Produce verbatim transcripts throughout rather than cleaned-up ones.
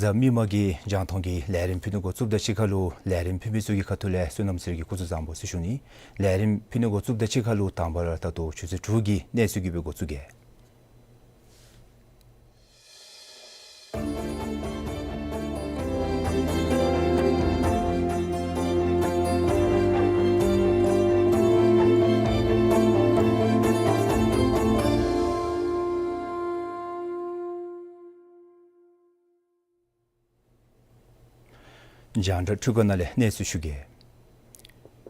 གཟའ་མིག་དམར་གྱི་རྒྱང་མཐོང་གི་ལས་རིམ་ཕུལ་ནི་འགོ་བཙུགསཔ་དང་གཅིག་ཁར་ལུ་ལས་རིམ་ཕུལ་མི་ཚུ་གི་ཁ་ཐུག་ལས་བསོད་ནམས་ཚེ་རིང་གིས་སྐུ་གཟུགས་བཟང་པོ་ཟེར་ཞུ་ནི། ལས་རིམ་ཕུལ་ནི་འགོ་བཙུགསཔ་དང་གཅིག་ཁར་ལུ་དང་པ་ར་ད་ལྟོ་ཆུ་ཚོད་དྲུག་གི་གནས་ཚུལ་གྱིས་སྦེ་འགོ་བཙུགས་གེ། རྒྱང་བསྒྲགས་འཕྲུལ་ཁང་ནང་ལས་གནས་ཚུལ་ཞུ་གེ།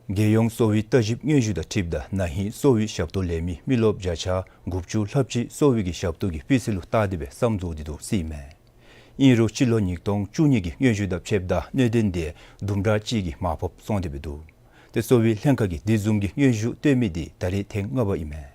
རྒྱལ་ཡོངས་གསོ་བའི་ལྟ་ཞིབ་སྙན་ཞུ་དང་འཁྲིལཝ་ད་ན་ཧིང་གསོ་བའི་ཞབས་ཏོག་ལེན་མི་མི་རློབས་བརྒྱ་ཆ་དགུ་བཅུ་ལྷགཔ་ཅིག་གསོ་བའི་གི་ཞབས་ཏོག་གི་སྤུས་ཚད་ལུ་བལྟ་སྟེ་སྦེ་མཚམས་རྫོགས་ཏེ་འདུག་ཟེར་ཨིན་མས། ཨིན་རུང་སྤྱི་ལོ་ཉིས་སྟོང་བཅུ་གཉིས་ཀྱི་སྙན་ཞུ་དང་ཕྱདཔ་ད་གནད་དོན་དེ་དུམ་གྲ་ཅིག་གིས་མར་ཕབ་སོང་སྟེ་སྦེ་འདུག། ཏེ་གསོ་བའི་ལྷན་ཁག་གིས་དེ་བཟུམ་གྱི་སྙན་ཞུ་བཏོན་མི་དེ་ད་རེས་ཐེངས་ལྔ་པ་ཨིན་མས།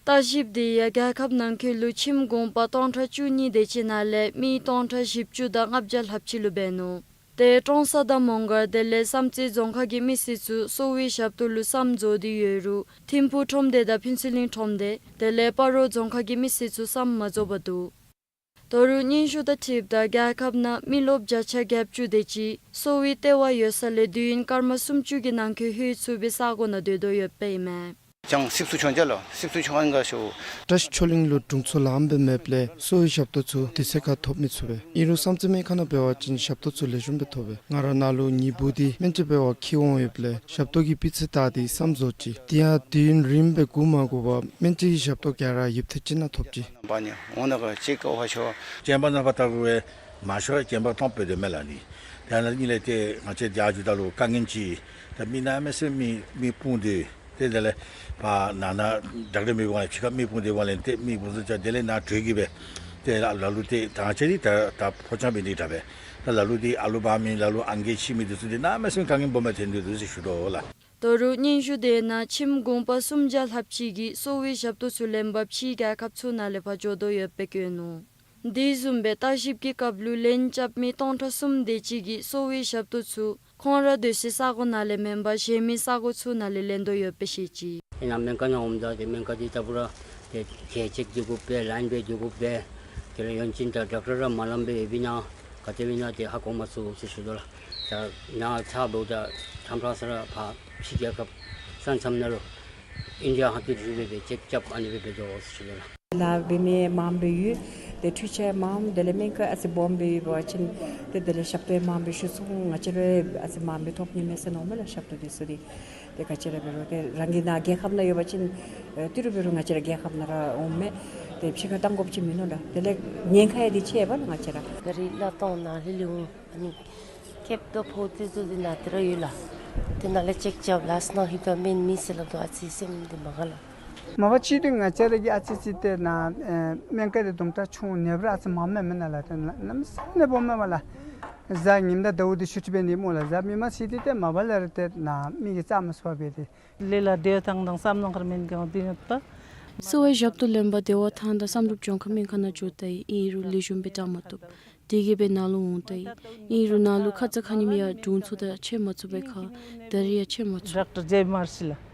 ལྟ་ཞིབ་དེ་ཡང་རྒྱལ་ཁབ་ནང་འཁོད་ལུ་ཁྱིམ་གུང་པ་སྟོང་ཕྲག་བཅུ་གཉིས་དེ་ཅིག་ནང་ལས་མི་སྟོང་ཕྲག་བཞི་བཅུ་དང་ལྔ་བརྒྱ་ལྷགཔ་ཅིག་ལུ་འབད་ནུག། ཏེ་ཀྲོང་གསར་དང་མོང་སྒར་དེ་ལས་བསམ་རྩེ་རྫོང་ཁག་གི་མི་སེར་ཚུ་གསོ་བའི་ཞབས་ཏོག་ལུ་མཚམས་རྫོགས་ཏེ་ཡོད་རུང་ཐིམ་ཕུག་ཁྲོམ་སྡེ་དང་ཕུན་ཚོགས་གླིང་ཁྲོམ་སྡེ་དེ་ལས་སྤ་རོ་རྫོང་ཁག་གི་མི་སེར་ཚུ་མཚམས་མ་རྫོགས་པར་འདུག། ད་རུང་སྙན་ཞུ་དང་འཁྲིལཝ་ད་རྒྱལ་ཁབ་ནང་མི་རློབས་བརྒྱ་ཆ་བརྒྱད་ཅུ་དེ་ཅིག་གསོ་བའི་ལྟེ་བ་ཡོད་ས་ལས་དུས་ཡུན་སྐར་མ་སུམ་ཅུ་གི་ནང་འཁོད་ལྷོད་ཚུགས་པའི་ས་གོ་ནང་སྡོད་དོ་ཡོདཔ་ཨིན་མས། ཅང་སིབ་སུ་ཆོང་ཅ་ལོ། སིབ་སུ་ཆོང་ཨན་ག་ཤོ། བཀྲ་ཤིས་ཆོས་གླིང་ལུ་དྲུང་འཚོ་ལངམ་སྦེ་མེདཔ་ལས་གསོ་བའི་ཞབས་ཏོག་ཚུ་དུས་ཚོད་ཁར་ཐོབ་མི་ཚུགས་པས། ཨིན་རུང་བསམ་རྩེ་སྨན་ཁང་ནང་འབད་བ་ཅིན་ཞབས་ཏོག་ཚུ་ལེགས་ཤོམ་སྦེ་ཐོབ་པས། ང་ར་ནཱ་ལུ་ཉིན་བུ་འདི་སྨན་བཅོས་འབད་བར་འཁྱིད་འོང་ཡོདཔ་ལས་ཞབས་ཏོག་གི་སྤུས་ཚད་བལྟ་སྟེ་མཚམས་རྫོགས་ཅི། དེ་ཡང་དུས་ཡུན་རིངམོ་སྦེ་སྒུག་མ་དགོ་པར་སྨན་བཅོས་ཀྱི་ཞབས་ཏོག་ག་ར་ཡུདཔ་ཐེངས་ཅིག་ནང་ཐོབ་ཅི། བ་ནི་འོ་ན་ག་ཅིག་ཀ་བ་ཤོ། རྐྱེན་པ་ནང་པ་ལྟ་བུ་སྦེ་མ་ཤོར་རྐྱེན་པ་སྟོང་པ་སྦེ་སྡོད་མས་ལགས་ནི། དེ་ནང་གཉིས་ལས་ཏེ་ང་བཅས་རྒྱ་གར་ད་ལུ་དཀའ་ངལ་ཅིག་ད་མི་གནམ་མེད་ས་མེད་མི་སྤུངས་ཏེ་ཏེ་དེ་ལས་ཕར་ནང་ན་ཌོག་ཊར་མེད་པའི་དབང་ལས་ཕྱི་ཁར་མི་སྤུངས་ཏེ་དབང་ལས་ཏེ་མི་སྤུངས་ཚུ་ཅིག་དེ་ལས་ནཱ་བྲོས་ཀྱི་སྦེ་ཏེ་ལ་ལ་ལུ་ཏེ་ད་ང་བཅས་འདི་ད་ད་ཕོ་རྐྱང་འབད་ནི་དྲག་པས། ད་ལ་ལུ་འདི་ཨ་ལོ་འབག་མི་ལ་ལུ་ཨང་རྒས་ཆེ་མི་འདི་ཚུ་འདི་གནམ་མེད་ས་མེད་དཀའ་ངལ་སྦོམ་སྦེ་ཐོན་ཏེ་འདུག་ཟེར་ཞུ་དོ་ལགས། ད་རུང་སྙན་ཞུ་དེ་ནང་ཁྱིམ་གུང་པ་སུམ་བརྒྱ་ལྷགཔ་ཅིག་གིས་གསོ་བའི་ཞབས་ཏོག་ཚུ་ལེན་པར་ཕྱིའི་རྒྱལ་ཁབ་ཚུ་ནང་ལས་ཕར་འགྱོ་དོ་ཡོདཔ་སྦེ་བཀོད་ནུག། དེ་བཟུམ་སྦེ་བརྟག་ཞིབ་ཀྱི་སྐབས་ལུ་ལན་རྐྱབ་མི་སྟོང་ཕྲག་གསུམ་དེ་ཅིག་གིས་གསོ་བའི་ཞབས་ཏོག་ཚུ་ཁོང་ར་སྡོད་སའི་ས་གོ་ནང་ལས་མེན་པར་གཞན་མི་ས་གོ་ཚུ་ནང་ལས་ལེན་དོ་ཡོདཔ་སྦེ་བཤད་ཅི། ཨིན་ན་སྨན་ཁང་ནང་འོངམ་ད་ཏེ་སྨན་ཁང་འདི་ལྟ་བུ་ར་ཏེ་གྱལ་ཅིག་འགྱོ་དགོ་པས། ལཱའིན་སྦེ་འགྱོ་དགོ་པས། དེ་ལས་ཡོན་ཅིན་དང་ཌོག་ཊར་ར་མ་ལངམ་སྦེ་ཡོདཔ་ཨིན་ན་ག་དེ་སྦེ་ཨིན་ན་ཏེ་ཧ་གོ་མ་ཚུགས་ཟེར་ཞུ་དོ་ལགས། ད་ནཱ་ཚར་འབདཝ་ད་ཁྲམ་ཁྲང་ས་ར་ཕར་ཕྱི་རྒྱལ་ཁབ་ས་མཚམས་ནང་ལུ་ཨིན་ཌི་ཡ་ཧོང་ཏེ་ཞུ་སྦེ་སྦེ་ཅེཀ་རྐྱབ་ཨ་ནི་སྦེ་འབད་དོ་ཟེར་ཞུ་དོ་ལགས། ལཱ་འབད་མི་མངམ་སྦེ་ཡོད། ཏེ་འཕྲུལ་ཆས་མངམ་དེ་ལས་སྨན་ཁང་ཨ་ཙི་སྦོམ་སྦེ་ཡོད་པ་ཅིན་ཏེ་དེ་ལས་ཞབས་ཏོག་མངམ་སྦེ་ཞུ་ཚུགས། ང་བཅས་ར་ཨ་ཙི་མངམ་སྦེ་ཐོབ་ནི་མས་ཟེར་མནོཝ་མས་ལགས། ཞབས་ཏོག་འདི་ཚུ་འདི་ཏེ་ག་ཅི་ར་འབད་རུང་ཏེ་རང་གི་ནཱ་རྒྱལ་ཁབ་ནང་ཡོད་པ་ཅིན་ཨེ་ཏི་རུ་འབད་རུང་ང་བཅས་ར་རྒྱལ་ཁབ་ནང་ར་འོངམ་མས། ཏེ་ཕྱི་ཁར་བཏང་དགོཔ་ཅིག་མིན་ནུག་ལགས། དེ་ལས་ཉེན་ཁ་ཡང་འདི་ཆེ་བས་ལགས་ང་བཅས་ར། ག་རི་གླ་གཏོང་ནཱ་ལྷོད་ལྷོདཔ་ཨ་ནི་ཁེབ་དང་ཕོ་ཏོ་ཚུ་འདི་ནཱ་ཏེ་ར་ཡོད་ལགས། ཏེ་ནཱ་ལས་ཅེཀ་རྐྱབ་ལགས་ཟེར་གནང་ཡི་པ་མེན་མེད་ཟེར་སླབ་དོ། ཨ་ཙི་སེམས་འདི་མ་དགའ་ལགས། མ་པ་ཅིག་འདི་ང་བཅས་ར་གི་ཨ་ཙི་ཅིག་ཏེ་ནཱ་ཨེ་སྨན་ཁང་འདི་དུམ་གྲ་ཆུང་ནེ་པ་ར་ཨ་ཙི་མངམ་མས་མེན་ན་ལགས། ཏེ་ནཱ་གནམ་མེད་ས་མེད་སྦོམ་མས་པ་ལགས། གཟའ་ཉིམ་དང་ཟླཝ་འདི་ཆུ་ཚོད་འབད་ནི་སྨོ་ལགས། གཟའ་མིག་དམར་ཅིག་འདི་ཏེ་མ་པ་ལས་ར་ཏེ་ནཱ་མི་གིས་རྩ་མ་ཚུགས་པར་འབད་དེ། ལས་ལ་བདེ་ཐང་དང་བསམ་བློ་ཁར་མེན་གང་འདི་ནི་ད། གསོ་བའི་ཞབས་ཏོག་ལེན་པར་བདེ་བ་ཐང་དང་བསམ་གྲུབ་ལྗོངས་མཁར་སྨན་ཁང་ནང་འགྱོ་ད་ཡི། ཨིན་རུང་ལེགས་ཤོམ་སྦེ་དྲག་མ་བཏུབ། དེ་གིས་སྦེ་ནཱ་ལུ་འོང་ད་ཡི། ཨིན་རུང་ནཱ་ལུ་ཁ་ཙ་ཁ་ཉིནམ་ཡང་དྲུང་འཚོ་དང་འཕྱད་མ་ཚུགས་པའི་ཁར་ད་རིས་ཡང་འཕྱད་མ་ཚུགས། ཌོག་ཊར་མཇལ་མ་ཤེས་ལགས།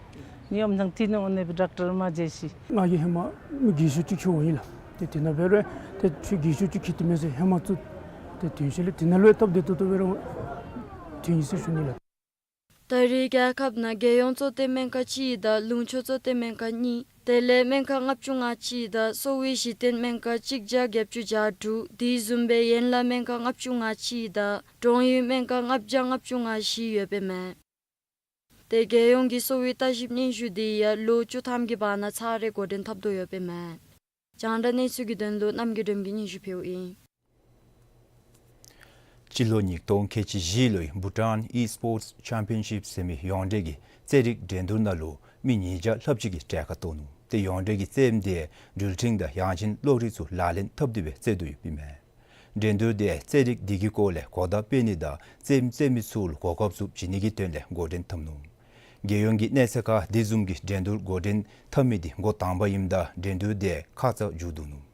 ནི་ཨམ་ཐང་ཏི་ནོ་ཨོ་ནེ་སྦེ་ཌོག་ཊར་མ་མཇལ་ཤེས། ང་གིས་ཧེ་མ་མི་རྒས་ཤོས་ཅིག་འཁྱིད་འོང་ཡི་ལགས། ཏེ་དེ་ནང་འབད་རུང་ཏེ་ཁྱོད་རྒས་ཤོས་ཅིག་འཁྱིད་དེ་མས་ཟེར་ཧེ་མ་ཚུ་ཏེ་དོན་ཤེས་ལགས། དེ་ནང་ལུ་ཡང་སྟབས་བདེ་ཏོག་ཏོ་འབད་རུང་ཐོན་ཡི་ཟེར་ཞུ་ནི་ལགས། ད་རེས་རྒྱལ་ཁབ་ནང་རྒྱལ་ཡོངས་གཙོ་བསྟེན་སྨན་ཁང་གཅིག་དང་ལུང་ཕྱོགས་གཙོ་བསྟེན་སྨན་ཁང་གཉིས། དེ་ལས་སྨན་ཁང་ལྔ་བཅུ་ང་གཅིག་དང་གསོ་བའི་གཞི་རྟེན་སྨན་ཁང་གཅིག་བརྒྱ་བརྒྱད་ཅུ་གྱ་དྲུག། དེ་བཟུམ་སྦེ་ཡན་ལག་སྨན་ཁང་ལྔ་བཅུ་ང་གཅིག་དང་འབྲོང་ཡུལ་སྨན་ཁང་ལྔ་བརྒྱ་ལྔ་བཅུ་ང་བཞི་ཡོདཔ་ཨིན་མས། ཏེ་རྒྱལ་ཡོངས་ཀྱི་གསོ་བའི་ལྟ་ཞིབ་སྙན་ཞུ་འདི་ཡང་ལོ་བཅུ་ཐམ་གྱི་བར་ན་ཚར་རེ་འགོ་འདྲེན་འཐབ་དོ་ཡོདཔ་ཨིན་མས། རྒྱང་བསྒྲགས་གནས་ཚུལ་གྱི་དོན་ལུ་རྣམ་རྒྱལ་སྒྲོལ་མ་གིས་སྙན་ཞུ་ཕུལཝ་ཨིན། སྤྱི་ལོ་ཉིས་སྟོང་ཁལ་གཅིག་བཞི་ལོའི་བྷུ་ཊཱན་ཨི་སི་པོརཊསི་ཆེམ་པི་ཡན་ཤིབ་ཟེར་མི་ཡོངས་འབྲེལ་གྱི་རྩེད་རིགས་འགྲན་བསྡུར་ནང་ལུ་མི་ཉིས་བརྒྱ་ལྷགཔ་ཅིག་གིས་གྲལ་ཁར་གཏོགས་ནུག། ཏེ་ཡོངས་འབྲེལ་གྱི་རྩེདམོ་འདི་འགྲུལ་འཕྲིན་དང་ཡང་ཅིན་གློག་རིག་ཚུ་ལག་ལེན་འཐབ་སྟེ་སྦེ་རྩེད་དོ་ཡོདཔ་ཨིན་མས། འགྲན་བསྡུར་འདི་རྩེད་རིགས་འདི་གི་སྐོར་ལས་གོ་བརྡ་སྤེལ་ནི་དང་རྩེདམོ་རྩེད་མི་ཚུ་ལུ་གོ་སྐབས་ཚུ་བྱིན་ནི་གི་དོན་ལས་འགོ་འདྲེན་འཐབ་ནུག། རྒྱལ་ཡོངས་ཀྱི་གནས་ཚད་ཁར་དེ་བཟུམ་གྱི་འགྲན་བསྡུར་འགོ་འདྲེན་འཐབ་མི་འདི་འགོ་དང་པ་ཨིནམ་ད་འགྲན་བསྡུར་འདི་ཁ་ཙ་མཇུག་བསྡུ་ནུག།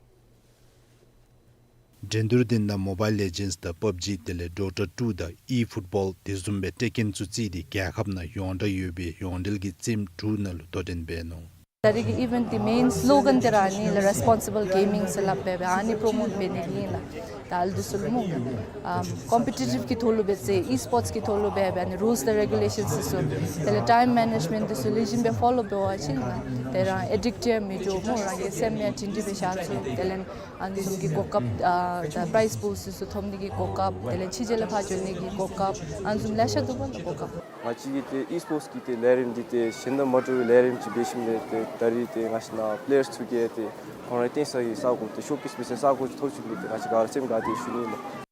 འགྲན་བསྡུར་འདི་ནང་མོ་བཱའིལ་ལེ་ཇེནཌསི་དང་པབ་ཇི་དེ་ལས་ཌོ་ཊར་ཊུ་དང་ཨི་ཕུཊ་བཱོལ་དེ་བཟུམ་སྦེ་ཊེ་ཀེན་ཚུ་བརྩིས་ཏེ་རྒྱལ་ཁབ་ནང་ཡོངས་གྲགས་ཡོད་པའི་ཡོངས་འབྲེལ་གྱི་རྩེདམོ་དྲུག་ནང་ལུ་དོ་འགྲན་འབད་ནུག། ད་རེས་ཀྱི་ཨི་ཝེནཊ་འདི་མེན་སི་ལོ་གཱན་འདི་ར་ཨ་ནི་ལགས། རེསི་པོན་སི་བཱལ་གེ་མིང་ཟེར་སླབ་སྦེ་ཨ་ནི་པོརོ་མོཊ་འབད་ནི་ཨིན་ལགས། ད་ཨ་ནི་འདི་ཚུ་ལུ་སྨོ། ཨམ་ཀོམ་པི་ཊི་ཊིབ་ཀྱི་ཐོག་ལུ་འབད་ཚེ་ཨི་སི་པོརཊསི་གི་ཐོག་ལུ་འབད་སྦེ་ཨ་ནི་རུལསི་དང་རེ་གུ་ལེ་ཤཱནསི་ཚུ་དེ་ལས་ཊའིམ་མེ་ནེཇ་མེནཊ་འདི་ཚུ་ལེགས་ཤོམ་སྦེ་ཕོ་ལོ་འབད་བ་ཅིན་ཏེ་རང་ཨེ་ཌིཀ་ཊིབ་མི་འགྱོ་སྨོ། རང་གི་སེམས་ཡང་སྒྲིང་སྒྲིང་སྦེ་བཞག་ཚུགས། དེ་ལས་ཨ་ནི་བཟུམ་གྱི་གོ་སྐབས་ཨ་ད་པི་རའིཛ་པུལ་ཚུ་ཚུ་ཐོབ་ནི་གི་གོ་སྐབས་དེ་ལས་ཕྱི་རྒྱལ་ལུ་ཕར་འགྱོ་ནི་གི་གོ་སྐབས་ཨ་ནི་བཟུམ་ལེ་ཤ་འདུག་པ་ལགས་གོ་སྐབས། ང་བཅས་ཀྱིས་ཏེ་ཨི་སི་པོརཊསི་གི་ཏེ་ལས་རིམ་འདི་ཏེ་གཞན་དང་མ་འདྲ་བའི་ལས་རིམ་ཅིག་འབད་ཞིནམ་ལས་ཏེ་ད་རེས་ཏེ་ང་བཅས་ནཱ་པི་ལེ་ཡརསི་ཚུ་གིས་ཏེ་ཁོང་རའི་རྟེན་ས་གི་ས་གོ་ཏེ་ཤོ་ཀེསི་འབད་སའི་ས་གོ་ཅིག་ཐོབ་ཅི་མི་ཏེ་ང་བཅས་ག་ར་སེམས་དགའ་སྟེ་བཞུགས་ནི་ལགས།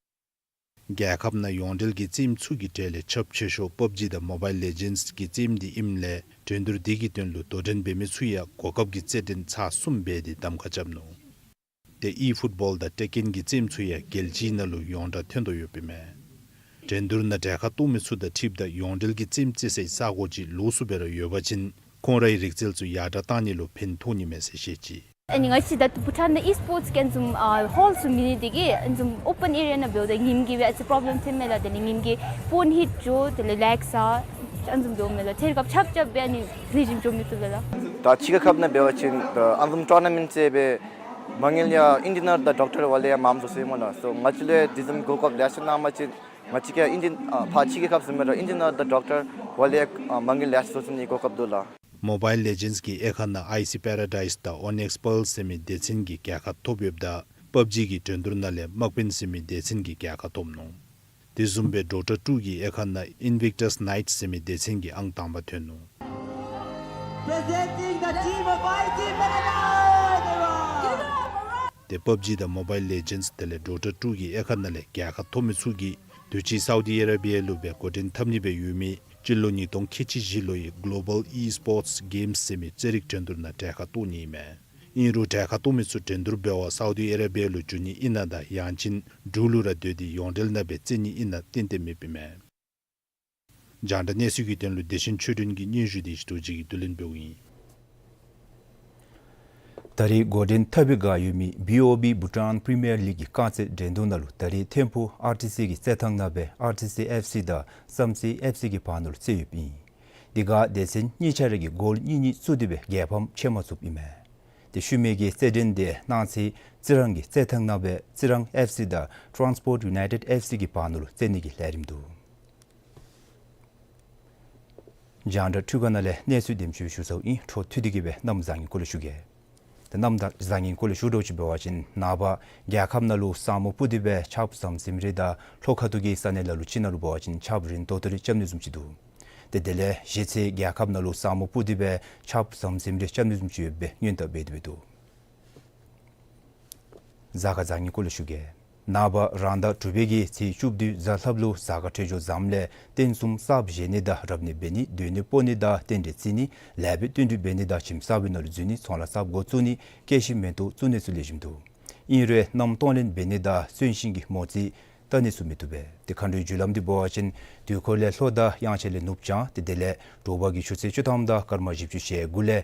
རྒྱལ་ཁབ་ནང་ཡོངས་འབྲེལ་གྱི་རྩེདམོ་ཚུ་གི་གྲས་ལས་ཁྱབ་ཆེ་ཤོས་པབ་ཇི་དང་མོ་བཱའིལ་ལེ་ཇེནཌསི་གི་རྩེདམོ་འདི་ཨིནམ་ལས་འགྲན་བསྡུར་འདི་གི་དོན་ལུ་དོ་འགྲན་འབད་མི་ཚུ་ཡང་གོ་སྐབས་ཀྱི་རྩེད་འགྲན་ཚར་གསུམ་འབད་དེ་གདམ་ཁ་རྐྱབ་ནུག། ཏེ་ཨི་ཕུཊ་བཱོལ་དང་ཊེ་ཀེན་གྱི་རྩེདམོ་ཚུ་ཡང་རྒྱལ་སྤྱིའི་ནང་ལུ་ཡོངས་གྲགས་ཐོན་དོ་ཡོདཔ་ཨིན་མས། འགྲན་བསྡུར་ནང་གྲལ་ཁར་གཏོགས་མི་ཚུ་དང་འཁྲིལཝ་ད་ཡོངས་འབྲེལ་གྱི་རྩེདམོ་རྩེ་སའི་ས་གོ་ཅིག་ལོགས་སུ་འབད་རུང་ཡོད་པ་ཅིན་ཁོང་རའི་རིག་རྩལ་ཚུ་ཡར་དྲག་གཏང་ནི་ལུ་ཕན་ཐོགས་ནི་མས་ཟེར་བཤད་ཅི། ཨ་ནི་ང་བཅས་ད་བྷུ་ཊཱན་ནང་ཨི་སི་པོརཊསི་གི་ཨ་ནི་བཟུམ་ཨ་ཧོལ་ཚུ་མེད་ནི་དེ་གིས་ཨ་ནི་བཟུམ་ཨོ་པཱན་ཨེ་རི་ཡ་ནང་འབདཝ་ད་ཉིམ་གི་སྦེ་ཨ་ཙི་པོརོབ་ལེམ་ཐོནམ་མས་ལགས། དེ་ལས་ཉིམ་གི་ཕོན་ཧིཊ་འགྱོ་དེ་ལས་ལེགསི་ཨ་ཨ་ནི་བཟུམ་འབདཝ་མས་ལགས། ཐད་རི་ཁར་ཆག་ཆག་སྦེ་ཨ་ནི་ལེགས་ཤོམ་འགྱོ་མི་བཏུབ་ལགས། ད་ཕྱི་རྒྱལ་ཁབ་ནང་འབད་བ་ཅིན་ད་ཨ་ནི་བཟུམ་ཊོར་ན་མེནཊ་རྩེ་སྦེ་མ་དངུལ་ཡང་ཨིན་ཇི་ནིར་དང་ཌོག་ཊར་བ་ལས་ཡང་མངམ་བཟོ་ཚུགས་སྨོ་ལགས། སོ་ང་བཅས་ལུ་དེ་བཟུམ་གོ་སྐབས་ལེ་ཤ་གནང་པ་ཅིན་ང་བཅས་ཀྱིས་ཨིན་ཇི་ཨ་ཕར་ཕྱི་རྒྱལ་ཁབ་བཟུམ་སྦེ་ར་ཨིན་ཇི་ནིར་དང་ཌོག་ཊར་བ་ལས་ཡང་ཨ་མ་དངུལ་ལེ་ཤ་བཟོ་ཚུགས་ནི་གོ་སྐབས་འདུག་ལགས། མོ་བཱའིལ་ལེ་ཇེནཌསི་གི་དབྱེ་ཁག་ནང་ཨའི་སི་པེ་ར་ཌའིསི་དང་ཨོ་ནེགསི་པཱལ་ཟེར་མི་སྡེ་ཚན་གྱིས་རྒྱལ་ཁ་ཐོབ་ཡོདཔ་ད་པབ་ཇི་གི་འགྲན་བསྡུར་ནང་ལས་དམག་དཔོན་ཟེར་མི་སྡེ་ཚན་གྱིས་རྒྱལ་ཁ་ཐོབ་ནུག། དེ་བཟུམ་སྦེ་ཌོ་ཊར་ཊུ་གི་དབྱེ་ཁག་ནང་ཨིན་ཝིཀ་ཊས་ནའིཊསི་ཟེར་མི་སྡེ་ཚན་གྱིས་ཨང་དང་པ་ཐོན་ནུག། Presenting the team of I T Paradise! ཏེ་པབ་ཇི་དང་མོ་བཱའིལ་ལེ་ཇེནཌསི་དེ་ལས་ཌོ་ཊར་ཊུ་གི་དབྱེ་ཁག་ནང་ལས་རྒྱལ་ཁ་ཐོབ་མི་ཚུ་གིས་དུས་ཅི་སའུ་དི་ཨ་ར་བི་ཡ་ལུ་སྦེ་འགོ་འདྲེན་འཐབ་ནི་སྦེ་ཡོད་མི་སྤྱི་ལོ་ཉིས་སྟོང་ཁལ་གཅིག་བཞི་ལོའི་གོ་ལོ་བཱལ་ཨི་སི་པོརཊསི་གེམསི་ཟེར་མི་རྩེད་རིགས་འགྲན་བསྡུར་ནང་གྲལ་ཁར་གཏོགས་ནི་ཨིན་མས། ཨིན་རུང་གྲལ་ཁར་གཏོགས་མི་ཚུ་འགྲན་བསྡུར་འབད་བར་སའུ་དི་ཨ་ར་བི་ཡ་ལུ་འགྱོ་ནི་ཨིན་ན་དང་ཡང་ཅིན་འབྲུག་ལུ་ར་སྡོད་དེ་ཡོངས་འབྲེལ་ནང་སྦེ་རྩེད་ནི་ཨིན་ན་ཏན་ཏན་མེདཔ་ཨིན་མས། རྒྱང་བསྒྲགས་གནས་ཚུལ་གྱི་དོན་ལུ་བདེ་ཆེན་ཆོས་སྒྲོན་གྱིས་སྙན་ཞུ་དེ་ཞུ་དོ་ཅིག་གིས་བསྡུ་ལེན་འབདཝ་ཨིན། ད་རེས་འགོ་འདྲེན་འཐབ་པར་བཀག་ཡོད་མི་བི་ཨོ་བི་བྷུ་ཊཱན་པི་རི་མི་ཡར་ལིག་གི་རྐང་རྩེད་འགྲན་བསྡུར་ནང་ལུ་ད་རེས་ཐིམ་ཕུག་ཨར་ཊི་སི་གི་རྩེད་ཐང་ནང་སྦེ་ཨར་ཊི་སི་ཨེཕ་སི་དང་བསམ་རྩེ་ཨེཕ་སི་གི་བར་ན་ལུ་རྩེད་ཡོདཔ་ཨིན། དེ་ཁར་སྡེ་ཚན་གཉིས་ཆ་ར་གིས་གོལ་གཉིས་གཉིས་བཙུགས་ཏེ་སྦེ་རྒྱལ་ཕམ་ཕྱེ་མ་ཚུགསཔ་ཨིན་མས། ཏེ་ཤུལ་མའི་གི་རྩེད་འགྲན་དེ་གནངས་ཚེ་རྩི་རང་གི་རྩེད་ཐང་ནང་སྦེ་རྩི་རང་ཨེཕ་སི་དང་ཊཱན་སི་པོརཊ་ཡུ་ནའི་ཊེཌ་ཨེཕ་སི་གི་བར་ན་ལུ་རྩེད་ནི་གི་ལས་རིམ་འདུག། རྒྱང་བསྒྲགས་འཕྲུལ་ཁང་ནང་ལས་གནས་ཚུལ་དེམ་ཅིག་ཞུ་ཚརཝ་ཨིན། འཕྲོ་མཐུད་དེ་གིས་སྦེ་གནམ་བཟང་ངན་སྐོར་ལས་ཞུ་གེ། ཏེ་གནམ་བཟང་ངན་སྐོར་ལས་ཞུ་དོ་ཅིག་འབད་བ་ཅིན་ནངས་པ་རྒྱལ་ཁབ་ནང་ལུ་ས་སྨུག་སྤུབས་ཏེ་སྦེ་ཆརཔ་ཟམ་ཟིམ་རེ་དང་ལྷོ་ཁ་ཐུག་གི་ས་གནས་ནང་ལུ་ཅིག་ནང་ལུ་འབད་བ་ཅིན་ཆརཔ་རན་ཏོག་ཏོ་རེ་རྐྱབ་ནི་བཟུམ་ཅིག་འདུག། ཏེ་དེ་ལས་གཞེས་ཚེ་རྒྱལ་ཁབ་ནང་ལུ་ས་སྨུག་སྤུབས་ཏེ་སྦེ་ཆརཔ་ཟམ་ཟིམ་རེ་རྐྱབ་ནི་བཟུམ་ཅིག་ཡོད་པའི་སྔོན་བརྡ་འབད་དེ་སྦེ་འདུག། གཟའ་སྐར་བཟང་ངན་སྐོར་ལས་ཞུ་གེ། ནངས་པ་རང་ཟླ་དྲུག་པའི་གི་ཚེས་བཅུ་བདུན་གཟའ་ལྷགཔ་ལུ་གཟའ་སྐར་འཕྲོད་སྦྱོར་བཟངམ་ལས་རྟེན་གསུམ་གསརཔ་བཞེངས་ནི་དང་རབ་གནས་འབད་ནི་སྡོད་ནི་སྤོ་ནི་དང་རྟེན་འབྲེལ་བརྩི་ནི་ལེགས་པའི་བསྟུན་གྲོས་འབད་ནི་དང་ཁྱིམ་གསར་པའི་ནང་ལུ་འཛུལ་ནི་ཚོང་ལཱ་གསརཔ་འགོ་བཙུགས་ནི་སྐྱེད་ཤིང་མེ་ཏོག་བཙུགས་ནི་ཚུ་ལེགས་ཤོམ་འདུག། ཨིན་རུང་གནམ་གཏོང་ལེན་འབད་ནི་དང་གསོན་གཤིན་གྱི་མོ་རྩིས་ བལྟ་ནི་ཚུ་མི་བཏུབ་པས། ཏེ་མཁའ་འགྲོའི་རྒྱུ་ལམ་འདི་འབད་བ་ཅིན་དུས་འཁོར་ལས་ལྷོ་དང་དབྱངས་འཆར་ལས་ནུབ་བྱང་ཏེ་དེ་ལས་དྲོ་པ་གི་ཆུ་ཚོད་བཅུ་ཐམ་དང་སྐར་མ་བཞི་བཅུ་ཞེ་དགུ་ལས་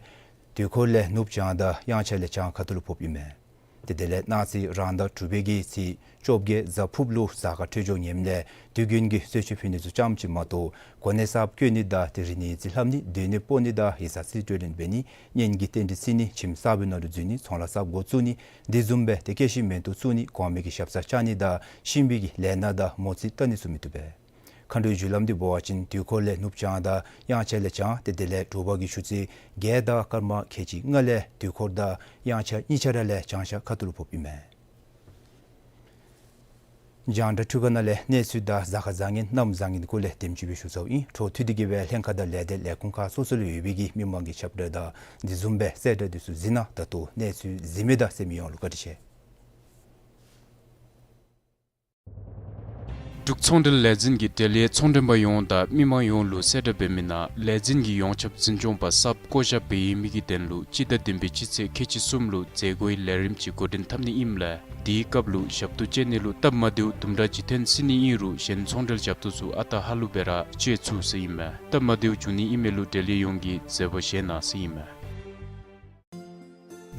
དུས་འཁོར་ལས་ནུབ་བྱང་དང་དབྱངས་འཆར་ལས་བྱང་ཁ་ཐུག་ལུ་ཕོགཔ་ཨིན་མས། ཏེ་དེ་ལས་གནངས་ཚེ་རང་ཟླ་དྲུག་པའི་གི་ཚེས་བཅོ་བརྒྱད་གཟའ་ཕུརཔ་ལུ་གཟའ་སྐར་འཕྲོད་སྦྱོར་ངནམ་ལས་དུས་རྒྱུན་གྱི་གསོལ་མཆོད་ཕུལ་ནི་ཚུ་ཙམ་ཅིག་མ་གཏོགས་གོ་གནས་གསརཔ་བསྐོ་ནི་དང་ཏེ་རིག་གནས་རྩིས་ལྷབ་ནི་སྡོད་གནས་སྤོ་ནི་དང་ཡིག་ཚང་རྩིས་སྤྲོད་ལེན་འབད་ནི་གཉེན་གྱི་རྟེན་འབྲེལ་བརྩི་ནི་ཁྱིམ་གསརཔ་ནང་ལུ་འཛུལ་ནི་ཚོང་ལཱ་གསརཔ་འགོ་བཙུགས་ནི་དེ་བཟུམ་སྦེ་ཏེ་སྐྱེད་ཤིང་མེ་ཏོག་བཙུགས་ནི་གོང་མའི་གི་ཞབས་སར་བཅར་ནི་དང་གཤིན་པོའི་གི་ལས་སྣ་དང་མོ་རྩིས་བལྟ་ནི་ཚུ་མི་བཏུབ་པས། མཁའ་འགྲོའི་རྒྱུ་ལམ་འདི་འབད་བ་ཅིན་དུས་འཁོར་ལས་ནུབ་བྱང་དང་དབྱངས་འཆར་ལས་བྱང་ཏེ་དེ་ལས་དྲོ་པ་གི་ཆུ་ཚོད་བརྒྱད་དང་སྐར་མ་ཁལ་གཅིག་ལྔ་ལས་དུས་འཁོར་དང་དབྱངས་འཆར་གཉིས་ཆ་ར་ལས་བྱང་ཤར་ཁ་ཐུག་ལུ་ཕོགཔ་ཨིན་མས། རྒྱང་བསྒྲགས་འཕྲུལ་ཁང་ནང་ལས་གནས་ཚུལ་དང་གཟའ་སྐར་བཟང་ངན་གནམ་བཟང་ངན་སྐོར་ལས་དེམ་ཅིག་སྦེ་ཞུ་ཚརཝ་ཨིན། འཕྲོ་མཐུད་དེ་གི་སྦེ་ལྷན་ཁག་དང་ལས་སྡེ་ལས་ཁུངས་ཁག་སོ་སོ་ལུ་ཡོད་པའི་གི་མི་མང་གི་ཁྱབ་བསྒྲགས་དང་དེ་བཟུམ་སྦེ་གསལ་བསྒྲགས་འདི་ཚུ་གཟིགས་གནང་། ད་ལྟོ་གནས་ཚུལ་གཟིགས་མི་དང་གསན་མི་ཡོངས་ལུ་བཀའ་དྲིན་ཆེ། འབྲུག་ཚོང་འབྲེལ་ལས་འཛིན་གྱིས་འབྲེལ་ཡོད་ཚོང་མགྲོན་པ་ཡོངས་དང་མི་མང་ཡོངས་ལུ་གསལ་བསྒྲགས་འབད་མི་ནང་ལས་འཛིན་གྱི་ཡོངས་ཁྱབ་འཛིན་སྐྱོང་པ་གསརཔ་བསྐོ་བཞག་འབད་ཡོད་མི་གི་དོན་ལུ་སྤྱི་ཟླ་བདུན་པའི་སྤྱི་ཚེས་ཁལ་གཅིག་གསུམ་ལུ་མཛད་སྒོའི་ལས་རིམ་ཅིག་འགོ་འདྲེན་འཐབ་ནི་ཨིནམ་ལས་དེའི་སྐབས་ལུ་ཞབས་ཏོག་སྤྱོད་ནི་ལུ་སྟབས་མ་བདེཝ་དུམ་གྲ་ཅིག་ཐོན་སྲིད་ནི་ཨིན་རུང་གཞན་ཚོང་འབྲེལ་ཞབས་ཏོག་ཚུ་ཨ་རྟག་ཧ་ལུགས་སྦེ་ར་སྤྱོད་ཚུགས་ཟེར་ཨིན་མས། སྟབས་མ་བདེཝ་བྱུང་ནི་ཨིན་མི་ལུ་འབྲེལ་ཡོད་ཡོངས་ཀྱིས་མཛད་པ་བཞེས་གནང་ཟེར་ཨིན་མས།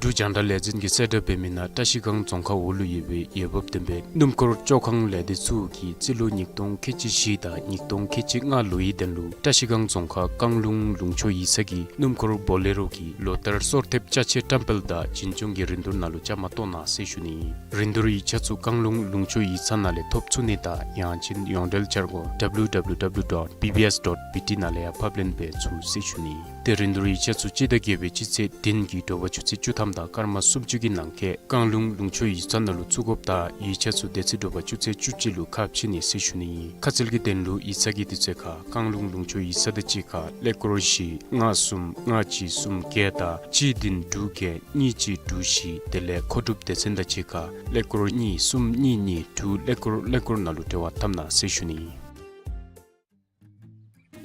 འབྲུག་རྒྱང་བསྒྲགས་ལས་འཛིན་གྱིས་གསལ་བསྒྲགས་འབད་མི་ནང་བཀྲ་ཤིས་སྒང་རྫོང་ཁག་འོག་ལུ་ཡོད་པའི་འོས་འབབ་ལྡན་པའི་སྣུམ་འཁོར་བཅོ་ཁང་ལས་སྡེ་ཚུ་གིས་རྩིས་ལོ་ཉིས་སྟོང་ཁལ་གཅིག་བཞི་དང་ཉིས་སྟོང་ཁལ་གཅིག་ལྔ་ལོའི་དོན་ལུ་བཀྲ་ཤིས་སྒང་རྫོང་ཁག་བཀང་ལུང་ལུང་ཕྱོགས་ཡིག་ཚང་གི་སྣུམ་འཁོར་བོ་ལེ་རོ་གི་ལོ་ལྟར་སོར་ཐེབས་ཅ་ཆས་བཀྲམ་སྤེལ་དང་བྱིན་སྐྱོང་གི་རིན་བསྡུར་ནང་ལུ་བཅའ་མར་གཏོགས་གནང་ཟེར་ཞུ་ནི། རིན་བསྡུར་ཡིག་ཆ་ཚུ་བཀང་ལུང་ལུང་ཕྱོགས་ཡིག་ཚང་ནང་ལས་ཐོབ་ཚུགས་ནི་དང་ཡང་ཅིན་ཡོངས་འབྲེལ་འཆར་སྒོ་W W W dot B B S dot B T ནང་ལས་ཡང་ཕབ་ལེན་འབད་ཚུགས་ཟེར་ཞུ་ནི། ཏེ་རིན་བསྡུར་ཡིག་ཆ་ཚུ་སྤྱི་ཟླ་བརྒྱད་པའི་སྤྱི་ཚེས་བདུན་གྱི་དྲོ་པ་ཆུ་ཚོད་བཅུ་ཐམ་དང་སྐར་མ་སུམ་ཅུ་གི་ནང་འཁོད་བཀང་ལུང་ལུང་ཕྱོགས་ཡིག་ཚང་ནང་ལུ་བཙུགས་དགོཔ་དང་ཡིག་ཆ་ཚུ་དེ་ཚེ་དྲོ་པ་ཆུ་ཚོད་བཅུ་གཅིག་ལུ་ཁ་ཕྱེ་ནི་ཟེར་ཞུ་ནི། ཁ་གསལ་གྱི་དོན་ལུ་ཡིག་ཚང་གི་དུས་ཚོད་ཁར་བཀང་ལུང་ལུང་ཕྱོགས་ཡིག་ཚང་དང་གཅིག་ཁར་ཀླད་ཀོར་བཞི་ལྔ་གསུམ་ལྔ་གཅིག་གསུམ་བརྒྱད་དང་གཅིག་བདུན་དྲུག་བརྒྱད་གཉིས་གཅིག་དྲུག་བཞི་དེ་ལས་མཁོ་སྒྲུབ་སྡེ་ཚན་དང་གཅིག་ཁར་ཀླད་ཀོར་གཉིས་གསུམ་གཉིས་གཉིས་དྲུག་ཀླད་ཀོར་ཀླད་ཀོར་ནང་ལུ་འབྲེལ་བ་འཐབ་གནང་ཟེར་ཞུ་ནི།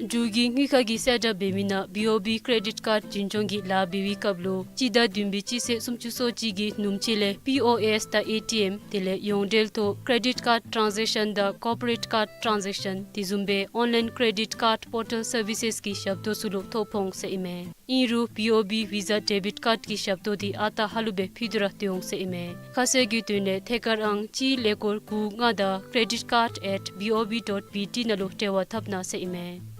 འབྲུག་གི་དངུལ་ཁང་གིས་གསལ་བསྒྲགས་འབད་མི་ནང་B O B credit card འཛིན་སྐྱོང་གི་ལཱ་འབད་བའི་སྐབས་ལུ་སྤྱི་ཟླ་བདུན་པའི་སྤྱི་ཚེས་སུམ་ཅུ་སོ་གཅིག་གི་ནུབ་ཕྱེད་ལས་P O S དང་A T M དེ་ལས་ཡོངས་འབྲེལ་ཐོག་credit card transaction དང་corporate card transaction དེ་བཟུམ་སྦེ་online credit card portal services གི་ཞབས་ཏོག་ཚུ་ལུ་ཐོ་ཕོག་འོང་ཟེར་ཨིན་མས། ཨིན་རུང་B O B Visa debit card གི་ཞབས་ཏོག་འདི་ཨ་རྟག་ཧ་ལུགས་སྦེ་ཕུལ་ཏེ་ར་སྡོད་འོང་ཟེར་ཨིན་མས། ཁ་གསལ་གྱི་དོན་ལས་ཐད་ཀར་ཨང་གཅིག་ཀླད་ཀོར་དགུ་ལྔ་དང་credit card at B O B dot B T ནང་ལུ་འབྲེལ་བ་འཐབ་གནང་ཟེར་ཨིན་མས།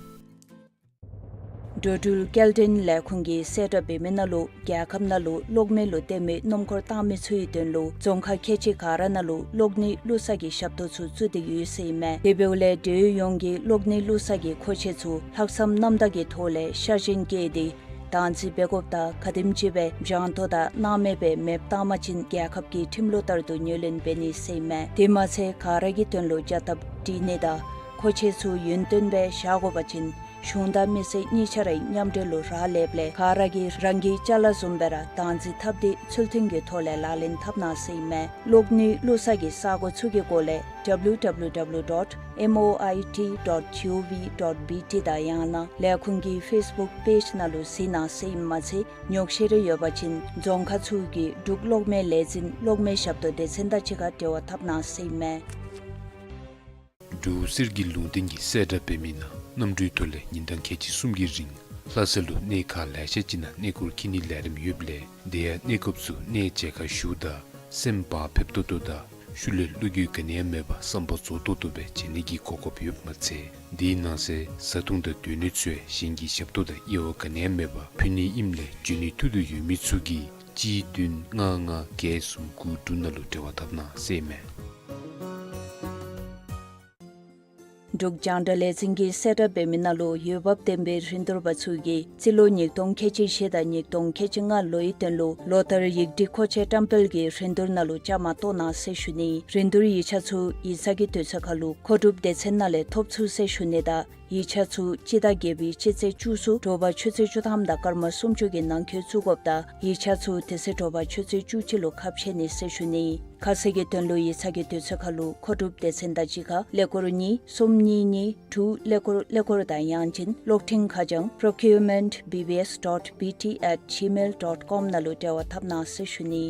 འགྲོ་འགྲུལ་སྐྱེལ་འདྲེན་ལས་ཁུངས་ཀྱིས་གསལ་བསྒྲགས་འབད་མི་ནང་ལུ་རྒྱལ་ཁབ་ནང་ལུ་གློག་མེ་ལུ་བརྟེན་མི་སྣུམ་འཁོར་བཏང་མི་ཚུ་གི་དོན་ལུ་རྫོང་ཁག་ཁལ་གཅིག་ག་ར་ནང་ལུ་གློག་ནི་བླུག་ས་གི་ཞབས་ཏོག་ཚུ་བཙུགས་ཏེ་ཡོད་ཟེར་ཨིན་མས། དེ་འབདཝ་ལས་འབྲེལ་ཡོད་ཡོངས་ཀྱིས་གློག་ནི་བླུག་ས་གི་མཁོ་ཆས་ཚུ་ལྷག་བསམ་རྣམ་དག་གི་ཐོག་ལས་ཤར་གྱེན་བཀལ་ཏེ་བདག་འཛིན་འབད་དགོཔ་དང་ག་དེམ་ཅིག་སྦེ་འཇང་ཐོ་དང་སྣང་མེད་སྦེ་མེདཔ་བཏང་པ་ཅིན་རྒྱལ་ཁབ་ཀྱིས་ཁྲིམས་ལུགས་ལྟར་དུ་ངོས་ལེན་འབད་ནི་ཟེར་ཨིན་མས། དེ་མ་ཚད་ག་ར་གི་དོན་ལུ་བྱ་ཐབས་སྒྲིག་ནི་དང་མཁོ་ཆས་ཚུ་ཡུན་བརྟན་སྦེ་བཞག་དགོ་པ་ཅིན་གཞུང་དང་མི་སེར་གཉིས་ཆ་རའི་མཉམ་འབྲེལ་ལུ་རག་ལསཔ་ལས་ག་ར་གིས་རང་གི་ཅ་ལ་བཟུམ་སྦེ་ར་བདག་འཛིན་འཐབ་སྟེ་ཚུལ་མཐུན་གྱི་ཐོག་ལས་ལག་ལེན་འཐབ་གནང་ཟེར་ཨིན་མས། གློག་ནི་བླུག་ས་གི་ས་སྒོ་ཚུ་གི་སྐོར་ལས་W W W dot M O I T dot G O V dot B T དང་ཡང་ན་ལས་ཁུངས་ཀྱི་Facebook page ནང་ལུ་གཟིགས་གནང་ཟེར་ཨིནམ་མ་ཚད་ཉོགས་བཤད་རེ་ཡོད་པ་ཅིན་རྫོང་ཁག་ཚུ་གི་འབྲུག་གློག་མེ་ལས་འཛིན་གློག་མེ་ཞབས་ཏོག་སྡེ་ཚན་དང་གཅིག་ཁར་འབྲེལ་བ་འཐབ་གནང་ཟེར་ཨིན་མས། འབྲུག་གསེར་གྱི་ལུང་བསྟན་གྱིས་གསལ་བསྒྲགས་འབད་མི་ནང་གནམ་གྲུའི་ཐོག་ལས་ཉིན་གྲངས་ཁལ་གཅིག་གསུམ་གྱི་རིང་ལྷ་ས་ལུ་གནས་ཁག་ལེ་ཤ་ཅིག་ནང་གནས་སྐོར་འཁྱིད་ནིའི་ལས་རིམ་ཡོདཔ་ལས་དེ་ཡང་གནས་སྐབས་སུ་གནས་མཇལ་ཁ་ཞུཝ་ད་སེམས་བག་ཕེབས་ཏོག་ཏོ་དང་ཤུལ་ལས་བློ་འགྱོད་ག་ནི་ཡང་མེད་པར་བསམ་པ་རྫོགས་ཏོག་ཏོ་སྦེ་མཇལ་ནི་གི་གོ་སྐབས་ཡོདཔ་མ་ཚད་དེའི་ནང་གསེས་བཟའ་འཐུང་དང་སྡོད་གནས་ཚུ་ཡང་གཞན་གྱི་ཞབས་ཏོག་དང་དབྱེ་བ་ག་ནི་ཡང་མེད་པར་ཕུལ་ནི་ཨིནམ་ལས་འབྱོན་ནིའི་ཐུགས་འདོད་ཡོད་མི་ཚུ་གིས་གཅིག་བདུན་ལྔ་ལྔ་བརྒྱད་གསུམ་དགུ་དྲུག་ནང་ལུ་འབྲེལ་བ་འཐབ་གནང་ཟེར་ཨིན་མས། འབྲུག་རྒྱང་བསྒྲགས་ལས་འཛིན་གྱིས་གསལ་བསྒྲགས་འབད་མི་ནང་ལུ་འོས་འབབ་ལྡན་པའི་རིན་བསྡུར་པ་ཚུ་གིས་རྩིས་ལོ་ཉིས་སྟོང་ཁལ་གཅིག་བཞི་དང་ཉིས་སྟོང་ཁལ་གཅིག་ལྔ་ལོའི་དོན་ལུ་ལོ་ལྟར་ཡིག་སྒྲིག་མཁོ་ཆས་བཀྲམ་སྤེལ་གྱི་རིན་བསྡུར་ནང་ལུ་བཅའ་མར་གཏོགས་གནང་ཟེར་ཞུ་ནི། རིན་བསྡུར་ཡིག་ཆ་ཚུ་ཡིག་ཚང་གི་དུས་ཚོད་ཁར་ལུ་མཁོ་སྒྲུབ་སྡེ་ཚན་ནང་ལས་ཐོབ་ཚུགས་ཟེར་ཞུ་ནི་དང་ཡིག་ཆ་ཚུ་སྤྱི་ཟླ་བརྒྱད་པའི་སྤྱི་ཚེས་བཅུ་གསུམ་དྲོ་པ་ཆུ་ཚོད་བཅུ་ཐམ་དང་སྐར་མ་སུམ་ཅུ་གི་ནང་འཁོད་བཙུགས་དགོཔ་དང་ཡིག་ཆ་ཚུ་དེ་ཚེ་དྲོ་པ་ཆུ་ཚོད་བཅུ་གཅིག་ལུ་ཁ་ཕྱེ་ནི་ཟེར་ཞུ་ནི། ཁ་གསལ་གྱི་དོན་ལུ་ཡིག་ཚང་གི་དུས་ཚོད་ཁར་ལུ་མཁོ་སྒྲུབ་སྡེ་ཚན་དང་གཅིག་ཁར་ཀླད་ཀོར་གཉིས་གསུམ་གཉིས་གཉིས་དྲུག་ཀླད་ཀོར་ཀླད་ཀོར་དང་ཡང་ཅིན་གློག་འཕྲིན་ཁ་བྱང་procurement B B S dot B T at gmail dot com ནང་ལུ་འབྲེལ་བ་འཐབ་གནང་ཟེར་ཞུ་ནི།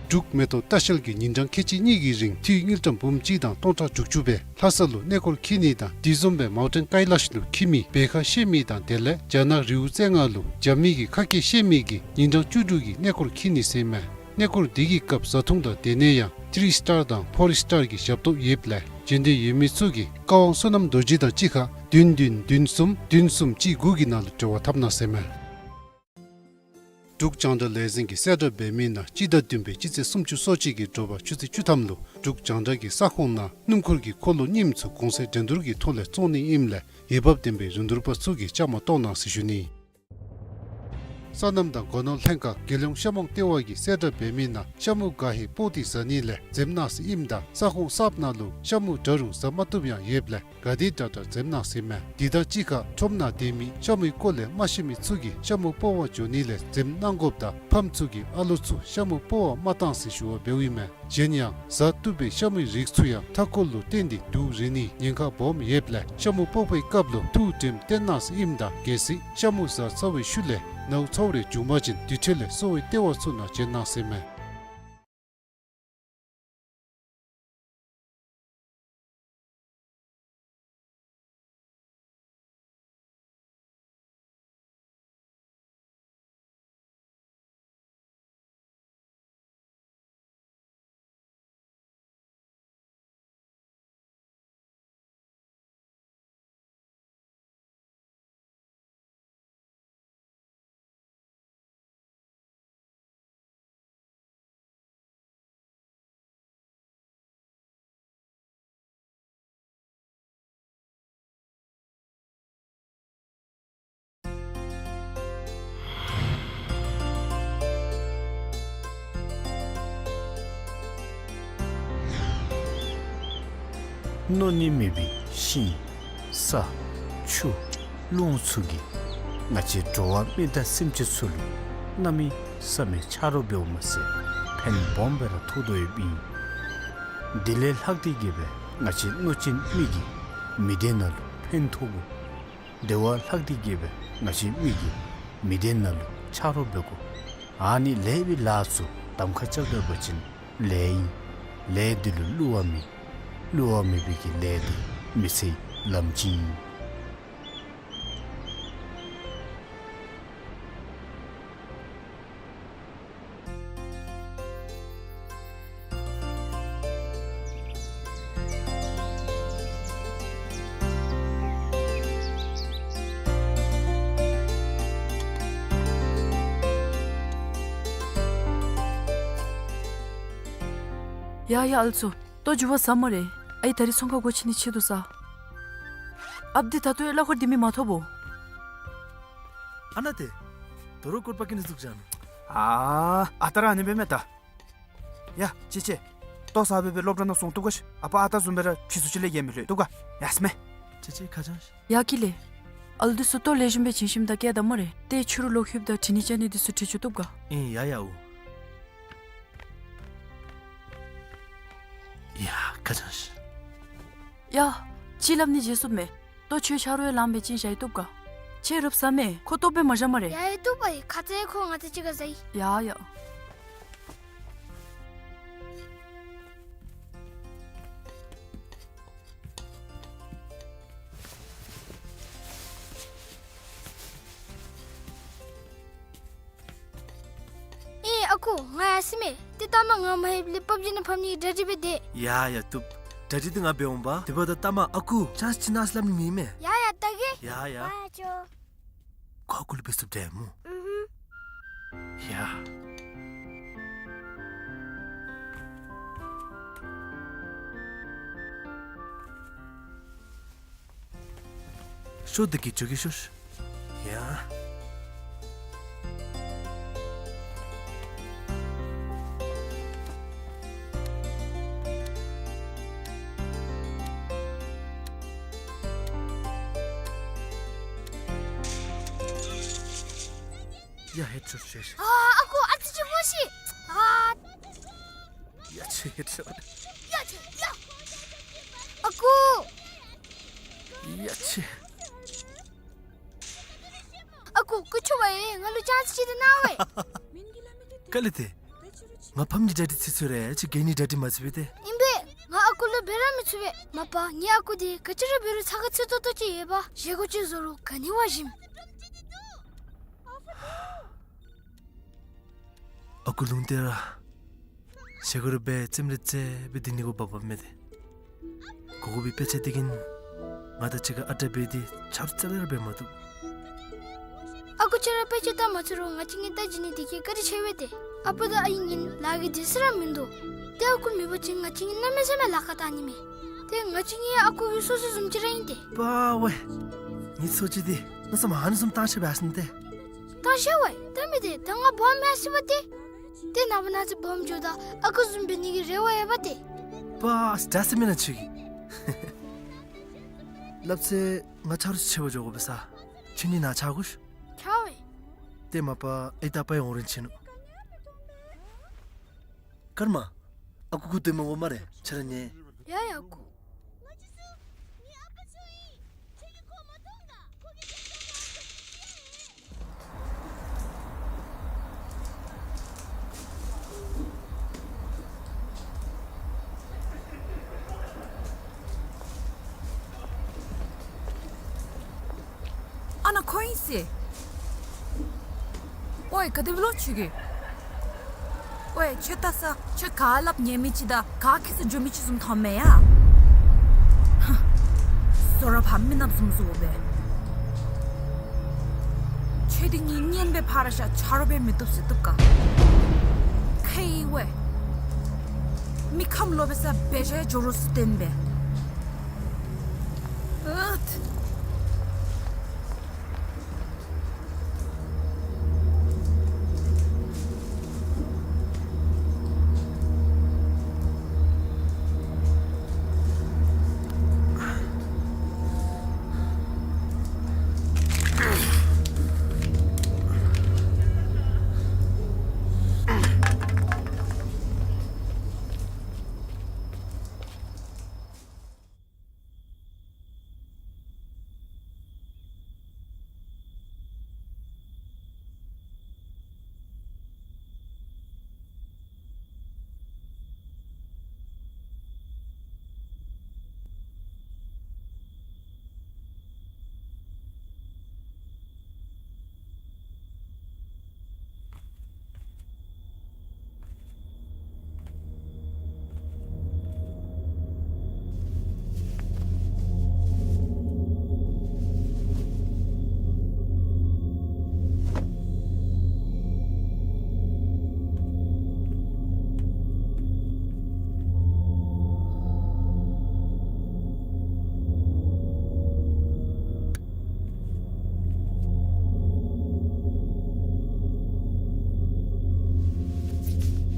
འབྲུག་མེ་ཏོག་ལྟ་བཤལ་གྱིས་ཉིན་གྲངས་ཁལ་གཅིག་གཉིས་ཀྱི་རིང་འཐུས་དངུལ་ཀྲམ་འབུམ་གཅིག་དང་སྟོང་ཕྲག་དྲུག་ཅུ་སྦེ་ལྷ་ས་ལུ་གནས་སྐོར་འཁྱིད་ནི་དང་དེ་བཟུམ་སྦེ་མའུ་ཊེན་ཀའི་ལཱཤ་ལུ་འཁྱིད་མི་བེ་ཁ་བཤལ་མི་དང་དེ་ལས་རྒྱ་ནག་རི་བོ་རྩེ་ལྔ་ལུ་རྒྱབ་མི་གི་ཁ་སྐད་བཤད་མི་གིས་ཉིན་གྲངས་བཅུ་དྲུག་གི་གནས་སྐོར་འཁྱིད་ནི་ཟེར་མས། གནས་སྐོར་འདི་གི་སྐབས་བཟའ་འཐུང་དང་སྡོད་གནས་ཡང་ཐི་རི་སི་ཊར་དང་ཕོར་སི་ཊར་གྱི་ཞབས་ཏོག་ཡོདཔ་ལས་འབྱོན་འདོད་ཡོད་མི་ཚུ་གིས་བཀའ་དབང་བསོད་ནམས་རྡོ་རྗེ་དང་གཅིག་ཁར་བདུན་བདུན་བདུན་གསུམ་བདུན་གསུམ་གཅིག་དགུ་གི་ནང་ལུ་འབྲེལ་བ་འཐབ་གནང་ཟེར་མས། འབྲུག་རྒྱང་བསྒྲགས་ལས་འཛིན་གྱིས་གསལ་བསྒྲགས་འབད་མི་ནང་སྤྱི་ཟླ་བདུན་པའི་སྤྱི་ཚེས་སུམ་ཅུ་སོ་གཅིག་གི་དྲོ་པ་ཆུ་ཚོད་བཅུ་ཐམ་ལུ་འབྲུག་རྒྱང་བསྒྲགས་ཀྱི་ས་ཁོངས་ནང་སྣུམ་འཁོར་གྱི་འཁོར་ལོ་རྙིངམ་ཚུ་གོང་ཚད་འགྲན་བསྡུར་གྱི་ཐོག་ལས་བཙོང་ནི་ཨིནམ་ལས་འོས་འབབ་ལྡན་པའི་རིན་བསྡུར་པ་ཚུ་གིས་བཅའ་མར་གཏོགས་གནང་ཟེར་ཞུ་ནི། སོ་ནམ་དང་སྒོ་ནོར་ལྷན་ཁག་རྒྱལ་ཡོངས་ཤ་མོང་ལྟེ་བ་གིས་གསལ་བསྒྲགས་འབད་མི་ནང་ཤ་མུ་ག་ཧེ་སྤོག་སྟེ་བཟའ་ནི་ལས་འཛེམ་གནང་ཟེར་ཨིནམ་ད་ས་ཁོངས་གསརཔ་ནང་ལུ་ཤ་མུ་འདྲ་རུང་བཟའ་མ་བཏུབ་ཡང་ཡོདཔ་ལས་ག་དེ་དྲག་དྲག་འཛེམ་གནང་ཟེར་མས། དེ་དང་གཅིག་ཁར་ཁྲོམ་ནང་སྡོད་མི་ཤ་མུའི་སྐོར་ལས་མ་ཤེས་མི་ཚུ་གིས་ཤ་མུ་སྤོག་པར་འགྱོ་ནི་ལས་འཛེམ་གནང་དགོཔ་དང་ཕམ་ཚུ་གིས་ཨ་ལོ་ཚུ་ཤ་མུ་སྤོག་པར་མ་གཏང་ཟེར་ཞུ་བ་འབདཝ་ཨིན་མས། གཞན་ཡང་བཟའ་བཏུབ་པའི་ཤ་མུའི་རིགས་ཚུ་ཡང་མཐའ་འཁོར་ལུ་བརྟེན་ཏེ་དུག་རེག་ནིའི་ཉེན་ཁ་སྦོམ་ཡོདཔ་ལས་ཤ་མུ་སྤོག་པའི་སྐབས་ལུ་ཐུགས་དྲནམ་བཏོན་གནང་ཟེར་ཨིནམ་ད་གལ་སྲིད་ཤ་མུ་བཟའ་ཚར་བའི་ཤུལ་ལས་ནཝ་ཚཝ་རེ་བྱུང་པ་ཅིན་དེ་འཕྲོ་ལས་གསོ་བའི་ལྟེ་བ་ཚུ་ནང་བྱོན་གནང་ཟེར་མས། མནོ་ནི་མེད་པའི་ཤིང་ས་ཆུ་རླུང་ཚུ་གིས་ང་བཅས་འགྲོ་བ་མི་དང་སེམས་ཅན་ཚུ་ལུ་གནམ་མེད་ས་མེད་ཆ་རོགས་འབདཝ་མ་ཚད་ཕན་སྦོམ་སྦེ་ར་ཐོགས་དོ་ཡོདཔ་ཨིན། དེ་ལས་ལྷག་སྟེ་གི་སྦེ་ང་བཅས་གནོད་སྦྱིན་མི་གིས་མི་སྡེ་ནང་ལུ་ཕན་ཐོགས་དགོ། དེ་བ་ལྷག་སྟེ་གི་སྦེ་ང་བཅས་མི་གིས་མི་སྡེ་ནང་ལུ་ཆ་རོགས་འབད་དགོ། ཨ་ནི་ལེགས་པའི་ལཱ་ཚུ་གདམ་ཁ་རྐྱབ་སྡོད་པ་ཅིན་ལེགས་ཨིན། ལས་འདི་ལུ་བསླུ་བ་མེད། བསླུ་བ་མེད་པའི་གི་ལས་འདི་མི་ཚེའི་ལམ་སྤྱི་ཨིན། ཡ་ཡ་ཨ་ལོ་ཚུ། ལྟོ་འགྱོ་བ་ཟ་སྨ་རེ། ཨའི་ད་རིས་ཚོང་ཁང་སྒོ་ཕྱེ་ནི་ཆེད་དུ་ས། ཨཔ་འདི་ད་ལྟོ་ཡང་གླ་འཁོར་འདི་མི་མ་ཐོབ་བོ། ཨ་ན་ཏེ། དོ་རུང་སྐོར་པ་ཀི་ནི་འཛུགས་བཞག་ནུག། ཨ་ཨ་ད་ར་ཨ་ནི་སྦེ་མས་ད། ཡ་ཅི་ཅི། ལྟོ་ཟ་སྦེ་སྦེ་སློབ་གྲྭ་ནང་སོང་བཏུབ་ག་ཤི། ཨ་པ་ཨ་ད་བཟུམ་སྦེ་ར་ཕྱི་སུ་ཅིག་ལས་ཡེ་མི་ལྷོད་བཏུབ་ག། ཡ་སྨས། ཅི་ཅི་ཁ་བྱང་ཤིག། ཡ་ཀི་ལེ། ཨ་ལོ་འདི་ཚུ་ལྟོ་ལེགས་ཤོམ་སྦེ་བྱིན་ཞིནམ་ད་བསྐྱལ་ད་སྨ་རེ། ཏེ་ཕྱི་རུ་ལོག་ལྷོདཔ་ད་དྲི་ནི་བཅའ་ནི་འདི་ཚུ་དྲི་བཅུག་བཏུབ་ག། ཨིན་ཡ་ཡ་འོ། ཡ་ཁ་བྱང་ཤིག། ཡ། ཅིག་སླབ་ནི་བརྗེད་སོངམ་མས། ལྟོ་ཁྱོད་ཆ་རོགས་ཡང་ལངམ་སྦེ་བྱིན་བཞག་ཡི་བཏུབ་ག། ཁྱོད་རབ་ཟ་མས། ཁོ་ལྟོཝ་སྦེ་མ་བཞག་སྨ་རེ། ཡ་ཡ་བཏུབ་པ་ཡི། ཁ་ཙ་ཁོ་ང་བཅས་གཅིག་ཁར་ཟ་ཡི། ཡ་ཡ། ཨེ་ཨ་ཁུ་ང་ཡར་སོང་མས། ཏེ་ལྟ་མ་ང་མ་ལྷོདཔ་ལས་པབ་ཇི་ནང་ཕབ་ནི་གི་གྲ་སྒྲིག་འབད་དེས། ཡ་ཡ་བཏུབ། གྲ་སྒྲིག་འདི་ང་འབད་འོང་པ། དེ་འབདཝ་ད་ལྟ་མ་ཨ་ཁུ་ཅཱནསི་ཅིག་གནང་ཟེར་སླབ་ནི་མེད་མས། ཡ་ཡ་ད་གེ། ཡ་ཡ། ང་ཡར་འགྱོ། ཁོ་ཨ་ཁུ་ལུ་འབད་ཚུགསཔ་འདྲས་སྨོ། ཨུ་ཧུམ། ཡ། ཤོག་འདི་གིས་འགྱོ་གེ་ཤོག། ཡ། ཡ་ཧེད་ཤོག་ཤོག་ཤོག། ཨ་ཨ་ཁུ་ཨ་ཙི་ཅིག་སྨོ་ཤིག། ཨ། ཡ་ཆེ་ཧེད་ཤོག། ཡ་ཆེ་ཡ། ཨ་ཁུ། ཡ་ཆེ། ཨ་ཁུ་སྐུ་མཁྱེན་པ་ཡིས་ང་ལུ་ཅཱནསི་ཅིག་ཏེ་གནང་བས། ག་ལས་ཏེ། ང་ཕམ་གྱི་གྲ་སྒྲིག་ཚར་ཚར་རེ་ཅིག་གན་ནི་གྲ་སྒྲིག་མ་ཚར་བས་ཏེ། ཨིན་པས། ང་ཨ་ཁུ་ལུ་འབད་ར་མི་ཚུགས་པས། མ་པ་ངེའི་ཨ་ཁུ་འདི་ག་ཅི་ར་འབད་རུང་ཚ་ག་ཚིག་ཏོག་ཏོ་ཅིག་ཡོད་པ། བཞེས་སྒོ་ཅིག་བཟོ་རུང་ག་ནི་བ་ཞིམ། ཨ་ཁུ་ལུང་བསྟན་ར། བཞེས་སྒོ་ར་འབད་རྩེདམོ་ར་རྩེ་སྦེ་སྡོད་ནི་གུ་བབ་བབ་མས་ཏེ། གོ་གོ་བའི་དཔེ་ཆ་འདི་གིས་ང་དང་གཅིག་ཁར་ཨ་རྟག་འབད་དེ་ཆ་རོགས་རྩ་ལས་ར་འབད་མ་བཏུབ། ཨ་ཁུ་ཁྱོད་ར་དཔེ་ཆ་ལྟ་མ་ཚུགས་རུང་ང་བཅས་གཉིས་ལྟ་བྱིན་ནི་འདི་གིས་བཀའ་དྲིན་ཆེ་བས་ཏེ། ཨ་པ་དང་ཨའི་གཉིས་ལཱ་གི་དུས་ཚོད་ར་མིན་འདུག། ཏེ་ཨ་ཁུ་མེད་པ་ཅིན་ང་བཅས་གཉིས་གནམ་མེད་ས་མེད་ལཱ་ཁག་བཏང་ནི་མས། ཏེ་ང་བཅས་གཉིས་ཨ་ཁུ་གི་སོ་སོ་བཟུམ་ཅིག་ར་ཨིན་ཏེ། པ་ཝེ། ངེའི་སོ་ཅིག་འདི་གནམ་མེད་ས་མེད་ཨ་ནི་བཟུམ་བཏང་ཤེས་པས་ཟེར་ཏེ། བཏང་ཤེས་པས། ད་མི་འདི་ད་ང་སྦོམ་མེན་ཟེར་བ་ཏེ། ཏེ་ནངས་པ་གནངས་ཚེ་སྦོམ་འགྱོཝ་ད་ཨ་ཁུ་བཟུམ་འབད་ནི་གི་རེ་བ་ཡོད་པ་ཏེ། པ་ད་ཟེར་མེན་ན་ཁྱོད་ཀྱིས། སླབ་ཚེ་ང་ཆ་རོགས་ཆེ་བ་འགྱོ་དགོ་པས་ས། ཁྱོད་གཉིས་ནཱ་ཆ་དགོ་ཤིག། ཆ་བས། ཏེ་མ་པ་ཨའི་དང་པའི་འོང་རན་ཆི་ནུག། ཀརྨ། ཨ་ཁུ་ཁུ་སྟོན་མ་དགོ་སྨ་རེ་ཁྱོད་ར་ཉལ། ཡ་ཡ་ཨ་ཁུ། ཨ་ནཱ་ཁོ་ཨིན་ཟེར། ཝའེ་ག་དེ་སྦེ་ལོ་ཁྱོད་ཀྱིས། ཝའེ་ཁྱོད་ལྟ་ས་ཁྱོད་ག་སླབ་ཉན་མི་ཅིག་དང་ག་ཁྱད་གསོད་འགྱོ་མི་ཅིག་བཟུམ་མཐོངམ་མས་ཡ། ཧ། ཟོར་ར་ཕམ་མི་ནགཔ་བཟུམ་བཟོ་སྦེ། ཁྱོད་འདི་གཉིས་གཉེན་སྦེ་ཕར་བཞག་ཆ་རོགས་འབད་མི་བཏུབ་ཟེར་བཏུབ་ག། ཁེ་ཝའེ། མི་ཁམས་ལོག་པའི་ས་འབད་བཞག་འགྱོ་རོགས་ཟེར་བསྟན་པས། ཨུད།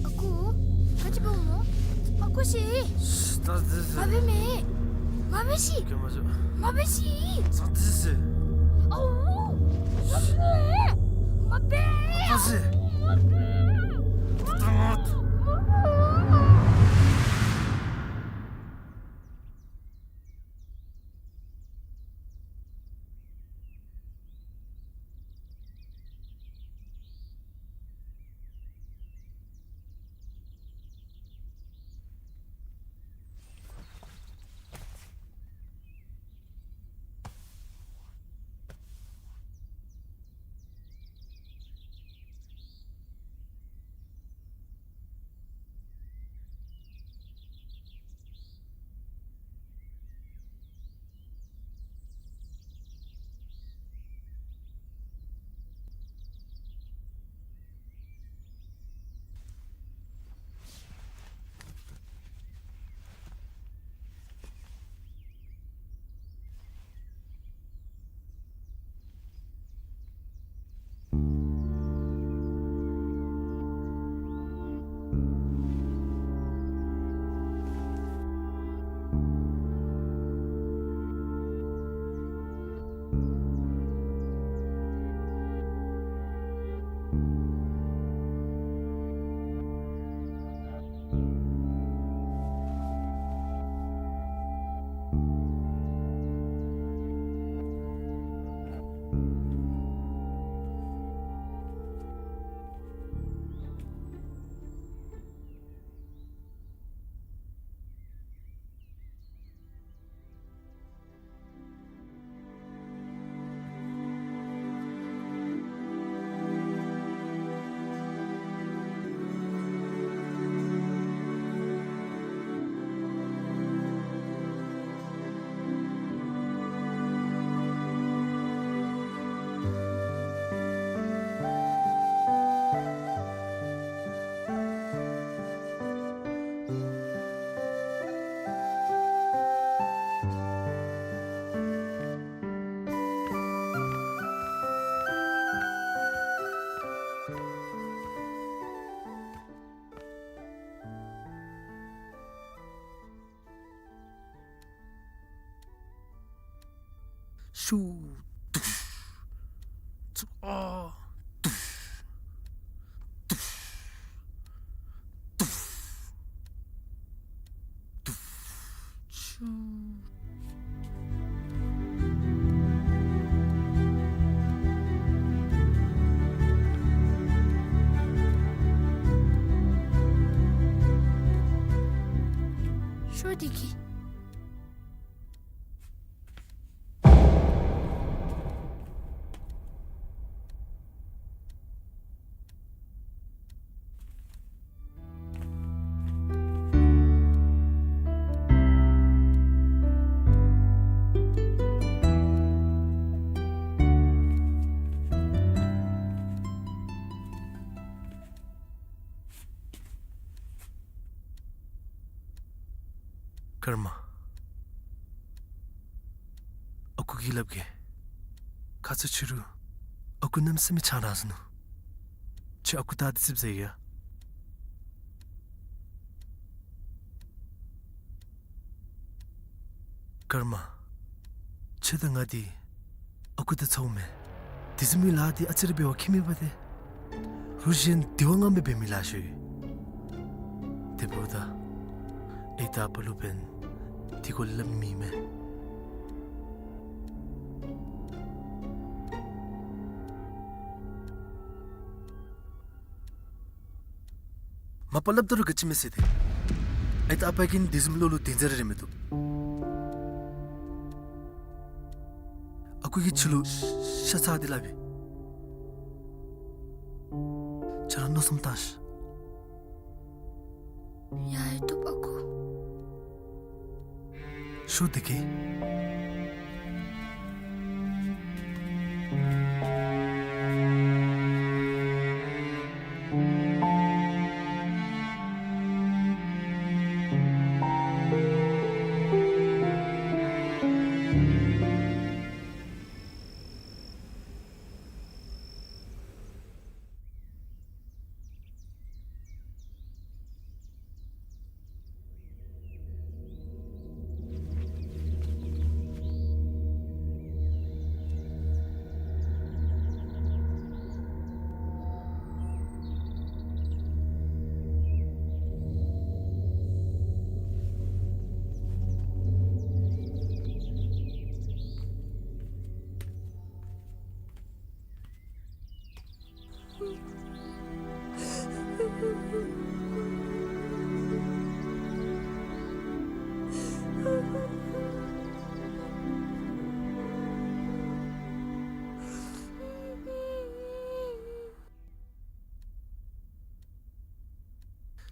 ཨ་ཁུ། ག་ཅི་འབདཝ་སྨོ། ཨ་ཁུ་ཤི། ད་དེ་ཟེར། མ་འབད་མི། མ་འབད་ཤི། ག་མ་བྱུང་། མ་འབད་ཤི། ད་དེ་ཟེར། ཨའུ། མ་འབད། མ་འབད། ད་ཟེར། མ་འབད། ད་ང་། མ་འབད། ཤུ། དུཤ། ཚུ། ཨ། དུཤ། དུཤ། དུཤ། དུཤ། ཤུ། ཤོ་དེ་གི། ཀརྨ། ཨ་ཁུ་གིས་སླབ་གེ། ཁ་ཙ་ཕྱི་རུ་ཨ་ཁུ་གནམ་མེད་ས་མེད་ཆང་འཐུང་ནུག། ཁྱོད་ཨ་ཁུ་ད་དེ་ཙིགཔ་ཟ་ཡི་ཡ། ཀརྨ། ཁྱོད་དང་ང་འདི་ཨ་ཁུ་དང་ཚ་བོ་མེན། དེ་བཟུམ་མའི་ལཱ་འདི་ཨ་ཙི་རེ་འབད་བ་ཁྱད་མེད་པ་ཏེ། རུ་གཞན་འདི་བ་ངོ་མ་འབད་མི་ལཱ་ཤོས། དེ་འབདཝ་ད་ཨའི་དང་ཨ་པ་ལུ་འབདན་དེ་སྐོར་སླབ་མི་མེད། མ་པ་སླབ་ད་རུང་ག་ཅི་མེད་ཟེར་ཏེ། ཨའི་དང་ཨ་པ་གིས་དེ་བཟུམ་བློ་ལུ་དེ་ཟེར་རེ་མི་བཏུབ། ཨ་ཁུ་གིས་ཁྱོད་ལུ་ཤ་ཚ་སྟེ་སླབ་ཨིན། ཁྱོད་ར་མནོ་བསམ་བཏང་ཤིག། ཡ་ཡ་བཏུབ་ཨ་ཁུ། ཤོ་དེ་གི།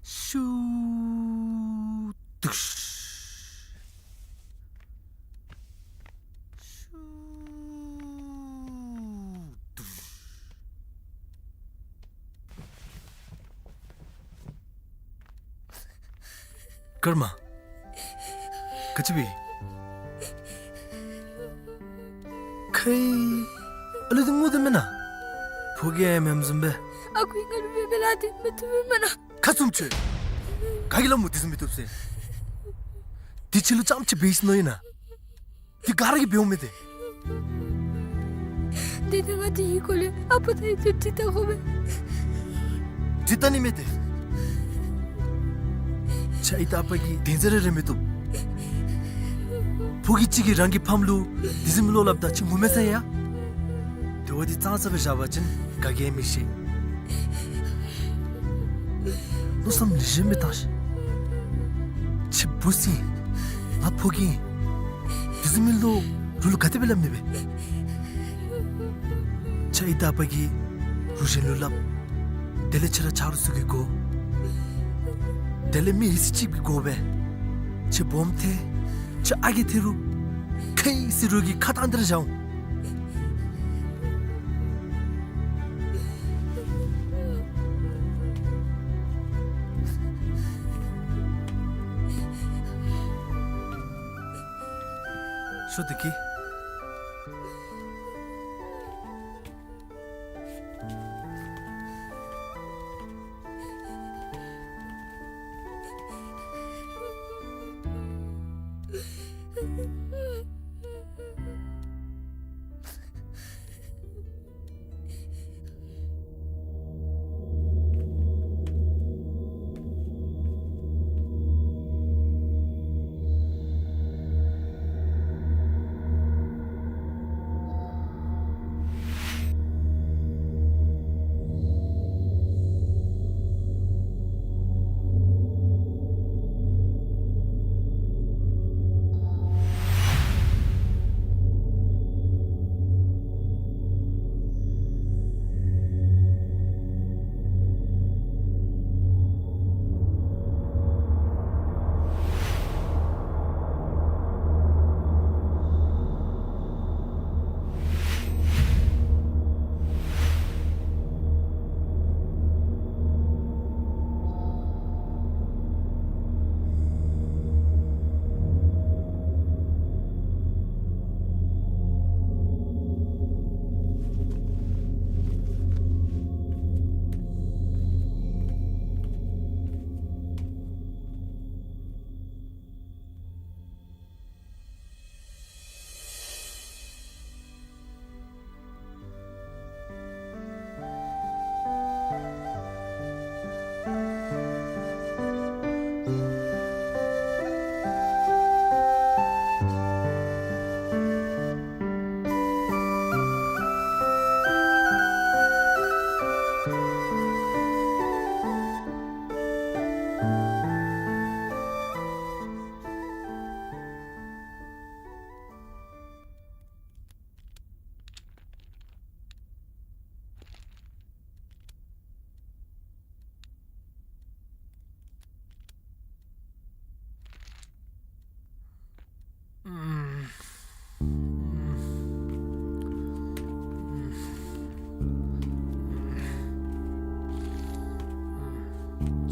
ཤུ། དུཤ། ཤུ། དུཤ། ཀརྨ། ག་ཅི་འབད། ཁའི་ཨ་ལུ་འདི་ངུ་དོ་མེན་ན། ཕོ་རྒྱས་ཡང་མེནམ་བཟུམ་སྦེ། ཨ་ཁུ་ང་ལུ་འབད་མི་ལཱ་འདི་མི་བཏུབ་མེན་ན། ཁ་བཙུམ་ཁྱོད། ག་གིས་སླབ་སྨོ་དེ་བཟུམ་མི་བཏུབ་ཟེར། དེ་ཁྱོད་ལུ་རྐྱངམ་ཅིག་འབད་ཡི་ཟེར་མནོ་ཡི་ན། དེ་ག་ར་གིས་འབདཝ་མས་ཏེ། དེ་ནི་ང་དེའི་སྐོར་ལས་ཨ་པ་དང་ཨའི་ཚུ་དྲི་བལྟ་དགོ་པས། དྲི་བལྟ་ནི་མེད་དེ། ཁྱོད་ཨའི་དང་ཨ་པ་གིས་དེ་ཟེར་རེ་མི་བཏུབ། ཕོ་རྒྱས་ཅིག་གིས་རང་གི་ཕམ་ལུ་དེ་བཟུམ་བློ་སླབ་ད་ཁྱོད་ངོ་མེད་ས་ཡ། དེ་བ་འདི་གཙང་ས་སྦེ་བཞག་པ་ཅིན་ག་གིས་མི་ཤེས། མནོ་བསམ་ལེགས་ཤོམ་སྦེ་བཏང་ཤིག། ཁྱོད་བུ་ཟེར་ང་ཕོ་རྒྱས་ཨིན། དེ་བཟུམ་མའི་བློ་རུལ་ལུ་ག་དེ་སྦེ་སླབ་ནི་སྦེ། ཁྱོད་ཨའི་དང་ཨ་པ་གིས་རུ་གཞན་ལུ་སླབ། དེ་ལས་ཁྱོད་ར་ཆ་རོགས་ཚུ་གི་སྒོ། དེ་ལས་མི་ཧེ་སི་ཅིག་གི་སྒོ་སྦེ། ཁྱོད་སྦོམ་ཐལ། ཁྱོད་ཨ་རྒས་ཐལ་རུང་ཁའི་སི་རུ་གི་ཁ་བཏང་སྟེ་ར་བཞག་འོང་། ཤོ་དེ་གི།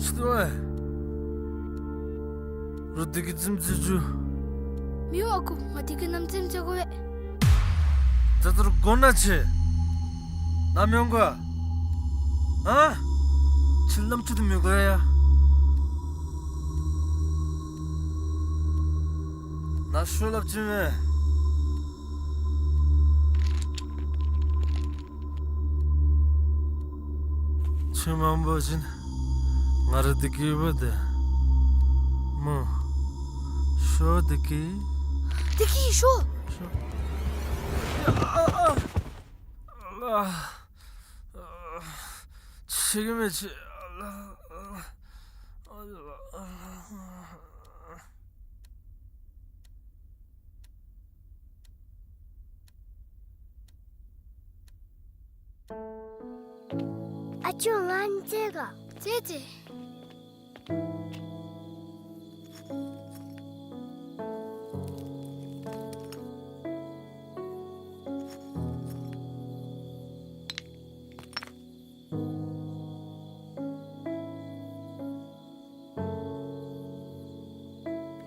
ཅི་དོ་ཨེ། རོགས་བདེ་སྐྱིད་རྩེདམོ་རྩེ་བཅུག། མི་འོང་ཨ་ཁུ། ང་བདེ་སྐྱིད་ནམ་རྩེདམོ་རྩེ་དགོ་པས། ད་ལྟོ་ར་དགོ་ན་ཆེ། ནཱ་མི་འོང་ག། ཨ། ཁྱོད་ལམ་ཁྲིད་དེ་མི་དགོ་ཡ། ནཱ་ཤོག་སླབ་ཅི་མས། ཁྱོད་མ་འོང་པ་ཅིན་ང་ར་བདེ་སྐྱིད་ཡོད་པ་ཏེ་སྨོ། ཤོག་བདེ་སྐྱིད། བདེ་སྐྱིད་ཤོག། ཤོག། ཨ་ཨ་ཨ། ཤེས་ཀྱི་མེད་ཅི། ཨ་ཅོ་ང་རྩེད་ག། རྩེད་རྩེད།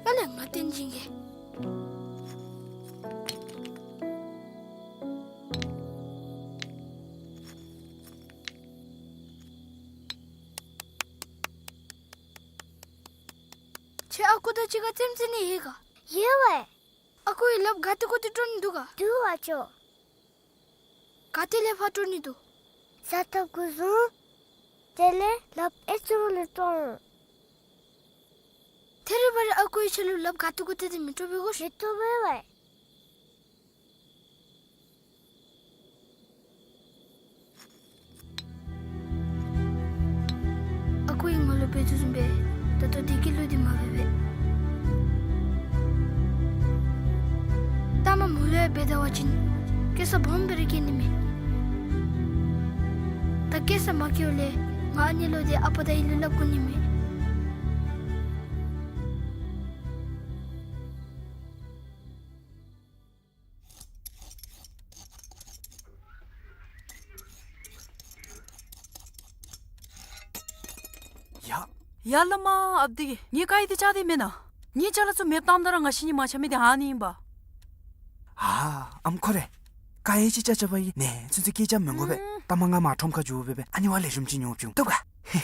ཨ་ལས་ང་བསྟན་སྦྱིན་གྱིས། ཁྱོད་ཨ་ཁུ་དང་གཅིག་ཁར་རྩེདམོ་རྩེ་ནི་ཡོད་ག། ཡོད་པས། ཨ་ཁུ་གིས་ལགཔ་ག་ཏེ་གུ་ཏེ་དཀྲོག་ནི་འདུག་ག། འདུག་ཨ་ཅོ། ག་ཏེ་ལས་ཕར་དཀྲོག་ནི་འདུག། ས་ཐོབ་གུ་བཟུང་། དེ་ལས་ལགཔ་ཨེ་ཙི་རུ་ལས་དཀྲོག་འོང་། ཐད་རི་བ་རི་ཨ་ཁུ་གིས་ཁྱོད་ལུ་ལགཔ་ག་ཏེ་གུ་ཏེ་དེ་མི་དཀྲོག་པས་གོ་ཤིག། མི་དཀྲོག་པས་ཝའེ། ཨ་ཁུ་གིས་ང་ལུ་འབད་དོ་བཟུམ་སྦེ་ད་ལྟོ་བདེ་སྐྱིད་ལུ་འདི་མ་འབད་བས། ལྟ་མ་མུ་ལེ་འབད་ད་བ་ཅིན་སྐྱེ་ས་སྦོམ་སྦེ་ར་སྐྱེ་ནི་མས། ད་སྐྱེ་ས་མ་སྐྱེཝ་ལས་ང་ཨ་ནི་ལུ་འདི་ཨ་པ་དང་ཨའི་ལུ་སླབ་དགོ་ནི་མས། ཡ། ཡ་བླ་མ་ཨཔ་འདི་གིས་ངེའི་ཀ་ཡི་འདི་བཅག་སྟེ་མེན་ན། ངེའི་ཅ་ལ་ཚུ་མེདཔ་བཏངམ་ད་ར་ང་བཞིན་གྱིས་མ་འཆམ་མི་འདི་ཨ་ནི་ཨིན་པ། ཨ་ཨམ་ཁོ་རེ། ཀ་ཡི་ཅིག་བཅག་བཅགཔ་ཨིན། ནེ་ཚུན་ཚོད་སྐད་རྐྱབ་མི་དགོ་པས། ཨུམ། ལྟ་མ་ང་མར་ཁྲོམ་ཁར་འགྱོ་སྦེ་སྦེ་ཨ་ནི་བ་ལས་རིམ་ཅིག་ཉོ་བྱུང་། བཏུབ་ག།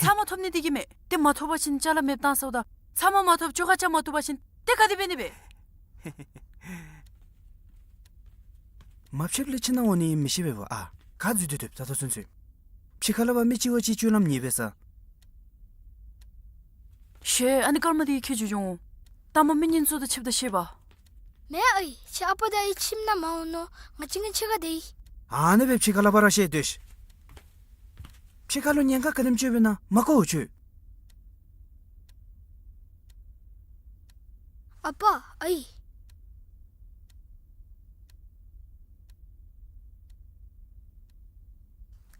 ཚབ་མ་ཐོབ་ནི་འདི་གིས་མས། ཏེ་མ་ཐོབ་པ་ཅིན་ཅ་ལ་མེདཔ་བཏང་ཟེརཝ་ད། ཚབ་མ་མ་ཐོབ་བཅོ་ཁ་རྐྱབ་མ་བཏུབ་པ་ཅིན་ཏེ་ག་དེ་འབད་ནི་སྦེ། མ་ཕྱདཔ་ལས་ཕྱི་ནང་འོང་ནི་མི་ཤེས་པས་བ་ཨ། ག་འཛུལ་ཏེ་སྡོདཔ་ད་ལྟོ་ཚུན་ཚོད། ཕྱི་ཁར་ལས་ཕར་མི་གཅིག་བ་གཅིག་སྤྱོད་ལམ་ཉེས་པས་ས། ཤེས། ཨ་ནི་སྐར་མ་འདི་ཁྱོད་འགྱོ་འགྱོ་འོང་། ལྟ་མ་མི་ངན་ཚུ་དང་ཕྱདཔ་ད་ཤེས་པ། མེན་ཨའི། ཁྱོད་ཨ་པ་དང་ཨའི་ཁྱིམ་ནང་མ་འོང་ནོ། ང་གཅིག་ངེའི་ཕྱི་ཁར་སྡོད་ཡི། ཨ་ནི་སྦེ་ཕྱི་ཁར་ལས་ཕར་ར་བཤལ་སྡོད་ཤིག། ཕྱི་ཁར་ལུ་ཉེན་ཁ་ག་དེམ་ཅིག་ཡོདཔ་ཨིན་ན་མ་གོ་འོང་ཁྱོད། ཨ་པ་ཨའི།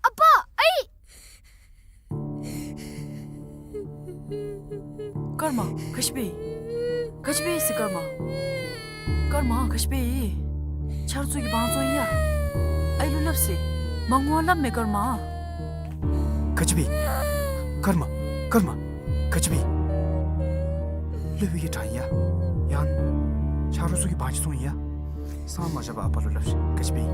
ཨ་པ་ཨའི། སྐར་མ་ག་ཅི་འབད་ཡི། ག་ཅི་འབད་ཡི་ཟེར་སྐར་མ། སྐར་མ་ག་ཅི་འབད་ཡི། ཆ་རོགས་ཚུ་གིས་དབང་བཙོང་ཡི་ཡ། ཨའི་ལུ་སླབ་ཟེར། མ་ངུ་བར་སླབ་མས་སྐར་མ། ག་ཅི་འབད་ཡི། སྐར་མ། སྐར་མ། ག་ཅི་འབད་ཡི། སློབ་དཔོན་གྱིས་དྲངས་ཡི་ཡ། ཡང་ཆ་རོགས་ཚུ་གིས་དབང་ཅིག་བཙོང་ཡི་ཡ། སང་མ་བཞག་པར་ཨ་པ་ལུ་སླབ་ཤིག། ག་ཅི་འབད་ཡི།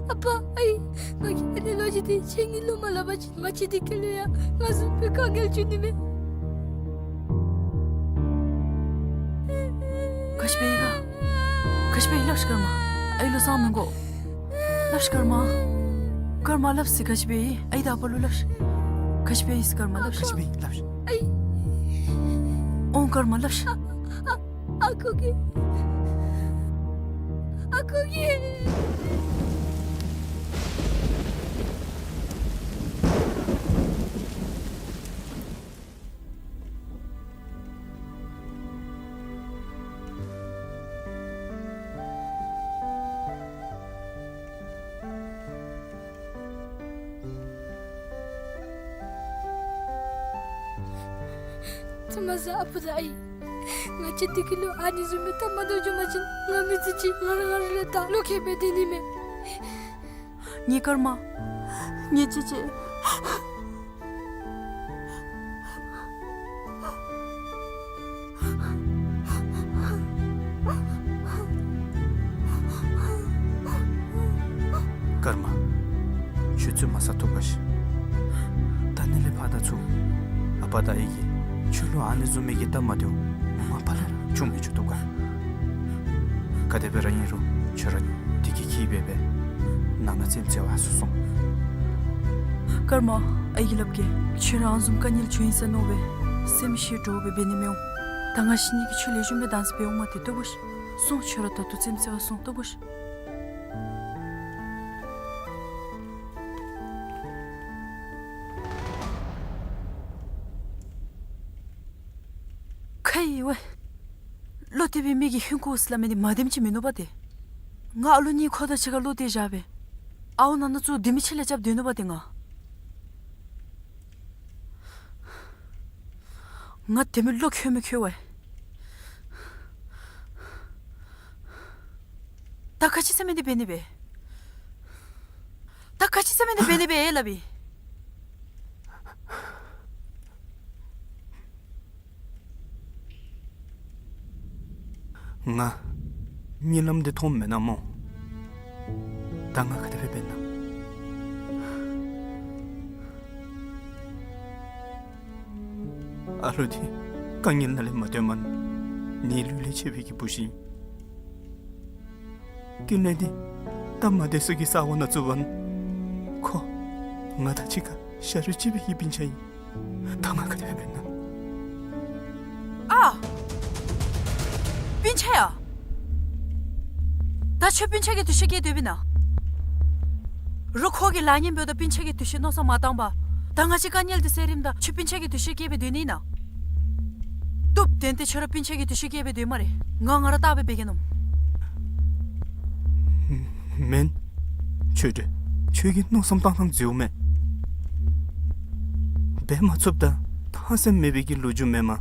ཨ་པ་ཨའི། ང་གིས་ཨ་ནི་ལོ་རྒྱུས་འདི་ཁྱེད་གཉིས་ལུ་མ་སླབ་པ་ཅིན་ང་བཅས་བདེ་སྐྱིད་ལུ་ཡང་ང་བཟུམ་སྦེ་དཀའ་ངལ་འབྱུང་ནི་མས། ག་ཅི་འབད་ཡི་ག། ག་ཅི་འབད་ཡི་སླབ་ཤིག་སྐར་མ། ཨའི་ལུ་གསང་མི་དགོ། སླབ་ཤིག་སྐར་མ། སྐར་མ་སླབ་ཟེར་ག་ཅི་འབད་ཡི། ཨའི་དང་ཨ་པ་ལུ་སླབ་ཤིག། ག་ཅི་འབད་ཡི་ཟེར་སྐར་མ་སླབ་ཤིག། ག་ཅི་འབད་ཡི་སླབ་ཤིག། ཨའི། འོང་སྐར་མ་སླབ་ཤིག། ཨ་ཨ་ཨ་ཁུ་གིས། ཨ་ཁུ་གིས། ཚ་མ་ཟ་ཨ་པ་དང་ཨའི། ང་བཅས་བདེ་སྐྱིད་ལུ་ཨ་ནི་བཟུམ་སྦེ་སྟབས་མ་བདེཝ་འགྱོ་བ་ཅིན་ང་མི་ཚེ་གཅིག་ང་ར་ང་ར་ལུ་ད་བློ་ཁེལ་སྦེ་སྡོད་ནི་མས། ངེའི་སྐར་མ། ངེའི་ཅེ་ཅེ། ཨ་ནི་ལས་ཕར་ད་ཚུར་ཨ་པ་དང་ཨའི་གིས་ཁྱོད་ལུ་ཨ་ནི་བཟུམ་མའི་གི་སྟབས་མ་བདེཝ་མ་པ་ལས་ར་བྱུང་མི་ཆོག་འདུག་ག། ག་དེ་སྦེ་ར་ཨིན་རུང་ཁྱོད་ར་འདི་གི་ཁྱི་སྦེ་སྦེ་ནང་ན་རྩེདམོ་རྩེ་བར་སོང་སོང་། ཀརྨ། ཨའི་གིས་སླབ་གེ། ཁྱོད་ར་ཨ་ནི་བཟུམ་དཀའ་ངལ་བྱུང་ཡི་ཟེར་མནོ་སྦེ་སེམས་ཤི་འདྲོག་སྦེ་འབད་ནི་མི་འོང་། ད་ང་བཅས་གཉིས་ཀྱིས་ཁྱོད་ལེགས་ཤོམ་སྦེ་དྭངས་སེ་འབད་འོང་མ་ཏེ་བཏུབ་བས། སོང་། ཁྱོད་ར་ད་ལྟོ་རྩེདམོ་རྩེ་བར་སོང་། བཏུབ་བས། ཁ་ཡི་ཝའི། བློ་གཏད་པའི་མི་གིས་ཧིང་གོ་ཟེར་སླབ་མི་འདི་མ་བདེནམ་ཅིག་མིན་ནུག་པ་ཏེ། ང་ཨ་ལུ་གཉིས་ཁོ་དང་གཅིག་ཁར་བློ་གཏད་བཞག་སྦེ་ཨརཝ་ནང་ན་ཚུར་ལྡེ་མིག་ཕྱི་ལས་རྐྱབ་སྡོད་ནུག་པ་ཏེ་ང་། ང་དེ་མི་བློ་ཁོལ་མི་ཁོལ་ཝའི། ད་ག་ཅི་ཟེར་མི་འདི་འབད་ནི་སྦེ། ད་ག་ཅི་ཟེར་མི་འདི་འབད་ནི་སྦེ་ཨེ་སླབ་ཨིན། ང་གཉིད་ལམ་འདི་མཐོངམ་མེན་ན་སྨོ། ད་ང་ག་དེ་སྦེ་འབད་ན། ཨ་ལུ་འདི་དཀའ་ངལ་ནང་ལས་མ་བཏོན་མ་ནི་ལུས་ལས་ཆད་པའི་གི་བུ་ཅིག་ཨིན། ཀུན་ལེགས་འདི་སྟབས་མ་བདེ་སའི་གི་ས་གོ་ནང་བཙུགས་པ་ནི་ཁོ་ང་དང་གཅིག་ཁར་ཞ་རུ་གཅིག་པའི་གི་སྤུན་ཆ་ཨིན། ད་ང་ག་དེ་སྦེ་འབད་ན། ཨ། སྤུན་ཆ་ཡ། ད་ཁྱོད་སྤུན་ཆ་གི་འདུ་ཤེས་བསྐྱེད་སྡོད་པས་ན། རོགས་ཁོ་གིས་ལཱ་ངན་འབདཝ་ད་སྤུན་ཆ་གི་འདུ་ཤེས་མནོ་བསམ་མ་བཏང་པར་ད་ང་བཅས་དཀའ་ངལ་འདི་སེལ་རནམ་ད་ཁྱོད་སྤུན་ཆ་གི་འདུ་ཤེས་བསྐྱེད་སྦེ་སྡོད་ནི་ཨིན་ན། བཏུབ། ཏན་ཏན་ཁྱོད་ར་སྤུན་ཆ་གི་འདུ་ཤེས་བསྐྱེད་སྦེ་སྡོད་སྨ་རེ། ང་ང་ར་བལྟ་སྦེ་འབད་གེ་ནོ། མེན། ཆོས་སྒྲོན། ཁྱོད་ཀྱིས་མནོ་བསམ་བཏང་ཐངས་འཛོལཝ་མས། འབད་མ་ཚུགསཔ་དང་ཐང་སེམས་མེད་པའི་གི་ལོ་རྒྱུས་མེན་མས།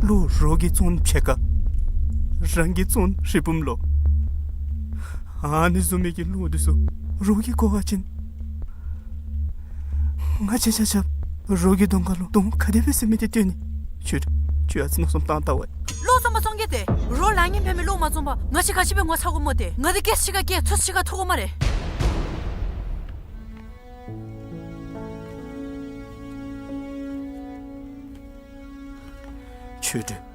བློ་རོགས་ཀྱིས་བཙོང་ཕྱེད་ཀ། རང་གིས་བཙོང་རི་བུམ་ལོ། ཨ་ནི་བཟུམ་མའི་གི་བློ་འདི་ཚུ་རོགས་ཀྱིས་གོ་བ་ཅིན། ང་བཅས་ཆ་ཁྱབ་རོགས་ཀྱི་གདོང་ཁ་ལུ་གདོང་ག་དེ་སྦེ་ཟེར་མི་འདི་སྟོན་ནི། ཁྱོད་ཁྱོད་ཨ་ཙི་མནོ་བསམ་བཏང་བལྟ་ཝའི། བློ་བཙོང་མ་བཙོང་གེ་ཏེ། རོགས་ལཱ་ངན་འབད་མི་བློ་མ་བཙོང་པར་ང་བཅས་ག་ཅི་སྦེ་ངོ་ཚ་དགོཔ་སྨོ་ཏེ། ང་འདི་སྐད་ཆ་ག་སྐད་ཚོད་ཆ་ག་ཐུག་དགོ་སྨ་རེ། ཆོས་སྒྲོན།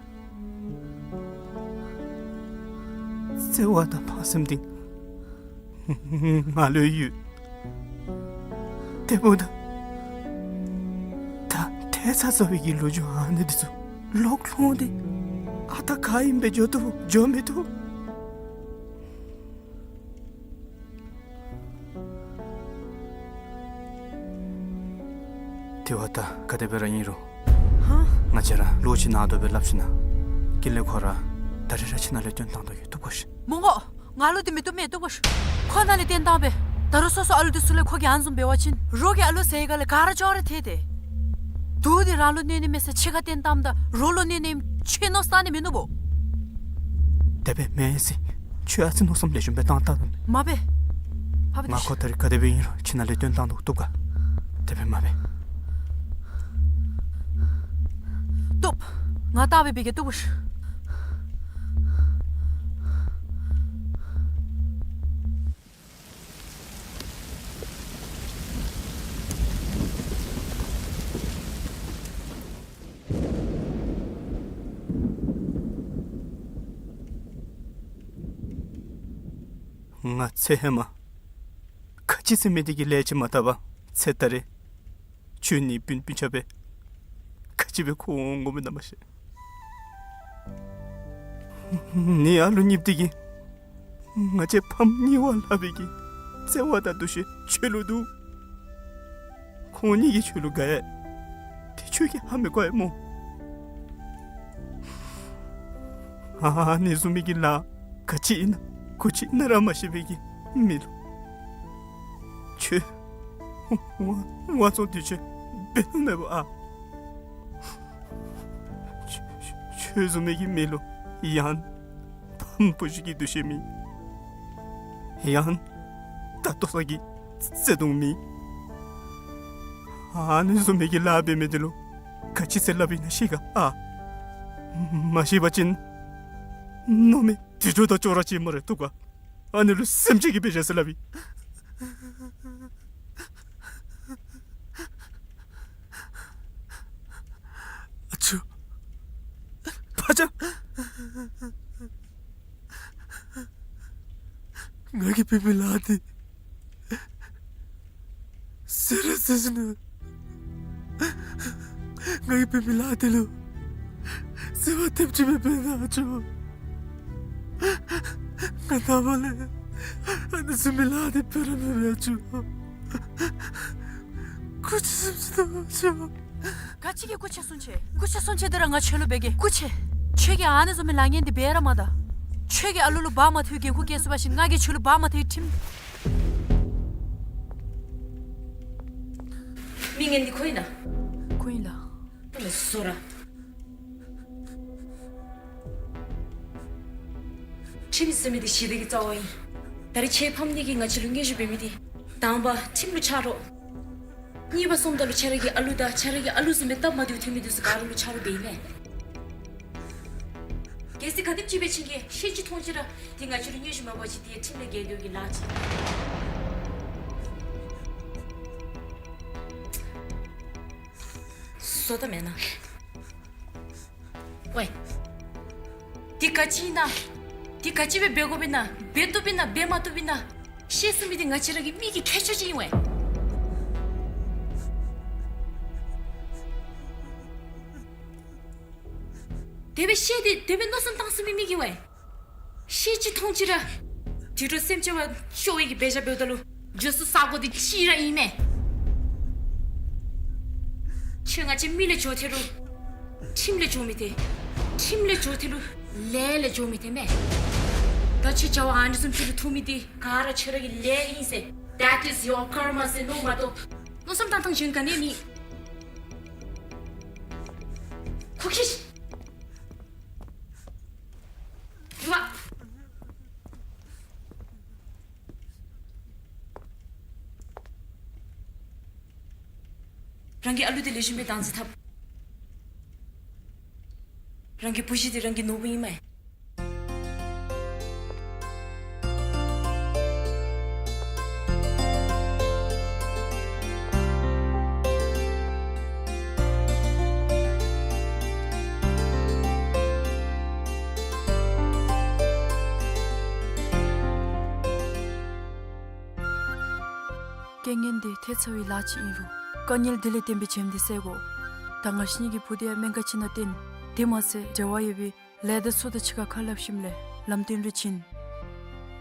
བརྩེ་བ་དང་ཕངས་སེམས་འདི་ང་ལུ་ཡོད། དེ་འབདཝ་ད་ད་ཐལ་ཚ་ཚ་བའི་གི་ལོ་རྒྱུས་ཨ་ནི་འདི་ཚུ་ལོག་ལྷོང་སྟེ་ཨ་རྟག་ག་ཨིནམ་སྦེ་འགྱོ་བཏུབ་འགྱོ་མི་བཏུབ། དེ་བ་ད་ག་དེ་སྦེ་ར་ཨིན་རུང་། ཧ། ང་བཅས་ར་ལོག་ཅིག་ནང་དོག་སྦེ་སླབ་ཞིན་ན་ཀུན་ལེགས་ཁོ་ར་ད་རིས་ར་ཁྱིམ་ནང་ལས་བཏོན་བཏང་དོ་ཡོད། བཏུབ་གོ་ཤིག། མི་དགོ། ང་ལུ་འདི་མི་བཏུབ་མས། བཏུབ་གོ་ཤིག། ཁོ་ནཱ་ལས་བཏོན་བཏངམ་སྦེ་ད་རུང་སོ་སོ་ཨ་ལུ་འདི་ཚུ་ལས་ཁོ་གིས་ཨ་ནི་བཟུམ་འབད་བ་ཅིན་རོགས་ཀྱི་ཨ་ལུ་ཟེར་ག་ལས་ག་ར་ཅོག་ར་འཐད་དེ། དུག་འདི་རང་ལུ་གནོད་ནི་མེད་ཟེར་ཕྱི་ཁར་བཏོན་བཏངམ་ད་རོགས་ལུ་གནོད་ནི་ཨིནམ་ཁྱོད་མནོ་བསམ་བཏང་ནི་མིན་ནུག་པོ། དེ་སྦེ་མེན་ཟེར། ཁྱོད་ཨ་ཙི་མནོ་བསམ་ལེགས་ཤོམ་སྦེ་བཏང་བལྟ་དང་། མ་འབད། ཕ་བུ་ང་ཁོ་ད་རིས་ག་དེ་སྦེ་ཨིན་རུང་ཁྱིམ་ནང་ལས་བཏོན་བཏང་དོ། བཏུབ་ག། དེ་སྦེ་མ་འབད། བཏུབ། ང་བལྟ་སྦེ་འབད་གེ། བཏུབ་གོ་ཤིག། ང་ཚེ་ཧེ་མ་ག་ཅི་ཟེར་མི་འདི་གི་ལས་ཅིག་མ་བཏབ་པར་ཚེ་ད་རེས་ཁྱོད་ནི་སྤུན་སྤུན་ཆ་སྦེ་ག་ཅི་སྦེ་འཁོར་འོང་དགོཔ་མས་ན་མ་ཤེས། ནི་ཨ་ལུ་གཉིསཔོ་འདི་གིས་ང་བཅས་ཕམ་གཉིས་པོ་ལུ་སླབ་པའི་གི་བརྩེ་བ་དང་འདུ་ཤེས་ཁྱོད་ལུ་འདུག། ཁོང་གཉིས་ཀྱིས་ཁྱོད་ལུ་དགའ་ཡི། དེ་ཁྱོད་ཀྱིས་ཧ་མི་གོ་ཡི་སྨོ། ཨ་ནི་བཟུམ་མའི་གི་ལཱ་ག་ཅི་ཨིན་ན་གུ་ཅི་ཨིན་ན་ར་མ་ཤེས་པའི་གི་མི་ལུ་ཁྱོད་དབང་དབང་བཙོང་འདི་ཁྱོད་འབད་ནི་མེད་པ་ཨ། ཁྱོད་ཁྱོད་བཟུམ་མའི་གི་མི་ལུ་ཡང་ཕམ་བུ་གཞི་གི་འདུ་ཤེས་མེད། ཡང་ད་ལྟོ་ས་གི་བརྩེ་དུང་མེད། ཨ་ནི་བཟུམ་མའི་གི་ལཱ་འབད་མི་འདི་ལུ་ག་ཅི་ཟེར་སླབ་ཨིན་ན་ཤེས་ག་ཨ། མ་ཤེས་པ་ཅིན་མནོ་མེད་དུད་འགྲོ་དང་ཅོག་ར་གཅིག་སྨ་རེ། བཏུབ་ག། ཨ་ནི་ལུ་སེམས་ཅན་གྱི་དཔེ་བཞག་ཟེར་སླབ་ཨིན། ང་གིས་འབད་མི་ལཱ་འདི་ཟེར་ར་ཟེར་ཞིནམ་ལས་ང་གིས་འབད་མི་ལཱ་འདི་ལུ་ཟེར་བ་ཐེབས་ཅིག་སྦེ་འབད་གནང་ཆོག། ང་ནངས་པ་ལས་ཨ་ནི་བཟུམ་མའི་ལཱ་འདི་འབད་ར་མི་འབད་ཆོག། སྐུ་མཁྱེན་གསུང་ཆེ་གནང་ཆོག། ག་ཅི་གི་སྐུ་མཁྱེན་གསུང་ཆེ། སྐུ་མཁྱེན་གསུང་ཆེ་འདི་ར་ང་ཁྱོད་ལུ་འབད་གེ། སྐུ་མཁྱེན། ཁྱོད་ཀྱིས་ཨ་ནི་བཟུམ་མའི་ལཱ་ངན་འདི་འབད་ར་མ་ད། ཁྱོད་ཀྱིས་ཨ་ལུ་ལུ་འབག་མ་ཐུབ་པའི་འགན་ཁུར་བཀལ་སོང་པ་ཅིན་ང་གིས་ཁྱོད་ལུ་འབག་མ་ཐུབ་པའི་ཁྲིམས། མི་ངན་འདི་ཁོ་ཨིན་ན། ཁོ་ཨིན་ལགས། ཨ་ནི་བཟོ་ར། ཁྲིམས་ཟེར་མི་འདི་ཞི་བདེ་གི་རྩ་བ་ཨིན། ད་རིས་ཁྱོད་ཕམ་ནི་གིས་ང་བཅས་ལུ་སྙན་ཞུ་འབད་མི་འདི། དང་པ་ཁྲིམས་ལུ་ཆ་རོགས། གཉིས་པ་སོངམ་ད་ལུ་ཁྱོད་ར་གི་ཨ་ལུ་དང་ཁྱོད་ར་གི་ཨ་ལུ་བཟུམ་སྦེ་སྟབས་མ་བདེཝ་ཐོན་མི་འདི་ཚུ་ག་ར་ལུ་ཆ་རོགས་འབད་ཨིན་མས། གལ་སྲིད་ག་དེམ་ཅིག་སྦེ་ཁྱོད་ཀྱིས་ཤེས་ཅི་མཐོང་ཅི་ར་འདི་ང་བཅས་ལུ་སྙན་ཞུ་མ་འབད་བ་ཅིན་འདི་ཁྲིམས་ལས་འགལ་འགྲོ་གི་ལཱ་ཅིག། བཟོ་ད་མེན་ན། ཝའེ། འདི་ག་ཅི་ཨིན་ན། འདི་ག་ཅི་སྦེ་འབད་དགོཔ་ཨིན་ན། འབད་བཏུབ་ཨིན་ན་འབད་མ་བཏུབ་ཨིན་ན། ཤེས་ཚུགས་མི་འདི་ང་བཅས་ར་གི་མི་གི་ཁྱད་ཆོས་ཅིག་ཨིན་ཝའེ། དེ་སྦེ་ཤེས་ཏེ་དེ་སྦེ་མནོ་བསམ་བཏང་ཚུགས་མི་མི་གིས་ཝའེ། ཤེས་ཅི་མཐོང་ཅི་ར། དུད་འགྲོ་སེམས་ཅན་བ་ཤོར་བའི་གི་འབད་བཞག་འབདཝ་ད་ལུ་འགྱོ་ས་ས་གོ་འདི་གཅིག་ར་ཨིན་མས། ཁྱོད་ང་བཅས་མི་ལས་འགྱོ་ཐལ་རུང་ཁྲིམས་ལས་འགྱོ་མི་ཐལ། ཁྲིམས་ལས་འགྱོ་ཐལ་རུང་ལས་ལས་འགྱོ་མི་ཐལ་མས། ད་ཁྱོད་བྱ་བ་ཨ་ནི་བཟུམ་ཅིག་ལུ་ཐུག་མི་འདི་ག་ར་ཁྱོད་ར་གི་ལས་ཨིན་ཟེར། That is your karma ཟེར་མནོ་མ་གཏོགས། མནོ་བསམ་བཏང་ཐངས་གཞན་ག་ནི་མེད། ཁོ་ཁྱོད། ཡུ་བ། རང་གི་ཨ་ལུ་འདི་ལེགས་ཤོམ་སྦེ་བདག་འཛིན་འཐབ། རང་གི་བུ་གཞི་འདི་རང་གི་ནོར་བུ་ཨིན་མས། རྐྱེན་ངན་འདི་ཐེབས་ཚར་བའི་ལཱ་ཅིག་ཨིན་རུང་དཀའ་ངལ་འདི་ལས་བརྟེན་པའི་བྱེམ་འདི་བསལ་དགོ། ད་ང་བཅས་གཉིས་ཀྱི་བུ་འདི་ཡང་སྨན་ཁང་ཅིག་ནང་བསྟེན། དེ་མ་ཚད་འབྲེལ་བ་ཡོད་པའི་ལས་སྡེ་ཚུ་དང་གཅིག་ཁར་ཁ་སླབ་ཞིནམ་ལས་ལམ་སྟོན་རེ་བྱིན།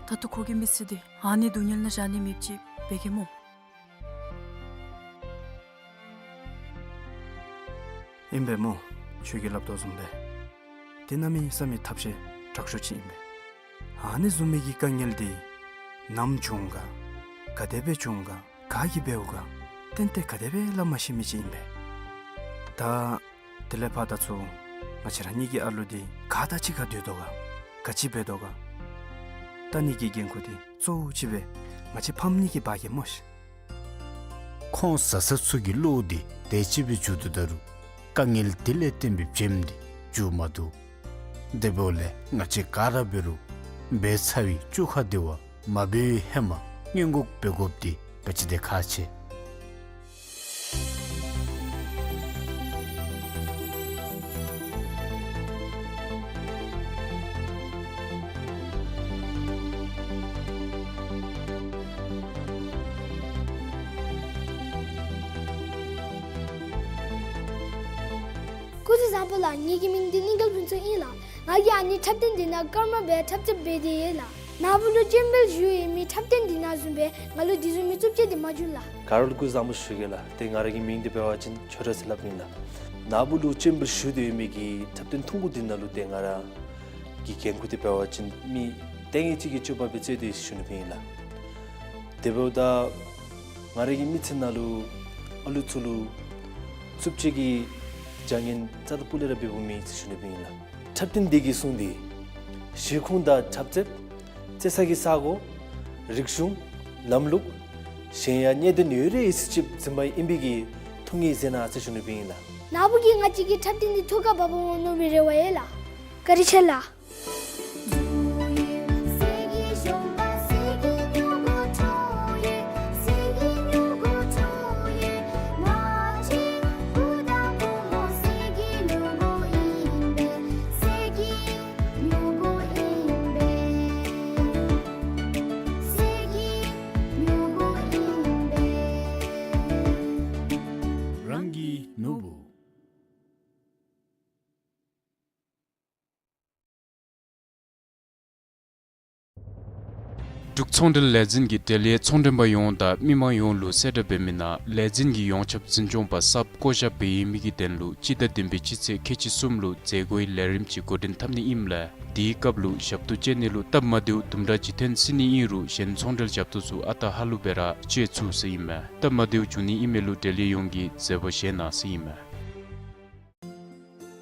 ད་ལྟོ་ཁོ་གི་མི་ཚེ་འདི་ཨ་ནི་སྡུག་བསྔལ་ནང་བཞག་ནི་མེདཔ་ཅིག་འབད་གེ་སྨོ། ཨིན་པས་སྨོ། ཁྱོད་ཀྱིས་སླབ་དོ་བཟུམ་སྦེ་དེ་གནམ་མེད་ས་མེད་ཐབས་ཤེས་དྲག་ཤོས་ཅིག་ཨིན་པས། ཨ་ནི་བཟུམ་མའི་གི་དཀའ་ངལ་འདི་ནམ་བྱུང་ག་ག་དེ་སྦེ་བྱུང་ག་ག་གིས་འབདཝ་ག་ཏན་ཏན་ག་དེ་སྦེ་སླབ་མ་ཤེས་མི་ཅིག་ཨིན་པས། ད་དེ་ལས་ཕར་ད་ཚུར་ང་བཅས་ར་གཉིས་ཀྱི་ཨ་ལུ་འདི་ག་དང་གཅིག་ཁར་སྡོད་དོ་ག་ག་ཅི་འབད་དོ་ག་ལྟ་ནི་གི་འགན་ཁུར་འདི་གཙོ་བོ་ཅིག་སྦེ་ང་བཅས་ཕམ་གཉིས་ཀྱིས་འབག་གེ་སྨོ་ཤིག། ཁོང་བཟའ་ཚང་ཚུ་གི་བློ་འདི་དེ་ཅིག་སྦེ་འགྱུར་དོ་ད་རུང་དཀའ་ངལ་དེ་ལས་བརྟེན་པའི་བྱེམ་འདི་འགྱུར་མ་བཏུབ། དེ་འབདཝ་ལས་ང་བཅས་ག་ར་འབད་རུང་འབད་ཚར་བའི་བཅོ་ཁ་འདི་བ་མ་འབད་བའི་ཧེ་མ་སྔོན་འགོག་འབད་དགོཔ་འདི་ག་ཅི་དེ་ཁག་ཆེ། སྐུ་གཟུགས་བཟང་པོ་ལགས། ངེ་གི་མིང་འདི་གླིང་དཀར་ཕུན་ཚོགས་ཨིན་ལགས། ང་གིས་ཨ་ནི་འཁྲབ་སྟོན་འདི་ནང་ཀརྨ་སྦེ་འཁྲབ་རྩེདཔ་འབད་དེ་ཡོད་ལགས། ནཱ་བུ་ལུ་སྤྱན་འབུལ་ཞུ་ཡོད་མི་འཁྲབ་སྟོན་འདི་ནང་བཟུམ་སྦེ་ང་ལུ་འདི་བཟུམ་མའི་རྩུབ་སྤྱོད་འདི་མ་འབྱུང་ལགས། ག་ར་ལུ་སྐུ་གཟུགས་བཟང་པོ་ཞུ་གེ་ལགས། ཏེ་ང་ར་གི་མིང་འདི་འབད་བ་ཅིན་ཆོས་གྲགས་ཟེར་སླབ་ཨིན་ལགས། ནཱ་བུ་ལུ་སྤྱན་འབུལ་ཞུ་སྡོད་མི་གི་འཁྲབ་སྟོན་ཐུང་ཀུ་འདི་ནང་ལུ་ཏེ་ང་ར་གི་འགན་ཁུར་འདི་འབད་བ་ཅིན་མི་ལྟས་ངན་ཅིག་གི་སྤྱོད་པ་སྦེ་རྩེད་དེ་ཞུ་ནི་སྦེ་ཨིན་ལགས། དེ་འབདཝ་ད་ང་ར་གི་མི་ཚེ་ནང་ལུ་ཨ་ལུ་ཚུ་ལུ་རྩུབ་སྤྱོད་ཀྱི་བྱ་ངན་རྩ་དང་སྤུ་ལས་ར་འབདཝ་མེད་ཟེར་ཞུ་ནི་སྦེ་ཨིན་ལགས། འཁྲབ་སྟོན་འདི་གིས་བཟུང་སྟེ་གཞིས་ཁོངས་དང་འཁྲབ་རྩེདཔ་རྩེ་ས་གི་ས་གོ་རིག་གཞུང་ལམ་ལུགས་གཞན་ཡང་གནད་དོན་ཡོད་རིགས་ཡོད་ཚད་ཅིག་འཛིན་པ་ཨིན་པའི་གི་ཐུགས་ངེས་མཛད་གནང་ཟེར་ཞུ་ནི་སྦེ་ཨིན་ལགས། ནཱ་བུ་གིས་ང་བཅས་ཀྱི་འཁྲབ་སྟོན་འདི་ཐུགས་ཁར་བབ་འོང་མནོ་བའི་རེ་བ་ཡོད་ལགས། བཀའ་དྲིན་ཆེ་ལགས། འབྲུག་ཚོང་འབྲེལ་ལས་འཛིན་གྱིས་འབྲེལ་ཡོད་ཚོང་མགྲོན་པ་ཡོངས་དང་མི་མང་ཡོངས་ལུ་གསལ་བསྒྲགས་འབད་མི་ནང་ལས་འཛིན་གྱི་ཡོངས་ཁྱབ་འཛིན་སྐྱོང་པ་གསརཔ་བསྐོ་བཞག་འབད་ཡོད་མི་གི་དོན་ལུ་སྤྱི་ཟླ་བདུན་པའི་སྤྱི་ཚེས་ཁལ་གཅིག་གསུམ་ལུ་མཛད་སྒོའི་ལས་རིམ་ཅིག་འགོ་འདྲེན་འཐབ་ནི་ཨིནམ་ལས་དེའི་སྐབས་ལུ་ཞབས་ཏོག་སྤྱོད་ནི་ལུ་སྟབས་མ་བདེཝ་དུམ་གྲ་ཅིག་ཐོན་སྲིད་ནི་ཨིན་རུང་གཞན་ཚོང་འབྲེལ་ཞབས་ཏོག་ཚུ་ཨ་རྟག་ཧ་ལུགས་སྦེ་ར་སྤྱོད་ཚུགས་ཟེར་ཨིན་མས། སྟབས་མ་བདེཝ་བྱུང་ནི་ཨིན་མས་ལུ་འབྲེལ་ཡོད་ཡོངས་ཀྱིས་མཛད་སྒོ་བཞེས་གནང་ཟེར་ཨིན་མས།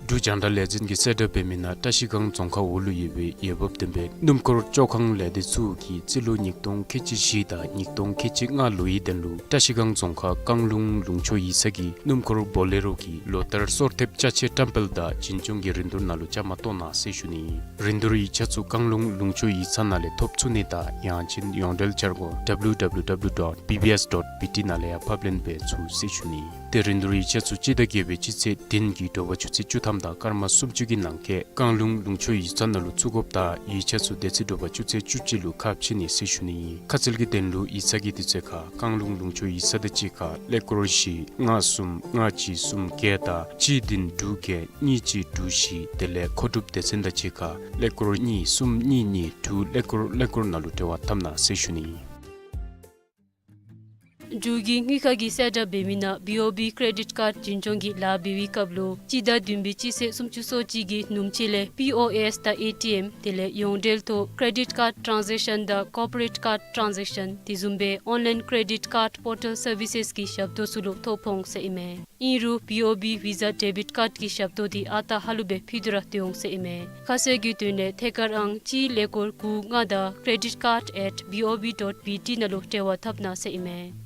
འབྲུག་རྒྱང་བསྒྲགས་ལས་འཛིན་གྱིས་གསལ་བསྒྲགས་འབད་མི་ནང་བཀྲ་ཤིས་སྒང་རྫོང་ཁག་འོག་ལུ་ཡོད་པའི་འོས་འབབ་ལྡན་པའི་སྣུམ་འཁོར་བཅོ་ཁང་ལས་སྡེ་ཚུ་གིས་སྤྱི་ལོ་ཉིས་སྟོང་ཁལ་གཅིག་བཞི་དང་ཉིས་སྟོང་ཁལ་གཅིག་ལྔ་ལོའི་དོན་ལུ་བཀྲ་ཤིས་སྒང་རྫོང་ཁག་རྐང་ལུང་ལུང་ཕྱོགས་ཡིག་ཚང་གི་སྣུམ་འཁོར་བོ་ལེ་རོ་གི་ལོ་ལྟར་སོར་ཐེབས་ཅ་ཆས་བཀྲམ་སྤེལ་དང་བྱིན་སྐྱོང་གི་རིན་བསྡུར་ནང་ལུ་བཅའ་མར་གཏོགས་གནང་ཟེར་ཞུ་ནི། རིན་བསྡུར་ཡིག་ཆ་ཚུ་རྐང་ལུང་ལུང་ཕྱོགས་ཡིག་ཚང་ནང་ལས་ཐོབ་ཚུགས་ནི་དང་ཡང་ཅིན་ཡོངས་འབྲེལ་འཆར་སྒོ་W W W dot B B S dot B T ནང་ལས་ཡང་ཕབ་ལེན་འབད་ཚུགས་ཟེར་ཞུ་ནི། ཏེ་རིན་བསྡུར་ཡིག་ཆ་ཚུ་སྤྱི་ཟླ་བརྒྱད་པའི་སྤྱི་ཚེས་བདུན་གྱི་དྲོ་པ་ཆུ་ཚོད་བཅུ་ཐམ་དང་སྐར་མ་སུམ་ཅུ་གི་ནང་འཁོད་རྐང་ལུང་ལུང་ཕྱོགས་ཡིག་ཚང་ནང་ལུ་བཙུགས་དགོཔ་དང་ཡིག་ཆ་ཚུ་དེ་ཚེ་དྲོ་པ་ཆུ་ཚོད་བཅུ་གཅིག་ལུ་ཁ་ཕྱེ་ནི་ཟེར་ཞུ་ནི། ཁ་གསལ་གྱི་དོན་ལུ་ཡིག་ཚང་གི་དུས་ཚོད་ཁར་རྐང་ལུང་ལུང་ཕྱོགས་ཡིག་ཚང་དང་གཅིག་ཁར་ཀླད་ཀོར་བཞི་ལྔ་གསུམ་ལྔ་གཅིག་གསུམ་བརྒྱད་དང་གཅིག་བདུན་དྲུག་བརྒྱད་གཉིས་གཅིག་དྲུག་བཞི། དེ་ལས་མཁོ་སྒྲུབ་སྡེ་ཚན་དང་གཅིག་ཁར་ཀླད་ཀོར་གཉིས་གསུམ་གཉིས་གཉིས་དྲུག་ཀླད་ཀོར་ཀླད་ཀོར་ནང་ལུ་འབྲེལ་བ་འཐབ་གནང་ཟེར་ཞུ་ནི། འབྲུག་གི་དངུལ་ཁང་གིས་གསལ་བསྒྲགས་འབད་མི་ནང་B O B credit card བྱིན་སྐྱོང་གི་ལཱ་འབད་བའི་སྐབས་ལུ་སྤྱི་ཟླ་བདུན་པའི་སྤྱི་ཚེས་སུམ་ཅུ་སོ་གཅིག་གི་ནུབ་ཕྱེད་ལས་P O S དང་A T M དེ་ལས་ཡོངས་འབྲེལ་ཐོག་credit card transaction དང་corporate card transaction དེ་བཟུམ་སྦེ་online credit card portal services གི་ཞབས་ཏོག་ཚུ་ལུ་ཐོ་ཕོག་འོང་ཟེར་ཨིན་མས། ཨིན་རུང་B O B Visa debit card གི་ཞབས་ཏོག་དེ་ཨ་རྟག་ཧ་ལུགས་སྦེ་ཕུལ་དོ་ར་སྡོད་འོང་ཟེར་ཨིན་མས། ཁ་གསལ་གྱི་དོན་ལས་ཐད་ཀར་ཨང་གཅིག་ཀླད་ཀོར་དགུ་ལྔ་དང་credit card at B O B dot B T ནང་ལུ་འབྲེལ་བ་འཐབ་གནང་ཟེར་ཨིན་མས།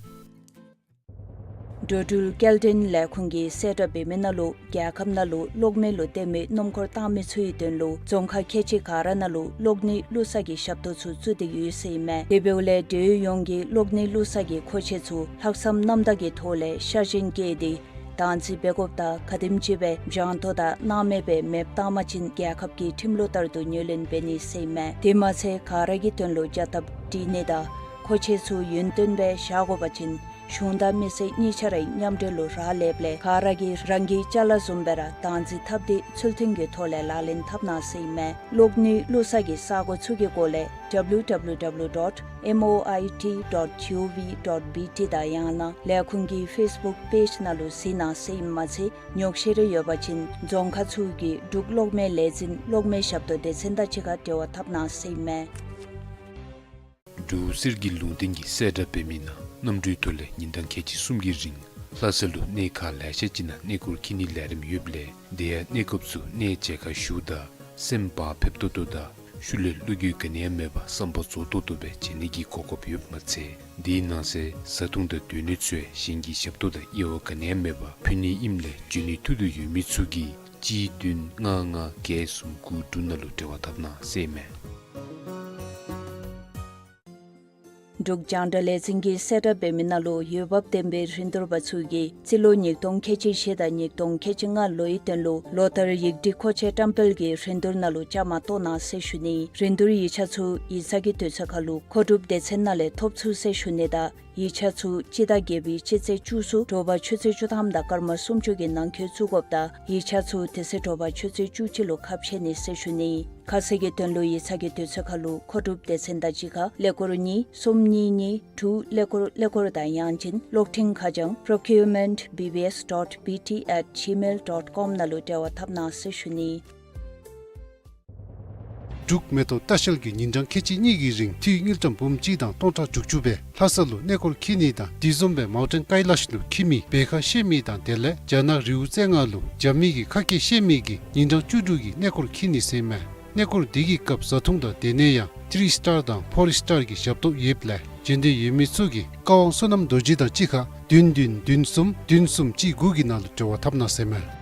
འགྲོ་འགྲུལ་སྐྱེལ་འདྲེན་ལས་ཁུངས་ཀྱིས་གསལ་བསྒྲགས་འབད་མི་ནང་ལུ་རྒྱལ་ཁབ་ནང་ལུ་གློག་མེ་ལུ་བརྟེན་མི་སྣུམ་འཁོར་བཏང་མི་ཚུ་གི་དོན་ལུ་རྫོང་ཁག་ཁལ་གཅིག་ག་ར་ནང་ལུ་གློག་ནི་བླུག་ས་གི་ཞབས་ཏོག་ཚུ་བཙུགས་ཏེ་ཡོད་ཟེར་ཨིན་མས། དེ་འབདཝ་ལས་འབྲེལ་ཡོད་ཡོངས་ཀྱིས་གློག་ནི་བླུག་ས་གི་མཁོ་ཆས་ཚུ་ལྷག་བསམ་རྣམ་དག་གི་ཐོག་ལས་ཤ་ཞེན་བསྐྱེད་དེ་བདག་འཛིན་འབད་དགོཔ་དང་ག་དེམ་ཅིག་སྦེ་འཇང་ཐོ་དང་སྣང་མེད་སྦེ་མེདཔ་བཏང་པ་ཅིན་རྒྱལ་ཁབ་ཀྱི་ཁྲིམས་ལུགས་ལྟར་དུ་ངོས་ལེན་འབད་ནི་ཟེར་ཨིན་མས། དེ་མ་ཚད་ག་ར་གི་དོན་ལུ་བྱ་ཐབས་སྒྲིག་ནི་དང་མཁོ་ཆས་ཚུ་ཡུན་བརྟན་སྦེ་བཞག་དགོ་པ་ཅིན་གཞུང་དང་མི་སེར་གཉིས་ཆ་རའི་མཉམ་འབྲེལ་ལུ་རག་ལསཔ་ལས་ག་ར་གིས་རང་གི་ཅ་ལ་བཟུམ་སྦེ་ར་བདག་འཛིན་འཐབ་སྟེ་ཚུལ་མཐུན་གྱི་ཐོག་ལས་ལག་ལེན་འཐབ་གནང་ཟེར་ཨིན་མས། གློག་ནི་བླུག་ས་གི་ས་སྒོ་ཚུ་གི་སྐོར་ལས W W W dot M O I T dot G O V dot B T དང་ཡང་ན་ལས་ཁུངས་ཀྱི་Facebook page ནང་ལུ་གཟིགས་གནང་ཟེར་ཨིནམ་མ་ཚད་ཉོགས་བཤད་རེ་ཡོད་པ་ཅིན་རྫོང་ཁག་ཚུ་གི་འབྲུག་གློག་མེ་ལས་འཛིན་གློག་མེ་ཞབས་ཏོག་སྡེ་ཚན་དང་གཅིག་ཁར་འབྲེལ་བ་འཐབ་གནང་ཟེར་ཨིན་མས། འབྲུག་གསེར་གྱི་ལུང་བསྟན་གྱིས་གསལ་བསྒྲགས་འབད་མི་ནང་གནམ་གྲུའི་ཐོག་ལས་ཉིན་གྲངས་ཁལ་གཅིག་གསུམ་གྱི་རིང་ལྷ་ས་ལུ་གནས་ཁག་ལེ་ཤ་ཅིག་ནང་གནས་སྐོར་འཁྱིད་ནིའི་ལས་རིམ་ཡོདཔ་ལས་དེ་ཡང་གནས་སྐབས་སུ་གནས་མཇལ་ཁ་ཞུཝ་ད་སེམས་བག་ཕེབས་ཏོག་ཏོ་དང་ཤུལ་ལས་བློ་འགྱོད་ག་ནི་ཡང་མེད་པར་བསམ་པ་རྫོགས་ཏོག་ཏོ་སྦེ་མཇལ་ནི་གི་གོ་སྐབས་ཡོདཔ་མ་ཚད་དེའི་ནང་གསེས་བཟའ་འཐུང་དང་སྡོད་གནས་ཚུ་ཡང་གཞན་གྱི་ཞབས་ཏོག་དང་དབྱེ་བ་ག་ནི་ཡང་མེད་པར་ཕུལ་ནི་ཨིནམ་ལས་འབྱོན་ནི་ཐུགས་འདོད་ཡོད་མི་ཚུ་གིས་གཅིག་བདུན་ལྔ་ལྔ་བརྒྱད་གསུམ་དགུ་དྲུག་ནང་ལུ་འབྲེལ་བ་འཐབ་གནང་ཟེར་ཨིན་མས། འབྲུག་རྒྱང་བསྒྲགས་ལས་འཛིན་གྱིས་གསལ་བསྒྲགས་འབད་མི་ནང་ལུ་འོས་འབབ་ལྡན་པའི་རིན་བསྡུར་པ་ཚུ་གིས་སྤྱི་ལོ་ཉིས་སྟོང་ཁལ་གཅིག་བཞི་དང་ཉིས་སྟོང་ཁལ་གཅིག་ལྔ་ལོའི་དོན་ལུ་ལོ་ལྟར་ཡིག་སྒྲིག་མཁོ་ཆས་བཀྲམ་སྤེལ་གྱི་རིན་བསྡུར་ནང་ལུ་བཅའ་མར་གཏོགས་གནང་ཟེར་ཞུ་ནི། རིན་བསྡུར་ཡིག་ཆ་ཚུ་ཡིག་ཚང་གི་དུས་ཚོད་ཁར་ལུ་མཁོ་སྒྲུབ་སྡེ་ཚན་ནང་ལས་ཐོབ་ཚུགས་ཟེར་ཞུ་ནི་དང་ཡིག་ཆ་ཚུ་སྤྱི་ཟླ་བརྒྱད་པའི་སྤྱི་ཚེས་བཅུ་གསུམ་དྲོ་པ་ཆུ་ཚོད་བཅུ་ཐམ་དང་སྐར་མ་སུམ་ཅུ་གི་ནང་འཁོད་བཙུགས་དགོཔ་དང་ཡིག་ཆ་ཚུ་དེ་ཚེ་དྲོ་པ་ཆུ་ཚོད་བཅུ་གཅིག་ལུ་ཁ་ཕྱེ་ནི་ཟེར་ཞུ་ནི། ཁ་གསལ་གྱི་དོན་ལུ་ཡིག་ཚང་གི་དུས་ཚོད་ཁར་ལུ་མཁོ་སྒྲུབ་སྡེ་ཚན་དང་གཅིག་ཁར་ཀླད་ཀོར་གཉིས་གསུམ་གཉིས་གཉིས་དྲུག་ཀླད་ཀོར་ཀླད་ཀོར་དང་ཡང་ཅིན་གློག་འཕྲིན་ཁ་བྱང་procurement B B S dot B T at gmail dot com ནང་ལུ་འབྲེལ་བ་འཐབ་གནང་ཟེར་ཞུ་ནི། འབྲུག་མེ་ཏོག་ལྟ་བཤལ་གྱིས་ཉིན་གྲངས་ཁལ་གཅིག་གཉིས་ཀྱི་རིང་འཐུས་དངུལ་ཀྲམ་འབུམ་གཅིག་དང་སྟོང་ཕྲག་དྲུག་ཅུ་སྦེ་ལྷ་ས་ལུ་གནས་སྐོར་འཁྱིད་ནི་དང་དེ་བཟུམ་སྦེ་མའུ་ཊེན་ཀའི་ལཱཤ་ལུ་འཁྱིད་མི་འབད་ཁ་ཤེས་མི་དང་དེ་ལས་རྒྱ་ནག་རི་བོ་རྩེ་ལྔ་ལུ་འགྱོ་མི་གི་ཁ་སྐད་ཤེས་མི་གིས་ཉིན་གྲངས་བཅུ་དྲུག་གི་གནས་སྐོར་འཁྱིད་ནི་ཟེར་མས། གནས་སྐོར་དེ་གི་སྐབས་བཟའ་འཐུང་དང་སྡོད་གནས་ཡང་ཐི་རི་སི་ཊར་དང་ཕོར་སི་ཊར་གྱི་ཞབས་ཏོག་ཡོདཔ་ལས་འབྱོན་འདོད་ཡོད་མི་ཚུ་གིས་བཀའ་དབང་བསོད་ནམས་རྡོ་རྗེ་དང་གཅིག་ཁར་བདུན་བདུན་བདུན་གསུམ་བདུན་གསུམ་གཅིག་དགུ་གི་ནང་ལུ་འབྲེལ་བ་འཐབ་གནང་ཟེར་མས།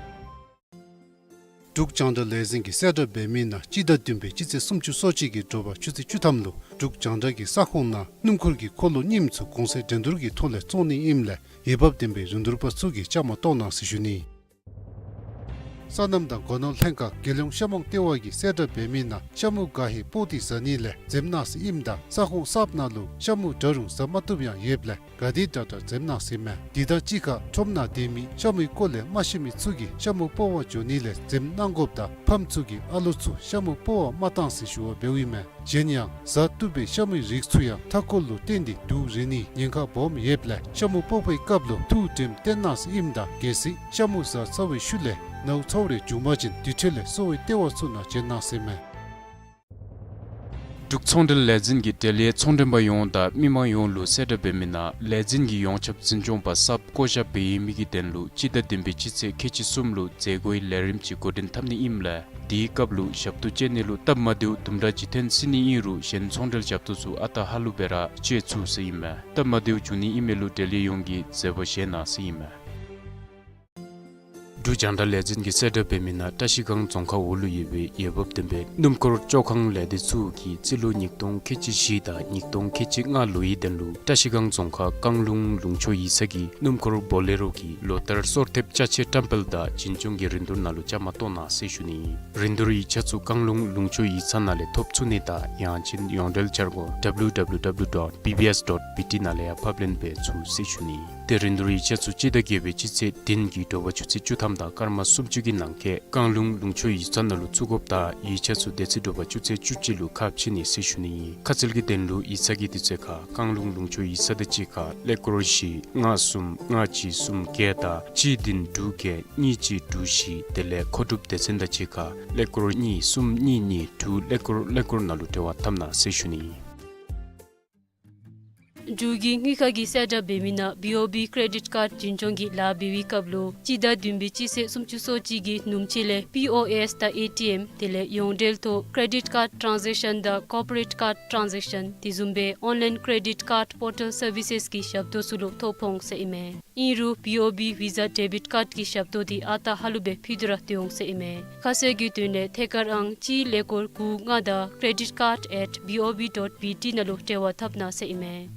འབྲུག་རྒྱང་བསྒྲགས་ལས་འཛིན་གྱིས་གསལ་བསྒྲགས་འབད་མི་ནང་སྤྱི་ཟླ་བདུན་པའི་སྤྱི་ཚེས་སུམ་ཅུ་སོ་གཅིག་གི་དྲོ་པ་ཆུ་ཚོད་བཅུ་ཐམ་ལུ་འབྲུག་རྒྱང་བསྒྲགས་ཀྱི་ས་ཁོངས་ནང་སྣུམ་འཁོར་གྱི་འཁོར་ལོ་རྙིངམ་ཚུ་གོང་ཚད་འགྲན་བསྡུར་གྱི་ཐོག་ལས་བཙོང་ནི་ཨིནམ་ལས་འོས་འབབ་ལྡན་པའི་རིན་བསྡུར་པ་ཚུ་གིས་བཅའ་མར་གཏོགས་གནང་ཟེར་ཞུ་ནི། སོ་ནམ་དང་སྒོ་ནོར་ལྷན་ཁག་རྒྱལ་ཡོངས་ཤ་མོང་ལྟེ་བ་གིས་གསལ་བསྒྲགས་འབད་མི་ནང་ཤ་མུ་ག་ཧེ་སྤོག་སྟེ་བཟའ་ནི་ལས་འཛེམ་གནང་ཟེར་ཨིནམ་ད་ས་ཁོངས་གསརཔ་ནང་ལུ་ཤ་མུ་འདྲ་རུང་བཟའ་མ་བཏུབ་ཡང་ཡོདཔ་ལས་ག་དེ་དྲག་དྲག་འཛེམ་གནང་ཟེར་མས། དེ་དང་གཅིག་ཁར་ཁྲོམ་ནང་སྡོད་མི་ཤ་མུའི་སྐོར་ལས་མ་ཤེས་མི་ཚུ་གིས་ཤ་མུ་སྤོག་པར་འགྱོ་ནི་ལས་འཛེམ་གནང་དགོཔ་དང་ཕམ་ཚུ་གིས་ཨ་ལོ་ཚུ་ཤ་མུ་སྤོག་པར་མ་གཏང་ཟེར་ཞུ་བ་འབདཝ་ཨིན་མས། གཞན་ཡང་གཟའ་གཏུབ་པའི་ཤ་མུའི་རིགས་ཚུ་ཡང་མཐའ་འཁོར་ལུ་བརྟེན་ཏེ་དུག་རེག་ནིའི་ཉེན་ཁ་སྦོམ་ཡོདཔ་ལས་ཤ་མུ་སྤོག་པའི་སྐབས་ལུ་ཐུགས་དྲནམ་བཏོན་གནང་ཟེར་ཨིནམ་ད་གལ་སྲིད་ཤ་མུ་གཟའ་ཚ་བའི་ཤུལ་ལས་ནཝ་ཚཝ་རེ་བྱུང་པ་ཅིན་དེ་འཕྲོ་ལས་གསོ་བའི་ལྟེ་བ་ཚུ་ནང་བྱོན་གནང་ཟེར་ཨིན་མས། འབྲུག་ཚོང་འབྲེལ་ལས་འཛིན་གྱིས་འབྲེལ་ཡོད་ཚོང་མགྲོན་པ་ཡོངས་དང་མི་མང་ཡོངས་ལུ་གསལ་བསྒྲགས་འབད་མི་ནང་ལས་འཛིན་གྱི་ཡོངས་ཁྱབ་འཛིན་སྐྱོང་པ་གསརཔ་བསྐོ་བཞག་འབད་ཡོད་མི་གི་དོན་ལུ་སྤྱི་ཟླ་བདུན་པའི་སྤྱི་ཚེས་ཁལ་གཅིག་གསུམ་ལུ་མཛད་སྒོའི་ལས་རིམ་ཅིག་འགོ་འདྲེན་འཐབ་ནི་ཨིནམ་ལས་དེའི་སྐབས་ལུ་ཞབས་ཏོག་སྤྱོད་ནི་ལུ་སྟབས་མ་བདེཝ་དུམ་གྲ་ཅིག་ཐོན་སྲིད་ནི་ཨིན་རུང་གཞན་ཚོང་འབྲེལ་ཞབས་ཏོག་ཚུ་ཨ་རྟག་ཧ་ལུགས་སྦེ་ར་སྤྱོད་ཚུགས་ཟེར་ཨིན་མས། སྟབས་མ་བདེཝ་བྱུང་ནི་ཨིན་མི་ལུ་འབྲེལ་ཡོད་ཡོངས་ཀྱིས་བཟོད་པ་བཞེས་གནང་ཟེར་ཨིན་མས། འབྲུག་རྒྱང་བསྒྲགས་ལས་འཛིན་གྱིས་གསལ་བསྒྲགས་འབད་མི་ནང་བཀྲ་ཤིས་སྒང་རྫོང་ཁག་འོག་ལུ་ཡོད་པའི་འོས་འབབ་ལྡན་པའི་སྣུམ་འཁོར་བཅོ་ཁང་ལས་སྡེ་ཚུ་གིས་རྩིས་ལོ་ཉིས་སྟོང་ཁལ་གཅིག་བཞི་དང་ཉིས་སྟོང་ཁལ་གཅིག་ལྔ་ལོའི་དོན་ལུ་བཀྲ་ཤིས་སྒང་རྫོང་ཁག་བཀང་ལུང་ལུང་ཕྱོགས་ཡིག་ཚང་གི་སྣུམ་འཁོར་བོ་ལེ་རོ་གི་ལོ་ལྟར་སོར་ཐེབས་ཅ་ཆས་བཀྲམ་སྤེལ་དང་བྱིན་སྐྱོང་གི་རིན་བསྡུར་ནང་ལུ་བཅའ་མར་གཏོགས་གནང་ཟེར་ཞུ་ནི། རིན་བསྡུར་ཡིག་ཆ་ཚུ་བཀང་ལུང་ལུང་ཕྱོགས་ཡིག་ཚང་ནང་ལས་ཐོབ་ཚུགས་ནི་དང་ཡང་ཅིན་ཡོངས་འབྲེལ་འཆར་སྒོ་W W W dot B B S dot B T ནང་ལས་ཡང་ཕབ་ལེན་འབད་ཚུགས་ཟེར་ཞུ་ནི། ཏེ་རིན་བསྡུར་ཡིག་ཆ་ཚུ་སྤྱི་ཟླ་བརྒྱད་པའི་སྤྱི་ཚེས་བདུན་གྱི་དྲོ་པ་ཆུ་ཚོད་བཅུ་ཐམ་དང་སྐར་མ་སུམ་ཅུ་གི་ནང་འཁོད་བཀང་ལུང་ལུང་ཕྱོགས་ཡིག་ཚང་ནང་ལུ་བཙུགས་དགོཔ་དང་ཡིག་ཆ་ཚུ་དེ་ཚེ་དྲོ་པ་ཆུ་ཚོད་བཅུ་གཅིག་ལུ་ཁ་ཕྱེ་ནི་ཟེར་ཞུ་ནི་ཨིན། ཁ་གསལ་གྱི་དོན་ལུ་ཡིག་ཚང་གི་དུས་ཚོད་ཁར་བཀང་ལུང་ལུང་ཕྱོགས་ཡིག་ཚང་དང་གཅིག་ཁར་ཀླད་ཀོར་བཞི་ལྔ་གསུམ་ལྔ་གཅིག་གསུམ་བརྒྱད་དང་གཅིག་བདུན་དྲུག་བརྒྱད་གཉིས་གཅིག་དྲུག་བཞི་དེ་ལས་མཁོ་སྒྲུབ་སྡེ་ཚན་དང་གཅིག་ཁར་ཀླད་ཀོར་གཉིས་གསུམ་གཉིས་གཉིས་དྲུག་ཀླད་ཀོར་ཀླད་ཀོར་ནང་ལུ་འབྲེལ་བ་འཐབ་གནང་ཟེར་ཞུ་ནི་ཨིན། འབྲུག་གི་དངུལ་ཁང་གི་གསལ་བསྒྲགས་འབད་མི་ནང་B O B credit card བྱིན་སྐྱོང་གི་ལཱ་འབད་བའི་སྐབས་ལུ་སྤྱི་ཟླ་བདུན་པའི་སྤྱི་ཚེས་སུམ་ཅུ་སོ་གཅིག་གི་ནུབ་ཕྱེད་ལས་P O S དང་A T M དེ་ལས་ཡོངས་འབྲེལ་ཐོག་credit card transaction དང་corporate card transaction དེ་བཟུམ་སྦེ་online credit card portal services གི་ཞབས་ཏོག་ཚུ་ལུ་ཐོ་ཕོག་འོང་ཟེར་ཨིན་མས། ཨིན་རུང་B O B Visa debit card གི་ཞབས་ཏོག་འདི་ཨ་རྟག་ཧ་ལུགས་སྦེ་ཕུལ་ཏེ་ར་སྡོད་འོང་ཟེར་ཨིན་མས། ཁ་གསལ་གྱི་དོན་ལས་ཐད་ཀར་ཨང་གཅིག་ཀླད་ཀོར་དགུ་ལྔ་དང་credit card at B O B dot B T ནང་ལུ་འབྲེལ་བ་འཐབ་གནང་ཟེར་ཨིན་མས།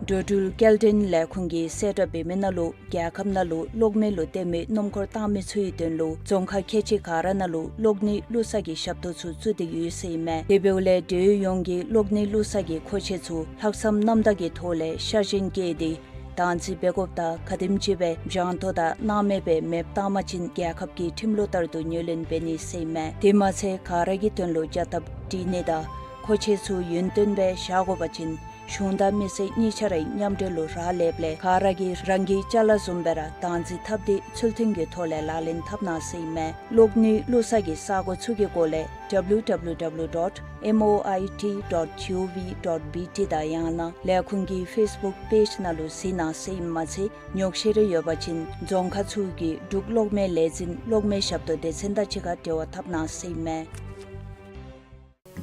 འགྲོ་འགྲུལ་སྐྱེལ་འདྲེན་ལས་ཁུངས་ཀྱི་གསལ་བསྒྲགས་འབད་མི་ནང་ལུ་རྒྱལ་ཁབ་ནང་ལུ་གློག་མེ་ལུ་བརྟེན་མི་སྣུམ་འཁོར་བཏང་མི་ཚུ་གི་དོན་ལུ་རྫོང་ཁག་ཁལ་གཅིག་ག་ར་ནང་ལུ་གློག་ནུས་བླུག་ས་གི་ཞབས་ཏོག་ཚུ་བཙུགས་ཏེ་ཡོད་ཟེར་ཨིན་མས། དེ་འབདཝ་ལས་འབྲེལ་ཡོད་ཡོངས་ཀྱིས་གློག་ནུས་བླུག་ས་གི་མཁོ་ཆས་ཚུ་ལྷག་བསམ་རྣམ་དག་གི་ཐོག་ལས་ཤ་ཞེན་བསྐྱེད་དེ་བདག་འཛིན་འབད་དགོཔ་དང་ག་དེམ་ཅིག་སྦེ་འཇང་ཐོ་དང་སྣང་མེད་སྦེ་མེདཔ་བཏང་པ་ཅིན་རྒྱལ་ཁབ་ཀྱི་ཁྲིམས་ལུགས་ལྟར་དུ་ངོས་ལེན་འབད་ནི་ཟེར་ཨིན་མས། དེ་མ་ཚད་ག་ར་གི་དོན་ལུ་བྱ་ཐབས་སྒྲིག་ནི་དང་མཁོ་ཆས་ཚུ་ཡུན་བརྟན་སྦེ་བཞག་དགོ་པ་ཅིན་གཞུང་དང་མི་སེར་གཉིས་ཆ་ར་མཉམ་འབྲེལ་ལུ་རག་ལསཔ་ལས་ག་ར་གིས་རང་གི་ཅ་ལ་བཟུམ་སྦེ་ར་བདག་འཛིན་འཐབ་སྟེ་ཚུལ་མཐུན་གྱི་ཐོག་ལས་ལག་ལེན་འཐབ་གནང་ཟེར་ཨིན་མས། གློག་ནུས་བླུག་ས་གི་ས་གོ་ཚུ་གི་སྐོར་ལས་W W W dot M O I T dot G O V dot B T དང་ཡང་ན་ལས་ཁུངས་ཀྱི་Facebook page ནང་ལུ་གཟིགས་གནང་ཟེར་ཨིནམ་མ་ཚད་ཉོགས་བཤད་རེ་ཡོད་པ་ཅིན་རྫོང་ཁག་ཚུ་གི་འབྲུག་གློག་མེ་ལས་འཛིན་གློག་མེ་ཞབས་ཏོག་སྡེ་ཚན་དང་གཅིག་ཁར་འབྲེལ་བ་འཐབ་གནང་ཟེར་ཨིན་མས།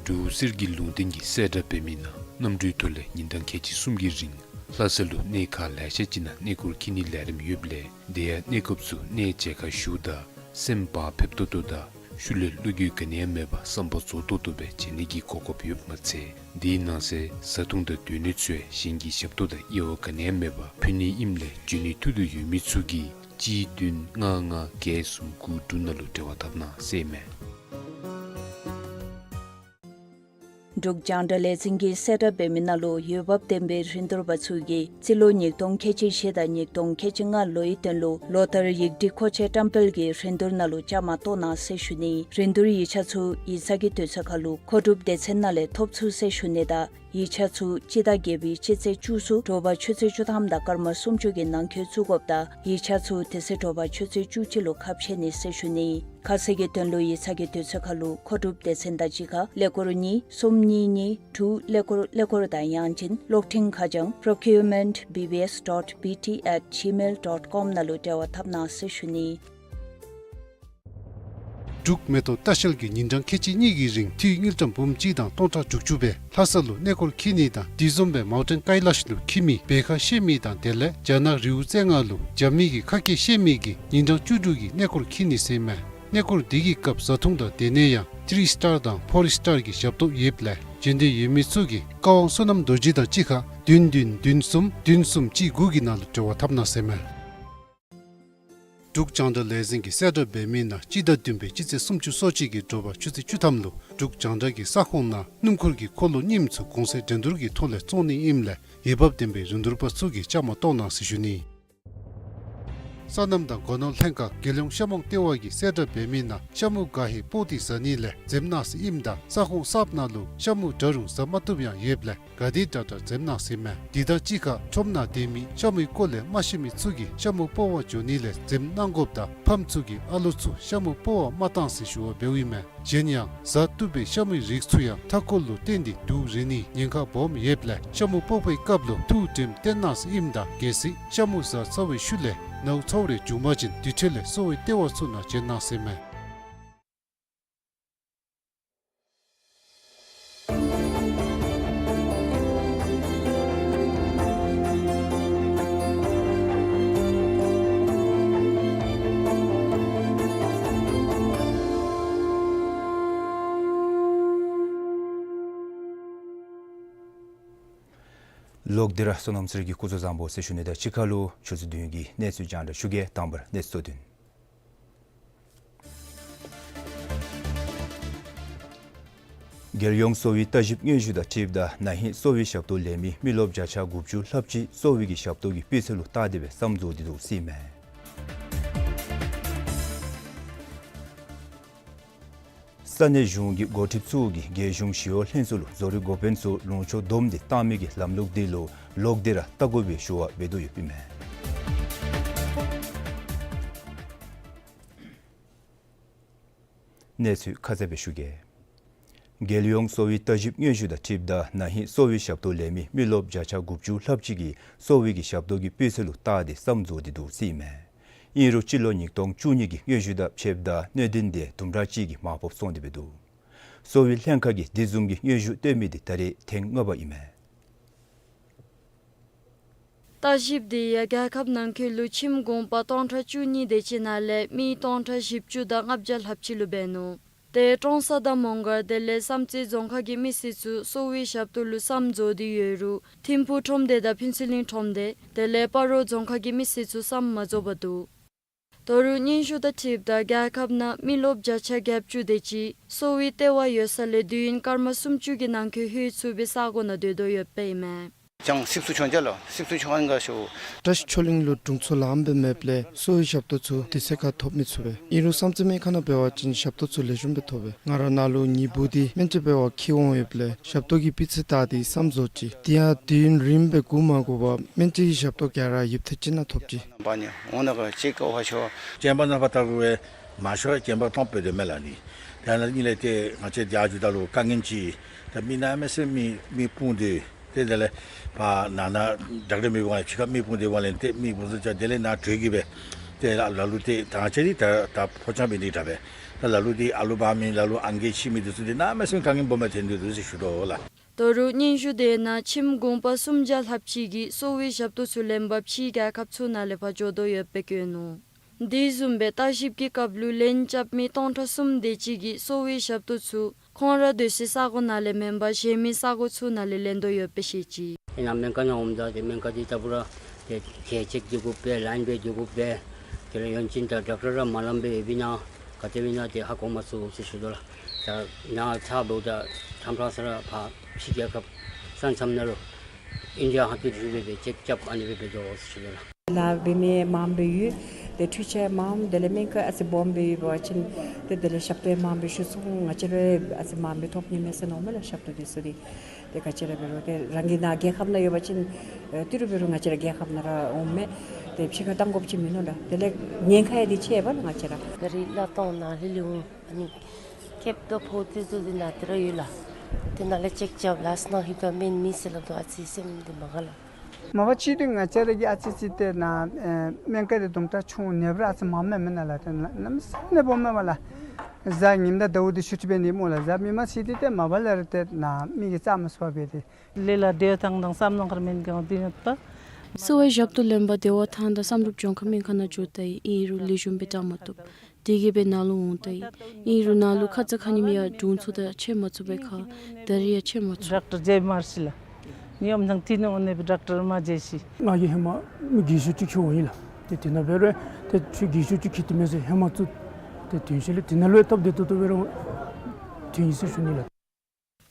འབྲུག་གསེར་གྱི་ལུང་བསྟན་གྱི་གསལ་བསྒྲགས་འབད་མི་ནང་གནམ་གྲུའི་ཐོག་ལས་ཉིན་གྲངས་ཁལ་གཅིག་གསུམ་གྱི་རིང་ལྷ་ས་ལུ་གནས་ཁག་ལེ་ཤ་ཅིག་ནང་གནས་སྐོར་འཁྱིད་ནིའི་ལས་རིམ་ཡོདཔ་ལས་དེ་ཡང་གནས་སྐབས་སུ་གནས་མཇལ་ཁ་ཞུ་ད་སེམས་བག་ཕེབས་ཏོག་ཏོ་དང་ཤུལ་ལས་བློ་འགྱོད་ག་ནི་ཡང་མེད་པར་བསམ་པ་རྫོགས་ཏོག་ཏོ་སྦེ་མཇལ་ནི་གི་གོ་སྐབས་ཡོདཔ་མ་ཚད་དེའི་ནང་གསེས་བཟའ་འཐུང་དང་སྡོད་གནས་ཚུ་ཡང་གཞན་གྱི་ཞབས་ཏོག་དང་དབྱེ་བ་ག་ནི་ཡང་མེད་པར་ཕུལ་ནི་ཨིནམ་ལས་འབྱོན་ནི་ཐུགས་འདོད་ཡོད་མི་ཚུ་གིས་གཅིག་བདུན་ལྔ་ལྔ་བརྒྱད་གསུམ་དགུ་དྲུག་ནང་ལུ་འབྲེལ་བ་འཐབ་གནང་ཟེར་ཨིན་མས། འབྲུག་རྒྱང་བསྒྲགས་ལས་འཛིན་གྱི་གསལ་བསྒྲགས་འབད་མི་ནང་ལུ་འོས་འབབ་ལྡན་པའི་རིན་བསྡུར་པ་ཚུ་གིས་རྩིས་ལོ་ཉིས་སྟོང་ཁལ་གཅིག་བཞི་དང་ཉིས་སྟོང་ཁལ་གཅིག་ལྔ་ལོའི་དོན་ལུ་ལོ་ལྟར་ཡིག་སྒྲིག་མཁོ་ཆས་བཀྲམ་སྤེལ་གྱི་རིན་བསྡུར་ནང་ལུ་བཅའ་མར་གཏོགས་གནང་ཟེར་ཞུ་ནི། རིན་བསྡུར་ཡིག་ཆ་ཚུ་ཡིག་ཚང་གི་དུས་ཚོད་ཁར་ལུ་མཁོ་སྒྲུབ་སྡེ་ཚན་ནང་ལས་ཐོབ་ཚུགས་ཟེར་ཞུ་ནི་དང་ཡིག་ཆ་ཚུ་སྤྱི་ཟླ་བརྒྱད་པའི་སྤྱི་ཚེས་བཅུ་གསུམ་དྲོ་པ་ཆུ་ཚོད་བཅུ་ཐམ་དང་སྐར་མ་སུམ་ཅུ་གི་ནང་འཁོད་བཙུགས་དགོཔ་དང་ཡིག་ཆ་ཚུ་དེ་ཚེ་དྲོ་པ་ཆུ་ཚོད་བཅུ་གཅིག་ལུ་ཁ་ཕྱེ་ནི་ཟེར་ཞུ་ནི། ཁ་གསལ་གྱི་དོན་ལུ་ཡིག་ཚང་གི་དུས་ཚོད་ཁར་ལུ་མཁོ་སྒྲུབ་སྡེ་ཚན་དང་གཅིག་ཁར་ཀླད་ཀོར་གཉིས་གསུམ་གཉིས་གཉིས་དྲུག་ཀླད་ཀོར་ཀླད་ཀོར་དང་ཡང་ཅིན་གློག་འཕྲིན་ཁ་བྱང་procurement B B S dot B T at gmail dot com ནང་ལུ་འབྲེལ་བ་འཐབ་གནང་ཟེར་ཞུ་ནི། འབྲུག་མེ་ཏོག་ལྟ་བཤལ་གྱིས་ཉིན་གྲངས་ཁལ་གཅིག་གཉིས་ཀྱི་རིང་འཐུས་དངུལ་ཀྲམ་འབུམ་གཅིག་དང་སྟོང་ཕྲག་དྲུག་ཅུ་སྦེ་ལྷ་ས་ལུ་གནས་སྐོར་འཁྱིད་ནི་དང་དེ་བཟུམ་སྦེ་མའུ་ཊེན་ཀའི་ལཱཤ་ལུ་འཁྱིད་མི་བེ་ཁ་ཤེས་མི་དང་དེ་ལས་རྒྱ་ནག་རི་བོ་རྩེ་ལྔ་ལུ་རྒྱབ་མི་གི་ཁ་སྐད་ཤེས་མི་གིས་ཉིན་གྲངས་བཅུ་དྲུག་གི་གནས་སྐོར་འཁྱིད་ནི་ཟེར་ཨིན་མས། གནས་སྐོར་འདི་གི་སྐབས་བཟའ་འཐུང་དང་སྡོད་གནས་ཡང་ཐི་རི་སི་ཊར་དང་ཕོར་སི་ཊར་གྱི་ཞབས་ཏོག་ཡོདཔ་ལས་འབྱོན་འདོད་ཡོད་མི་ཚུ་གིས་ཀ་ཝང་བསོད་ནམས་རྡོ་རྗེ་དང་གཅིག་ཁར་བདུན་བདུན་བདུན་གསུམ་བདུན་གསུམ་གཅིག་དགུ་གི་ནང་ལུ་འབྲེལ་བ་འཐབ་གནང་ཟེར་ཨིན་མས། འབྲུག་རྒྱང་བསྒྲགས་ལས་འཛིན་གྱི་གསལ་བསྒྲགས་འབད་མི་ནང་སྤྱི་ཟླ་བདུན་པའི་སྤྱི་ཚེས་སུམ་ཅུ་སོ་གཅིག་གི་དྲོ་པ་ཆུ་ཚོད་བཅུ་ཐམ་ལུ་འབྲུག་རྒྱང་བསྒྲགས་ཀྱི་ས་ཁོངས་ནང་སྣུམ་འཁོར་གྱི་འཁོར་ལོ་རྙིངམ་ཚུ་གོང་ཚད་འགྲན་བསྡུར་གྱི་ཐོག་ལས་བཙོང་ནི་ཨིནམ་ལས་འོས་འབབ་ལྡན་པའི་རིན་བསྡུར་པ་ཚུ་གིས་བཅའ་མར་གཏོགས་གནང་ཟེར་ཞུ་ནི། སོ་ནམ་དང་སྒོ་ནོར་ལྷན་ཁག་རྒྱལ་ཡོངས་ཤ་མོང་ལྟེ་བ་གིས་གསལ་བསྒྲགས་འབད་མི་ནང་ཤ་མུ་ག་ཧེ་སྤོག་སྟེ་བཟའ་ནི་ལས་འཛེམ་གནང་ཟེར་ཨིནམ་ད་ས་ཁོངས་གསརཔ་ནང་ལུ་ཤ་མུ་འདྲ་རུང་བཟའ་མ་བཏུབ་ཡང་ཡོདཔ་ལས་ག་དེ་དྲག་དྲག་འཛེམ་གནང་ཟེར་མས། དེ་དང་གཅིག་ཁར་ཁྲོམ་ནང་སྡོད་མི་ཤ་མུའི་སྐོར་ལས་མ་ཤེས་མི་ཚུ་གིས་ཤ་མུ་སྤོག་པར་འགྱོ་ནི་ལས་འཛེམ་གནང་དགོཔ་དང་ཕམ་ཚུ་གིས་ཨ་ལོ་ཚུ་ཤ་མུ་སྤོག་པར་མ་གཏང་ཟེར་ཞུ་བ་འབདཝ་ཨིན་མས། གཞན་ཡང་བཟའ་བཏུབ་པའི་ཤ་མུའི་རིགས་ཚུ་ཡང་མཐའ་འཁོར་ལུ་བརྟེན་ཏེ་དུག་རེག་ནིའི་ཉེན་ཁ་སྦོམ་ཡོདཔ་ལས་ཤ་མུ་སྤོག་པའི་སྐབས་ལུ་ཐུགས་དྲནམ་བཏོན་གནང་ཟེར་ཨིནམ་ད་གལ་སྲིད་ཤ་མུ་བཟའ་ཚར་བའི་ཤུལ་ལས་ནཝ་ཚཝ་རེ་བྱུང་པ་ཅིན་དེ་འཕྲོ་ལས་གསོ་བའི་ལྟེ་བ་ཚུ་ནང་བྱོན་གནང་ཟེར་མས། ལོག་སྟེ་ར་བསོད་ནམས་ཚེ་རིང་གི་སྐུ་གཟུགས་བཟང་པོ་ཟེར་ཞུ་ནི་དང་གཅིག་ཁར་ལུ་ཆུ་ཚོད་བདུན་གྱི་གནས་ཚུལ་རྒྱང་བསྒྲགས་ཞུ་གེ། དང་པ་ར་གནས་ཚུལ་གཙོ་དོན། རྒྱལ་ཡོངས་གསོ་བའི་ལྟ་ཞིབ་སྙན་ཞུ་དང་འཁྲིལཝ་ད་ན་ཧིང་གསོ་བའི་ཞབས་ཏོག་ལེན་མི་མི་རློབས་བརྒྱ་ཆ་དགུ་བཅུ་ལྷགཔ་ཅིག་གསོ་བའི་གི་ཞབས་ཏོག་གི་སྤུས་ཚད་ལུ་བལྟ་སྟེ་སྦེ་བསམ་རྫོགས་ཏེ་འདུག་ཟེར་ཨིན་མས། ས་གནས་གཞུང་གི་འགོ་ཁྲིདཔ་ཚུ་གིས་རྒྱལ་གཞུང་ཞི་གཡོག་ལྷན་ཚོགས་ལུ་བཟོ་རིག་འགོ་དཔོན་ཚུ་ལུང་ཕྱོགས་བསྡོམས་ཏེ་བཏང་མི་གི་ལམ་ལུགས་འདི་ལུ་ལོག་སྟེ་ར་བལྟ་དགོ་པའི་ཞུ་བ་འབད་དོ་ཡོདཔ་ཨིན་མས། གནས་ཚུལ་ཁ་གསལ་སྦེ་ཞུ་གེ། རྒྱལ་ཡོངས་གསོ་བའི་ལྟ་ཞིབ་སྙན་ཞུ་དང་འཁྲིལཝ་ད་ན་ཧིང་གསོ་བའི་ཞབས་ཏོག་ལེན་མི་མི་རློབས་བརྒྱ་ཆ་དགུ་བཅུ་ལྷགཔ་ཅིག་གིས་གསོ་བའི་གི་ཞབས་ཏོག་གི་སྤུས་ཚད་ལུ་བལྟ་སྟེ་བསམ་རྫོགས་ཏེ་འདུག་ཟེར་ཨིན་མས། ཨིན་རུང་སྤྱི་ལོ་ཉིས་སྟོང་བཅུ་གཉིས་ཀྱི་སྙན་ཞུ་དང་ཕྱདཔ་ད་གནད་དོན་དེ་དུམ་གྲ་ཅིག་གིས་མར་ཕབ་སོང་སྟེ་སྦེ་འདུག། གསོ་བའི་ལྷན་ཁག་གིས་དེ་བཟུམ་གྱི་སྙན་ཞུ་བཏོན་མི་དེ་ད་རེས་ཐེངས་ལྔ་པ་ཨིན་མས། ལྟ་ཞིབ་དེ་ཡང་རྒྱལ་ཁབ་ནང་འཁོད་ལུ་ཁྱིམ་གུང་པ་སྟོང་ཕྲག་བཅུ་གཉིས་དེ་ཅིག་ནང་ལས་མི་སྟོང་ཕྲག་བཞི་བཅུ་དང་ལྔ་བརྒྱ་ལྷགཔ་ཅིག་ལུ་འབད་ནུག། ཏེ་ཀྲོང་གསར་དང་མོང་སྒར་དེ་ལས་བསམ་རྩེ་རྫོང་ཁག་གི་མི་སེར་ཚུ་གསོ་བའི་ཞབས་ཏོག་ལུ་བསམ་རྫོགས་ཏེ་ཡོད་རུང་ཐིམ་ཕུག་ཁྲོམ་སྡེ་དང་ཕུན་ཚོགས་གླིང་ཁྲོམ་སྡེ་དེ་ལས་སྤ་རོ་རྫོང་ཁག་གི་མི་སེར་ཚུ་བསམ་མ་རྫོགས་པར་འདུག། ད་རུང་སྙན་ཞུ་དང་འཁྲིལཝ་ད་རྒྱལ་ཁབ་ནང་མི་རློབས་བརྒྱ་ཆ་བརྒྱད་ཅུ་དེ་ཅིག་གསོ་བའི་ལྟེ་བ་ཡོད་ས་ལས་དུས་ཡུན་སྐར་མ་སུམ་ཅུ་གི་ནང་འཁོད་ལྷོད་ཚུགས་པའི་ས་གོ་ནང་སྡོད་དོ་ཡོདཔ་ཨིན་མས། ཅང་སིབ་སུ་ཆོན་ཅ་ལོ། སིབ་སུ་ཆོན་ག་ཤོ། བཀྲ་ཤིས་ཆོས་གླིང་ལུ་དྲུང་འཚོ་ལངམ་སྦེ་མེདཔ་ལས་གསོ་བའི་ཞབས་ཏོག་ཚུ་དུས་ཚོད་ཁར་ཐོབ་མི་ཚུགས་པས། ཨིན་རུང་བསམ་རྩེ་སྨན་ཁང་ནང་འབད་བ་ཅིན་ཞབས་ཏོག་ཚུ་ལེགས་ཤོམ་སྦེ་ཐོབ་པས། ང་ར་ནཱ་ལུ་ངེའི་བུ་འདི་སྨན་བཅོས་འབད་བར་འཁྱིད་འོང་ཡོདཔ་ལས་ཞབས་ཏོག་གི་སྤུས་ཚད་བལྟ་སྟེ་བསམ་རྫོགས་ཅི། དེ་ཡང་དུས་ཡུན་རིངམོ་སྦེ་སྒུག་མ་དགོ་པར་སྨན་བཅོས་ཀྱི་ཞབས་ཏོག་ག་ར་ཡུདཔ་ཐེངས་གཅིག་ནང་ཐོབ་ཅི། བ་ནི་འོང་ན་ག་ཅིག་ཀ་བ་ཤོ། སྐྱེན་པ་ནང་ཕར་ལྟ་རུང་མ་ཤོར་སྐྱེན་པ་སྟོང་སྦེ་སྡོད་མས་ལགས་ནི། དེ་ནང་ཨིན་ལས་ཏེ་ང་བཅས་རྒྱ་ཇུ་ད་ལུ་དཀའ་ངལ་ཅིག། ད་མི་གནམ་མེད་ས་མེད་མི་དཔུང་སྡེ་ཏེ་དེ་ལས་ཕར་ནང་ན་ཌོག་ཊར་མེདཔ་ལས་ཕྱི་ཁར་མི་དཔུང་སྡེ་ལས་ཏེ་མི་དཔུང་སྡེ་ཅིག་དེ་ལས་ནཱ་གྲོས་ཀྱི་སྦེ་ཏེ་ལ་ལ་ལུ་ཏེ་ད་ང་བཅས་འདི་ད་ད་ཕོ་རྐྱང་འབད་ནི་དྲག་པས། ད་ལ་ལུ་འདི་ཨ་ལུ་འབག་མི་ལ་ལུ་ཨང་རྒས་ཆེ་མི་འདི་ཚུ་འདི་གནམ་མེད་ས་མེད་དཀའ་ངལ་སྦོམ་སྦེ་ཐོན་དོ་འདུག་ཟེར་ཞུ་དོ་ལགས། ད་རུང་སྙན་ཞུ་དེ་ནང་ཁྱིམ་གུང་པ་སུམ་བརྒྱ་ལྷགཔ་ཅིག་གིས་གསོ་བའི་ཞབས་ཏོག་ཚུ་ལེན་པར་ཕྱིའི་རྒྱལ་ཁབ་ཚུ་ནང་ལས་ཕར་འགྱོ་དོ་ཡོདཔ་སྦེ་བཀོད་ནུག། དེ་བཟུམ་སྦེ་ལྟ་ཞིབ་ཀྱི་སྐབས་ལུ་ལན་རྐྱབ་མི་སྟོང་ཕྲག་གསུམ་དེ་ཅིག་གིས་གསོ་བའི་ཞབས་ཏོག་ཚུ་ཁོང་ར་སྡོད་སའི་ས་གོ་ནང་ལས་མེན་པར་གཞན་མི་ས་གོ་ཚུ་ནང་ལས་ལེན་དོ་ཡོདཔ་སྦེ་བཤད་ཅི། ཨིན་ན་སྨན་ཁང་ནང་འོངམ་ད་ཏེ་སྨན་ཁང་འདི་ལྟ་བུ་ར་ཏེ་གྱལ་ཅིག་སྡོད་དགོ་པས། ལཱའིན་སྦེ་སྡོད་དགོ་པས། དེ་ལས་ཡང་ཅིན་ད་ཌོག་ཊར་ར་མ་ལངམ་སྦེ་ཡོདཔ་ཨིན་ན་ག་དེ་སྦེ་ཨིན་ན་ཏེ་ཧ་གོ་མ་ཚུགས་ཟེར་ཞུ་དོ་ལགས། ད་ནཱ་ཚར་འབདཝ་ད་ཁྲམ་ཁྲང་ས་ར་ཕར་ཕྱི་རྒྱལ་ཁབ་ས་མཚམས་ནང་ལུ་ཨིན་ཌི་ཡ་ཧོ་སི་པི་ཊལ་སྦེ་སྦེ་ཅེཀ་རྐྱབ་ཨ་ནི་སྦེ་སྦེ་དོ་ཟེར་ཞུ་དོ་ལགས། ལཱ་འབད་མི་མངམ་སྦེ་ཡོད། ཏེ་འཕྲུལ་ཆས་མངམ་དེ་ལས་སྨན་ཁང་ཨ་ཙི་སྦོམ་སྦེ་ཡོད་པ་ཅིན་ཏེ་དེ་ལས་ཞབས་ཏོག་མངམ་སྦེ་ཞུ་ཚུགས། ང་བཅས་ར་ཨ་ཙི་མངམ་སྦེ་ཐོབ་ནི་མས་ཟེར་མནོཝ་མས་ལགས། ཞབས་ཏོག་འདི་ཚུ་འདི་ཏེ་ག་ཅི་ར་འབད་རུང་ཏེ་རང་གི་ནཱ་རྒྱལ་ཁབ་ནང་ཡོད་པ་ཅིན་ཨེ་ཏི་རུ་འབད་རུང་ང་བཅས་ར་རྒྱལ་ཁབ་ནང་ར་འོངམ་མས། ཏེ་ཕྱི་ཁར་བཏང་དགོཔ་ཅིག་མིན་ནུག་ལགས། དེ་ལས་ཉེན་ཁ་ཡང་འདི་ཆེ་བས་ལགས་ང་བཅས་ར། ད་རིས་གླ་གཏོང་ནང་ལས་ལེའུ་ཨ་ནི་ཁེབ་ཏོ་ཕོ་ཏི་ཏོ་འདི་ནང་ཏེ་ར་ཡོད་ལགས། ཏེ་ནཱ་ལས་ཅེཀ་རྐྱབ་ལགས་ཟེར་མནོ་ཧིང་ཏོ་སྨན་མེད་ཟེར་སླབ་དོ། ཨ་ཙི་སེམས་འདི་མ་དགའ་ལགས། མ་པ་ཅིག་འདི་ང་བཅས་ར་གི་ཨ་ཙི་ཅིག་ཏེ་ནཱ་ཨེ་སྨན་ཁང་འདི་དུམ་གྲ་ཆུང་ནི་འབད་རུང་ཨ་ཙི་མངམ་མས་མེན་ན་ལགས། ཏེ་ནཱ་གནམ་མེད་ས་མེད་སྦོམ་མས་པ་ལགས། གཟའ་ཉིམ་དང་ཟླཝ་འདི་ཤུལ་ཅིག་འབད་ནི་སྨོ་ལགས། གཟའ་མིག་དམར་ཅིག་འདི་ཏེ་མ་པ་ལས་ར་ཏེ་ནཱ་མི་གིས་རྩ་མ་ཚུགས་པར་འབད་དེ། ལས་ལ་བདེ་བ་ཐང་དང་བསམ་གླིང་མཁར་སྨན་ཁང་འདི་ནི་ད། གསོ་བའི་ཞབས་ཏོག་ལེན་པར་བདེ་བ་ཐང་དང་བསམ་གྲུབ་ལྗོངས་མཁར་སྨན་ཁང་ནང་འགྱོ་ད་ཡི། ཨིན་རུང་ལེགས་ཤོམ་སྦེ་དྲག་མ་བཏུབ། དེ་གིས་སྦེ་ནཱ་ལུ་འོང་ད་ཡི། ཨིན་རུང་ནཱ་ལུ་ཁ་ཙ་ཁ་ཉིནམ་ཡང་དྲུང་འཚོ་དང་ཕྱད་མ་ཚུགས་པའི་ཁར་ད་རིས་ཡང་ཕྱད་མ་ཚུགས། ཌོག་ཊར་ཇེ་མར་སི་ལགས། ནི་ཨམ་ཐང་ཏི་ནི་འོ་ནི་སྦེ་ཌོག་ཊར་མ་མཇལ་ཤི། ང་གིས་ཧེ་མ་མི་རྒས་ཤོས་ཅིག་འཁྱིད་འོང་ཡི་ལགས། ཏེ་དེ་ནང་འབད་རུང་ཏེ་ཁྱོད་རྒས་ཤོས་ཅིག་འཁྱིད་དེ་མས་ཟེར་ཧེ་མ་ཚུ་ཏེ་དོན་ཤེས་ལས་དེ་ནང་ལུ་ཡང་སྟབས་བདེ་ཏོག་ཏོ་འབད་རུང་དོན་ཡོད་ཟེར་ཞུ་ནི་ལགས།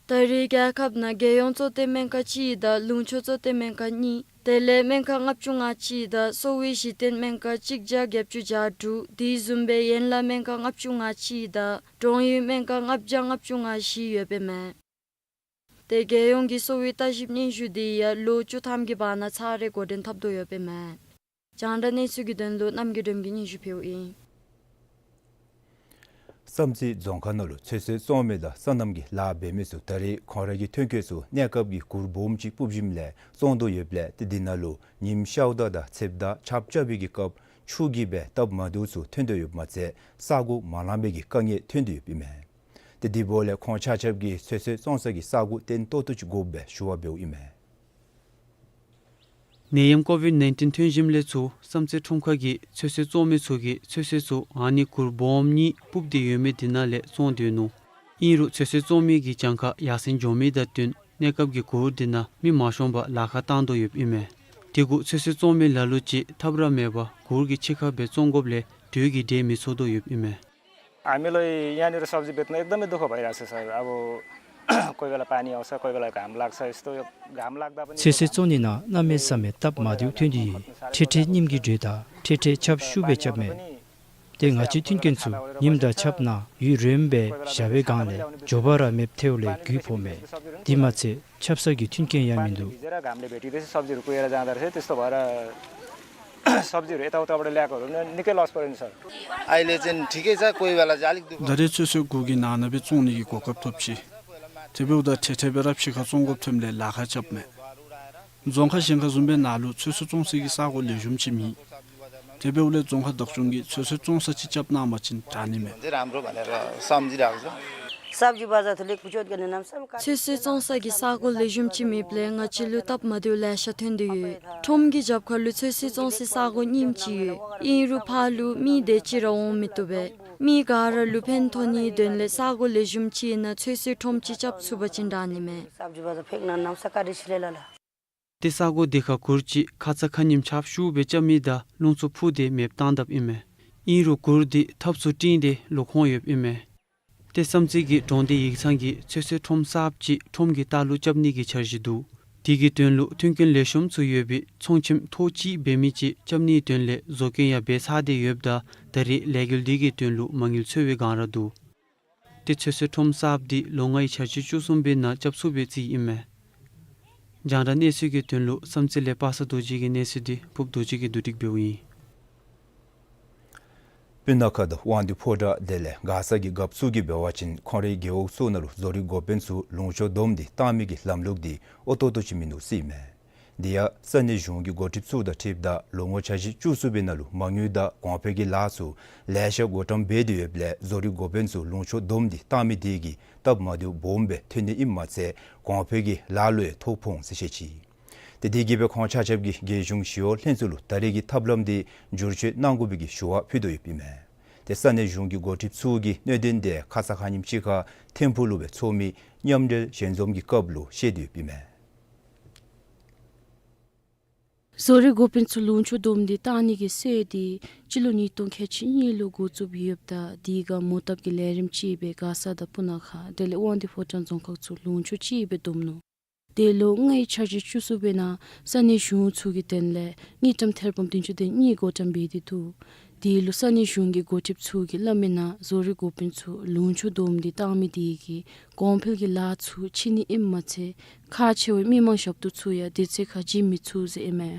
ད་རེས་རྒྱལ་ཁབ་ནང་རྒྱལ་ཡོངས་གཙོ་བསྟེན་སྨན་ཁང་གཅིག་དང་ལུང་ཕྱོགས་གཙོ་བསྟེན་སྨན་ཁང་གཉིས། དེ་ལས་སྨན་ཁང་ལྔ་བཅུ་ང་གཅིག་དང་གསོ་བའི་གཞི་རྟེན་སྨན་ཁང་གཅིག་བརྒྱ་བརྒྱད་ཅུ་གྱ་དྲུག། དེ་བཟུམ་སྦེ་ཡན་ལག་སྨན་ཁང་ལྔ་བཅུ་ང་གཅིག་དང་འབྲོང་ཡུལ་སྨན་ཁང་ལྔ་བརྒྱ་ལྔ་བཅུ་ང་བཞི་ཡོདཔ་ཨིན་མས། དེ་རྒྱལ་ཡོངས་ཀྱི་གསོ་བའི་ལྟ་ཞིབ་སྙན་ཞུ་དེ་ཡང་ལོ་བཅུ་ཐམ་གྱི་བར་ན་ཚར་རེ་འགོ་འདྲེན་འཐབ་དོ་ཡོདཔ་ཨིན་མས། རྒྱང་བསྒྲགས་གནས་ཚུལ་གྱི་དོན་ལུ་རྣམ་རྒྱལ་སྒྲོལམ་གྱིས་སྙན་ཞུ་ཕུལཝ་ཨིན། བསམ་རྩེ་རྫོང་ཁག་ནང་ལུ་ཚོད་བསྲེ་བཙོང་མི་དང་སོ་ནམ་གྱི་ལཱ་འབད་མི་ཚུ་ད་རེས་ཁོང་ར་གི་ཐོན་སྐྱེད་ཚུ་གནས་སྐབས་ཀྱི་གུར་སྦོམ་ཅིག་སྤུབ་ཞིནམ་ལས་བཙོང་དོ་ཡོདཔ་ལས་ཏེ་དེ་ནང་ལུ་ཉིམ་ཤཝ་ད་དང་ཚདཔ་དང་ཆརཔ་རྐྱབ་པའི་གི་སྐབས་ཆུ་གིས་སྦེ་སྟབས་མ་བདེཝ་ཚུ་ཐོན་དོ་ཡོདཔ་མ་ཚད་ས་གོ་མ་ལངམ་པའི་གི་དཀའ་ངལ་ཐོན་དོ་ཡོདཔ་ཨིན་མས། ཏེ་དེ་འབདཝ་ལས་ཁོང་ཆ་ཁྱབ་ཀྱིས་ཚོད་བསྲེ་བཙོང་ས་གི་ས་གོ་བརྟན་ཏོག་ཏོ་ཅིག་དགོཔ་སྦེ་ཞུ་བ་འབདཝ་ཨིན་མས། ནད་ཡམས་ཀོ་ཝིཌ་ནའིན་ཊིན་ཐོན་ཞིནམ་ལས་ཚུར་བསམ་རྩེ་ཁྲོམ་ཁ་གི་ཚོད་བསྲེ་བཙོང་མི་ཚུ་གིས་ཚོད་བསྲེ་ཚུ་ཨ་ནི་གུར་སྦོམ་གཉིས་སྤུབ་སྟེ་ཡོད་མི་དེ་ནང་ལས་བཙོང་སྡོད་ནུག། ཨིན་རུང་ཚོད་བསྲེ་བཙོང་མི་གི་གྱངས་ཁ་ཡར་སེང་འགྱོ་མི་དང་བསྟུན་གནས་སྐབས་ཀྱི་གུར་དེ་ནང་མི་མ་ཤོང་པར་ལཱ་ཁག་བཏང་དོ་ཡོདཔ་ཨིན་མས། དེ་གུ་ཚོད་བསྲེ་བཙོང་མི་ལ་ལུ་ཅིག་ཐབས་ར་མེད་པར་གུར་གྱི་ཕྱི་ཁར་སྦེ་བཙོང་དགོཔ་ལས་དུས་ཀྱི་འབྲས་མི་ཚོར་དོ་ཡོདཔ་ཨིན་མས། हामीलाई यहाँनिर सब्जी बेच्न एकदमै दुःख भइरहेको छ सर। अब कोही बेला पानी आउँछ, कोही बेला घाम लाग्छ, यस्तो यो घाम लाग्दा पनि ཚོད་བསྲེ་བཙོང་ནི་ནང་གནམ་མེད་ས་མེད་སྟབས་མ་བདེཝ་ཐོན་དོ་ཡོད། འཕྲལ་འཕྲལ་ཉིམ་གིས་དྲོད་དང་འཕྲལ་འཕྲལ་ཆརཔ་ཤུགས་སྦེ་རྐྱབ་མས། ཏེ་ང་བཅས་མཐུན་རྐྱེན་ཚུ་ཉིམ་དང་ཆརཔ་ནང་ཡུན་རིངམོ་སྦེ་བཞག་པའི་སྒང་ལས་མགྱོགས་པ་ར་མེདཔ་ཐལཝ་ལས་རྒུད་ཕོག་མས། དེ་མ་ཚད་ཆབ་གསང་གི་མཐུན་རྐྱེན་ཡང་མིན་འདུག། भिजेर घामले भेटिँदैछ, सब्जीहरू कुहिएर जाँदो रहेछ, त्यस्तो भएर सब्जीहरू यताउताबाट ल्याएकोहरू नि निकै लस पऱ्यो नि सर। अहिले चाहिँ ठिकै छ, कोही बेला चाहिँ अलिक दुःख। ད་རེས་ཚོད་བསྲེ་གུར་གྱི་ནང་ན་སྦེ་བཙོང་ནི་གི་གོ་སྐབས་ཐོབ་ཅི། དེ་འབདཝ་ད་འཕྲལ་འཕྲལ་སྦེ་ར་ཕྱི་ཁར་བཙོང་དགོཔ་ཐོནམ་ལས་ལཱ་ཁག་རྐྱབ་མས། རྫོང་ཁག་གཞན་ཁར་བཟུམ་སྦེ་ནཱ་ལུ་ཚོད་བསྲེ་བཙོང་སའི་གི་ས་གོ་ལེགས་ཤོམ་ཅིག་མེད། དེ་འབདཝ་ལས་རྫོང་ཁག་བདག་སྐྱོང་གིས་ཚོད་བསྲེ་བཙོང་ས་ཅིག་རྐྱབ་གནང་པ་ཅིན་དྲག་ནི་མས། चाहिँ राम्रो भनेर सम्झिरहेको छ। सब्जी बजार थोरै कुचोट गर्ने नाम सब सब्जी བཙོང་ས་གི་ས་གོ་ལེགས་ཤོམ་ཅིག་མེདཔ་ལས་ང་བཅས་ལུ་སྟབས་མ་བདེཝ་ལེ་ཤ་ཐོན་དོ་ཡོད། ཁྲོམ་གྱི་རྒྱབ་ཁ་ལུ་ཚོད་བསྲེ་བཙོང་སའི་ས་གོ་རྙིངམ་ཅིག་ཡོད། ཨིན་རུང་ཕར་ལུ་མི་དེ་ཅིག་ར་འོང་མི་བཏུབ་པས། མི་ག་ར་ལུ་ཕན་ཐོགས་ནིའི་དོན་ལས་ས་གོ་ལེགས་ཤོམ་ཅིག་ཨིན་ན་ཚོད་བསྲེ་ཁྲོམ་ཅིག་རྐྱབ་ཚུགས་པ་ཅིན་དྲག་ནི་མས། सब्जी बजार फेंकना नाम सकारिस लेला। ཏེ་ས་གོ་དེ་ཁར་གུར་ཅིག་ཁ་ཙ་ཁ་ཉིནམ་ཆརཔ་ཤུགས་སྦེ་རྐྱབ་མི་དང་རླུང་འཚུབ་ཕུ་སྟེ་མེདཔ་བཏང་དཔ་ཨིན་མས། ཨིན་རུང་གུར་དེ་ཐབ་ཚུ་སྤྲིངས་ཏེ་ལོག་འོང་ཡོདཔ་ཨིན་མས། ཏེ་བསམ་རྩེ་གི་གྲོང་སྡེ་ཡིག་ཚང་གིས་ཚོད་བསྲེ་ཁྲོམ་གསརཔ་ཅིག་ཁྲོམ་གྱི་ལྟག་ལུ་རྐྱབ་ནི་གི་འཆར་གཞི་འདུག། དེ་གི་དོན་ལུ་མཐུན་རྐྱེན་ལེགས་ཤོམ་ཚུ་ཡོད་པའི་ཚོང་ཁྱིམ་ཐོག་གཅིག་འབད་མི་ཅིག་རྐྱབ་ནིའི་དོན་ལས་བཟོ་བཀོད་ཡང་འབད་ཚར་ཏེ་ཡོདཔ་ད་ད་རེས་ལས་འགུལ་དེ་གི་དོན་ལུ་མ་དངུལ་འཚོལ་བའི་སྒང་ར་འདུག། ཏེ་ཚོད་བསྲེ་ཁྲོམ་གསརཔ་དེ་ལོ་ལྔའི་འཆར་གཞི་བཅུ་གསུམ་པའི་ནང་རྐྱབ་ཚུགས་པའི་རྩིས་ཨིན་མས། རྒྱང་བསྒྲགས་གནས་ཚུལ་གྱི་དོན་ལུ་བསམ་རྩེ་ལས་པ་སངས་རྡོ་རྗེ་གི་གནས་ཚུལ་དེ་ཕུབ་རྡོ་རྗེ་གིས་བསྡུ་སྒྲིག་འབདཝ་ཨིན། སྤུ་ན་ཁ་དང་དབང་འདུས་ཕོ་བྲང་དེ་ལས་མགར་ས་གི་རྒཔོ་ཚུ་གིས་འབད་བ་ཅིན་ཁོང་རའི་རྒེད་འོག་ཚུ་ནང་ལུ་བཟོ་རིག་འགོ་དཔོན་ཚུ་ལུང་ཕྱོགས་བསྡོམས་ཏེ་བཏང་མི་གི་ལམ་ལུགས་དེ་ཨོ་ཏོག་ཏོ་ཅིག་མིན་འདུག་ཟེར་ཨིན་མས། དེ་ཡང་ས་གནས་གཞུང་གི་འགོ་ཁྲིདཔ་ཚུ་དང་འཁྲིལཝ་ད་ལོ་ངོ་འཆར་གཞི་བཅུ་གསུམ་པའི་ནང་ལུ་མ་དངུལ་དང་གོང་འཕེལ་གྱི་ལཱ་ཚུ་ལེ་ཤ་འགོ་འདྲེན་འབད་དེ་ཡོདཔ་ལས་བཟོ་རིག་འགོ་དཔོན་ཚུ་ལུང་ཕྱོགས་བསྡོམས་ཏེ་བཏང་མི་དེ་གིས་སྟབས་མ་བདེཝ་སྦོམ་སྦེ་ཐོན་ནི་ཨིནམ་མ་ཚད་གོང་འཕེལ་གྱི་ལཱ་ལུ་ཡང་ཐོ་ཕོག་འོང་ཟེར་བཤད་ཅི། ཏེ་དེ་གིས་སྦེ་ཁོང་ཆ་ཁྱབ་ཀྱིས་རྒྱལ་གཞུང་ཞི་གཡོག་ལྷན་ཚོགས་ལུ་ད་རེས་ཀྱི་ཐབས་ལམ་དེ་བསྒྱུར་བཅོས་གནང་དགོ་པའི་གི་ཞུ་བ་ཕུལ་དོ་ཡོདཔ་ཨིན་མས། ཏེ་ས་གནས་གཞུང་གི་འགོ་ཁྲིདཔ་ཚུ་གིས་གནད་དོན་དེ་ཁ་ཙ་ཁ་ཉིནམ་ཅིག་ཁར་ཐིམ་ཕུག་ལུ་སྦེ་ཚོགས་མི་མཉམ་འབྲེལ་ཞལ་འཛོམས་ཀྱི་སྐབས་ལུ་བཤད་དེ་ཡོདཔ་ཨིན་མས། བཟོ་རིག་འགོ་དཔོན་ཚུ་ལུང་ཕྱོགས་བསྡོམས་ཏེ་བཏང་ནི་གི་སྲོལ་དེ་སྤྱི་ལོ་ཉིས་སྟོང་ཁལ་གཅིག་གཉིས་ལུ་འགོ་བཙུགསཔ་ཡོདཔ་ད་དེ་ཁར་མོ་བཏབ་ཀྱི་ལས་རིམ་ཅིག་སྦེ་མགར་ས་དང་སྤུ་ན་ཁ་དེ་ལས་དབང་འདུས་ཕོ་བྲང་རྫོང་ཁག་ཚུ་ལུང་ཕྱོགས་ཅིག་སྦེ་བསྡོམས་ནུག། དེ་ལོ་ལྔའི་འཆར་གཞི་བཅུ་གསུམ་པའི་ནང་ས་གནས་གཞུང་ཚུ་གི་དོན་ལས་དངུལ་ཀྲམ་ཐེར་འབུམ་བདུན་ཅུ་དོན་གཉིས་བགོ་བཀྲམ་འབད་དེ་འདུག། དེ་ལུ་ས་གནས་གཞུང་གི་འགོ་ཁྲིདཔ་ཚུ་གིས་སླབ་མིའི་ནང་བཟོ་རིག་འགོ་དཔོན་ཚུ་ལུང་ཕྱོགས་བསྡོམས་ཏེ་བཏང་མི་དེ་གིས་གོང་འཕེལ་གྱི་ལཱ་ཚུ་ཕྱིས་ནི་ཨིནམ་མ་ཚད་ཁག་ཆེ་བའི་མི་མང་ཞབས་ཏོག་ཚུ་ཡང་དུས་ཚོད་ཁར་བྱིན་མི་ཚུགས་ཟེར་ཨིན་མས།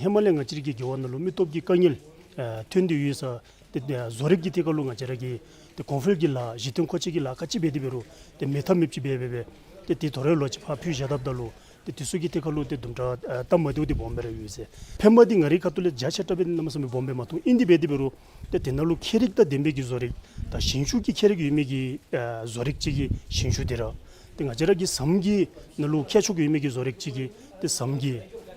ཧེ་མ་ལས་ང་བཅས་ར་གི་རྒེད་འོག་ནང་ལུ་མི་སྟོབས་ཀྱི་དཀའ་ངལ་ཨ་ཐོན་ཏེ་ཡོད་ས། ཏེ་ཨ་བཟོ་རིག་གི་ཐད་ཁར་ལུ་ང་བཅས་ར་གི་ཏེ་གོང་འཕེལ་གྱི་ལཱ་གཞི་རྟེན་མཁོ་ཆས་ཀྱི་ལཱ་ག་ཅི་འབད་དེ་འབད་རུང་ཏེ་མེད་ཐབས་མེདཔ་ཅིག་འབད་འབད་འབད་ཏེ་དེ་དོ་རུང་ལོག་ཅིག་ཕར་ཕུད་བཞག་དཔ་ད་ལུ་ཏེ་དེ་ཚུ་གི་ཐད་ཁར་ལུ་ཏེ་དུམ་གྲ་ཨ་སྟབས་མ་བདེཝ་འདི་སྦོམ་སྦེ་ར་ཡོད་ཟེར། ཕན་པ་འདི་ང་རའི་ཁ་ཐུག་ལས་རྒྱ་ཆེ་དྲགས་སྦེ་གནམ་མེད་ས་མེད་སྦོམ་སྦེ་མ་མཐོང་། ཨིན་དེ་འབད་དེ་འབད་རུང་ཏེ་དེ་ནང་ལུ་ཁྱད་རིག་དང་ལྡན་པའི་གི་བཟོ་རིག་དང་ཞིང་ཆུ་གི་ཁྱད་རིག་ཡོད་མི་གི་ཨ་བཟོ་རིག་ཅིག་གི་ཞིང་ཆུ་འདི་ར་ཏེ་ང་བཅས་ར་གི་ཟམ་གྱི་ནང་ལུ་ཁྱད་ཆོས་ཀྱི་ཡོད་མི་གི་བཟོ་རིག་ཅིག་གི་ཏེ་ཟམ་གྱི་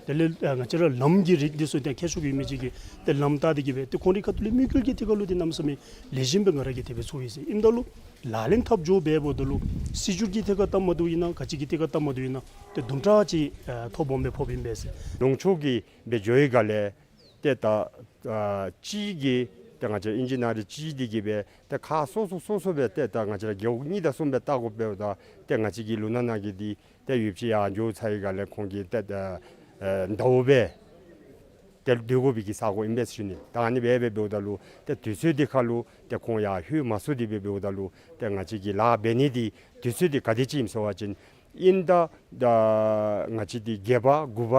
དེ་ལས་ཨ་ང་བཅས་ར་ལམ་གྱི་རིགས་འདི་ཚུ་ཏེ་ཁྱད་ཆོས་ཀྱི་ཡོད་མི་ཅིག་གི་ཏེ་ལམ་བཏགས་ཏེ་གི་སྦེ་ཏེ་ཁོང་རའི་ཁ་ཐུག་ལས་དམིགས་ཡུལ་གྱི་ཐད་ཁར་ལུ་ཏེ་གནམ་མེད་ས་མེད་ལེགས་ཤོམ་སྦེ་ང་ར་གིས་དེ་སྦེ་ཚོར་ཡི་ཟེར། ཨིནམ་ད་ལུ་ལག་ལེན་འཐབ་འགྱོ་འབདཝ་ད་ལུ་སྲིད་བྱུས་ཀྱི་ཐད་ཁར་སྟབས་མ་བདེཝ་ཨིན་ན་ག་ཅི་གི་ཐད་ཁར་སྟབས་མ་བདེཝ་ཨིན་ན་ཏེ་དུམ་གྲ་ཅིག་ཨ་ཐོ་སྦོམ་སྦེ་ཕོགཔ་ཨིན་པས་ཟེར། ལུང་ཕྱོགས་ཀྱི་སྦེ་འགྱོ་བའི་སྒང་ལས་ཏེ་ད་ཨ་གཅིག་གིས་ཏེ་ང་བཅས་ཨིན་ཇི་ནི་ཡར་གཅིག་འདི་གིས་སྦེ་ཏེ་ཁག་སོ་སོ་སོ་སོ་སྦེ་ཏེ་ད་ང་བཅས་ར་རྒེད་འོག་གཉིས་དང་གསུམ་སྦེ་བལྟ་དགོཔ་འབདཝ་ད་ཏེ་ང་བཅས་ཀྱི་ལུང་ནག་ནང་གི་འདི་ཏེ་ཡོདཔ་ཅིག་ཡར་འགྱོ་ཚར་བའི་སྒང་ལས་ཁོང་གིས་ཏེ་ད་ ཨེ་ཟླཝ་སྦེ་ཏེ་སྡོད་དགོ་པའི་གི་ས་གོ་ཨིན་པས་ཟེར་ཞུ་ནི། ད་ཨ་ནི་སྦེ་སྦེ་འབདཝ་ད་ལུ་ཏེ་དུས་ཚོད་འདི་ཁར་ལུ་ཏེ་ཁོང་ཡར་ལྷོད་མ་ཚུགས་ཏེ་སྦེ་འབདཝ་ད་ལུ་ཏེ་ང་བཅས་ཀྱིས་ལཱ་འབད་ནི་འདི་དུས་ཚོད་འདི་ག་དེ་ཅིག་ཨིནམ་ཟེར་བ་ཅིན་ཨིན་ད་ད་ང་བཅས་འདི་བརྒྱད་པ་དགུ་པ་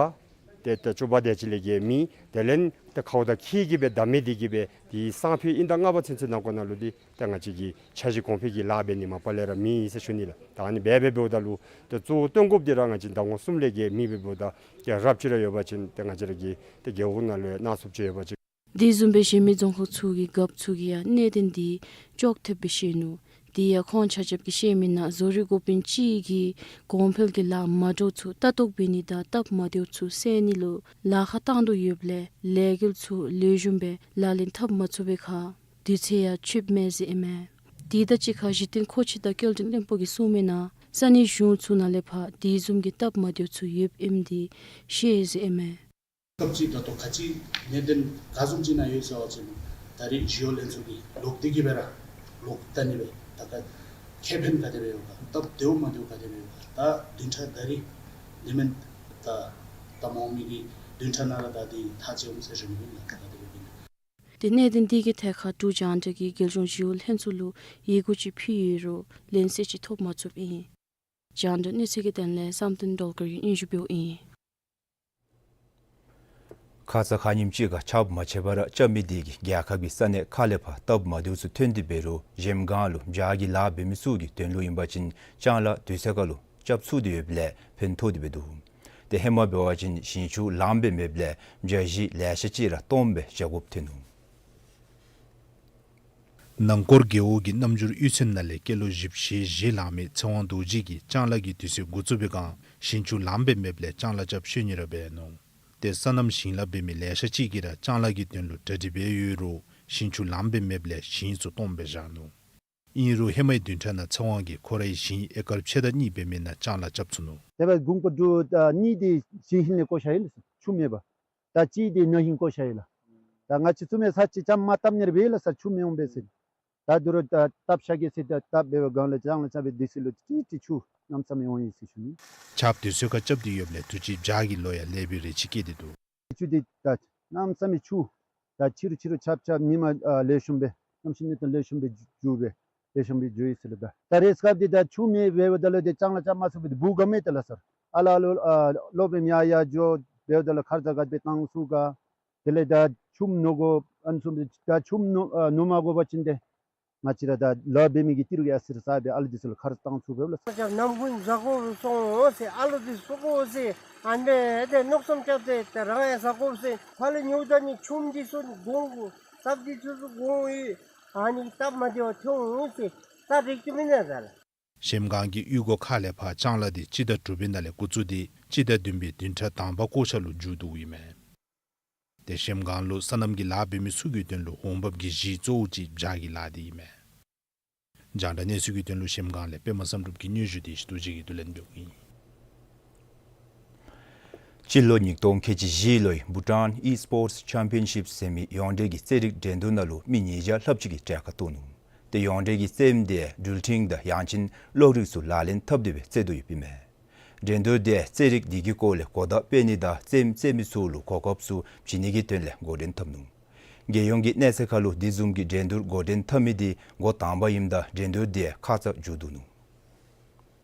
ཏེ་ད་བཅུ་པ་དེ་ཅིག་ལས་བརྒལ་མེད། དེ་ལས་ཏེ་ཁཝ་དང་ཁྱི་གིས་སྦེ་བདའ་མི་འདི་གིས་སྦེ་ཏེ་སང་ཕོད་ཨིན་ད་ལྔ་པ་ཚུན་ཚོད་ནང་འཁོད་ནང་ལུ་འདི་ཏེ་ང་བཅས་ཀྱིས་འཆར་གཞི་གོང་འཕེལ་གྱི་ལཱ་འབད་ནི་མ་པ་ལས་ར་མེད་ཟེར་ཞུ་ནི་ལགས། ད་ཨ་ནི་སྦེ་སྦེ་འབདཝ་ད་ལུ་ཏེ་གཙོ་བོ་སྟོན་དགོཔ་འདི་ར་ང་བཅས་ཟླ་ངོ་གསུམ་ལས་བརྒལ་མེད་སྦེ་འབདཝ་ད་ཏེ་རབ་ཅིག་ར་ཡོད་པ་ཅིན་ཏེ་ང་བཅས་ར་གི་ཏེ་རྒེད་འོག་ནང་ལུ་ཡང་གནང་ཚུགསཔ་ཅིག་ཡོད་པ་ཅིན། དེ་བཟུམ་སྦེ་གཞན་མི་རྫོང་ཁག་ཚུ་གི་རྒཔོ་ཚུ་གིས་ཡང་གནད་དོན་འདི་ཅོག་འཐདཔ་སྦེ་བཤད་ནུག། དེ་ཡང་ཁོང་ཆ་ཁྱབ་ཀྱིས་བཤད་མི་ནང་བཟོ་རིག་འགོ་དཔོན་ཅིག་གིས་གོང་འཕེལ་གྱི་ལཱ་མ་འདྲཝ་ཚུ་ལྟ་རྟོག་འབད་ནི་དང་སྟབས་མ་བདེཝ་ཚུ་སེལ་ནི་ལུ་ལཱ་ཁག་བཏང་དོ་ཡོདཔ་ལས་ལས་འགུལ་ཚུ་ལེགས་ཤོམ་སྦེ་ལག་ལེན་འཐབ་མ་ཚུགས་པའི་ཁར་དུས་ཚོད་ཡང་ཆོདཔ་མས་ཟེར་ཨིན་མས། དེ་དང་གཅིག་ཁར་གཞི་རྟེན་མཁོ་ཆས་དང་སྐྱེལ་འདྲེན་བློན་པོ་གིས་གསུངས་མི་ནང་ས་གནས་གཞུང་ཚུ་ནང་ལས་ཕར་དེ་བཟུམ་གྱི་སྟབས་མ་བདེཝ་ཚུ་ཡོདཔ་ཨིནམ་འདི་ཤེས་ཟེར་ཨིན་མས། སྐབས་ཅིག་ད་ལྟོ་ག་ཅི་གནད་དོན་ག་བཟུམ་ཅིག་ནང་ཡོད་ཟེར་བ་ཅིན་ད་རེས་ཞི་གཡོག་ལྷན་ཚོགས་ཀྱིས་ལོག་སྟེ་གིས་སྦེ་ར་ལོག་བལྟ་ནི་སྦེ་ད་ཁ་ཁེ་ཕན་ག་དེ་སྦེ་ཡོད་ག་སྟབས་བདེཝ་མ་བདེཝ་ག་དེ་སྦེ་ཡོད་ག་ད་བདུན་ཕྲག་ད་རེས་འདི་མེན་ད་ད་མ་འོངས་མི་གི་བདུན་ཕྲག་ནང་ལུ་ད་འདི་ཐག་བཅད་འོང་ཟེར་ཞུ་ནི་ཨིན་ལགས། ད་ག་དེ་སྦེ་ཨིན་ན། དེ་གནད་དོན་དེ་གི་ཐད་ཁར་འབྲུག་རྒྱང་བསྒྲགས་ཀྱིས་རྒྱལ་ཡོངས་ཞི་གཡོག་ལྷན་ཚོགས་ལུ་ཡི་གུ་ཅིག་ཕུལ་ཡོད་རུང་ལན་གསལ་ཅིག་ཐོབ་མ་ཚུགསཔ་ཨིན། རྒྱང་བསྒྲགས་གནས་ཚུལ་གྱི་དོན་ལས་བསམ་གཏན་སྒྲོལ་དཀར་གྱིས་སྙན་ཞུ་འབདཝ་ཨིན། ཁ་ཙ་ཁ་ཉིནམ་ཅིག་ཁར་ཆརཔ་མ་ཆད་པར་རྐྱབ་མི་དེ་གིས་རྒྱལ་ཁབ་ཀྱི་ས་གནས་ཁག་ལས་ཕར་སྟབས་མ་བདེཝ་ཚུ་ཐོན་ཏེ་འབད་རུང་གཞལམ་སྒང་ལུ་བྱཱར་གྱི་ལཱ་འབད་མི་ཚུ་གི་དོན་ལུ་ཨིན་པ་ཅིན་ལྕང་ལཱ་དུས་ཚོད་ཁར་ལུ་རྐྱབ་ཚུགས་ཏེ་ཡོདཔ་ལས་ཕན་ཐོགས་ཏེ་འབད་འདུག། ཏེ་ཧེ་མ་འབད་བ་ཅིན་ཞིང་ཆུ་ལངམ་སྦེ་མེདཔ་ལས་བྱཱར་གཞི་ལེ་ཤ་ཅིག་ར་སྟོངམ་སྦེ་བཞག་དགོཔ་ཐོན་ནུག། ནང་སྐོར་རྒེད་འོག་གི་རྣམ་འགྱུར་གཡུས་ཚན་ནང་ལས་སྐྱེས་ལོ་བཞི་བཅུ་ཞེ་བཞི་ལང་མི་ཚེ་དབང་རྡོ་རྗེ་གིས་ལྕང་ལཱ་གི་དུས་ཚོད་འགོ་བཙུགས་པའི་སྒང་ཞིང་ཆུ་ལངམ་སྦེ་མེདཔ་ལས་ལྕང་ལཱ་རྐྱབ་ཤེས་ནི་ར་འབད་ནུག། ཏེ་སོ་ནམ་ཞིང་ལཱ་འབད་མི་ལེ་ཤ་ཅིག་གིས་ར་ལྕང་ལཱ་གི་དོན་ལུ་གྲ་སྒྲིག་འབད་ཡོད་རུང་ཞིང་ཆུ་ལངམ་སྦེ་མེདཔ་ལས་ཞིང་ཚུ་སྟོངམ་སྦེ་བཞག་ནུག། ཨིན་རུང་ཧེ་མའི་བདུན་ཕྲག་ནང་ཚེ་དབང་གིས་ཁོ་རའི་ཞིང་ཨེ་ཀར་ཕྱེད་དང་གཉིས་འབད་མི་ནང་ལྕང་ལཱ་རྐྱབ་ཚུགས་ནུག། དེ་སྦེ་གུང་པ་འབྲུག་ཨ་གཉིས་དེ་ཞིང་ཧིང་ལས་བཀོ་བཞག་ཡི་ལགས། ཆུ་མེད་པར། ད་གཅིག་དེ་ན་ཧིང་བཀོ་བཞག་ཡི་ལགས། ད་ང་བཅས་ཚུ་མེད་ས་ཅིག་ལྕངམ་མར་བཏབ་ནི་ར་འབད་ཡི་ལགས་སར་ཆུ་མི་འོང་པས་ཟེར། ད་དུས་ར་ད་བཏབ་བཞག་གེ་ཟེར་ད་བཏབ་འབད་བའི་སྒང་ལས་ལྕང་ལཱ་རྐྱབ་པའི་དུས་ཚོད་ལུ་ཏིག་ཏིག་ཆུ་གནམ་མེད་ས་མེད་འོང་ཡི་ཟེར་ཞུ་ནི། ཆརཔ་དུས་ཚོད་ཁར་རྐྱབ་སྟེ་ཡོདཔ་ལས་དུས་ཅི་བྱཱར་གྱི་ལོ་ཡང་ལེགས་པའི་རེ་ཆེ་བསྐྱེད་དེ་འདུག། ཆུ་འདི་ད་གནམ་མེད་ས་མེད་ཆུ་ད་ཕྱི་རུ་ཕྱི་རུ་ཆརཔ་རྐྱབ་ཉིན་མ་ཨ་ལེགས་ཤོམ་སྦེ་གནམ་གཤིས་གནས་སྟངས་ལེགས་ཤོམ་སྦེ་འགྱོ་སྦེ་ལེགས་ཤོམ་སྦེ་འགྱོ་ཡི་ཟེར་ལགས། ད་ད་རེས་སྐབས་འདི་ད་ཆུ་མེད་འབདཝ་ད་ལུ་ཏེ་ལྕང་ལཱ་རྐྱབ་མ་ཚུགས་པས། ཏེ་སྦུག་ག་མེད་ད་ལགས་སར། ཨ་ལ་ལོ་ཨ་སློབ་རིམ་ཡར་ཡར་འགྱོ་འབདཝ་ད་ལུ་ཁ་ཙ་ག་དེ་སྦེ་བཏང་ཚུགས་ག། དེ་ལས་ད་ཆུམ་ནོར་དགོ་ཨ་ནི་ཚུ་ད་ཆུམ་ནོར་ཨ་ནོར་མ་དགོ་པ་ཅིན་ཏེ་ང་བཅས་ར་ད་ལཱ་འབད་མི་གི་ཏི་རུ་གི་ཨ་ཙི་རེ་ས་སྦེ་ཨ་ལུ་འདི་ཚུ་ལུ་ཁ་ཙ་བཏང་ཚུགས་པས་ལགས། ཅག་ནམ་རྒྱུན་བཟའ་དགོཔ་སོང་ཟེར་ཨ་ལུ་འདི་གསོ་དགོ་ཟེར་ཨ་ནི་སྦེ་ཏེ་མནོ་བསམ་རྐྱབ་སྟེ་ད་རང་ཡང་བཟའ་དགོ་ཟེར་ཕར་ལས་ཉོ་ད་ནི་ཆུམ་འདི་ཚུ་དགོ་དགོ་སྟབས་འདི་ཚུ་དགོ་ཡི་ཨ་ནི་སྟབས་མ་བདེཝ་ཐོན་འོང་ཟེར་ད་རེག་ཏུ་མེན་ན་ད་ལགས། གཞལམ་སྒང་གི་གཡུས་སྒོ་ཁག་ལས་ཕར་ལྕང་ལཱ་འདི་སྤྱི་ཟླ་དྲུག་པའི་ནང་ལས་འགོ་བཙུགས་ཏེ་སྤྱི་ཟླ་བདུན་པའི་བདུན་ཕྲག་དང་པ་འགོ་ཤ་ལུ་མཇུག་བསྡུཝ་ཨིན་མས། ཏེ་གཞལམ་སྒང་ལུ་སོ་ནམ་གྱི་ལཱ་འབད་མི་ཚུ་གི་དོན་ལུ་འོང་འབབ་ཀྱི་གཞི་གཙོ་བོ་ཅིག་བྱཱར་གྱི་ལཱ་འདི་ཨིན་མས། རྒྱང་བསྒྲགས་གནས་ཚུལ་གྱི་དོན་ལུ་གཞལམ་སྒང་ལས་པདྨ་བསམ་གྲུབ་ཀྱི་སྙན་ཞུ་འདི་ཞུ་དོ་ཅིག་གིས་བསྡུ་ལེན་འབདཝ་ཨིན། སྤྱི་ལོ་ཉིས་སྟོང་ཁལ་གཅིག་བཞི་ལོའི་Bhutan Esports Championship ཟེར་མི་ཡོངས་འབྲེལ་གྱི་རྩེད་རིགས་འགྲན་བསྡུར་ནང་ལུ་མི་ཉིས་བརྒྱ་ལྷགཔ་ཅིག་གིས་གྲལ་ཁར་གཏོགས་ནུག། ཏེ་ཡོངས་འབྲེལ་གྱི་རྩེདམོ་དེ་སྒྲུལ་ཕྲེང་དང་ཡང་ཅིན་གློག་རིགས་ཚུ་ལག་ལེན་འཐབ་སྟེ་སྦེ་རྩེད་དོ་ཡོདཔ་ཨིན་མས། འགྲན་བསྡུར་དེ་རྩེད་རིགས་འདི་གི་སྐོར་ལས་གོ་བརྡ་སྤེལ་ནི་དང་རྩེདམོ་རྩེད་མི་ཚུ་ལུ་གོ་སྐབས་ཚུ་བྱིན་ནི་གི་དོན་ལས་འགོ་འདྲེན་འཐབ་ནུག། རྒྱལ་ཡོངས་ཀྱི་གནས་ཚད་ཁར་ལུ་དེ་བཟུམ་གྱི་འགྲན་བསྡུར་འགོ་འདྲེན་འཐབ་མི་འདི་འགོ་དང་པ་ཨིནམ་ད་འགྲན་བསྡུར་དེ་ཁ་ཙ་མཇུག་བསྡུ་ནུག།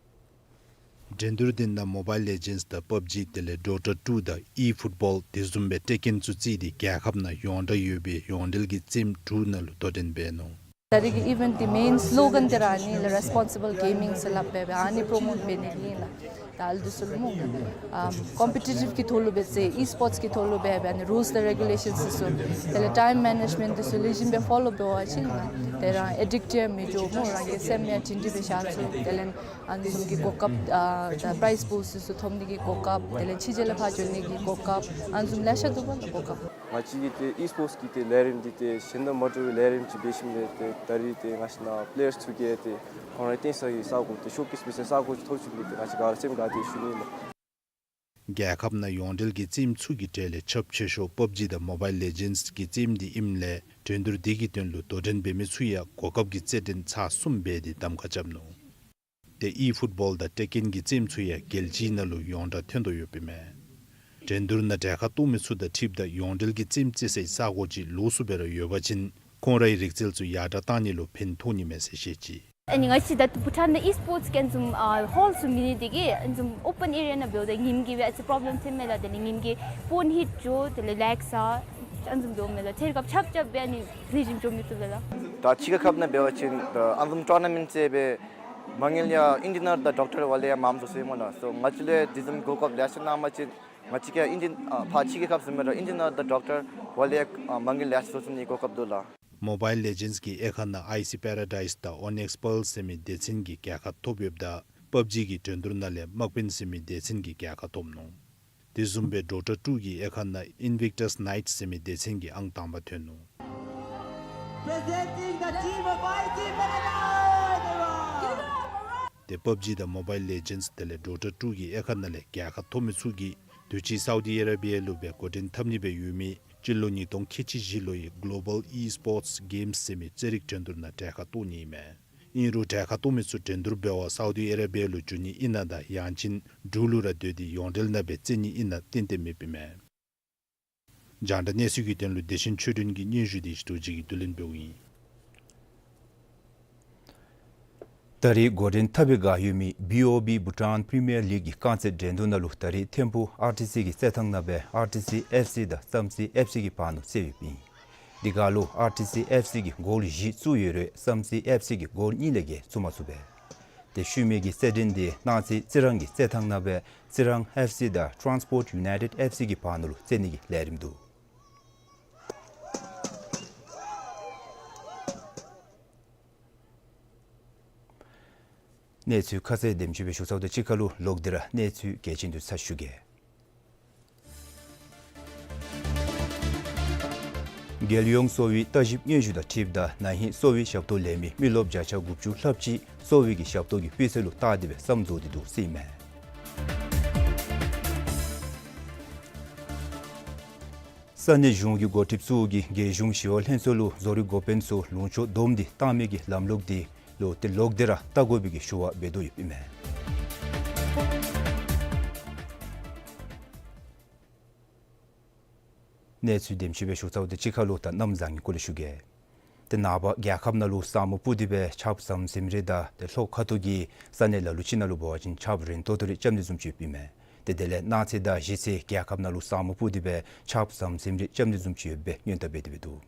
འགྲན་བསྡུར་དེ་ནང་Mobile Legends དང་PUBG དེ་ལས་Dota two དང་eFootball དེ་བཟུམ་སྦེ་ཊེ་ཀེན་ཚུ་བརྩིས་ཏེ་རྒྱལ་ཁབ་ནང་ཡོངས་གྲགས་ཡོད་པའི་ཡོངས་འབྲེལ་གྱི་རྩེདམོ་དྲུག་ནང་ལུ་དོ་འགྲན་འབད་ནུག། ད་རེས་ཀྱི་ཨི་ཝེནཊ་འདི་མེན་སི་ལོ་གཱན་འདི་ར་ཨ་ནི་ལགས། Responsible Gaming ཟེར་སླབ་སྦེ་སྦེ་ཨ་ནི་པོརོ་མོཊ་འབད་ནི་ཨིན་ལགས། ད་ཨ་ལུ་འདི་ཚུ་ལུ་སྨོ་ཨམ་ཀོམ་པི་ཊི་ཊིབ་ཀྱི་ཐོག་ལུ་འབད་ཚེ་ཨི་སི་པོརཊསི་ཀྱི་ཐོག་ལུ་འབད་སྦེ་ཨ་ནི་རུལསི་དང་རེ་གུ་ལེ་ཤཱནསི་འདི་ཚུ་དེ་ལས་ཊའིམ་མེ་ནེཇ་མེནཊ་འདི་ཚུ་ལེགས་ཤོམ་སྦེ་ཕོ་ལོ་འབད་བ་ཅིན་དེ་ར་ཨེ་ཌིཀ་ཊིབ་མི་འགྱོ་སྨོ། རང་གི་སེམས་ཡང་སྒྲིང་སྒྲིང་སྦེ་བཞག་ཚུགས། དེ་ལས་ཨ་ནི་བཟུམ་གྱི་གོ་སྐབས་ཨ་ད་པ་རའིཛ་པུལ་འདི་ཚུ་ཐོབ་ནི་གི་གོ་སྐབས་དེ་ལས་ཕྱི་རྒྱལ་ལས་ཕར་འགྱོ་ནི་གི་གོ་སྐབས་ཨ་ནི་བཟུམ་ལེ་ཤ་འདུག་པ་ལགས་གོ་སྐབས། ང་བཅས་ཀྱི་ཏེ་ཨི་སི་པོརཊསི་གི་ཏེ་ལས་རིམ་འདི་ཏེ་གཞན་དང་མ་འདྲ་བའི་ལས་རིམ་ཅིག་འབད་ཞིནམ་ལས་ཏེ་ད་རེས་ཏེ་ང་བཅས་ནཱ་པི་ལེ་ཡརསི་ཚུ་གིས་ཏེ་ཁོང་རའི་རྟེན་ས་གི་ས་གོ་ཏེ་ཤོ་ཀེསི་འབད་སའི་ས་གོ་ཅིག་ཐོབ་ཅི་ལས་ཏེ་ང་བཅས་ག་ར་སེམས་དགའ་སྟེ་བཞུགས་ནི་ལགས། རྒྱལ་ཁབ་ནང་ཡོངས་འབྲེལ་གྱི་རྩེདམོ་ཚུ་གི་གྲས་ལས་ཁྱབ་ཆེ་ཤོས་པབ་ཇི་དང་མོ་བཱའིལ་ལེ་ཇེནཌསི་གི་རྩེདམོ་འདི་ཨིནམ་ལས་འགྲན་བསྡུར་འདི་གི་དོན་ལུ་དོ་འགྲན་འབད་མི་ཚུ་ཡང་གོ་སྐབས་ཀྱི་རྩེད་འགྲན་ཚར་གསུམ་འབད་དེ་གདམ་ཁ་རྐྱབ་ནུག། ཏེ་ཨི་ཕུཊ་བཱོལ་དང་ཊེ་ཀེན་གྱི་རྩེདམོ་ཚུ་ཡང་རྒྱལ་སྤྱིའི་ནང་ལུ་ཡོངས་གྲགས་ཐོན་དོ་ཡོདཔ་ཨིན་མས། འགྲན་བསྡུར་ནང་གྲལ་ཁར་གཏོགས་མི་ཚུ་དང་འཁྲིལཝ་ད་ཡོངས་འབྲེལ་གྱི་རྩེདམོ་རྩེ་སའི་ས་གོ་ཅིག་ལོགས་སུ་འབད་རུང་ཡོད་པ་ཅིན་ཁོང་རའི་རིག་རྩལ་ཚུ་ཡར་དྲག་བཏང་ནི་ལུ་ཕན་ཐོགས་ནི་མས་ཟེར་བཤད་ཅི། ཨ་ནི་ང་བཅས་ད་བྷུ་ཊཱན་ནང་ཨི་སི་པོརཊསི་གི་ཨ་ནི་བཟུམ་ཨ་ཧོལ་ཚུ་མེད་ནི་དེ་གིས་ཨ་ནི་བཟུམ་ཨོ་པཱན་ཨེ་རི་ཡ་ནང་འབདཝ་ད་ཉིམ་གི་སྦེ་ཨ་ཙི་པོརོབ་ལེམ་ཐོནམ་མས་ལགས། དེ་ལས་ཉིམ་གི་ཕོན་ཧིཊ་འགྱོ་དེ་ལས་ལེགསི་ཨ་ཨ་ནི་བཟུམ་འབདཝ་མས་ལགས། ཐད་ཀར་ཆབ་ཆབ་སྦེ་ཨ་ནི་རེ་ཞིམ་འགྱོ་མི་བཏུབ་ལགས། ད་ཕྱི་རྒྱལ་ཁབ་ནང་འབད་བ་ཅིན་ད་ཨ་ནི་བཟུམ་ཊོར་ན་མེནཊ་རྩེ་སྦེ་མ་དངུལ་ཡང་ཨིན་ཇི་ནིར་དང་ཌོག་ཊར་བ་ལས་ཡང་མངམ་བཟོ་ཚུགས་སྨོ་ལགས། སོ་ང་བཅས་ལུ་དེ་བཟུམ་གོ་སྐབས་ལེ་ཤ་གནང་པ་ཅིན་ང་བཅས་ཀྱིས་ཨིན་ཇི་ཨ་ཕར་ཕྱི་རྒྱལ་ཁབ་བཟུམ་སྦེ་ར་ཨིན་ཇི་ནིར་དང་ཌོག་ཊར་བ་ལས་ཡང་ཨ་མ་དངུལ་ལེ་ཤ་བཟོ་ཚུགས་ནི་གོ་སྐབས་འདུག་ལགས། མོ་བཱའིལ་ལེ་ཇེནཌསི་གི་དབྱེ་ཁག་ནང་ཨའི་སི་པེ་ར་ཌའིསི་དང་ཨོ་ནེགསི་པཱལ་ཟེར་མི་སྡེ་ཚན་གྱིས་རྒྱལ་ཁ་ཐོབ་ཡོདཔ་ད་པབ་ཇི་གི་འགྲན་བསྡུར་ནང་ལས་དམག་དཔོན་ཟེར་མི་སྡེ་ཚན་གྱིས་རྒྱལ་ཁ་ཐོབ་ནུག། དེ་བཟུམ་སྦེ་ཌོ་ཊར་ཊུ་གི་དབྱེ་ཁག་ནང་ཨིན་བིཀ་ཊས་ནའིཊསི་ཟེར་མི་སྡེ་ཚན་གྱིས་ཨང་དང་པ་ཐོན་ནུག། Presenting the team of I T Mariners! དེ་པབ་ཇི་དང་མོ་བཱའིལ་ལེ་ཇེནཌསི་དེ་ལས་ཌོ་ཊར་ཊུ་གི་དབྱེ་ཁག་ནང་ལས་རྒྱལ་ཁ་ཐོབ་མི་ཚུ་གིས་དུས་ཅི་སའུ་དི་ཨ་ར་བི་ཡ་ལུ་སྦེ་འགོ་འདྲེན་འཐབ་ནི་སྦེ་ཡོད་མི་སྤྱི་ལོ་ཉིས་སྟོང་ཁལ་གཅིག་བཞི་ལོའི་གོ་ལོ་བཱལ་ཨི་སི་པོརཊསི་གེམསི་ཟེར་མི་རྩེད་རིགས་འགྲན་བསྡུར་ནང་གྲལ་ཁར་གཏོགས་ནི་ཨིན་མས། ཨིན་རུང་གྲལ་ཁར་གཏོགས་མི་ཚུ་འགྲན་བསྡུར་འབད་བར་སའུ་དི་ཨ་ར་བི་ཡ་ལུ་འགྱོ་ནི་ཨིན་ན་དང་ཡང་ཅིན་འབྲུག་ལུ་ར་སྡོད་དེ་ཡོངས་འབྲེལ་ནང་སྦེ་རྩེད་ནི་ཨིན་ན་ཏན་ཏན་མེདཔ་ཨིན་མས། རྒྱང་བསྒྲགས་གནས་ཚུལ་གྱི་དོན་ལུ་བདེ་ཆེན་ཆོས་སྒྲོན་གྱི་སྙན་ཞུ་དེ་ཞུ་དོ་ཅིག་གིས་བསྡུ་ལེན་འབདཝ་ཨིན། ད་རེས་འགོ་འདྲེན་འཐབ་པའི་བསྒང་ཡོད་མི་བི་ཨོ་བི་བྷུ་ཊཱན་པི་རི་མི་ཡར་ལིག་གི་རྐང་རྩེད་འགྲན་བསྡུར་ནང་ལུ་ད་རེས་ཐིམ་ཕུག་ཨར་ཊི་སི་གི་རྩེད་ཐང་ནང་སྦེ་ཨར་ཊི་སི་ཨེཕ་སི་དང་བསམ་རྩེ་ཨེཕ་སི་གི་བར་ན་རྩེདཔ་ཨིན། དེ་སྒང་ལུ་ཨར་ཊི་སི་ཨེཕ་སི་གིས་གོལ་བཞི་བཙུགས་ཡོད་རུང་བསམ་རྩེ་ཨེཕ་སི་གིས་གོལ་གཉིས་ལས་བརྒལ་བཙུགས་མ་ཚུགས་པས། དེ་ཤུལ་མའི་གི་རྩེད་འགྲན་དེ་གནངས་ཚེ་རྩི་རང་གི་རྩེད་ཐང་ནང་སྦེ་རྩི་རང་ཨེཕ་སི་དང་ཊཱན་སི་པོརཊ་ཡུ་ནའི་ཊེཌ་ཨེཕ་སི་གི་བར་ན་ལུ་རྩེད་ནི་གི་ལས་རིམ་འདུག། གནས་ཚུལ་ཁ་གསལ་དེམ་ཅིག་སྦེ་ཞུ་ཚརཝ་དང་གཅིག་ཁར་ལུ་ལོག་སྟེ་ར་གནས་ཚུལ་གལ་ཆེན་འདི་ཚུ་ཞུ་གེ། རྒྱལ་ཡོངས་གསོ་བའི་བརྟག་ཞིབ་སྙན་ཞུ་དང་འཁྲིལཝ་ད་ན་ཧིང་གསོ་བའི་ཞབས་ཏོག་ལེན་མི་མི་རློབས་བརྒྱ་ཆ་དགུ་བཅུ་ལྷགཔ་ཅིག་གསོ་བའི་གི་ཞབས་ཏོག་གི་སྤུས་ཚད་ལུ་བལྟ་སྟེ་སྦེ་བསམ་རྫོགས་ཏེ་འདུག་ཟེར་ཨིན་མས། ས་གནས་གཞུང་གི་འགོ་ཁྲིདཔ་ཚུ་གིས་རྒྱལ་གཞུང་ཞི་གཡོག་ལྷན་ཚོགས་ལུ་བཟོ་རིག་འགོ་དཔོན་ཚུ་ལུང་ཕྱོགས་བསྡོམས་ཏེ་བཏང་མི་གི་ལམ་ལུགས་འདི་ལུ་ཏེ་ལོག་སྟེ་ར་བལྟ་དགོ་པའི་གི་ཞུ་བ་འབད་དོ་ཡོདཔ་ཨིན་མས། གནས་ཚུལ་དེམ་ཅིག་སྦེ་ཞུ་ཚརཝ་དང་གཅིག་ཁར་ལུ་ད་གནམ་བཟང་ངན་སྐོར་ལས་ཞུ་གེ། ཏེ་ནངས་པ་རྒྱལ་ཁབ་ནང་ལུ་ས་སྨུག་སྤུབས་ཏེ་སྦེ་ཆརཔ་ཟམ་ཟིམ་རེ་དང་ཏེ་ལྷོ་ཁ་ཐུག་གི་ས་གནས་ལ་ལུ་ཅིག་ནང་ལུ་འབད་བ་ཅིན་ཆརཔ་རན་ཏོག་ཏོ་རེ་རྐྱབ་ནི་བཟུམ་ཅིག་ཡོདཔ་ཨིན་མས། ཏེ་དེ་ལས་གནངས་ཚེ་དང་གཞེས་ཚེ་རྒྱལ་ཁབ་ནང་ལུ་ས་སྨུག་སྤུབས་ཏེ་སྦེ་ཆརཔ་ཟམ་ཟིམ་རེ་རྐྱབ་ནི་བཟུམ་ཅིག་ཡོད་པའི་སྔོན་བརྡ་འབད་དེ་སྦེ་འདུག།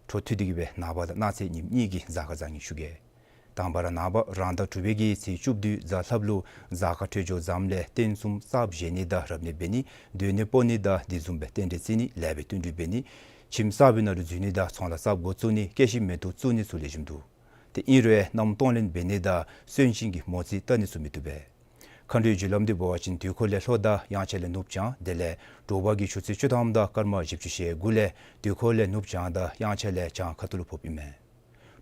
འཕྲོ་མཐུད་དེ་གི་སྦེ་ནངས་པ་དང་གནངས་ཚེ་ཉིནམ་གཉིས་ཀྱི་གཟའ་སྐར་བཟང་ངན་ཞུ་གེ། དང་པ་ར་ནངས་པ་རང་ཟླ་དྲུག་པའི་གི་ཚེས་བཅུ་བདུན་གཟའ་ལྷགཔ་ལུ་གཟའ་སྐར་འཕྲོད་སྦྱོར་བཟངམ་ལས་རྟེན་གསུམ་གསརཔ་བཞེངས་ནི་དང་རབ་གནས་འབད་ནི་སྡོད་གནས་སྤོ་ནི་དང་དེ་བཟུམ་སྦེ་རྟེན་འབྲེལ་བརྩི་ནི་ལེགས་པའི་བསྟུན་གྲོས་འབད་ནི་ཁྱིམ་གསརཔ་ནང་ལུ་འཛུལ་ནི་དང་ཚོང་ལཱ་གསརཔ་འགོ་བཙུགས་ནི་སྐྱེད་ཤིང་མེ་ཏོག་བཙུགས་ནི་ཚུ་ལེགས་ཤོམ་འདུག། ཏེ་ཨིན་རུང་གནམ་སྟོང་ལེན་འབད་ནི་དང་གསོན་གཤིན་གྱི་མོ་རྩིས་བལྟ་ནི་ཚུ་མི་བཏུབ་པས། མཁའ་འགྲོའི་རྒྱུ་ལམ་འདི་འབད་བ་ཅིན་དུས་འཁོར་ལས་ལྷོ་དང་དབྱངས་འཆར་ལས་ནུབ་བྱང་དེ་ལས་དྲོ་པ་གི་ཆུ་ཚོད་བཅུ་ཐམ་དང་སྐར་མ་བཞི་བཅུ་ཞེ་དགུ་ལས་དུས་འཁོར་ལས་ནུབ་བྱང་དང་དབྱངས་འཆར་ལས་བྱང་ཁ་ཐུག་ལུ་ཕོགཔ་ཨིན་མས།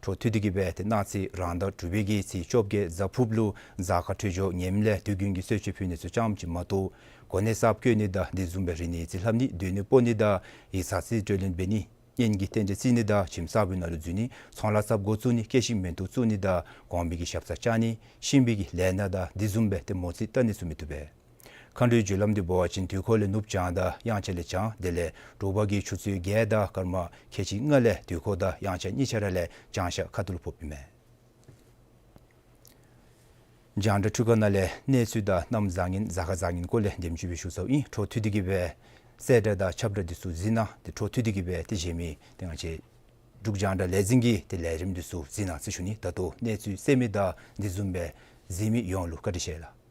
འཕྲོ་མཐུད་དེ་གི་སྦེ་ཏེ་གནངས་ཚེ་རང་ཟླ་དྲུག་པའི་གི་ཚེས་བཅོ་བརྒྱད་གཟའ་ཕུརཔ་ལུ་གཟའ་སྐར་འཕྲོད་སྦྱོར་ངནམ་ལས་དུས་རྒྱུན་གྱི་གསོལ་མཆོད་ཕུལ་ནི་ཚུ་ཙམ་ཅིག་མ་གཏོགས་གོ་གནས་གསརཔ་བསྐོ་ནི་དང་དེ་བཟུམ་སྦེ་རིག་གནས་རྩིས་ལྷབ་ནི་སྡོད་གནས་སྤོ་ནི་དང་ཡིག་ཚང་རྩིས་སྤྲོད་ལེན་འབད་ནི་གཉེན་གྱི་རྟེན་འབྲེལ་བརྩི་ནི་དང་ཁྱིམ་གསརཔ་ནང་ལུ་འཛུལ་ནི་ཚོང་ལཱ་གསརཔ་འགོ་བཙུགས་ནི་སྐྱེད་ཤིང་མེ་ཏོག་བཙུགས་ནི་དང་གོང་མའི་གི་ཞབས་སར་བཅར་ནི་གཤིན་པོའི་གི་ལས་སྣ་དང་དེ་བཟུམ་སྦེ་ཏེ་མོ་རྩིས་བལྟ་ནི་ཚུ་མི་བཏུབ་པས། མཁའ་འགྲོའི་རྒྱུ་ལམ་འདི་འབད་བ་ཅིན་དུས་འཁོར་ལས་ནུབ་བྱང་དང་དབྱངས་འཆར་ལས་བྱང་དེ་ལས་དྲོ་པ་གི་ཆུ་ཚོད་བརྒྱད་དང་སྐར་མ་ཁལ་གཅིག་ལྔ་ལས་དུས་འཁོར་དང་དབྱངས་འཆར་གཉིས་ཆ་ར་ལས་བྱང་ཤར་ཁ་ཐུག་ལུ་ཕོགཔ་ཨིན་མས། རྒྱང་བསྒྲགས་འཕྲུལ་ཁང་ནང་ལས་གནས་ཚུལ་དང་གནམ་བཟང་ངན་གཟའ་སྐར་བཟང་ངན་སྐོར་ལས་དེམ་ཅིག་སྦེ་ཞུ་ཚརཝ་ཨིན། འཕྲོ་མཐུད་དེ་གི་སྦེ་གསལ་བསྒྲགས་དང་ཁྱབ་བསྒྲགས་འདི་ཚུ་གཟིགས་གནང་། ཏེ་འཕྲོ་མཐུད་དེ་གི་སྦེ་ཏེ་གཞན་མི་ཏེ་ང་བཅས་འབྲུག་རྒྱང་བསྒྲགས་ལས་འཛིན་གྱི་ཏེ་ལས་རིམ་འདི་ཚུ་གཟིགས་གནང་ཟེར་ཞུ་ནི། ད་ལྟོ་གནས་ཚུལ་གསར་མི་དང་དེ་བཟུམ་སྦེ་གཟིགས་མི་ཡོངས་ལུ་བཀའ་དྲིན་ཆེ་ལགས།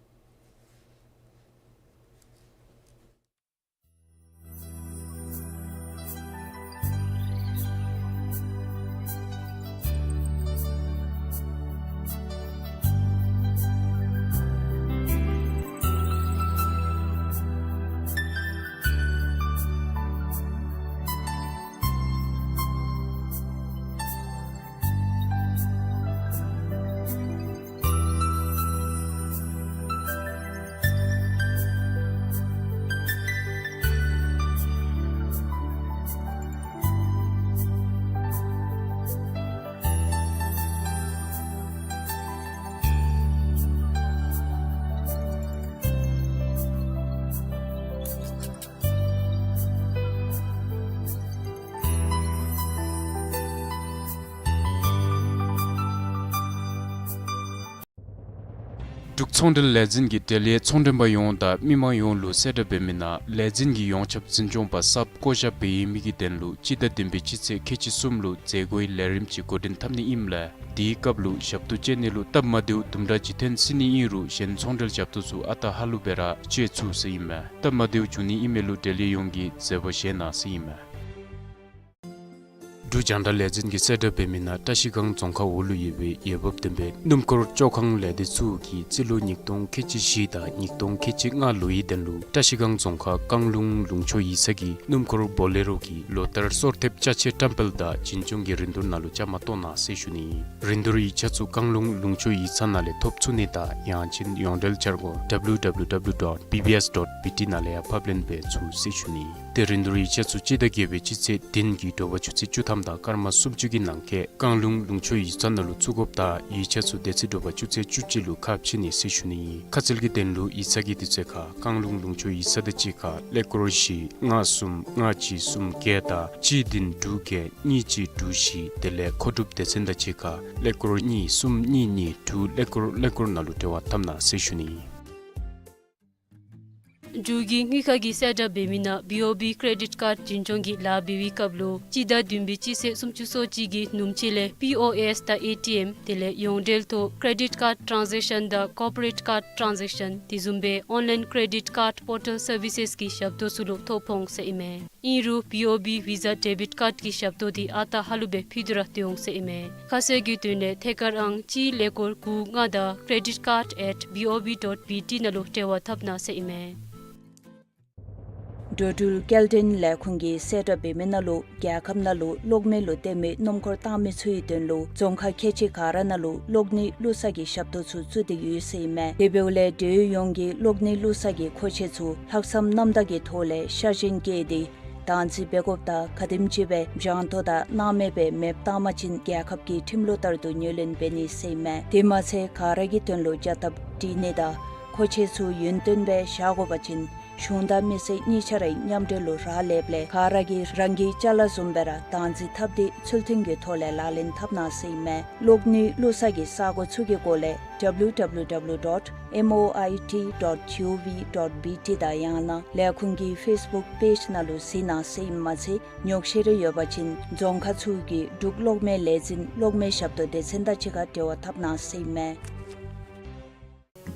འབྲུག་ཚོང་འབྲེལ་ལས་འཛིན་གྱིས་འབྲེལ་ཡོད་ཚོང་མགྲོན་པ་ཡོངས་དང་མི་མང་ཡོངས་ལུ་གསལ་བསྒྲགས་འབད་མི་ནང་ལས་འཛིན་གྱི་ཡོངས་ཁྱབ་འཛིན་སྐྱོང་པ་གསརཔ་བསྐོ་བཞག་འབད་ཡོད་མི་གི་དོན་ལུ་སྤྱི་ཟླ་བདུན་པའི་སྤྱི་ཚེས་ཁལ་གཅིག་གསུམ་ལུ་མཛད་སྒོའི་ལས་རིམ་ཅིག་འགོ་འདྲེན་འཐབ་ནི་ཨིནམ་ལས་དེའི་སྐབས་ལུ་ཞབས་ཏོག་སྤྱོད་ནི་ལུ་སྟབས་མ་བདེཝ་དུམ་གྲ་ཅིག་ཐོན་སྲིད་ནི་ཨིན་རུང་གཞན་ཚོང་འབྲེལ་ཞབས་ཏོག་ཚུ་ཨ་རྟག་ཧ་ལུགས་སྦེ་ར་སྤྱོད་ཚུགས་ཟེར་ཨིན་མས། སྟབས་མ་བདེཝ་བྱུང་ནི་ཨིན་མི་ལུ་འབྲེལ་ཡོད་ཡོངས་ཀྱིས་མཛད་སྒོ་བཞེས་གནང་ཟེར་ཨིན་མས། འབྲུག་རྒྱང་བསྒྲགས་ལས་འཛིན་གྱིས་གསལ་བསྒྲགས་འབད་མི་ནང་བཀྲིས་སྒང་རྫོང་ཁག་འོག་ལུ་ཡོད་པའི་འོས་འབབ་ལྡན་པའི་སྣུམ་འཁོར་བཅོ་ཁང་ལས་སྡེ་ཚུ་གིས་སྤྱི་ལོ་ཉིས་སྟོང་ཁལ་གཅིག་བཞི་དང་ཉིས་སྟོང་ཁལ་གཅིག་ལྔ་ལོའི་དོན་ལུ་བཀྲིས་སྒང་རྫོང་ཁག་རྐང་ལུང་ལུང་ཕྱོགས་ཡིག་ཚང་གི་སྣུམ་འཁོར་བོ་ལེ་རོ་གི་ལོ་ལྟར་སོར་ཐེབས་ཅ་ཆས་བཀྲམ་སྤེལ་དང་བྱིན་སྐྱོང་གི་རིན་བསྡུར་ནང་ལུ་བཅའ་མར་གཏོགས་གནང་ཟེར་ཞུ་ནི། རིན་བསྡུར་ཡིག་ཆ་ཚུ་རྐང་ལུང་ལུང་ཕྱོགས་ཡིག་ཚང་ནང་ལས་ཐོབ་ཚུགས་ནི་དང་ཡང་ཅིན་ཡོངས་འབྲེལ་འཆར་སྒོ་W W W dot B B S dot B T ནང་ལས་ཡང་ཕབ་ལེན་འབད་ཚུགས་ཟེར་ཞུ་ནི། ཏེ་རིན་བསྡུར་ཡིག་ཆ་ཚུ་སྤྱི་ཟླ་བརྒྱད་པའི་སྤྱི་ཚེས་བདུན་གྱི་དྲོ་པ་ཆུ་ཚོད་བཅུ་ཐམ་དང་སྐར་མ་སུམ་ཅུ་གི་ནང་འཁོད་རྐང་ལུང་ལུང་ཕྱོགས་ཡིག་ཚང་ནང་ལུ་བཙུགས་དགོཔ་དང་ཡིག་ཆ་ཚུ་དེ་ཚེ་དྲོ་པ་ཆུ་ཚོད་བཅུ་གཅིག་ལུ་ཁ་ཕྱེ་ནི་ཟེར་ཞུ་ནི། ཁ་གསལ་གྱི་དོན་ལུ་ཡིག་ཚང་གི་དུས་ཚོད་ཁར་རྐང་ལུང་ལུང་ཕྱོགས་ཡིག་ཚང་དང་གཅིག་ཁར་ཀླད་ཀོར་བཞི་ལྔ་གསུམ་ལྔ་གཅིག་གསུམ་བརྒྱད་དང་གཅིག་བདུན་དྲུག་བརྒྱད་གཉིས་གཅིག་དྲུག་བཞི་དེ་ལས་མཁོ་སྒྲུབ་སྡེ་ཚན་དང་གཅིག་ཁར་ཀླད་ཀོར་གཉིས་གསུམ་གཉིས་གཉིས་དྲུག་ཀླད་ཀོར་ཀླད་ཀོར་ནང་ལུ་འབྲེལ་བ་འཐབ་གནང་ཟེར་ཞུ་ནི། འབྲུག་གི་དངུལ་ཁང་གིས་གསལ་བསྒྲགས་འབད་མི་ནང་B O B credit card བྱིན་སྐྱོང་གི་ལཱ་འབད་བའི་སྐབས་ལུ་སྤྱི་ཟླ་བདུན་པའི་སྤྱི་ཚེས་སུམ་ཅུ་སོ་གཅིག་གི་ནུབ་ཕྱེད་ལས་P O S དང་A T M དེ་ལས་ཡོངས་འབྲེལ་ཐོག་credit card transaction དང་corporate card transaction དེ་བཟུམ་སྦེ་online credit card portal services གི་ཞབས་ཏོག་ཚུ་ལུ་ཐོ་ཕོག་འོང་ཟེར་ཨིན་མས། ཨིན་རུང་B O B Visa debit card གི་ཞབས་ཏོག་དེ་ཨ་རྟག་ཧ་ལུགས་སྦེ་ཕུལ་ཏེ་ར་སྡོད་འོང་ཟེར་ཨིན་མས། ཁ་གསལ་གྱི་དོན་ལས་ཐད་ཀར་ཨང་གཅིག་ཀླད་ཀོར་དགུ་ལྔ་དང་credit card at B O B dot B T ནང་ལུ་འབྲེལ་བ་འཐབ་གནང་ཟེར་ཨིན་མས། འགྲོ་འགྲུལ་སྐྱེལ་འདྲེན་ལས་ཁུངས་ཀྱིས་གསལ་བསྒྲགས་འབད་མི་ནང་ལུ་རྒྱལ་ཁབ་ནང་ལུ་གློག་མེ་ལུ་བརྟེན་མི་སྣུམ་འཁོར་བཏང་མི་ཚུ་གི་དོན་ལུ་རྫོང་ཁག་ཁལ་གཅིག་ག་ར་ནང་ལུ་གློག་ནི་བླུག་ས་གི་ཞབས་ཏོག་ཚུ་བཙུགས་ཏེ་ཡོད་ཟེར་ཨིན་མས། དེ་འབདཝ་ལས་འབྲེལ་ཡོད་ཡོངས་ཀྱིས་གློག་ནི་བླུག་ས་གི་མཁོ་ཆས་ཚུ་ལྷག་བསམ་རྣམ་དག་གི་ཐོག་ལས་ཤ་ཞེན་བསྐྱེད་དེ་བདག་འཛིན་འབད་དགོཔ་དང་ག་དེམ་ཅིག་སྦེ་འཇམ་ཏོང་དང་སྣང་མེད་སྦེ་མེདཔ་བཏང་པ་ཅིན་རྒྱལ་ཁབ་ཀྱི་ཁྲིམས་ལུགས་ལྟར་དུ་ངོས་ལེན་འབད་ནི་ཟེར་ཨིན་མས། དེ་མ་ཚད་ག་ར་གི་དོན་ལུ་བྱ་སྟབས་སྒྲིག་ནི་དང་མཁོ་ཆས་ཚུ་ཡུན་བརྟན་སྦེ་བཞག་དགོ་པ་ཅིན་གཞུང་དང་མི་སེར་གཉིས་ཆ་ར་མཉམ་འབྲེལ་ལུ་རག་ལསཔ་ལས་ག་ར་གིས་རང་གི་ཅ་ལ་བཟུམ་སྦེ་ར་བདག་འཛིན་འཐབ་སྟེ་ཚུལ་མཐུན་གྱི་ཐོག་ལས་ལག་ལེན་འཐབ་གནང་ཟེར་ཨིན་མས། གློག་ནི་བླུག་ས་གི་ས་སྒོ་ཚུ་གི་སྐོར་ལས W W W dot M O I T dot G O V dot B T དང་ཡང་ན་ལས་ཁུངས་ཀྱི་Facebook page ནང་ལུ་གཟིགས་གནང་ཟེར་ཨིནམ་མ་ཚད་ཉོགས་བཤད་རེ་ཡོད་པ་ཅིན་རྫོང་ཁག་ཚུ་གི་འབྲུག་གློག་མེ་ལས་འཛིན་གློག་མེ་ཞབས་ཏོག་སྡེ་ཚན་དང་གཅིག་ཁར་འབྲེལ་བ་འཐབ་གནང་ཟེར་ཨིན་མས།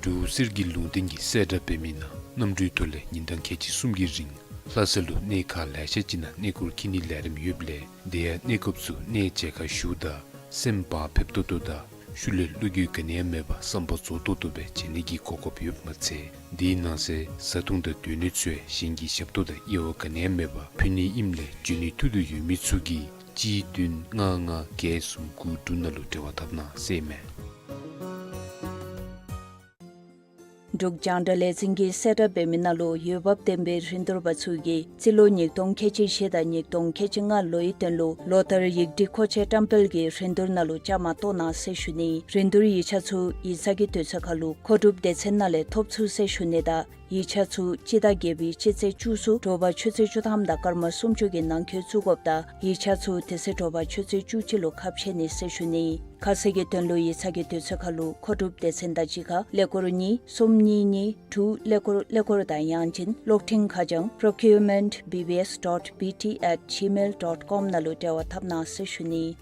འབྲུག་གསེར་གྱི་ལུང་བསྟན་གྱིས་གསལ་བསྒྲགས་འབད་མི་ནང་གནམ་གྲུའི་ཐོག་ལས་ཉིན་གྲངས་ཁལ་གཅིག་གསུམ་གྱི་རིང་ལྷ་ས་ལུ་གནས་ཁག་ལེ་ཤ་ཅིག་ནང་གནས་སྐོར་འཁྱིད་ནིའི་ལས་རིམ་ཡོདཔ་ལས་དེ་ཡང་གནས་སྐབས་སུ་གནས་མཇལ་ཁ་ཞུ་དང་སེམས་བག་ཕེབས་ཏོག་ཏོ་དང་ཤུལ་ལས་བློ་འགྱོད་ག་ནི་ཡང་མེད་པར་བསམ་པ་རྫོགས་ཏོག་ཏོ་སྦེ་མཇལ་ནི་གི་གོ་སྐབས་ཡོདཔ་མ་ཚད་དེའི་ནང་གསེས་བཟའ་འཐུང་དང་སྡོད་གནས་ཚུ་ཡང་གཞན་གྱི་ཞབས་ཏོག་དང་དབྱེ་བ་ག་ནི་ཡང་མེད་པར་ཕུལ་ནི་ཨིནམ་ལས་འབྱོན་ནི་ཐུགས་འདོད་ཡོད་མི་ཚུ་གིས་གཅིག་བདུན་ལྔ་ལྔ་བརྒྱད་གསུམ་དགུ་དྲུག་ནང་ལུ་འབྲེལ་བ་འཐབ་གནང་ཟེར་ཨིན་མས། འབྲུག་རྒྱང་བསྒྲགས་ལས་འཛིན་གྱིས་གསལ་བསྒྲགས་འབད་མི་ནང་ལུ་འོས་འབབ་ལྡན་པའི་རིན་བསྡུར་པ་ཚུ་གིས་རྩིས་ལོ་ཉིས་སྟོང་ཁལ་གཅིག་བཞི་དང་ཉིས་སྟོང་ཁལ་གཅིག་ལྔ་ལོའི་དོན་ལུ་ལོ་ལྟར་ཡིག་སྒྲིག་མཁོ་ཆས་བཀྲམ་སྤེལ་གྱི་རིན་བསྡུར་ནང་ལུ་བཅའ་མར་གཏོགས་གནང་ཟེར་ཞུ་ནི། རིན་བསྡུར་ཡིག་ཆ་ཚུ་ཡིག་ཚང་གི་དུས་ཚོད་ཁར་ལུ་མཁོ་སྒྲུབ་སྡེ་ཚན་ནང་ལས་ཐོབ་ཚུགས་ཟེར་ཞུ་ནི་དང་ཡིག་ཆ་ཚུ་སྤྱི་ཟླ་བརྒྱད་པའི་སྤྱི་ཚེས་བཅུ་གསུམ་དྲོ་པ་ཆུ་ཚོད་བཅུ་ཐམ་དང་སྐར་མ་སུམ་ཅུ་གི་ནང་འཁོད་བཙུགས་དགོཔ་དང་ཡིག་ཆ་ཚུ་དེ་ཚེ་དྲོ་པ་ཆུ་ཚོད་བཅུ་གཅིག་ལུ་ཁ་ཕྱེ་ནི་ཟེར་ཞུ་ནི། ཁ་གསལ་གྱི་དོན་ལུ་ཡིག་ཚང་གི་དུས་ཚོད་ཁར་ལུ་མཁོ་སྒྲུབ་སྡེ་ཚན་དང་གཅིག་ཁར་ཀླད་ཀོར་གཉིས་གསུམ་གཉིས་གཉིས་དྲུག་ཀླད་ཀོར་ཀླད་ཀོར་དང་ཡང་ཅིན་གློག་འཕྲིན་ཁ་བྱང་procurement B B S dot B T at gmail dot com ནང་ལུ་འབྲེལ་བ་འཐབ་གནང་ཟེར་ཞུ་ནི།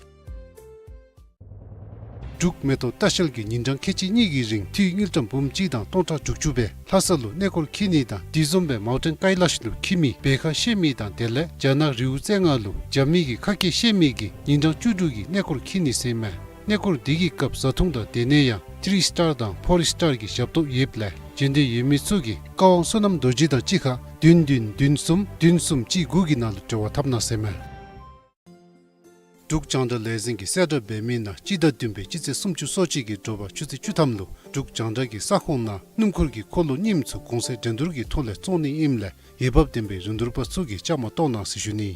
འབྲུག་མེ་ཏོག་ལྟ་བཤལ་གྱིས་ཉིན་གྲངས་ཁལ་གཅིག་གཉིས་ཀྱི་རིང་འཐུས་དངུལ་ཀྲམ་འབུམ་གཅིག་དང་སྟོང་ཕྲག་དྲུག་ཅུ་སྦེ་ལྷ་ས་ལུ་གནས་སྐོར་འཁྱིད་ནི་དང་དེ་བཟུམ་སྦེ་མའུ་ཊེན་ཀའི་ལཱཤ་ལུ་འཁྱིད་མི་འབད་ཁ་ཤེས་མི་དང་དེ་ལས་རྒྱ་ནག་རི་བོ་རྩེ་ལྔ་ལུ་འགྱོ་མི་གི་ཁ་སྐད་ཤེས་མི་གིས་ཉིན་གྲངས་བཅུ་དྲུག་གི་གནས་སྐོར་འཁྱིད་ནི་ཟེར་ཨིན་མས། གནས་སྐོར་དེ་གི་སྐབས་བཟའ་འཐུང་དང་སྡོད་གནས་ཡང་ཐི་རི་སི་ཊར་དང་ཕོར་སི་ཊར་གྱི་ཞབས་ཏོག་ཡོདཔ་ལས་འབྱོན་འདོད་ཡོད་མི་ཚུ་གིས་བཀའ་དབང་བསོད་ནམས་རྡོ་རྗེ་དང་གཅིག་ཁར་བདུན་བདུན་བདུན་གསུམ་བདུན་གསུམ་གཅིག་དགུ་གི་ནང་ལུ་འབྲེལ་བ་འཐབ་གནང་ཟེར་ཨིན་མས། འབྲུག་རྒྱང་བསྒྲགས་ལས་འཛིན་གྱིས་གསལ་བསྒྲགས་འབད་མི་ནང་སྤྱི་ཟླ་བདུན་པའི་སྤྱི་ཚེས་སུམ་ཅུ་སོ་གཅིག་གི་དྲོ་པ་ཆུ་ཚོད་བཅུ་ཐམ་ལུ་འབྲུག་རྒྱང་བསྒྲགས་ཀྱི་ས་ཁོངས་ནང་སྣུམ་འཁོར་གྱི་འཁོར་ལོ་རྙིངམ་ཚུ་གོང་ཚད་འགྲན་བསྡུར་གྱི་ཐོག་ལས་བཙོང་ནི་ཨིནམ་ལས་འོས་འབབ་ལྡན་པའི་རིན་བསྡུར་པ་ཚུ་གིས་བཅའ་མར་གཏོགས་གནང་ཟེར་ཞུ་ནི།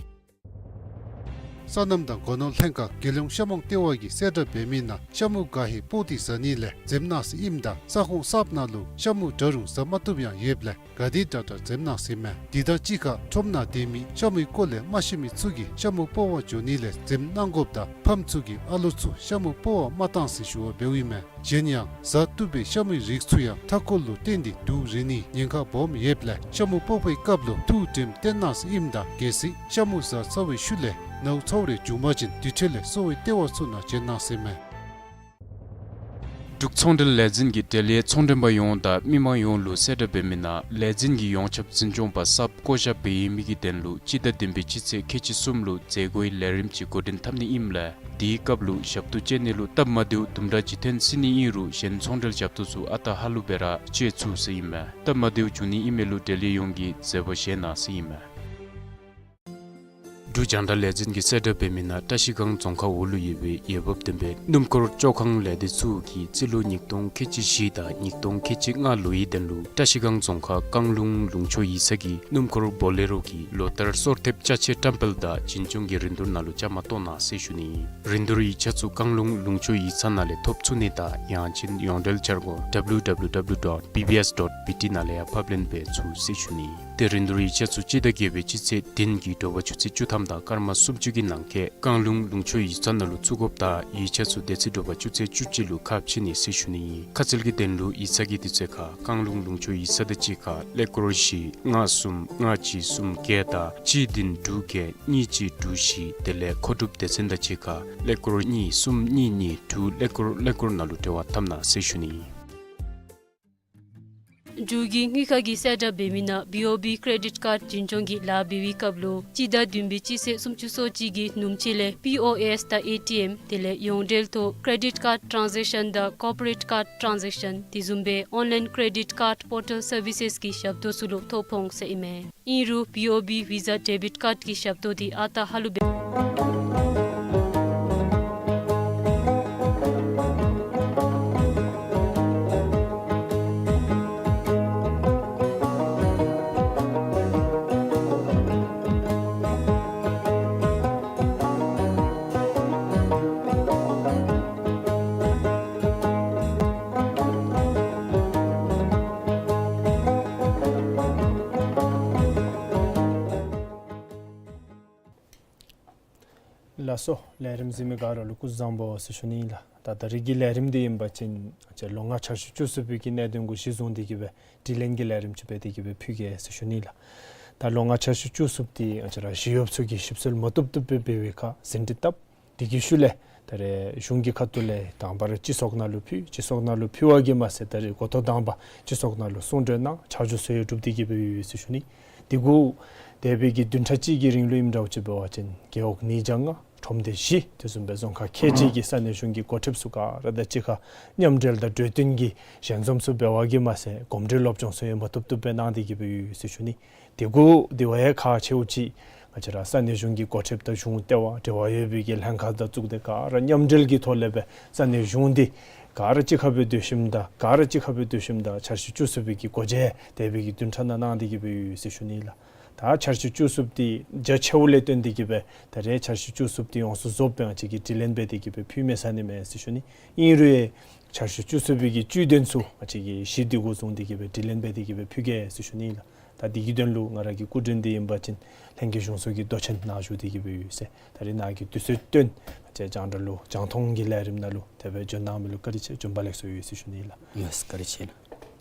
སོ་ནམ་དང་སྒོ་ནོར་ལྷན་ཁག་རྒྱལ་ཡོངས་ཤ་མོང་ལྟེ་བ་གིས་གསལ་བསྒྲགས་འབད་མི་ནང་ཤ་མུ་ག་ཧེ་སྤོག་སྟེ་བཟའ་ནི་ལས་འཛེམ་གནང་ཟེར་ཨིནམ་ད་ས་ཁོངས་གསརཔ་ནང་ལུ་ཤ་མུ་འདྲ་རུང་བཟའ་མ་བཏུབ་ཡང་ཡོདཔ་ལས་ག་དེ་དྲག་དྲག་འཛེམ་གནང་ཟེར་མས། དེ་དང་གཅིག་ཁར་ཁྲོམ་ནང་སྡོད་མི་ཤ་མུའི་སྐོར་ལས་མ་ཤེས་མི་ཚུ་གིས་ཤ་མུ་སྤོག་པར་འགྱོ་ནི་ལས་འཛེམ་གནང་དགོཔ་དང་ཕམ་ཚུ་གིས་ཨ་ལོ་ཚུ་ཤ་མུ་སྤོག་པར་མ་གཏང་ཟེར་ཞུ་བ་འབདཝ་ཨིན་མས། གཞན་ཡང་བཟའ་བཏུབ་པའི་ཤ་མུའི་རིགས་ཚུ་ཡང་མཐའ་འཁོར་ལུ་བརྟེན་ཏེ་དུག་རེག་ནིའི་ཉེན་ཁ་སྦོམ་ཡོདཔ་ལས་ཤ་མུ་སྤོག་པའི་སྐབས་ལུ་ཐུགས་དྲནམ་བཏོན་གནང་ཟེར་ཨིནམ་ད་གལ་སྲིད་ཤ་མུ་བཟའ་ཚར་བའི་ཤུལ་ལས་ནཝ་ཚཝ་རེ་བྱུང་པ་ཅིན་དེ་འཕྲལ་ལས་གསོ་བའི་ལྟེ་བ་ཚུ་ནང་བྱོན་གནང་ཟེར་མས། འབྲུག་ཚོང་འབྲེལ་ལས་འཛིན་གྱིས་འབྲེལ་ཡོད་ཚོང་མགྲོན་པ་ཡོངས་དང་མི་མང་ཡོངས་ལུ་གསལ་བསྒྲགས་འབད་མི་ནང་ལས་འཛིན་གྱི་ཡོངས་ཁྱབ་འཛིན་སྐྱོང་པ་གསརཔ་བསྐོ་བཞག་འབད་ཡོད་མི་གི་དོན་ལུ་སྤྱི་ཟླ་བདུན་པའི་སྤྱི་ཚེས་ཁལ་གཅིག་གསུམ་ལུ་མཛད་སྒོའི་ལས་རིམ་ཅིག་འགོ་འདྲེན་འཐབ་ནི་ཨིནམ་ལས་དེའི་སྐབས་ལུ་ཞབས་ཏོག་སྤྱོད་ནི་ལུ་སྟབས་མ་བདེཝ་དུམ་གྲ་ཅིག་ཐོན་སྲིད་ནི་ཨིན་རུང་གཞན་ཚོང་འབྲེལ་ཞབས་ཏོག་ཚུ་ཨ་རྟག་ཧ་ལུགས་སྦེ་ར་སྤྱོད་ཚུགས་ཟེར་ཨིན་མས། སྟབས་མ་བདེཝ་བྱུང་ནི་ཨིན་མི་ལུ་འབྲེལ་ཡོད་ཡོངས་ཀྱིས་བཟོད་པ་བཞེས་གནང་ཟེར་ཨིན་མས། འབྲུག་རྒྱང་བསྒྲགས་ལས་འཛིན་གྱིས་གསལ་བསྒྲགས་འབད་མི་ནང་བཀྲ་ཤིས་སྒང་རྫོང་ཁག་འོག་ལུ་ཡོད་པའི་འོས་འབབ་ལྡན་པའི་སྣུམ་འཁོར་བཅོ་ཁང་ལས་སྡེ་ཚུ་གིས་རྩིས་ལོ་ཉིས་སྟོང་ཁལ་གཅིག་བཞི་དང་ཉིས་སྟོང་ཁལ་གཅིག་ལྔ་ལོའི་དོན་ལུ་བཀྲ་ཤིས་སྒང་རྫོང་ཁག་བཀང་ལུང་ལུང་ཕྱོགས་ཡིག་ཚང་གི་སྣུམ་འཁོར་བོ་ལེ་རོ་གི་ལོ་ལྟར་སོར་ཐེབས་ཅ་ཆས་བཀྲམ་སྤེལ་དང་བྱིན་སྐྱོང་གི་རིན་བསྡུར་ནང་ལུ་བཅའ་མར་གཏོགས་གནང་ཟེར་ཞུ་ནི། རིན་བསྡུར་ཡིག་ཆ་ཚུ་བཀང་ལུང་ལུང་ཕྱོགས་ཡིག་ཚང་ནང་ལས་ཐོབ་ཚུགས་ནི་དང་ཡང་ཅིན་ཡོངས་འབྲེལ་འཆར་སྒོ་W W W dot B B S dot B T ནང་ལས་ཡང་ཕབ་ལེན་འབད་ཚུགས་ཟེར་ཞུ་ནི། ཏེ་རིན་བསྡུར་ཡིག་ཆ་ཚུ་སྤྱི་ཟླ་བརྒྱད་པའི་སྤྱི་ཚེས་བདུན་གྱི་དྲོ་པ་ཆུ་ཚོད་བཅུ་ཐམ་དང་སྐར་མ་སུམ་ཅུ་གི་ནང་འཁོད་བཀང་ལུང་ལུང་ཕྱོགས་ཡིག་ཚང་ནང་ལུ་བཙུགས་དགོཔ་དང་ཡིག་ཆ་ཚུ་དེ་ཚེ་དྲོ་པ་ཆུ་ཚོད་བཅུ་གཅིག་ལུ་ཁ་ཕྱེ་ནི་ཟེར་ཞུ་ནི་ཨིན། ཁ་གསལ་གྱི་དོན་ལུ་ཡིག་ཚང་གི་དུས་ཚོད་ཁར་བཀང་ལུང་ལུང་ཕྱོགས་ཡིག་ཚང་དང་གཅིག་ཁར་ཀླད་ཀོར་བཞི་ལྔ་གསུམ་ལྔ་གཅིག་གསུམ་བརྒྱད་དང་གཅིག་བདུན་དྲུག་བརྒྱད་གཉིས་གཅིག་དྲུག་བཞི་དེ་ལས་མཁོ་སྒྲུབ་སྡེ་ཚན་དང་གཅིག་ཁར་ཀླད་ཀོར་གཉིས་གསུམ་གཉིས་གཉིས་དྲུག་ཀླད་ཀོར་ཀླད་ཀོར་ནང་ལུ་འབྲེལ་བ་འཐབ་གནང་ཟེར་ཞུ་ནི་ཨིན། འབྲུག་གི་དངུལ་ཁང་གིས་གསལ་བསྒྲགས་འབད་མི་ནང་B O B credit card འཛིན་སྐྱོང་གི་ལཱ་འབད་བའི་སྐབས་ལུ་སྤྱི་ཟླ་བདུན་པའི་སྤྱི་ཚེས་སུམ་ཅུ་སོ་གཅིག་གི་ནུབ་ཕྱེད་ལས་P O S དང་A T M དེ་ལས་ཡོངས་འབྲེལ་ཐོག་credit card transaction དང་corporate card transaction དེ་བཟུམ་སྦེ་online credit card portal services གི་ཞབས་ཏོག་ཚུ་ལུ་ཐོ་ཕོག་ཟེར་ཨིན་མས། ཨིན་རུང་B O B Visa debit card གི་ཞབས་ཏོག་འདི་ཨ་རྟག་ཧ་ལུགས་སྦེ། ལགས་སོ། ལས་རིམ་གཟིགས་མི་ག་ར་ལུ་སྐུ་གཟུགས་བཟང་པོ་ཟེར་ཞུ་ནི་ཨིན་ལགས། ད་ད་རིས་ཀྱི་ལས་རིམ་འདི་ཨིན་པ་ཅིན་ང་བཅས་ལོ་ལྔ་འཆར་གཞི་བཅུ་གསུམ་པའི་གི་གནད་དོན་གུ་གཞི་བཟུང་སྟེ་གི་སྦེ་དྲི་ལན་གྱི་ལས་རིམ་ཅིག་འབད་དེ་གི་སྦེ་ཕུལ་གེ་ཟེར་ཞུ་ནི་ལགས། ད་ལོ་ལྔ་འཆར་གཞི་བཅུ་གསུམ་འདི་ང་བཅས་ར་ཞི་གཡོགཔ་ཚུ་གིས་ཞིབ་འཚོལ་མ་བཏུབ་བཏུབ་སྦེ་འབད་བའི་ཁར་ཟིན་བྲིས་བཏབ། དེ་གི་ཤུལ་ལས་ད་རེས་གཞུང་གི་ཁ་ཐུག་ལས་དང་པ་ར་སྤྱི་ཚོགས་ནང་ལུ་ཕུལ། སྤྱི་ཚོགས་ནང་ལུ་ཕུལ་བ་གིས་མ་ཚད་ད་རེས་འགོ་ཐོག་དང་པ་སྤྱི་ཚོགས་ནང་ལུ་གསུང་གྲོས་གནང་ཕྱག་ཞུ་ཚུ་ཡང་གྲུབ་སྟེ་གི་སྦེ་ཡོད་ཟེར་ཞུ་ནི། དེ་གུ་འདས་པའི་གི་བདུན་ཕྲག་གཅིག་གི་རིང་ལུ་ཨིནམ་འདྲཝ་ཅིག་འབད་བ་ཅིན་རྒེད་འོག་ཉིས་བརྒྱ་ལྔ་ཁྲོམ་སྡེ་བཞི་དེ་བཟུམ་སྦེ་རྫོང་ཁག་ཁལ་གཅིག་གི་ས་གནས་གཞུང་གི་འགོ་ཁྲིདཔ་ཚུ་ག་ར་དང་གཅིག་ཁར་མཉམ་འབྲེལ་དང་གྲོས་བསྟུན་གྱི་ཞལ་འཛོམས་ཚུ་འབད་བ་གིས་མ་ཚད་གོམ་བགྲོད་སློབ་སྦྱོང་ཚུ་ཡང་མ་བཏུབ་བཏུབ་སྦེ་གནང་སྟེ་གི་སྦེ་ཡོད་ཟེར་ཞུ་ནི། དེ་གུ་དེ་བ་ཡང་ཁག་ཆེཝ་ཅིག་ང་བཅས་ར་ས་གནས་གཞུང་གི་འགོ་ཁྲིདཔ་དང་གཞུང་ལྟེ་བ་འབྲེལ་བ་ཡོད་པའི་གི་ལྷན་ཁག་དང་གཙུག་སྡེ་ག་ར་མཉམ་འབྲེལ་གྱི་ཐོག་ལས་སྦེ་ས་གནས་གཞུང་འདི་ག་ར་གཅིག་ཁར་སྦེ་སྡོད་ཞིནམ་ད་ག་ར་གཅིག་ཁར་སྦེ་སྡོད་ཞིནམ་ད་འཆར་གཞི་བཅུ་གསུམ་པའི་གི་སྒོ་འབྱེད་འདས་པའི་གི་བདུན་ཕྲག་ནང་གནང་སྟེ་གི་སྦེ་ཡོད་ཟེར་ཞུ་ནི་ལགས། ད་འཆར་གཞི་བཅུ་གསུམ་འདི་རྒྱ་ཆེཝ་ལས་བརྟེན་ཏེ་གི་སྦེ་ད་རེས་འཆར་གཞི་བཅུ་གསུམ་འདི་ཡོངས་སུ་རྫོགསཔ་སྦེ་ང་བཅས་ཀྱིས་དྲི་ལན་འབད་དེ་གི་སྦེ་ཕུལ་མེད་ས་ནི་མེད་ཟེར་ཞུ་ནི། ཨིན་རུང་ཡང་འཆར་གཞི་བཅུ་གསུམ་པའི་གི་བཅུད་དོན་ཚུ་ང་བཅས་ཀྱིས་གཞི་འདི་གུ་བཟུང་སྟེ་གི་སྦེ་དྲི་ལན་འབད་དེ་གི་སྦེ་ཕུལ་གེ་ཟེར་ཞུ་ནི་ལགས། ད་འདི་གི་དོན་ལུ་ང་ར་གི་སྐུ་མགྲོན་འདི་ཨིན་པ་ཅིན་ལྷན་རྒྱས་གཞུང་ཚོགས་ཀྱི་མདོ་ཆེན་ནཱ་བཞུགས་ཏེ་གི་སྦེ་ཡོད་ཟེར། ད་རེས་ནཱ་གི་དུས་ཚོད་བཏོན་ང་བཅས་རྒྱང་བསྒྲགས་ལུ་རྒྱང་མཐོང་གི་ལས་རིམ་ནང་ལུ་དེ་སྦེ་འབྱོན་གནང་མི་ལུ་བཀའ་དྲིན་ཆེ། བྱོན་པ་ལེགས་སོ་ཡོད་ཟེར་ཞུ་ནི་ལགས། ཡེས་བཀའ་དྲིན་ཆེ་ལགས།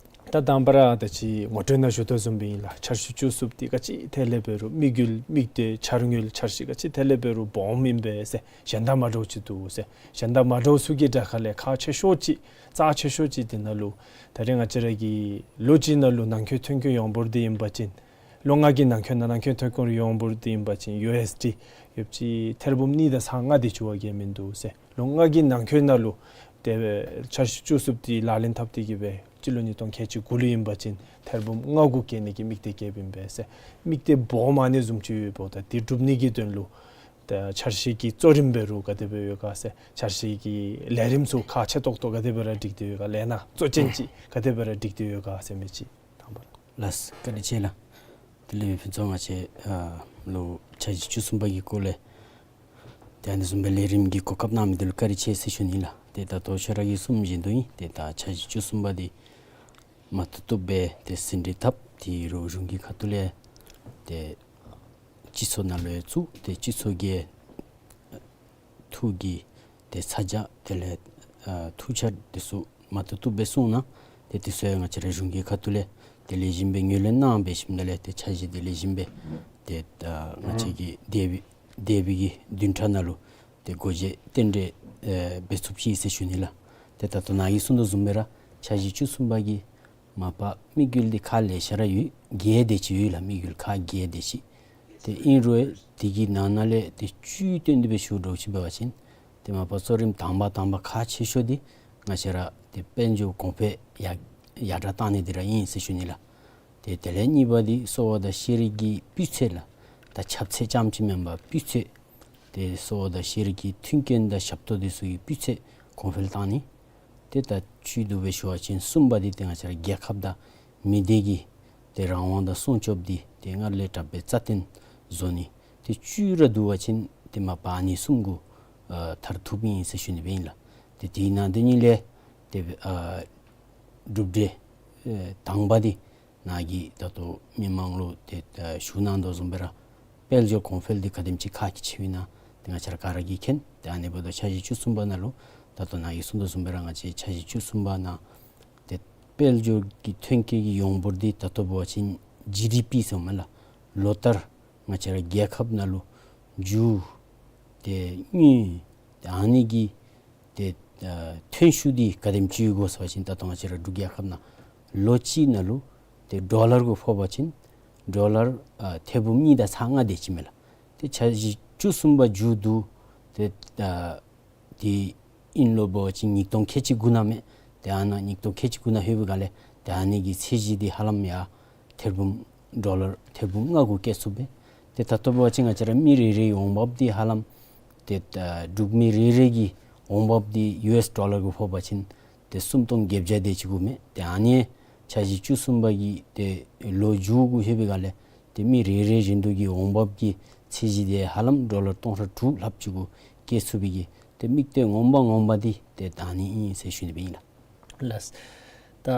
ད་དང་པ་ར་ད་ཅི་ངོ་སྤྲོད་ནང་ཞུ་དོ་བཟུམ་སྦེ་ཨིན་ལགས། འཆར་གཞི་བཅུ་གསུམ་འདི་ག་ཅི་ཐད་ལས་འབད་རུང་དམིགས་ཡུལ་དམིགས་གཏད་འཆར་དངུལ་འཆར་གཞི་ག་ཅི་ཐད་ལས་འབད་རུང་སྦོམ་ཨིན་པས་ཟེར། གཞན་དང་མ་འདྲཝ་ཅིག་འདུག་ཟེར། གཞན་དང་མ་འདྲཝ་ཚུ་གི་གྲས་ཁ་ལས་ཁག་ཆེ་ཤོས་ཅིག་རྩ་ཆེ་ཤོས་ཅིག་འདི་ནང་ལུ་ད་རེས་ང་བཅས་ར་གི་ལོ་གཅིག་ནང་ལུ་ནང་འཁོད་ཐོན་སྐྱེད་ཡོངས་འབོར་འདི་ཨིན་པ་ཅིན་ལོ་ལྔ་གི་ནང་འཁོད་ནང་ནང་འཁོད་ཐོན་སྐྱེད་ཡོངས་འབོར་འདི་ཨིན་པ་ཅིན་ཡུ་ཨེས་ཌི་ཡོདཔ་ཅིག་ཐེར་འབུམ་གཉིས་དང་ཚག་ལྔ་དེ་ཅིག་བ་གིས་མིན་འདུག་ཟེར། ལོ་ལྔ་གི་ནང་འཁོད་ནང་ལུ་དེ་འཆར་གཞི་བཅུ་གསུམ་འདི་ལག་ལེན་འཐབ་སྟེ་གི་སྦེ་སྤྱི་ལོ་ཉིས་སྟོང་ཁལ་གཅིག་དགུ་ལུ་ཨིན་པ་ཅིན་ཐེར་འབུམ་ལྔ་དགུ་བཀལ་ནི་གི་དམིགས་གཏད་བསྐྱེདཔ་ཨིན་པས་ཟེར། དམིགས་གཏད་སྦོམ་ཨ་ནི་བཟུམ་ཅིག་ཡོདཔ་ད་དེ་འགྲུབ་ནི་གི་དོན་ལུ་ད་འཆར་གཞི་གི་གཙོ་རིམ་འབད་རུང་ག་དེ་སྦེ་ཡོད་ག་ཟེར། འཆར་གཞི་གི་ལས་རིམ་ཚུ་ཁག་ཆེ་ཏོག་ཏོ་ག་དེ་སྦེ་ར་སྒྲིག་སྟེ་ཡོད་ག། ལས་སྣ་གཙོ་ཅན་ཅིག་ག་དེ་སྦེ་ར་སྒྲིག་སྟེ་ཡོད་ག་ཟེར་མི་ཅིག་དང་པ་ར། ལགས་བཀའ་དྲིན་ཆེ་ལགས། དེ་ལས་ཕུན་ཚོགས་ང་བཅས་ཨ་ལོ་འཆར་གཞི་བཅུ་གསུམ་པ་གི་སྐོར་ལས་ ཏེ་ཨ་ནི་བཟུམ་སྦེ་ལས་རིམ་གྱི་གོ་སྐབས་གནང་མི་འདི་ལུ་བཀའ་དྲིན་ཆེ་ཟེར་ཞུ་ནི་ལགས། ཏེ་ད་ལྟོ་ཁྱོད་ར་གིས་གསུངམ་བཞིན་དུ་ཨིན། ཏེ་ད་འཆར་གཞི་བཅུ་གསུམ་པ་འདི་མ་བཏུབ་བཏུབ་སྦེ་ཏེ་ཟིན་བྲིས་བཏབ། ཏེ་རོགས་གཞུང་གི་ཁ་ཐུག་ལས་ཏེ་སྤྱི་ཚོགས་ནང་ལུ་ཡང་བཙུགས། ཏེ་སྤྱི་ཚོགས་ཀྱི་ཐུགས་ཀྱི་ཏེ་ཚ་གྱང་དེ་ལས་ཨ་ཐུགས་འཆར་དེ་ཚུ་མ་བཏུབ་བཏུབ་སྦེ་གསུངས་གནང་། ཏེ་དེ་ཚུ་ཡང་ང་བཅས་ར་གཞུང་གི་ཁ་ཐུག་ལས་ཏེ་ལེགས་ཤོམ་སྦེ་ངོས་ལེན་གནང་འབད་ཞིནམ་ལས་ཏེ་འཆར་གཞི་འདི་ལེགས་ཤོམ་སྦེ་ཏེ་ཨ་ང་བཅས་ཀྱི་འདས་པའི་འདས་པའི་གི་བདུན་ཕྲག་ནང་ལུ་ཏེ་སྒོ་འབྱེད་རྟེན་འབྲེལ་ཨེ་འབད་ཚུགསཔ་ཅིག་ཟེར་ཞུ་ནི་ལགས། ཏེ་ད་ལྟོ་ནཱ་གིས་གསུངས་དོ་བཟུམ་སྦེ་ར་འཆར་གཞི་བཅུ་གསུམ་པ་གི་མ་པ་དམིགས་ཡུལ་འདི་ཁག་ལེ་ཤ་ར་ཡོད། བརྒྱད་དེ་ཅིག་ཡོད་ལགས། དམིགས་ཡུལ་ཁག་བརྒྱད་དེ་ཅིག། ཏེ་ཨིན་རུང་དེ་གི་ནང་ན་ལས་ཏེ་བཅུད་བཏོན་ཏེ་སྦེ་ཞུ་དོ་ཅིག་འབད་བ་ཅིན་ཏེ་མ་པ་གཙོ་རིམ་དང་པ་དང་པ་ཁག་ཆེ་ཤོས་འདི་ང་བཅས་ར་ཏེ་དཔལ་འབྱོར་གོང་འཕེལ་ཡར་ཡར་དྲག་བཏང་ནི་འདི་ར་ཨིན་ཟེར་ཞུ་ནི་ལགས། ཏེ་དེ་ལས་གཉིས་པ་འདི་གསོ་བ་དང་ཤེས་རིག་གི་སྤུས་ཚད་ལགས། ད་ཁྱབ་ཚད་རྐྱངམ་ཅིག་མེན་པར་སྤུས་ཚད། ཏེ་གསོ་བ་དང་ཤེས་རིག་གི་མཐུན་རྐྱེན་དང་ཞབས་ཏོག་འདི་ཚུ་གི་སྤུས་ཚད་གོང་འཕེལ་བཏང་ནི། ཏེ་ད་བཅུད་བསྡུ་སྦེ་ཞུ་བ་ཅིན་གསུམ་པ་འདི་ཏེ་ང་བཅས་ར་རྒྱལ་ཁབ་དང་མི་སྡེ་གི་ཏེ་རང་དབང་དང་སྲུང་སྐྱོབ་འདི་ཏེ་སྔར་ལས་དྲག་སྦེ་རྩ་བརྟན་བཟོ་ནི། ཏེ་བཅུད་ར་བསྡུ་བ་ཅིན་ཏེ་མ་པ་ཨ་ནི་གསུམ་གུ་ཨ་མཐར་ཐུགཔ་ཨིན་ཟེར་ཞུ་ནི་སྦེ་ཨིན་ལགས། ཏེ་དེ་ནང་དེ་གཉིས་ལས་ཏེ་ཨ་གྲུབ་འབྲས་ཨེ་དང་པ་འདི་ནཱ་གིས་ད་ལྟོ་མི་མང་ལུ་ཏེ་ཨ་ཞུ་གནང་དོ་བཟུམ་སྦེ་ར་དཔལ་འབྱོར་གོང་འཕེལ་འདི་ག་དེམ་ཅིག་ཁག་ཆེཝ་ཨིན་ན་ཏེ་ང་བཅས་ར་ག་ར་གིས་མཁྱེན། ཏེ་ཨ་ནི་འབདཝ་ད་འཆར་གཞི་བཅུ་གསུམ་པ་ནང་ལུ་ད་ལྟོ་ནཱ་གིས་གསུངས་དོ་བཟུམ་སྦེ་ར་ང་བཅས་འཆར་གཞི་བཅུ་གསུམ་པ་ནང་ཏེ་དཔལ་འབྱོར་གྱི་ཐོན་སྐྱེད་ཀྱི་ཡོངས་འབོར་འདི་ད་ལྟོ་འབད་བ་ཅིན་ཇི་ཌི་པི་ཟེར་མས་ལགས། ལོ་ལྟར་ང་བཅས་ར་རྒྱལ་ཁབ་ནང་ལུ་རྒྱུ་ཏེ་དངུལ་ཏེ་ཨ་ནི་གི་ཏེ་ཨ་ཐོན་ཤུགས་འདི་ག་དེམ་ཅིག་ཡོད་གོ་ཟེར་བ་ཅིན་ད་ལྟོ་ང་བཅས་ར་འབྲུག་རྒྱལ་ཁབ་ནང་ལོ་གཅིག་ནང་ལུ་ཏེ་ཌོ་ལར་གུ་ཕོག་པ་ཅིན་ཌོ་ལར་ཨ་ཐེར་འབུམ་གཉིས་དང་ཚག་ལྔ་དེ་ཅིག་མས་ལགས། ཏེ་འཆར་གཞི་བཅུ་གསུམ་པ་མཇུག་བསྡུ་ཏེ་ཨ་ཏེ་ཨིན་ལོ་འབད་བ་ཅིན་ཉིས་སྟོང་ཁལ་གཅིག་དགུ་ནང་མས། ཏེ་ཨ་ནཱ་ཉིས་སྟོང་ཁལ་གཅིག་དགུ་ནང་ལྷོད་པའི་སྒང་ལས་ཏེ་ཨ་ནི་གི་ཚད་གཞི་འདི་ཧ་ལམ་ཡར་ཐེར་འབུམ་ཌོ་ལར་ཐེར་འབུམ་ལྔ་གུ་བསྐྱལ་ཚུགས་པས། ཏེ་ད་ལྟོ་འབད་བ་ཅིན་ང་བཅས་ར་མི་རེ་རེའི་འོང་འབབ་འདི་ཧ་ལམ་ཏེ་ཨ་འབྲུག་མི་རེ་རེ་གི་འོང་འབབ་འདི་ཡུ་ཨེསི་ཌོ་ལར་གུ་ཕོག་པ་ཅིན་ཏེ་སུམ་སྟོང་བརྒྱད་བརྒྱ་དེ་ཅིག་དགོ་མས། ཏེ་ཨ་ནི་འཆར་གཞི་བཅུ་གསུམ་པ་གི་ཏེ་ལོ་མཇུག་གུ་ལྷོད་པའི་སྒང་ལས་ཏེ་མི་རེ་རེ་བཞིན་དུ་གི་འོང་འབབ་ཀྱི་ཚད་གཞི་འདི་ཧ་ལམ་ཌོ་ལར་སྟོང་ཕྲག་དྲུག་ལྷགཔ་ཅིག་གུ་བསྐྱལ་ཚུགས་པའི་གི་ཏེ་དམིགས་གཏད་ངོ་མ་ངོ་མ་འདི་ཏེ་ད་ཨ་ནི་ཨིན་ཟེར་ཞུ་ནི་སྦེ་ཨིན་ལགས། ལགས། ད་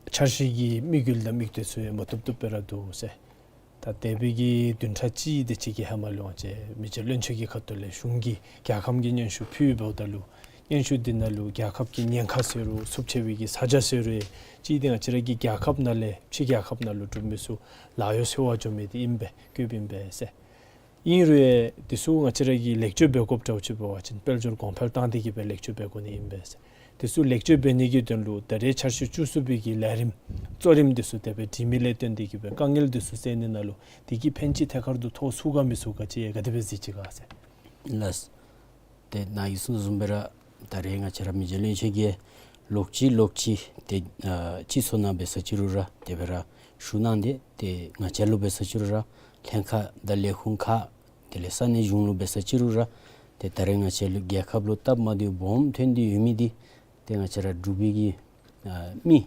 འཆར་གཞི་གི་དམིགས་ཡུལ་དང་དམིགས་གཏད་ཚུ་ཡང་མ་བཏུབ་བཏུབ་སྦེ་ར་འདུག་ཟེར། ད་འདས་པའི་གི་བདུན་ཕྲག་གཅིག་དེ་ཅིག་གི་ཧེ་མ་ལུ་ང་བཅས་མི་རྗེ་བློན་ཆེན་གྱི་ཁ་ཐུག་ལས་གཞུང་གིས་རྒྱལ་ཁམས་ཀྱི་སྙན་ཞུ་ཕུལ་འབདཝ་ད་ལུ་སྙན་ཞུ་འདི་ནང་ལུ་རྒྱལ་ཁབ་ཀྱི་ཉེན་ཁ་ཟེར་རུང་འཚུབ་ཆེ་བའི་གི་ས་ཆ་ཟེར་རུང་ཅིག་འདི་ང་བཅས་ར་གི་རྒྱལ་ཁབ་ནང་ལས་ཕྱི་རྒྱལ་ཁབ་ནང་ལུ་འབྲུག་མི་ཚུ་ལཱ་གཡོག་འཚོལ་བར་འགྱོ་མི་འདི་ཨིན་པས། བཀོདཔ་ཨིན་པས་ཟེར། ཨིན་རུང་ཡང་འདི་ཚུ་ང་བཅས་ར་གིས་ལེགས་བཅོས་འབད་དགོཔ་འདྲཝ་ཅིག་འབད་བ་ཅིན་དཔལ་འབྱོར་གོང་འཕེལ་བཏང་སྟེ་གི་སྦེ་ལེགས་བཅོས་འབད་དགོ་ནི་ཨིན་པས་ཟེར། འདི་ཚུ་ལེགས་བཅོས་འབད་ནི་གི་དོན་ལུ་ད་རེས་འཆར་གཞི་བཅུ་གསུམ་པའི་གི་ལས་རིམ་གཙོ་རིམ་འདི་ཚུ་དེ་སྦེ་འགྲིག་མི་ལས་བརྟེན་ཏེ་གི་སྦེ་དཀའ་ངལ་འདི་ཚུ་སེལ་ནི་ནང་ལུ་འདི་གིས་ཕན་ཅིག་ཐད་ཀར་དུ་ཐོགས་ཚུགས་ག་མི་ཚུགས་ག་ཅིག་ག་དེ་སྦེ་གཟིགས་ཅི་ག་ཟེར། ལགས། ཏེ་ནཱ་གིས་གསུངས་བཟུམ་སྦེ་ར་ད་རེས་ང་བཅས་ར་མི་རྗེ་བློན་ཆེན་གྱིས་ལོག་ཅི་ལོག་ཅི་ཏེ་ཨ་སྤྱི་ཚོགས་ནང་འབད་ས་ཅིག་རུང་ར་དེ་སྦེ་ར་ཞུ་གནང་སྟེ་ཏེ་ང་བཅས་ལུ་འབད་ས་ཅིག་རུང་ར་ལྷན་ཁག་དང་ལས་ཁུངས་ཁག་དེ་ལས་ས་གནས་གཞུང་ལུ་འབད་ས་ཅིག་རུང་ར་ཏེ་ད་རེས་ང་བཅས་ལུ་རྒྱལ་ཁབ་ལུ་སྟབས་མ་བདེཝ་སྦོམ་ཐོན་ཏེ་ཡོད་མི་འདི་ཏེ་ང་བཅས་ར་འབྲུག་པའི་གི་ཨ་མི་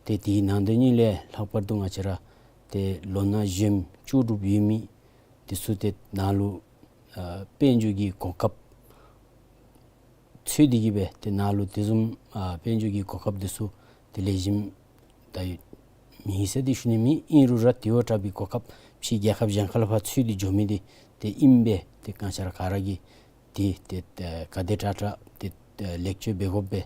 ཏེ་དེའི་ནང་དོན་གཉིས་ལས་ལྷག་པར་དུ་ང་བཅས་ར་ཏེ་ལོ་ན་གཞོནམ་ལྕོགས་གྲུབ་ཡོད་མི་འདི་ཚུ་ཏེ་ནཱ་ལུ་ཨ་དཔལ་འབྱོར་གྱི་གོ་སྐབས་འཚོལ་ཏེ་གི་སྦེ་ཏེ་ནཱ་ལུ་དེ་བཟུམ་ཨ་དཔལ་འབྱོར་གྱི་གོ་སྐབས་འདི་ཚུ་ཏེ་ལེགས་ཤོམ་ད་མེད་ཟེར་ཏེ་ཞུ་ནི་མེད། ཨིན་རུང་ར་དེ་བ་དྲག་པའི་གོ་སྐབས་ཕྱི་རྒྱལ་ཁབ་གཞན་ཁ་ལས་ཕར་འཚོལ་ཏེ་འགྱོ་མི་འདི་ཏེ་ཨིན་པས། ཏེ་ག་ཅི་ར་ག་ར་གིས་ཏེ་ཏེ་ཏེ་ག་དེ་དྲག་དྲག་ཏེ་ཏེ་ལེགས་བཅོས་འབད་དགོ་པས།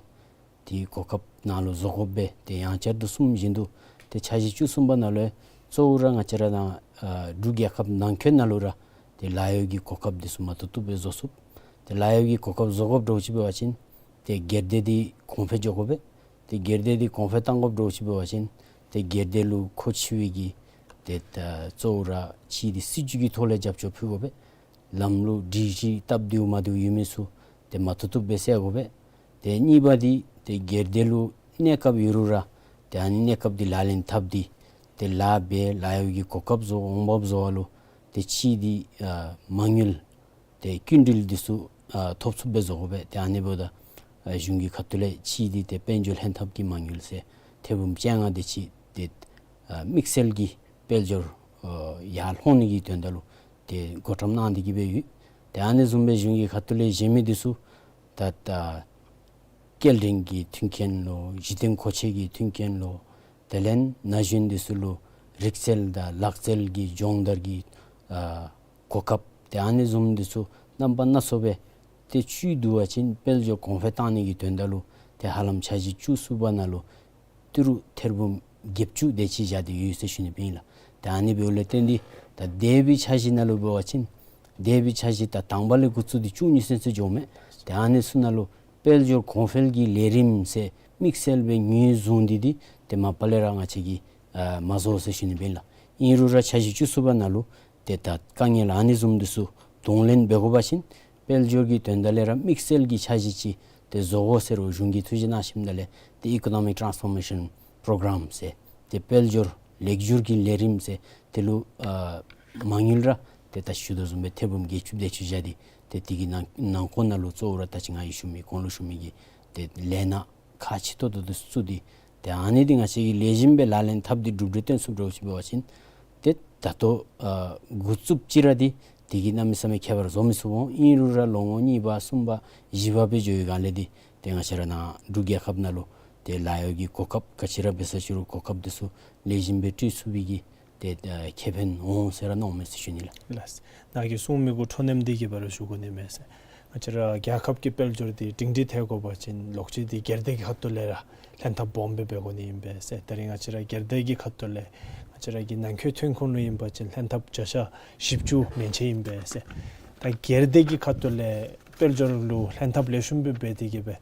ཏེ་གོ་སྐབས་ནཱ་ལུ་བཟོ་དགོ་པས། ཏེ་ཡང་བསྐྱར་དུ་གསུངམ་བཞིན་དུ་ཏེ་འཆར་གཞི་བཅུ་གསུམ་པ་ནང་ལུ་གཙོ་བོ་ར་ང་བཅས་ར་ནཱ་ཨ་འབྲུག་རྒྱལ་ཁབ་ནང་འཁོད་ནང་ལུ་ར་ཏེ་ལཱ་གཡོག་གི་གོ་སྐབས་འདི་ཚུ་མ་བཏུབ་བཏུབ་སྦེ་བཟོ་ཚུགས། ཏེ་ལཱ་གཡོག་གི་གོ་སྐབས་བཟོ་དགོཔ་འདྲཝ་ཅིག་འབད་བ་ཅིན་ཏེ་སྒེར་སྡེ་འདི་གོང་འཕེལ་འགྱོ་དགོ་པས། ཏེ་སྒེར་སྡེ་འདི་གོང་འཕེལ་གཏང་དགོཔ་འདྲཝ་ཅིག་འབད་བ་ཅིན་ཏེ་སྒེར་སྡེ་ལུ་མཁོ་ཆེ་བའི་གི་ཏེ་ད་གཙོ་བོ་ར་ཅིག་འདི་སྲིད་བྱུས་ཀྱི་ཐོག་ལས་རྒྱབ་སྐྱོར་ཕུལ་དགོ་པས། ལམ་ལུགས་སྒྲིག་གཞི་སྟབས་བདེཝ་མ་བདེཝ་ཡོད་མི་ཚུ་ཏེ་མ་བཏུབ་བཏུབ་སྦེ་སེལ་དགོ་པས། ཏེ་གཉིས་པ་འདི་ཏེ་སྒེར་སྡེ་ལུ་གནས་སྐབས་ཡོད་རུང་ར་ཏེ་ཨ་ནི་གནས་སྐབས་འདི་ལག་ལེན་འཐབ་སྟེ་ཏེ་ལཱ་འབད་ལཱ་གཡོག་གི་གོ་སྐབས་བཟོ་འོང་འབབ་བཟོ་བ་ལུ་ཏེ་ཅིག་འདི་ཨ་མ་དངུལ་ཏེ་སྐྱིན་འགྲུལ་འདི་ཚུ་ཨ་ཐོབ་ཚུགསཔ་སྦེ་བཟོ་དགོ་པས། ཏེ་ཨ་ནི་འབདཝ་ད་ཨ་གཞུང་གི་ཁ་ཐུག་ལས་ཅིག་འདི་ཏེ་དཔལ་འབྱོར་ལྷན་ཐབས་ཀྱི་མ་དངུལ་ཟེར་ཐེར་འབུམ་བཅོ་ལྔ་དེ་ཅིག་ཏེ་ཨ་དམིགས་བསལ་གྱི་དཔལ་འབྱོར་ཨ་ཡར་ལྷོང་ནི་གི་དོན་དག་ལུ་ཏེ་བགོ་བཀྲམ་གནང་སྟེ་གི་སྦེ་ཡོད། ཏེ་ཨ་ནི་བཟུམ་སྦེ་གཞུང་གི་ཁ་ཐུག་ལས་གཞན་མི་འདི་ཚུ་ད་ད་སྐྱེལ་འདྲེན་གྱི་མཐུན་རྐྱེན་ལུ་གཞི་རྟེན་མཁོ་ཆས་ཀྱི་མཐུན་རྐྱེན་ལུ་དེ་ལས་ན་གཞོན་འདི་ཚུ་ལུ་རིག་རྩལ་དང་ལག་རྩལ་གྱི་སྦྱོང་བརྡར་གྱི་ཨ་གོ་སྐབས་ཏེ་ཨ་ནི་བཟུམ་འདི་ཚུ་རྣམ་པ་སྣ་ཚོགས་སྦེ་ཏེ་བཙུགས་འདུག་པ་ཅིན་དཔལ་འབྱོར་གོང་འཕེལ་བཏང་ནི་གི་དོན་དག་ལུ་ཏེ་ཧ་ལམ་འཆར་གཞི་བཅུ་གསུམ་པ་ནང་ལུ་ཏི་རུ་ཐེར་འབུམ་བརྒྱད་ཅུ་དེ་ཅིག་བཞག་སྟེ་ཡོད་ཟེར་ཞུ་ནི་ཨིན་ལགས། ཏེ་ཨ་ནི་འབདཝ་ལས་བརྟེན་ཏེ་ད་འདས་པའི་འཆར་གཞི་ནང་ལུ་འབད་བ་ཅིན་འདས་པའི་འཆར་གཞི་ད་དང་པ་ལས་འགོ་བཙུགས་ཏེ་བཅུ་གཉིས་ཚུན་ཚོད་འགྱོཝ་མས། ཏེ་ཨ་ནི་ཚུ་ནང་ལུ་དཔལ་འབྱོར་གོང་འཕེལ་གྱི་ལས་རིམ་ཟེར་དམིགས་བསལ་སྦེ་ངོས་བཟུང་སྟེ་འདི་ཏེ་མ་པ་ལས་ར་ང་བཅས་ཀྱིས་ཨ་མ་བཟོ་ཟེར་ཞུ་ནི་ཨིན་ལགས། ཨིན་རུང་ར་འཆར་གཞི་བཅུ་གསུམ་པ་ནང་ལུ་ཏེ་ད་དཀའ་ངལ་ཨ་ནི་བཟུམ་འདི་ཚུ་གདོང་ལེན་འབད་དགོ་པ་ཅིན་དཔལ་འབྱོར་གྱི་དོན་དག་ལས་ར་དམིགས་བསལ་གྱི་འཆར་གཞི་ཅིག་ཏེ་བཟོ་དགོ་ཟེར་རུང་གཞུང་གིས་ཐུགས་བཞེད་གནང་ཞིནམ་ལས་ཏེ་Economic Transformation Program ཟེར་ཏེ་དཔལ་འབྱོར་ལེགས་བསྒྱུར་གྱི་ལས་རིམ་ཟེར་དེ་ལུ་ཨ་མ་དངུལ་ར་ཏེ་ད་ཞུ་དོ་བཟུམ་སྦེ་ཐེར་འབུམ་བརྒྱད་ཅུ་དེ་ཅིག་བཞག་སྟེ་ཏེ་དེ་གི་ནང་ནང་འཁོད་ནང་ལུ་གཙོ་བོ་ར་ད་ཅི་ང་གིས་ཞུ་མི་གོང་ལུ་ཞུ་མི་གི་ཏེ་ལས་སྣ་ཁག་ཆེ་ཏོག་ཏོ་འདི་ཚུ་བཙུགས་ཏེ་ཏེ་ཨ་ནི་འདི་ང་བཅས་ཀྱིས་ལེགས་ཤོམ་སྦེ་ལག་ལེན་འཐབ་སྟེ་གྲུབ་འབྲས་སྟོན་ཚུགསཔ་འདྲཝ་ཅིག་འབད་བ་ཅིན་ཏེ་ད་ལྟོ་ཨ་འགོ་བཙུགསཔ་ཅིག་ར་འདི་དེ་གིས་གནམ་མེད་ས་མེད་ཁྱད་པར་བཟོ་མི་ཚུགས་འོང་། ཨིན་རུང་ར་ལོ་ངོ་གཉིས་པ་གསུམ་པ་བཞི་པ་སྦེ་འགྱོ་བའི་སྒང་ལས་འདི་ཏེ་ང་བཅས་ར་ནཱ་འབྲུག་རྒྱལ་ཁབ་ནང་ལུ་ཏེ་ལཱ་གཡོག་གི་གོ་སྐབས་ག་ཅི་ར་འབད་ས་ཅིག་རུང་གོ་སྐབས་འདི་ཚུ་ལེགས་ཤོམ་སྦེ་སྤྲོད་ཚུགས་པའི་གི་ཏེ་ཨ་ཁེ་ཕན་འོང་ཟེར་ར་མནོཝ་མས་ཟེར་ཞུ་ནི་ལགས། ལགས། ནཱ་གིས་གསུང་མི་གུ་ཁྲོ་གནམ་འདི་གིས་འབད་རུང་ཞུ་དགོ་ནི་མས་ཟེར། ང་བཅས་ར་རྒྱལ་ཁབ་ཀྱི་དཔལ་འབྱོར་འདི་སྒྲིང་སྒྲི་ཐལ་དགོ་པ་ཅིན་ལོག་ཅི་འདི་སྒེར་སྡེ་གི་ཁ་ཐུག་ལས་ར་ལྷན་ཐབས་སྦོམ་སྦེ་འབད་དགོ་ནི་ཨིན་པས་ཟེར། ད་རིས་ང་བཅས་ར་སྒེར་སྡེ་གི་ཁ་ཐུག་ལས་ང་བཅས་ར་གི་ནང་འཁོད་ཐོན་ཁུངས་ལུ་ཨིན་པ་ཅིན་ལྷན་ཐབས་བརྒྱ་ཆ་བཞི་བཅུ་མན་ཆད་ཨིན་པས་ཟེར། ད་སྒེར་སྡེ་གི་ཁ་ཐུག་ལས་དཔལ་འབྱོར་ལུ་ལྷན་ཐབས་ལེགས་ཤོམ་སྦེ་འབད་དེ་གིས་སྦེ་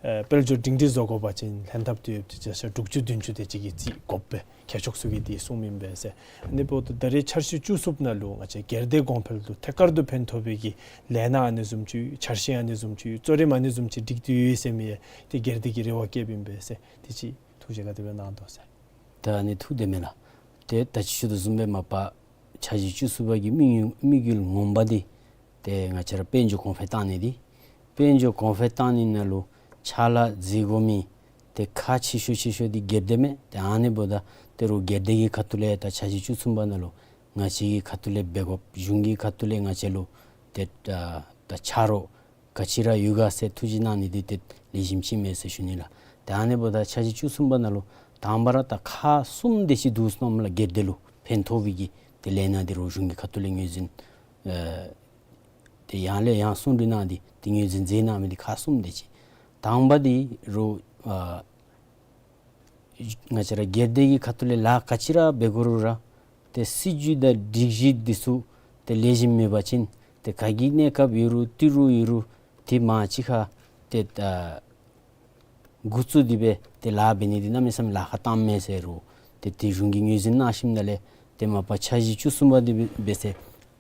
ཨེ་དཔལ་འབྱོར་སྒྲིང་སྒྲི་བཟོ་དགོ་པ་ཅིན་ལྷན་ཐབས་འདི་ཡོདཔ་ཅིག་བརྒྱ་ཆ་དྲུག་ཅུ་བདུན་ཅུ་དེ་ཅིག་གི་རྩིས་དགོ་པས། མཁས་མཆོག་ཚུ་གིས་འདི་གསུངམ་ཨིན་པས་ཟེར། ཨ་ནི་འབདཝ་ད་ད་རེས་འཆར་གཞི་བཅུ་གསུམ་ནང་ལུ་ང་བཅས་སྒེར་སྡེ་གོང་འཕེལ་ལུ་ཐད་ཀར་དུ་ཕན་ཐོགས་པའི་གི་ལས་སྣ་ཨ་ནི་བཟུམ་ཅིག་འཆར་གཞི་ཨ་ནི་བཟུམ་ཅིག་གཙོ་རིམ་ཨ་ནི་བཟུམ་ཅིག་སྒྲིག་སྟེ་ཡོད་ཟེར་མི་ཡང་ཏེ་སྒེར་སྡེ་གིས་རེ་བ་བསྐྱེདཔ་ཨིན་པས་ཟེར། དེ་ཅིག་ཐུགས་བཞེད་ག་དེ་སྦེ་གནང་དོ་ཟེར། ད་ཨ་ནི་ཐུགས་བདེན་མས་ལགས། ཏེ་ད་ཅི་ཞུ་དོ་བཟུམ་སྦེ་མ་པ་འཆར་གཞི་བཅུ་གསུམ་པ་གི་དམིགས་ཡུལ་དམིགས་ཡུལ་ངོ་མ་འདི་ཏེ་ང་བཅས་ར་དཔལ་འབྱོར་གོང་འཕེལ་བཏང་ནི་འདི། དཔལ་འབྱོར་གོང་འཕེལ་བཏང་ནི་ནང་ལུ་ཕྱག་ལཱ་མཛད་དགོ་མི་ཏེ་ཁག་ཆེ་ཤོས་ཆེ་ཤོས་འདི་སྒེར་སྡེ་མས། ཏེ་ཨ་ནི་འབདཝ་ད་ཏེ་རུང་སྒེར་སྡེ་གི་ཁ་ཐུག་ལས་ད་འཆར་གཞི་བཅུ་གསུམ་པ་ནང་ལུ་ང་བཅས་ཀྱི་ཁ་ཐུག་ལས་འབད་དགོཔ་གཞུང་གི་ཁ་ཐུག་ལས་ང་བཅས་ལུ་ཏེ་ད་ཆ་རོགས་ག་ཅི་ར་ཡོད་ག་ཟེར་ཐུགས་བཞེད་གནང་ནི་འདི་ཏེ་ལེགས་ཤོམ་ཅིག་མས་ཟེར་ཞུ་ནི་ལགས། ཏེ་ཨ་ནི་འབདཝ་ད་འཆར་གཞི་བཅུ་གསུམ་པ་ནང་ལུ་དང་པ་ར་ད་ཁག་གསུམ་དེ་ཅིག་འདུག་ཟེར་མནོཝ་མས་ལགས། སྒེར་སྡེ་ལུ་ཕན་ཐོགས་པའི་གི་ཏེ་ལས་སྣ་འདི་རུང་གཞུང་གི་ཁ་ཐུག་ལས་ངོས་འཛིན་ཨེ་ཏེ་ཡང་ལས་ཡང་གསུང་གྲོས་གནང་སྟེ་ཏེ་ངོས་འཛིན་མཛད་གནང་མི་འདི་ཁག་གསུམ་དེ་ཅིག། དང་པ་འདི་རུང་ཨ་ང་བཅས་ར་སྒེར་སྡེ་གི་ཁ་ཐུག་ལས་ལཱ་ག་ཅི་ར་འབད་དགོ་རུང་ར་ཏེ་སྲིད་ཇུས་དང་སྒྲིག་གཞི་འདི་ཚུ་ཏེ་ལེགས་ཤོམ་མེད་པ་ཅིན་ཏེ་ག་གི་གནས་སྐབས་ཡོད་རུང་ཏི་རུ་ཡོད་རུང་ཏེ་མ་གཅིག་ཁར་ཏེ་ཨ་འགོ་བཙུགས་ཏེ་སྦེ་ཏེ་ལཱ་འབད་ནི་འདི་གནམ་མེད་ས་མེད་ལཱ་ཁག་གཏངམ་མས་ཟེར་རུང་ཏེ་ཏེ་གཞུང་གིས་ངོས་འཛིན་གནང་ཞིནམ་ལས་ཏེ་མ་པ་འཆར་གཞི་བཅུ་གསུམ་པ་འདི་འབད་ཟེར་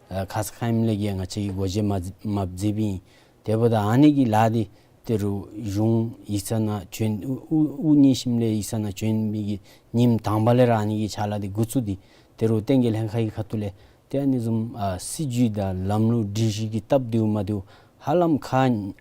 ཨ་ཁ་ཙ་ཁ་ཉིནམ་ལས་ཀྱི་ང་བཅས་ཀྱིས་སྒོ་འབྱེད་མ་མ་མཛད་པའི་ཨིན། དེ་འབདཝ་ད་ཨ་ནི་གི་ལཱ་འདི་ཏེ་རུང་གཞུང་ཡིག་ཚང་ནང་བྱོན་དབུ་དབུ་དབུ་བརྙེས་ཞིནམ་ལས་ཡིག་ཚང་ནང་བྱོན་མི་གི་ཉིནམ་དང་པ་ལས་ར་ཨ་ནི་གི་ཕྱག་ལཱ་འདི་འགོ་བཙུགས་ཏེ་ཏེ་རུང་བསྟན་རྒྱས་ལྷན་ཁག་གི་ཁ་ཐུག་ལས་ཏེ་ཨ་ནི་བཟུམ་ཨ་སྲིད་ཇུས་དང་ལམ་ལུགས་སྒྲིག་གཞི་གི་སྟབས་བདེཝ་མ་བདེཝ་ཧ་ལམ་ཁག་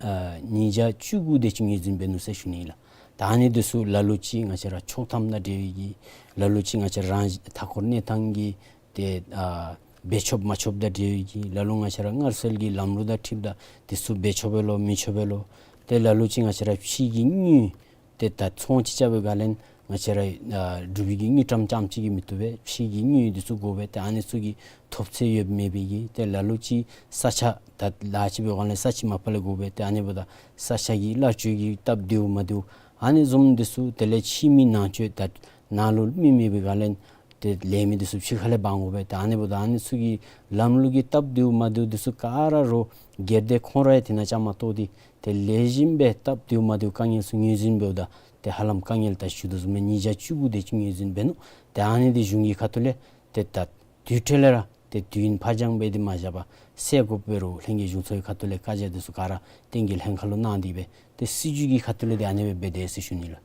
ཨ་ཉིས་བརྒྱ་བཅུ་དགུ་དེ་ཅིག་ངོས་འཛིན་འབད་ནུག་ཟེར་ཞུ་ནི་ལགས། ད་ཨ་ནི་འདི་ཚུ་ལ་ལུ་ཅིག་ང་བཅས་ར་ཆོག་ཐམ་དང་འབྲེལ་བའི་གི་ལ་ལུ་ཅིག་ང་བཅས་ར་རང་བཞིན་མཐའ་འཁོར་གནས་སྟངས་ཀྱི་ཏེ་ཨ་འབད་ཆོགཔ་མ་ཆོགཔ་དང་འབྲེལ་བའི་གི་ལ་ལུ་ང་བཅས་ར་སྔར་སྲོལ་གྱི་ལམ་ལུགས་དང་འཁྲིལཝ་ད་འདི་ཚུ་འབད་ཆོགཔ་ཨིན་ལོ་མི་ཆོགཔ་ཨིན་ལོ། ཏེ་ལ་ལུ་ཅིག་ང་བཅས་ར་ཕྱི་གི་དངུལ་ཏེ་ད་ཚོང་ཅིག་རྐྱབ་པའི་སྒང་ལས་ང་བཅས་ར་ཨ་འབྲུག་པའི་གི་དངུལ་ཀྲམ་རྐྱངམ་ཅིག་གིས་མི་བཏུབ་པས། ཕྱི་གི་དངུལ་འདི་ཚུ་དགོ་པས། ཏེ་ཨ་ནི་ཚུ་གི་ཐོབ་ཚད་ཡོདཔ་མེད་པའི་གི་ཏེ་ལ་ལུ་ཅིག་ས་ཆ་ད་ལཱ་ཅིག་འབད་བའི་སྒང་ལས་ས་ཆ་མ་པ་ལས་དགོ་པས། ཏེ་ཨ་ནི་འབདཝ་ད་ས་ཆ་གི་གླ་སྤྱོད་ཀྱི་སྟབས་བདེཝ་མ་བདེཝ་ཨ་ནི་བཟུམ་འདི་ཚུ་དེ་ལས་ཕྱི་མི་ནང་སྤྱོད་ད་ནང་ལུ་མི་མེད་པའི་སྒང་ལས་ཏེ་ལས་མི་འདི་ཚུ་ཕྱི་ཁ་ལས་འབག་དགོ་པས། ཏེ་ཨ་ནི་འབདཝ་ད་ཨ་ནི་ཚུ་གི་ལམ་ལུགས་ཀྱི་སྟབས་བདེཝ་མ་བདེཝ་འདི་ཚུ་ག་ར་རུང་སྒེར་སྡེ་ཁོང་ར་ཡང་དེ་ནང་བཅའ་མར་གཏོགས་ཏེ་ཏེ་ལེགས་ཤོམ་སྦེ་སྟབས་བདེཝ་མ་བདེཝ་དཀའ་ངལ་ཚུ་ངོས་འཛིན་འབདཝ་ད་ཏེ་ཧ་ལམ་དཀའ་ངལ་ད་ཞུ་དོ་བཟུམ་སྦེ་ཉིས་བརྒྱ་བཅུ་དགུ་དེ་ཅིག་ངོས་འཛིན་འབད་ནུག། ཏེ་ཨ་ནི་འདི་གཞུང་གི་ཁ་ཐུག་ལས་ཏེ་ད་དུས་ཐོག་ལས་ར་ཏེ་དུས་ཡུན་ཕར་འགྱངས་འབད་དེ་མ་བཞག་པར་སེལ་དགོཔ་འབད་རུང་ལྷན་རྒྱས་གཞུང་ཚོགས་ཀྱི་ཁ་ཐུག་ལས་བཀའ་རྒྱ་འདི་ཚུ་ག་ར་བསྟན་རྒྱས་ལྷན་ཁག་ལུ་གནང་སྟེ་སྦེ་ཏེ་སྲིད་བྱུས་ཀྱི་ཁ་ཐུག་ལས་ཏེ་ཨ་ནི་སྦེ་འབད་དེས་ཟེར་ཞུ་ནི་ལགས།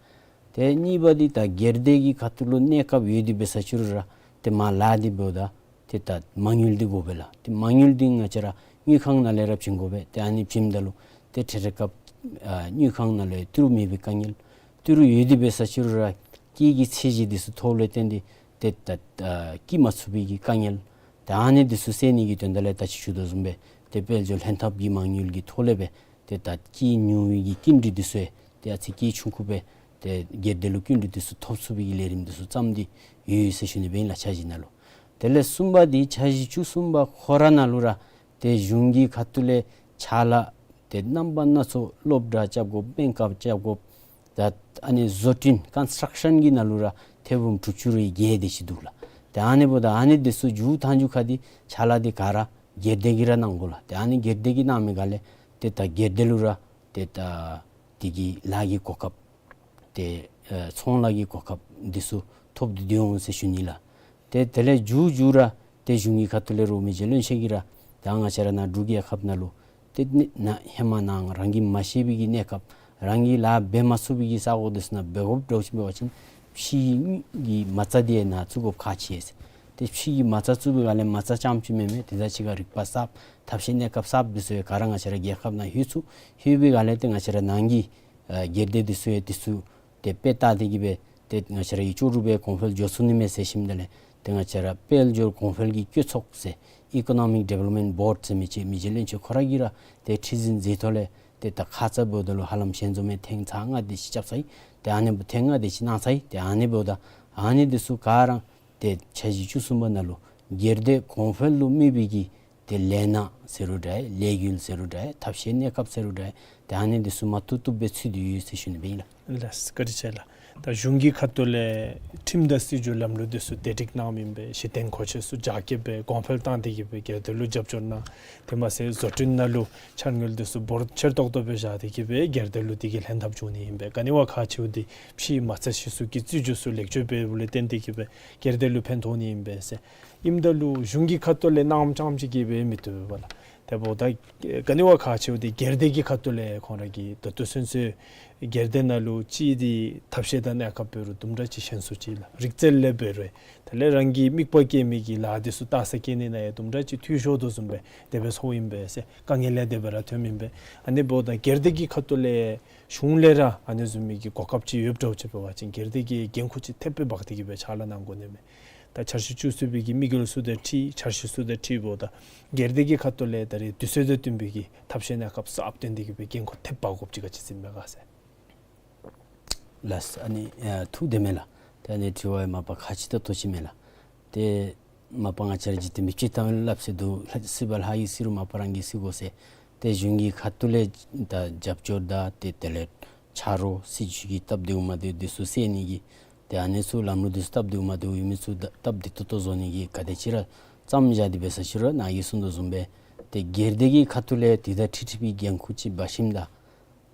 ཏེ་གཉིས་པ་འདི་ད་སྒེར་སྡེ་གི་ཁ་ཐུག་ལུ་གནས་སྐབས་ཡོད་དེ་འབད་ས་ཅིག་རུང་ར་ཏེ་མ་ལཱ་འདི་འབདཝ་ད་ཏེ་ད་མ་དངུལ་འདི་དགོ་པས་ལགས། ཏེ་མ་དངུལ་འདི་ང་བཅས་ར་དངུལ་ཁང་ནང་ལས་ར་བྱིན་དགོ་པས། ཏེ་ཨ་ནི་བྱིནམ་ད་ལུ་ཏེ་འཕྲལ་འཕྲལ་སྐབས་ཨ་དངུལ་ཁང་ནང་ལུ་ཡང་ཏི་རུ་མེད་པའི་དཀའ་ངལ། ཏི་རུ་ཡོད་དེ་འབད་ས་ཅིག་རུང་ར་སྐྱེད་ཀྱི་ཚད་གཞི་འདི་ཚུ་མཐོཝ་ལས་བརྟེན་ཏེ་ཏེ་ད་ཨ་སྐྱེད་མ་ཚུགས་པའི་གི་དཀའ་ངལ། ད་ཨ་ནི་འདི་ཚུ་སེལ་ནི་གི་དོན་དག་ལས་ད་ཅི་ཞུ་དོ་བཟུམ་སྦེ་ ཏེ་དཔལ་འབྱོར་ལྷན་ཐབས་ཀྱི་མ་དངུལ་གྱི་ཐོག་ལས་སྦེ་ཏེ་ད་སྐྱེད་ཉུང་བའི་གི་སྐྱིན་འགྲུལ་འདི་ཚུ་ཡང་ཏེ་ཨ་ཙི་སྐྱེད་ཆུང་ཀུ་སྦེ་ཏེ་སྒེར་སྡེ་ལུ་སྐྱིན་འགྲུལ་འདི་ཚུ་ཐོབ་ཚུགས་པའི་གི་ལས་རིམ་འདི་ཚུ་བརྩམས་ཏེ་ཡོད་ཟེར་ཞུ་ནི་སྦེ་ཨིན་ལགས་འཆར་གཞི་ནང་ལུ། དེ་ལས་གསུམ་པ་འདི་འཆར་གཞི་བཅུ་གསུམ་པ་ཁོ་ར་ནང་ལུ་ར་ཏེ་གཞུང་གི་ཁ་ཐུག་ལས་ཕྱག་ལཱ་ཏེ་རྣམ་པ་སྣ་ཚོགས་སློབ་གྲྭ་རྐྱབ་དགོཔ་སྨན་ཁབ་རྐྱབ་དགོཔ་ད་ཨ་ནི་བཟོ་སྐྲུན་ཀོན་སི་ཊརག་ཤཱན་གྱི་ནང་ལུ་ར་ཐེར་འབུམ་དྲུག་ཅུ་རེ་བརྒྱད་དེ་ཅིག་འདུག་ལགས། ཏེ་ཨ་ནི་འབདཝ་ད་ཨ་ནི་འདི་ཚུ་མཇུག་མཐའ་མཇུག་ཁ་འདི་ཕྱག་ལཱ་འདི་ག་ར་སྒེར་སྡེ་གིས་ར་གནང་དགོ་ལགས། ཏེ་ཨ་ནི་སྒེར་སྡེ་གིས་གནང་མི་ག་ལས་ཏེ་ད་སྒེར་སྡེ་ལུ་ར་ཏེ་ད་དེ་གི་ལཱ་གི་གོ་སྐབས་ཏེ་ཨ་ཚོང་ལཱ་གི་གོ་སྐབས་འདི་ཚུ་ཐོབ་སྟེ་སྡོད་འོང་ཟེར་ཞུ་ནི་ལགས། ཏེ་དེ་ལས་མཇུག་མཇུག་ར་ཏེ་གཞུང་གི་ཁ་ཐུག་ལས་ར་མི་རྗེ་བློན་ཆེན་གྱིས་ར་ད་ང་བཅས་ར་ནཱ་འབྲུག་རྒྱལ་ཁབ་ནང་ལུ་ཏེ་ནི་ནཱ་ཧེ་མ་ནཱ་རང་གིས་མ་ཤེས་པའི་གི་གནས་སྐབས་རང་གིས་ལཱ་འབད་མ་ཚུགས་པའི་གི་ས་གོ་འདི་ཚུ་ནང་འབད་དགོཔ་འདྲཝ་ཅིག་འབད་བ་ཅིན་ཕྱིའི་གི་མ་རྩ་འདི་ནཱ་བཙུགས་དགོཔ་ཁག་ཆེ་ཟེར། ཏེ་ཕྱིའི་གི་མ་རྩ་བཙུགས་པའི་སྒང་ལས་མ་རྩ་རྐྱངམ་ཅིག་མེན་མས། དེ་དང་གཅིག་ཁར་རིག་པ་གསརཔ་ཐབས་ཤེས་གནས་སྐབས་གསརཔ་འདི་ཚུ་ཡང་ག་ར་ང་བཅས་ར་རྒྱལ་ཁབ་ནང་ལྷོད་ཚུགས། ལྷོད་པའི་སྒང་ལས་ཏེ་ང་བཅས་ར་ནང་གི་ཨ་སྒེར་སྡེ་འདི་ཚུ་ཡང་འདི་ཚུ་ཏེ་དཔེ་བལྟ་སྟེ་གི་སྦེ་ཏེ་ང་བཅས་ར་གིས་ལྕོགས་གྲུབ་སྦེ་གོང་འཕེལ་འགྱོ་ཚུགས་ནི་མས་ཟེར་ཞིནམ་ད་ལས་ཏེ་ང་བཅས་ར་དཔལ་འབྱོར་གོང་འཕེལ་གྱི་སྤྱོད་ཚོགས་ཟེར་ཨི་ཀོ་ནོ་མིག་ཌི་ཝེ་ལོབ་མེནཊ་བོརཌ་ཟེར་མི་ཅིག་མི་རྗེ་བློན་ཆེན་ཁོ་ར་གིས་ར་ཏེ་ཁྲི་འཛིན་མཛད་ཐོག་ལས་ཏེ་ད་ཁ་ཙ་འབདཝ་ད་ལུ་ཧ་ལམ་ཞལ་འཛོམས་མི་ཐེངས་ཚར་ལྔ་དེ་ཅིག་རྐྱབ་ཚར་ཡི། ཏེ་ཨ་ནི་ཐེངས་ལྔ་དེ་ཅིག་གནང་ཚར་ཡི། ཏེ་ཨ་ནི་འབདཝ་ད་ཨ་ནི་འདི་ཚུ་ག་ར་ཏེ་འཆར་གཞི་བཅུ་གསུམ་པ་ནང་ལུ་སྒེར་སྡེ་གོང་འཕེལ་ལུ་དམིགས་པའི་གི་ཏེ་ལས་སྣ་ཟེར་རུང་འདྲ་ལས་འགུལ་ཟེར་རུང་འདྲ་ཐབས་ཤེས་གནས་སྐབས་ཟེར་རུང་འདྲ་ཏེ་ཨ་ནི་འདི་ཚུ་མ་བཏུབ་བཏུབ་སྦེ་ཚུད་དེ་ཡོད་ཟེར་ཞུ་ནི་སྦེ་ཨིན་ལགས། ལགས་བཀའ་དྲིན་ཆེ་ལགས། ད་གཞུང་གི་ཁ་ཐུག་ལས་ཁྲིམས་དང་སྲིད་བྱུས་ལམ་ལུགས་འདི་ཚུ་བདེ་སྒྲིག་གནངམ་ཨིན་པས། གཞི་རྟེན་མཁོ་ཆས་ཚུ་རྒྱ་སྐྱེད་སྦེ་གོང་འཕེལ་བཏང་སྟེ་གི་སྦེ་སྒེར་སྡེ་ལུ་རྒྱབ་སྐྱོར་གནང་། དེ་མ་ཚད་བཟོ་སྐྲུན་ནང་ལུ་འཆར་དངུལ་འདི་ཚུ་འབོར་ཆེར་ཏོག་ཏོ་སྦེ་བཞག་སྟེ་གི་སྦེ་སྒེར་སྡེ་ལུ་དེ་གི་ལྷན་ཐབས་བྱུང་ནི་ཨིན་པས། ག་ནི་བ་ཁག་ཆེཝ་འདི་ཕྱིའི་མ་རྩ་གཞི་བཙུགས་ཀྱི་སྲིད་བྱུས་ཚུ་ལེགས་བཅོས་འབདཝ་ལས་བརྟེན་ཏེ་གི་སྦེ་སྒེར་སྡེ་ལུ་ཕན་ཐོགས་ནི་ཨིན་པས་ཟེར། ཨིནམ་ད་ལུ་གཞུང་གི་ཁ་ཐུག་ལས་གནངམ་རྐྱངམ་ཅིག་གིས་སྦེ་མི་བཏུབ་པས་ལགས། དེ་འབདཝ་ད་ག་ནི་བ་ཁག་ཆེཝ་འདི་སྒེར་སྡེ་གི་ཁ་ཐུག་ལས་ཁོང་ར་གིས་ད་ལྟོ་ཚུན་ཚོད་སྒེར་སྡེ་ནང་ལུ་ཅིག་འདི་ཐབས་ཤེས་དང་གནས་སྐབས་འབད་རུང་དུམ་གྲ་ཅིག་ཞན་སུ་ཅིག་ལགས། རིག་རྩལ་ལས་འབད་རུང་དེ་ལས་རང་གི་དམིགས་པ་བསྐྱེད་མི་གི་ལཱ་འདི་ཚུ་རྟགས་གསལ་བསྐྱེད་ནི་ནང་ཡང་དུམ་གྲ་ཅིག་འཐུས་ཤོར་དོ་བཟུམ་སྦེ་དེ་སྦེ་ཚོརཝ་ཨིན་པས་ཟེར། དཀའ་ངལ་ཡང་དེ་སྦེ་ར་ཐོནམ་ཨིན་པས། ཨ་ནི་འབདཝ་ད་སྒེར་སྡེ་གི་ཁ་ཐུག་ལས་གཞུང་ལས་ར་ཨ་ནི་བཟུམ་མའི་གི་གོ་སྐབས་ཅིག་ཡོདཔ་འདྲཝ་ཅིག་འབད་བ་ཅིན་སྒེར་སྡེ་གིས་འགན་ཁུར་ཅིག་ཐེབས་སྦེ་འབག་སྟེ་གི་སྦེ་ཕྱག་ལཱ་གནང་དགོ་ནི་མས། ད་འཆར་གཞི་བཅུ་གསུམ་པའི་གི་དམིགས་ཡུལ་ཚུ་དང་འཁྲིལ་འཆར་གཞི་ཚུ་དང་འཁྲིལཝ་ད་སྒེར་སྡེ་གི་ཁ་ཐུག་ལས་ད་རེས་དུས་ཚོད་དང་བསྟུན་པའི་གི་ཐབས་ཤེས་གནས་སྐབས་གསརཔ་བཏོན་ཏེ་གི་སྦེ་འགན་ཁུར་ཐེབས་འབག་དགོཔ་ཅིག་ག་ཅི་ཟེར་མས་ག་ཟེར། ལགས། ཨ་ནི་ཨ་ཐུགས་བདེན་མས་ལགས། ད་ཨ་ནི་དྲི་བ་མ་པ་ཁག་ཆེ་ཏོག་ཏོ་ཅིག་མས་ལགས། ཏེ་མ་པ་ང་བཅས་ར་འཇིག་རྟེན་མི་ཕྱེད་དང་སླབ་ཟེར་འདུག། ལྷ་སྲིད་པ་ལྷ་ཡི་སྲིད་རུང་མ་པ་རང་གི་སྲིད་དགོ་ཟེར། ཏེ་གཞུང་གི་ཁ་ཐུག་ལས་ད་རྒྱབ་སྐྱོར་དང་ཏེ་དེ་ལས་ཆ་རོགས་སྲིད་བྱུས་ཀྱི་སྟབས་བདེཝ་མ་བདེཝ་འདི་ཚུ་སེལ་ནི་གི་ཏེ་ཨ་ནི་ཚུ་ལམ་ལུགས་འདི་ཚུ་སྟབས་བདེཝ་མ་བདེཝ་ཡོད་མི་ཚུ་ད་སྟབས་བདེ་ཏོག་ཏོ་བཟོ་ནི་གི་ག་དེ་ཅིག་ར་བརྩམས་བཞག་སྟེ་འབད་ས་ཅིག་རུང་ནཱ་གིས་གསུངས་དོ་བཟུམ་སྦེ་ཏེ་སྒེར་སྡེ་གི་ཁ་ཐུག་ལས་དེ་དང་འཁྲིལ་འཁྲིལ་བའི་འགན་ཁུར་ཅིག་འབག་ཞིནམ་ད་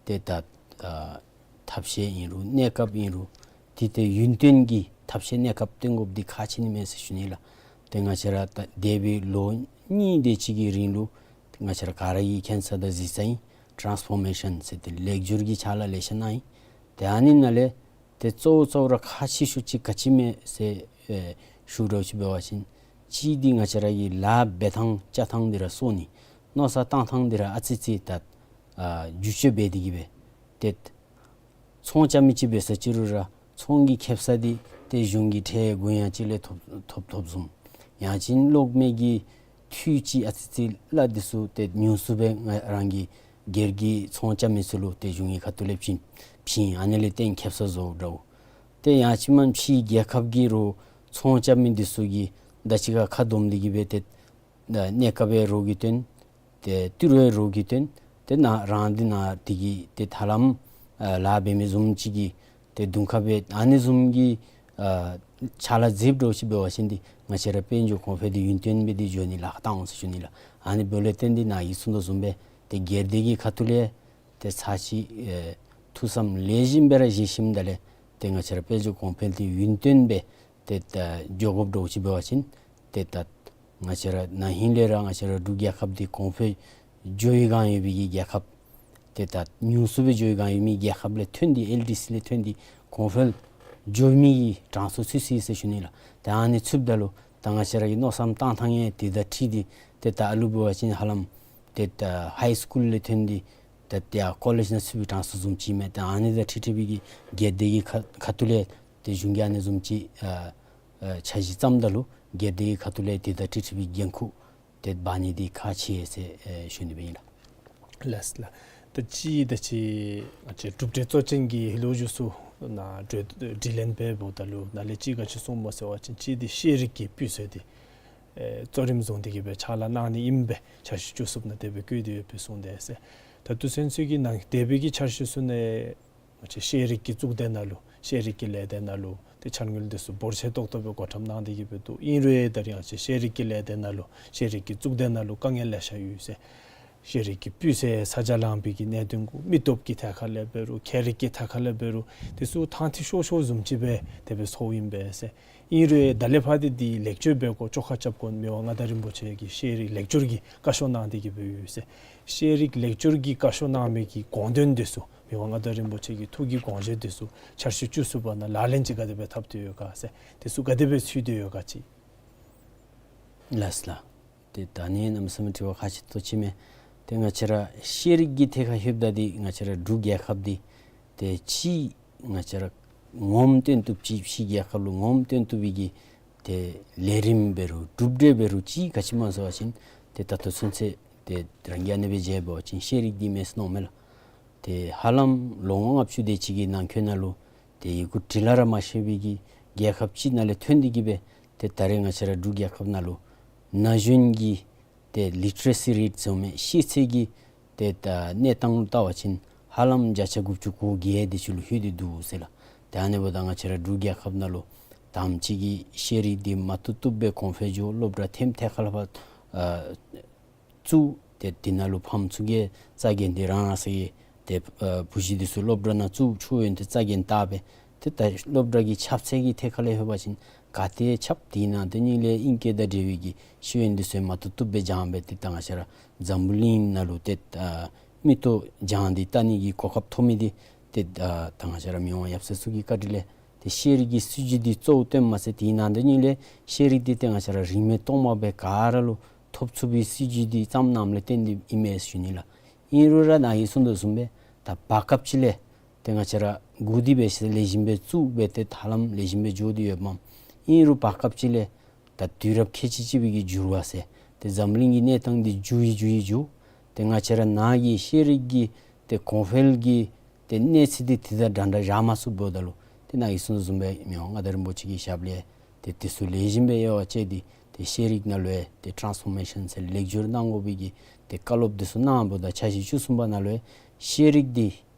ཏེ་ད་ཨ་ཐབས་ཤེས་ཨིན་རུང་གནས་སྐབས་ཨིན་རུང་དེ་ཏེ་ཡུན་བརྟན་གྱི་ཐབས་ཤེས་གནས་སྐབས་བཏོན་དགོཔ་འདི་ཁག་ཆེ་ནི་མས་ཟེར་ཞུ་ནི་ལགས། ཏེ་ང་བཅས་ར་ད་འདས་པའི་ལོ་གཉིས་དེ་ཅིག་གི་རིང་ལུ་ང་བཅས་ར་ག་ར་གིས་མཁྱེན་ས་དང་གཟིགས་ས་ཨིན། ཊཱནསི་ཕོར་མེ་ཤཱན་ཟེར་ཏེ་ལེགས་བསྒྱུར་གྱི་ཕྱག་ལཱ་ལེ་ཤ་གནང་ཡི། ཏེ་ཨ་ནི་ནང་ལས་ཏེ་གཙོ་བོ་གཙོ་བོ་ར་ཁག་ཆེ་ཤོས་ཅིག་ག་ཅི་མས་ཟེར་ཨེ་ཞུ་འདྲཝ་ཅིག་འབད་བ་ཅིན་གཅིག་འདི་ང་བཅས་ར་གི་ལཱ་འབད་ཐངས་རྐྱབ་ཐངས་འདི་ར་སོར་ནི། མནོ་བསམ་བཏང་ཐངས་འདི་ར་ཨ་ཙི་ཙི་ད་ཨ་བསྒྱུར་བཅོས་འབད་དེ་གི་སྦེ་ཏེ་ཚོང་རྐྱབ་མི་ཅིག་འབད་ས་ཅིག་རུང་ར་ཚོང་གི་ཁེ་སང་འདི་ཏེ་གཞུང་གི་ཁྲལ་དགོས་ཡང་ཅིག་ལས་ཐོབ་ཐོབ་ཐོབ་བཟུམ། ཡང་ཅིན་གློག་མེ་གི་འཐུས་ཅིག་ཨ་ཙི་ཙི་ལཱ་འདི་ཚུ་ཏེ་ཉུང་སུ་སྦེ་ང་རང་གིས་སྒེར་གྱི་ཚོང་རྐྱབ་མི་ཚུ་ལུ་ཏེ་གཞུང་གི་ཁ་ཐུག་ལས་བྱིན་བྱིན་ཨ་ནི་ལས་བརྟེན་ཁེ་སང་བཟོཝ་འདྲཝ། ཏེ་ཡང་ཅིན་མ་ཕྱིའི་རྒྱལ་ཁབ་ཀྱི་རོགས་ཚོང་རྐྱབ་མི་འདི་ཚུ་གིས་ད་ཅི་ཁར་ཁ་བསྡོམས་ཏེ་གི་སྦེ་ཏེ་གནས་སྐབས་སྦེ་རོགས་ཀྱིས་བཏོན། ཏེ་ཏི་རུ་སྦེ་རོགས་ཀྱིས་བཏོན། ཏེ་ནཱ་རང་འདི་ནཱ་དེ་གི་ཏེ་ཐར་ལམ་ཨ་ལཱ་འབད་མི་བཟུམ་ཅིག་གི་ཏེ་གདོང་ཁར་སྦེ་ཨ་ནི་བཟུམ་གྱི་ཨ་ཕྱག་ལཱ་མཛདཔ་འདྲཝ་ཅིག་འབད་བ་ཅིན་འདི་ང་བཅས་ར་དཔལ་འབྱོར་གོང་འཕེལ་འདི་ཡུན་བརྟན་སྦེ་འདི་འགྱོ་ནི་ལཱ་ཁག་བཏང་འོང་ཟེར་ཞུ་ནི་ལགས། ཨ་ནི་འབདཝ་ལས་བརྟེན་ཏེ་ནཱ་གིས་གསུངས་དོ་བཟུམ་སྦེ་ཏེ་སྒེར་སྡེ་གི་ཁ་ཐུག་ལས་ཏེ་ཚར་ཅིག་ཨེ་ཐུགས་བསམ་ལེགས་ཤོམ་སྦེ་ར་བཞེས་ཞིནམ་ད་ལས་ཏེ་ང་བཅས་ར་དཔལ་འབྱོར་གོང་འཕེལ་འདི་ཡུན་བརྟན་སྦེ་ཏེ་ད་འགྱོ་དགོཔ་འདྲཝ་ཅིག་འབད་བ་ཅིན་ཏེ་ད་ང་བཅས་ར་ན་ཧིང་ལས་ར་ང་བཅས་ར་འབྲུག་རྒྱལ་ཁབ་འདི་གོང་འཕེལ་འགྱོ་བའི་སྒང་ཡོད་པའི་གི་རྒྱལ་ཁབ་ཏེ་ད་ཉུང་སུ་སྦེ་འགྱོ་བའི་སྒང་ཡོད་མི་རྒྱལ་ཁབ་ལས་ཐོན་ཏེ་ཨེལ་ཌི་སི་ལས་ཐོན་ཏེ་གོང་འཕེལ་འགྱོ་མི་གི་གྲངས་སུ་ཚུད་ཅི་ཟེར་ཞུ་ནི་ལགས། ཏེ་ཨ་ནི་ཚུདཔ་ད་ལུ་ད་ང་བཅས་ར་གི་མནོ་བསམ་བཏང་ཐངས་ཡང་དེ་དང་འཁྲིལ་ཏེ་ཏེ་ད་ཨ་ལུ་འབད་བ་ཅིན་ཧ་ལམ་ཏེ་ད་ཧའི་སི་ཀུལ་ལས་ཐོན་ཏེ་ཏེ་ཏེ་ཡར་ཀོ་ལེཇ་ནང་ཚུད་པའི་གྲངས་སུ་བཟུམ་ཅིག་མས། ཏེ་ཨ་ནི་དང་འཁྲིལ་འཁྲིལ་བའི་གི་སྒེར་སྡེ་གི་ཁ་ཁ་ཐུག་ལས་ཏེ་གཞུང་གིས་ཨ་ནི་བཟུམ་ཅིག་ཨ་ཨ་འཆར་གཞི་བརྩམ་ད་ལུ་སྒེར་སྡེ་གི་ཁ་ཐུག་ལས་དེ་དང་འཁྲིལ་འཁྲིལ་བའི་འགན་ཁུར་ ཏེ་འབག་ནི་འདི་ཁག་ཆེ་ཟེར་ཨེ་ཞུ་ནི་སྦེ་ཨིན་ལགས། ལགས་ལགས། ད་ཅི་ད་ཅི་ང་བཅས་གྲུབ་འབྲས་གཙོ་ཅན་གྱི་ལོ་རྒྱུས་ཚུ་ནཱ་དྲི་དྲིས་ལན་འབད་འབདཝ་ད་ལུ་ནཱ་ལས་ཅིག་ག་ཅི་གསུངས་མས་ཟེར་བ་ཅིན་ཅིག་འདི་ཤེས་རིག་གི་སྤུས་ཚད་འདི་ཨེ་གཙོ་རིམ་བཟུང་སྟེ་གི་སྦེ་ཕྱག་ལཱ་གནང་ནི་ཨིན་པས། འཆར་གཞི་བཅུ་གསུམ་ནང་དེ་སྦེ་བཀོད་དེ་ཡོད་པའི་གསུངས་དེས་ཟེར། ད་ལྟོ་ཚུན་ཚོད་ཀྱི་ནང་དེ་སྦེ་གི་འཆར་གཞི་ཚུ་ནང་ང་བཅས་ཤེས་རིག་གི་གཙུག་སྡེ་ནང་ལུ་ཤེས་རིག་གི་ལས་སྡེ་ནང་ལུ་ཏེ་འཆར་དངུལ་འདི་ཚུ་འབོར་ཆེ་ཏོག་ཏོ་སྦེ་བགོ་བཀྲམ་གནང་སྟེ་གི་སྦེ་འདུག། ཨིན་རུང་ད་རིས་ང་བཅས་ཤེས་རིག་གི་ལས་སྡེ་ནང་ལུ་ཤེས་རིག་གི་གཙུག་སྡེ་ནང་ལུ་དཀའ་ངལ་ལེ་ཤ་ཡོད་ཟེར། ཤེས་རིག་གི་སྤུས་ཚད་ས་ཆ་ལངས་པའི་གི་གནད་དོན་གུ་མི་སྟོབས་ཀྱི་ཐད་ཁར་ལས་འབད་རུང་མཁས་རིག་གི་ཐད་ཁར་ལས་འབད་རུང་དེ་ཚུ་ཐང་ཐིག་ཤོར་ཤོརཝ་བཟུམ་ཅིག་སྦེ་དེ་སྦེ་ཚོརཝ་ཨིན་པས་ཟེར། ཨིན་རུང་ད་ལས་ཕར་འདི་འདི་ལེགས་བཅོས་འབད་དགོ། བཅོ་ཁ་རྐྱབ་དགོ། མི་དབང་མངའ་བདག་རིན་པོ་ཆེ་གིས་ཤེས་རིག་ལེགས་བཅོས་ཀྱི་བཀའ་ཤོག་གནང་སྟེ་གི་སྦེ་ཡོད་ཟེར། ཤེས་རིག་ལེགས་བཅོས་ཀྱི་བཀའ་ཤོག་གནང་མི་གི་དགོངས་དོན་འདི་ཚུ་མི་དབང་མངའ་བདག་རིན་པོ་ཆེ་གི་ཐུགས་ཀྱི་དགོངས་བཞེད་འདི་ཚུ་འཆར་གཞི་བཅུ་གསུམ་པ་ནང་ལག་ལེན་ཅིག་ག་དེ་སྦེ་འཐབ་སྟེ་ཡོད་ག་ཟེར། དེ་ཚུ་ག་དེ་སྦེ་ཚུད་དེ་ཡོད་ག་ཅིག། ལགས་ལགས། ཏེ་ད་ནི་གནམ་མེད་ས་མེད་དྲི་བ་ཁག་ཆེ་ཏོག་ཅིག་མས། ཏེ་ང་བཅས་ར་ཤེས་རིག་གི་ཐད་ཁར་ལྷོདཔ་ད་འདི་ང་བཅས་ར་འབྲུག་རྒྱལ་ཁབ་འདི་ཏེ་ཕྱི་ང་བཅས་ར་ངོམ་སྟོན་བཏུབ་ཅིག་ཕྱི་རྒྱལ་ཁབ་ལུ་ངོམ་སྟོན་བཏུབ་པའི་གི་ཏེ་ལས་རིམ་འབད་རུང་གྲུབ་འབྲས་འབད་རུང་ཅིག་ག་ཅི་སྨོ་ཟེར་བ་ཅིན་ཏེ་ད་ལྟོ་ཚུན་ཚོད་ཏེ་རང་གིས་ཨ་ནི་སྦེ་མཇལ་བ་ཅིན་ཤེས་རིག་འདི་མེདཔ་མནོཝ་མས་ལགས། ཏེ་ཧ་ལམ་ལོ་ངོ་ལྔ་བཅུ་དེ་ཅིག་གི་ནང་འཁོད་ནང་ལུ་ཏེ་ཡི་གུ་བྲི་ལ་ར་མ་ཤེས་པའི་གི་རྒྱལ་ཁབ་ཅིག་ནང་ལས་ཐོན་ཏེ་གི་སྦེ་ཏེ་ད་རེས་ང་བཅས་ར་འབྲུག་རྒྱལ་ཁབ་ནང་ལུ་ན་གཞོན་གྱི་ཏེ་ལི་ཊི་རེ་སི་རེཊ་ཟེར་མི་ཤེས་ཚད་ཀྱི་ཏེ་ད་གནས་སྟངས་ལུ་བལྟ་བ་ཅིན་ཧ་ལམ་བརྒྱ་ཆ་དགུ་བཅུ་གོ་བརྒྱད་དེ་ཅིག་ལུ་ལྷོད་དེ་འདུག་ཟེར་ལགས། ཏེ་ཨ་ནི་འབདཝ་ད་ང་བཅས་ར་འབྲུག་རྒྱལ་ཁབ་ནང་ལུ་དང་པ་ཅིག་གིས་ཤེས་རིག་འདི་མ་བཏུབ་བཏུབ་སྦེ་གོང་འཕེལ་འགྱོ། སློབ་གྲྭ་ཐེམ་ཐེ་ཁ་ལས་ཕར་ཨ་བཙུགས། ཏེ་དེ་ནང་ལུ་ཕམ་ཚུ་གིས་རྩ་འགེངས་ཏེ་རང་རང་སོའི་ཏེ་ཨ་བུ་གཞི་འདི་ཚུ་སློབ་གྲྭ་ནང་བཙུགས་ཆོག་ཡོད་ཏེ་རྩ་འགེངས་བཏང་སྦེ་ཏེ་ད་སློབ་གྲྭ་གི་ཁྱབ་ཚད་ཀྱི་ཐད་ཁ་ལས་ལྷོད་པ་ཅིན་ག་ཏེ་ཁྱབ་དེ་ནང་དེ་ཉིད་ལས་ཨིང་སྐད་དང་འབྲེལ་བའི་གི་ཤེས་ཡོན་འདི་ཚུ་མ་བཏུབ་བཏུབ་སྦེ་སྦྱངས་སྦེ་ཏེ་ད་ང་བཅས་ར་འཛམ་བུ་གླིང་ནང་ལུ་ཏེ་ཨ་མིག་ཏོ་བརྒྱངས་ཏེ་བལྟ་ནི་གི་གོ་སྐབས་ཐོབ་མི་འདི་ཏེ་ཨ་ད་ང་བཅས་ར་མི་དབང་ཡབ་སྲས་ཚུ་གི་བཀའ་དྲིན་ལས་ཏེ་ཤེས་རིག་གི་སྲིད་བྱུས་འདི་གཙོ་བོ་བཏོན་མ་ཚད་དེ་ནང་དེ་ཉིད་ལས་ཤེས་རིག་འདི་ཏེ་ང་བཅས་ར་རིན་མེད་སྟོང་པ་སྦེ་ག་ར་ལུ་ཐོབ་ཚུགས་པའི་སྲིད་བྱུས་འདི་བརྩམས་གནངམ་ལས་བརྟེན་ཏེ་ཨིན་མས་ཞུ་ནི་ལགས། ཨིན་རུང་ར་ནཱ་གིས་གསུངས་དོ་བཟུམ་སྦེ་ད་བར་སྐབས་ཅིག་ལས་ཏེ་ང་བཅས་ར་སྒུག་སྟེ་སྦེ་ལེགས་ཤོམ་སྦེ་བཙུགས་སྦེ་ཏེ་ཧ་ལམ་ལེགས་ཤོམ་སྦེ་འགྱོ་སྟེ་ཡོདཔ་མས། ཨིན་རུང་བར་སྐབས་ཅིག་ལས་ད་དུས་རབས་ཁལ་གཅིག་གཅིག་པའི་གི་འགྱུར་བ་ཟེར་ཏེ་འཛམ་གླིང་གི་གནས་སྟངས་འདི་འགྱུར་ཡི་འགྱུར་ཡི་འགྱུར། ཏེ་ང་བཅས་ར་ནཱ་གི་ཤེས་རིག་གི་ཏེ་གོང་འཕེལ་གྱི་ཏེ་གནས་ཚད་འདི་དེ་དང་འདྲན་འདྲ་བཞག་མ་ཚུགསཔ་ད་ལུ་ཏེ་ནཱ་གིས་གསུངས་དོ་བཟུམ་སྦེ་མི་དབང་མངའ་བདག་རིན་པོ་ཆེ་གི་ཞབས་ལས་ཏེ་དེ་ཚུ་ལེགས་ཤོམ་སྦེ་དབྱེ་བ་དཔྱད་དེ་ཏེ་ཤེས་རིག་ནང་ལུ་ཡང་ཏེ་ཊཱནསི་ཕོར་མེ་ཤཱན་ཟེར་ལེགས་བསྒྱུར་གནང་དགོ་པའི་གི་ཏེ་བཀའ་སློབ་དེ་ཚུ་གནངམ་ད་འཆར་གཞི་བཅུ་གསུམ་པ་ནང་ལུ་ཡང་ཤེས་རིག་འདི་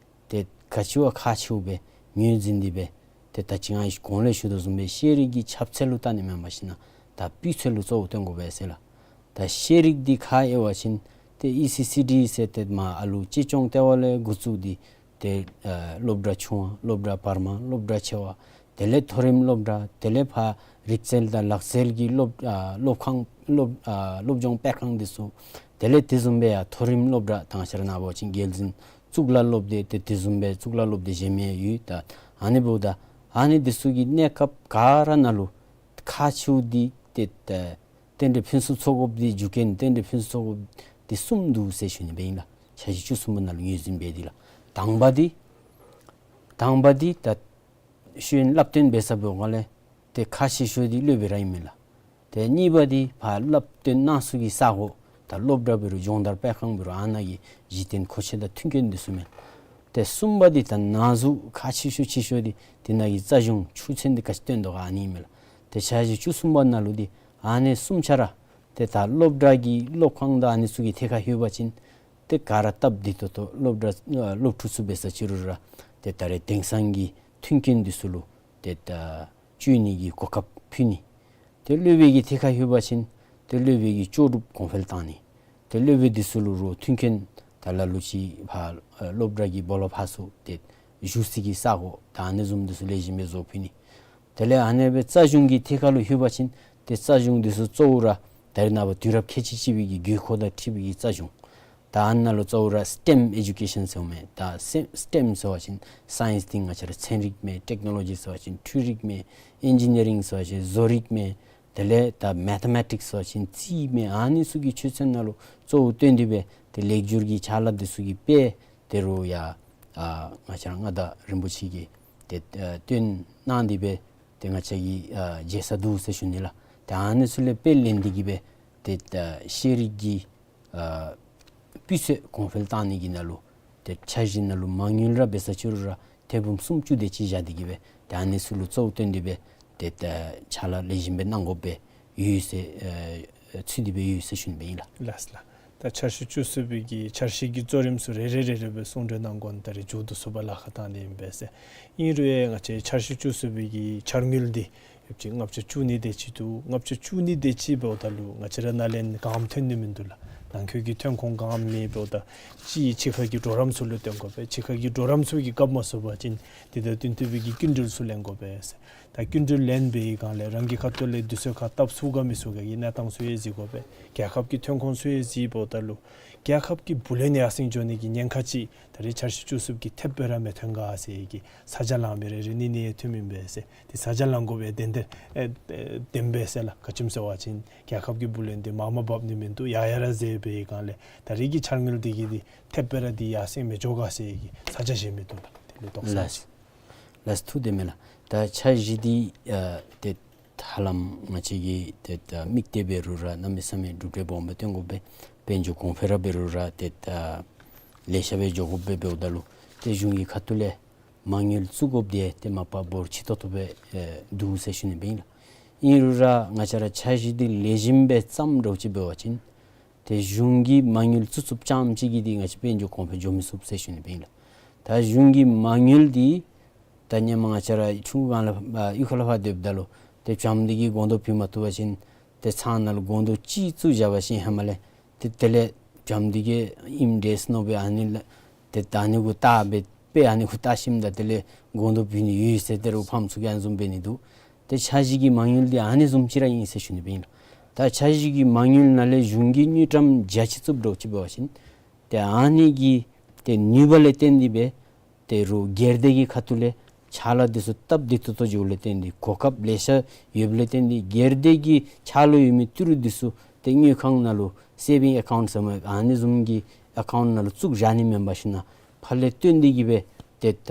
ཏེ་ག་ཅི་བ་ཁག་ཆེཝ་སྦེ་ངོས་འཛིན་ཏེ་སྦེ་ཏེ་ད་ཅི་ང་གིས་གོང་ལས་ཞུ་དོ་བཟུམ་སྦེ་ཤེས་རིག་གི་ཁྱབ་ཚད་ལུ་བལྟ་ནི་མེན་པར་ཞིན་ན་ད་སྤུས་ཚད་ལུ་གཙོ་བོ་བཏོན་དགོ་པས་ཟེར་ལགས། ད་ཤེས་རིག་འདི་ཁ་དབྱེ་བ་ཅིན་ཏེ་ཨི་སི་སི་ཌི་ཟེར་ཏེ་མར་ཨ་ལུ་གཅེས་སྐྱོང་ལྟེ་བ་ལས་འགོ་བཙུགས་ཏེ་ཏེ་ཨ་སློབ་གྲྭ་ཆུང་བ་སློབ་གྲྭ་བར་མ་སློབ་གྲྭ་ཆེ་བ་དེ་ལས་མཐོ་རིམ་སློབ་གྲྭ་དེ་ལས་ཕར་རིག་རྩལ་དང་ལག་རྩལ་གྱི་སློབ་ཨ་སློབ་ཁང་སློབ་ཨ་སློབ་སྦྱོང་སྤེལ་ཁང་འདི་ཚུ་དེ་ལས་དེ་བཟུམ་སྦེ་ཡར་མཐོ་རིམ་སློབ་གྲྭ་ད་ང་བཅས་ར་ནཱ་འབད་བ་ཅིན་རྒྱལ་འཛིན་གཙུག་ལག་སློབ་སྡེ་ཏེ་དེ་བཟུམ་སྦེ་གཙུག་ལག་སློབ་སྡེ་གཞན་མི་ཡོད། ད་ཨ་ནི་འབདཝ་ད་ཨ་ནི་འདི་ཚུ་གི་གནས་སྐབས་ག་ར་ནང་ལུ་ཁག་ཆེཝ་འདི་ཏེ་ད་རྟེན་འབྲེལ་ཕུན་སུམ་ཚོགས་དགོཔ་འདི་རྒྱུ་རྐྱེན་རྟེན་འབྲེལ་ཕུན་སུམ་ཚོགས་དགོཔ་འདི་གསུམ་འདུག་ཟེར་ཞུ་ནི་སྦེ་ཨིན་ལགས། འཆར་གཞི་བཅུ་གསུམ་པ་ནང་ལུ་ངོས་འཛིན་འབད་དེ་ལགས། དང་པ་འདི་དང་པ་འདི་ད་ཤེས་ཡོན་བསླབ་སྟོན་འབད་ས་འབདཝ་ལས་ཏེ་ཁག་ཆེ་ཤོས་འདི་སློབ་དཔོན་ར་ཨིན་མས་ལགས། ཏེ་གཉིས་པ་འདི་ཕར་བསླབ་སྟོན་གནང་ས་གི་ས་གོ་ད་སློབ་གྲྭ་འབད་རུང་སྦྱོང་བརྡར་སྤེལ་ཁང་འབད་རུང་ཨ་ནཱ་གི་གཞི་རྟེན་མཁོ་ཆས་དང་མཐུན་རྐྱེན་འདི་ཚུ་མས། ཏེ་གསུམ་པ་འདི་ད་ནཱ་ཟུག་ཁག་ཆེ་ཤོས་ཆེ་ཤོས་འདི་དེ་ནང་གི་རྩ་གཞུང་ཆོས་ཚན་འདི་ག་ཅི་སྟོན་དོ་ག་ཨ་ནི་ཨིན་མས་ལགས། ཏེ་འཆར་གཞི་བཅུ་གསུམ་པ་ནང་ལུ་འདི་ཨ་ནི་གསུམ་ཆ་ར་ཏེ་ད་སློབ་གྲྭ་གི་སློབ་ཁང་དང་ཨ་ནི་ཚུ་གི་ཐད་ཁར་ལྷོད་པ་ཅིན་ཏེ་ག་ར་སྟབས་བདེ་ཏོག་ཏོ་སློབ་གྲྭ་ཨ་སློབ་ཕྲུག་ཚུ་འབད་ས་ཅི་རུང་ར་ཏེ་ད་རེས་དེང་སང་གི་མཐུན་རྐྱེན་འདི་ཚུ་ལུ་ཏེ་ད་བཅུག་ནི་གི་གོ་སྐབས་ཕུལ་ནི། ཏེ་སློབ་དཔོན་གྱི་ཐད་ཁར་ལྷོད་པ་ཅིན་ཏེ་སློབ་དཔོན་གྱི་ལྕོགས་གྲུབ་གོང་འཕེལ་བཏང་ནི། ཏེ་སློབ་དཔོན་འདི་ཚུ་ལུ་རོགས་མཐུན་རྐྱེན་ད་ལ་ལུ་ཅིག་ཕར་ཨ་སློབ་གྲྭ་གི་སྦོ་ལོགས་ཕར་ཚུ་ཏེ་བཞུགས་ས་གི་ས་གོ་ད་ཨ་ནི་བཟུམ་འདི་ཚུ་ལེགས་ཤོམ་སྦེ་བཟོ་ཕུལ་ནི། དེ་ལས་ཨ་ནི་སྦེ་རྩ་གཞུང་གི་ཐད་ཁར་ལུ་ལྷོད་པ་ཅིན་ཏེ་རྩ་གཞུང་འདི་ཚུ་གཙོ་བོ་ར་ད་རེས་ནངས་པ་དུས་རབས་ཁལ་གཅིག་གཅིག་པའི་གི་དགོས་མཁོ་དང་འཁྲིལ་བའི་གི་རྩ་གཞུང་ད་ཨ་ནཱ་ལུ་གཙོ་བོ་ར་སི་ཊེམ་ཨེ་ཌུ་ཀེ་ཤཱན་ཟེར་མི་ད་སི་ཊེམ་ཟེར་བ་ཅིན་སའིནསི་འདི་ང་བཅས་ར་ཚན་རིག་མས། ཊེཀ་ནོ་ལོ་ཇི་ཟེར་བ་ཅིན་འཕྲུལ་རིག་མས། ཨིན་ཇི་ནི་ཡ་རིང་ཟེར་བ་ཅིན་བཟོ་རིག་མས། དེ་ལས་ད་མེ་ཐ་མེ་ཊིཀསི་ཟེར་བ་ཅིན་རྩིས་མས། ཨ་ནི་ཚུ་གི་ཆོས་ཚན་ནང་ལུ་གཙོ་བོ་བཏོན་ཏེ་སྦེ་ཏེ་ལེགས་བསྒྱུར་གྱི་ཕྱག་ལཱ་འདི་ཚུ་གི་དཔེ་དེ་རུ་ཡ་ཨ་ང་བཅས་ར་མངའ་བདག་རིན་པོ་ཆེ་གིས་ཏེ་ཨ་བཏོན་གནང་སྟེ་སྦེ་ཏེ་ང་བཅས་ཀྱིས་ཨ་མཇལ་ས་འདུག་ཟེར་ཞུ་ནི་ལགས། ཏེ་ཨ་ནི་ཚུ་ལས་དཔེ་ལེན་ཏེ་གི་སྦེ་ཏེ་ ཏེ་ད་ཤེས་རིག་གི་ཨ་སྤུས་ཚད་གོང་འཕེལ་བཏང་ནི་གི་ནང་ལུ་ཏེ་འཆར་གཞི་ནང་ལུ་མ་དངུལ་ར་འབད་ས་ཅིག་རུང་ར་ཐེར་འབུམ་སུམ་ཅུ་དེ་ཅིག་བཞག་སྟེ་གི་སྦེ་ཏེ་ཨ་ནི་ཚུ་ལུ་གཙོ་བོ་བཏོན་ཏེ་སྦེ་ཏེ་ད་ཕྱག་ལཱ་ལེགས་ཤོམ་སྦེ་གནང་དགོ་པས་ཡོད་ཟེར་ཨ་ཚུད་དེ་སྦེ་ཡོད་ཟེར་ཞུ་ནི་སྦེ་ཨིན་ལགས། ལགས་ལགས། ད་འཆར་གཞི་བཅུ་གསུམ་པའི་གི་འཆར་གཞི་གི་གཙོ་རིམ་ཚུ་རེ་རེ་རེ་རེ་སྦེ་གསུང་གྲོས་གནང་དགོ་ནི་ད་རེས་མཇུག་བསྡུ་ཚུགས་པར་ལཱ་ཁག་བཏང་ནི་ཨིན་པས་ཟེར། ཨིན་རུང་ཡང་ང་བཅས་འཆར་གཞི་བཅུ་གསུམ་པའི་གི་འཆར་དངུལ་འདི་ཡོདཔ་ཅིག་ལྔ་བརྒྱ་བཅུ་གཉིས་དེ་ཅིག་འདུག། ལྔ་བརྒྱ་བཅུ་གཉིས་དེ་ཅིག་འབདཝ་ད་ལུ་ང་བཅས་ར་ནཱ་ལས་གང་ཐོན་ནི་མིན་འདུག་ལགས། ནང་འཁོད་ཀྱི་ཐོན་ཁུངས་གང་མེད་འབདཝ་ད་ཅིག་ཕྱི་ཁ་གི་གྲོགས་རམ་ཚུ་ལུ་བཏོན་དགོ་པས། ཕྱི་ཁ་གི་གྲོགས་རམ་ཚུ་གིས་རྐྱབ་མ་ཚུགས་པ་ཅིན་དེ་དང་བསྟུན་ཏེ་སྦེ་གི་སྐྱིན་འགྲུལ་ཚུ་ལེན་དགོ་པས་ཟེར། ད་སྐྱིན་འགྲུལ་ལེན་པའི་སྒང་ལས་རང་གི་ཁ་ཐུག་ལས་དུས་ཚོད་ཁར་བཏབ་ཚུགས་ག་མི་ཚུགས་ག་གི་གནས་སྟངས་ཚུ་ཡང་གཟིགས་དགོ་པས། རྒྱལ་ཁབ་ཀྱི་ཐོན་ཁུངས་ཚུ་ཡང་གཟིགས་འབདཝ་ད་ལུ་རྒྱལ་ཁབ་ཀྱི་བུ་ལོན་ཡར་སེང་འགྱོ་ནི་གི་ཉེན་ཁ་ཅིག་ད་རེས་འཆར་གཞི་བཅུ་གསུམ་གྱིས་ཐེབས་སྦེ་ར་མི་ཐོན་ག་ཟེར་གྱི་ས་ཆ་ལང་མི་རེ་རེ་ནི་ནི་ཡང་ཐོནམ་ཨིན་པས་ཟེར། ཏེ་ས་ཆ་ལང་དགོ་པའི་དོན་དེ་ཨེ་ཨེ་བདེན་པས་ཟེར་ལགས། ག་ཅི་སྨོ་ཟེར་བ་ཅིན་རྒྱལ་ཁབ་ཀྱི་བུ་ལོན་འདི་མར་མར་འབབ་ནི་མིན་འདུག། ཡར་ཡར་ར་འཛེགས་པའི་སྒང་ལས་ད་རེས་ཀྱི་འཆར་དངུལ་འདི་གིས་འདི་ཐེབས་སྦེ་ར་འདི་ཡར་སེང་མི་འགྱོ་ག་ཟེར་གྱི་ས་ཆ་གཞན་མིན་འདུག་ལགས། དེ་ལུ་དོགས་ས། ལགས། ལགས་ཐུགས་བདེ་མས་ལགས། ད་འཆར་གཞི་འདི་ཨ་ཏེ་ཧ་ལམ་ང་བཅས་ཀྱིས་ཏེ་ད་དམིགས་གཏད་འབད་རུང་ར་གནམ་མེད་ས་མེད་གྲུབ་འབྲས་སྦོམ་སྦེ་སྟོན་དགོ་པས། དཔལ་འབྱོར་གོང་འཕེལ་ར་འབད་རུང་ར་ཏེ་ད་ལེ་ཤ་སྦེ་འགྱོ་དགོ་པས། འབདཝ་ད་ལུ་ཏེ་གཞུང་གི་ཁ་ཐུག་ལས་མ་དངུལ་བཙུགས་དགོཔ་འདི་ཏེ་མ་པ་འབོར་ཆེ་ཏོག་ཏོ་སྦེ་ཨེ་འདུག་ཟེར་ཞུ་ནི་སྦེ་ཨིན་ལགས། ཨིན་རུང་ར་ང་བཅས་ར་འཆར་གཞི་འདི་ལེགས་ཤོམ་སྦེ་བརྩམ་འདྲཝ་ཅིག་འབད་བ་ཅིན་ཏེ་གཞུང་གིས་མ་དངུལ་བཙུགས་བཙུགསཔ་རྐྱངམ་གཅིག་གིས་འདི་ང་བཅས་དཔལ་འབྱོར་གོང་འཕེལ་འགྱོ་མི་ཚུགས་ཟེར་ཞུ་ནི་སྦེ་ཨིན་ལགས། ད་གཞུང་གི་མ་དངུལ་འདི་ད་ཧེ་མ་ང་བཅས་ར་ཆུང་སྒང་ལས་ཨ་གཡུས་ཁ་ལས་ཕར་སྡོདཔ་ད་ལུ་ཏེ་བྱམས་བརྩེ་གིས་སྒོང་རྡོག་ཕུལ་མ་བཏུབ་པ་ཅིན་ཏེ་ཚང་ནང་ལུ་སྒོང་རྡོག་གཅིག་བཙུགས་བཞག་པ་ཅིན་ཧེ་མ་ལས་ཏེ་དེ་ལས་བྱམས་བརྩེ་གིས་ཨིནམ་འདྲས་མནོ་སྦེ་ཨ་ནི་ལས་ཏེ་ད་ཨ་ནི་གུ་བལྟ་སྦེ་དཔེ་ཨ་ནི་གུ་བལྟ་ཞིནམ་ད་དེ་ལས་སྒོང་རྡོག་ཕུལ་ནི་ཡོད་ཟེར་ཏེ་རོགས་ཕམ་ཚུགས་ཡང་བཟུམ་འབད་ནི་འདུག། ཏེ་འཆར་གཞི་གི་མ་དངུལ་འདི་ཨ་ནི་བཟུམ་ཅིག་ར་ཨིན་ཟེར་ཞུ་ནི་སྦེ་ཨིན་ལགས། ད་འཆར་གཞི་གི་མ་དངུལ་ནང་ལས་གཞུང་གིས་དངུལ་ཀྲམ་བརྒྱ་ཅིག་བཙུགསཔ་འདྲཝ་ཅིག་འབད་བ་ཅིན་ཏེ་ཨ་ནི་གི་ཏེ་ནུས་པ་ལས་བརྟེན་ཏེ་སྦེ་ཏེ་རོགས་སྒེར་སྡེ་གི་ཁ་ཐུག་ལས་ཕྱག་ལཱ་འདི་ཚུ་སྟབས་བདེ་ཏོག་ཏོ་འགྱོཝ་ལས་བརྟེན་ཏེ་གོ་སྐབས་ལེ་ཤ་ཡོདཔ་ལས་བརྟེན་ཏེ་སྒེར་སྡེ་གི་ཕྱག་ལཱ་ཡོད་མི་ཏི་རུ་འདི་ཚུ་ཏེ་དངུལ་ཁང་ནང་ལུ་སེ་བིང་ཨེ་ཀའུནཊ་ཟེར་མི་ཨ་ནི་བཟུམ་གྱི་ཨེ་ཀའུནཊ་ནང་ལུ་བཙུགས་བཞག་ནི་མེན་པར་ཞིན་ན་ཕར་ལས་བཏོན་ཏེ་གི་སྦེ་ཏེ་ད་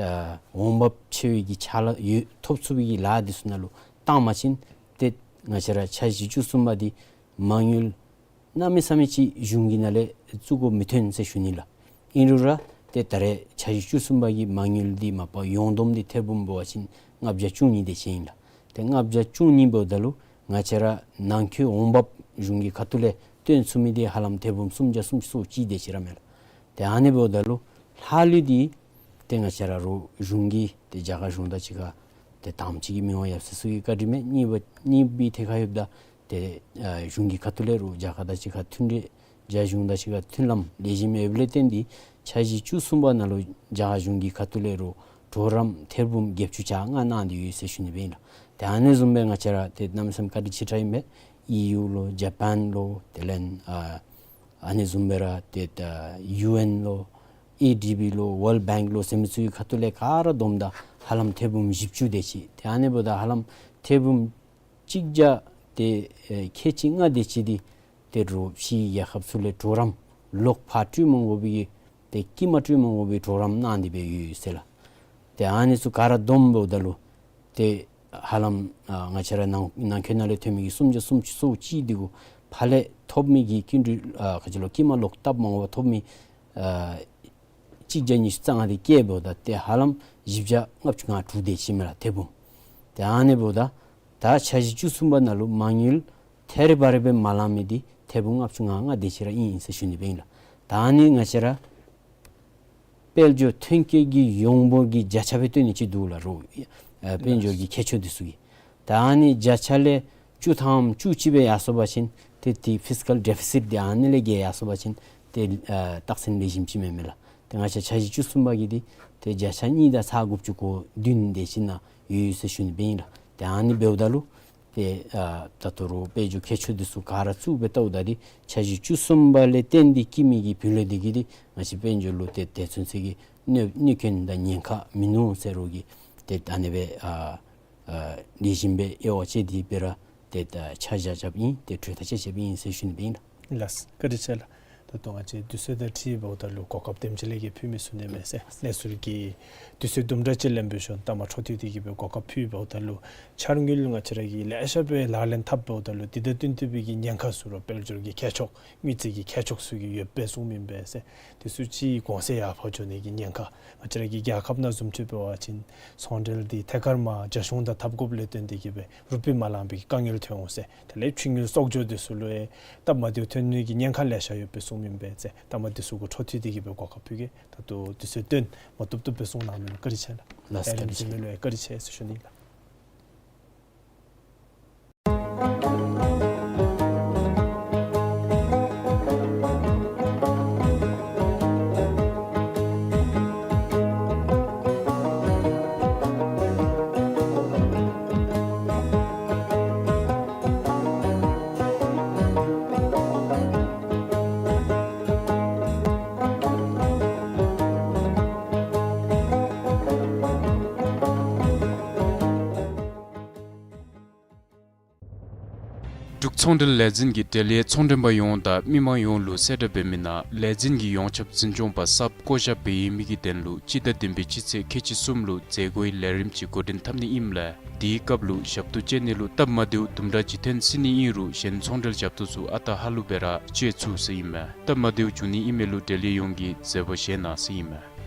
འོང་འབབ་ཆེ་བའི་གི་ཕྱག་ལཱ་ཡོད་ཐོབ་ཚུགས་པའི་གི་ལཱ་འདི་ཚུ་ནང་ལུ་བཏང་པ་ཅིན་ཏེ་ང་བཅས་ར་འཆར་གཞི་བཅུ་གསུམ་པ་འདི་མ་དངུལ་གནམ་མེད་ས་མེད་ཅིག་གཞུང་གི་ནང་ལས་བཙུགས་དགོཔ་མི་ཐོན་ཟེར་ཞུ་ནི་ལགས། ཨིན་རུང་ར་ཏེ་ད་རེས་འཆར་གཞི་བཅུ་གསུམ་པ་གི་མ་དངུལ་འདི་མ་པ་ཡོངས་བསྡོམས་འདི་ཐེར་འབུམ་འབད་བ་ཅིན་ལྔ་བརྒྱ་བཅུ་གཉིས་དེ་ཅིག་ཨིན་ལགས། ཏེ་ལྔ་བརྒྱ་བཅུ་གཉིས་འབདཝ་ད་ལུ་ང་བཅས་ར་ནང་འཁོད་འོང་འབབ་གཞུང་གི་ཁ་ཐུག་ལས་བཏོན་ཚུགས་མི་འདི་ཧ་ལམ་ཐེར་འབུམ་སུམ་བརྒྱ་སུམ་ཅུ་སོ་གཅིག་དེ་ཅིག་ར་མས་ལགས། ཏེ་ཨ་ནི་འབདཝ་ད་ལུ་ལྷག་ལུས་འདི་ཏེ་ང་བཅས་ར་རོགས་གཞུང་གིས་ཏེ་རྒྱ་གར་གཞུང་དང་གཅིག་ཁར་ཏེ་དང་པ་ཅིག་གིས་མི་དབང་ཡབ་སྲས་ཚུ་གི་བཀའ་དྲིན་མས། གཉིས་པ་གཉིས་པའི་ཐད་ཁར་ཡོདཔ་ད་ཏེ་ཨ་གཞུང་གི་ཁ་ཐུག་ལས་རོགས་རྒྱ་གར་དང་གཅིག་ཁར་མཐུན་འབྲེལ་རྒྱ་གཞུང་དང་གཅིག་ཁར་མཐུན་ལམ་ལེགས་ཤོམ་ཡོདཔ་ལས་བརྟེན་ཏེ་འཆར་གཞི་བཅུ་གསུམ་པ་ནང་ལུ་རྒྱ་གར་གཞུང་གི་ཁ་ཐུག་ལས་རོགས་གྲོགས་རམ་ཐེར་འབུམ་བརྒྱད་ཅུ་གྱ་ལྔ་གནང་སྟེ་ཡོད་ཟེར་ཞུ་ནི་སྦེ་ཨིན་ལགས། ཏེ་ཨ་ནི་བཟུམ་སྦེ་ང་བཅས་ར་ཏེ་གནམ་མེད་ས་མེད་བཀའ་དྲིན་ཆེ་དྲགས་ཨིན་པས། ཨི་ཡུ་ལོ་ཇ་པཱན་ལོ་དེ་ལས་ཨ་ཨ་ནི་བཟུམ་སྦེ་ར་ཏེ་ད་ཡུ་ཨེན་ལོ་ཨེ་ཌི་བི་ལོ་ཝཱལཌ་བེངཀ་ལོ་ཟེར་མི་ཚུ་གི་ཁ་ཐུག་ལས་ག་ར་བསྡོམས་ད་ཧ་ལམ་ཐེར་འབུམ་བཞི་བཅུ་དེ་ཅིག། ཏེ་ཨ་ནི་འབདཝ་ད་ཧ་ལམ་ཐེར་འབུམ་གཅིག་བརྒྱ་ཏེ་ཨེ་ཁལ་གཅིག་ལྔ་དེ་ཅིག་འདི་ཏེ་རོགས་ཕྱིའི་རྒྱལ་ཁབ་ཚུ་ལས་གྲོགས་རམ་ལོག་ཕར་སྤྲོད་མ་དགོ་པའི་གི་ཏེ་སྐྱེད་མ་སྤྲོད་མ་དགོ་པའི་གྲོགས་རམ་གནང་སྟེ་སྦེ་ཡོད་ཟེར་ལགས། ཏེ་ཨ་ནི་ཚུ་ག་ར་བསྡོམས་འབདཝ་ད་ལུ་ཏེ་ཧ་ལམ་ཨ་ང་བཅས་ར་ནང་ནང་འཁོད་ནང་ལས་ཐོན་མི་གི་སུམ་བརྒྱ་སུམ་ཅུ་སོ་གཅིག་འདི་གུ་ཕར་ལས་ཐོབ་མི་གི་སྐྱིན་འགྲུལ་ཨ་ག་ཅི་ལོ་སྐྱེད་མ་ལོག་བཏབ་མ་དགོ་པར་ཐོབ་མི་ཨ་གཅིག་བརྒྱ་ཉི་ཤུ་རྩ་ལྔ་དེ་བཀལཝ་ད་ཏེ་ཧ་ལམ་བཞི་བརྒྱ་ལྔ་བཅུ་ང་དྲུག་དེ་ཅིག་མས་ལགས་ཐེར་འབུམ། ཏེ་ཨ་ནི་འབདཝ་ད་ད་འཆར་གཞི་བཅུ་གསུམ་པ་ནང་ལུ་མ་དངུལ་ཐད་རི་བ་རི་སྦེ་མ་ལང་མི་འདི་ཐེར་འབུམ་ལྔ་བཅུ་ང་ལྔ་དེ་ཅིག་ར་ཨིན་ཟེར་ཞུ་ནི་སྦེ་ཨིན་ལགས། ད་ཨ་ནི་ང་བཅས་ར་དཔལ་འབྱོར་ཐོན་སྐྱེད་ཀྱི་ཡོངས་འབོར་གྱི་བརྒྱ་ཆ་སྦེ་སྟོན་ནི་ཅིག་འདུག་ལགས། རོགས་ཨ་དཔལ་འབྱོར་གྱི་ཁྱད་ཆོས་འདི་ཚུ་གིས། ད་ཨ་ནི་བརྒྱ་ཆ་ལས་བཅུ་ཐམ་བཅུ་གཅིག་སྦེ་ཡར་སོང་པ་ཅིན་ཏེ་ཏེ་ཕིས་ཀཱལ་ཌེ་ཕི་སིཊ་འདི་ཨ་ནི་ལས་བརྒལ་ཡར་སོང་པ་ཅིན་ཏེ་ཨ་རྟགས་མཚན་ལེགས་ཤོམ་ཅིག་མེན་མས་ལགས། ཏེ་ང་བཅས་འཆར་གཞི་བཅུ་གསུམ་པ་གི་འདི་ཏེ་བརྒྱ་ཆ་གཉིས་དང་ཚག་དགུ་བཅུ་གོ་བདུན་དེ་ཅིག་ནང་ཡོད་ཡོད་ཟེར་ཞུ་ནི་སྦེ་ཨིན་ལགས། ཏེ་ཨ་ནི་འབདཝ་ད་ལུ་ཏེ་ཨ་ད་ལྟོ་རོགས་དཔལ་འབྱོར་ཁྱད་ཆོས་འདི་ཚུ་ག་ར་བཙུགས་སྦེ་བལྟཝ་ད་འདི་འཆར་གཞི་བཅུ་གསུམ་པ་ལས་བརྟེན་ཏེ་སྐྱེད་མི་གི་བུ་ལོན་འདི་གིས་འདི་ང་བཅས་དཔལ་འབྱོར་ལུ་ཏེ་དེ་ཚུན་ཚོད་ཀྱི་གནོད་གནོད་སྐྱོན་དང་ཉེན་ཁ་མིན་ནུག་ཟེར་རོགས་ཀྱིས་ཏེ་ད་ཨ་ནི་སྦེ་ཨ་ཨ་ལེགས་ཤོམ་སྦེ་དབྱེ་བ་དཔྱད་དེ་སྦེ་ར་ཏེ་ད་ཆ་བཞག་བཞགཔ་ཨིན། ཏེ་གྲོས་ཐག་བཅད་བཅདཔ་ཨིན་ཟེར་ཞུ་ནི་སྦེ་ཨིན་ལགས། ལགས་བཀའ་དྲིན་ཆེ་ལགས། ད་ལྟོ་ང་བཅས་དུས་ཚོད་དང་འཁྲིལཝ་ད་ལུ་གོ་སྐབས་དེམ་ཅིག་ལས་བརྒལ་ཕུལ་མི་ཚུགས་ནི་མས་ཟེར། གནས་ཚུལ་གྱི་དུས་ཚོད་དུམ་གྲ་ཅིག་ལེན་པའི་ཤུལ་ལྟ་མ་འཕྲོ་མཐུད་དེ་གི་སྦེ་གོ་སྐབས་ཕུལཝ་ད་ལུ་འཆར་དངུལ་ང་བཅས་ར་གིས་ལེ་ཤ་སྦེ་ལག་ལེན་འཐབ་འབདཝ་ད་ལུ་དེ་དང་བསྟུན་ཏེ་སྦེ་གི་ཉེན་ཁ་ཚུ་ར་དཔལ་འབྱོར་གྱི་ཁྱད་ཕྱོགས་མི་ཚེ་གི་ཁྱད་ཕྱོགས་ཚུ་གི་ཡོདཔ་སྦེ་གསུངམ་ཨིན་པས་ཟེར། དེ་ཚུ་ཅིག་གོང་ཚད་ཡར་འཕར་འགྱོ་ནི་གི་ཉེན་ཁ་ང་བཅས་ར་གི་རྒྱལ་ཁབ་ནང་བཟུམ་ཅིག་འབད་བ་ཅིན་ཚོང་འབྲེལ་འདི་ཐད་ཀར་མར་རྒྱ་གཞུང་དང་འཐབ་དགོཔ་ལས་བརྟེན་ཏེ་གི་སྦེ་རུ་པི་མ་ལང་པའི་དཀའ་ངལ་ཐོན་འོང་ཟེར། དེ་ལས་ཕྱི་དངུལ་གསོག་འཇོག་དེ་ཚུ་ལུ་ཡང་སྟབས་མ་བདེཝ་ཐོན་ནི་གི་ཉེན་ཁ་ལེ་ཤ་ཡོདཔ་སྦེ་གསུངམ་ཨིན་པས་ཟེར། ལྟ་མ་དེ་ཚུ་གུ་འཕྲོ་མཐུད་དེ་གི་སྦེ་གོ་སྐབས་ཕུལ་གེ། ད་ལྟོ་དུས་ཚོད་བཏོན་མ་བཏུབ་བཏུབ་སྦེ་གསུངས་གནང་མི་ལུ་བཀའ་དྲིན་ཆེ་ལགས། ལགས་སོ། ལས་རིམ་གཟིགས་མི་ལུ་ཡང་བཀའ་དྲིན་ཆེ་ཟེར་ཞུ་ནི་ལགས། འབྲུག་ཚོང་འབྲེལ་ལས་འཛིན་གྱིས་འབྲེལ་ཡོད་ཚོང་མགྲོན་པ་ཡོངས་དང་མི་མང་ཡོངས་ལུ་གསལ་བསྒྲགས་འབད་མི་ནང་ལས་འཛིན་གྱི་ཡོངས་ཁྱབ་འཛིན་སྐྱོང་པ་གསརཔ་བསྐོ་བཞག་འབད་ཡོད་མི་གི་དོན་ལུ་སྤྱི་ཟླ་བདུན་པའི་སྤྱི་ཚེས་ཁལ་གཅིག་གསུམ་ལུ་མཛད་སྒོའི་ལས་རིམ་ཅིག་འགོ་འདྲེན་འཐབ་ནི་ཨིནམ་ལས་དེའི་སྐབས་ལུ་ཞབས་ཏོག་སྤྱོད་ནི་ལུ་སྟབས་མ་བདེཝ་དུམ་གྲ་ཅིག་ཐོན་སྲིད་ནི་ཨིན་རུང་གཞན་ཚོང་འབྲེལ་ཞབས་ཏོག་ཚུ་ཨ་རྟག་ཧ་ལུགས་སྦེ་ར་སྤྱོད་ཚུགས་ཟེར་ཨིན་མས། སྟབས་མ་བདེཝ་བྱུང་ནི་ཨིན་མི་ལུ་འབྲེལ་ཡོད་ཡོངས་ཀྱིས་མཛད་པ་བཞེས་གནང་ཟེར་ཨིན་མས།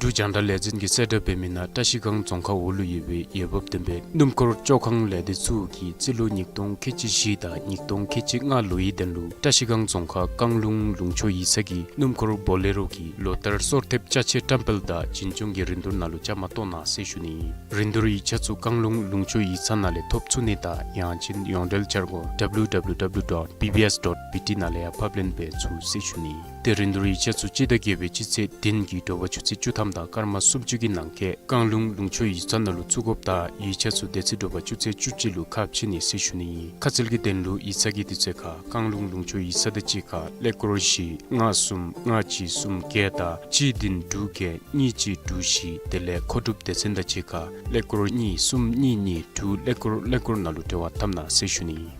འབྲུག་རྒྱང་བསྒྲགས་ལས་འཛིན་གྱིས་གསལ་བསྒྲགས་འབད་མི་ནང་བཀྲ་ཤིས་སྒང་རྫོང་ཁག་འོག་ལུ་ཡོད་པའི་འོས་འབབ་ལྡན་པའི་སྣུམ་འཁོར་བཅོ་ཁང་ལས་སྡེ་ཚུ་གིས་རྩིས་ལོ་ཉིས་སྟོང་ཁལ་གཅིག་བཞི་དང་ཉིས་སྟོང་ཁལ་གཅིག་ལྔ་ལོའི་དོན་ལུ་བཀྲ་ཤིས་སྒང་རྫོང་ཁག་རྐང་ལུང་ལུང་ཕྱོགས་ཡིག་ཚང་གི་སྣུམ་འཁོར་བོ་ལེ་རོ་གི་ལོ་ལྟར་སོར་ཐེབས་ཅ་ཆས་བཀྲམ་སྤེལ་དང་བྱིན་སྐྱོང་གི་རིན་བསྡུར་ནང་ལུ་བཅའ་མར་གཏོགས་གནང་ཟེར་ཞུ་ནི། རིན་བསྡུར་ཡིག་ཆ་ཚུ་རྐང་ལུང་ལུང་ཕྱོགས་ཡིག་ཚང་ནང་ལས་ཐོབ་ཚུགས་ནི་དང་ཡང་ཅིན་ཡོངས་འབྲེལ་འཆར་སྒོ་W W W dot B B S dot B T ནང་ལས་ཡང་ཕབ་ལེན་འབད་ཚུགས་ཟེར་ཞུ་ནི། ཏེ་རིན་བསྡུར་ཡིག་ཆ་ཚུ་སྤྱི་ཟླ་བརྒྱད་པའི་སྤྱི་ཚེས་བདུན་གྱི་དྲོ་པ་ཆུ་ཚོད་བཅུ་ཐམ་དང་སྐར་མ་སུམ་ཅུ་གི་ནང་འཁོད་རྐང་ལུང་ལུང་ཕྱོགས་ཡིག་ཚང་ནང་ལུ་བཙུགས་དགོཔ་དང་ཡིག་ཆ་ཚུ་དེ་ཚེ་དྲོ་པ་ཆུ་ཚོད་བཅུ་གཅིག་ལུ་ཁ་ཕྱེ་ནི་ཟེར་ཞུ་ནི། ཁ་གསལ་གྱི་དོན་ལུ་ཡིག་ཚང་གི་དུས་ཚོད་ཁར་རྐང་ལུང་ལུང་ཕྱོགས་ཡིག་ཚང་དང་གཅིག་ཁར་ཀླད་ཀོར་བཞི་ལྔ་གསུམ་ལྔ་གཅིག་གསུམ་བརྒྱད་དང་གཅིག་བདུན་དྲུག་བརྒྱད་གཉིས་གཅིག་དྲུག་བཞི། དེ་ལས་མཁོ་སྒྲུབ་སྡེ་ཚན་དང་གཅིག་ཁར་ཀླད་ཀོར་གཉིས་གསུམ་གཉིས་གཉིས་དྲུག་ཀླད་ཀོར་ཀླད་ཀོར་ནང་ལུ་འབྲེལ་བ་འཐབ་གནང་ཟེར་ཞུ་ནི།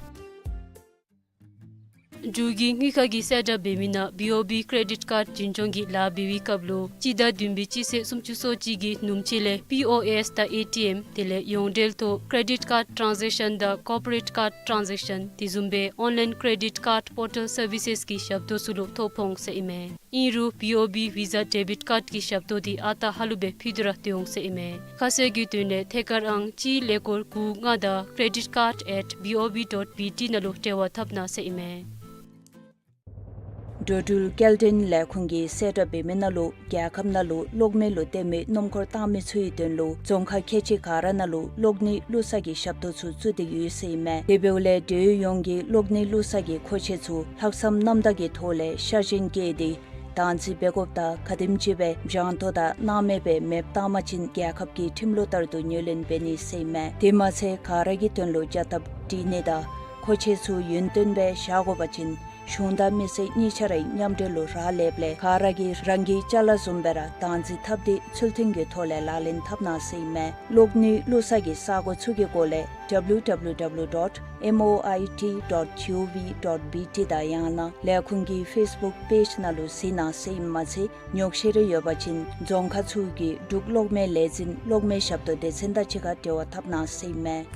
འབྲུག་གི་དངུལ་ཁང་གིས་གསལ་བསྒྲགས་འབད་མི་ནང་B O B credit card བྱིན་སྐྱོང་གི་ལཱ་འབད་བའི་སྐབས་ལུ་སྤྱི་ཟླ་བདུན་པའི་སྤྱི་ཚེས་སུམ་ཅུ་སོ་གཅིག་གི་ནུབ་ཕྱེད་ལས་P O S དང་A T M དེ་ལས་ཡོངས་འབྲེལ་ཐོག་credit card transaction དང་corporate card transaction དེ་བཟུམ་སྦེ་online credit card portal services གི་ཞབས་ཏོག་ཚུ་ལུ་ཐོ་ཕོག་འོང་ཟེར་ཨིན་མས། ཨིན་རུང་B O B Visa debit card གི་ཞབས་ཏོག་འདི་ཨ་རྟག་ཧ་ལུགས་སྦེ་ཕུལ་ཏེ་ར་སྡོད་འོང་ཟེར་ཨིན་མས། ཁ་གསལ་གྱི་དོན་ལས་ཐད་ཀར་ཨང་གཅིག་ཀླད་ཀོར་དགུ་ལྔ་དང་credit card at B O B dot B T ནང་ལུ་འབྲེལ་བ་འཐབ་གནང་ཟེར་ཨིན་མས། འགྲོ་འགྲུལ་སྐྱེལ་འདྲེན་ལས་ཁུངས་ཀྱིས་གསལ་བསྒྲགས་འབད་མི་ནང་ལུ་རྒྱལ་ཁབ་ནང་ལུ་གློག་མེ་ལུ་བརྟེན་མི་སྣུམ་འཁོར་བཏང་མི་ཚུ་གི་དོན་ལུ་རྫོང་ཁག་ཁལ་གཅིག་ག་ར་ནང་ལུ་གློག་ནད་བླུག་ས་གི་ཞབས་ཏོག་ཚུ་བཙུགས་ཏེ་ཡོད་ཟེར་ཨིན་མས། དེ་འབདཝ་ལས་འབྲེལ་ཡོད་ཡོངས་ཀྱིས་གློག་ནད་བླུག་ས་གི་མཁོ་ཆས་ཚུ་ལྷག་བསམ་རྣམ་དག་གི་ཐོག་ལས་ཤར་གཞེང་བཀལ་ཏེ་བདག་འཛིན་འབད་དགོཔ་དང་ག་དེམ་ཅིག་སྦེ་འཇང་ཐོ་དང་སྣང་མེད་སྦེ་མེདཔ་བཏང་པ་ཅིན་རྒྱལ་ཁབ་ཀྱིས་ཁྲིམས་ལུགས་ལྟར་དུ་ངོས་ལེན་འབད་ནི་ཟེར་ཨིན་མས། དེ་མ་ཚད་ག་ར་གི་དོན་ལུ་བྱ་སྟབས་སྒྲིག་ནི་དང་མཁོ་ཆས་ཚུ་ཡུན་བརྟན་སྦེ་བཞག་དགོ་པ་ཅིན་གཞུང་དང་མི་སེར་གཉིས་ཆ་རའི་མཉམ་འབྲེལ་ལུ་རག་ལསཔ་ལས་ག་ར་གིས་རང་གི་ཅ་ལ་བཟུམ་སྦེ་ར་བདག་འཛིན་འཐབ་སྟེ་ཚུལ་མཐུན་གྱི་ཐོག་ལས་ལག་ལེན་འཐབ་གནང་ཟེར་ཨིན་མས། གློག་ནད་བླུག་ས་གི་ས་གོ་ཚུ་གི་སྐོར་ལས་W W W dot M O I T dot G O V dot B T དང་ཡང་ན་ལས་ཁུངས་ཀྱི་Facebook page ནང་ལུ་གཟིགས་གནང་ཟེར་ཨིནམ་མ་ཚད་ཉོགས་བཤད་རེ་ཡོད་པ་ཅིན་རྫོང་ཁག་ཚུ་གི་འབྲུག་གློག་མེ་ལས་འཛིན་གློག་མེ་ཞབས་ཏོག་སྡེ་ཚན་དང་གཅིག་ཁར་འབྲེལ་བ་འཐབ་གནང་ཟེར་ཨིན་མས།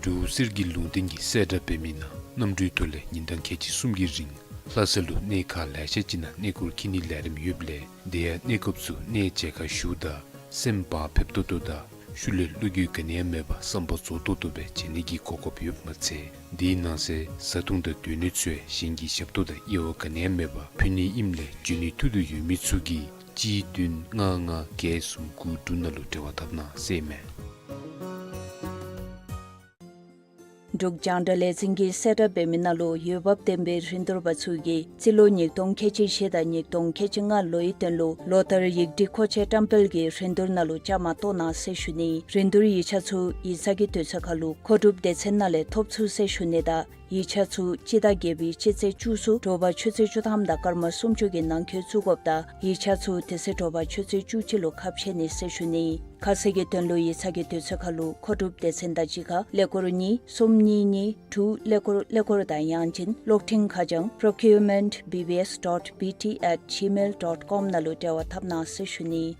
འབྲུག་གསེར་གྱི་ལུང་བསྟན་གྱིས་གསལ་བསྒྲགས་འབད་མི་ནང་གནམ་གྲུའི་ཐོག་ལས་ཉིན་གྲངས་ཁལ་གཅིག་གསུམ་གྱི་རིང་ལྷ་ས་ལུ་གནས་ཁག་ལེ་ཤ་ཅིག་ནང་གནས་སྐོར་འཁྱིད་ནིའི་ལས་རིམ་ཡོདཔ་ལས་དེ་ཡང་གནས་སྐབས་སུ་གནས་མཇལ་ཁ་ཞུཝ་ད་སེམས་བག་ཕེབས་ཏོག་ཏོ་དང་ཤུལ་ལས་བློ་འགྱོད་ག་ནི་ཡང་མེད་པར་བསམ་པ་རྫོགས་ཏོག་ཏོ་སྦེ་མཇལ་ནི་གི་གོ་སྐབས་ཡོདཔ་མ་ཚད་དེའི་ནང་གསེས་བཟའ་འཐུང་དང་སྡོད་གནས་ཚུ་ཡང་གཞན་གྱི་ཞབས་ཏོག་དང་དབྱེ་བ་ག་ནི་ཡང་མེད་པར་ཕུལ་ནི་ཨིནམ་ལས་འབྱོན་ནི་ཐུགས་འདོད་ཡོད་མི་ཚུ་གིས་གཅིག་བདུན་ལྔ་ལྔ་བརྒྱད་གསུམ་དགུ་དྲུག་ནང་ལུ་འབྲེལ་བ་འཐབ་གནང་ཟེར་ཨིན་མས། འབྲུག་རྒྱང་བསྒྲགས་ལས་འཛིན་གྱིས་གསལ་བསྒྲགས་འབད་མི་ནང་ལུ་འོས་འབབ་ལྡན་པའི་རིན་བསྡུར་པ་ཚུ་གིས་རྩིས་ལོ་ཉིས་སྟོང་ཁལ་གཅིག་བཞི་དང་ཉིས་སྟོང་ཁལ་གཅིག་ལྔ་ལོའི་དོན་ལུ་ལོ་ལྟར་ཡིག་སྒྲིག་མཁོ་ཆས་བཀྲམ་སྤེལ་གྱི་རིན་བསྡུར་ནང་ལུ་བཅའ་མར་གཏོགས་གནང་ཟེར་ཞུ་ནི། རིན་བསྡུར་ཡིག་ཆ་ཚུ་ཡིག་ཚང་གི་དུས་ཚོད་ཁར་ལུ་མཁོ་སྒྲུབ་སྡེ་ཚན་ནང་ལས་ཐོབ་ཚུགས་ཟེར་ཞུ་ནི་དང་ ཡིག་ཆ་ཚུ་སྤྱི་ཟླ་བརྒྱད་པའི་སྤྱི་ཚེས་བཅུ་གསུམ་དྲོ་པ་ཆུ་ཚོད་བཅུ་ཐམ་དང་སྐར་མ་སུམ་ཅུ་གི་ནང་འཁོད་བཙུགས་དགོཔ་དང་ཡིག་ཆ་ཚུ་དེ་ཚེ་དྲོ་པ་ཆུ་ཚོད་བཅུ་གཅིག་ལུ་ཁ་ཕྱེ་ནི་ཟེར་ཞུ་ནི། ཁ་གསལ་གྱི་དོན་ལུ་ཡིག་ཚང་གི་དུས་ཚོད་ཁར་ལུ་མཁོ་སྒྲུབ་སྡེ་ཚན་དང་གཅིག་ཁར་ཀླད་ཀོར་གཉིས་གསུམ་གཉིས་གཉིས་དྲུག་ཀླད་ཀོར་ཀླད་ཀོར་དང་ཡང་ཅིན་གློག་འཕྲིན་ཁ་བྱང་procurement B B S dot B T at gmail dot com ནང་ལུ་འབྲེལ་བ་འཐབ་གནང་ཟེར་ཞུ་ནི།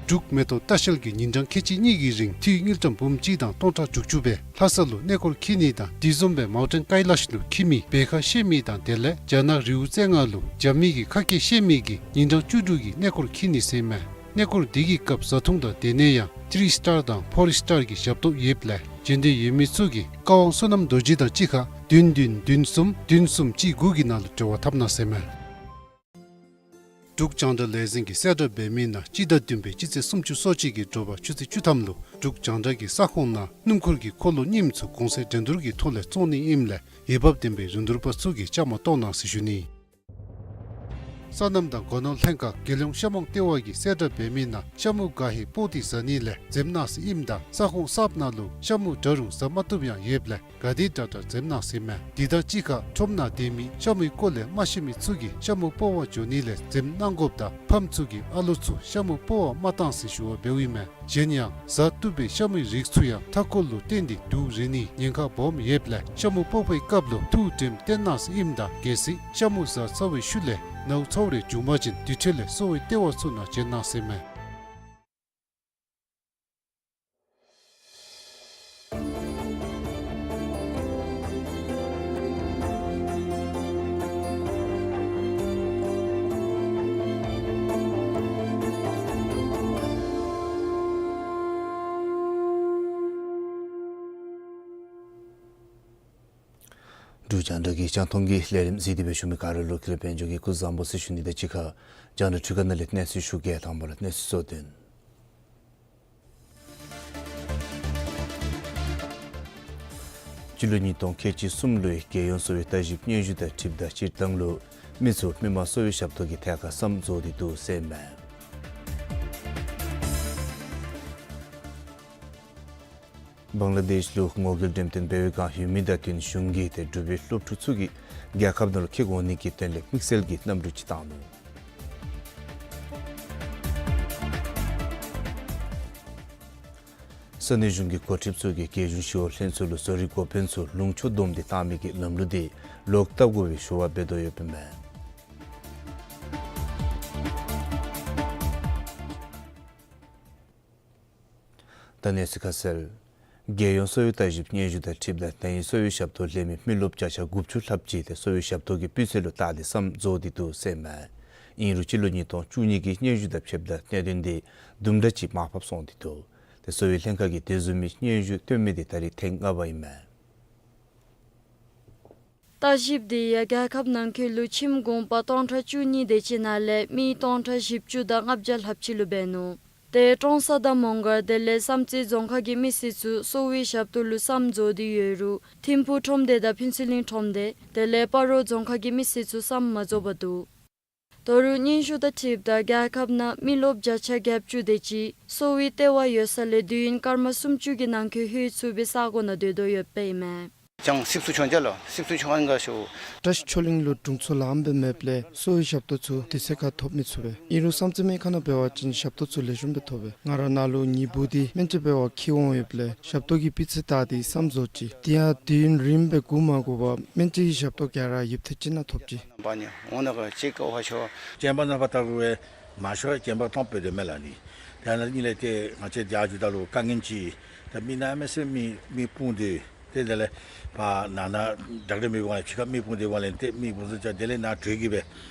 འབྲུག་མེ་ཏོག་ལྟ་བཤལ་གྱིས་ཉིན་གྲངས་ཁལ་གཅིག་གཉིས་ཀྱི་རིང་འཐུས་དངུལ་ཀྲམ་འབུམ་གཅིག་དང་སྟོང་ཕྲག་དྲུག་ཅུ་སྦེ་ལྷ་ས་ལུ་གནས་སྐོར་འཁྱིད་ནི་དང་དེ་བཟུམ་སྦེ་མའུ་ཊེན་ཀའི་ལཱཤ་ལུ་འཁྱིད་མི་བེ་ཁ་ཤེས་མི་དང་དེ་ལས་རྒྱ་ནག་རི་བོ་རྩེ་ལྔ་ལུ་རྒྱབ་མི་གི་ཁ་སྐད་ཤེས་མི་གིས་ཉིན་གྲངས་བཅུ་དྲུག་གི་གནས་སྐོར་འཁྱིད་ནི་ཟེར་མས། གནས་སྐོར་འདི་གི་སྐབས་བཟའ་འཐུང་དང་སྡོད་གནས་ཡང་ཐི་རི་སི་ཊར་དང་ཕོར་སི་ཊར་གྱི་ཞབས་ཏོག་ཡོདཔ་ལས་འབྱོན་འདོད་ཡོད་མི་ཚུ་གིས་ཀ་ཝང་བསོད་ནམས་རྡོ་རྗེ་དང་གཅིག་ཁར་བདུན་བདུན་བདུན་གསུམ་བདུན་གསུམ་གཅིག་དགུ་གི་ནང་ལུ་འབྲེལ་བ་འཐབ་གནང་ཟེར་མས། འབྲུག་རྒྱང་བསྒྲགས་ལས་འཛིན་གྱིས་གསལ་བསྒྲགས་འབད་མི་ནང་སྤྱི་ཟླ་བདུན་པའི་སྤྱི་ཚེས་སུམ་ཅུ་སོ་གཅིག་གི་དྲོ་པ་ཆུ་ཚོད་བཅུ་ཐམ་ལུ་འབྲུག་རྒྱང་བསྒྲགས་ཀྱི་ས་ཁོངས་ནང་སྣུམ་འཁོར་གྱི་འཁོར་ལོ་རྙིངམ་ཚུ་གོང་ཚད་འགྲན་བསྡུར་གྱི་ཐོག་ལས་བཙོང་ནི་ཨིནམ་ལས་འོས་འབབ་ལྡན་པའི་རིན་བསྡུར་པ་ཚུ་གིས་བཅའ་མར་གཏོགས་གནང་ཟེར་ཞུ་ནི། སོ་ནམ་དང་སྒོ་ནོར་ལྷན་ཁག་རྒྱལ་ཡོངས་ཤ་མོང་ལྟེ་བ་གིས་གསལ་བསྒྲགས་འབད་མི་ནང་ཤ་མུ་ག་ཧེ་སྤོག་སྟེ་བཟའ་ནི་ལས་འཛེམ་གནང་ཟེར་ཨིནམ་ད་ས་ཁོངས་གསརཔ་ནང་ལུ་ཤ་མུ་འདྲ་རུང་བཟའ་མ་བཏུབ་ཡང་ཡོདཔ་ལས་ག་དེ་དྲག་དྲག་འཛེམ་གནང་ཟེར་མས། དེ་དང་གཅིག་ཁར་ཁྲོམ་ནང་སྡོད་མི་ཤ་མུའི་སྐོར་ལས་མ་ཤེས་མི་ཚུ་གིས་ཤ་མུ་སྤོག་པར་འགྱོ་ནི་ལས་འཛེམ་གནང་དགོཔ་དང་ཕམ་ཚུ་གིས་ཨ་ལོ་ཚུ་ཤ་མུ་སྤོག་པར་མ་གཏང་ཟེར་ཞུ་བ་འབདཝ་ཨིན་མས། གཞན་ཡང་བཟའ་བཏུབ་པའི་ཤ་མུའི་རིགས་ཚུ་ཡང་མཐའ་འཁོར་ལུ་བརྟེན་ཏེ་དུག་རེག་ནིའི་ཉེན་ཁ་སྦོམ་ཡོདཔ་ལས་ཤ་མུ་སྤོག་པའི་སྐབས་ལུ་ཐུགས་དྲནམ་བཏོན་གནང་ཟེར་ཨིནམ་ད་གལ་སྲིད་ཤ་མུ་བཟའ་ཚར་བའི་ཤུལ་ལས་ནཝ་ཚཝ་རེ་བྱུང་པ་ཅིན་དེ་འཕྲོ་ལས་གསོ་བའི་ལྟེ་བ་ཚུ་ནང་བྱོན་གནང་ཟེར་མས། འབྲུག་རྒྱང་བསྒྲགས་ཀྱི་རྒྱང་མཐོང་གི་ལས་རིམ་གཟིགས་ཏེ་སྦེ་བཞུགས་མི་ག་ར་ལུ་ཀུན་ལེགས་དཔལ་འབྱོར་གྱིས་སྐུ་གཟུགས་བཟང་པོ་ཟེར་ཞུ་ནི་དང་གཅིག་ཁར་རྒྱང་བསྒྲགས་འཕྲུལ་ཁང་ནང་ལས་གནས་ཚུལ་ཞུ་གེ། དང་པ་ར་གནས་ཚུལ་གཙོ་དོན། སྤྱི་ལོ་ཉིས་སྟོང་ཁལ་གཅིག་གསུམ་ལོའི་རྒྱལ་ཡོངས་གསོ་བའི་བརྟག་ཞིབ་སྙན་ཞུ་དང་འཁྲིལཝ་ད་སྤྱིར་བཏང་ལུ་མི་ཚུ་མི་མང་གསོ་བའི་ཞབས་ཏོག་གི་ཐད་ཁར་བསམ་རྫོགས་ཏེ་འདུག་ཟེར་མས། བང་ལ་དེཤ་ལུ་ངོ་རྒོལ་འགྲེམས་སྟོན་འབད་བའི་བསྒང་ཡོད་མི་དང་བསྟུན་གཞུང་གིས་ཏེ་འབྲུག་པའི་སློབ་ཕྲུག་ཚུ་གིས་རྒྱལ་ཁབ་ནང་ལུ་འཁྱིད་འོང་ནི་གི་དོན་ལས་དམིགས་བསལ་གྱི་གནམ་གྲུ་ཅིག་བཏང་ནུག། ས་གནས་གཞུང་གི་འགོ་ཁྲིདཔ་ཚུ་གིས་རྒྱལ་གཞུང་ཞི་གཡོག་ལྷན་ཚོགས་ལུ་བཟོ་རིག་འགོ་དཔོན་ཚུ་ལུང་ཕྱོགས་བསྡོམས་ཏེ་བཏང་མི་གི་ལམ་ལུགས་འདི་ལོག་བཏབ་དགོ་པའི་ཞུ་བ་འབད་དོ་ཡོདཔ་ཨིན་མས། ད་གནས་ཚུལ་ཁ་གསལ། རྒྱལ་ཡོངས་གསོ་བའི་བརྟག་ཞིབ་སྙན་ཞུ་དང་འཁྲིལཝ་ད་ན་ཧིང་གསོ་བའི་ཞབས་ཏོག་ལེན་མི་མི་རློབས་བརྒྱ་ཆ་དགུ་བཅུ་ལྷགཔ་ཅིག་ཏེ་གསོ་བའི་ཞབས་ཏོག་གི་སྤུས་ཚད་ལུ་བལྟ་སྟེ་བསམ་རྫོགས་ཏེ་འདུག་ཟེར་མས། ཨིན་རུང་སྤྱི་ལོ་ཉིས་སྟོང་བཅུ་གཉིས་ཀྱི་སྙན་ཞུ་དང་ཕྱདཔ་ད་གནད་དོན་འདི་དུམ་གྲ་ཅིག་མར་ཕབ་སོང་སྟེ་འདུག། ཏེ་གསོ་བའི་ལྷན་ཁག་གིས་དེ་བཟུམ་མའི་སྙན་ཞུ་བཏོན་མི་འདི་ད་རིས་ཐེངས་ལྔ་པ་ཨིན་མས། བརྟག་ཞིབ་འདི་ཡང་རྒྱལ་ཁབ་ནང་འཁོད་ལུ་ཁྱིམ་གུང་པ་སྟོང་ཕྲག་བཅུ་གཉིས་དེ་ཅིག་ནང་ལས་མི་སྟོང་ཕྲག་བཞི་བཅུ་དང་ལྔ་བརྒྱ་ལྷགཔ་ཅིག་ལུ་འབད་ནུག། ཏེ་ཀྲོང་གསར་དང་མོང་སྒར་དེ་ལས་བསམ་རྩེ་རྫོང་ཁག་གི་མི་སེར་ཚུ་གསོ་བའི་ཞབས་ཏོག་ལུ་བསམ་རྫོགས་ཏེ་ཡོད་རུང་ཐིམ་ཕུག་ཁྲོམ་སྡེ་དང་ཕུན་ཚོགས་གླིང་ཁྲོམ་སྡེ་དེ་ལས་སྤ་རོ་རྫོང་ཁག་གི་མི་སེར་ཚུ་བསམ་མ་རྫོགས་པར་འདུག། ད་རུང་སྙན་ཞུ་དང་འཁྲིལཝ་ད་རྒྱལ་ཁབ་ནང་མི་རློབས་བརྒྱ་ཆ་གྱ་བཅུ་དེ་ཅིག་གསོ་བའི་ལྟེ་བ་ཡོད་ས་ལས་དུས་ཡུན་སྐར་མ་སུམ་ཅུ་གི་ནང་འཁོད་ལྷོད་ཚུགས་པའི་ས་གོ་ནང་སྡོད་དོ་ཡོདཔ་ཨིན་མས། ཅང་སིབ་སུ་ཆོན་ཅ་ལོ་སིབ་སུ་ཆོན་ག་ཤོ། བཀྲ་ཤིས་ཆོས་གླིང་ལུ་དྲུང་འཚོ་ལངམ་སྦེ་མེདཔ་ལས་གསོ་བའི་ཞབས་ཏོག་ཚུ་དུས་ཚོད་ཁར་ཐོབ་མི་ཚུགས་པས། ཨིན་རུང་བསམ་རྩེ་སྨན་ཁང་ནང་འབད་བ་ཅིན་ཞབས་ཏོག་ཚུ་ལེགས་ཤོམ་སྦེ་ཐོབ་པས། ང་ར་ནཱ་ལུ་ཉིན་བུ་འདི་སྨན་བཅོས་འབད་བར་འཁྱིད་འོང་ཡོདཔ་ལས་ཞབས་ཏོག་གི་སྤུས་ཚད་བལྟ་སྟེ་བསམ་རྫོགས་ཅི། དེ་ཡང་དུས་ཡུན་རིངམོ་སྦེ་སྒུག་མ་དགོ་པར་སྨན་བཅོས་ཀྱི་ཞབས་ཏོག་ག་ར་ཡུདཔ་ཐེངས་ཅིག་ནང་ཐོབ་ཅི། པ་ནི་འོང་ན་ག་ཅིག་ཀ་བ་ཤོ། སྐྱེན་པ་ནང་ཕར་ལྟ་དགོ་པས། མ་ཤོར་སྐྱེན་པ་གཏང་སྤོ་དོ་མས་ལགས་ནི། ད་ནཱ་གཉིས་ལས་ཏེ་ང་བཅས་རྒྱ་ཇུ་ད་ལུ་དཀའ་ངལ་ཅིག། ད་མི་ནང་མི་སེར་མི་མི་སྤུངས་ཏེ་ཏེ་དེ་ལས་ཕར་ནང་ན་ཌོག་ཊར་མེདཔ་ལས་ཕྱི་ཁར་མི་སྤུངས་ཏེ་འབདཝ་ལས་ཏེ་མི་སྤུངས་ས་ཅིག་དེ་ལས་ནཱ་གྲོལ་གི་སྦེ་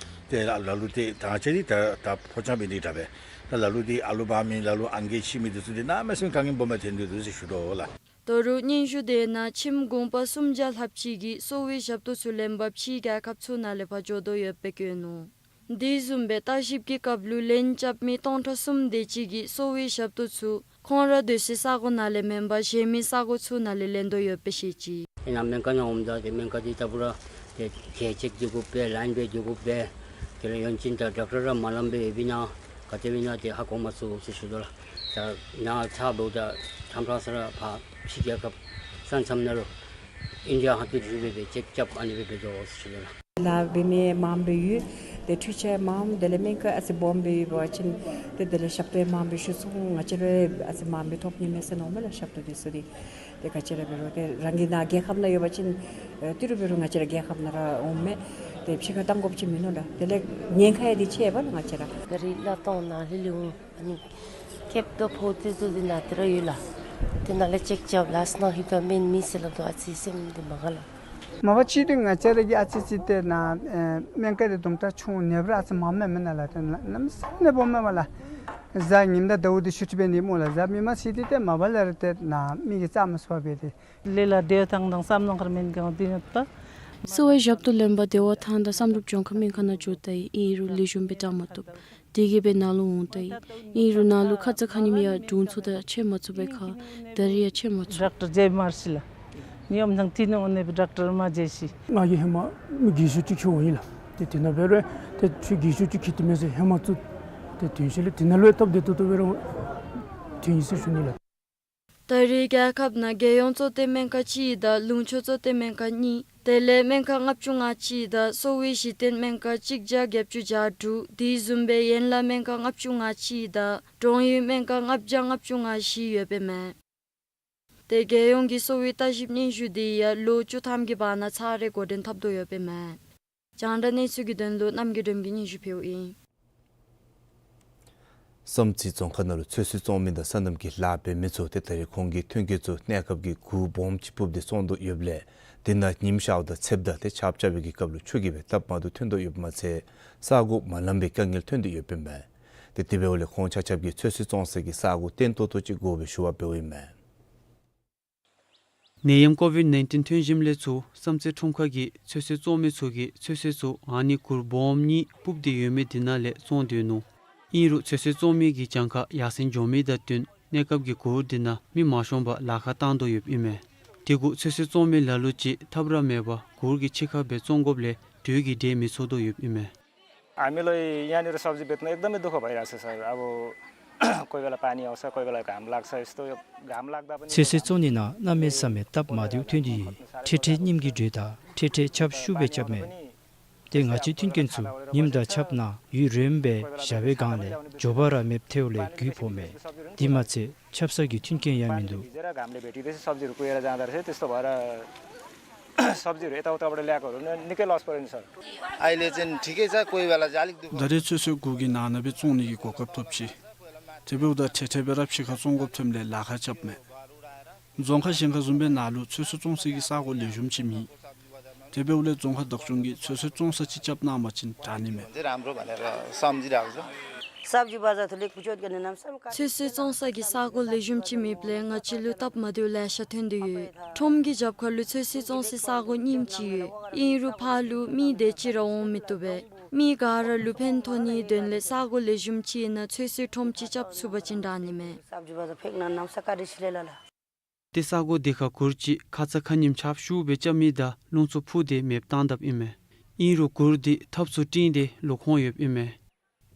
ཏེ་ལ་ལ་ལུ་ཏེ་ད་ང་བཅས་འདི་ད་ད་ཕོ་རྐྱང་འབད་ནི་དྲག་པས། ད་ལ་ལུ་འདི་ཨ་ལོ་འབག་མི་ལ་ལུ་ཨང་རྒས་ཤི་མི་འདི་ཚུ་འདི་གནམ་མེད་ས་མེད་དཀའ་ངལ་སྦོམ་སྦེ་ཐོན་དོ་འདུག་ཟེར་ཞུ་དོ་ལགས། ད་རུང་སྙན་ཞུ་དེ་ནང་ཁྱིམ་གུང་པ་སུམ་བརྒྱ་ལྷགཔ་ཅིག་གིས་གསོ་བའི་ཞབས་ཏོག་ཚུ་ལེན་པར་ཕྱིའི་རྒྱལ་ཁབ་ཚུ་ནང་ལས་ཕར་འགྱོ་དོ་ཡོདཔ་སྦེ་བཀོད་ནུག། དེ་བཟུམ་སྦེ་བརྟག་ཞིབ་ཀྱི་སྐབས་ལུ་ལན་རྐྱབ་མི་སྟོང་ཕྲག་གསུམ་དེ་ཅིག་གིས་གསོ་བའི་ཞབས་ཏོག་ཚུ་ཁོང་ར་སྡོད་སའི་ས་གོ་ནང་ལས་མེན་པར་གཞན་མི་ས་གོ་ཚུ་ནང་ལས་ལེན་དོ་ཡོདཔ་སྦེ་བཤད་ཅི། ཨིན་ན་སྨན་ཁང་ནང་འོངམ་ད་ཏེ་སྨན་ཁང་འདི་ལྟ་བུ་ར་ཏེ་གྱལ་ཅིག་འགྱོ་དགོཔ་སྦེ་ལཱའིན་སྦེ་འགྱོ་དགོཔ་སྦེ། དེ་ལས་ཡང་ཅིན་ད་ཌོག་ཊར་ར་མ་ལངམ་སྦེ་ཡོདཔ་ཨིན་ན་ག་དེ་སྦེ་ཨིན་ན་ཏེ་ཧ་གོ་མ་ཚུགས་ཟེར་ཞུ་དོ་ལགས། ད་ནཱ་ཚར་འབདཝ་ད་ཁྲམ་ཁྲང་ས་ར་ཕར་ཕྱི་རྒྱལ་ཁབ་ས་མཚམས་ནང་ལུ་ ཨིན་ཇི་ཧ་ཏུ་རུ་སྦེ་སྦེ་ཅེཀ་རྐྱབ་ཨ་ནི་སྦེ་སྦེ་དོ་ཟེར་ཞུ་ལགས། ལཱ་འབད་མི་མངམ་སྦེ་ཡོད། ཏེ་འཕྲུལ་ཆས་མངམ་དེ་ལས་སྨན་ཁང་ཨ་ཙི་སྦོམ་སྦེ་ཡོད་པ་ཅིན་ཏེ་དེ་ལས་ཞབས་ཏོག་མངམ་སྦེ་ཞུ་ཚུགས། ང་བཅས་ར་ཨ་ཙི་མངམ་སྦེ་ཐོབ་ནི་མས་ཟེར་མནོཝ་མས་ལགས། ཞབས་ཏོག་འདི་ཚུ་འདི་ཏེ་ག་ཅི་ར་འབད་རུང་ཏེ་རང་གི་ནཱ་རྒྱལ་ཁབ་ནང་ཡོད་པ་ཅིན་ཨེ་ཏི་རུ་འབད་རུང་ང་བཅས་ར་རྒྱལ་ཁབ་ནང་ར་འོངམ་མས། ཏེ་ཕྱི་ཁར་བཏང་དགོཔ་ཅིག་མིན་ནུག་ལགས། དེ་ལས་ཉེན་ཁ་ཡང་འདི་ཆེ་བས་ལགས་ང་བཅས་ར། ག་རི་གླ་གཏོང་ནང་ལྷོད་ལྷོདཔ་འོང་། ཨ་ནི་ཁེབ་དང་ཕོཝ་འདི་ཚུ་འདི་ནཱ་ཏེ་ར་ཡོད་ལགས། ཏེ་ནཱ་ལས་ཅེཀ་རྐྱབ་ལགས་ཟེར་མནོ་ཧིང་དང་སྨན་མེད་ཟེར་སླབ་དོ། ཨ་ཙི་སེམས་འདི་མ་དགའ་ལགས། མ་པ་ཅིག་འདི་ང་བཅས་ར་གི་ཨ་ཙི་ཅིག་ཏེ་ནཱ་ཨེ་སྨན་ཁང་འདི་དུམ་གྲ་ཆུང་ནི་སྦེ་ར་ཨ་ཙི་མངམ་མས་མེན་ན་ལགས། ཏེ་ནཱ་གནམ་མེད་ས་མེད་སྦོམ་མས་པ་ལགས། གཟའ་ཉིམ་དང་ཟླཝ་འདི་ཆུ་ཊི་འབད་ནི་སྨོ་ལགས། གཟའ་མིག་དམར་ཚེས་འདི་ཏེ་མ་པ་ལས་ར་ཏེ་ནཱ་མི་གིས་རྩ་མ་ཚུགས་པར་སྦེ་ཏེ། ལས་ལ་བདེ་ཐང་དང་བསམ་བློ་ཁར་མེན་གང་འདི་ནི་ད། གསོ་བའི་ཞབས་ཏོག་ལེན་པར་བདེ་བ་ཐང་དང་བསམ་གྲུབ་ལྗོངས་མཁར་སྨན་ཁང་ནང་འགྱོ་ད་ཡི། ཨིན་རུང་ལེགས་ཤོམ་སྦེ་དྲག་མ་བཏུབ། དེ་གིས་སྦེ་ནཱ་ལུ་འོང་ད་ཡི། ཨིན་རུང་ནཱ་ལུ་ཁ་ཙ་ཁ་ཉིནམ་ཡང་དྲུང་འཚོ་དང་འཕྱད་མ་ཚུགས་པའི་ཁར་ད་རིས་ཡང་འཕྱད་མ་ཚུགས། ཌོག་ཊར་ཇེ་མར་ཤི་ལགས། ནི་ཨོམ་ཐང་ཏི་ནི་འོ་ནི་སྦེ་ཌོག་ཊར་མ་མཇལ་ཤི། ང་གིས་ཧེ་མ་མི་རྒས་ཤོས་ཅིག་འཁྱིད་འོང་ཡི་ལགས། ཏེ་དེ་ནང་འབད་རུང་ཏེ་ཁྱོད་རྒས་ཤོས་ཅིག་འཁྱིད་དེ་མས་ཟེར་ཧེ་མ་ཚུ་ཏེ་ཐོན་ཞིནམ་ལས་དེ་ནང་ལུ་ཡང་སྟབས་བདེ་ཏོག་ཏོ་འབད་རུང་ཐོན་ཡི་ཟེར་ཞུ་ནི་ལགས། ད་རེས་རྒྱལ་ཁབ་ནང་རྒྱལ་ཡོངས་གཙོ་བསྟེན་སྨན་ཁང་གཅིག་དང་ལུང་ཕྱོགས་གཙོ་བསྟེན་སྨན་ཁང་གཉིས། དེ་ལས་སྨན་ཁང་ལྔ་བཅུ་ང་གཅིག་དང་གསོ་བའི་གཞི་རྟེན་སྨན་ཁང་གཅིག་བརྒྱ་བརྒྱད་ཅུ་གྱ་དྲུག། དེ་བཟུམ་སྦེ་ཡན་ལག་སྨན་ཁང་ལྔ་བཅུ་ང་གཅིག་དང་གྲོང་ཡུལ་སྨན་ཁང་ལྔ་བརྒྱ་ལྔ་བཅུ་ང་བཞི་ཡོདཔ་ཨིན་མས། ཏེ་རྒྱལ་ཡོངས་ཀྱི་གསོ་བའི་ལྟ་ཞིབ་སྙན་ཞུ་འདི་ཡང་ལོ་བཅུ་ཐམ་གྱི་བར་ན་ཚར་རེ་འགོ་འདྲེན་འཐབ་དོ་ཡོདཔ་ཨིན་མས། རྒྱང་བསྒྲགས་གནས་ཚུལ་གྱི་དོན་ལུ་རྣམ་རྒྱལ་སྒྲོལམ་གྱིས་སྙན་ཞུ་ཕུལཝ་ཨིན། བསམ་རྩེ་རྫོང་ཁག་ནང་ལུ་ཚོད་བསྲེ་བཙོང་མི་དང་སོ་ནམ་གྱི་ལཱ་འབད་མི་ཚུ་ཏེ་ད་རེས་ཁོང་གི་ཐོན་སྐྱེད་ཚུ་གནས་སྐབས་ཀྱི་གུར་སྦོམ་ཅིག་ཕུབ་སྟེ་བཙོང་དོ་ཡོདཔ་ལས་དེ་ནང་ཉིམ་ཤརཝ་དང་ཚདཔ་དང་ཏེ་ཆརཔ་རྐྱབ་པའི་གི་སྐབས་ལུ་ཆུ་གིས་སྦེ་སྟབས་མ་བདེཝ་ཐོན་དོ་ཡོདཔ་མ་ཚད་ས་གོ་མ་ལངམ་པའི་དཀའ་ངལ་ཐོན་དོ་ཡོདཔ་ཨིན་མས། ཏེ་དེ་འབདཝ་ལས་ཁོང་ཆ་ཁྱབ་ཀྱིས་ཚོད་བསྲེ་བཙོང་སའི་གི་ས་གོ་བརྟན་ཏོག་ཏོ་ཅིག་དགོ་པའི་ཞུ་བ་འབདཝ་ཨིན་མས། ནད་ཡམས་ཀོ་ཝིཌ་ནའིན་ཊིན་ཐོན་ཞིནམ་ལས་ཚུར་བསམ་རྩེ་ཁྲོམ་ཁ་གི་ཚོད་བསྲེ་བཙོང་མི་ཚུ་གིས་ཚོད་བསྲེ་ཚུ་ཨ་ནི་གུར་སྦོམ་གཉིས་ཕུབ་སྟེ་ཡོད་མི་དེ་ནང་ལས་བཙོང་དོ་ནུག། ཨིན་རུང་ཚོད་བསྲེ་བཙོང་མི་གི་གྱངས་ཁ་ཡར་སེང་འགྱོ་མི་དང་བསྟུན་གནས་སྐབས་ཀྱི་གུར་དེ་ནང་མི་མ་ཤོང་པར་ལཱ་ཁག་བཏང་དོ་ཡོདཔ་ཨིན་མས། དེ་གུ་ཚོད་བསྲེ་བཙོང་མི་ལ་ལུ་ཅིག་ཐབས་ར་མེད་པར་གུར་གྱི་ཕྱི་ཁར་སྦེ་བཙོང་དགོཔ་ལས་དོས་ཀྱི་འབྲས་མི་ཚོར་དོ་ཡོདཔ་ཨིན་མས། हामीलाई यहाँनिर सब्जी बेच्न एकदमै दुःख भइरहेको छ सर। अब कोही बेला पानी आउँछ, कोही बेला घाम लाग्छ, यस्तो यो घाम लाग्दा पनि ཚོད་བསྲེ་བཙོང་ནི་ནང་གནམ་མེད་ས་མེད་སྟབས་མ་བདེཝ་ཐོན་དོ་ཡི། འཕྲལ་འཕྲལ་ཉིམ་གིས་སྒྲོལ་ད་འཕྲལ་འཕྲལ་ཆརཔ་ཤུགས་སྦེ་རྐྱབ་མས། ཏེ་ང་བཅས་མཐུན་རྐྱེན་ཚུ་ཉིམ་དང་ཆརཔ་ནང་ཡུན་རིངམོ་སྦེ་བཞག་པའི་སྒང་ལས་མགྱོགས་པ་ར་མེདཔ་ཐལཝ་ལས་རྒུད་ཕོག་མས། དེ་མ་ཚད་ཆབ་གསང་གི་མཐུན་རྐྱེན་ཡང་མིན་འདུག། भिजेर घामले भेटिँदैछ, सब्जीहरू कुहेर जाँदो रहेछ, त्यस्तो भएर सब्जीहरू यताउताबाट ल्याएकोहरू नि निकै लस पऱ्यो नि सर। अहिले चाहिँ ठिकै छ, कोही बेला चाहिँ अलिक दुःख ད་རེས་ཚོད་བསྲེ་གུར་གྱི་ནང་ན་སྦེ་བཙོང་ནི་གི་གོ་སྐབས་ཐོབ་ཅི། དེ་འབདཝ་ད་འཕྲལ་འཕྲལ་སྦེ་ར་ཕྱི་ཁར་བཙོང་དགོཔ་ཐོནམ་ལས་ལཱ་ཁག་རྐྱབ་མས། རྫོང་ཁག་གཞན་ཁར་བཟུམ་སྦེ་ནཱ་ལུ་ཚོད་བསྲེ་བཙོང་སའི་གི་ས་གོ་ལེགས་ཤོམ་ཅིག་མེད། དེ་འབདཝ་ལས་རྫོང་ཁག་བདག་སྐྱོང་གིས་ཚོད་བསྲེ་བཙོང་ས་ཅིག་རྐྱབ་གནང་བ་ཅིན་དྲག་ནི་མས། चाहिँ राम्रो भनेर सम्झिरहेको छ। सब्जी बजार थुप्रै कुचोट गर्ने नाम सब ཚོད་བསྲེ་བཙོང་ས་གི་ས་གོ་ལེགས་ཤོམ་ཅིག་མེདཔ་ལས་ང་བཅས་ལུ་སྟབས་མ་བདེཝ་ལེ་ཤ་ཐོན་དོ་ཡོད། ཁྲོམ་གྱི་རྒྱབ་ཁ་ལུ་ཚོད་བསྲེ་བཙོང་སའི་ས་གོ་རྙིངམ་ཅིག་ཡོད། ཨིན་རུང་ཕར་ལུ་མི་དེ་ཅིག་ར་འོང་མི་བཏུབ་པས། མི་ག་ར་ལུ་ཕན་ཐོགས་ནིའི་དོན་ལས་ས་གོ་ལེགས་ཤོམ་ཅིག་ཨིན་ན་ཚོད་བསྲེ་ཁྲོམ་ཅིག་རྐྱབ་ཚུགས་པ་ཅིན་དྲག་ནི་མས། सब्जी बजार फेंक्न नाम सकारिसिलेला। ཏེ་ས་གོ་དེ་ཁར་གུར་ཅིག་ཁ་ཙ་ཁ་ཉིནམ་ཆརཔ་ཤུགས་སྦེ་རྐྱབ་མི་དང་རླུང་འཚུབ་ཕུ་སྟེ་མེདཔ་བཏང་དཔ་ཨིན་མས། ཨིན་རུང་གུར་དེ་ཐབ་ཚུ་སྤྲིང་སྟེ་ལོག་འོང་ཡོདཔ་ཨིན་མས།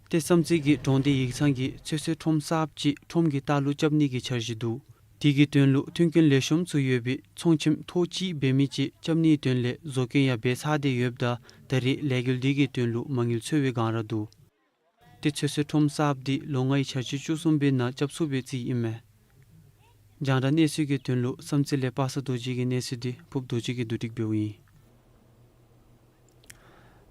ཏེ་བསམ་རྩེ་གི་གྲོང་སྡེ་ཡིག་ཚང་གིས་ཚོད་བསྲེ་ཁྲོམ་གསརཔ་ཅིག་ཁྲོམ་གྱི་ལྟག་ལུ་རྐྱབ་ནི་གི་འཆར་གཞི་འདུག། དེ་གི་དོན་ལུ་མཐུན་རྐྱེན་ལེགས་ཤོམ་ཚུ་ཡོད་པའི་ཚོང་ཁྱིམ་ཐོག་གཅིག་འབད་མི་ཅིག་རྐྱབ་ནིའི་དོན་ལས་བཟོ་བཀོད་ཡང་འབད་ཚར་ཏེ་ཡོདཔ་ད་ད་རེས་ལས་འགུལ་དེ་གི་དོན་ལུ་མ་དངུལ་འཚོལ་བའི་སྒང་ར་འདུག། ཏེ་ཚོད་བསྲེ་ཁྲོམ་གསརཔ་དེ་ལོ་ལྔའི་འཆར་གཞི་བཅུ་གསུམ་པའི་ནང་རྐྱབ་ཚུགས་པའི་རྩིས་ཨིན་མས། རྒྱང་བསྒྲགས་གནས་ཚུལ་གྱི་དོན་ལུ་བསམ་རྩེ་ལས་པ་སངས་རྡོ་རྗེ་གི་གནས་ཚུལ་འདི་ཕུརབ་རྡོ་རྗེ་གིས་བསྡུ་སྒྲིག་འབདཝ་ཨིན།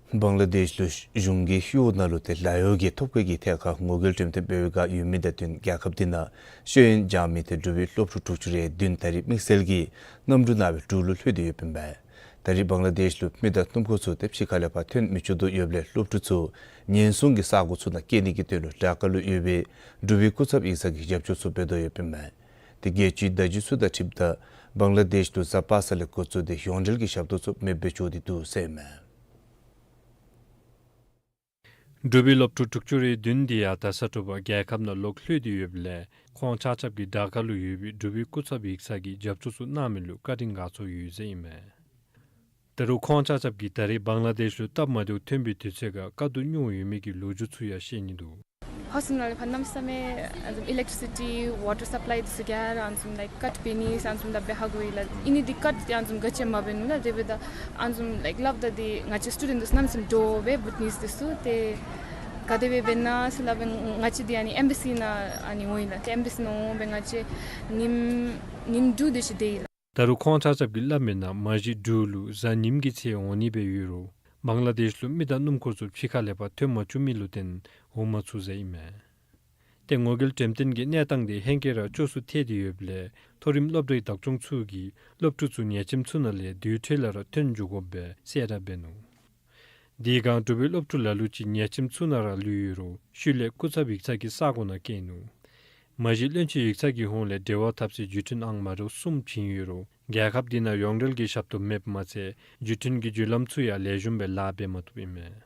བང་ལ་དེཤ་ལུ་གཞུང་གི་ཤུལ་ནང་ལུ་ཏེ་ལཱ་གཡོག་གི་ཐོབ་སྐལ་གྱི་ཐད་ཁར་ངོ་རྒོལ་འགྲེམས་སྟོན་འབད་བའི་བསྒང་ཡོད་མི་དང་བསྟུན་རྒྱལ་ཁབ་འདི་ནང་ཤེས་ཡོན་སྦྱང་མི་ཏེ་འབྲུག་པའི་སློབ་ཕྲུག་དྲུག་ཅུ་རེ་བདུན་ད་རེས་དམིགས་བསལ་གྱིས་གནམ་གྲུ་ནང་སྦེ་འབྲུག་ལུ་ལྷོད་དེ་ཡོདཔ་ཨིན་པས། ད་རེས་བང་ལ་དེཤ་ལུ་མི་དང་སྣུམ་འཁོར་ཚུ་ཏེ་ཕྱི་ཁ་ལས་ཕར་ཐོན་མི་ཆོག་དོ་ཡོདཔ་ལས་སློབ་ཕྲུག་ཚུ་ཉེན་སྲུང་གི་ས་གོ་ཚུ་ནང་བསྐྱལ་ནི་གི་དོན་ལུ་ཌ་ཀ་ལུ་ཡོད་པའི་འབྲུག་པའི་སྐུ་ཚབ་ཡིག་ཚང་གིས་རྒྱབ་སྐྱོར་ཚུ་འབད་དོ་ཡོདཔ་ཨིན་མས། ཏེ་རྒྱལ་སྤྱིའི་བརྡ་བརྒྱུད་ཚུ་དང་འཁྲིལཝ་ད་བང་ལ་དེཤ་ལུ་གཟའ་པ་སངས་ལས་འགོ་བཙུགས་ཏེ་ཡོངས་འབྲེལ་གྱི་ཞབས་ཏོག་ཚུ་མེདཔ་སྦེ་འགྱོ་སྟེ་འདུག་ཟེར་ཨིན་མས། འབྲུག་པའི་སློབ་ཕྲུག་དྲུག་ཅུ་རེ་བདུན་འདི་ཡང་ད་ས་དྲོ་པ་རྒྱལ་ཁབ་ནང་ལོག་ལྷོད་དེ་ཡོདཔ་ལས་ཁོང་ཆ་ཁྱབ་ཀྱིས་ཌ་ཀ་ལུ་ཡོད་པའི་འབྲུག་པའི་སྐུ་ཚབ་ཡིག་ཚང་གིས་རྒྱབ་སྐྱོར་ཚུ་གནང་མི་ལུ་བཀའ་དྲིན་དགའ་ཚོར་ཡོད་ཟེར་ཨིན་མས། ད་རུང་ཁོང་ཆ་ཁྱབ་ཀྱིས་ད་རེས་བང་ལ་དེཤ་ལུ་སྟབས་མ་བདེཝ་ཐོན་པའི་དུས་ཚོད་ཁར་དཀའ་སྡུག་མྱོང་ཡོད་མི་གི་ལོ་རྒྱུས་ཚུ་ཡང་བཤད་ནི་འདུག། ཁ་སང་ལས་ཕར་གནམ་མེད་ས་མེད་ཨ་ནི་བཟུམ་ཨི་ལེག་ཊི་སི་ཊི་ཝ་ཊར་སབ་ལའི་འདི་ཚུ་ག་ར་ཨ་ནི་བཟུམ་ལའིཀ་ཀཊ་འབད་ནི་ཨ་ནི་བཟུམ་ད་འབད་ཧ་གོ་ཡི་ལགས། ཨིན་ནི་འདི་ཀཊ་འདི་ཨ་ནི་བཟུམ་ག་ཅི་ཡང་མ་འབད་ནུག་ལགས། དེ་འབདཝ་ད་ཨ་ནི་བཟུམ་ལའིཀ་སླབ་ད་འདི་ང་བཅས་སི་ཊུ་ཌེནཊ་འདི་ཚུ་གནམ་མེད་ས་མེད་འདྲོག་པས་བུ་ཊི་ནིས་འདི་ཚུ། ཏེ་ག་དེ་སྦེ་འབད་ན་ཟེར་སླབ་སྦེ་ང་བཅས་འདི་ཨ་ནི་ཨེམ་བེ་སི་ནང་ཨ་ནི་འོང་ཡི་ལགས། ཏེ་ཨེམ་བེ་སི་ནང་འོང་སྦེ་ང་བཅས་ཉིནམ་ཉིནམ་དྲུག་དེ་ཅིག་སྡོད་ཡི་ལགས། ད་རུང་ཁོང་ཆ་ཁྱབ་ཀྱིས་སླབ་མིའི་ནང་མ་གཞི་འབྲུག་ལུ་གཟའ་ཉིམ་གྱི་ཚེ་འོང་ནི་སྦེ་ཡོད་རུང་བང་ལ་དེཤ་ལུ་མི་དང་སྣུམ་འཁོར་ཚུ་ཕྱི་ཁ་ལས་ཕར་ཐོན་མ་བཅུག་མི་ལུ་བརྟེན་འོང་མ་ཚུགས་ཟེར་ཨིན་མས། ཏེ་ངོ་རྒོལ་འགྲེམས་སྟོན་གྱི་གནས་སྟངས་དེ་ཧེང་སྐལ་ར་སྐྱོ་སུ་ཐལ་ཏེ་ཡོདཔ་ལས་མཐོ་རིམ་སློབ་གྲྭའི་བདག་སྐྱོང་ཚུ་གིས་སློབ་ཕྲུག་ཚུ་ཉལ་ཁྱིམ་ཚུ་ནང་ལས་དུས་ཐོག་ལས་ར་ཐོན་འགྱོ་དགོཔ་སྦེ་གསལ་བསྒྲགས་འབད་ནུག། དེ་སྒང་འབྲུག་པའི་སློབ་ཕྲུག་ལ་ལུ་ཅིག་ཉལ་ཁྱིམ་ཚུ་ནང་ར་ལུས་ཡོད་རུང་ཤུལ་ལས་སྐུ་ཚབ་ཡིག་ཚང་གི་ས་གོ་ནང་བསྐྱལ་ནུག། མ་གཞི་བློན་ཆེན་ཡིག་ཚང་གི་ཧོངས་ལས་འབྲེལ་བ་འཐབ་སའི་བརྒྱུད་འཕྲིན་ཨང་མ་འདྲཝ་གསུམ་བྱིན་ཡོད་རུང་རྒྱལ་ཁབ་འདི་ནང་ཡོངས་འབྲེལ་གྱི་ཞབས་ཏོག་མེདཔ་མ་ཚད་བརྒྱུད་འཕྲིན་གྱི་བརྒྱུད་ལམ་ཚུ་ཡང་ལེགས་ཤོམ་སྦེ་ལཱ་འབད་མ་བཏུབ་ཨིན་མས།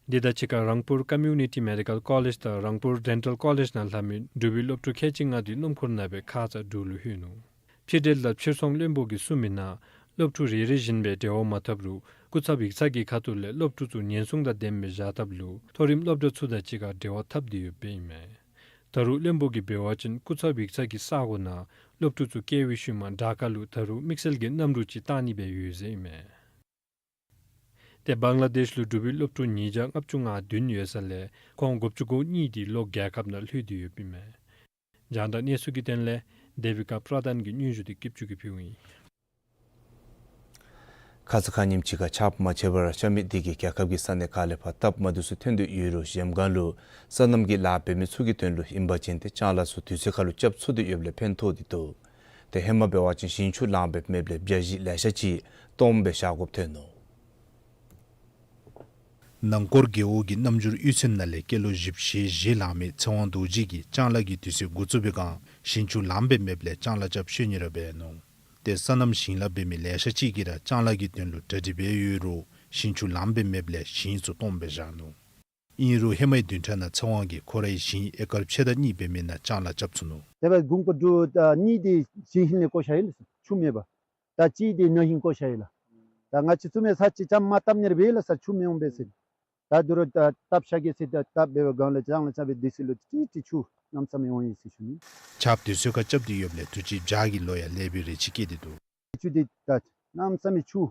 འདི་དང་གཅིག་ཁར་རངས་པུར་ཀོམ་མུ་ནི་ཊི་མེ་ཌི་ཀལ་ཀོ་ལེཇ་དང་རངས་པུར་ཌེན་ཊལ་ཀོ་ལེཇ་ནང་ལྷབ་མི་འབྲུག་པའི་སློབ་ཕྲུག་ཁལ་གཅིག་ལྔ་དེ་སྣུམ་འཁོར་ནང་སྦེ་ཁ་ཙ་འབྲུག་ལུ་ལྷོད་ནུག། ཕྱི་འབྲེལ་དང་ཕྱིར་ཚོང་བློན་པོ་གིས་གསུངས་མིའི་ནང་སློབ་ཕྲུག་རེ་རེ་བཞིན་སྦེ་འབྲེལ་བ་མ་འཐབ་རུང་སྐུ་ཚབ་ཡིག་ཚང་གི་ཁ་ཐུག་ལས་སློབ་ཕྲུག་ཚུ་ཉེན་སྲུང་དང་ལྡནམ་སྦེ་བཞག་ཐབས་ལུ་མཐོ་རིམ་སློབ་གྲྭ་ཚུ་དང་གཅིག་ཁར་འབྲེལ་བ་འཐབ་སྟེ་ཡོདཔ་ཨིན་མས། ད་རུང་བློན་པོ་གིས་འབད་བ་ཅིན་སྐུ་ཚབ་ཡིག་ཚང་གི་ས་གོ་ནང་སློབ་ཕྲུག་ཚུ་བསྐྱལ་བའི་ཤུལ་མ་དྲག་ཁ་ལུ་ད་རུང་དམིགས་བསལ་གྱི་གནམ་གྲུ་ཅིག་བཏང་ནི་སྦེ་ཡོད་ཟེར་ཨིན་མས། ཏེ་བང་ལ་དེཤ་ལུ་འབྲུག་པའི་སློབ་ཕྲུག་ཉིས་བརྒྱ་ལྔ་བཅུ་ང་བདུན་ཡོད་ས་ལས་ཁོང་དགུ་བཅུ་གོ་གཉིས་དེ་ལོག་རྒྱལ་ཁབ་ནང་ལྷོད་དེ་ཡོདཔ་ཨིན་མས། རྒྱང་བསྒྲགས་གནས་ཚུལ་གྱི་དོན་ལས་དེ་བི་ཀ་པྲ་དཱན་གྱི་སྙན་ཞུ་དེ་སྐྱིད་ཆུ་གིས་ཕུལཝ་ཨིན། ཁ་ཙ་ཁ་ཉིནམ་ཅིག་ཁར་ཆརཔ་མ་ཆད་པར་རྐྱབ་མི་དེ་གིས་རྒྱལ་ཁབ་ཀྱི་ས་གནས་ཁག་ལས་ཕར་སྟབས་མ་བདེཝ་ཚུ་ཐོན་ཏེ་ཡོད་རུང་གཞལམ་སྒང་ལུ་སོ་ནམ་གྱི་ལཱ་འབད་མི་ཚུ་གི་དོན་ལུ་ཨིན་པ་ཅིན་ཏེ་ལྕང་ལཱ་ཚུ་དུས་ཚོད་ཁར་ལུ་རྐྱབ་ཚུགས་ཏེ་ཡོདཔ་ལས་ཕན་ཐོགས་ཏེ་འདུག། ཏེ་ཧེ་མ་འབད་བ་ཅིན་ཞིང་ཆུ་ལངམ་སྦེ་མེདཔ་ལས་བྱ་གཞི་ལེ་ཤ་ཅིག་སྟོངམ་སྦེ་བཞག་དགོཔ་ཐོན་ནུག། ནང་སྐོར་རྒེད་འོག་གི་རྣམ་འགྱུར་གཡུས་ཚན་ནང་ལས་སྐྱེས་ལོ་བཞི་བཅུ་ཞེ་བཞི་ལང་མི་ཚེ་དབང་རྡོ་རྗེ་གིས་ལྕང་ལཱ་གི་དུས་ཚོད་འགོ་བཙུགས་པའི་སྒང་ཞིང་ཆུ་ལངམ་སྦེ་མེདཔ་ལས་ལྕང་ལཱ་རྐྱབ་ཤེས་ནི་ར་འབད་ནུག། ཏེ་སོ་ནམ་ཞིང་ལཱ་འབད་མི་ལེ་ཤ་ཅིག་གིས་ར་ལྕང་ལཱ་གི་དོན་ལུ་གྲ་སྒྲིག་འབད་ཡོད་རུང་ཞིང་ཆུ་ལངམ་སྦེ་མེདཔ་ལས་ཞིང་ཚུ་སྟོངམ་སྦེ་བཞག་ནུག། ཨིན་རུང་ཧེ་མའི་བདུན་ཕྲག་ནང་ཚེ་དབང་གིས་ཁོ་རའི་ཞིང་ཨེ་ཀར་ཕྱེད་དང་གཉིས་འབད་མི་ནང་ལྕང་ལཱ་རྐྱབ་ཚུགས་ནུག། དེ་སྦེ་དགུན་ཁ་འབྲུག་ཨ་གཉིས་དེ་ཞིང་ཧིང་ལས་བཀོ་བཞག་ཡི་ལགས་ཆུ་མེད་པར། ད་གཅིག་དེ་ནང་ཧིང་བཀོ་བཞག་ཡི་ལགས། ད་ང་བཅས་ཚུ་མེད་ས་ཅིག་ལྕངམ་མ་བཏབ་ནི་ར་འབད་ཡི་ལགས་ས་ཆུ་མི་འོང་པས་ཟེར། ད་དུས་རུང་ད་བཏབ་བཞག་གེ་ཟེར་ད་བཏབ་འབད་བའི་སྒང་ལས་ལྕང་ལཱ་རྐྱབ་པའི་དུས་ཚོད་ལུ་ཏིག་ཏིག་ཆུ་གནམ་མེད་ས་མེད་འོང་ཡི་ཟེར་ཞུ་ནི། ཆརཔ་དུས་ཚོད་ཁར་རྐྱབ་སྟེ་ཡོདཔ་ལས་དུས་ཅི་བྱཱ་གི་ལོ་ཡང་ལེགས་པའི་རེ་ཆེ་བསྐྱེད་དེ་འདུག། ཆུ་དེ་ད་གནམ་མེད་ས་མེད་ཆུ་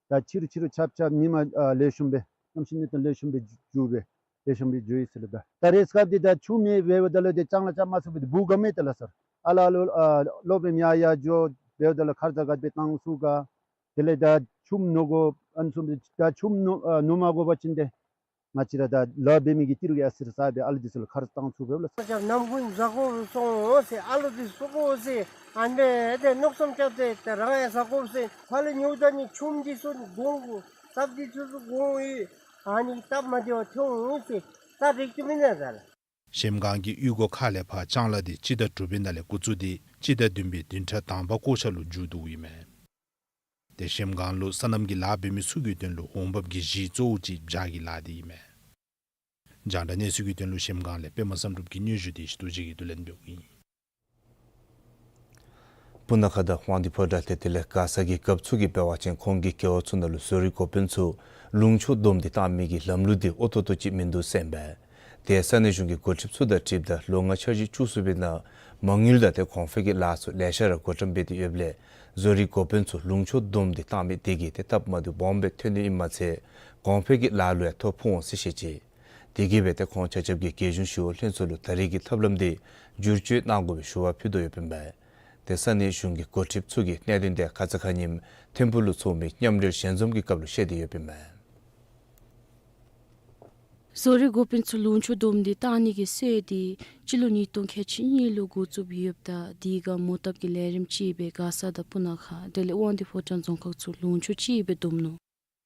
ད་ཕྱི་རུ་ཕྱི་རུ་ཆརཔ་ཆརཔ་ཉིམ་ཨ་ལེགས་ཤོམ་སྦེ་གནམ་གཤིས་གནས་སྟངས་ལེགས་ཤོམ་སྦེ་འགྱོ་སྦེ་ལེགས་ཤོམ་སྦེ་འགྱོ་ཡི་ཟེར་ལགས། ད་ད་རེས་སྐབས་འདི་ད་ཆུ་མེད་འབདཝ་ད་ལུ་ཏེ་ལྕང་ལཱ་རྐྱབ་མ་ཚུགས་པས། ཏེ་བུ་ག་མེད་ད་ལགས་སར་ཨ་ལ་ལོ་ཨ་སློབ་རིམ་ཡར་ཡར་འགྱོ་འབདཝ་ད་ལུ་ཁ་ཙ་ག་དེ་སྦེ་བཏང་ཚུགས་ག། དེ་ལས་ད་ཆུམ་ནོར་དགོ་ཨ་ནི་ཚུ་ད་ཆུམ་ནོར་ཨ་ནོར་མ་དགོ་པ་ཅིན་ཏེ་ང་བཅས་ར་ད་ལཱ་འབད་མི་གིས་ཏི་རུ་གི་ཨ་ཟེར་ས་སྦེ་ཨ་ལུ་འདི་ཚུ་ལུ་ཁ་ཙ་བཏང་ཚུགས་པས་ལགས། ནམ་རྒྱུན་བཟའ་དགོཔ་སོང་ཟེར་ཨ་ལུ་འདི་གསོ་དགོ་ཟེར་ཨ་ནི་སྦེ་ཏེ་མནོ་བསམ་རྐྱབ་སྟེ་ཏེ་རང་ཡང་བཟའ་དགོ་ཟེར་ཕར་ལས་ཉོཝ་ད་ནི་ཆུམ་འདི་ཚུ་གོང་སྟབས་འདི་ཚུ་གོང་ཡི་ཨ་ནི་སྟབས་མ་བདེཝ་ཐོན་འོང་ཟེར་ད་རེག་ཏུ་མེན་ན་ད་ལགས། གཞལམ་སྒང་གི་གཡུས་སྒོ་ཁག་ལས་ཕར་ལྕང་ལཱ་འདི་སྤྱི་ཟླ་དྲུག་པའི་ནང་ལས་འགོ་བཙུགས་ཏེ་སྤྱི་ཟླ་བདུན་པའི་བདུན་ཕྲག་དང་པ་འགོ་ཆ་ལུ་མཇུག་བསྡུཝ་ཨིན་མས། ཏེ་གཞལམ་སྒང་ལུ་སོ་ནམ་གྱི་ལཱ་འབད་མི་ཚུ་གི་དོན་ལུ་འོང་འབབ་ཀྱི་གཞི་གཙོ་བོ་ཅིག་བྱཱ་གི་ལཱ་འདི་ཨིན་མས། རྒྱང་བསྒྲགས་གནས་ཚུལ་གྱི་དོན་ལུ་གཞལམ་སྒང་ལས་པདྨ་བསམ་གྲུབ་ཀྱི་སྙན་ཞུ་འདི་ཞི་ཏུ་ཅིག་གིས་བསྡུ་ལེན་འབདཝ་ཨིན། སྤུ་ན་ཁ་དང་དབང་འདུས་ཕོ་བྲང་ཏེ་དེ་ལས་མགར་ས་གི་རྒཔོ་ཚུ་གིས་འབད་བ་ཅིན་ཁོང་གི་རྒེད་འོག་ཚུ་ནང་ལུ་བཟོ་རིག་འགོ་དཔོན་ཚུ་ལུང་ཕྱོགས་བསྡོམས་ཏེ་བཏང་མི་གི་ལམ་ལུགས་འདི་ཨོ་ཐོ་ཐོ་ཅིག་མིན་འདུག་ཟེར་ཨིན་པས། ཏེ་ས་གནས་གཞུང་གི་འགོ་ཁྲིདཔ་ཚུ་དང་འཁྲིལཝ་ད་ལོ་ལྔ་འཆར་གཞི་བཅུ་གསུམ་པའི་ནང་མ་དངུལ་དང་ཏེ་གོང་འཕེལ་གྱི་ལཱ་ཚུ་ལེ་ཤ་ར་བགོ་བཀྲམ་འབད་དེ་ཡོདཔ་ལས་བཟོ་རིག་འགོ་དཔོན་ཚུ་ལུང་ཕྱོགས་བསྡོམས་ཏེ་བཏང་མི་དེ་གིས་ཏེ་སྟབས་མ་བདེཝ་སྦོམ་སྦེ་ཐོན་ནི་ཨིནམ་མ་ཚད་གོང་འཕེལ་གྱི་ལཱ་ལུ་ཡང་ཐོ་ཕོག་འོང་ཟེར་བཤད་ཅི། དེ་གིས་འབད་ཏེ་ཁོང་ཆ་ཁྱབ་ཀྱིས་རྒྱལ་གཞུང་ཞི་གཡོག་ལྷན་ཚོགས་ལུ་ད་རེས་ཀྱི་ཐབས་ལམ་དེ་བསྒྱུར་བཅོས་གནང་དགོ་པའི་ཞུ་བ་ཕུལ་དོ་ཡོདཔ་ཨིན་པས། ཏེ་ས་གནས་གཞུང་གི་འགོ་ཁྲིདཔ་ཚུ་གིས་གནད་དོན་དེ་ཁ་ཙ་ཁ་ཉིནམ་ཐིམ་ཕུག་ལུ་ཚོགས་མི་མཉམ་འབྲེལ་ཞལ་འཛོམས་ཀྱི་སྐབས་ལུ་བཤད་དེ་ཡོདཔ་ཨིན་མས། བཟོ་རིག་འགོ་དཔོན་ཚུ་ལུང་ཕྱོགས་བསྡོམས་ཏེ་བཏང་ནི་གི་སྲོལ་དེ་སྤྱི་ལོ་ཉིས་སྟོང་ཁལ་གཅིག་གཉིས་ལུ་འགོ་བཙུགསཔ་ཡོདཔ་ད་དེ་སྒང་མོ་བཏབ་ཀྱི་ལས་རིམ་ཅིག་སྦེ་མགར་ས་དང་སྤུ་ན་ཁ་དེ་ལས་དབང་འདུས་ཕོ་བྲང་རྫོང་ཁག་ཚུ་ལུང་ཕྱོགས་གཅིག་སྦེ་བསྡོམས་ནུག།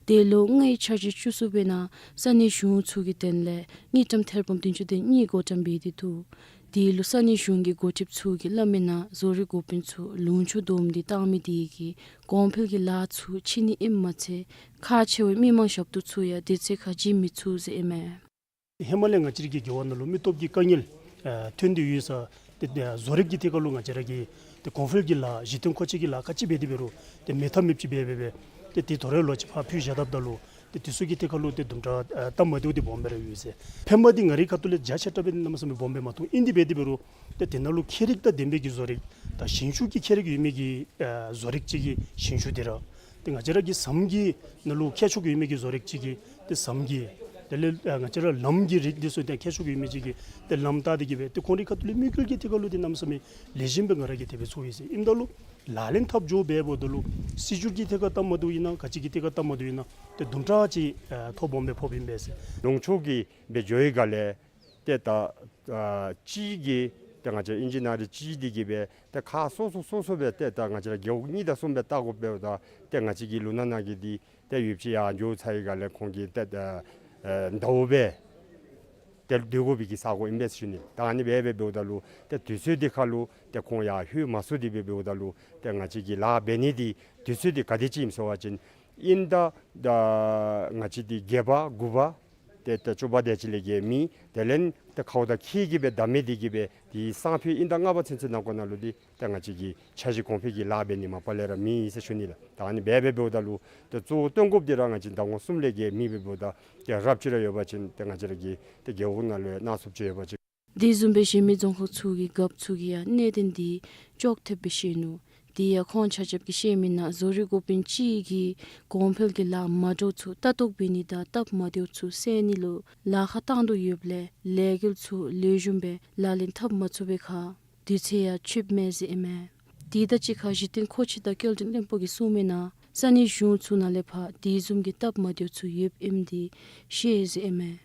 དེ་ལོ་ལྔའི་འཆར་གཞི་བཅུ་གསུམ་པའི་ནང་ས་གནས་གཞུང་ཚུ་གི་དོན་ལས་དངུལ་ཀྲམ་ཐེར་འབུམ་བདུན་ཅུ་དོན་གཉིས་བགོ་བཀྲམ་འབད་དེ་འདུག། དེ་ལུ་ས་གནས་གཞུང་གི་འགོ་ཁྲིདཔ་ཚུ་གིས་སླབ་མིའི་ནང་བཟོ་རིག་འགོ་དཔོན་ཚུ་ལུང་ཕྱོགས་བསྡོམས་ཏེ་བཏང་མི་དེ་གིས་གོང་འཕེལ་གྱི་ལཱ་ཚུ་ཕྱིས་ནི་ཨིནམ་མ་ཚད་ཁག་ཆེ་བའི་མི་མང་ཞབས་ཏོག་ཚུ་ཡང་དུས་ཚོད་ཁར་བྱིན་མི་ཚུགས་ཟེར་ཨིན་མས། ཧེ་མ་ལས་ང་བཅས་ར་གི་རྒེད་འོག་ནང་ལུ་མི་སྟོབས་ཀྱི་དཀའ་ངལ་ཨ་ཐོན་ཏེ་ཡོད་ས། ཏེ་ཏེ་བཟོ་རིག་གི་ཐད་ཁར་ལུ་ང་བཅས་ར་གི་ཏེ་གོང་འཕེལ་གྱི་ལཱ་གཞི་རྟེན་མཁོ་ཆས་ཀྱི་ལཱ་ག་ཅི་འབད་དེ་འབད་རུང་ཏེ་མེད་ཐབས་མེདཔ་ཅིག་འབད་འབད་འབད་ཏེ་ཏེ་དོ་རུང་ལོག་ཅིག་ཕར་ཕུད་བཞག་དཔ་ད་ལུ་ ཏེ་དེ་ཚུ་གི་ཐད་ཁར་ལུ་ཏེ་དུམ་གྲ་ཨ་སྟབས་མ་བདེཝ་འདི་སྦོམ་སྦེ་ར་ཡོད་ཟེར། ཕན་པ་འདི་ང་རའི་ཁ་ཐུག་ལས་རྒྱ་ཆེ་དྲགས་སྦེ་གནམ་མེད་ས་མེད་སྦོམ་སྦེ་མ་མཐོང་། ཨིན་དེ་འབད་དེ་འབད་རུང་ཏེ་དེ་ནང་ལུ་ཁྱད་རིག་དང་ལྡན་པའི་གི་བཟོ་རིག་དང་ཞིང་ཆུ་གི་ཁྱད་རིག་ཡོད་མི་གི་ཨ་བཟོ་རིག་ཅིག་གི་ཞིང་ཆུ་འདི་ར། ཏེ་ང་བཅས་ར་གི་ཟམ་གྱི་ནང་ལུ་ཁྱད་ཆོས་ཀྱི་ཡོད་མི་གི་བཟོ་རིག་ཅིག་གི་ཏེ་ཟམ་གྱི། དེ་ལས་ཨ་ང་བཅས་ར་ལམ་གྱི་རིག་འདི་ཚུ་ཏེ་ཁྱད་ཆོས་ཀྱི་ཡོད་མི་ཅིག་གི་ཏེ་ལམ་བཏགས་ཏེ་གི་སྦེ་ཏེ་ཁོང་རའི་ཁ་ཐུག་ལས་དམིགས་ཡུལ་གྱི་ཐད་ཁར་ལུ་ཏེ་གནམ་མེད་ས་མེད་ལེགས་ཤོམ་སྦེ་ང་ར་གིས་དེ་སྦེ་ཚོར་ཡི་ཟེར། ཨིནམ་ད་ལུ་ལག་ལེན་འཐབ་འགྱོ་འབདཝ་ད་ལུ་སྲིད་བྱུས་ཀྱི་ཐད་ཁར་སྟབས་མ་བདེཝ་ཨིན་ན་ག་ཅི་གི་ཐད་ཁར་སྟབས་མ་བདེཝ་ཨིན་ན་ཏེ་དུམ་གྲ་ཅིག་ཨ་ཐོ་སྦོམ་སྦེ་ཕོགཔ་ཨིན་པས་ཟེར། ལུང་ཕྱོགས་ཀྱི་སྦེ་འགྱོ་བའི་སྒང་ལས་ཏེ་ད་ཨ་གཅིག་གིས་ཏེ་ང་བཅས་ཨིན་ཇི་ནི་ཡར་གཅིག་འདི་གིས་སྦེ་ཏེ་ཁག་སོ་སོ་སོ་སོ་སྦེ་ཏེ་ད་ང་བཅས་ར་རྒེད་འོག་གཉིས་དང་གསུམ་སྦེ་བལྟ་དགོཔ་འབདཝ་ད་ཏེ་ང་བཅས་ཀྱི་ལུང་ནག་ནང་གི་འདི་ཏེ་ཡོདཔ་ཅིག་ཡར་འགྱོ་ཚར་བའི་སྒང་ལས་ཁོང་གིས་ཏེ་ཨ་ཨ་ཟླཝ་སྦེ་ཏེ་སྡོད་དགོ་པའི་གི་ས་གོ་ཨིན་པས་ཟེར་ཞུ་ནི། ད་ཨ་ནི་སྦེ་འབདཝ་ད་ལུ་ཏེ་དུས་ཚོད་འདི་ཁར་ལུ་ཏེ་ཁོང་ཡར་ལྷོད་མ་ཚུགས་ཏེ་སྦེ་འབདཝ་ད་ལུ་ཏེ་ང་བཅས་ཀྱིས་ལཱ་འབད་ནི་འདི་དུས་ཚོད་འདི་ག་དེ་ཅིག་ཨིནམ་ཟེར་བ་ཅིན་ཨིན་ད་ད་ང་བཅས་འདི་བརྒྱད་པ་དགུ་པ་ཏེ་ད་བཅུ་པ་དེ་ཅིག་ལས་བརྒལ་མེད། དེ་ལས་ཏེ་ཁཝ་དང་ཁྱི་གིས་སྦེ་བདའ་མི་འདི་གིས་སྦེ་ཏེ་སང་ཕོད་ཨིན་ད་ལྔ་པ་ཚུན་ཚོད་ནང་འཁོད་ནང་ལུ་འདི་ཏེ་ང་བཅས་ཀྱི་འཆར་གཞི་གོང་འཕེལ་གྱི་ལཱ་འབད་ནི་མ་པ་ལས་ར་མེད་ཟེར་ཞུ་ནི་ལགས། ད་ཨ་ནི་སྦེ་འབདཝ་ད་ལུ་ཏེ་གཙོ་བོ་སྟོན་དགོཔ་འདི་ར་ང་བཅས་ཟླ་ངོ་གསུམ་ལས་བརྒལ་མེད་འབདཝ་ད་ཏེ་རབ་ཅིག་ར་ཡོད་པ་ཅིན་ཏེ་ང་བཅས་ར་གི་ཏེ་རྒེད་འོག་ནང་ལུ་ཡང་སྣ་ཚོགསཔ་ཅིག་ཡོད་པ་ཅིན། དེ་བཟུམ་སྦེ་གཞན་མི་རྫོང་ཁག་ཚུ་གི་རྒཔོ་ཚུ་གིས་ཡང་གནད་དོན་འདི་ཅོག་འཐདཔ་སྦེ་བཤད་ནུག། དེ་ཡང་ཁོང་ཆ་ཁྱབ་ཀྱིས་བཤད་མི་ནང་བཟོ་རིག་འགོ་དཔོན་གཅིག་གིས་གོང་འཕེལ་གྱི་ལཱ་མ་འདྲཝ་ཚུ་ལྟ་རྟོག་འབད་ནི་དང་སྟབས་མ་བདེཝ་ཚུ་སེལ་ནི་ལུ་ལཱ་ཁག་བཏང་དོ་ཡོདཔ་ལས་ལས་འགུལ་ཚུ་ལེགས་ཤོམ་སྦེ་ལག་ལེན་འཐབ་མ་ཚུགས་པའི་ཁར་དུས་ཚོད་ཡང་ཆོདཔ་མས་ཟེར་ཨིན་མས། དེ་དང་གཅིག་ཁར་གཞི་རྟེན་མཁོ་ཆས་དང་སྐྱེལ་འདྲེན་བློན་པོ་གིས་གསུངས་མི་ནང་ས་གནས་གཞུང་ཚུ་ནང་ལས་ཕར་དེ་བཟུམ་གྱི་སྟབས་མ་བདེཝ་ཚུ་ཡོདཔ་ཨིནམ་འདི་ཤེས་ཟེར་ཨིན་མས།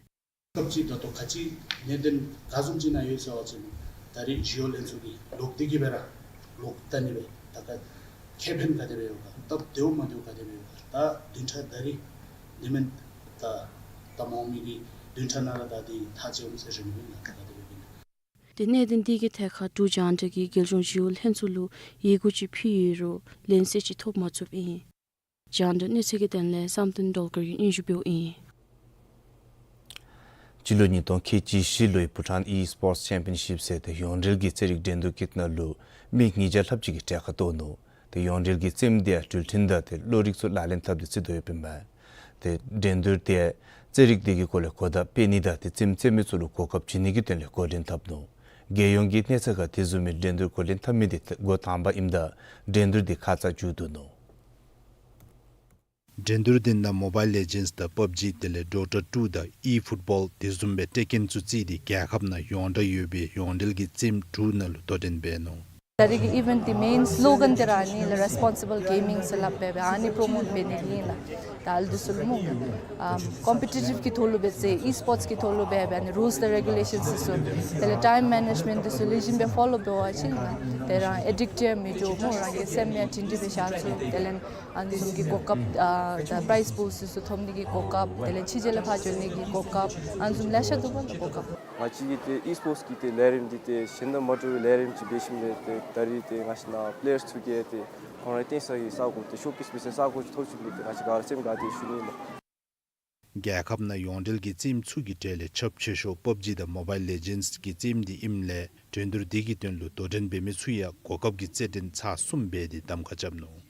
སྐབས་ཅིག་ད་ལྟོ་ག་ཅི་གནད་དོན་ག་བཟུམ་ཅིག་ནང་ཡོད་ཟེར་བ་ཅིན་ད་རེས་ཞི་གཡོག་ལྷན་ཚོགས་ཀྱིས་ལོག་སྟེ་གི་སྦེ་ར་ལོག་བལྟ་ནི་སྦེ་ད་ག་ཁེ་ཕན་ག་དེ་སྦེ་ཡོད་ག། སྟབས་བདེཝ་མ་བདེཝ་ག་དེ་སྦེ་ཡོད་ག། ད་བདུན་ཕྲག་ད་རེས་འདི་མེན་ད་ད་མ་འོང་མི་གི་བདུན་ཕྲག་ནང་ལུ་ད་འདི་ཐག་བཅད་འོང་ཟེར་རེ་མི་ལགས། ད་ག་དེ་སྦེ་ཨིན་ན། ཏེ་གནད་དོན་འདི་གི་ཐད་ཁར་འབྲུག་རྒྱང་བསྒྲགས་ཀྱིས་རྒྱལ་ལྗོངས་ཞི་གཡོག་ལྷན་ཚོགས་ལུ་ཡི་གུ་ཅིག་ཕུལ་ཡོད་རུང་ལན་གསལ་ཅིག་ཐོབ་མ་ཚུགསཔ་ཨིན། རྒྱང་བསྒྲགས་གནས་ཚུལ་གྱི་དོན་ལས་བསམ་གཏན་སྒྲོལ་དཀར་གྱིས་སྙན་ཞུ་འབདཝ་ཨིན། སྤྱི་ལོ་ཉིས་སྟོང་ཁལ་གཅིག་བཞི་ལོའི་བྷུ་ཊཱན་ཨི་སི་པོརཊསི་ཆེམ་པི་ཡན་ཤིབ་ཟེར་ཏེ་ཡོངས་འབྲེལ་གྱི་རྩེད་རིགས་འགྲན་བསྡུར་གྱི་ནང་ལུ་མི་ཉིས་བརྒྱ་ལྷགཔ་ཅིག་གིས་གྲལ་ཁར་གཏོགས་ནུག། ཏེ་ཡོངས་འབྲེལ་གྱི་རྩེདམོ་འདི་ཡང་འགྲུལ་འཕྲིན་དང་ཏེ་བློ་རིག་ཚུ་ལག་ལེན་འཐབ་སྟེ་རྩེད་དོ་ཡོདཔ་ཨིན་མས། ཏེ་འགྲན་བསྡུར་འདི་ཡང་རྩེད་རིགས་འདི་གི་སྐོར་ལས་གོ་བརྡ་སྤེལ་ནི་དང་ཏེ་རྩེདམོ་རྩེད་མི་ཚུ་ལུ་གོ་སྐབས་བྱིན་ནི་གི་དོན་ལས་འགོ་འདྲེན་འཐབ་ནུག། རྒྱལ་ཡོངས་ཀྱི་གནས་ཚད་ཁར་དེ་བཟུམ་མའི་འགྲན་བསྡུར་འགོ་འདྲེན་འཐབ་མི་འདི་ཏེ་འགོ་དང་པ་ཨིནམ་ད་འགྲན་བསྡུར་འདི་ཁ་ཙ་མཇུག་བསྡུ་ནུག། འགྲན་བསྡུར་འདི་ནང་མོ་བཱའིལ་ལེ་ཇེནཌསི་དང་པབ་ཇི་དེ་ལས་ཌོ་ཊར་ཊུ་དང་ཨི་ཕུཊ་བཱོལ་དེ་བཟུམ་སྦེ་ཊེ་ཀེན་ཚུ་བརྩིས་ཏེ་རྒྱལ་ཁབ་ནང་ཡོངས་གྲགས་ཡོད་པའི་ཡོངས་འབྲེལ་གྱི་རྩེདམོ་དྲུག་ནང་ལུ་དོ་འགྲན་འབད་ནུག། ད་རེས་ཀྱི་ཨི་ཝེནཊ་འདི་མེན་སི་ལོ་གཱན་འདི་ར་ཨ་ནི་ལགས། རེསི་པོན་སི་བཱལ་གེ་མིང་ཟེར་སླབ་སྦེ་ཨ་ནི་པོརོ་མོཊ་འབད་ནི་ཨིན་ལགས། ད་ཨ་ནི་འདི་ཚུ་ལུ་སྨོ་ཨ་ཀོམ་པི་ཊི་ཊིབ་ཀྱི་ཐོག་ལུ་འབད་ཟེར་ཨི་སི་པོརཊསི་གི་ཐོག་ལུ་འབད་སྦེ་ཨ་ནི་རུལསི་དང་རེ་གུ་ལེ་ཤཱནསི་འདི་ཚུ་དེ་ལས་ཊའིམ་མེ་ནེཇ་མེནཊ་འདི་ཚུ་ལེགས་ཤོམ་སྦེ་ཕོ་ལོ་འབད་བ་ཅིན་ལགས་དེ་ར་ཨེ་ཌིག་ཊིབ་མི་འགྱོ་སྨོ། རང་གི་སེམས་ཡང་སྒྲིང་སྒྲི་སྦེ་བཞག་ཚུགས། དེ་ལས་ཨ་ནི་བཟུམ་གྱི་གོ་སྐབས་ཨ་ད་པ་རའིཛ་པུལ་འདི་ཚུ་ཐོབ་ནི་གི་གོ་སྐབས་དེ་ལས་ཕྱི་རྒྱལ་ལུ་ཕར་འགྱོ་ནི་གི་གོ་སྐབས་ཨ་ནི་བཟུམ་ལེ་ཤ་འདུག་པ་ལགས་གོ་སྐབས། ང་བཅས་ཀྱི་ཏེ་ཨི་སི་པོརཊསི་གི་ཏེ་ལས་རིམ་འདི་ཏེ་གཞན་དང་མ་འདྲ་བའི་ལས་རིམ་ཅིག་འབད་ཞིནམ་ལས་ཏེ་ད་རེས་ཏེ་ང་བཅས་ནཱ་པི་ལེ་ཡརསི་ཚུ་གིས་ཏེ་ཁོང་ར་རྟེན་ས་གི་ས་གོ་ཏེ་ཤོ་ཀེསི་འབད་སའི་ས་གོ་ཅིག་ཐོབ་ཅི་འདི་ཏེ་ང་བཅས་ག་ར་སེམས་དགའ་སྟེ་བཞུགས་ནི་ལགས། རྒྱལ་ཁབ་ནང་ཡོངས་འབྲེལ་གྱི་རྩེདམོ་ཚུ་གི་གྲས་ལས་ཁྱབ་ཆེ་ཤོས་པབ་ཇི་དང་མོ་བཱའིལ་ལེ་ཇེནཌསི་གི་རྩེདམོ་འདི་ཨིནམ་ལས་འགྲན་བསྡུར་འདི་གི་དོན་ལུ་དོ་འགྲན་འབད་མི་ཚུ་ཡང་གོ་སྐབས་ཀྱི་རྩེད་འགྲན་ཚར་གསུམ་འབད་དེ་གདམ་ཁ་རྐྱབ་ནུག།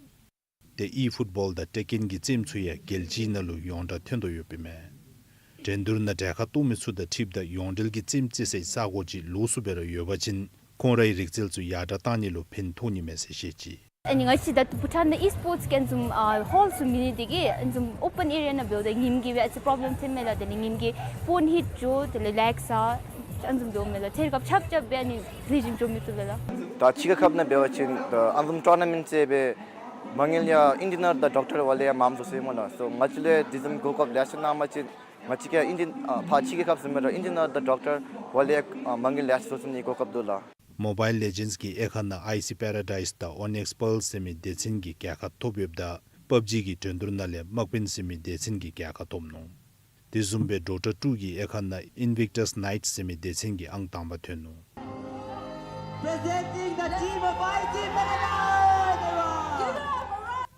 ཏེ་ཨི་ཕུཊ་བཱོལ་དང་ཊེ་ཀེན་གྱི་རྩེདམོ་ཚུ་ཡང་རྒྱལ་སྤྱིའི་ནང་ལུ་ཡོངས་གྲགས་ཐོན་དོ་ཡོདཔ་ཨིན་མས། འགྲན་བསྡུར་ནང་གྲལ་ཁར་གཏོགས་མི་ཚུ་དང་འཁྲིལཝ་ད་ཡོངས་འབྲེལ་གྱི་རྩེདམོ་རྩེ་སའི་ས་གོ་ཅིག་ལོགས་སུ་སྦེ་ར་ཡོད་པ་ཅིན་ཁོང་རའི་རིག་རྩལ་ཚུ་ཡར་དྲག་གཏང་ནི་ལུ་ཕན་ཐོགས་ནི་མས་ཟེར་བཤད་ཅི། ཨ་ནི་ང་བཅས་ད་ལྟོ་བྷུ་ཊཱན་ནང་ཨི་སི་པོརཊསི་གི་ཨ་ནི་བཟུམ་ཨ་ཧོལ་ཚུ་མེད་ནི་འདི་གིས་ཨ་ནི་བཟུམ་ཨོ་པཱན་ཨེ་རི་ཡ་ནང་འབདཝ་ད་ཉིམ་གི་སྦེ་ཨ་ཙི་པོརོབ་ལེམ་ཐོནམ་མས་ལགས། དེ་ལས་ཉིམ་གི་ཕོན་ཧིཊ་འགྱོ་དེ་ལས་ལེག་ཚ་ཨ་ནི་བཟུམ་འགྱོཝ་མས་ལགས། ཚེར་ཁབ་ཆབ་ཆབ་སྦེ་ཨ་ནི་ལེགས་ཤོམ་འགྱོ་མི་ཚུགས་པས་ལགས། ད་ཕྱི་རྒྱལ་ཁབ་ནང་འབད་བ་ཅིན་ད་ཨ་ནི་བཟུམ་ཊོར་ན་མེནཊ་རྩེ་སྦེ་མ་དངུལ་ཡང་ཨིན་ཇི་ནི་ཡར་དང་ཌོག་ཊར་ཝ་ལས་ཡང་མངམ་བཟོ་ཟེར་སྨོ་ལགས། སོ་ང་བཅས་ལུ་དེ་བཟུམ་གོ་སྐབས་ལེ་ཤ་གནང་པ་ཅིན་ང་བཅས་ཀྱིས་ཨིན་ཇི་ཨ་ཕར་ཕྱི་རྒྱལ་ཁབ་བཟུམ་སྦེ་ར་ཨིན་ཇི་ནི་ཡར་དང་ཌོག་ཊར་ཝ་ལས་ཡང་ཨ་མ་དངུལ་ལེ་ཤ་བཟོ་ཚུགས་ནི་གོ་སྐབས་འདུག་ལགས། མོ་བཱའིལ་ལེ་ཇེནཌསི་གི་དབྱེ་ཁག་ནང་ཨའི་སི་པེ་ར་ཌའིསི་དང་ཨོ་ནེགསི་པཱརལ་ཟེར་མི་སྡེ་ཚན་གྱིས་རྒྱལ་ཁ་ཐོབ་ཡོདཔ་ད་པབ་ཇི་གི་འགྲན་བསྡུར་ནང་ལས་དམག་དཔོན་ཟེར་མི་སྡེ་ཚན་གྱིས་རྒྱལ་ཁ་ཐོབ་ནུག། དེ་བཟུམ་སྦེ་ཌོ་ཊར་ཊུ་གི་དབྱེ་ཁག་ནང་ཨིན་ཝིག་ཊས་ནའིཊསི་ཟེར་མི་སྡེ་ཚན་གྱིས་ཨང་དང་པ་ཐོན་ནུག། Presenting the team of I T Paradise.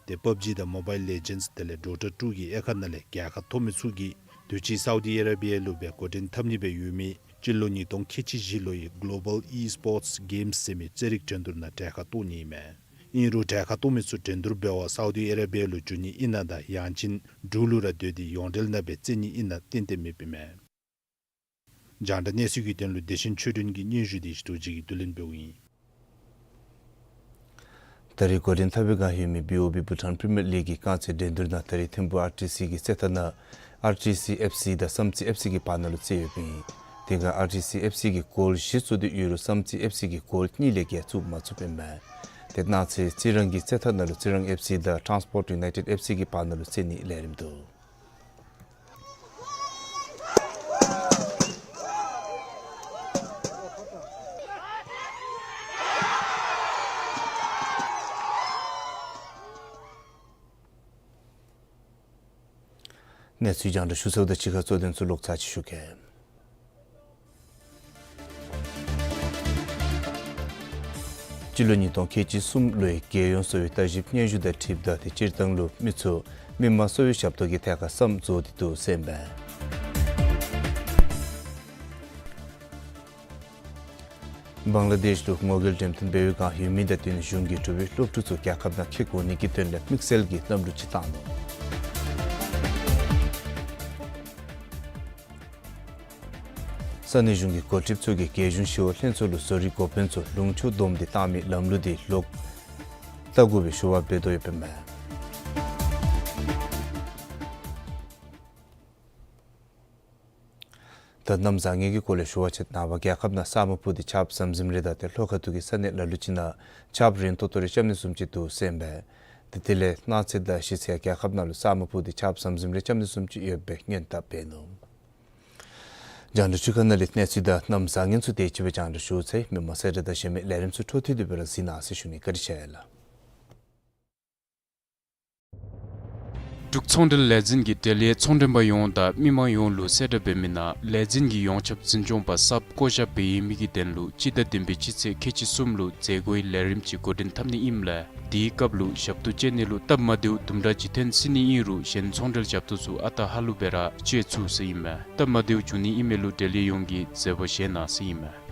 ཏེ་པབ་ཇི་དང་མོ་བཱའིལ་ལེ་ཇེནཌསི་དེ་ལས་ཌོ་ཊར་ཊུ་གི་དབྱེ་ཁག་ནང་ལས་རྒྱལ་ཁ་ཐོབ་མི་ཚུ་གིས་དུས་ཅི་སའུ་ཌི་ཨ་ར་བི་ཡ་ལུ་སྦེ་འགོ་འདྲེན་འཐབ་ནི་སྦེ་ཡོད་མི་སྤྱི་ལོ་ཉིས་སྟོང་ཁལ་གཅིག་བཞི་ལོའི་གོ་ལོ་བཱལ་ཨི་སི་པོརཊསི་གེམསི་ཟེར་མི་རྩེད་རིགས་འགྲན་བསྡུར་ནང་གྲལ་ཁར་གཏོགས་ནི་ཨིན་མས། ཨིན་རུང་གྲལ་ཁར་གཏོགས་མི་ཚུ་འགྲན་བསྡུར་འབད་བར་སའུ་དི་ཨ་ར་བི་ཡ་ལུ་འགྱོ་ནི་ཨིན་ན་དང་ཡང་ཅིན་འབྲུག་ལུ་ར་སྡོད་དེ་ཡོངས་འབྲེལ་ནང་སྦེ་རྩེ་ནི་ཨིན་ན་ཏན་ཏན་མེདཔ་ཨིན་མས། རྒྱང་བསྒྲགས་གནས་ཚུལ་གྱི་དོན་ལུ་བདེ་ཆེན་ཆོས་སྒྲོན་གྱི་སྙན་ཞུ་འདི་ཞུ་དོ་ཅིག་གིས་བསྡུ་ལེན་འབདཝ་ཨིན། ད་རེས་འགོ་འདྲེན་འཐབ་པའི་བསྒང་ཡོད་མི་བི་ཨོ་བི་བྷུ་ཊཱན་པི་རི་མི་ཡར་ལིག་གི་རྐང་རྩེད་འགྲན་བསྡུར་ནང་ད་རེས་ཐིམ་ཕུ་ཨར་ཊི་སི་གི་རྩེད་ཐང་ནང་ཨར་ཊི་སི་ཨེཕ་སི་དང་བསམ་རྩེ་ཨེཕ་སི་གི་བར་ན་ལུ་རྩེ་ཡོདཔ་ཨིན། དེ་སྒང་ཨར་ཊི་སི་ཨེཕ་སི་གིས་གོལ་བཞི་བཙུགས་ཏེ་ཡོད་རུང་བསམ་རྩེ་ཨེཕ་སི་གིས་གོལ་གཉིས་ལས་བརྒལ་བཙུགས་མ་ཚུགསཔ་ཨིན་མས། དེ་གནངས་ཚེ་རྩི་རང་གི་རྩེད་ཐང་ནང་ལུ་རྩི་རང་ཨེཕ་སི་དང་ཊཱན་སི་པོརཊ་ཡུ་ནའི་ཊེཌ་ཨེཕ་སི་གི་བར་ན་ལུ་རྩེ་ནིའི་ལས་རིམ་འདུག། གནས་ཚུལ་རྒྱང་བསྒྲགས་ཞུ་ཚརཝ་དང་གཅིག་ཁར་གཙོ་དོན་ཚུ་ལོག་ཚར་ཅིག་ཞུ་གེ། སྤྱི་ལོ་ཉིས་སྟོང་ཁལ་གཅིག་གསུམ་ལོའི་རྒྱལ་ཡོངས་གསོ་བའི་བརྟག་ཞིབ་སྙན་ཞུ་དང་འཁྲིལཝ་ད་དེ་སྤྱིར་བཏང་ལུ་མི་ཚུ་མི་དམངས་གསོ་བའི་ཞབས་ཏོག་གི་ཐད་ཁར་བསམ་རྫོགས་ཏེ་འདུག་ཟེར་ཨིན་པས། བང་ལ་དེཤ་ལུ་ངོ་རྒོལ་འགྲེམས་སྟོན་འབད་བའི་བསྒང་ཡོད་མི་དང་བསྟུན་གཞུང་གིས་འབྲུག་པའི་སློབ་ཕྲུག་ཚུ་རྒྱལ་ཁབ་ནང་འཁྱིད་དགོ་ནི་གི་དོན་ལས་དམིགས་བསལ་གྱི་གནམ་གྲུ་ཅིག་བཏང་ནུག། ས་གནས་གཞུང་གི་འགོ་ཁྲིདཔ་ཚུ་གིས་རྒྱལ་གཞུང་ཞི་གཡོག་ལྷན་ཚོགས་ལུ་བཟོ་རིག་འགོ་དཔོན་ཚུ་ལུང་ཕྱོགས་བསྡོམས་ཏེ་བཏང་མི་ལམ་ལུགས་དེ་ལོག་བལྟ་དགོ་པའི་ཞུ་བ་འབད་དོ་ཡོདཔ་ཨིན་མས། ད་གནམ་བཟང་ངན་གྱི་སྐོར་ལས་ཞུ་བ་ཅིག། ནངས་པ་རྒྱལ་ཁབ་ནང་ས་སྨུག་ཕུབ་སྟེ་ཆརཔ་ཟམ་ཟིམ་རེ་དང་དེ་ལྷོ་ཁ་ཐུག་གི་ས་གནས་ལ་ལུ་ཅིག་ནང་ཆརཔ་རན་ཏོག་ཏོ་རེ་རྐྱབ་ནི་བཟུམ་ཅིག་འདུག་ཟེར་ཨིན་པས། དེ་དེ་ལས་གནངས་ཚེ་དང་གཞེས་ཚེ་རྒྱལ་ཁབ་ནང་ལུ་ས་སྨུག་ཕུབ་སྟེ་ཆརཔ་ཟམ་ཟིམ་རེ་རྐྱབ་ནི་བཟུམ་ཅིག་ཡོད་པའི་སྔོན་བརྡ་འབད་ནུག། རྒྱང་བསྒྲགས་ཚུ་ཁ་ནང་ལས་གནས་ཚུལ་དང་གནམ་བཟང་ངན་ཚུ་དེ་ཅིག་སྦེ་རྒྱང་བསྒྲགས་ཞུ་ཚར་ཡི། མི་མང་གསལ་བསྒྲགས་དང་གཞན་མི་ལས་རིམ་ཚུ་འཕྲོ་མཐུད་དེ་སྦེ་ར་གཟིགས་གནང་ཟེར་ཞུ་ནི། བཀའ་དྲིན་ཆེ་ལགས། འབྲུག་ཚོང་འབྲེལ་ལས་འཛིན་གྱིས་འབྲེལ་ཡོད་ཚོང་མགྲོན་པ་ཡོངས་དང་མི་མང་ཡོངས་ལུ་གསལ་བསྒྲགས་འབད་མི་ནང་ལས་འཛིན་གྱི་ཡོངས་ཁྱབ་འཛིན་སྐྱོང་པ་གསརཔ་བསྐོ་བཞག་འབད་ཡོད་མི་གི་དོན་ལུ་སྤྱི་ཟླ་བདུན་པའི་སྤྱི་ཚེས་ཁལ་གཅིག་གསུམ་ལུ་མཛད་སྒོའི་ལས་རིམ་ཅིག་འགོ་འདྲེན་འཐབ་ནི་ཨིནམ་ལས་དེའི་སྐབས་ལུ་ཞབས་ཏོག་སྤྱོད་ནི་ལུ་སྟབས་མ་བདེཝ་དུམ་གྲ་ཅིག་ཐོན་སྲིད་ནི་ཨིན་རུང་གཞན་ཚོང་འབྲེལ་ཞབས་ཏོག་ཚུ་ཨ་རྟག་ཧ་ལུགས་སྦེ་ར་སྤྱོད་ཚུགས་ཟེར་ཨིན་མས། སྟབས་མ་བདེཝ་བྱུང་ནི་ཨིན་མས་ལུ་འབྲེལ་ཡོད་ཡོངས་ཀྱིས་མཛད་པ་བཞེས་གནང་ཟེར་ཨིན་མས།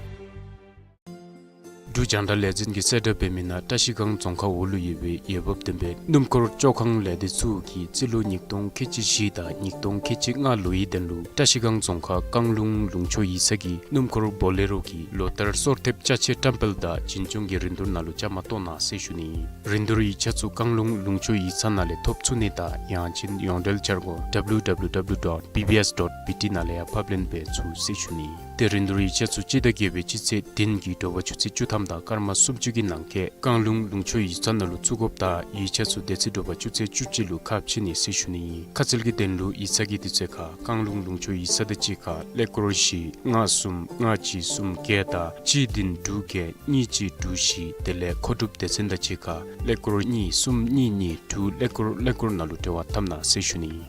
འབྲུག་རྒྱང་བསྒྲགས་ལས་འཛིན་གྱིས་གསལ་བསྒྲགས་འབད་མི་ནང་བཀྲིས་སྒང་རྫོང་ཁག་འོག་ལུ་ཡོད་པའི་འོས་འབབ་ལྡན་པའི་སྣུམ་འཁོར་བཅོ་ཁང་ལས་སྡེ་ཚུ་གིས་རྩིས་ལོ་ཉིས་སྟོང་ཁལ་གཅིག་བཞི་དང་ཉིས་སྟོང་ཁལ་གཅིག་ལྔ་ལོའི་དོན་ལུ་བཀྲིས་སྒང་རྫོང་ཁག་རྐང་ལུང་ལུང་ཕྱོགས་ཡིག་ཚང་གི་སྣུམ་འཁོར་བོ་ལེ་རོ་གི་ལོ་ལྟར་སོར་ཐེབས་ཅ་ཆས་བཀྲམ་སྤེལ་དང་བྱིན་སྐྱོང་གི་རིན་བསྡུར་ནང་ལུ་བཅའ་མར་གཏོགས་གནང་ཟེར་ཞུ་ནི། རིན་བསྡུར་ཡིག་ཆ་ཚུ་རྐང་ལུང་ལུང་ཕྱོགས་ཡིག་ཚང་ནང་ལས་ཐོབ་ཚུགས་ནི་དང་ཡང་ཅིན་ཡོངས་འབྲེལ་འཆར་སྒོ་W W W dot B B S dot B T ནང་ལས་ཡང་ཕབ་ལེན་འབད་ཚུགས་ཟེར་ཞུ་ནི། དེ་རིན་བསྡུར་ཡིག་ཆ་ཚུ་སྤྱི་ཟླ་བརྒྱད་པའི་སྤྱི་ཚེས་བདུན་གྱི་དྲོ་པ་ཆུ་ཚོད་བཅུ་ཐམ་དང་སྐར་མ་སུམ་ཅུ་གི་ནང་འཁོད་རྐང་ལུང་ལུང་ཕྱོགས་ཡིག་ཚང་ནང་ལུ་བཙུགས་དགོཔ་དང་ཡིག་ཆ་ཚུ་དེ་ཚེ་དྲོ་པ་ཆུ་ཚོད་བཅུ་གཅིག་ལུ་ཁ་ཕྱེ་ནི་ཟེར་ཞུ་ནི། ཁ་གསལ་གྱི་དོན་ལུ་ཡིག་ཚང་གི་དུས་ཚོད་ཁར་རྐང་ལུང་ལུང་ཕྱོགས་ཡིག་ཚང་དང་གཅིག་ཁར་ཀླད་ཀོར་བཞི་ལྔ་གསུམ་ལྔ་གཅིག་གསུམ་བརྒྱད་དང་གཅིག་བདུན་དྲུག་བརྒྱད་གཉིས་གཅིག་དྲུག་བཞི་དེ་ལས་མཁོ་སྒྲུབ་སྡེ་ཚན་དང་གཅིག་ཁར་ཀླད་ཀོར་གཉིས་གསུམ་གཉིས་གཉིས་དྲུག་ཀླད་ཀོར་ཀླད་ཀོར་ནང་ལུ་འབྲེལ་བ་འཐབ་གནང་ཟེར་ཞུ་ནི།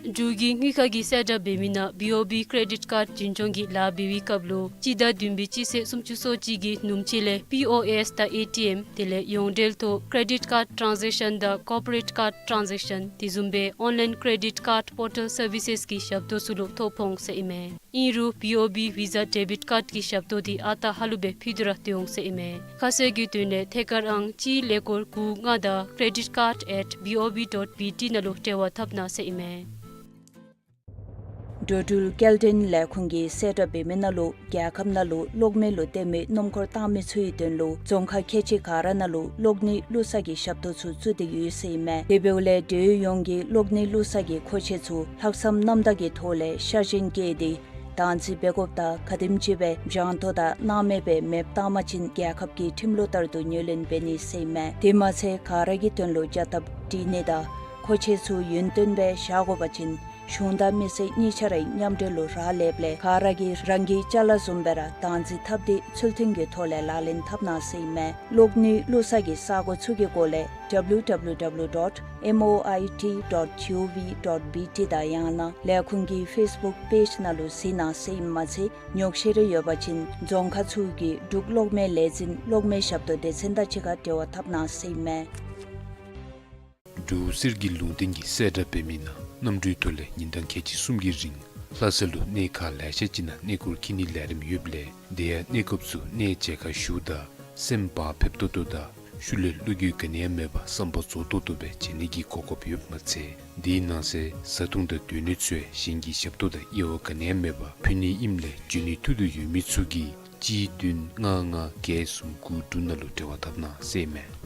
འབྲུག་གི་དངུལ་ཁང་གིས་གསལ་བསྒྲགས་འབད་མི་ནང་B O B credit card བྱིན་སྐྱོང་གི་ལཱ་འབད་བའི་སྐབས་ལུ་སྤྱི་ཟླ་བདུན་པའི་སྤྱི་ཚེས་སུམ་ཅུ་སོ་གཅིག་གི་ནུབ་ཕྱེད་ལས་P O S དང་A T M དེ་ལས་ཡོངས་འབྲེལ་ཐོག་credit card transaction དང་corporate card transaction དེ་བཟུམ་སྦེ་online credit card portal services གི་ཞབས་ཏོག་ཚུ་ལུ་ཐོ་ཕོག་འོང་ཟེར་ཨིན་མས། ཨིན་རུང་B O B Visa debit card གི་ཞབས་ཏོག་འདི་ཨ་རྟག་ཧ་ལུགས་སྦེ་ཕུལ་ཏེ་ར་སྡོད་འོང་ཟེར་ཨིན་མས། ཁ་གསལ་གྱི་དོན་ལས་ཐད་ཀར་ཨང་གཅིག་ཀླད་ཀོར་དགུ་ལྔ་དང་credit card at B O B dot B T ནང་ལུ་འབྲེལ་བ་འཐབ་གནང་ཟེར་ཨིན་མས། འགྲོ་འགྲུལ་སྐྱེལ་འདྲེན་ལས་ཁུངས་ཀྱིས་གསལ་བསྒྲགས་འབད་མི་ནང་ལུ་རྒྱལ་ཁབ་ནང་ལུ་གློག་མེ་ལུ་བརྟེན་མི་སྣུམ་འཁོར་བཏང་མི་ཚུ་གི་དོན་ལུ་རྫོང་ཁག་ཁལ་གཅིག་ག་ར་ནང་ལུ་གློག་ནི་བླུག་ས་གི་ཞབས་ཏོག་ཚུ་བཙུགས་ཏེ་ཡོད་ཟེར་ཨིན་མས། དེ་འབདཝ་ལས་འབྲེལ་ཡོད་ཡོངས་ཀྱིས་གློག་ནི་བླུག་ས་གི་མཁོ་ཆས་ཚུ་ལྷག་བསམ་རྣམ་དག་གི་ཐོག་ལས་ཤར་གཞེན་བསྐྱེད་དེ་བདག་འཛིན་འབད་དགོཔ་དང་ག་དེམ་ཅིག་སྦེ་འཇང་ཐོ་དང་སྣང་མེད་སྦེ་མེདཔ་བཏང་པ་ཅིན་རྒྱལ་ཁབ་ཀྱིས་ཁྲིམས་ལུགས་ལྟར་དུ་ངོས་ལེན་འབད་ནི་ཟེར་ཨིན་མས། དེ་མ་ཚད་ག་ར་གི་དོན་ལུ་བྱ་སྟབས་སྒྲིག་ནི་དང་མཁོ་ཆས་ཚུ་ཡུན་བརྟན་སྦེ་བཞག་དགོ་པ་ཅིན་གཞུང་དང་མི་སེར་གཉིས་ཆ་ར་མཉམ་འབྲེལ་ལུ་རག་ལསཔ་ལས་ག་ར་གིས་རང་གི་ཅ་ལ་བཟུམ་སྦེ་ར་བདག་འཛིན་འཐབ་སྟེ་ཚུལ་མཐུན་གྱི་ཐོག་ལས་ལག་ལེན་འཐབ་གནང་ཟེར་ཨིན་མས། གློག་ནི་བླུག་ས་གི་ས་སྒོ་ཚུ་གི་སྐོར་ལས་W W W dot M O I T dot G O V dot B T དང་ཡང་ན་ལས་ཁུངས་ཀྱི་Facebook page ནང་ལུ་གཟིགས་གནང་ཟེར་ཨིནམ་མ་ཚད་ཉོགས་བཤད་རེ་ཡོད་པ་ཅིན་རྫོང་ཁག་ཚུ་གི་འབྲུག་གློག་མེ་ལས་འཛིན་གློག་མེ་ཞབས་ཏོག་སྡེ་ཚན་དང་གཅིག་ཁར་འབྲེལ་བ་འཐབ་གནང་ཟེར་ཨིན་མས། འབྲུག་གསེར་གྱི་ལུང་བསྟན་གྱིས་གསལ་བསྒྲགས་འབད་མི་ནང་གནམ་གྲུའི་ཐོག་ལས་ཉིན་གྲངས་ཁལ་གཅིག་གསུམ་གྱི་རིང་ལྷ་ས་ལུ་གནས་ཁག་ལེ་ཤ་ཅིག་ནང་གནས་སྐོར་འཁྱིད་ནིའི་ལས་རིམ་ཡོདཔ་ལས་དེ་ཡང་གནས་སྐབས་སུ་གནས་མཇལ་ཁ་ཞུཝ་ད་ སེམས་བག་ཕེབས་ཏོག་ཏོ་དང་ཤུལ་ལས་བློ་འགྱོད་ག་ནི་ཡང་མེད་པར་བསམ་པ་རྫོགས་ཏོག་ཏོ་སྦེ་བྱིན་ནི་གི་གོ་སྐབས་ཡོདཔ་མ་ཚད། དེའི་ནང་གསེས་བཟའ་འཐུང་དང་སྡོད་གནས་ཚུ་ཡང་གཞན་གྱི་ཞབས་ཏོག་དང་དབྱེ་བ་ག་ནི་ཡང་མེད་པར་ཕུལ་ནི་ཨིནམ་ལས་འབྱོན་ནི་ཐུགས་འདོད་ཡོད་མི་ཚུ་གིས་གཅིག་བདུན་ལྔ་ལྔ་བརྒྱད་གསུམ་དགུ་དྲུག་ནང་ལུ་འབྲེལ་བ་འཐབ་གནང་ཟེར་ཨིན་མས།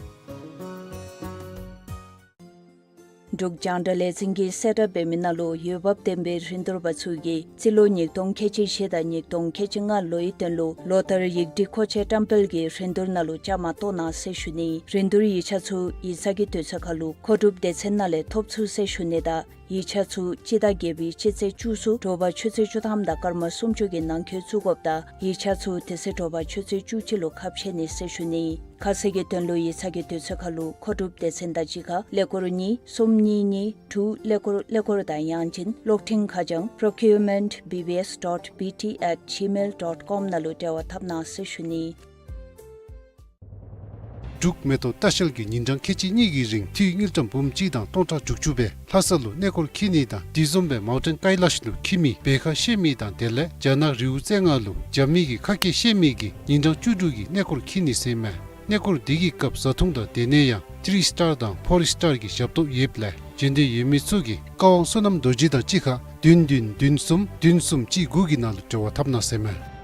འབྲུག་རྒྱང་བསྒྲགས་ལས་འཛིན་གྱིས་གསལ་བསྒྲགས་འབད་མི་ནང་ལུ་འོས་འབབ་ལྡན་པའི་རིན་བསྡུར་པ་ཚུ་གིས་རྩིས་ལོ་ཉིས་སྟོང་ཁལ་གཅིག་བཞི་དང་ཉིས་སྟོང་ཁལ་གཅིག་ལྔ་ལོའི་དོན་ལུ་ལོ་ལྟར་ཡིག་བྲིས་མཁོ་ཆས་བཀྲམ་སྤེལ་གྱི་རིན་བསྡུར་ནང་ལུ་བཅའ་མར་གཏོགས་གནང་ཟེར་ཞུ་ནི། རིན་བསྡུར་ཡིག་ཆ་ཚུ་ཡིག་ཚང་གི་དུས་ཚོད་ཁར་ལུ་མཁོ་སྒྲུབ་སྡེ་ཚན་ནང་ལས་ཐོབ་ཚུགས་ཟེར་ཞུ་ནི་དང་ཡིག་ཆ་ཚུ་སྤྱི་ཟླ་བརྒྱད་པའི་སྤྱི་ཚེས་བཅུ་གསུམ་དྲོ་པ་ཆུ་ཚོད་བཅུ་ཐམ་དང་སྐར་མ་སུམ་ཅུ་གི་ནང་འཁོད་བཙུགས་དགོཔ་དང་ཡིག་ཆ་ཚུ་དེ་ཚེ་དྲོ་པ་ཆུ་ཚོད་བཅུ་གཅིག་ལུ་ཁ་ཕྱེ་ནི་ཟེར་ཞུ་ནི། ཁ་གསལ་གྱི་དོན་ལུ་ཡིག་ཚང་གི་དུས་ཚོད་ཁར་ལུ་མཁོ་སྒྲུབ་སྡེ་ཚན་དང་གཅིག་ཁར་ཀླད་ཀོར་གཉིས་གསུམ་གཉིས་གཉིས་དྲུག་ཀླད་ཀོར་ཀླད་ཀོར་དང་ཡང་ཅིན་གློག་འཕྲིན་ཁ་བྱང་procurement B B S dot B T at gmail dot com ནང་ལུ་འབྲེལ་བ་འཐབ་གནང་ཟེར་ཞུ་ནི། འབྲུག་མེ་ཏོག་ལྟ་བཤལ་གྱིས་ཉིན་གྲངས་ཁལ་གཅིག་གཉིས་ཀྱི་རིང་འཐུས་དངུལ་ཀྲམ་འབུམ་གཅིག་དང་སྟོང་ཕྲག་དྲུག་ཅུ་སྦེ་ལྷ་ས་ལུ་གནས་སྐོར་འཁྱིད་ནི་དང་དེ་བཟུམ་སྦེ་མའུ་ཊེན་ཀའི་ལཱཤ་ལུ་འཁྱིད་མི་བེ་ཁ་ཤེས་མི་དང་དེ་ལས་རྒྱ་ནག་རི་བོ་རྩེ་ལྔ་ལུ་རྒྱབ་མི་གི་ཁ་སྐད་ཤེས་མི་གིས་ཉིན་གྲངས་བཅུ་དྲུག་གི་གནས་སྐོར་འཁྱིད་ནི་ཟེར་ཨིན་མས། གནས་སྐོར་འདི་གི་སྐབས་བཟའ་འཐུང་དང་སྡོད་གནས་ཡང་ཐི་རི་སི་ཊར་དང་ཕོར་སི་ཊར་གྱི་ཞབས་ཏོག་ཡོདཔ་ལས་འབྱོན་འདོད་ཡོད་མི་ཚུ་གིས་བཀའ་དབང་བསོད་ནམས་རྡོ་རྗེ་དང་གཅིག་ཁར་བདུན་བདུན་བདུན་གསུམ་བདུན་གསུམ་གཅིག་དགུ་གི་ནང་ལུ་འབྲེལ་བ་འཐབ་གནང་ཟེར་ཨིན་མས།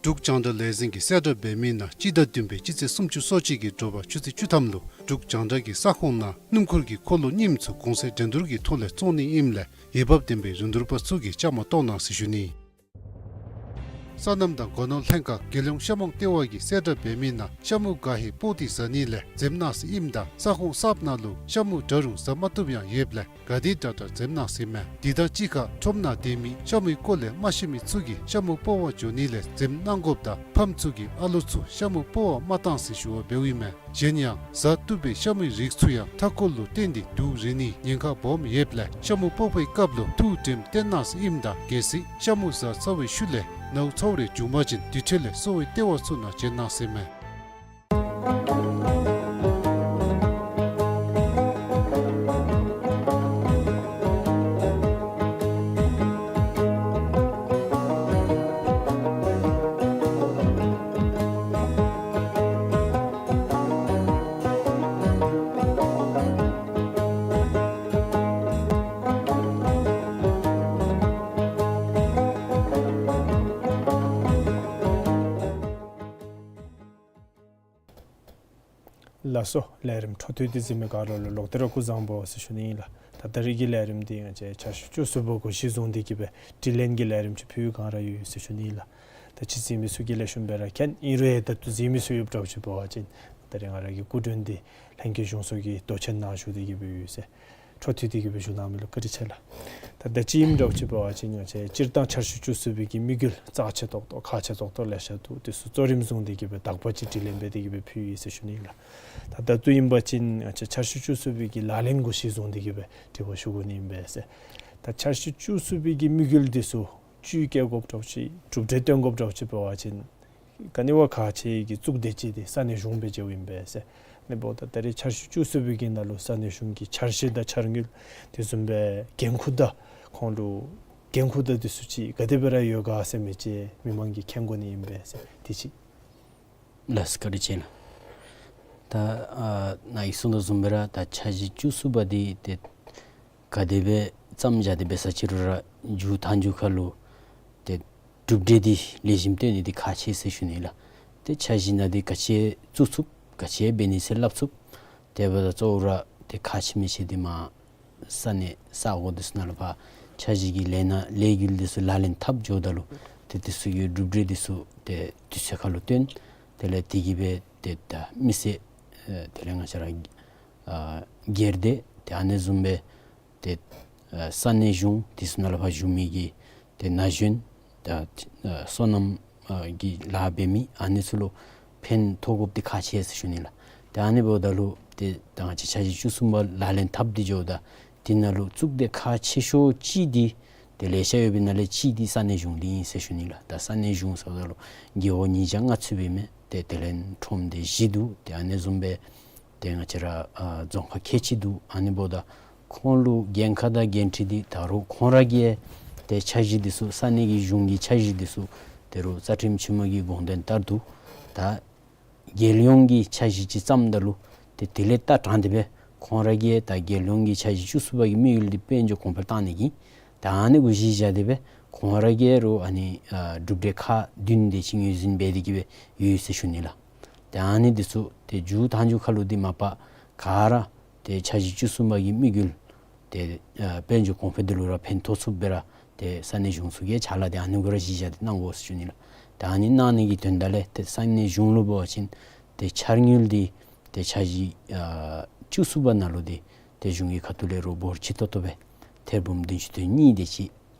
འབྲུག་རྒྱང་བསྒྲགས་ལས་འཛིན་གྱིས་གསལ་བསྒྲགས་འབད་མི་ནང་སྤྱི་ཟླ་བདུན་པའི་སྤྱི་ཚེས་སུམ་ཅུ་སོ་གཅིག་གི་དྲོ་པ་ཆུ་ཚོད་བཅུ་ཐམ་ལུ་འབྲུག་རྒྱང་བསྒྲགས་ཀྱི་ས་ཁོངས་ནང་སྣུམ་འཁོར་གྱི་འཁོར་ལོ་རྙིངམ་ཚུ་གོང་ཚད་འགྲན་བསྡུར་གྱི་ཐོག་ལས་བཙོང་ནི་ཨིནམ་ལས་འོས་འབབ་ལྡན་པའི་རིན་བསྡུར་པ་ཚུ་གིས་བཅའ་མར་གཏོགས་གནང་ཟེར་ཞུ་ནི། སོ་ནམ་དང་སྒོ་ནོར་ལྷན་ཁག་རྒྱལ་ཡོངས་ཤ་མོང་ལྟེ་བ་གིས་གསལ་བསྒྲགས་འབད་མི་ནང་ཤ་མུ་ག་ཧེ་སྤོག་སྟེ་བཟའ་ནི་ལས་འཛེམ་གནང་ཟེར་ཨིནམ་ད་ས་ཁོངས་གསརཔ་ནང་ལུ་ཤ་མུ་འདྲ་རུང་བཟའ་མ་བཏུབ་ཡང་ཡོདཔ་ལས་ག་དེ་དྲག་དྲག་འཛེམ་གནང་ཟེར་ཨིན་མས། དེ་དང་གཅིག་ཁར་ཁྲོམ་ནང་སྡོད་མི་ཤ་མུའི་སྐོར་ལས་མ་ཤེས་མི་ཚུ་གིས་ཤ་མུ་སྤོག་པར་འགྱོ་ནི་ལས་འཛེམ་གནང་དགོཔ་དང་ཕམ་ཚུ་གིས་ཨ་ལོ་ཚུ་ཤ་མུ་སྤོག་པར་མ་གཏང་ཟེར་ཞུ་བ་འབདཝ་ཨིན་མས། གཞན་ཡང་བཟའ་བཏུབ་པའི་ཤ་མུའི་རིགས་ཚུ་ཡང་མཐའ་འཁོར་ལུ་བརྟེན་ཏེ་དུག་རེག་ནིའི་ཉེན་ཁ་སྦོམ་ཡོདཔ་ལས་ཤ་མུ་སྤོག་པའི་སྐབས་ལུ་ཐུགས་དྲནམ་བཏོན་གནང་ཟེར་ཨིནམ་ད་གལ་སྲིད་ཤ་མུ་བཟའ་ཚར་བའི་ཤུལ་ལས་ནཝ་ཚཝ་རེ་བྱུང་པ་ཅིན་དེ་འཕྲོ་ལས་གསོ་བའི་ལྟེ་བ་ཚུ་ནང་བྱོན་གནང་ཟེར་ཨིན་མས། ལགས་སོ། ལས་རིམ་འཕྲོ་མཐུད་དེ་གཟིགས་མི་ག་ར་ལུ་ལོག་སྟེ་ར་སྐུ་གཟུགས་བཟང་པོ་ཟེར་ཞུ་ནི་ཨིན་ལགས། ད་ད་རིས་ཀྱི་ལས་རིམ་འདི་ང་བཅས་ཆ་ཤས་བཅུ་གསུམ་པ་གུ་གཞི་བཟུང་སྟེ་གི་སྦེ་དྲི་ལན་གྱི་ལས་རིམ་ཅིག་ཕུལ་གང་ར་ཡོད་ཟེར་ཞུ་ནི་ཨིན་ལགས། ད་ཅི་གཟིགས་མི་ཚུ་གིས་ལེགས་ཤོམ་སྦེ་ར་མཁྱེན། ཨིན་རུང་ཡང་ད་ལྟོ་གཟིགས་མི་ཚུ་ཡོདཔ་འདྲཝ་ཅིག་འབད་བ་ཅིན་ད་རིས་ང་ར་གི་སྐུ་མགྲོན་འདི་ལྷན་རྒྱས་གཞུང་ཚོགས་ཀྱིས་དོ་ཆེན་གནང་བཞུགས་ཏེ་གི་སྦེ་ཡོད་ཟེར། འཕྲོ་མཐུད་དེ་གི་སྦེ་ཞུ་གནང་མི་ལུ་བཀའ་དྲིན་ཆེ་ལགས། ད་ད་ཅི་ཨིནམ་འདྲཝ་ཅིག་འབད་བ་ཅིན་ང་བཅས་སྤྱིར་བཏང་ཆ་ཤས་བཅུ་གསུམ་པའི་གི་དམིགས་ཡུལ་རྩ་ཆེ་ཏོག་ཏོ་ཁག་ཆེ་ཏོག་ཏོ་ལེ་ཤ་འདུག། དེ་ཚུ་གཙོ་རིམ་བཟུང་སྟེ་གི་སྦེ་དག་པ་ཅིག་དྲི་ལན་འབད་དེ་གི་སྦེ་ཕུལ་ཡི་ཟེར་ཞུ་ནི་ལགས། ད་ད་ལྟོ་ཨིན་པ་ཅིན་ང་བཅས་ཆ་ཤས་བཅུ་གསུམ་པའི་གི་ལག་ལེན་གུ་གཞི་བཟུང་སྟེ་གི་སྦེ་དྲི་བ་ཞུ་དགོ་ནི་ཨིན་པས་ཟེར། ད་ཆ་ཤས་བཅུ་གསུམ་པའི་གི་དམིགས་ཡུལ་དེ་ཚུ་བཅུད་བཀལ་དགོཔ་འདྲཝ་ཅིག་གྲུབ་འབྲས་སྟོན་དགོཔ་འདྲཝ་ཅིག་འབད་བ་ཅིན་ག་ནི་བ་ཁག་ཆེ་གི་གཙུག་སྡེ་ཅིག་འདི་ས་གནས་གཞུང་སྦེ་མཇལཝ་ཨིན་པས་ཟེར། ཨ་ནི་འབདཝ་ད་ད་རིས་ཆ་ཤས་བཅུ་གསུམ་པའི་གི་ནང་ལུ་ས་གནས་གཞུང་གི་འཆར་གཞི་དང་འཆར་དངུལ་དེ་བཟུམ་སྦེ་འགན་ཁུར་དང་ཁོང་ལུ་འགན་ཁུར་དང་དེ་ཚུ་ཅིག་ག་དེ་སྦེ་ར་ཡོད་ག་ཟེར་མི་ཅིག་མི་མང་གིས་མཁྱེན་དགོ་ནི་ཨིན་པས་ཟེར། དེ་ཅིག། ལགས་སོ། བཀའ་དྲིན་ཆེ་ལགས། ད་ཨ་ནཱ་གིས་གསུངས་དོ་བཟུམ་སྦེ་ར་ད་འཆར་གཞི་བཅུ་གསུམ་པ་འདི་ཏེ་ག་དེ་སྦེ་བརྩམས་བཞག་སྟེ་འབད་ས་ཅིག་རུང་ར་མཇུག་མཐའ་མཇུག་ཁར་ལུ་ཏེ་གྲུབ་འབྲས་འདི་ལེགས་ཤོམ་སྟོན་ནི་འདི་ཁག་ཆེ་ཟེར་ཞུ་ནི་ལགས། ཏེ་འཆར་གཞི་ནང་འདི་ག་ཅི་བཙུགས་ཚུགས་ག་ཅི་འབད་ནི་ཟེར་སླབ་ཚུགས། དེ་འབདཝ་ད་གཙོ་བོ་ར་ཏེ་ཁག་ཆེ་མི་ཆེ་འདི་མར་ས་གནས་ས་གོ་འདི་ཚུ་ནང་ལུ་ཕར་འཆར་གཞི་གི་ལས་སྣ་ལས་འགུལ་འདི་ཚུ་ལག་ལེན་འཐབ་འགྱོཝ་ད་ལུ་ཏེ་འདི་ཚུ་གི་གྲུབ་འབྲས་འདི་ཚུ་ཏེ་དུས་ཚོད་ཁར་ལུ་སྟོན། དེ་ལས་དེ་གིས་སྦེ་ཏེ་ད་མི་སེར་ཨེ་དེ་ལས་ང་བཅས་ར་ཨ་སྒེར་སྡེ་ཏེ་ཨ་ནི་བཟུམ་སྦེ་ཏེ་ཨ་ས་གནས་གཞུང་འདི་ཚུ་ནང་ལུ་ཕར་བཞུགས་མི་གི་ཏེ་ན་གཞོན་ད་ཨ་སོ་ནམ་ཨ་གི་ལཱ་འབད་མི་ཨ་ནི་ཚུ་ལུ་ཕན་ཐོགས་དགོཔ་འདི་ཁག་ཆེ་ཟེར་ཞུ་ནི་ལགས། ཏེ་ཨ་ནི་འབདཝ་ད་ལུ་ཏེ་ད་ང་བཅས་འཆར་གཞི་བཅུ་གསུམ་པ་ལག་ལེན་འཐབ་སྟེ་འགྱོཝ་ད་དེ་ནང་ལུ་གཙུག་སྡེ་ཁག་ཆེ་ཤོས་ཅིག་འདི་ཏེ་ལེ་ཤ་ཡོད་པའི་ནང་ལས་ཅིག་འདི་ས་གནས་གཞུང་འདི་ཨིན་ཟེར་ཞུ་ནི་ལགས། ད་ས་གནས་གཞུང་ཟེརཝ་ད་ལུ་རྒེད་འོག་ཉིས་བརྒྱ་ལྔ་བཅུ་འབད་མི་ཏེ་དེ་ལས་ཁྲོམ་སྡེ་བཞི་འདུག། ཏེ་ཨ་ནི་བཟུམ་སྦེ་ཏེ་ང་བཅས་ར་ཨ་རྫོང་ཁག་ཁལ་གཅིག་འདུག། ཨ་ནི་འབདཝ་ད་ཁོང་ལུ་འགན་ཁག་དང་འགན་འཁྲི་འདི་ད་རུང་ཁོང་ར་གིས་ཏེ་འཆར་གཞི་འདི་ཚུ་ས་གནས་ཀྱི་གཞུང་གི་འཆར་གཞི་འདི་ཚུ་ད་རུང་རྩ་ཁྲིམས་ཆེན་མོ་གི་དགོངས་དོན་ལྟར་དུ་ ད་རྒྱལ་ཡོངས་ཀྱི་འཆར་གཞི་ཅིག་བརྩམ་ད་ལུ་ཏེ་དེ་ལས་ལྟ་དྲངས་ཏེ་སྦེ་ཁོང་ར་གིས་ད་རྒྱལ་ཡོངས་ཀྱི་འཆར་གཞི་བཅུ་གསུམ་པ་གི་དམིགས་ཡུལ་འདི་དཔལ་འབྱོར་གོང་འཕེལ་བཏང་ནི་གི་ད་ཨ་ནི་གུ་གཞི་བཞག་སྟེ་སྦེ་ཁོང་ར་གིས་རུང་ཨ་ནི་ཨ་གྲུབ་འབྲས་ཁག་བདུན་དེ་ཅིག་ངོས་འཛིན་འབད་དེ་གི་སྦེ་ཡོད་ཟེར་ཞུ་ནི་ལགས། ཏེ་ཨ་ནི་འདི་ཚུ་ཏེ་མཇུག་མཐའ་མཇུག་ཁར་ལུ་འདི་མ་པ་ག་ར་ཏེ་འཆར་གཞི་བཅུ་གསུམ་པ་གི་དམིགས་ཡུལ་ཏེ་ཨ་དཔལ་འབྱོར་གོང་འཕེལ་འདི་ལུ་ར་ཕན་ཐོགས་ཚུགསཔ་སྦེ་ར་ཏེ་ས་གནས་གཞུང་ཚུ་གིས་ཕྱག་ལཱ་འདི་ཨ་ནི་གུ་ར་གཞི་བཞག་སྟེ་གནང་དགོ་ཟེར་ཞུ་ནི་ལགས། ཏེ་ཨ་ནི་གནང་ནི་གི་དོན་དག་ལས་ཏེ་ས་གནས་གཞུང་ལུ་འབད་བ་ཅིན་ཏེ་འཆར་དངུལ་འདི་ཏེ་འཆར་གཞི་ཨ་བཅུ་གསུམ་པ་ནང་ལུ་འདི་ཏེ་གཞུང་གི་ཁ་ཐུག་ལས་རུང་འབོར་ཆེ་ཏོག་ཏོ་སྦེ་ཐེར་འབུམ་བདུན་ཅུ་དོན་གཉིས་དེ་ཅིག་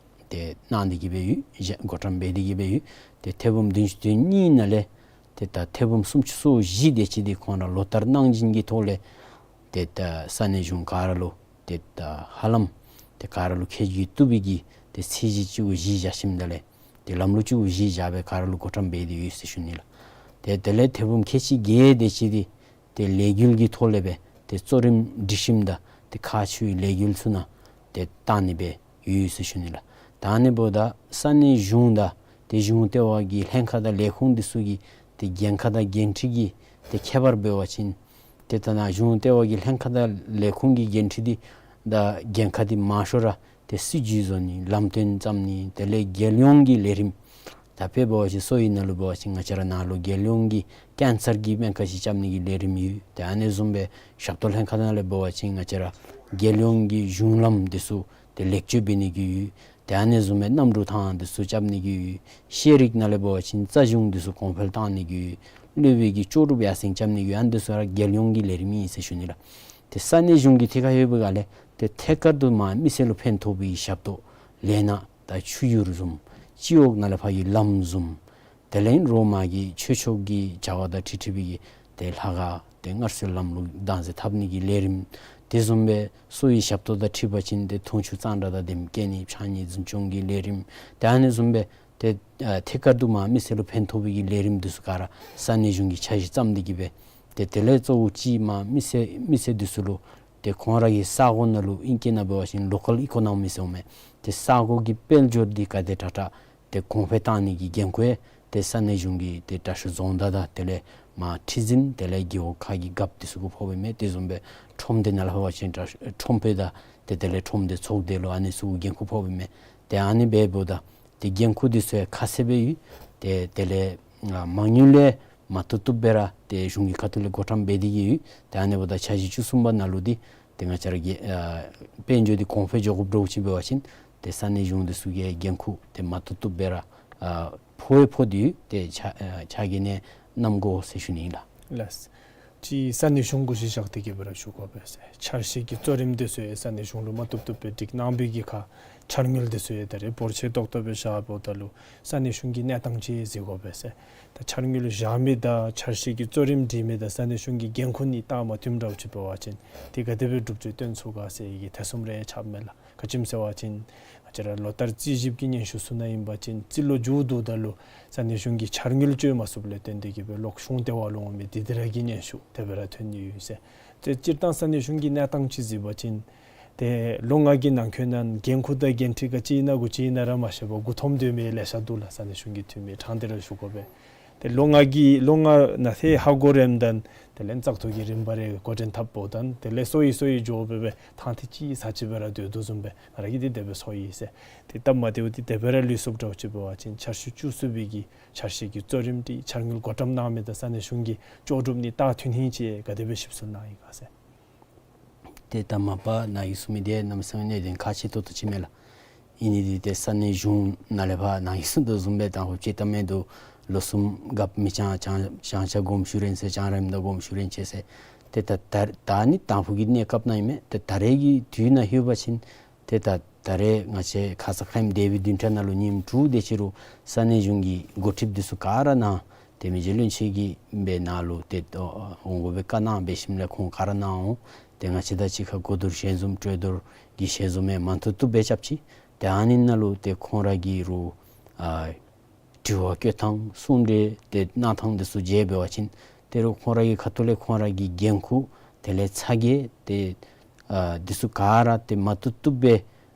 ཏེ་གནང་སྟེ་གི་སྦེ་ཡོད། བཞག་བགོ་བཀྲམ་འབད་དེ་གི་སྦེ་ཡོད། ཏེ་ཐེར་འབུམ་བདུན་ཅུ་དོན་གཉིས་ནང་ལས་ཏེ་ད་ཐེར་འབུམ་སུམ་ཅུ་སོ་བཞི་དེ་ཅིག་འདི་ཁོང་ར་ལོ་ལྟར་གནང་སྦྱིན་གྱི་ཐོག་ལས་ཏེ་ད་ས་གནས་གཞུང་ག་ར་ལུ་ཏེ་ད་ཧ་ལམ་ཏེ་ག་ར་ལུ་ཁེ་གྱེས་བཏུབ་པའི་གི་ཏེ་ཚད་གཞི་ཅིག་གུ་གཞི་བཞག་ཞིནམ་ད་ལས་ཏེ་ལམ་ལུགས་ཅིག་གུ་གཞི་བཞག་སྦེ་ག་ར་ལུ་བགོ་བཀྲམ་འབད་དེ་ཡོད་ཟེར་ཞུ་ནི་ལགས། ཏེ་དེ་ལས་ཐེར་འབུམ་ཁལ་གཅིག་བརྒྱད་དེ་ཅིག་འདི་ཏེ་ལས་འགུལ་གྱི་ཐོག་ལས་སྦེ་ཏེ་གཙོ་རིམ་སྒྲིག་ཁྲིམས་དང་ཏེ་ཁག་ཆེ་བའི་ལས་འགུལ་ཚུ་ནང་ཏེ་བཏང་ནི་སྦེ་ཡོད་ཟེར་ཞུ་ནི་ལགས། ད་ཨ་ནི་འབདཝ་ད་ས་གནས་གཞུང་དང་ཏེ་གཞུང་ལྟེ་བ་གི་ལྷན་ཁག་དང་ལས་ཁུངས་འདི་ཚུ་གི་ཏེ་འགན་ཁག་དང་འགན་འཁྲི་གི་ཏེ་ཁྱད་པར་འབད་བ་ཅིན་ཏེ་ད་ནཱ་གཞུང་ལྟེ་བ་གི་ལྷན་ཁག་དང་ལས་ཁུངས་ཀྱི་འགན་འཁྲི་འདི་དང་འགན་ཁག་འདི་མང་ཤོས་ར་ཏེ་སྲིད་བྱུས་བཟོ་ནི་ལམ་སྟོན་བརྩམ་ནི་དེ་ལས་རྒྱལ་ཡོངས་ཀྱི་ལས་རིམ་ད་དཔེ་འབད་བ་ཅིན་གསོ་བའི་ནང་ལུ་འབད་བ་ཅིན་ང་བཅས་ར་ནཱ་ལུ་རྒྱལ་ཡོངས་ཀྱི་ཀེན་སར་གྱི་སྨན་ཁང་ཅིག་རྐྱབ་ནི་གི་ལས་རིམ་ཡོད། ཏེ་ཨ་ནི་བཟུམ་སྦེ་ཞབས་ཏོག་ལྷན་ཁག་ནང་ལས་འབད་བ་ཅིན་ང་བཅས་ར་རྒྱལ་ཡོངས་ཀྱི་གཞུང་ལམ་འདི་ཚུ་ཏེ་ལེགས་བཅོས་འབད་ནི་གི་ཡོད། ཏེ་ཨ་ནི་བཟུམ་སྦེ་གནམ་གྲུ་ཐང་འདི་ཚུ་རྐྱབ་ནི་གི་ཡོད། ཤེས་རིག་ནང་ལས་འབད་བ་ཅིན་རྩ་གཞུང་འདི་ཚུ་གོང་འཕེལ་བཏང་ནི་གི་ཡོད། སློབ་དཔོན་གྱི་ལྕོགས་གྲུབ་ཡར་སེང་རྐྱབ་ནི་གི་ཡོད། ཨ་ནི་འདི་ཚུ་ར་རྒྱལ་ཡོངས་ཀྱི་ལས་རིམ་ཨིན་ཟེར་ཞུ་ནི་ལགས། ཏེ་ས་གནས་གཞུང་གི་ཐད་ཁར་ཡོད་པའི་སྒང་ལས་ཏེ་ཐད་ཀར་དུ་མར་མི་སེར་ལུ་ཕན་ཐོགས་པའི་ཞབས་ཏོག་ལས་སྣ་ད་ཆུ་ཡུར་བཟུམ་སྤྱི་འོག་ནང་ལས་ཕར་གྱི་ལམ་བཟུམ་དེ་ལས་རོགས་མར་གྱི་ཆོས་ཕྱོགས་ཀྱི་བྱ་བ་དང་འཁྲིལ་འཁྲིལ་བའི་གི་ཏེ་ལྷ་ཁང་ཏེ་སྔར་སྲོལ་ལམ་ལུགས་དང་ཟེར་འཐབ་ནི་གི་ལས་རིམ། དེ་བཟུམ་སྦེ་གསོ་བའི་ཞབས་ཏོག་དང་འཁྲིལ་བ་ཅིན་ཏེ་འཐུང་ཆུ་གཙང་སྦྲ་དང་ལྡནམ་བསྐྱལ་ནི་ཕྱགས་སྙིགས་འཛིན་སྐྱོང་གི་ལས་རིམ། ཏེ་ཨ་ནི་བཟུམ་སྦེ་ཏེ་ཨ་ཐད་ཀར་དུ་མར་མི་སེར་ལུ་ཕན་ཐོགས་པའི་གི་ལས་རིམ་འདི་ཚུ་ག་ར་ས་གནས་གཞུང་གིས་འཆར་གཞི་བརྩམས་ཏེ་གི་སྦེ་ཏེ་དེ་ལས་གཙོ་བོ་ཅིག་མར་མི་སེར་མི་སེར་འདི་ཚུ་ལུ་ཏེ་ཁོང་ར་གི་ས་གོ་ནང་ལུ་ཨིང་སྐད་ནང་འབད་བ་ཅིན་ལོ་ཀཱལ་ཨི་ཀོ་ནོ་མི་ཟེར་འོང་མས། ཏེ་ས་གོ་གི་དཔལ་འབྱོར་འདི་ག་དེ་དྲག་དྲག་ཏེ་གོང་འཕེལ་བཏང་ནི་གི་འགན་ཁུར་ཏེ་ས་གནས་གཞུང་གིས་ཏེ་དྲག་ཤོས་རྫོང་བདག་དང་དེ་ལས་མར་ཁྲི་འཛིན་དེ་ལས་རྒེད་འོག་ཁག་གི་རྒཔོ་འདི་ཚུ་གུ་ཕོགཔ་ཨིན་མས། དེ་བཟུམ་སྦེ་ཁྲོམ་སྡེ་ནང་ལས་འབད་བ་ཅིན་དྲག་ཤོས་ཁྲོམ་དཔོན་དང་ཏེ་དེ་ལས་ཁྲོམ་སྡེ་ཚོགས་སྡེ་ལུ་ཨ་ནི་ཚུ་གུ་འགན་ཁུར་ཕོགཔ་ཨིན་མས། ཏེ་ཨ་ནི་འབདཝ་ད་ཏེ་འགན་ཁུར་འདི་ཚུ་ཡང་ཁ་གསལ་སྦེ་ཡོད། ཏེ་དེ་ལས་ཨ་མང་ཉུང་ལས་མ་བཏུབ་བཏུབ་སྦེ་ར་ཏེ་གཞུང་གི་ཁ་ཐུག་ལས་བགོ་བཀྲམ་འབད་དེ་གི་ཡོད། ཏེ་ཨ་ནི་འབདཝ་ད་འཆར་གཞི་བཅུ་གསུམ་པ་ནང་ལུ་འདི་ཏེ་ང་བཅས་ར་གི་ཨ་དཔལ་འབྱོར་འདི་གོང་འཕེལ་འགྱོ་དགོཔ་འདྲཝ་ཅིག་འབད་བ་ཅིན་ཏེ་ས་གནས་གཞུང་འདི་ཚུ་གིས་འགན་ཁུར་ཏེ་མ་བཏུབ་བཏུབ་སྦེ་ར་ཨ་ཕོག་ཡང་ཕོག་སྟེ་ཡོད། ཏེ་ཕྱག་ཨ་ཕྱག་གི་ནང་བསྣམ་དགོ་ཟེར་ཞུ་ནི་ཨིན་ལགས། ལགས། ཅིག་ས་གནས་གཞུང་གུ་གཞི་བཞག་སྟེ་གི་སྦེ་ར་ཞུ་དགོ་པས་ཟེར། འཆར་གཞི་གི་གཙོ་རིམ་འདི་ཚུ་ཡང་ས་གནས་གཞུང་ལུ་མ་བཏུབ་བཏུབ་སྦེ་སྒྲིག་གནང་བའི་གི་ཁར་འཆར་དངུལ་འདི་ཚུ་ཡང་ད་རེས་འབོར་ཆེ་ཏོག་ཏོ་སྦེ་བཞགཔ་ད་ལུ་ས་གནས་གཞུང་གི་གནས་སྟངས་ཅིག་གཟིགས་དགོ་པས་ཟེར། ད་འཆར་དངུལ་བཞག་མི་དང་འཆར་གཞི་གི་གཙོ་རིམ་སྒྲིག་མི་དང་ས་གནས་གཞུང་གི་འགན་ཁུར་གཉིས་ད་མ་མཐུནམ་འདྲཝ་ཅིག་འབད་བ་ཅིན་དེ་ག་དེ་སྦེ་སྒྲུབ་བྱེད་བཏོན་ཚུགས་ག་ཟེར་བའི་གི་ཐེ་ཚོམ་རེ་ཆགསཔ་མས་ལགས། ག་ཅི་སྨོ་ཟེར་བ་ཅིན་ང་བཅས་ར་ལོ་ལྟར་རྩིས་ཞིབ་ཀྱི་སྙན་ཞུ་ཚུ་ནང་ཨིན་པ་ཅིན་རྩིས་ལོ་མཇུག་བསྡུཝ་ད་ལུ་ས་གནས་གཞུང་གིས་འཆར་དངུལ་སྤྱོད་མ་ཚུགསཔ་ལས་བརྟེན་ཏེ་གི་སྦེ་ལོག་གཞུང་ལྟེ་བ་ལུ་འོང་མི་དེ་དེ་ར་གི་སྙན་ཞུ་དེ་སྦེ་ར་ཐོན་ནི་ཡོད་ཟེར། ཏེ་སྤྱིར་བཏང་ས་གནས་གཞུང་གི་གནས་སྟངས་ཅིག་གཟིགས་པ་ཅིན་ཏེ་ལོ་ལྔ་གི་ནང་འཁོད་ནང་འགན་ཁུར་དང་འགན་འཁྲི་ག་ཅི་ཨིན་ན་གུ་ཅི་ཨིན་ན་ར་མ་ཤེས་པར་མགུ་འཐོམ་སྡོད་མི་ལེ་ཤ་འདུག་ལགས། ས་གནས་གཞུང་གི་འཐུས་མི་དྲང་སྟེ་ར་ཞུ་དགོ་པས། ཏེ་ལོ་ལྔ་གི་ལོ་ལྔ་ནང་ཏེ་ཧ་གོ་རནམ་ད་དེ་ལས་བཙག་འཐུ་གི་རིམ་པ་རེ་འགོ་འདྲེན་འཐབ་འོངམ་ད་དེ་ལས་སོ་ཡི་སོ་ཡི་འགྱོ་སྦེ་སྦེ་ཐང་ཏེ་ཅིག་ས་ཅིག་སྦེ་ར་སྡོད་དོ་བཟུམ་སྦེ་ང་ར་གིས་འདི་དེ་སྦེ་ཚོར་ཡི་ཟེར། ཏེ་སྟབས་མ་བདེཝ་འདི་དེ་སྦེ་ར་ལུས་སོཔ་འདྲཝ་ཅིག་འབད་བ་ཅིན་འཆར་གཞི་བཅུ་གསུམ་པའི་གི་འཆར་གཞི་གི་གཙོ་རིམ་འདི་འཆར་དངུལ་བགོ་བཀྲམ་གནང་མི་དང་ས་གནས་གཞུང་གི་ལྕོགས་གྲུབ་གཉིས་ད་མཐུན་ཧིང་ཅིག་ག་དེ་སྦེ་ཞིབ་འཚོལ་གནང་ཡི་ག་ཟེར། ཏེ་ད་མ་པ་ནཱ་གིས་གསུངས་མི་འདི་གནམ་མེད་ས་མེད་གནད་དོན་ཁག་ཆེ་ཏོག་ཏོ་ཅིག་མས་ལགས། ཨིན་ནི་འདི་ཏེ་ས་གནས་གཞུང་ནང་ལས་ཕར་ནཱ་གིས་གསུངས་དོ་བཟུམ་སྦེ་དང་ཕུ་ཅིག་ད་མེད་དོ། ལོ་གསུམ་རྒཔོ་མི་བྱང་བྱང་བྱང་ཆ་དགོངསམ་ཞུ་རན་ཟེར། བྱང་རནམ་ད་དགོངསམ་ཞུ་རན་ཆེ་ཟེར། ཏེ་ད་ད་ད་ནི་དང་ཕུ་གི་གནས་སྐབས་ནང་ཨིན་མས། ཏེ་ད་རེས་ཀྱི་དུས་ནང་ལྷོད་པ་ཅིན་ཏེ་ད་ད་རེས་ང་བཅས་ཁ་ཙ་ཁ་ཉིནམ་འདས་པའི་བདུན་ཕྲག་ནང་ལུ་ཉིནམ་དྲུག་དེ་ཅིག་རུང་ས་གནས་གཞུང་གི་འགོ་ཁྲིདཔ་འདི་ཚུ་ག་ར་ནཱ་ཏེ་མི་རྗེ་བློན་ཆེན་གྱིས་སྦེ་ནཱ་ལུ་ཏེ་འོང་དགོ་པའི་བཀའ་གནང་འབད་ཞིནམ་ལས་ཁོང་ག་ར་ནཱ་འོང་། ཏེ་ང་བཅས་དང་གཅིག་ཁར་གོ་བསྡུར་ཞལ་འཛོམས་གྲོས་བསྡུར་གྱི་ཞལ་འཛོམས་ཡང་མང་ཐུབ་ཐུབ་སྦེ་རྐྱབ་ཅི། ཏེ་ཨ་ནི་ནང་ལུ་ཏེ་ཁོང་ར་གི་རུང་ཨ་དྲི་བ་བཀོད་ཐངས་གསུང་གྲོས་ཏེ་གནང་ཐངས་འདི་ཚུ་མཇལ་འབད་བ་ཅིན་ཏེ་རུང་ཁོང་ར་གི་ཁ་ཐུག་ལས་ཁོང་ར་གི་འགན་ཁུར་དེ་ལས་ཚ་གྱང་ཏེ་ཨ་འདི་ཚུ་ག་ར་ཏེ་མ་བཏུབ་བཏུབ་སྦེ་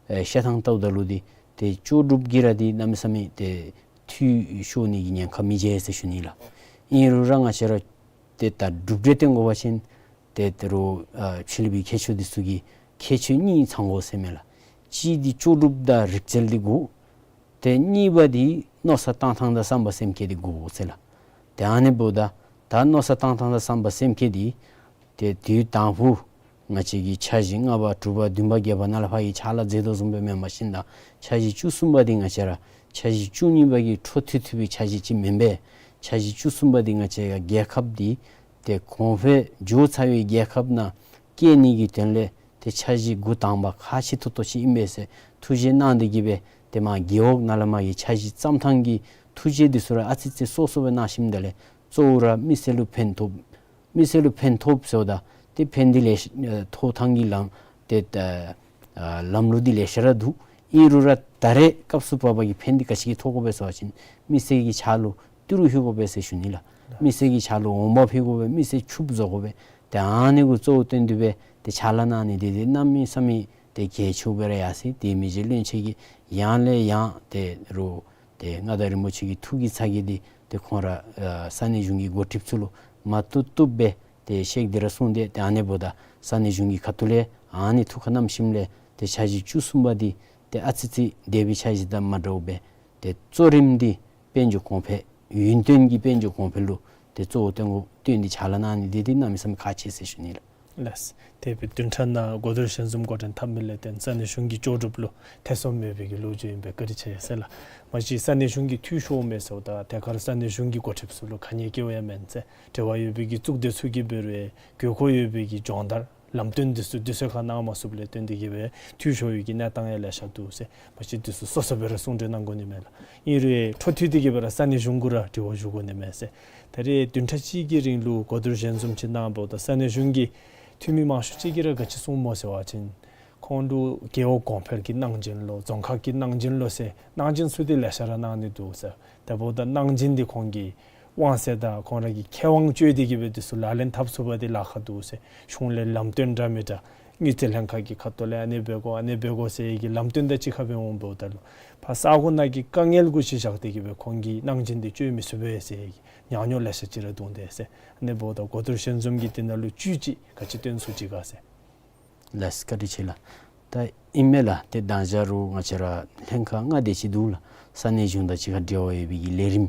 ཨེ་བཤད་ཐངས་བལྟཝ་ད་ལུ་འདི་ཏེ་ལྕོགས་གྲུབ་ཀྱིས་ར་འདི་གནམ་མེད་ས་མེད་ཏེ་འཐུས་ཤོར་ནི་གི་ཉེན་ཁ་མི་འབྱུང་ཟེར་ཞུ་ནི་ལགས། ཨིན་རུང་ར་ང་བཅས་ར་ཏེ་ད་གྲུབ་འབྲས་སྟོན་དགོ་པ་ཅིན་ཏེ་ད་རུང་ཨ་ཕྱི་གླིང་པའི་མཁས་མཆོག་འདི་ཚུ་གིས་ཁྱད་ཆོས་གཉིས་ཚང་དགོ་ཟེར་མས་ལགས། གཅིག་འདི་ལྕོགས་གྲུབ་དང་རིག་རྩལ་འདི་དགོ། ཏེ་གཉིས་པ་འདི་མནོ་བསམ་བཏང་ཐངས་དང་བསམ་པ་སེམས་བསྐྱེད་འདི་དགོ་ཟེར་ལགས། ཏེ་ཨ་ནི་འབདཝ་ད་ད་མནོ་བསམ་བཏང་ཐངས་དང་བསམ་པ་སེམས་བསྐྱེད་འདི་ཏེ་དུས་དང་པོ་ང་བཅས་ཀྱིས་འཆར་གཞི་ལྔ་པ་དྲུག་པ་བདུན་པ་བརྒྱད་པ་ནཱ་ལས་ཕར་གྱི་ཕྱག་ལཱ་མཛད་དོ་བཟུམ་སྦེ་མེན་པར་ཞིནམ་ད་འཆར་གཞི་བཅུ་གསུམ་པ་འདི་ང་བཅས་ར་འཆར་གཞི་བཅུ་གཉིས་པ་གི་འཕྲོ་མཐུད་མཐུད་པའི་འཆར་གཞི་ཅིག་མེན་པས། འཆར་གཞི་བཅུ་གསུམ་པ་འདི་ང་བཅས་ཀྱི་རྒྱལ་ཁབ་འདི་ཏེ་གོང་འཕེལ་འགྱོ་ཚར་བའི་རྒྱལ་ཁབ་ནང་བསྐྱལ་ནི་གི་དོན་ལས་ཏེ་འཆར་གཞི་འགོ་དང་པ་ཁག་ཆེ་ཏོག་ཏོ་ཅིག་ཨིན་པས་ཟེར་ཐུགས་བཞེད་གནང་སྟེ་གི་སྦེ་ཏེ་མར་རྒེད་འོག་ནང་ལས་མར་གྱི་འཆར་གཞི་བརྩམ་ཐངས་ཀྱི་ཐུགས་བཞེད་འདི་ཚུ་ར་ཨ་ཙི་ཙི་སོ་སོ་སྦེ་གནང་ཞིནམ་ད་ལས་གཙོ་བོ་ར་མི་སེར་ལུ་ཕན་ཐོགས། མི་སེར་ལུ་ཕན་ཐོགས་ཟེརཝ་ད་ཏེ་ཕན་འདི་ལེ་ཤ་ཨ་ཐོགས་ཐངས་ཀྱི་ལམ་ཏེ་ཨ་ཨ་ལམ་ལུགས་འདི་ལེ་ཤ་ར་འདུག། ཨིན་རུང་ར་ད་རེས་སྐབས་སུ་བབ་པ་གི་ཕན་འདི་ག་ཅི་གིས་ཐོགས་དགོ་པས་ཟེར་བ་ཅིན་མི་སེར་གྱི་ཕྱག་ལུ་ཏི་རུ་ལྷོད་དགོ་པས་ཟེར་ཞུ་ནི་ལགས། མི་སེར་གྱི་ཕྱག་ལུ་འོང་འབབ་ལྷོད་དགོ་པས། མི་སེར་ཕྱུགཔོ་བཟོ་དགོ་པས། ཏེ་ཨ་ནི་གུ་གཙོ་བོ་བཏོན་ཏེ་སྦེ་ཏེ་ཕྱག་ལཱ་གནང་ནི་འདི་འདི་གནམ་མེད་ས་མེད་ཏེ་གལ་ཆེཝ་སྦེ་ར་ཡར་སོ་ཡི། དེ་མི་རྗེ་བློན་ཆེན་གྱིས་ཡང་ལས་ཡང་ཏེ་རུང་ཏེ་མངའ་བདག་རིན་པོ་ཆེ་གི་ཐུགས་ཀྱི་ཚ་གྱང་འདི་ཏེ་ཁོང་ར་ཨ་ས་གནས་གཞུང་གི་འགོ་ཁྲིདཔ་ཚུ་ལུ་མ་བཏུབ་བཏུབ་སྦེ་ཏེ་བཤད་དེ་ར་གསུངས་ཏེ། ཏེ་ཨ་ནི་འབདཝ་ད་ས་གནས་གཞུང་གི་ཁ་ཐུག་ལས་ཨ་ནི་ཐུགས་ཁར་བསྣམས་ཞིནམ་ལས་ཏེ་འཆར་གཞི་བཅུ་གསུམ་པ་འདི་ཏེ་ཨ་ཙི་ཙི་འདས་པའི་འཆར་གཞི་དང་མ་འདྲཝ་སྦེ་ཏེ་གཙོ་རིམ་འདི་དཔལ་འབྱོར་གོང་འཕེལ་ཡུན་བརྟན་གྱི་དཔལ་འབྱོར་གོང་འཕེལ་ལུ་ཏེ་གཙོ་བོ་བཏོན་དགོ་བཏོན་ཏེ་ཕྱག་ལཱ་གནང་ནི་འདི་འདི་གནམ་མེད་ས་མེད་ཁག་ཆེ་ཟེར་ཞུ་ནི་ལགས། ལགས། དེ་སྦེ་བདུན་ཕྲག་ནང་གོ་བསྡུར་ཞལ་འཛོམས་འགོ་འདྲེན་འཐབ་མི་ལས་བརྟེན་ས་གནས་གཞུང་གི་ལྕོགས་གྲུབ་ལུ་ཐེ་ཚོམ་མེད་པའི་གི་ལོ་རྒྱུས་ཨིན་པས། བཀའ་དྲིན་ཆེ་ཟེར་ལགས། མ་གཞི་ས་གནས་གཞུང་གི་འཐུས་ཤོར་མས་ཟེརཝ་ད་ཐད་ཀར་ས་གནས་གཞུང་གི་འགོ་ཁྲིདཔ་ཚུ་ལུ་ཁ་ཉེས་སྐྱེལ་བ་ཡང་མེན་ཟེར། འབྲེལ་བ་ཡོད་པའི་གི་གཙུག་སྡེ་ཚུ་གིས་འབད་རུང་དགོས་མཁོ་ཡོད་པའི་གི་སྦྱོང་བརྡར་ལམ་སྟོན་འདི་ཚུ་དུས་ཚོད་ཁར་གནང་མ་ཚུགསཔ་ལས་བརྟེན་ཏེ་གི་སྦེ་འཐུས་ཤོར་བའི་གི་གནས་སྟངས་ཡང་ལེ་ཤ་འདུག་ཟེར། མ་གཞི་འདི་ཚུ་སོ་སོ་སྦེ་ར་གསུང་གྲོས་གནང་དགོ་ནི་མས་ལགས། ཨིན་རུང་འཕྲོ་མཐུད་དེ་གི་སྦེ་ར་ས་གནས་གཞུང་གུ་ར་དྲི་བ་ཞུ་དགོ་ནི་མས་ཟེར། ད་རེས་བདུན་ཕྲག་གཅིག་གི་རིང་ལུ་གོ་བསྡུར་ཞལ་འཛོམས་ཅིག་གནངམ་ད་ས་གནས་གཞུང་གི་འཐུས་མི་མང་ཤོས་ཅིག་གིས་ར་ག་ཅི་གསུངམ་སྨོ་ཟེར་བ་ཅིན་ཁོང་ལུ་རྒེད་འོག་གོང་འཕེལ་གྱི་གནང་སྦྱིན་ལོ་རྫོང་ཁག་གི་གནང་སྦྱིན་ལོ་ཟེར་གནང་སྦྱིན་ཚུ་འདི་ལེ་ཤ་ར་གནང་ནི་འདུག་ཟེར། དེ་འབདཝ་ད་གནང་སྦྱིན་འདི་ཁོང་གི་དབང་ཚད་དང་ཁོང་ར་གི་ཁེ་དབང་སྤྱོད་དེ་གི་སྦེ་འདི་ཚུ་ལག་ལེན་འཐབ་ཚུགས་པ་འདི་ལཱ་ཁག་འདུག་ཟེར། གཞུང་ལས་ལམ་སྟོན་འདྲ་མི་འདྲ་དངུལ་རྩིས་ལྷན་ཁག་གི་ཁ་ཐུག་ལས་ཨ་ནི་འབད་དགོ་ཨ་ནི་འབད་དགོ་ཟེར་གྱི་ལམ་སྟོན་དང་གཅིག་ཁར་སྦེ་འོངམ་ད་ལུ་ཕར་ས་གོ་ནང་གི་དཀའ་ངལ་གུ་གཞི་བཞག་སྟེ་གི་སྦེ་ཁོང་གིས་གནང་སྦྱིན་འདི་སྤྱོད་མི་ཚུགས་པས་ཟེར་གྱི་ཉག་ཉོག་ལེ་ཤ་ཅིག་ར་འདུག་འདི་ཟེར། ཨ་ནི་འབདཝ་ད་གོ་བསྡུར་ཞལ་འཛོམས་ཀྱིས་འདི་ནང་ལུ་བཅུད་ཅིག་ག་ཅི་སྟོན་ཚུགས་ཅི་ག་ཟེར། ལགས་བཀའ་དྲིན་ཆེ་ལགས། ད་ཨིན་མས་ལགས། ཏེ་ད་ཅི་རུང་ང་བཅས་ར་ལྷན་ཁག་ལྔ་དེ་ཅིག་འདུག་ལགས། ས་གནས་གཞུང་དང་གཅིག་ཁར་འབྲེལ་བ་ཡོད་པའི་གི་ལས་རིམ་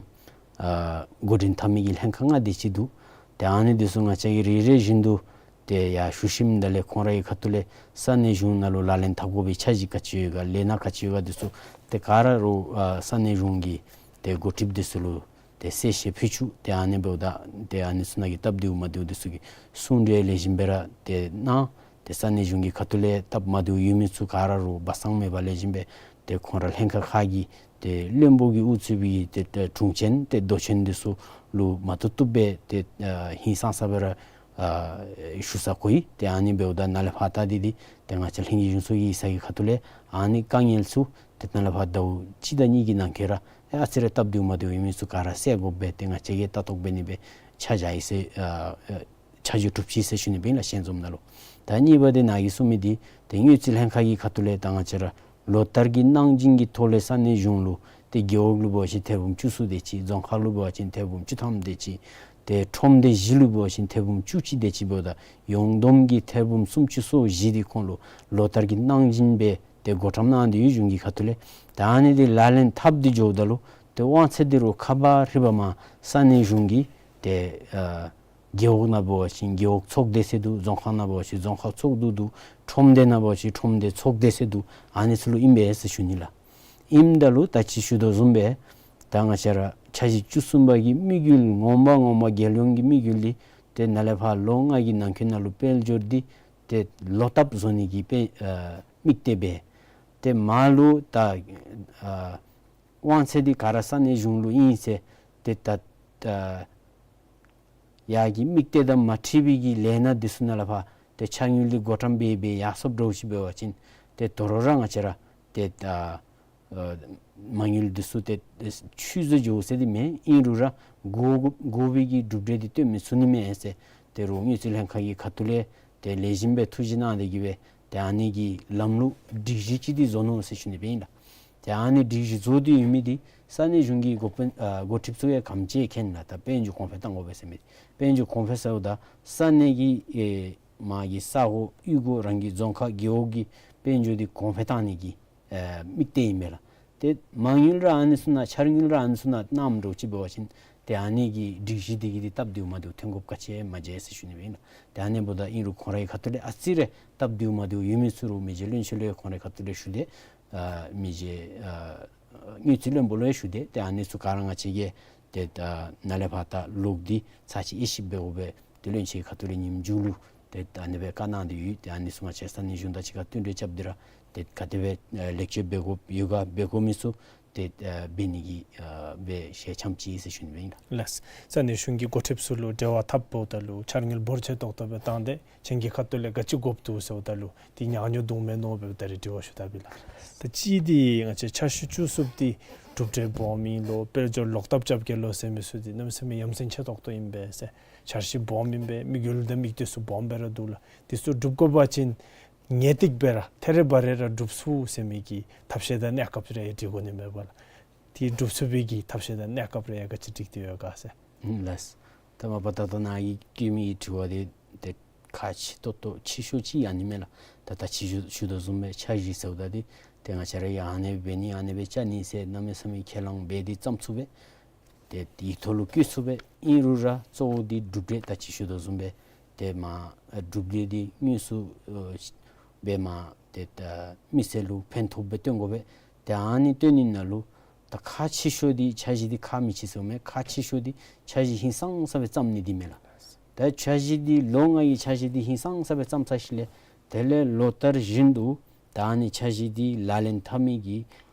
ཨ་འགོ་འདྲེན་འཐབ་མི་གི་ལྷན་ཁག་ལྔ་དེ་ཅིག་འདུག། ཏེ་ཨ་ནི་འདི་ཚུ་ང་བཅས་ཀྱིས་རེ་རེ་བཞིན་དུ་ཏེ་ཡར་ཞུ་ཞིནམ་ད་ལས་ཁོང་རའི་ཁ་ཐུག་ལས་ས་གནས་གཞུང་ནང་ལུ་ལག་ལེན་འཐབ་དགོ་པའི་འཆར་གཞི་ག་ཅི་ཡོད་ག་ལས་སྣ་ག་ཅི་ཡོད་ག་འདི་ཚུ་ཏེ་ག་ར་རུང་ཨ་ས་གནས་གཞུང་གི་ཏེ་འགོ་ཁྲིདཔ་འདི་ཚུ་ལུ་ཏེ་གསལ་བཤད་ཕུལ་བཅུག། ཏེ་ཨ་ནི་འབདཝ་ད་ཏེ་ཨ་ནི་ཚུ་ནང་གི་སྟབས་བདེཝ་མ་བདེཝ་འདི་ཚུ་གི་གསུང་གྲོས་ལེགས་ཤོམ་སྦེ་ར་ཏེ་གནང་། ཏེ་ས་གནས་གཞུང་གི་ཁ་ཐུག་ལས་སྟབས་མ་བདེཝ་ཡོད་མི་ཚུ་ག་ར་རུང་སྦ་གསང་མེད་པར་ལེགས་ཤོམ་སྦེ་ཏེ་ཁོང་ར་ལྷན་ཁག་ཁག་གི་ཏེ་བློན་པོ་གིས་དབུ་གཙོས་པའི་ཏེ་ཏེ་དྲུང་ཆེན་ཏེ་མདོ་ཆེན་འདི་ཚུ་ལུ་མ་བཏུབ་བཏུབ་སྦེ་ཏེ་ཨ་ཧིང་སངས་ས་སྦེ་ར་ཨ་ཞུ་ས་གོ་ཡི། ཏེ་ཨ་ནི་འབདཝ་ད་ནཱ་ལས་ཕར་ད་འདི་འདི་ཏེ་ང་བཅས་ལྷན་རྒྱས་གཞུང་ཚོགས་ཀྱི་ཡིག་ཚང་གི་ཁ་ཐུག་ལས་ཨ་ནི་དཀའ་ངལ་ཚུ་ཏེ་ནཱ་ལས་ཕར་ཟླཝ་གཅིག་དང་གཉིས་ཀྱི་ནང་འཁོད་ར་ཨེ་ཨ་ཙི་རེ་སྟབས་བདེཝ་མ་བདེཝ་ཡོད་མི་ཚུ་ག་ར་སེལ་དགོ་པས། ཏེ་ང་བཅས་ཀྱིས་ལྟ་རྟོག་འབད་ནི་སྦེ་ཆ་བཞག་ཡི་ཟེར་ཨ་ཨ་ཆ་འཇོག་གྲུབ་ཅི་ཟེར་ཞུ་ནི་སྦེ་ཨིན་ལགས། ཞལ་འཛོམས་ནང་ལུ། ད་གཉིས་པ་འདི་ནཱ་གིས་གསུངས་མི་འདི་ཏེ་དངུལ་རྩིས་ལྷན་ཁག་གི་ཁ་ཐུག་ལས་ད་ང་བཅས་ར་ལོ་ལྟར་གྱི་གནང་སྦྱིན་གྱི་ཐོག་ལས་ས་གནས་གཞུང་ལུ་ཏེ་རྒེད་འོག་ལུ་འབད་བ་ཅིན་ཐེར་འབུམ་བཅུ་གསུམ་དེ་ཅིག། རྫོང་ཁག་ལུ་འབད་བ་ཅིན་ཐེར་འབུམ་བཅུ་ཐམ་དེ་ཅིག། ཏེ་ཁྲོམ་སྡེ་བཞི་ལུ་འབད་བ་ཅིན་ཐེར་འབུམ་བཅུ་གཅིག་དེ་ཅིག་འབདཝ་ད་ཡོངས་བསྡོམས་ཀྱིས་ཐེར་འབུམ་སུམ་ཅུ་སོ་བཞི་འདི་ཁོང་ལུ་ལོ་ལྟར་གྱི་གནང་སྦྱིན་སྦེ་ཏེ་བགོ་བཀྲམ་གནང་སྟེ་ཡོད་གཞུང་གི་ཁ་ཐུག་ལས། ད་ཨ་ནི་འདི་ལག་ལེན་འཐབ་སྟེ་འགྱོཝ་ད་ལུ་ཏེ་དབང་ཚད་འདི་རུང་ཁ་པར་ཧྲིལ་བ་མར་ས་གནས་གཞུང་གི་ཏེ་ཨ་རྒེད་འོག་ནང་འབད་བ་ཅིན་རྒེད་འོག་ཚོགས་སྡེ་ཟེར་འདུག། རྫོང་ཁག་ནང་འབད་བ་ཅིན་རྫོང་ཁག་ཚོགས་འདུ་འདུག། ཁྲོམ་སྡེ་ནང་འབད་བ་ཅིན་ཁྲོམ་སྡེ་ཚོགས་སྡེ་ཟེར་འདུག། ཨ་ནི་ཚུ་ལུ་ཨིན་པས་ཟེར་ཞུ་ནི་ལགས། ཨིནམ་ད་ལུ་ད་ཅི་ཞུ་དོ་བཟུམ་སྦེ་ད་ང་བཅས་ར་འཆར་གཞི་བཅུ་གསུམ་པ་གི་དམིགས་ཡུལ་ངོ་མ་ངོ་མ་རྒྱལ་ཡོངས་ཀྱི་དམིགས་ཡུལ་འདི་ཏེ་ནཱ་ལས་ཕར་ལོ་ལྔ་གི་ནང་འཁོད་ནང་ལུ་དཔལ་འབྱོར་འདི་ཏེ་ལོག་ལྟབ་བཟོ་ནི་གི་དཔེ་ཨ་དམིགས་གཏད་སྦེ་ཏེ་མར་ལུ་ད་ཨ་དབང་ཚད་འདི་ག་ར་ས་གནས་གཞུང་ལུ་ཨིན་ཟེར་ཏེ་ད་ད་ཡར་གྱི་དམིགས་གཏད་དང་མ་འཁྲིལ་བའི་གི་ལས་སྣ་འདི་ཚུ་ནཱ་ལས་ཕར་ཏེ་ཕྱག་དངུལ་འདི་བགོ་བཀྲམ་འབད་འབད་ཡར་སོངམ་འདྲཝ་ཅིག་འབད་བ་ཅིན་ཏེ་དོ་རུང་ར་ང་བཅས་ར་ཏེ་ད་ཨ་མ་དངུལ་འདི་ཚུ་ཏེ་ཏེ་ཆུད་ཟོས་འགྱོ་ཟེར་འདི་མེན། ཨིན་རུང་ར་དགོ་དགོ་པའི་གི་གྲུབ་འབྲས་འདི་སྟོན་མི་ཚུགས་ནི་མས་ཟེར་ཏེ་རུང་དངུལ་རྩིས་ལྷན་ཁག་གི་ཁ་ཐུག་ལས་ཏེ་ལེགས་ཤོམ་སྦེ་ཐུགས་བཞེད་གནང་སྟེ་གི་སྦེ་ཏེ་ཨ་ནི་གི་ལམ་ལུགས་སྒྲིག་གཞི་ཅིག་འདི་བཟོ་ནུག་ཟེར་ཞུ་ནི་སྦེ་ཨིན་ལགས། ཏེ་ཨ་ནི་སྒྲིག་གཞི་བཟོ་སྟེ་ཡོད་མི་འདི་ས་གནས་གཞུང་གི་འགོ་དཔོན་ཨ་འགོ་ཁྲིདཔ་ཚུ་ཡང་ག་དེམ་ཅིག་མཁྱེན་ལགས། ད་དཔལ་འབྱོར་གོང་འཕེལ་གཏང་དགོ་པས་ཟེར་མི་འདི། དཔལ་འབྱོར་གོང་འཕེལ་ཟེརཝ་ད་ས་གནས་ཀྱི་ཨེ་མ་གི་ས་གོ་གཡུས་སྒོ་རང་གི་རྫོང་ཁག་རྒེད་འོག་གི་དཔལ་འབྱོར་འདི་གོང་འཕེལ་གཏང་ནི་གི་ཨེ་དམིགས་གཏད་ཨིན་མས་ལགས། ཏེ་མ་དངུལ་ར་ཨ་ནི་ཚུ་ནང་འཆར་དངུལ་ར་ཨ་ནི་ཚུ་ནང་གནངམ་འདྲཝ་ཅིག་འབད་བ་ཅིན་ཏེ་ཨ་ནི་གི་སྒྲིག་གཞི་འདི་གིས་འདི་སྟབས་བདེཝ་མ་བདེཝ་ཐོན་དགོཔ་ག་ཅི་ཡང་མ་མཇལ་ཟེར་ཞུ་ནི་སྦེ་ཨིན་ལགས། ཏེ་ཨ་ནི་འབདཝ་ད་ཨིན་རུང་ཁོང་རའི་ཁ་ཐུག་ལས་ཨ་ཙི་རེ་སྟབས་བདེཝ་མ་བདེཝ་ཡོད་མི་ཚུ་རུང་མི་རྗེ་བློན་ཆེན་ལུ་ཡང་ཁོང་རའི་ཁ་ཐུག་ལས་ཞུ་སྟེ་ཨ་མི་རྗེ་ཨ་དངུལ་རྩིས་བློན་པོ་ལུ་ཡང་ཞུ་སྟེ་ཏེ་ཨ་ནི་ཚུ་ག་ར་ང་བཅས་ཀྱིས་ཏེ་ད་ནཱ་ལས་ཕར་ད་ལོག་སྟེ་ཚར་གཅིག་དབྱེ་ཞིབ་འབད་དགོ་པས། ཏེ་བློན་ཆེན་གྱི་ཁ་ཐུག་ལས་ཉིནམ་མཇུག་ལུ་ཏེ་ད་ཨ་ནི་སྦེ་བཀའ་གནང་སྟེ་ཡོད། ཏེ་ཨ་ནི་ཚུ་ང་བཅས་ས་གནས་གཞུང་དང་གཅིག་ཁར་བསྟུན་གྲོས་རྐྱབ་སྟེ་ར་ཏེ་ག་དེ་སྦེ་ཨ་ལེགས་བཅོས་འབད་དགོཔ་ཡོད་ག་འབད་དགོ་མི་ཚུ་ཏེ་ཨ་འབད་ནི་གི་ཨ་སྦེ་ཞལ་འཆམ་ཅིག་ཨིན་ཟེར་ཞུ་ནི་སྦེ་ཨིན་ལགས། ལགས། ས་གནས་གཞུང་གི་འགོ་ཁྲིདཔ་ཚུ་ལུ་འབྲེལ་བ་འཐབ་འོངམ་ད་ལུ་འཆར་དངུལ་འབོར་ཆེ་ཏོག་ཏོ་སྦེ་བཏང་སྟེ་ཁྱེད་ཀྱི་ཁ་ཐུག་ལས་ག་ཅི་དགོཔ་འདུག་ཟེརཝ་ད་ལུ་འདི་ཉག་ཉོག་འདུག་མས་མནོ་སྦེ་ད་རེས་དྲི་བ་ཞུ་དཔ་ཨིན་ལགས། ད་གཅིག་འདི་ང་བཅས་འཆར་གཞི་བཅུ་གསུམ་འདི་གྲུབ་འབྲས་སྦོམ་ཨིན་ལོ་དཔལ་འབྱོར་ལོག་ལྟབ་རྐྱབ་གེ་ལོ་ཟེར་མི་ཚུ་འདི་གནམ་མེད་ས་མེད་ཡ་མཚན་ཆེ་ཏོག་ཏོ་ཨིན་པས་ཟེར། འཆར་གཞི་སྦོམ་ཨིན་པས། དམིགས་ཡུལ་དང་དམིགས་གཏད་ཚུ་སྦོམ་སྦེ་ར་འདུག་ལགས། འདི་ཚུ་སྒྲུབ་དགོ་པ་ཅིན་ངེས་ཏིག་སྦེ་ར་ཐད་རི་བ་རི་ར་སྒྲུབ་ཚུགས་ཟེར་མི་གི་ཐབས་ཤེས་དང་གནས་སྐབས་རེ་འདྲི་དགོ་ནི་མས་པ་ལགས། འདི་སྒྲུབ་ཚུགས་པའི་གི་ཐབས་ཤེས་དང་གནས་སྐབས་རེ་ག་ཅི་སྒྲིག་སྟེ་ཡོད་ག་ཟེར། ཨུམ་ལགས། ད་མ་པ་ད་ལྟོ་ནཱ་གིས་བཀོད་མི་གི་དྲི་བ་འདི་ཏེ་ཁག་ཆེ་ཏོག་ཏོ་ཆེ་ཤོས་ཅིག་ཨ་ནི་མས་ལགས། ད་ད་ཅི་ཞུ་ཞུ་དོ་བཟུམ་སྦེ་འཆར་གཞི་ཟེརཝ་ད་འདི་ཏེ་ང་བཅས་ར་ཡང་ཨ་ནི་འབད་ནི་ཨ་ནི་སྦེ་བཅའ་ནི་ཟེར་གནམ་མེད་ས་མེད་ཁས་བླངས་འབད་དེ་བརྩམ་ཚུགས་པས། ཏེ་ཡིག་ཐོག་ལུ་བཀོད་ཚུགས་པས། ཨིན་རུང་ར་གཙོ་བོ་འདི་གྲུབ་འབྲས་ད་ཅི་ཞུ་དོ་བཟུམ་སྦེ་ཏེ་མ་གྲུབ་འབྲས་འདི་དངོས་སུ་ཨ་སྦེ་མ་ཏེ་ད་མི་སེར་ལུ་ཕན་ཐོགས་སྦེ་སྟོན་དགོ་པས། ཏེ་ཨ་ནི་སྟོན་ནི་ནང་ལུ་ད་ཁག་ཆེ་ཤོས་འདི་འཆར་གཞི་འདི་ཁག་མི་ཆེ་ཟེརཝ་མས། ཁག་ཆེ་ཤོས་འདི་འཆར་གཞི་ཧིང་སངས་ས་སྦེ་བརྩམ་ནི་འདི་མས་ལགས། ད་འཆར་གཞི་འདི་ལོ་ལྔ་གི་འཆར་གཞི་འདི་ཧིང་སངས་ས་སྦེ་བརྩམ་ཚར་ཞིནམ་ལས་དེ་ལས་ལོ་ལྟར་བཞིན་དུ་ད་ཨ་ནི་འཆར་གཞི་འདི་ལག་ལེན་འཐབ་མི་གི་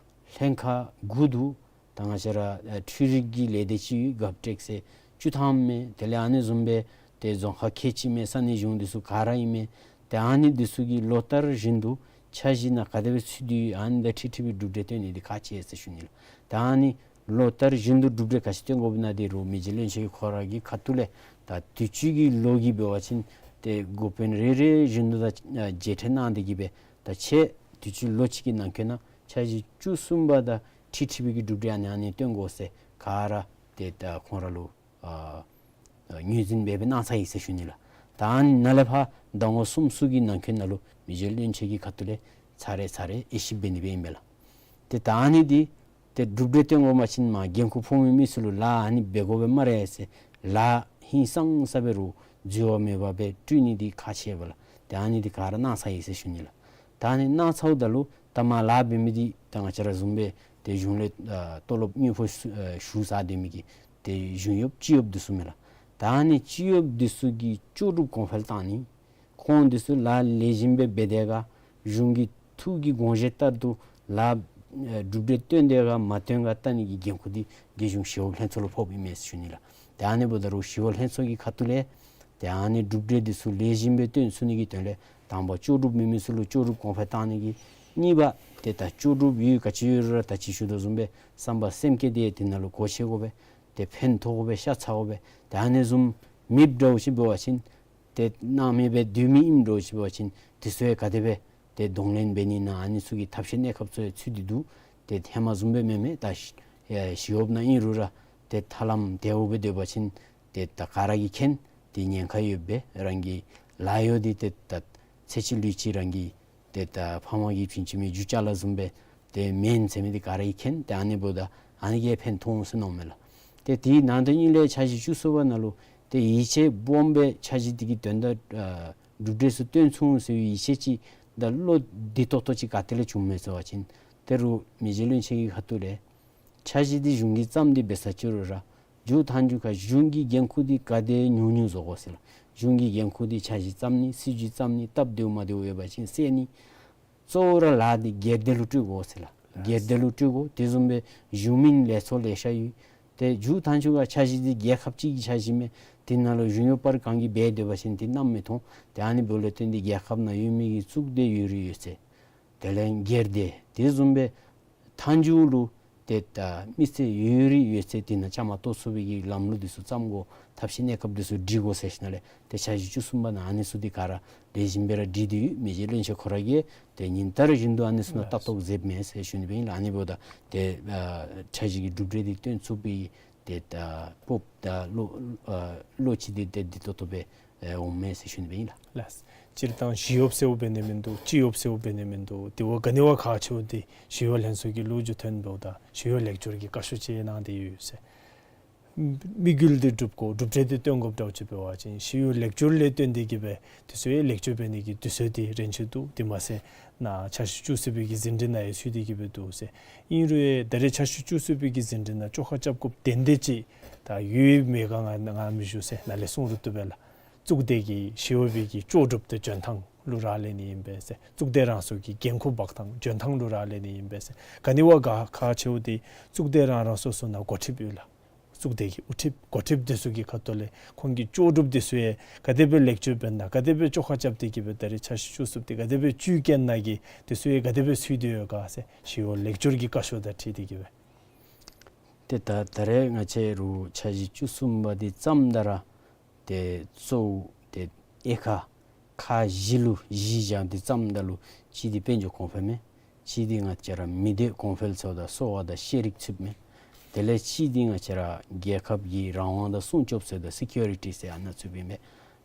ལྷན་ཁག་དགུ་འདུག། ད་ང་བཅས་ར་ཨ་འཕྲུལ་རིག་གི་ལས་སྡེ་ཅིག་ཡོད། གབ་ཊེག་ཟེར་བཅུ་ཐམ་མས། དེ་ལས་ཨ་ནི་བཟུམ་སྦེ་ཏེ་རྫོང་ཁག་ཁལ་གཅིག་མས། ས་གནས་གཞུང་འདི་ཚུ་ག་ར་ཨིན་མས། ཏེ་ཨ་ནི་འདི་ཚུ་གིས་ལོ་ལྟར་བཞིན་དུ་འཆར་གཞི་ནང་ག་དེ་སྦེ་ཚུད་དེ་ཡོད་ཨ་ནི་དང་འཁྲིལ་འཁྲིལ་བའི་གྲུབ་འབྲས་སྟོན་ནི་འདི་ཁག་ཆེ་ཟེར་ཞུ་ནི་ལགས། ད་ཨ་ནི་ལོ་ལྟར་བཞིན་དུ་གྲུབ་འབྲས་ག་ཅི་སྟོན་དགོཔ་ཨིན་ན་འདི་རུང་མི་རྗེ་བློན་ཆེན་གྱིས་ཁོ་ར་གི་ཁ་ཐུག་ལས་ད་དུས་ཅི་གི་ལོ་གི་འབད་བ་ཅིན་ཏེ་འགོ་དཔོན་རེ་རེ་བཞིན་དུ་ད་ཨ་མཇལ་འཕྲད་གནང་སྟེ་གི་སྦེ་ད་ཕྱི་དུས་ཅི་ལོ་གཅིག་གི་ནང་འཁོད་ནང་འཆར་གཞི་བཅུ་གསུམ་པ་དང་འཁྲིལ་འཁྲིལ་བའི་གི་གྲུབ་འབྲས་ཨ་ནི་ཨ་ནི་སྟོན་དགོ་ཟེར་ག་ར་ཏེ་ད་ཁོང་ར་ལུ་ཨ་ངོས་འཛིན་འབད་འབད་གནང་ཚར་ཡི་ཟེར་ཞུ་ནི་ལགས། ད་ཨ་ནི་ནཱ་ལས་ཕར་ཟླ་ངོ་གསུམ་གསུམ་གྱི་ནང་འཁོད་ནང་ལུ་མི་རྗེ་བློན་ཆེན་གྱི་ཁ་ཐུག་ལས་ཚར་རེ་ཚར་རེ་དབྱེ་ཞིབ་འབད་ནི་སྦེ་ཨིན་པས་ལགས། ཏེ་ད་ཨ་ནི་འདི་ཏེ་གྲུབ་འབྲས་སྟོན་དགོ་པ་ཅིན་མ་འགན་ཁུར་ཕོག་མི་མི་ཚུ་ལུ་ལཱ་ཨ་ནི་འབད་དགོ་པས་སྨ་རེ་ཟེར་ལཱ་ཧིང་སངས་ས་སྦེ་རུང་འཛོལ་བ་མེད་པ་སྦེ་སྒྲུབ་ནི་འདི་ཁག་ཆེ་བས་ལགས། ཏེ་ཨ་ནི་འདི་ག་ར་གནང་ཚར་ཡི་ཟེར་ཞུ་ནི་ལགས། ད་ཨ་ནི་གནང་ཚརཝ་ད་ལུ་ད་མ་ལཱ་འབད་མི་འདི་ད་ང་བཅས་ར་བཟུམ་སྦེ་ཏེ་གཞུང་ལས་ཨ་ཏོ་ལོབ་དངུལ་ཕོགས་ཞུ་ཨ་ཞུ་ས་སྡོད་མི་གི་ཏེ་གཞུང་གཡོགཔ་སྤྱི་གཡོགཔ་འདི་ཚུ་མས་ལགས། ད་ཨ་ནི་སྤྱི་གཡོགཔ་འདི་ཚུ་གི་ལྕོགས་གྲུབ་གོང་འཕེལ་གཏང་ནི་ཁོང་འདི་ཚུ་ལཱ་ལེགས་ཤོམ་སྦེ་འབད་དེ་ག་གཞུང་གི་ཐུགས་ཀྱི་དགོངས་བཞེད་ལྟར་དུ་ལཱ་ཨེ་གྲུབ་འབྲས་སྟོན་དེ་ག་མ་སྟོན་ག་བལྟ་ནི་གི་འགན་ཁུར་འདི་རྒྱལ་གཞུང་ཞི་གཡོག་ལྷན་ཚོགས་ལུ་ཕོགཔ་ཨིན་མས་ཟེར་ཞུ་ནི་ལགས། ཏེ་ཨ་ནི་འབདཝ་ད་རུང་ཞི་གཡོག་ལྷན་ཚོགས་ཀྱི་ཁ་ཐུག་ལས་ཏེ་ཨ་ནི་གྲུབ་འབྲས་འདི་ཚུ་ལེགས་ཤོམ་སྦེ་སྟོན་ཚུགས་ནི་གི་དོན་ལས་དང་པ་ལྕོགས་གྲུབ་མེད་མི་ཚུ་ལུ་ལྕོགས་གྲུབ་གོང་འཕེལ་གཏང་ནི་གི། གཉིས་པ་ཏེ་ད་ལྕོགས་གྲུབ་ཡོད་ག་ཅི་ཡོད་རུང་ར་ད་ཅི་ཞུ་དོ་བཟུམ་སྦེ་བསམ་པ་སེམས་བསྐྱེད་དེ་དེ་ནང་ལུ་སྒོ་ཕྱེ་དགོ་པས། ཏེ་ཕན་ཐོགས་དགོ་པས། ཤ་ཚ་དགོ་པས། ཏེ་ཨ་ནི་བཟུམ་མེདཔ་འདྲཝ་ཅིག་འབད་བ་ཅིན་ཏེ་གནང་མེད་པའི་སྡོད་མི་ཨིནམ་འདྲཝ་ཅིག་འབད་བ་ཅིན་དེ་ཚུ་ཡང་ག་དེ་སྦེ་ཏེ་གདོང་ལེན་འབད་ནི་ཨིན་ན་ཨ་ནི་ཚུ་གི་ཐབས་ཤེས་གནས་སྐབས་ཚུ་ཡང་ཚུད་དེ་འདུག། ཏེ་ཧེ་མ་བཟུམ་སྦེ་མེན་མས། ད་ཞི་ཨེ་ཞི་གཡོགཔ་ནང་ཨིན་རུང་ར་ཏེ་ཐར་ལམ་བདེཝ་སྦེ་སྡོད་པ་ཅིན་ཏེ་ད་ག་ར་གིས་མཁྱེན། ཏེ་ཉེན་ཁ་ཡོདཔ་སྦེ་རང་གི་ལཱ་གཡོག་འདི་ཏེ་ད་ཚེ་གཅིག་ལུས་གཅིག་རང་གི་ཏེ་ད་ཕ་མ་གིས་བྱིན་བྱིན་མི་རྒྱུ་ཅ་ལ་བཟུམ་སྦེ་ཏེ་མེན་ཟེར་མི་འདི་ག་ར་གིས་མཁྱེན། ཏེ་ཨ་ནི་འབདཝ་ད་ཨ་ནི་གིས་ཕན་ཐོགས་འོང་ཟེར་མནོཝ་མས་ལགས། ཏེ་དེའི་ནང་དོན་ཨིན་ལས་འཆར་གཞི་བཅུ་གསུམ་པ་ནང་ལུ་ཏེ་ཡིད་ཆེས་སྦོམ་སྦེ་འཆར་གཞི་འདི་གི་དོན་དག་ཨ་གྲུབ་འབྲས་ཚུ་སྟོན་ཚུགས་འོང་ཟེར་བའི་ཡིད་ཆེས་ཅིག་དང་བློ་བདེ་ཏོག་ཏོ་ཅིག་ག་ཏེ་ལས་བྱུངམ་མས་ཟེར་བ་ཅིན་ཏེ་རུང་མི་རྗེ་བློན་ཆེན་གྱི་ཁ་ཐུག་ལས་འཆར་གཞི་འདི་གཞུང་གིས་བརྩམས་ཏེ་འབད་ས་ཅིག་རུང་ར་མཇུག་མཐའ་མཇུག་ཁར་གཞུང་གི་འགན་ཁུར་འདི་ག་དེ་ཉུང་ཉུང་བཟོ་དགོ་ཟེར་ལགས། གཞུང་གི་འགན་ཁུར་འདི་འཆར་གཞི་བརྩམ་ནི་སྲིད་བྱུས་བརྩམ་ནི་སྟབས་བདེཝ་མ་བདེཝ་ཡོད་པ་ཅིན་སེལ་ནི། གཙོ་བོ་ར་ལཱ་འདི་སྒེར་སྡེ་ལུ་སྤྲོད་དགོ་ཟེར་ལགས། སྒེར་སྡེ་ལུ་སྤྲོད་དགོ། དེ་བཟུམ་སྦེ་གཞུང་མིན་ལས་ཚོགས་ལེ་ཤ་ཡོད། ཏེ་མཇུག་མཐའ་མཇུག་ཁར་འཆར་གཞི་འདི་རྒྱལ་ཁབ་ཅིག་གི་འཆར་གཞི་མས། དེ་ནང་ལུ་གཞུང་གཡོགཔ་ར་གང་གིས་འབད་སྡོད་པ་ཅིན་འདི་གནམ་མི་མཐོང་། ཏེ་ཨ་ནི་འབདཝ་ལས་བརྟེན་ཏེ་རྒྱལ་ཁབ་ནང་ཡོད་མི་གི་གཙུག་སྡེ་ཡོད་རིགས་ཡོད་ཚད་དེ་ལས་སྒེར་སྡེ་དེ་བཟུམ་སྦེ་མཐའ་མཇུག་ལུ་ ཏེ་ད་མི་སེར་ཡོད་རིགས་ཡོད་ཚད་དེ་ནང་བཅའ་མར་གཏོགས་ཚུགས་པའི་གི་ལམ་ལུགས་དེ་ཚུ་བརྩམ་དགོ། ཐབས་ཤེས་གནས་སྐབས་དེ་ཚུ་སྒྲིག་དགོ་ཟེར་ཞིནམ་ལས་ཏེ་འཆར་གཞི་བཅུ་གསུམ་པ་ནང་ཨ་ནི་ཚུ་དེ་ག་ར་ལེགས་ཤོམ་སྦེ་ར་སྒྲིག་སྟེ་ཡོད། མི་རྗེ་བློན་ཆེན་ཁོ་ར་གིས་ཏེ་ཉིན་ལྟར་བཞིན་དུ་ཨ་ནི་ཚུ་ནང་ལྟ་རྟོག་མཛདཔ་མས་ཟེར་ཞུ་ནི་སྦེ་ཨིན་ལགས། ཨ་ནི་འབདཝ་ད་ཏེ་ཨ་འཆར་གཞི་གི་གྲུབ་འབྲས་དེ་སྟོན་ཚུགས་པའི་ཏེ་ད་སྤོབས་ད་བློ་ཨ་བློ་ཅིག་དེ་ཏེ་བདེ་ཏོག་ཏོ་སྦེ་ཨེ་འོངམ་མས་ཟེར་ཞུ་ནི་སྦེ་ཨིན་ལགས། ལགས། སྤྱིར་བཏང་ཞི་གཡོགཔ་ཟེརཝ་འབད་ནི་མིན་འདུག། སྤྱི་གཡོགཔ་ཟེརཝ་འབད་ནི་མིན་འདུག། དེ་བ་ག་ནི་བ་ཁག་ཆེཝ་དེ་ཞི་གཡོག་ལྷན་ཚོགས་ཀྱི་ལོ་རྒྱུས་ཐོན་འབདཝ་ད་ཞི་གཡོག་ལེགས་བཅོས་ཀྱི་བཀའ་ཤོག་ཅིག་གནང་སྟེ་ཡོད་ཟེར། དམིགས་ཡུལ་དེ་འགྲུབ་དགོ། གྲུབ་འབྲས་དེ་སྟོན་དགོཔ་འདྲཝ་ཅིག་འབད་བ་ཅིན་ཞི་གཡོག་ལེགས་བཅོས་ལས་བརྟེན་ཏེ་གིས་སྦེ་དེ་ཚུ་ཡང་ལེགས་བཅོས་འབད་ནི་གི་དུས་ཚོད་དེ་རན་ཆི་འདུག། དེ་མ་ཚད་ནཱ་འཆར་གཞི་བཅུ་གསུམ་པའི་གི་ཟིན་བྲིས་ནང་ཡང་ཚུད་དེ་གིས་སྦེ་འདུག་ཟེར། ཨིན་རུང་ཡང་ད་རེས་འཆར་གཞི་བཅུ་གསུམ་པའི་གི་ཟིན་བྲིས་ནང་བཅོ་ཁ་རྐྱབ་དགོཔ་དོན་དག་ཅིག་ད་ཡོད་མེད་ག་ང་ང་མི་ཞུ་ཟེར། ནཱ་ལས་གསུང་རུང་བཏུབ་པས་ལགས། གཙུག་སྡེ་གི་ཞི་གཡོག་པའི་གི་ལྕོགས་གྲུབ་དེ་འཇོན་ཐང་ལུ་རག་ལས་ནི་ཨིན་པས་ཟེར། གཙུག་སྡེ་རང་སོ་གི་འགན་ཁུར་འབག་ཐངས་འཇོན་ཐང་ལུ་རག་ལས་ནི་ཨིན་པས་ཟེར། ག་ནི་བ་ག་ཁག་ཆེཝ་དེ་གཙུག་སྡེ་རང་རང་སོ་སོ་ནང་འགོ་ཁྲིདཔ་ཡོད་ལགས། གཙུག་སྡེ་གི་དབུ་ཁྲིདཔ་འགོ་ཁྲིདཔ་དེ་ཚུ་གི་ཁ་ཐུག་ལས་ཁོང་གི་ལྕོགས་གྲུབ་དེ་ཚུ་ཡང་ག་དེ་སྦེ་ལེགས་བཅོས་འབད་ན་ག་དེ་སྦེ་བཅོ་ཁ་རྐྱབ་སྟེ་གིས་སྦེ་ད་རེས་འཆར་གཞི་བཅུ་གསུམ་དེ་ག་དེ་སྦེ་བཅུད་བཀལ་ན་གི་དེ་ཚུ་ཡང་ག་དེ་སྦེ་ཚུད་དེ་ཡོད་ག་ཟེར་ཞི་གཡོག་ལེགས་བཅོས་ཀྱི་བཀའ་ཤོག་དང་འཁྲིལ་ཏེ་གིས་སྦེ། ཏེ་ད་ད་རེས་ང་བཅས་རུང་འཆར་གཞི་བཅུ་གསུམ་པ་འདི་བརྩམ་ད་ར་ཏེ་གཙོ་བོ་ཏེ་དབྱེ་ཁག་ཁག་བཞི་ལུ་གཞི་བཞག་སྟེ་བརྩམ་ད་ལུ་གཅིག་འདི་དཔལ་འབྱོར་གོང་འཕེལ་མས། གཅིག་འདི་ང་བཅས་ར་མི་སྡེ་གོང་འཕེལ་ཟེརཝ་ད་གསོ་བ་དང་ཤེས་རིག་ཚུདཔ་མས། དེ་ལས་གཅིག་འདི་ང་བཅས་ར་རྒྱལ་ཁབ་ཀྱི་རང་དབང་དང་སྲུང་སྐྱོབ་ཟེརཝ་ད་སི་ཀིའུ་རི་ཊི་ཟེར་ཨ་ནཱ་ཚུདཔ་ཨིན་པས།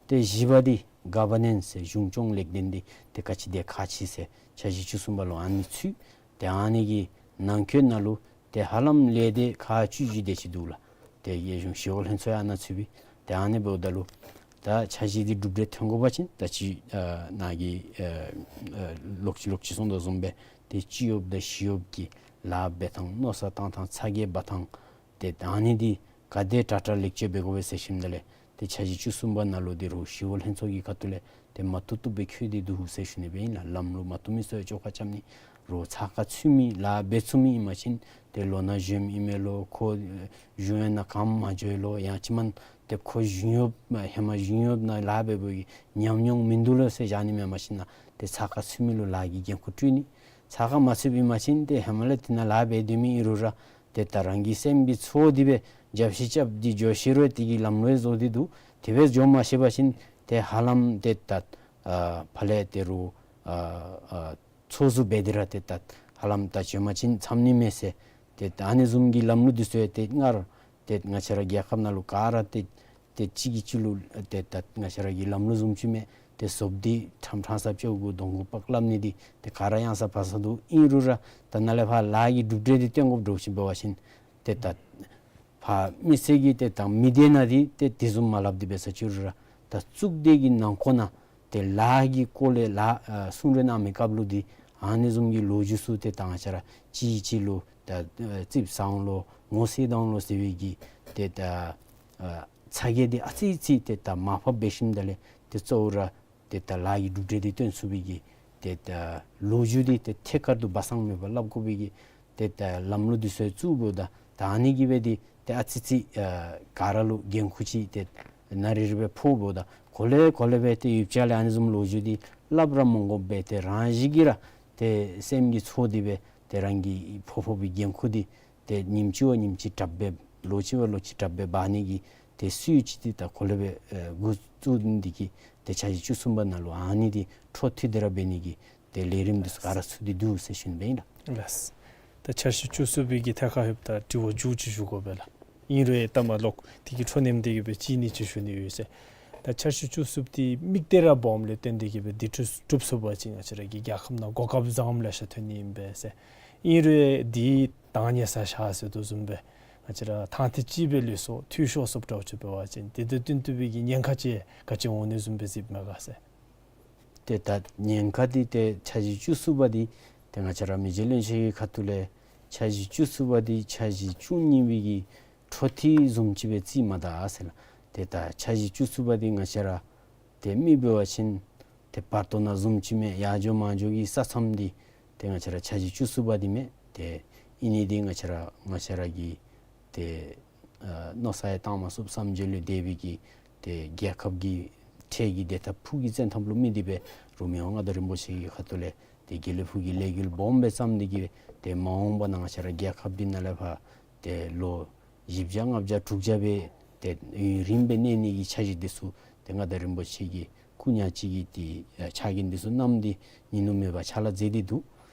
ཏེ་བཞི་པ་འདི་ག་བར་ནེནསི་ཟེར་གཞུང་སྐྱོང་ལེགས་ལྡན་འདི་ཏེ་ག་ཅི་དེ་ཁག་ཆེ་ཟེར་འཆར་གཞི་བཅུ་གསུམ་པ་ལུ་ཨ་ནི་ཚུད། ཏེ་ཨ་ནི་གི་ནང་འཁོད་ནང་ལུ་ཏེ་ཧ་ལམ་ལས་སྡེ་ཁག་བཅུ་བཞི་དེ་ཅིག་འདུག་ལགས། ཏེ་རྒྱལ་གཞུང་ཞི་གཡོག་ལྷན་ཚོགས་ཡང་ཨ་ནཱ་ཚུད་པས། ཏེ་ཨ་ནི་འབདཝ་ད་ལུ་ད་འཆར་གཞི་འདི་གྲུབ་འབྲས་ཐོན་དགོ་པ་ཅིན་ད་ཅི་ཨ་ནཱ་གི་ཨ་ཨ་ལོག་ཅི་ལོག་ཅི་གསུངས་དོ་བཟུམ་སྦེ་ཏེ་སྤྱི་གཡོགཔ་དང་ཞི་གཡོགཔ་ཀྱི་ལཱ་འབད་ཐངས་མནོ་བསམ་བཏང་ཐངས་ཚ་གྱང་འབག་ཐངས་ཏེ་ད་ཨ་ནི་འདི་ག་དེ་དྲག་དྲག་ལེགས་བཅོས་འབད་དགོ་པས་ཟེར་ཞུཝ་ད་ལས་ཏེ་འཆར་གཞི་བཅུ་གསུམ་པ་ནང་ལུ་འདི་རུང་ཞི་གཡོག་ལྷན་ཚོགས་ཀྱི་ཁ་ཐུག་ལས་ཏེ་མ་བཏུབ་བཏུབ་སྦེ་འཁྱོལ་ཏེ་འདུག་ཟེར་ཞུ་ནི་སྦེ་ཨིན་ལགས། ལམ་ལུགས་མ་བཏུབ་མི་ཚུ་ཡང་བཅོ་ཁ་རྐྱབ་ནི། རོགས་ཚགས་ཁར་ཚུད་མི་ལཱ་འབད་ཚུགས་མི་ཨིན་པ་ཅིན་ཏེ་ལོ་ན་གཞོནམ་ཨིན་མས་ལོ། ཁོ་གཞུང་གཡོག་ནང་ག་མ་འགྱོ་ལོ། ཡང་ཅིན་མ་ཏེ་ཁོ་གཞུང་གཡོགཔ་ཧེ་མ་གཞུང་གཡོགཔ་ནང་ལཱ་འབད་བའི་ཉམས་མྱོང་མིན་འདུག་ལོ་ཟེར་བཞག་ནི་མེན་པ་ཅིན་ཏེ་ཚགས་ཁར་ཚུད་མི་ལུ་ལཱ་གི་འགན་ཁུར་སྤྲོད་ནི། ཚགས་ཁར་མ་ཚུདཔ་ཨིན་པ་ཅིན་ཏེ་ཧེ་མ་ལས་དེ་ནང་ལཱ་འབད་སྡོད་མི་ཨིན་རུང་ར་ཏེ་ད་རང་གི་སེམས་ཀྱི་ཚོར་འདི་སྦེ་རྒྱབ་བཤིག་རྐྱབ་སྟེ་འགྱོ་ཤེས་རུང་དེ་གི་ལམ་ལུགས་བཟོ་སྟེ་འདུག། དེ་སྦེ་འགྱོ་མ་ཤེས་པ་ཅིན་ཏེ་ཧ་ལམ་ཏེ་ད་ཨ་ཕར་ལས་ཏེ་རུང་ཨ་ཨ་ཚོར་བཟོ་འབད་དེ་ར་ཏེ་ད་ཧ་ལམ་ད་བྱོན་པ་ཅིན་འཚམས་ནི་མས་ཟེར། ཏེ་ད་ཨ་ནི་བཟུམ་གྱི་ལམ་ལུགས་འདི་ཚུ་ཡང་ཏེ་སྔར་ཏེ་ང་བཅས་ར་རྒྱལ་ཁབ་ནང་ལུ་ག་ར་ཏེ་ཏེ་གཅིག་གིས་གཅིག་ལུ་ཏེ་ད་ང་བཅས་ར་གི་ལམ་ལུགས་བཟུམ་ཅིག་མས། ཏེ་ཟོགཔ་འདི་ཁྲམ་ཁྲང་ས་བཅོ་དགོ་གདོང་གུ་པག་སླབ་ནི་འདི་ཏེ་ག་ར་གཡང་ས་བབས་ས་འདུག། ཨིན་རུང་ར་ད་ནཱ་ལས་ཕར་ལཱ་གི་གྲུབ་འབྲས་འདི་སྟོན་དགོཔ་འདྲཝ་ཅིག་འབད་བ་ཅིན་ཏེ་ད་ཕར་མི་སེར་གྱིས་ཏེ་ད་མི་སྡེ་ནང་འདི་ཏེ་དེ་བཟུམ་མ་སླབ་སྟེ་འབད་ས་ཅིག་རུང་ར་ད་གཙུག་སྡེ་གི་ནང་འཁོད་ནང་ཏེ་ལཱ་གི་སྐོར་ལས་ལཱ་ཨ་གསུང་གྲོས་གནང་མི་སྐབས་ལུ་འདི་ཨ་ནི་བཟུམ་གྱི་ལོ་རྒྱུས་ཚུ་ཏེ་ད་ང་བཅས་ར་གཅིག་གིས་གཅིག་ལུ་ད་ཨ་རྩིགཔ་ཟ་འོང་ལོ་ངོ་ཤེས་ད་འོང་ལོ་ཟེར་བའི་གི་ཏེ་ད་ཨ་ཚ་གྱང་འདི་ཨ་ཙི་ཙི་ཏེ་ད་མར་ཕབ་འབད་ཞིནམ་ད་ལས་ཏེ་གཙོ་བོ་ར་ཏེ་ད་ལཱ་གི་གྲུབ་འབྲས་འདི་སྟོན་ཚུགས་པའི་གི་ཏེ་ད་ལོ་རྒྱུས་འདི་ཏེ་ཐད་ཀར་དུ་སྦ་གསང་མེད་པར་སླབ་དགོ་པའི་གི་ཏེ་ད་ལམ་ལུགས་འདི་ཚུ་བཙུགས་འབདཝ་ད་ད་ཨ་ནི་གིས་སྦེ་འདི་ཏེ་ཨ་ཙི་ཙི་ཨ་ག་ར་ལུ་འགན་ཁུར་ཅིག་ཏེ་ན་རེ་རེ་སྦེ་ཕོགཔ་འབདཝ་ད་གོ་ལེ་གོ་ལེ་སྦེ་ཏེ་ཡུདཔ་ཅིག་ལས་ཨ་ནི་བཟུམ་ལོ་རྒྱུས་འདི་སླབ་ར་མ་དགོཔ་སྦེ་ཏེ་རང་བཞིན་གྱིས་ར་ཏེ་སེམས་ཀྱི་ཚོར་འདི་སྦེ་ཏེ་རང་གིས་ཕོག་ཕོག་པའི་འགན་ཁུར་འདི་ཏེ་ཉིནམ་གཅིག་བ་ཉིནམ་གཅིག་དྲགཔ་སྦེ་ལོ་གཅིག་བ་ལོ་གཅིག་དྲགཔ་སྦེ་འབག་ནི་གི་ཏེ་སྲོལ་ཅིག་འདི་ད་གོ་ལེ་སྦེ་ཨེ་འགོ་བཙུགས་ནི་འདི་གིས་ཏེ་འཆར་གཞི་བཅུ་གསུམ་པ་ནང་ལུ་ཨ་ནི་འདི་འཕྲོ་མཐུད་དེ་ར་འབད་ནི་གི་ཏེ་ལས་རིམ་འདི་ཚུ་ག་ར་ཚུད་དེ་འདུག་ཟེར་ཞུ་ནི་སྦེ་ཨིན་ལགས། ལགས། ད་འཆར་གཞི་བཅུ་གསུམ་པའི་གི་ཐད་ཁར་ལྷོདཔ་ད་དྲི་བ་མཇུག་ཅིག་ཞུ་དགོ་པས་ལགས། ཨིན་རུང་ཡང་ད་མ་ལོག་དེ་གི་འཕྲོ་མནནམ་དེ་གིས་སྦེ་གཅིག་གཉིས་ཅིག་ཞུ་ནི་ཡོད་ཟེར། ད་འཆར་གཞི་བཅུ་གསུམ་འདི་དམིགས་གཏད་ར་སྦོམ་ལས་བརྟེན་ཏེ་གིས་སྦེ་འདི་འགྲུབ་འགྲུབ་ཚུགས་པ་ཅིན་ང་བཅས་ར་གི་རྒྱལ་ཁབ་ནང་གོ་སྐབས་བཟངམ་ལེ་ཤ་ཐོན་ནི་ཨིན་པས་ཟེར། ཨིན་རུང་ཡང་འདི་དང་ཉེ་ས་བཞག་ཟེར་དོ་བཟུམ་སྦེ་ང་བཅས་ར་ཐང་ཐེངས་གཅིག་སྦེ་ལུས་སོ་འཐུས་ཤོར་སོངམ་འདྲཝ་ཅིག་འབད་བ་ཅིན་དེ་དང་བསྟུན་ཐུབ་པའི་གི་ཉེན་ཁ་ཅིག་ག་ཅི་འོང་ནི་བཟུམ་སྦེ་གཟིགསཔ་མས་ག་ཟེར། ཏེ་ད་ཉེན་ཁ་འདི་ཏེ་འཆར་གཞི་བཅུ་གསུམ་པ་འདི་ཏེ་ང་བཅས་ར་མི་རྗེ་བློན་ཆེན་གྱི་ཁ་ཐུག་ལས་འཆར་གཞི་བཅུ་གསུམ་པ་འདི་འཆར་གཞི་བཅུ་གཉིས་པའི་གི་འཕྲོ་མཐུད་བཟུམ་ཅིག་སྦེ་བརྩིས་མས་ད་ཟེར་ལགས། ཏེ་ད་འཆར་གཞི་བཅུ་གསུམ་པ་འདི་ང་བཅས་ར་ཏེ་མི་འབད་བ་ཅིན་ཏེ་བར་དོ་ནང་བཟུམ་ཅིག་མས། ཡར་འགྱོ་མར་འགྱོ་གི་ས་མཚམས་འདི་ཏེ་ང་བཅས་ར་འཆར་གཞི་བཅུ་གསུམ་པ་འདི་མས། ཏེ་ཨིན་ནི་འདི་ང་བཅས་ར་ང་བཅས་ར་གི་ཏེ་ཨ་མནོ་བསམ་ཡང་བཏང་མ་ཚུགསཔ་བསམ་བརྗོད་ལས་འདས་པའི་གི་ཏེ་རྒྱལ་ཁབ་ཀྱི་འཕྲལ་གྱི་བདེ་ཐབས་ཕུགས་ཀྱི་བཙན་ཐབས་ལུ་དམིགས་ཏེ་འབད་རུང་མི་དབང་མངའ་བདག་རིན་པོ་ཆེ་གི་ཁ་ཐུག་ལས་ ཏེ་དགེ་ལེགས་ཕུག་གི་ལས་འགུལ་སྦོམ་སྦེ་བརྩམས་ཏེ་གིས་སྦེ་ཏེ་མ་འོངས་པ་ནང་ང་བཅས་ར་རྒྱལ་ཁབ་འདི་ནང་ལས་ཕར་ཏེ་ལོ་བཞི་བརྒྱ་ལྔ་བརྒྱ་དྲུག་བརྒྱ་སྦེ་ཏེ་ཡུན་རིངམོ་སྦེ་གནས་ནི་གི་འཆར་གཞི་འདི་ཚུ་ཏེ་མངའ་བདག་རིན་པོ་ཆེ་གིས་སྐུ་ཉག་གཅིག་གི་ཏེ་ཕྱག་འགན་འདི་ཚུ་བསྣམས་ཏེ་ཉིན་ནུབ་མེད་པར་ཕྱག་ལཱ་མཛད་དེ་འདུག།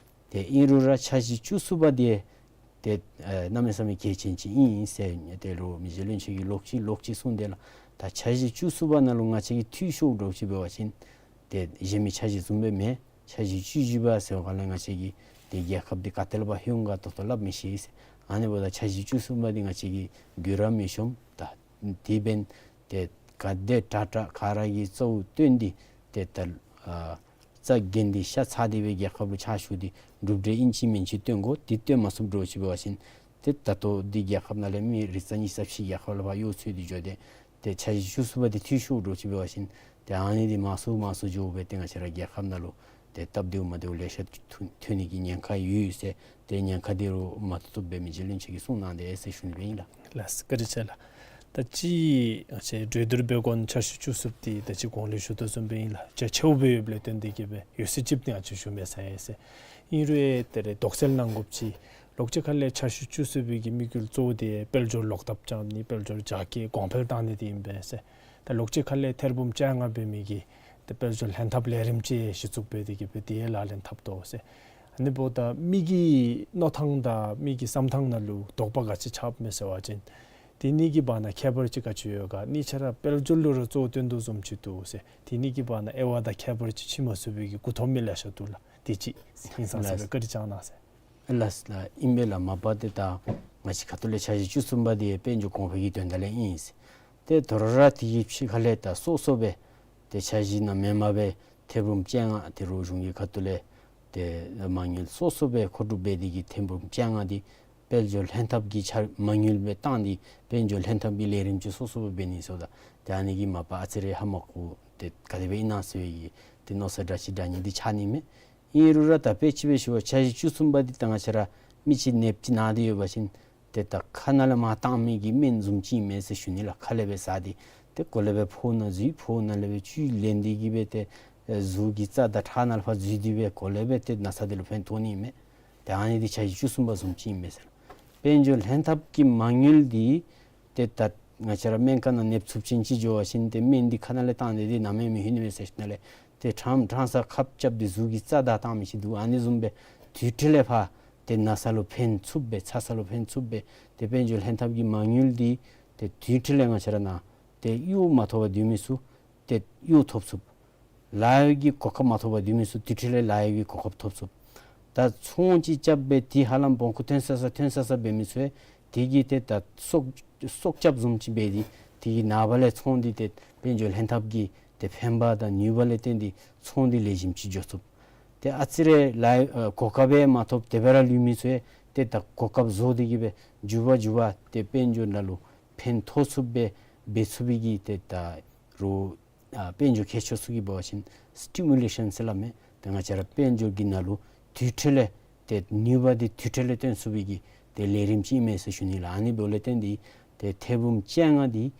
ཏེ་ཨིན་རུང་ར་འཆར་གཞི་བཅུ་གསུམ་པ་འདི་ཏེ་ཨ་གནམ་མེད་ས་མེད་གལ་ཆེན་ཅིག་ཨིན་ཟེར་ཏེ་རུང་མི་རྗེ་བློན་ཆེན་གྱིས་ལོག་ཅི་ལོག་ཅི་གསུངས་ཏེ་ལགས། ད་འཆར་གཞི་བཅུ་གསུམ་པ་ནང་ལུ་ང་བཅས་ཀྱིས་འཐུས་ཤོར་འདྲཝ་ཅིག་འབད་བ་ཅིན་ཏེ་གཞན་མི་འཆར་གཞི་བཟུམ་སྦེ་མེན། འཆར་གཞི་བཅུ་བཞི་པ་ཟེར་བ་ལས་ང་བཅས་ཀྱིས་ཏེ་རྒྱལ་ཁབ་འདི་ག་ཏེ་ལས་ཕར་ལྷོད་འོང་ག་ད་ལྟོ་སླབ་མི་ཤེས་ཟེར། ཨ་ནི་འབདཝ་ད་འཆར་གཞི་བཅུ་གསུམ་པ་འདི་ང་བཅས་ཀྱིས་འགྱུར་ར་མི་ཤོངམ། ད་དེ་འབདན་ཏེ་ག་དེ་དྲག་དྲག་ག་ར་གིས་གཙོ་བོ་བཏོན་ཏེ་ཏེ་ད་ཨ་རྩ་འགེངས་ཏེ་ཤ་ཚ་སྟེ་སྦེ་རྒྱལ་ཁབ་ལུ་ཕྱག་ཞུ་སྟེ་གྲུབ་འབྲས་ཨིན་ཅི་མིན་ཅི་སྟོན་དགོ། དེ་སྟོན་མ་ཚུགས་འདྲཝ་ཅིག་འབད་བ་ཅིན་ཏེ་ད་ལྟོ་འདི་རྒྱལ་ཁབ་ནང་ལས་མི་རིགས་རྩ་གཉིས་རྩ་བཞི་རྒྱལ་ཁབ་ལས་ཕར་གཡོ་འཚོལ་ཏེ་འགྱོ་སྟེ་ཏེ་འཆར་གཞི་བཅུ་གསུམ་པ་འདི་འཐུས་ཤོར་འདྲཝ་ཅིག་འབད་བ་ཅིན་ཏེ་ཨ་ནི་འདི་མང་སུ་མང་སུ་འགྱོ་སྦེ་ཏེ་ང་བཅས་ར་རྒྱལ་ཁབ་ནང་ལུ་ཏེ་སྟབས་བདེཝ་མ་བདེཝ་ལེ་ཤ་ཐོན་ཐོན་ནི་གི་ཉེན་ཁ་ཡོད་ཟེར། ཏེ་ཉེན་ཁ་འདི་རུང་མ་ཐོབ་ཐོབ་སྦེ་མི་རྗེ་བློན་ཆེན་གྱིས་གསུངས་གནང་དེས་ཟེར་ཞུ་ནི་སྦེ་ཨིན་ལགས། ལགས་སོ། བཀའ་དྲིན་ཆེ་ལགས། ད་ཅི་ང་བཅས་གྲོས་བསྡུར་འབད་དགོ་ནི་འཆར་གཞི་བཅུ་གསུམ་འདི་ད་ཅི་གོང་ལས་ཞུ་དོ་བཟུམ་སྦེ་ཨིན་ལགས། རྒྱ་ཆེཝ་སྦེ་ཡོདཔ་ལས་བརྟེན་ཏེ་གིས་སྦེ་ཡོད་ཚད་ཅིག་འདི་ང་བཅས་ཞུ་མི་ཚར་ཡི་ཟེར། ཨིན་རུང་ཡང་ད་རེས་དོགས་སེལ་གནང་དགོཔ་ཅིག་ལོག་ཅི་ཁ་ལས་འཆར་གཞི་བཅུ་གསུམ་པའི་གི་དམིགས་ཡུལ་གཙོ་བོ་འདི་དཔལ་འབྱོར་ལོག་ཐབས་རྐྱབ་ནི་དཔལ་འབྱོར་རྒྱ་སྐྱེད་གོང་འཕེལ་བཏང་ནི་འདི་ཨིན་པས་ཟེར། ད་ལོག་ཅི་ཁ་ལས་ཐེར་འབུམ་བཅོ་ལྔ་འབད་མི་གི་ཏེ་དཔལ་འབྱོར་ལྷན་ཐབས་ལས་རིམ་ཅིག་གཞི་བཙུགས་འབད་དེ་གིས་སྦེ་དེ་ཡང་ལག་ལེན་འཐབ་དོ་ཟེར། ཨ་ནི་འབདཝ་ད་མི་གི་མནོ་ཐངས་དང་མི་གི་བསམ་ཐངས་ནང་ལུ་དོགས་པ་ག་ཅི་ཆགསཔ་མས་ཟེར་བ་ཅིན་དེ་གཉིས་ཀྱི་བར་ན་ཁྱད་པར་ཅིག་ག་ཅི་ཡོད་ག། གཉིས་ཆ་ར་དཔལ་འབྱོར་ལུ་ར་གཙོ་བོ་བཏོན་དོ་བཟུམ་ཅིག་འདུག་ཟེར། དེ་གཉིས་ཀྱི་བར་ན་དབྱེ་བ་དང་ཁྱད་པར་ཅིག་ཕྱེ་མ་ཚུགས་པའི་གི་མགུ་འཐོམ་མི་ལེ་ཤ་འདུག་ལགས། དེ་ཅིག་ཧིང་སངས་ས་སྦེ་བཀའ་དྲིན་བསྐྱང་གནང་ཟེར། ལགས་ལགས། ཨིན་པས་ལགས། མ་པ་ཏེ་ད་ང་བཅས་ཁ་ཐུག་ལས་འཆར་གཞི་བཅུ་གསུམ་པ་འདི་དཔལ་འབྱོར་གོང་འཕེལ་གྱི་དོན་དག་ལས་ཨིན་ཟེར། ཏེ་དོ་རུང་ར་དེ་གི་ཕྱི་ཁ་ལས་ད་སོ་སོ་སྦེ་ཏེ་འཆར་གཞི་ནང་མེན་པར་སྦེ་ཐེར་འབུམ་བཅོ་ལྔ་དེ་རུང་གཞུང་གི་ཁ་ཐུག་ལས་ཏེ་མ་དངུལ་སོ་སོ་སྦེ་མཁོ་སྒྲུབ་འབད་དེ་གིས་ཐེར་འབུམ་བཅོ་ལྔ་འདི་དཔལ་འབྱོར་ལྷན་ཐབས་ཀྱི་འཆར་མ་དངུལ་སྦེ་བཏང་སྟེ་དཔལ་འབྱོར་ལྷན་ཐབས་ཀྱི་ལས་རིམ་ཅིག་སོ་སོ་སྦེ་འབད་ནི་ཟེརཝ་ད་ཏེ་ཨ་ནི་གིས་མ་པ་ཨ་ཙི་རེ་ཧ་མ་གོ་ཏེ་ག་དེ་སྦེ་ཨིན་ན་ཟེར་བའི་གི་ཏེ་མནོ་བསམ་འདྲ་ཅིག་འདྲ་ནི་འདི་ཆགས་ནི་མས། ཨིན་རུང་ར་ད་དཔེ་ཅིག་སྦེ་ཞུ་བ་འཆར་གཞི་བཅུ་གསུམ་པ་འདི་ད་ང་བཅས་ར་མི་ཅིག་ནདཔ་ཅིག་ན་སྟེ་ཡོད་པ་ཅིན་ཏེ་ད་ཁ་ནང་ལས་མར་བཏང་མི་གི་སྨན་བཟུམ་ཅིག་ཨིན་མས་ཟེར་ཞུ་ནི་ལགས། ཁ་ལས་སྦེ་ཟ་སྟེ་ཏེ་གོ་ལེ་སྦེ་ཕོཝ་ནང་འཛུལ་ཕོཝ་ནང་ལས་སྦེ་བཅུད་ལེན་ཏེ་གིས་སྦེ་ཏེ་ཨེ་གཟུགས་ཀྱི་རྩ་དང་ཁྲག་ནང་ལས་ཕར་འཛུལ་ཏེ་སྦེ་གོ་ལེ་སྦེ་ཏེ་ན་ཚ་འདི་ལུ་ཕན་ཐོགས་ནི་ཨིན་མས། ཏེ་ཨ་ནི་འདི་འཆར་གཞི་བཅུ་གསུམ་པ་བཟུམ་ཅིག་ཨིན་མས་ཟེར། དཔལ་འབྱོར་ལྷན་ཐབས་ཀྱི་མ་དངུལ་འདི་ཏེ་ད་ང་བཅས་ར་སྨན་ཁང་ནང་ནདཔ་ཚབས་ཆེན་ཅིག་འགྱོ་བ་ཅིན་ཏེ་སྨན་འདི་ཁ་ནང་ལས་བཏང་སྟེ་འདི་ནམ་ཡང་མི་ལྷོད་ནི་མས་ཟེར་ཞིནམ་ལས་ཏེ་ཕྲང་ཕྲང་ས་ཁབ་རྐྱབ་སྟེ་གཟུགས་ཀྱི་རྩ་དང་བཏང་མི་ཅིག་འདུག། ཨ་ནི་བཟུམ་སྦེ་དུས་ཁྲོད་ལས་ཕར་ཏེ་ན་ཚ་ལུ་ཕན་ཚུགསཔ་སྦེ་ཚ་ཚ་ལུ་ཕན་ཚུགསཔ་སྦེ་ཏེ་དཔལ་འབྱོར་ལྷན་ཐབས་ཀྱི་མ་དངུལ་འདི་ཏེ་དུས་ཁྲོད་ལས་ང་བཅས་ར་ནང་ཏེ་གཡོག་མ་ཐོབ་པར་སྡོད་མི་ཚུ་ཏེ་གཡོག་ཐོབ་ཚུགསཔ། ལཱ་གཡོག་གི་གོ་སྐབས་མ་ཐོབ་པར་སྡོད་མི་ཚུ་དུས་ཁྲོད་ལས་ལཱ་གཡོག་གི་གོ་སྐབས་ཐོབ་ཚུགསཔ། ད་ཚོང་ཅིག་རྐྱབ་སྦེ་དེ་ཧ་ལམ་འབོང་ཁུངས་ཐོན་ས་ས་ཐོན་ས་ས་འབད་མི་ཚུ་ཡང་དེ་གིས་ཏེ་ད་སྲོག་སྲོག་སྐྱབས་བཟུམ་ཅིག་འབད་དེ་དེ་གི་ནངས་པ་ལས་ཚོང་འདི་ཏེ་དཔལ་འབྱོར་ལྷན་ཐབས་ཀྱི་ཏེ་ཕན་པ་དང་ནུས་པ་ལས་བརྟེན་ཏེ་ཚོང་འདི་ལེགས་ཤོམ་ཅིག་འགྱོ་ཚུགསཔ། ཏེ་ཨ་ཙི་རེ་ལཱ་ཨེ་གོ་སྐབས་ཡང་མ་ཐོབ་དེ་སྦེ་ར་ལུས་མི་ཚུ་ཡང་ཏེ་ད་གོ་སྐབས་བཟོ་སྟེ་གིས་སྦེ་མགྱོགས་པ་མགྱོགས་པ་ཏེ་དཔལ་འབྱོར་ནང་ལུ་ཕན་ཐོགས་ཚུགསཔ་སྦེ་འབད་ཚུགས་པའི་གི་ཏེ་ད་རུང་ཨ་དཔལ་འབྱོར་མཁས་མཆོག་ཚུ་གིས་འབད་བ་ཅིན་སི་ཊི་མུ་ལེ་ཤཱན་ཟེར་སླབ་མས། ཏེ་ང་བཅས་ར་དཔལ་འབྱོར་གྱི་ནང་ལུ་དུས་ཁྲོད་ལས་ཏེ་ནུས་པ་འདི་དུས་ཁྲོད་ལས་བཏོན་ཚུགས་པའི་གི་ཏེ་ལས་རིམ་ཅིག་ཨིན་མས་ཟེར་ཞུ་ནི་ལགས། ཨ་ནི་འབདཝ་ལས་བརྟེན་ཏེ་ཏེ་ཐེར་འབུམ་བཅོ་ལྔ་འདི་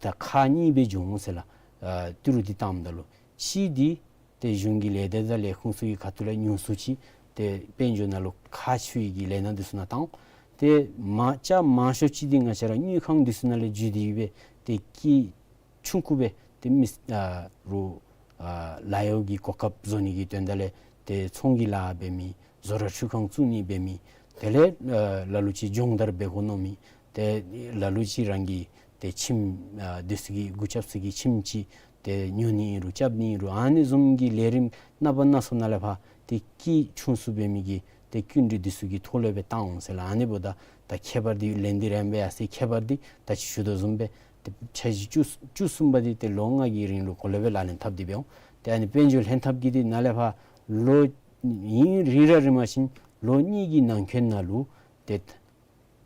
ད་ཁག་གཉིས་སྦེ་འབྱུང་ཟེར་ལགས། ཨ་ཏི་རུ་འདི་བཏངམ་ད་ལུ་གཅིག་འདི་ཏེ་གཞུང་གི་ལས་སྡེ་དང་ལས་ཁུངས་ཚུ་གི་ཁ་ཐུག་ལས་ཉུང་སུ་ཅིག་ཏེ་དཔལ་འབྱོར་ནང་ལུ་ཁག་ཆེ་བའི་གི་ལས་སྣ་འདི་ཚུ་ནང་བཏང་། ཏེ་མ་རྐྱབ་མང་ཤོས་ཅིག་འདི་ང་བཅས་ར་དངུལ་ཁང་འདི་ཚུ་ནང་ལས་བརྒྱུད་དེ་སྦེ་ཏེ་ཀི་ཆུང་ཀུ་སྦེ་ཏེ་མི་ཨ་རུང་ཨ་ལཱ་གཡོག་གི་གོ་སྐབས་བཟོ་ནི་གི་དོན་དག་ལས་ཏེ་ཚོང་གི་ལཱ་འབད་མི་བཟོ་གྲྭ་འཕྲུལ་ཁང་བཙུགས་ནི་འབད་མི་དེ་ལས་ཨ་ལ་ལུ་ཅིག་སྦྱོང་བརྡར་འབད་དགོ་མནོ་མི་ཏེ་ལ་ལུ་ཅིག་རང་གི་ཏེ་ཁྱིམ་ཨ་འདི་ཚུ་གི་འགོ་བཅག་ས་གི་ཁྱིམ་ཅིག་ཏེ་ཉོ་ནི་ཨིན་རུང་རྐྱབ་ནི་ཨིན་རུང་ཨ་ནི་བཟུམ་གྱི་ལས་རིམ་སྣ་པ་སྣ་ཚོགས་ནང་ལས་ཕར་ཏེ་ཀི་ཆུང་སུ་འབད་མི་གི་ཏེ་སྐྱིན་འགྲུལ་འདི་ཚུ་གི་ཐོག་ལས་སྦེ་བཏང་འོང་ཟེར་ལགས། ཨ་ནི་འབདཝ་ད་ད་ཁྱད་པར་འདི་ལན་འདི་རན་པས་ཡ་ཟེར། ཁྱད་པར་འདི་ད་ཅི་ཞུ་དོ་བཟུམ་སྦེ་ཏེ་འཆར་གཞི་བཅུ་བཅུ་གསུམ་པ་འདི་ཏེ་ལོ་ལྔ་གི་རིང་ལུ་གོ་ལེ་སྦེ་ལག་ལེན་འཐབ་སྟེ་སྦེ་འོང་། ཏེ་ཨ་ནི་དཔལ་འབྱོར་ལྷན་ཐབས་ཀྱི་འདི་ནང་ལས་ཕར་ལོ་ཨིན་རིང་ར་རིང་མ་ཞིན་ལོ་གཉིས་ཀྱི་ནང་འཁོད་ནང་ལུ་ཏེ་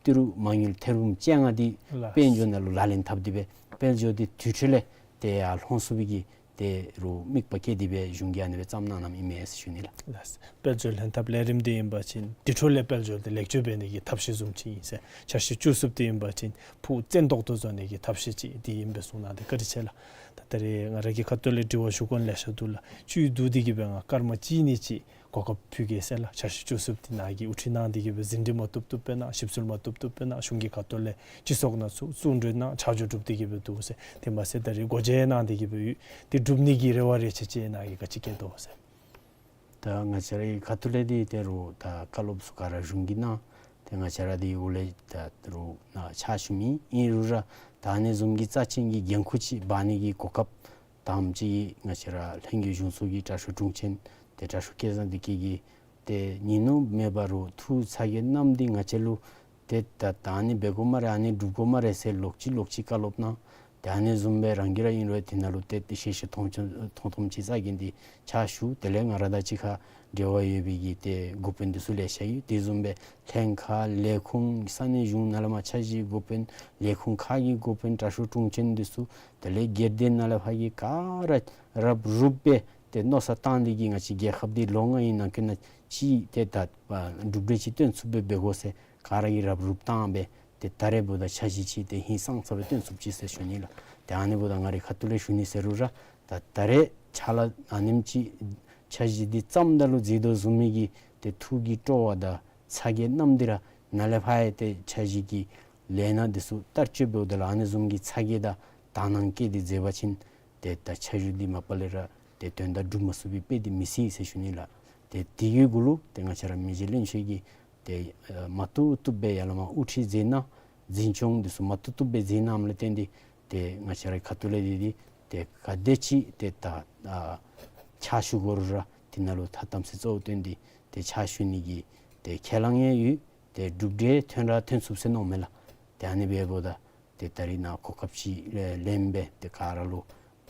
ཏི་རུ་མ་དངུལ་ཐེར་འབུམ་བཅོ་ལྔ་འདི་ལགས། དཔལ་འབྱོར་ནང་ལུ་ལག་ལེན་འཐབ་སྟེ་སྦེ་དཔལ་འབྱོར་འདི་དུས་ཁྲོད་ལས་ཏེ་ཡར་ལྷོད་ཚུགས་པའི་གི་ཏེ་རུང་དམིགས་པ་བསྐྱེད་དེ་སྦེ་གཞུང་གིས་ཨ་ནི་སྦེ་བརྩམས་གནང་གནངམ་ཨིན་མས་ཟེར་ཞུ་ནི་ལགས། ལགས། དཔལ་འབྱོར་ལྷན་ཐབས་ལས་རིམ་འདི་ཨིན་པ་ཅིན་དུས་ཁྲོད་ལས་དཔལ་འབྱོར་འདི་ལེགས་བཅོས་འབད་ནི་གི་ཐབས་ཤེས་བཟུམ་ཅིག་ཨིན་ཟེར། འཆར་གཞི་བཅུ་གསུམ་འདི་ཨིན་པ་ཅིན་ཕུགས་བཙན་ཏོག་ཏོ་བཟོ་ནི་གི་ཐབས་ཤེས་ཅིག་འདི་ཨིན་པས་གསུངས་གནང་སྟེ་བཀའ་དྲིན་ཆེ་ལགས། ད་ད་རེས་ང་ར་གི་ཁ་ཐུག་ལས་དྲི་བ་ཞུ་དགོ་ནི་ལེ་ཤ་འདུག་ལགས། བཅུད་བསྡུ་སྟེ་གིས་སྦེ་ང་སྐར་མ་གཅིག་གཉིས་ཅིག་ གོ་སྐབས་ཕུལ་གེ་ཟེར་ལགས། འཆར་གཞི་བཅུ་གསུམ་འདི་ནང་གི་དབུ་ཁྲིད་གནང་སྟེ་གི་སྦེ་ཟིན་བྲིས་མ་བཏུབ་བཏུབ་སྦེ་གནང་། ཞིབ་འཚོལ་མ་བཏུབ་བཏུབ་སྦེ་གནང་། གཞུང་གི་ཁ་ཐུག་ལས་སྤྱི་ཚོགས་ནང་ཚུ་བརྩོན་འགྲུས་གནང་། ཆ་འཇོག་གྲུབ་སྟེ་གི་སྦེ་འདུག་ཟེར། དེ་མ་ཚད་ད་རེས་སྒོ་འབྱེད་གནང་སྟེ་གི་སྦེ་ཡོད། དེ་སྒྲུབ་ནི་གི་རེ་བ་རེ་ཆེ་ཆེ་ནཱ་གིས་ག་ཅི་བསྐྱེད་དོ་ཟེར། ད་ང་བཅས་རའི་ཁ་ཐུག་ལས་འདི་ད་རུང་ད་བཀའ་སློབ་ཚུ་ག་ར་གཞུང་གིས་གནང་། ཏེ་ང་བཅས་ར་འདི་འོག་ལས་ད་རུང་ནཱ་ཕྱག་ཞུ་མི་ཨིན་རུང་ར་ད་ཨ་ནི་བཟུམ་གྱི་རྩ་ཆེན་གྱི་འགན་ཁུར་ཅིག་འབག་ནི་གི་གོ་སྐབས་དང་པ་ཅིག་ང་བཅས་ར་ལྷན་རྒྱས་གཞུང་ཚོགས་ཀྱི་དྲག་ཤོས་དྲུང་ཆེན་ཏེ་དྲག་ཤོས་སྐལ་བཟང་བདེ་སྐྱིད་ཀྱིས་ཏེ་ཉིན་ནུབ་མེད་པར་ཐུགས་ཚ་གྱང་མནམ་སྟེ་ང་བཅས་ལུ་ཏེ་ད་ད་ཨ་ནི་འབད་དགོ་སྨ་རེ་ཨ་ནི་སྒྲུབ་དགོ་སྨ་རེ་ཟེར་ལོག་ཅི་ལོག་ཅི་བཀའ་སློབ་གནང་། ཏེ་ཨ་ནི་བཟུམ་སྦེ་རང་གིས་ར་ཨིན་རུང་དེ་ནང་ལུ་ཏེ་ཏེ་ཤེས་ཤེས་མཐོང་མཐོང་མཐོང་མཐོང་ཅིག་རྩ་འགེངས་ཏེ་ཕྱག་ཞུ། དེ་ལས་ང་ར་དང་གཅིག་ཁར་འབྲེལ་བ་ཡོད་པའི་གི་ཏེ་འགོ་དཔོན་འདི་ཚུ་ལེ་ཤ་ཡོད། དེ་བཟུམ་སྦེ་ལྷན་ཁག་ལས་ཁུངས་ས་གནས་གཞུང་ནང་ལས་མར་འཆར་གཞིའི་འགོ་དཔོན་ལས་ཁུངས་ཁག་གི་འགོ་དཔོན་དྲག་ཤོས་དྲུང་ཆེན་འདི་ཚུ་དེ་ལས་སྒེར་སྡེ་ནང་ལས་ཕར་གྱི་ག་ར་རབ་རུབ་སྦེ་ཏེ་མནོ་བསམ་བཏང་སྟེ་གི་ང་བཅས་རྒྱལ་ཁབ་འདི་ལོ་ལྔའི་ནང་འཁོད་ནང་ཅིག་ཏེ་ད་གྲུབ་འབྲས་ཅིག་སྟོན་ཚུགསཔ་སྦེ་འབད་དགོ་ཟེར་ག་ར་གིས་རབ་རུབ་བཏང་སྦེ་ཏེ་ད་རེས་འབདཝ་ད་འཆར་གཞི་ཅིག་ཏེ་ཧིང་སངས་ས་སྦེ་སྟོན་ཚུགསཔ་ཅིག་ཟེར་ཞུ་ནི་ལགས། ཏེ་ཨ་ནི་འབདཝ་ད་ང་རའི་ཁ་ཐུག་ལས་ཞུ་ནི་ཟེར་རུང་ར་ད་ད་རེས་ཕྱག་ལཱ་ཨ་ནེམ་ཅིག་འཆར་གཞི་འདི་བརྩམ་ད་ལུ་མཛད་དོ་བཟུམ་མའི་གི་ཏེ་ཐུགས་ཀྱི་སྤྲོ་བ་དང་ཚ་གྱང་མནམ་སྟེ་ར་ནཱ་ལས་ཕར་ཡང་ཏེ་འཆར་གཞི་གི་ལས་སྣ་འདི་ཚུ་བསྟར་སྤྱོད་འབདཝ་ད་ལུ་ཨ་ནི་བཟུམ་གྱི་ཚ་གྱང་དང་དག་སྣང་བསྐྱེད་དེ་མཛད་པ་ཅིན་ཏེ་ད་འཆར་གཞི་འདི་མ་པ་ལས་ར་ཏེ་དོན་དག་འགྲུབ་མ་ཚུགས་པའི་དཔེ་འདི་མི་སྲིད་ཟེར་ཞུ་ནི་ལགས། ཏེ་དེ་གི་གུ་ལུ་ཏེ་ང་བཅས་ར་མི་རྗེ་བློན་ཆེན་གྱིས་ཏེ་ཨ་མ་བཏུབ་བཏུབ་སྦེ་ཡར་ལས་མར་དབུ་ཁྲིད་མཛད་གནང་། འཛིན་སྐྱོང་འདི་ཚུ་མ་བཏུབ་བཏུབ་སྦེ་མཛད་གནངམ་ལས་བརྟེན་ཏེ་ཏེ་ང་བཅས་རའི་ཁ་ཐུག་ལས་འདི་འདི་ཏེ་ག་དེ་ཅིག་ཏེ་ད་ཨ་ཕྱག་ཞུ་དགོ་རུང་ར་དེ་ནང་ལུ་ཐ་དམ་ཚིག་གཙོ་བོ་བཏོན་ཏེ་ཏེ་ཕྱག་ཞུ་ནི་གི་ཏེ་ཁས་བླངས་ཡང་ཡོད། ཏེ་གྲུབ་འབྲས་ཐོན་ར་ཐོན་ཚུགས་ཟེར་མནོཝ་མས་ལགས། ཏེ་ཨ་ནི་འབདཝ་ད་ཏེ་ད་རིས་ནཱ་གོ་སྐབས་ཅིག་ལེན་སྦེ་ཏེ་ག་ར་ལུ་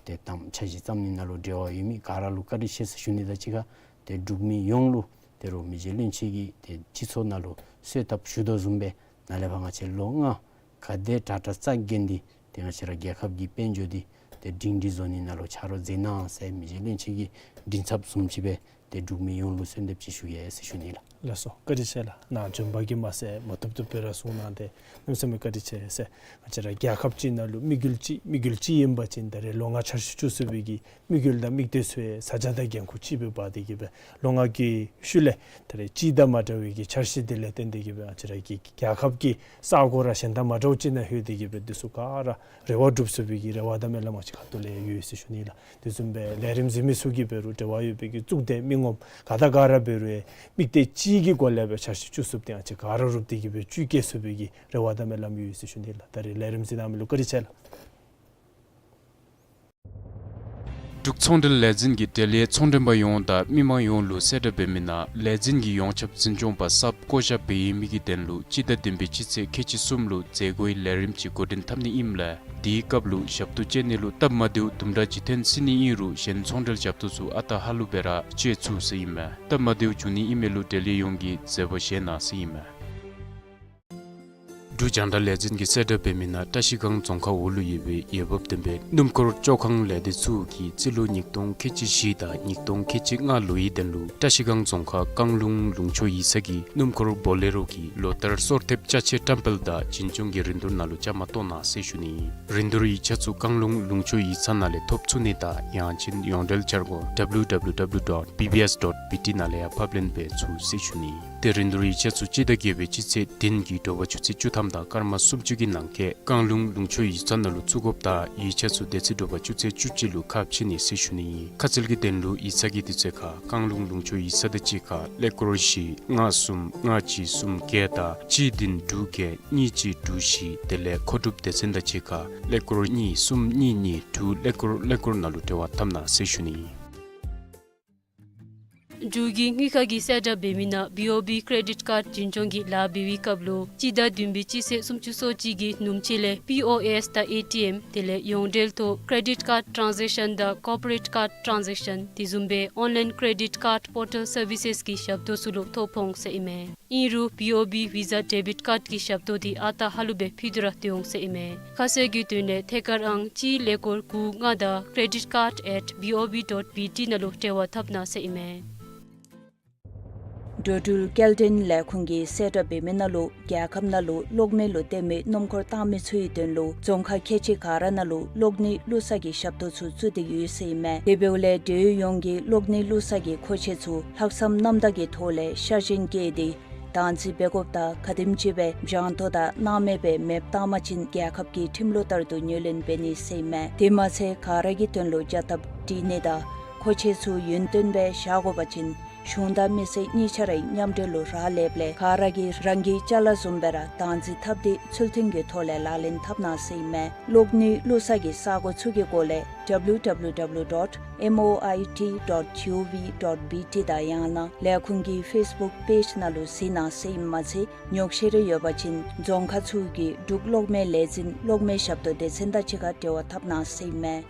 ཏེ་ད་འཆར་གཞི་བརྩམ་ནི་ནང་ལུ་འབྲེལ་བ་ཡོད་མི་ག་ར་ལུ་བཀའ་དྲིན་ཆེ་ཟེར་ཞུ་ནི་དང་གཅིག་ཁར་ཏེ་འབྲུག་མི་ཡོངས་ལུ་ད་རུང་མི་རྗེ་བློན་ཆེན་གྱིས་ཏེ་སྤྱི་ཚོགས་ནང་ལུ་གསོལ་བཏབ་ཞུ་དོ་བཟུམ་སྦེ་ནཱ་ལས་ཕར་ང་བཅས་ལོ་ལྔ་ག་དེ་དྲག་དྲག་རྩ་འགེངས་ཏེ་ཏེ་ང་བཅས་ར་རྒྱལ་ཁབ་ཀྱི་དཔལ་འབྱོར་འདི་ཏེ་སྒྲིང་སྒྲི་བཟོ་ནི་ནང་ལུ་ཆ་རོགས་མཛད་གནང་ཟེར་མི་རྗེ་བློན་ཆེན་གྱི་མགྲིན་ཚབ་བཟུམ་ཅིག་སྦེ་ཏེ་འབྲུག་མི་ཡོངས་ལུ་གསོལ་འདེབས་ཅིག་ཞུ་གེ་ཟེར་ཞུ་ནི་ལགས། ལགས་སོ། བཀའ་དྲིན་ཆེ་ལགས། ནཱ་བྱོན་པ་གིས་མ་ཚད་མ་བཏུབ་བཏུབ་སྦེ་ར་གསུངས་གནང་སྟེ་གནམ་མེད་ས་མེད་བཀའ་དྲིན་ཆེ་ཟེར། ང་བཅས་ར་རྒྱལ་ཁབ་ཅིག་ནང་ལུ་དམིགས་ཡུལ་ཅིག་དམིགས་ཡུལ་ཅིག་ཨིན་པ་ཅིན་ད་རེས་ལོ་ལྔ་འཆར་གཞི་བཅུ་གསུམ་པའི་གི་དམིགས་ཡུལ་དང་དམིགས་གཏད་ཚུ་ཡང་བཟའ་བཅའ་དང་འགན་ཁུར་ཅིག་སྦེ་འབག་སྟེ་གི་སྦེ་ལོ་ལྔ་གི་ཤུལ་ལས་ད་རེས་སྤྱི་ཟླ་མ་འདྲ་བའི་གི་འཆར་གཞི་འདི་ལས་བརྟེན་ཏེ་གི་སྦེ་ང་བཅས་ར་གི་རྒྱལ་ཁབ་ཀྱི་ས་གོ་ར་གཞན་དང་མ་འདྲཝ་ཅིག་ནང་ལྷོད་དེ་གི་སྦེ་འདི་ཚུ་ག་ར་རེ་བ་འགྲུབ་ཚུགས་པའི་གི་རེ་བ་དང་སྨོན་ལམ་ང་བཅས་ཁ་ཐུག་ལས་ཡོད་ཟེར་ཞུ་ནི་ལགས། དེ་བཟུམ་སྦེ་ལས་རིམ་གཟིགས་མི་ཚུ་གིས་འབད་རུང་འབྲེལ་བ་ཡོད་པའི་གི་གཙུག་སྡེ་མི་ངོམ་ག་དང་ག་ར་འབད་རུང་དམིགས་གཏད་གཅིག་གི་སྒོ་ལས་སྦེ་འཆར་གཞི་བཅུ་གསུམ་འདི་ང་བཅས་ག་ར་རུབ་སྟེ་གི་སྦེ་བཅུད་སྐྱེད་ཚུགས་པའི་གི་རེ་བ་དང་སྨོན་ལམ་ཡོད་ཟེར་ཞུ་ནི་ལགས། ད་རེས་ལས་རིམ་གཟིགས་གནང་མི་ལུ་བཀའ་དྲིན་ཆེ་ལགས། འབྲུག་ཚོང་འབྲེལ་ལས་འཛིན་གྱིས་འབྲེལ་ཡོད་ཚོང་མགྲོན་པ་ཡོངས་དང་མི་མང་ཡོངས་ལུ་གསལ་བསྒྲགས་འབད་མི་ནང་ལས་འཛིན་གྱི་ཡོངས་ཁྱབ་འཛིན་སྐྱོང་པ་གསརཔ་བསྐོ་བཞག་འབད་ཡོད་མི་གི་དོན་ལུ་སྤྱི་ཟླ་བདུན་པའི་སྤྱི་ཚེས་ཁལ་གཅིག་གསུམ་ལུ་མཛད་སྒོའི་ལས་རིམ་ཅིག་འགོ་འདྲེན་འཐབ་ནི་ཨིནམ་ལས་དེའི་སྐབས་ལུ་ཞབས་ཏོག་སྤྱོད་ནི་ལུ་སྟབས་མ་བདེཝ་དུམ་གྲ་ཅིག་ཐོན་སྲིད་ནི་ཨིན་རུང་གཞན་ཚོང་འབྲེལ་ཞབས་ཏོག་ཚུ་ཨ་རྟག་ཧ་ལུགས་སྦེ་ར་སྤྱོད་ཚུགས་ཟེར་ཨིན་མས། སྟབས་མ་བདེཝ་བྱུང་ནི་ཨིན་མི་ལུ་འབྲེལ་ཡོད་ཡོངས་ཀྱིས་བཟོད་པ་བཞེས་གནང་ཟེར་ཨིན་མས། འབྲུག་རྒྱང་བསྒྲགས་ལས་འཛིན་གྱིས་གསལ་བསྒྲགས་འབད་མི་ནང་བཀྲ་ཤིས་སྒང་རྫོང་ཁག་འོག་ལུ་ཡོད་པའི་འོས་འབབ་ལྡན་པའི་སྣུམ་འཁོར་བཅོ་ཁང་ལས་སྡེ་ཚུ་གིས་རྩིས་ལོ་ཉིས་སྟོང་ཁལ་གཅིག་བཞི་དང་ཉིས་སྟོང་ཁལ་གཅིག་ལྔ་ལོའི་དོན་ལུ་བཀྲ་ཤིས་སྒང་རྫོང་ཁག་རྐང་ལུང་ལུང་ཕྱོགས་ཡིག་ཚང་གི་སྣུམ་འཁོར་བོ་ལེ་རོ་གི་ལོ་ལྟར་སོར་ཐེབས་ཅ་ཆས་བཀྲམ་སྤེལ་དང་བྱིན་སྐྱོང་གི་རིན་བསྡུར་ནང་ལུ་བཅའ་མར་གཏོགས་གནང་ཟེར་ཞུ་ནི། རིན་བསྡུར་ཡིག་ཆ་ཚུ་རྐང་ལུང་ལུང་ཕྱོགས་ཡིག་ཚང་ནང་ལས་ཐོབ་ཚུགས་ནི་དང་ཡང་ཅིན་ཡོངས་འབྲེལ་འཆར་སྒོ་W W W dot B B S dot B T ནང་ལས་ཡང་ཕབ་ལེན་འབད་ཚུགས་ཟེར་ཞུ་ནི། ཏེ་རིན་བསྡུར་ཡིག་ཆ་ཚུ་སྤྱི་ཟླ་བརྒྱད་པའི་སྤྱི་ཚེས་བདུན་གྱི་དྲོ་པ་ཆུ་ཚོད་བཅུ་ཐམ་དང་སྐར་མ་སུམ་ཅུ་གི་ནང་འཁོད་རྐང་ལུང་ལུང་ཕྱོགས་ཡིག་ཚང་ནང་ལུ་བཙུགས་དགོཔ་དང་ཡིག་ཆ་ཚུ་དེ་ཚེ་དྲོ་པ་ཆུ་ཚོད་བཅུ་གཅིག་ལུ་ཁ་ཕྱེ་ནི་ཟེར་ཞུ་ནི་ཨིན། ཁ་གསལ་གྱི་དོན་ལུ་ཡིག་ཚང་གི་དུས་ཚོད་ཁར་རྐང་ལུང་ལུང་ཕྱོགས་ཡིག་ཚང་དང་གཅིག་ཁར་ཀླད་ཀོར་བཞི་ལྔ་གསུམ་ལྔ་གཅིག་གསུམ་བརྒྱད་དང་གཅིག་བདུན་དྲུག་བརྒྱད་གཉིས་གཅིག་དྲུག་བཞི་དེ་ལས་མཁོ་སྒྲུབ་སྡེ་ཚན་དང་གཅིག་ཁར་ཀླད་ཀོར་གཉིས་གསུམ་གཉིས་གཉིས་དྲུག་ཀླད་ཀོར་ཀླད་ཀོར་ནང་ལུ་འབྲེལ་བ་འཐབ་གནང་ཟེར་ཞུ་ནི་ཨིན། འབྲུག་གི་དངུལ་ཁང་གིས་གསལ་བསྒྲགས་འབད་མི་ནང་B O B credit card འཛིན་སྐྱོང་གི་ལཱ་འབད་བའི་སྐབས་ལུ་སྤྱི་ཟླ་བདུན་པའི་སྤྱི་ཚེས་སུམ་ཅུ་སོ་གཅིག་གི་ནུབ་ཕྱེད་ལས་P O S དང་A T M དེ་ལས་ཡོངས་འབྲེལ་ཐོག་credit card transaction དང་corporate card transaction དེ་བཟུམ་སྦེ་online credit card portal services གི་ཞབས་ཏོག་ཚུ་ལུ་ཐོ་ཕོག་འོང་ཟེར་ཨིན་མས། ཨིན་རུང་B O B Visa debit card གི་ཞབས་ཏོག་འདི་ཨ་རྟག་ཧ་ལུགས་སྦེ་ཕུལ་ཏེ་ར་སྡོད་འོང་ཟེར་ཨིན་མས། ཁ་གསལ་གྱི་དོན་ལས་ཐད་ཀར་ཨང་གཅིག་ཀླད་ཀོར་དགུ་ལྔ་དང་credit card at B O B dot B T ནང་ལུ་འབྲེལ་བ་འཐབ་གནང་ཟེར་ཨིན་མས། འགྲོ་འགྲུལ་སྐྱེལ་འདྲེན་ལས་ཁུངས་ཀྱིས་གསལ་བསྒྲགས་འབད་མི་ནང་ལུ་རྒྱལ་ཁབ་ནང་ལུ་གློག་མེ་ལུ་བརྟེན་མི་སྣུམ་འཁོར་བཏང་མི་ཚུ་གི་དོན་ལུ་རྫོང་ཁག་ཁལ་གཅིག་ག་ར་ནང་ལུ་གློག་ནུས་བླུག་ས་གི་ཞབས་ཏོག་ཚུ་བཙུགས་ཏེ་ཡོད་ཟེར་ཨིན་མས། དེ་འབདཝ་ལས་འབྲེལ་ཡོད་ཡོངས་ཀྱིས་གློག་ནུས་བླུག་ས་གི་མཁོ་ཆས་ཚུ་ལྷག་བསམ་རྣམ་དག་གི་ཐོག་ལས་ཤར་གཞེང་བསྐྱེད་དེ་བདག་འཛིན་འབད་དགོཔ་དང་ག་དེམ་ཅིག་སྦེ་འཇང་ཏོ་དང་སྣང་མེད་སྦེ་མེདཔ་བཏང་པ་ཅིན་རྒྱལ་ཁབ་ཀྱི་ཁྲིམས་ལུགས་ལྟར་དུ་ངོས་ལེན་འབད་ནི་ཟེར་ཨིན་མས། དེ་མ་ཚད་ག་ར་གི་དོན་ལུ་བྱ་ཐབས་སྒྲིག་ནི་དང་མཁོ་ཆས་ཚུ་ཡུན་བརྟན་སྦེ་བཞག་དགོ་པ་ཅིན་གཞུང་དང་མི་སེར་གཉིས་ཆ་རའི་མཉམ་འབྲེལ་ལུ་རག་ལས་པ་ལས་ག་ར་གིས་རང་གི་ཅ་ལ་བཟུམ་སྦེ་ར་བདག་འཛིན་འཐབ་སྟེ་ཚུལ་མཐུན་གྱི་ཐོག་ལས་ལག་ལེན་འཐབ་གནང་ཟེར་ཨིན་མས། གློག་ནུས་བླུག་ས་གི་ས་སྒོ་ཚུ་གི་སྐོར་ལས་www dot moit dot gov dot bt དང་ཡང་ན་ལས་ཁུངས་ཀྱི་ཕེསི་བུཀ་པེཇ་ནང་ལུ་གཟིགས་གནང་ཟེར་ཨིནམ་མ་ཚད་ཉོགས་བཤད་རེ་ཡོད་པ་ཅིན་རྫོང་ཁག་ཚུ་གི་འབྲུག་གློག་མེ་ལས་འཛིན་གློག་མེ་ཞབས་ཏོག་སྡེ་ཚན་དང་གཅིག་ཁར་འབྲེལ་བ་འཐབ་གནང་ཟེར་ཨིན་མས།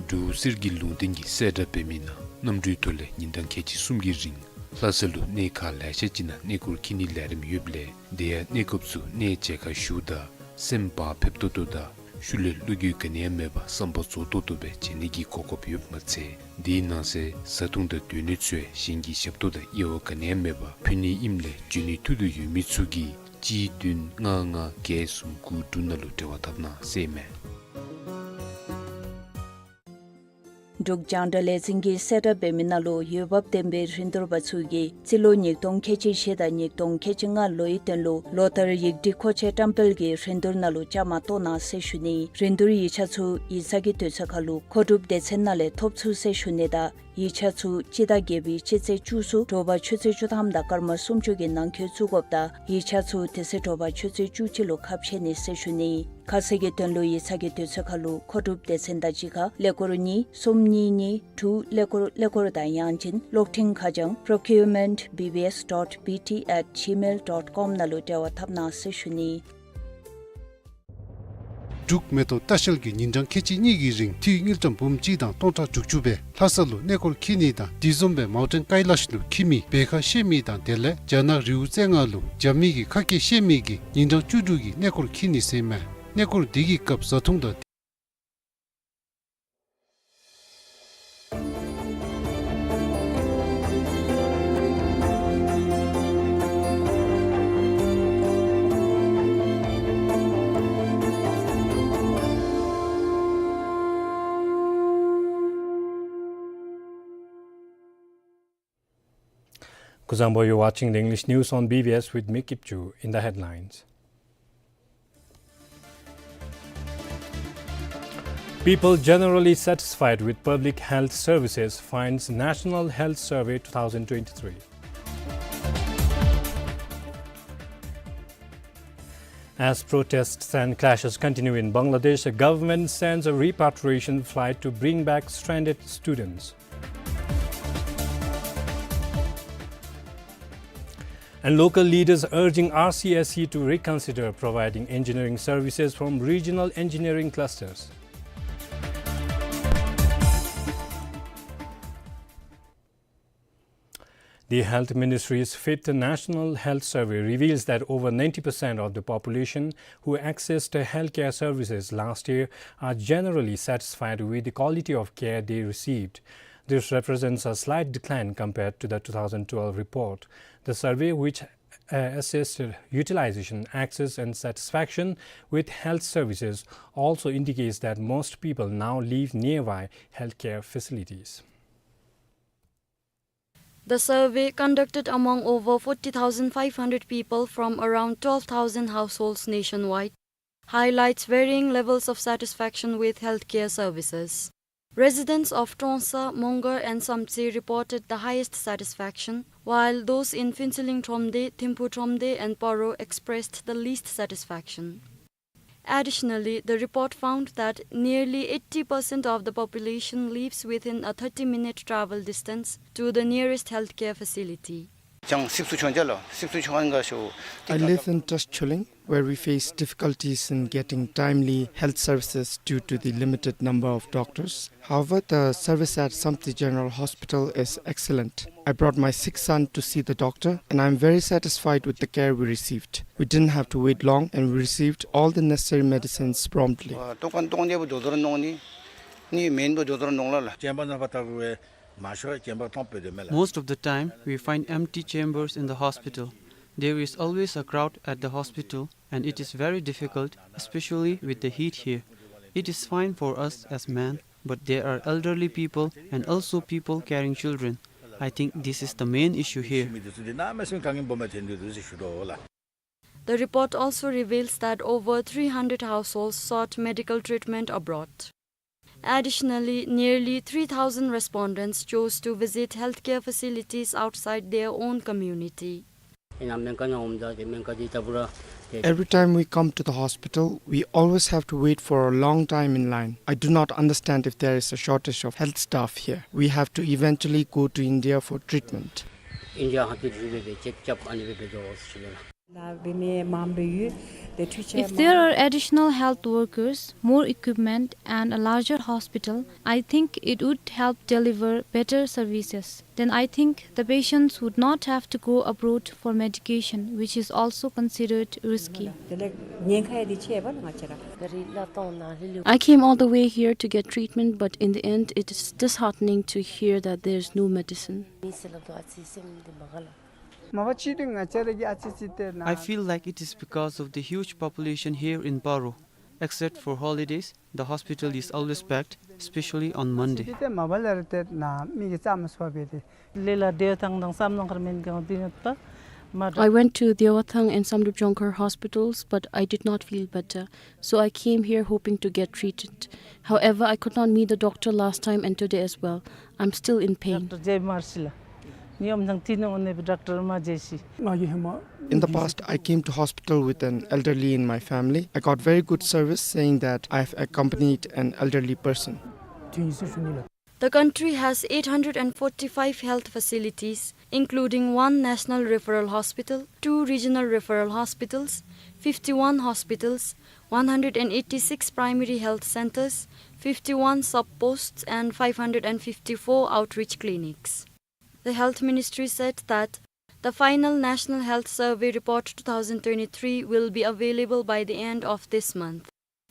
འབྲུག་གསེར་གྱི་ལུང་བསྟན་གྱིས་གསལ་བསྒྲགས་འབད་མི་ནང་གནམ་གྲུའི་ཐོག་ལས་ཉིན་གྲངས་ཁལ་གཅིག་གསུམ་གྱི་རིང་ལྷ་ས་ལུ་གནས་ཁག་ལེ་ཤ་ཅིག་ནང་གནས་སྐོར་འཁྱིད་ནིའི་ལས་རིམ་ཡོདཔ་ལས་དེ་ཡང་གནས་སྐབས་སུ་གནས་མཇལ་ཁ་ཞུཝ་ད་སེམས་བག་ཕེབས་ཏོག་ཏོ་དང་ཤུལ་ལས་བློ་འགྱོད་ག་ནི་ཡང་མེད་པར་བསམ་པ་རྫོགས་ཏོག་ཏོ་སྦེ་མཇལ་ནི་གི་གོ་སྐབས་ཡོདཔ་མ་ཚད་དེའི་ནང་གསེས་བཟའ་འཐུང་དང་སྡོད་གནས་ཚུ་ཡང་གཞན་གྱི་ཞབས་ཏོག་དང་དབྱེ་བ་ག་ནི་ཡང་མེད་པར་ཕུལ་ནི་ཨིནམ་ལས་འབྱོན་ནིའི་ཐུགས་འདོད་ཡོད་མི་ཚུ་གིས་གཅིག་བདུན་ལྔ་ལྔ་བརྒྱད་གསུམ་དགུ་དྲུག་ནང་ལུ་འབྲེལ་བ་འཐབ་གནང་ཟེར་ཨིན་མས། འབྲུག་རྒྱང་བསྒྲགས་ལས་འཛིན་གྱིས་གསལ་བསྒྲགས་འབད་མི་ནང་ལུ་འོས་འབབ་ལྡན་པའི་རིན་བསྡུར་པ་ཚུ་གིས་རྩིས་ལོ་ཉིས་སྟོང་ཁལ་གཅིག་བཞི་དང་ཉིས་སྟོང་ཁལ་གཅིག་ལྔ་ལོའི་དོན་ལུ་ལོ་ལྟར་ཡིག་སྒྲིག་མཁོ་ཆས་བཀྲམ་སྤེལ་གྱི་རིན་བསྡུར་ནང་ལུ་བཅའ་མར་གཏོགས་གནང་ཟེར་ཞུ་ནི། རིན་བསྡུར་ཡིག་ཆ་ཚུ་ཡིག་ཚང་གི་དུས་ཚོད་ཁར་ལུ་མཁོ་སྒྲུབ་སྡེ་ཚན་ནང་ལས་ཐོབ་ཚུགས་ཟེར་ཞུ་ནི་དང་ཡིག་ཆ་ཚུ་སྤྱི་ཟླ་བརྒྱད་པའི་སྤྱི་ཚེས་བཅུ་གསུམ་དྲོ་པ་ཆུ་ཚོད་བཅུ་ཐམ་དང་སྐར་མ་སུམ་ཅུ་གི་ནང་འཁོད་བཙུགས་དགོཔ་དང་ཡིག་ཆ་ཚུ་དེ་ཚེ་དྲོ་པ་ཆུ་ཚོད་བཅུ་གཅིག་ལུ་ཁ་ཕྱེ་ནི་ཟེར་ཞུ་ནི། ཁ་གསལ་གྱི་དོན་ལུ་ཡིག་ཚང་གི་དུས་ཚོད་ཁར་ལུ་མཁོ་སྒྲུབ་སྡེ་ཚན་དང་གཅིག་ཁར་ཀླད་ཀོར་གཉིས་གསུམ་གཉིས་གཉིས་དྲུག་ཀླད་ཀོར་ཀླད་ཀོར་དང་ཡང་ཅིན་གློག་འཕྲིན་ཁ་བྱང་procurement B B S dot B T at gmail dot com ནང་ལུ་འབྲེལ་བ་འཐབ་གནང་ཟེར་ཞུ་ནི། འབྲུག་མེ་ཏོག་ལྟ་བཤལ་གྱིས་ཉིན་གྲངས་ཁལ་གཅིག་གཉིས་ཀྱི་རིང་འཐུས་དངུལ་ཀྲམ་འབུམ་གཅིག་དང་སྟོང་ཕྲག་དྲུག་ཅུ་སྦེ་ལྷ་ས་ལུ་གནས་སྐོར་འཁྱིད་ནི་དང་དེ་བཟུམ་སྦེ་མའུ་ཊེན་ཀའི་ལཱཤ་ལུ་འཁྱིད་མི་འབད་ཁ་ཤེས་མི་དང་དེ་ལས་རྒྱ་ནག་རི་བོ་རྩེ་ལྔ་ལུ་འགྱོ་མི་གི་ཁ་སྐད་ཤེས་མི་གིས་ཉིན་གྲངས་བཅུ་དྲུག་གི་གནས་སྐོར་འཁྱིད་ནི་ཟེར་ཨིན་མས། གནས་སྐོར་དེ་གི་སྐབས་བཟའ་འཐུང་དང་Kuzuzangpo, you're watching the English news on B B S with me, Kipchu. In the headlines: People generally satisfied with public health services, finds National Health Survey two thousand twenty-three. As protests and clashes continue in Bangladesh, the government sends a repatriation flight to bring back stranded students. And local leaders urging R C S C to reconsider providing engineering services from regional engineering clusters. The Health Ministry's fifth National Health Survey reveals that over ninety percent of the population who accessed healthcare services last year are generally satisfied with the quality of care they received. This represents a slight decline compared to the two thousand twelve report. The survey, which, uh, assessed utilization, access, and satisfaction with health services, also indicates that most people now live nearby healthcare facilities. The survey, conducted among over forty thousand five hundred people from around twelve thousand households nationwide, highlights varying levels of satisfaction with healthcare services. Residents of Trongsa, Mongar and Samtse reported the highest satisfaction, while those in Phuentsholing Thromde, Thimphu Thromde and Paro expressed the least satisfaction. Additionally, the report found that nearly eighty percent of the population lives within a thirty-minute travel distance to the nearest healthcare facility. I live in Trongsa, Chuleng, where we face difficulties in getting timely health services due to the limited number of doctors. However, the service at Samtse General Hospital is excellent. I brought my sick son to see the doctor, and I'm very satisfied with the care we received. We didn't have to wait long, and we received all the necessary medicines promptly. ཨ་ཏོག་ཁོང་ཏོག་ཉེ་བོ་ཇོ་དོར་ནོང་ནི་ནི་མེན་བོ་ཇོ་དོར་ནོང་ལ་ལ། ཅན་པ་ན་པ་ཏ་གུ་ཝེ་ Most of the time, we find empty chambers in the hospital. There is always a crowd at the hospital, and it is very difficult, especially with the heat here. It is fine for us as men, but there are elderly people and also people carrying children. I think this is the main issue here. The report also reveals that over three hundred households sought medical treatment abroad. Additionally, nearly three thousand respondents chose to visit healthcare facilities outside their own community. Every time we come to the hospital, we always have to wait for a long time in line. I do not understand if there is a shortage of health staff here. We have to eventually go to India for treatment. If there are additional health workers, more equipment, and a larger hospital, I think it would help deliver better services. Then I think the patients would not have to go abroad for medication, which is also considered risky. I came all the way here to get treatment, but in the end, it is disheartening to hear that there is no medicine. I feel like it is because of the huge population here in Paro. Except for holidays, the hospital is always packed, especially on Monday. I went to Dewathang and Samdrup Jongkhar hospitals, but I did not feel better. So I came here hoping to get treated. However, I could not meet the doctor last time and today as well. I'm still in pain. In the past, I came to hospital with an elderly in my family. I got very good service, saying that I have accompanied an elderly person. The country has eight hundred and forty-five health facilities, including one national referral hospital, two regional referral hospitals, fifty-one hospitals, one hundred and eighty-six primary health centers, fifty-one sub-posts, and five hundred and fifty-four outreach clinics. The Health Ministry said that the final National Health Survey Report two thousand twenty-three will be available by the end of this month.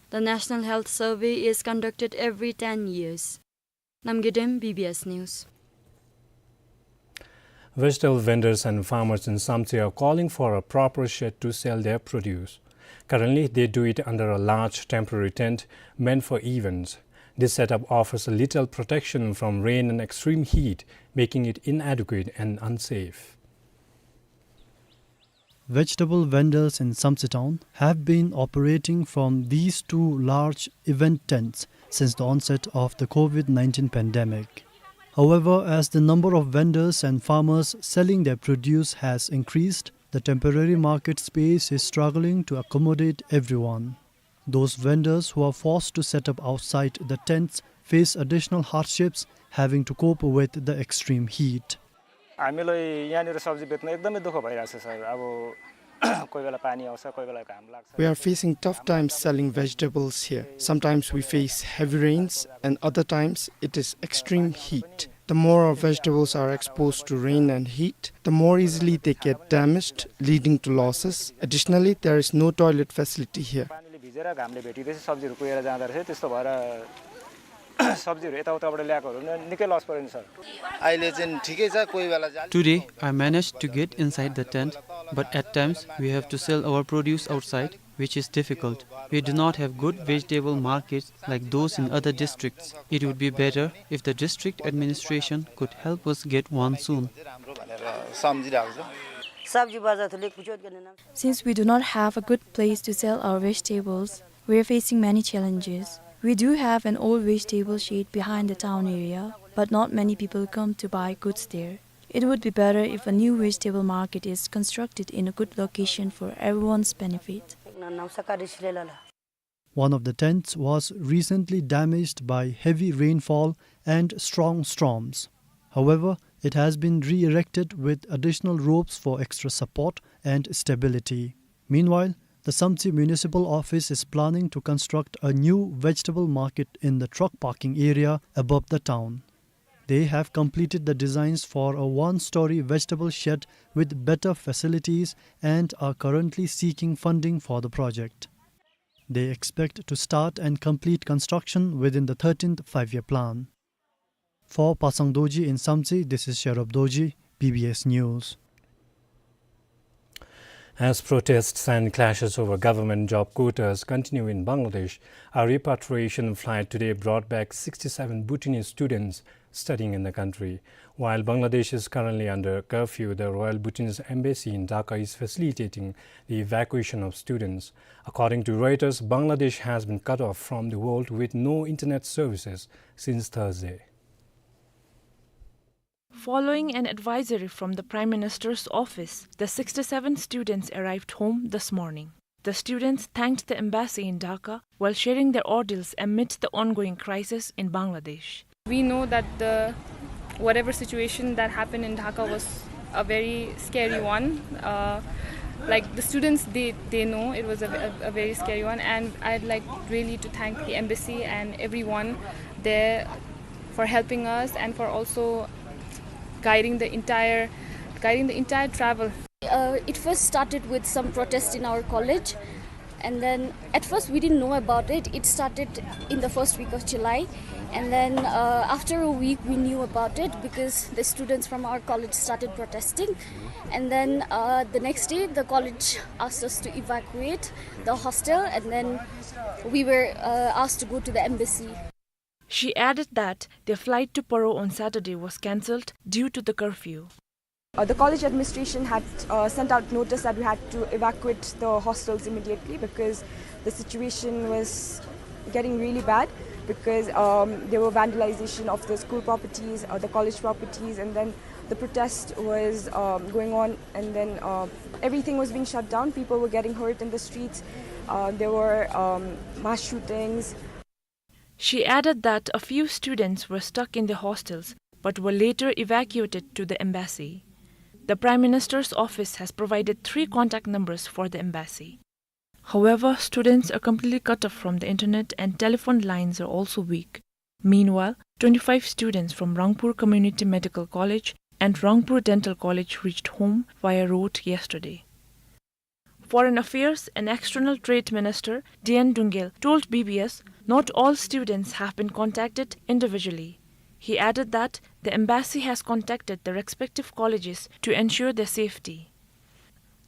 The National Health Survey is conducted every ten years. Namgay Dem, B B S News. Vegetable vendors and farmers in Samtse are calling for a proper shed to sell their produce. Currently, they do it under a large temporary tent meant for events. This setup offers little protection from rain and extreme heat, making it inadequate and unsafe. Vegetable vendors in Samtse town have been operating from these two large event tents since the onset of the COVID nineteen pandemic. However, as the number of vendors and farmers selling their produce has increased, the temporary market space is struggling to accommodate everyone. Those vendors who are forced to set up outside the tents face additional hardships, having to cope with the extreme heat. हामीलाई यहाँनिर सब्जी बेच्न एकदमै दुःख भइरहेको छ, सर। अब कोही बेला पानी आउँछ, कोही बेला घाम लाग्छ। We are facing tough times selling vegetables here. Sometimes we face heavy rains, and other times it is extreme heat. The more our vegetables are exposed to rain and heat, the more easily they get damaged, leading to losses. Additionally, there is no toilet facility here. पानीले भिजेर घामले भेटिँदैछ, सब्जीहरू कुहेर जाँदो रहेछ, त्यस्तो भएर सब्जीहरू यताउताबाट ल्याएकोहरू नि निकै लस पऱ्यो नि, सर। अहिले चाहिँ ठिकै छ, कोही बेला चाहिँ अलि Today, I managed to get inside the tent, but at times we have to sell our produce outside, which is difficult. We do not have good vegetable markets like those in other districts. It would be better if the district administration could help us get one soon. Since we do not have a good place to sell our vegetables, we are facing many challenges. We do have an old vegetable shed behind the town area, but not many people come to buy goods there. It would be better if a new vegetable market is constructed in a good location for everyone's benefit. One of the tents was recently damaged by heavy rainfall and strong storms. However, it has been re-erected with additional ropes for extra support and stability. Meanwhile, the Samtse Municipal Office is planning to construct a new vegetable market in the truck parking area above the town. They have completed the designs for a one-story vegetable shed with better facilities and are currently seeking funding for the project. They expect to start and complete construction within the thirteenth Five-Year Plan. For Pasang Dorji in Samtse, this is Sherab Dorji, B B S News. As protests and clashes over government job quotas continue in Bangladesh, a repatriation flight today brought back sixty-seven Bhutanese students studying in the country. While Bangladesh is currently under curfew, the Royal Bhutanese Embassy in Dhaka is facilitating the evacuation of students. According to Reuters, Bangladesh has been cut off from the world with no internet services since Thursday. Following an advisory from the Prime Minister's office, the sixty-seven students arrived home this morning. The students thanked the embassy in Dhaka while sharing their ordeals amid the ongoing crisis in Bangladesh. We know that the, whatever situation that happened in Dhaka was a very scary one. Uh, like, the students, they, they know it was a, a, a very scary one, and I'd like really to thank the embassy and everyone there for helping us and for also guiding the entire, guiding the entire travel. Uh, it first started with some protest in our college, and then at first we didn't know about it. It started in the first week of July, and then, uh, after a week we knew about it because the students from our college started protesting, and then, uh, the next day the college asked us to evacuate the hostel, and then we were, uh, asked to go to the embassy. She added that their flight to Paro on Saturday was cancelled due to the curfew. Uh, the college administration had, uh, sent out notice that we had to evacuate the hostels immediately because the situation was getting really bad, because, um, there were vandalization of the school properties, uh, the college properties, and then the protest was, um, going on, and then, uh, everything was being shut down. People were getting hurt in the streets. Uh, there were, um, mass shootings. She added that a few students were stuck in the hostels but were later evacuated to the embassy. The Prime Minister's office has provided three contact numbers for the embassy. However, students are completely cut off from the internet and telephone lines are also weak. Meanwhile, twenty-five students from Rangpur Community Medical College and Rangpur Dental College reached home via road yesterday. Foreign Affairs and External Trade Minister D N Dungel told B B S not all students have been contacted individually. He added that the embassy has contacted the respective colleges to ensure their safety.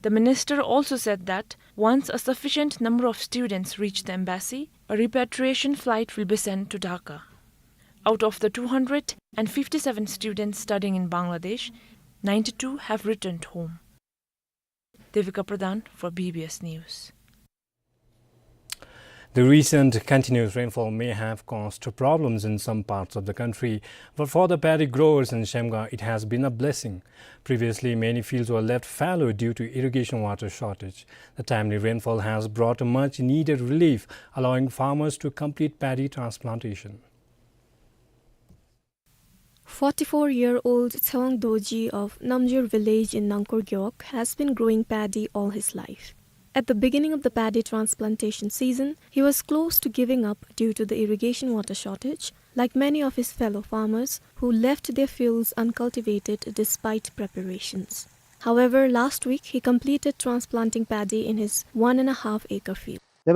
The minister also said that once a sufficient number of students reach the embassy, a repatriation flight will be sent to Dhaka. Out of the two hundred and fifty-seven students studying in Bangladesh, ninety-two have returned home. Devika Pradhan for B B S News. The recent continuous rainfall may have caused problems in some parts of the country, but for the paddy growers in Shemgaon, it has been a blessing. Previously, many fields were left fallow due to irrigation water shortage. The timely rainfall has brought much needed relief, allowing farmers to complete paddy transplantation. Forty-four-year-old Tsewang Dorji of Namjur village in Nangkur Gewog has been growing paddy all his life. At the beginning of the paddy transplantation season, he was close to giving up due to the irrigation water shortage, like many of his fellow farmers who left their fields uncultivated despite preparations. However, last week he completed transplanting paddy in his one and a half acre field. Two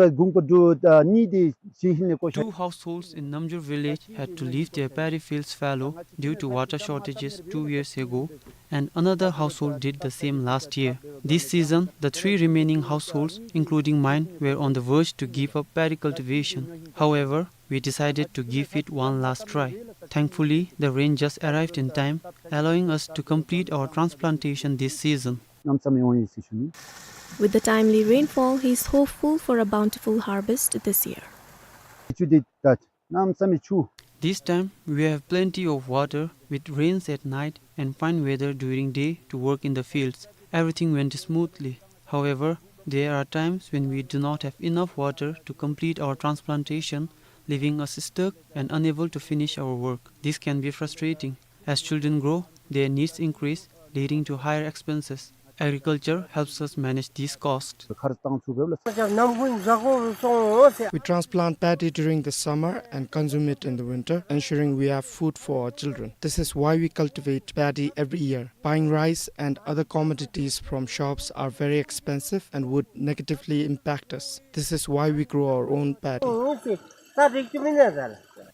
households in Namjur village had to leave their paddy fields fallow due to water shortages two years ago, and another household did the same last year. This season, the three remaining households, including mine, were on the verge to give up paddy cultivation. However, we decided to give it one last try. Thankfully, the rain just arrived in time, allowing us to complete our transplantation this season. With the timely rainfall, he is hopeful for a bountiful harvest this year. This time, we have plenty of water with rains at night and fine weather during day to work in the fields. Everything went smoothly. However, there are times when we do not have enough water to complete our transplantation, leaving us stuck and unable to finish our work. This can be frustrating. As children grow, their needs increase, leading to higher expenses. Agriculture helps us manage these costs. We transplant paddy during the summer and consume it in the winter, ensuring we have food for our children. This is why we cultivate paddy every year. Buying rice and other commodities from shops are very expensive and would negatively impact us. This is why we grow our own paddy.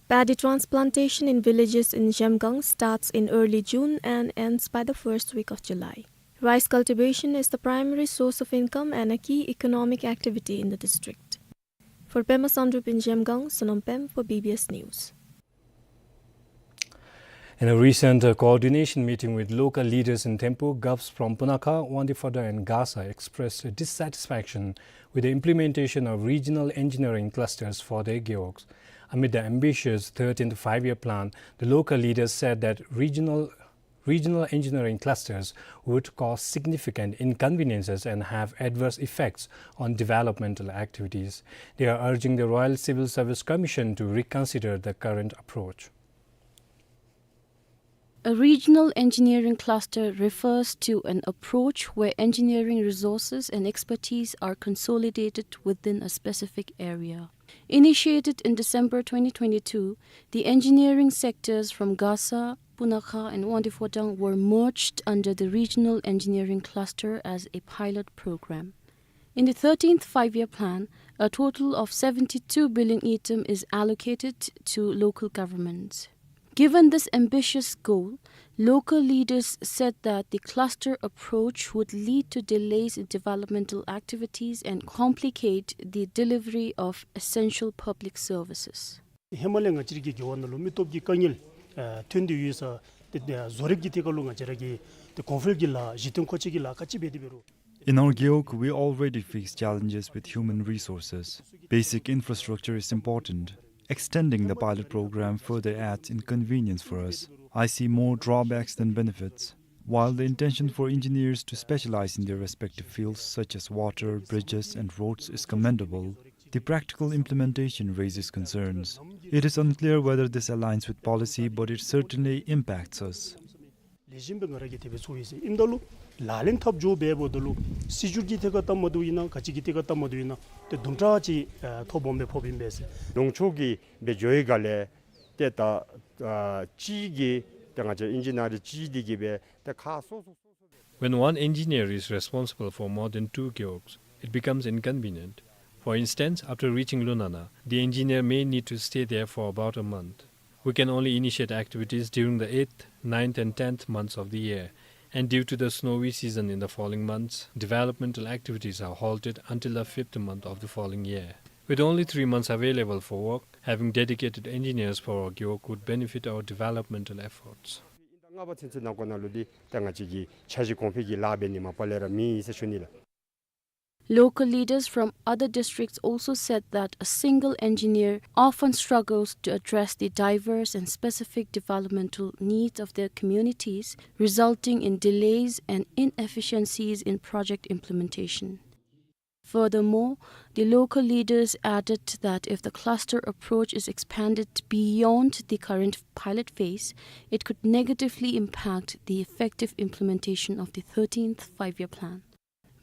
Paddy transplantation in villages in Zhemgang starts in early June and ends by the first week of July. Rice cultivation is the primary source of income and a key economic activity in the district. For Pema Sangdrup in Zhemgang, Sonam Pem for B B S News. In a recent, uh, coordination meeting with local leaders in Thimphu, govs from Punakha, Wangdue Phodrang and Gasa expressed dissatisfaction with the implementation of regional engineering clusters for their gewogs. Amid the ambitious thirteenth Five-Year Plan, the local leaders said that regional, regional engineering clusters would cause significant inconveniences and have adverse effects on developmental activities. They are urging the Royal Civil Service Commission to reconsider the current approach. A regional engineering cluster refers to an approach where engineering resources and expertise are consolidated within a specific area. Initiated in December twenty twenty-two, the engineering sectors from Gasa, Punakha, and Wangdue Phodrang were merged under the regional engineering cluster as a pilot program. In the thirteenth Five-Year Plan, a total of seventy-two billion ngultrum is allocated to local governments. Given this ambitious goal, local leaders said that the cluster approach would lead to delays in developmental activities and complicate the delivery of essential public services. ཧེ་མ་ལས་ང་བཅས་ར་གི་རྒེད་འོག་ནང་ལུ་མི་སྟོབས་ཀྱི་དཀའ་ངལ་ཨ་ཐོན་ཏེ་ཡོད་ས། ཏེ་ཏེ་བཟོ་རིག་གི་ཐད་ཁར་ལུ་ང་བཅས་ར་གི་ཏེ་གོང་འཕེལ་གྱི་ལཱ་གཞི་རྟེན་མཁོ་ཆས་ཀྱི་ལཱ་ག་ཅི་འབད་དེ་འབད་རུང་། In our gewog, we already face challenges with human resources. Basic infrastructure is important. Extending the pilot program further adds inconvenience for us. I see more drawbacks than benefits. While the intention for engineers to specialize in their respective fields, such as water, bridges, and roads, is commendable, the practical implementation raises concerns. It is unclear whether this aligns with policy, but it certainly impacts us. ལེགས་ཤོམ་སྦེ་ང་ར་གིས་དེ་སྦེ་ཚོར་ཡི་ཟེར། ཨིནམ་ད་ལུ་ལག་ལེན་འཐབ་འགྱོ་འབདཝ་ད་ལུ་སྲིད་བྱུས་ཀྱི་ཐད་ཁར་སྟབས་མ་བདེཝ་ཨིན་ན་ག་ཅི་གི་ཐད་ཁར་སྟབས་མ་བདེཝ་ཨིན་ན་ཏེ་དུམ་གྲ་ཅིག་ཨ་ཐོ་སྦོམ་སྦེ་ཕོགཔ་ཨིན་པས་ཟེར། ལུང་ཕྱོགས་ཀྱི་སྦེ་འགྱོ་བའི་སྒང་ལས་ཏེ་ད་ཨ་གཅིག་གིས་ཏེ་ང་བཅས་ཨིན་ཇི་ནི་ཡར་གཅིག་འདི་གིས་སྦེ་ཏེ་ཁག་སོ་སོ་སོ་སོ་སྦེ། When one engineer is responsible for more than two gewogs, it becomes inconvenient. For instance, after reaching Lunana, the engineer may need to stay there for about a month. We can only initiate activities during the eighth, ninth and tenth months of the year, and due to the snowy season in the following months, developmental activities are halted until the fifth month of the following year. With only three months available for work, having dedicated engineers for our gewog would benefit our developmental efforts. ལྔ་པ་ཚུན་ཚོད་ནང་འཁོད་ནང་ལུ་འདི་ད་ང་བཅས་ཀྱི་འཆར་གཞི་གོང་འཕེལ་གྱི་ལཱ་འབད་ནི་མ་པ་ལས་ར་མེད་ཟེར་ཞུ་ནི་ལགས། Local leaders from other districts also said that a single engineer often struggles to address the diverse and specific developmental needs of their communities, resulting in delays and inefficiencies in project implementation. Furthermore, the local leaders added that if the cluster approach is expanded beyond the current pilot phase, it could negatively impact the effective implementation of the thirteenth Five-Year Plan.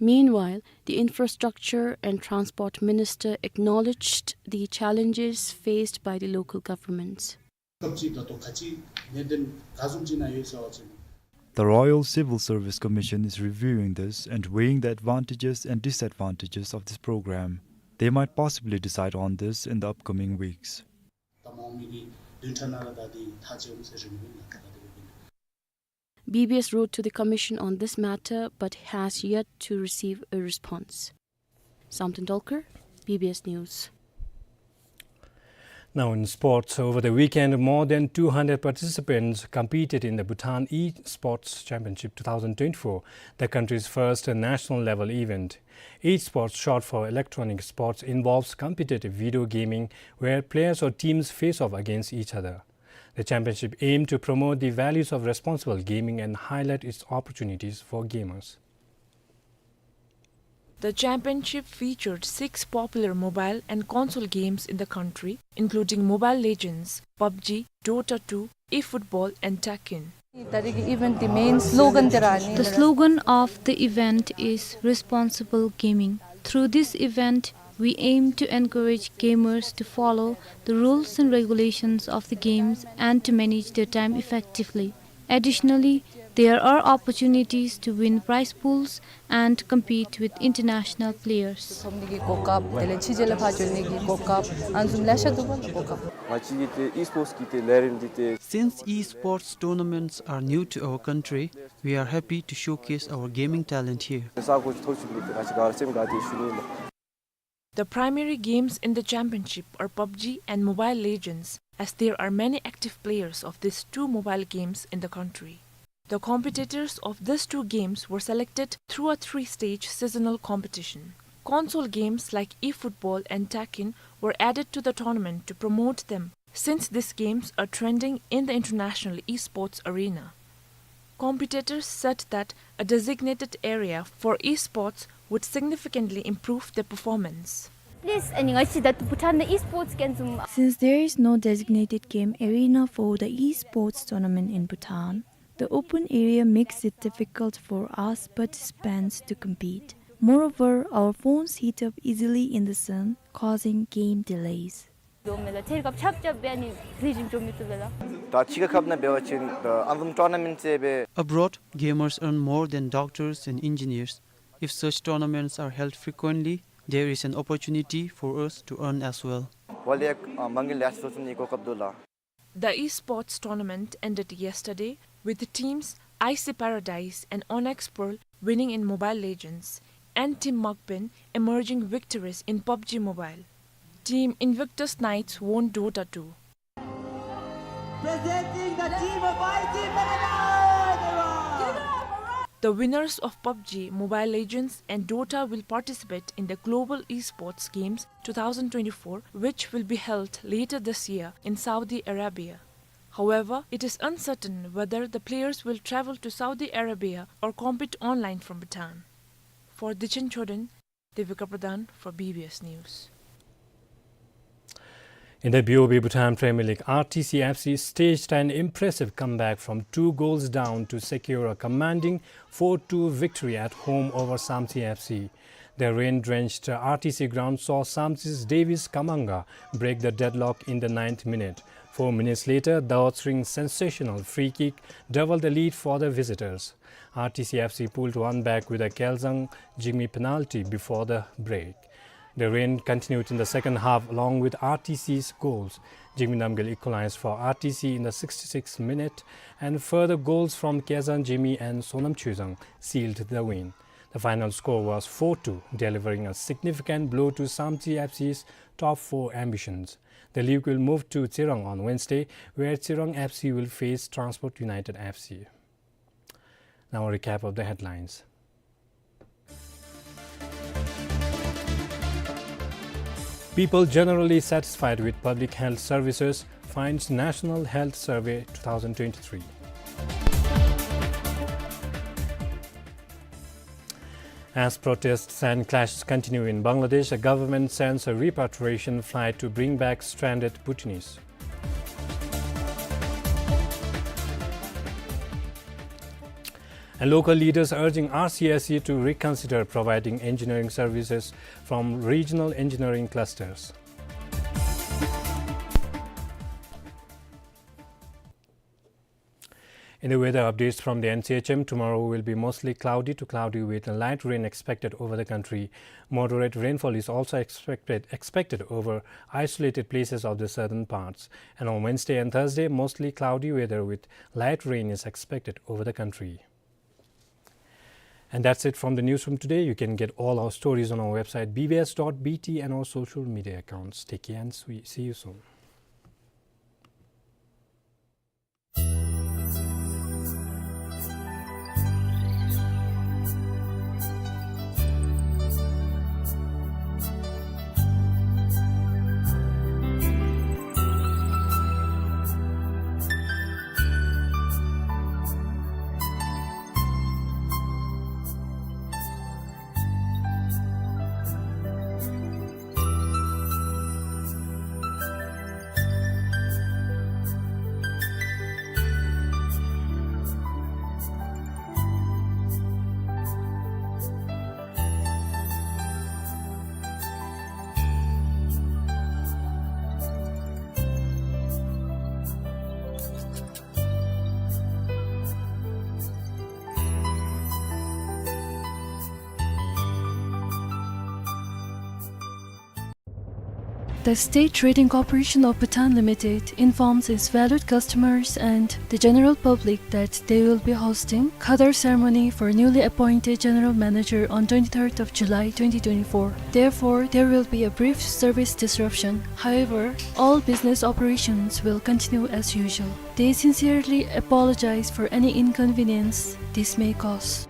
Meanwhile, the Infrastructure and Transport Minister acknowledged the challenges faced by the local governments. སྐབས་ཅིག་ད་ལྟོ་ག་ཅི་གནད་དོན་ག་བཟུམ་ཅིག་ནང་ཡོད་ཟེར་བ་ཅིན། The Royal Civil Service Commission is reviewing this and weighing the advantages and disadvantages of this program. They might possibly decide on this in the upcoming weeks. ད་མ་འོངས་མི་གི་བདུན་ཕྲག་ནང་ལུ་ད་འདི་ཐག་བཅད་འོང་ཟེར་རེ་མི་ནང་ད་ད་དེ་སྦེ་ཨིན། B B S wrote to the commission on this matter but has yet to receive a response. Samten Dolkar, B B S News. Now in sports, over the weekend, more than two hundred participants competed in the Bhutan Esports Championship two thousand twenty-four, the country's first national-level event. Esports, short for electronic sports, involves competitive video gaming where players or teams face off against each other. The championship aimed to promote the values of responsible gaming and highlight its opportunities for gamers. The championship featured six popular mobile and console games in the country, including Mobile Legends, PUBG, Dota two, eFootball, and Tekken. The slogan of the event is responsible gaming. Through this event, we aim to encourage gamers to follow the rules and regulations of the games and to manage their time effectively. Additionally, There are opportunities to win prize pools and compete with international players. ཐོབ་ནི་གི་གོ་སྐབས་དེ་ལས་ཕྱི་རྒྱལ་ལུ་ཕར་འགྱོ་ནི་གི་གོ་སྐབས་ཨ་ནི་བཟུམ་ལེ་ཤ་འདུག་པ་ལགས་གོ་སྐབས། ང་བཅས་ཀྱི་ཏེ་ཨི་སི་པོརཊསི་གི་ཏེ་ལས་རིམ་འདི་ཏེ། Since esports tournaments are new to our country, we are happy to showcase our gaming talent here. ས་གོ་ཅིག་ཐོབ་ཅི་འདི་ཏེ་ང་བཅས་ག་ར་སེམས་དགའ་སྟེ་ཞུ་ནི་ཨིན་ལགས། The primary games in the championship are PUBG and Mobile Legends, as there are many active players of these two mobile games in the country. The competitors of these two games were selected through a three-stage seasonal competition. Console games like eFootball and Tekken were added to the tournament to promote them, since these games are trending in the international esports arena. Competitors said that a designated area for esports would significantly improve their performance. Please, ཨ་ནི་ང་བཅས་ད་ལྟོ་བྷུ་ཊཱན་ནང་ཨི་སི་པོརཊསི་ཀྱི་ཨ་ནི་བཟུམ། Since there is no designated game arena for the esports tournament in Bhutan, the open area makes it difficult for us participants to compete. Moreover, our phones heat up easily in the sun, causing game delays. ད་ཕྱི་ཁ་ཁབ་ནང་འབད་བ་ཅིན་ད་ཨ་ནི་བཟུམ་ཊོར་ནཱ་མེནཊ་ཟེར་སྦེ། Abroad, gamers earn more than doctors and engineers. If such tournaments are held frequently, there is an opportunity for us to earn as well. ཝརལཌ་ཨ་མང་གི་ལས་སོ་སོ་ནི་གོ་སྐབས་འདུག་ལགས། The esports tournament ended yesterday with the teams Icy Paradise and Onyx Pearl winning in Mobile Legends and Team Mukbin emerging victorious in PUBG Mobile. Team Invictus Knights won Dota two. Presenting the team of Icy Paradise! The winners of PUBG Mobile Legends and Dota will participate in the Global Esports Games two thousand twenty-four, which will be held later this year in Saudi Arabia. However, it is uncertain whether the players will travel to Saudi Arabia or compete online from Bhutan. For Dichen Choden, Devika Pradhan for B B S News. In the B O B Bhutan Premier League, R T C F C staged an impressive comeback from two goals down to secure a commanding four two victory at home over Samtse F C. The rain-drenched R T C ground saw Samtse's Davis Kamanga break the deadlock in the ninth minute. Four minutes later, Daotsring's sensational free kick doubled the lead for the visitors. R T C F C pulled one back with a Kelzang Jigme penalty before the break. The rain continued in the second half along with R T C's goals. Jigme Namgyel equalized for R T C in the sixty-sixth minute, and further goals from Kelzang Jigme and Sonam Chuzang sealed the win. The final score was four two, delivering a significant blow to Samtse F C's top four ambitions. The league will move to Tsirang on Wednesday, where Tsirang F C will face Transport United F C. Now a recap of the headlines. People generally satisfied with public health services, finds National Health Survey two thousand twenty-three. As protests and clashes continue in Bangladesh, the government sends a repatriation flight to bring back stranded Bhutanese. And local leaders urging R C S E to reconsider providing engineering services from regional engineering clusters. In the weather updates from the N C H M, tomorrow will be mostly cloudy to cloudy with light rain expected over the country. Moderate rainfall is also expected, expected over isolated places of the southern parts. And on Wednesday and Thursday, mostly cloudy weather with light rain is expected over the country. And that's it from the newsroom today. You can get all our stories on our website B B S dot B T and our social media accounts. Take care and see, see you soon. The State Trading Corporation of Bhutan Limited informs its valued customers and the general public that they will be hosting Qadar ceremony for newly appointed general manager on twenty-third of July twenty twenty-four. Therefore, there will be a brief service disruption. However, all business operations will continue as usual. They sincerely apologize for any inconvenience this may cause.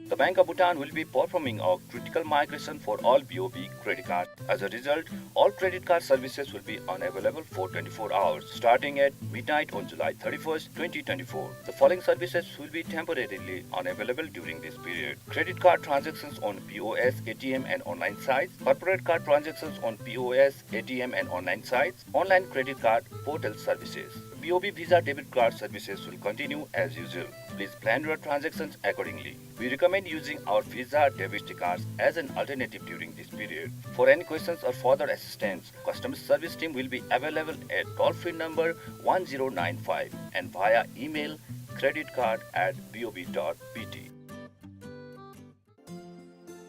The Bank of Bhutan will be performing a critical migration for all B O B credit cards. As a result, all credit card services will be unavailable for twenty-four hours, starting at midnight on July thirty-first, twenty twenty-four. The following services will be temporarily unavailable during this period: credit card transactions on P O S, A T M, and online sites, corporate card transactions on P O S, A T M, and online sites, online credit card portal services. B O B Visa debit card services will continue as usual. Please plan your transactions accordingly. We recommend using our Visa debit cards as an alternative during this period. For any questions or further assistance, customer service team will be available at toll-free number one zero nine five and via email credit card at B O B dot B T.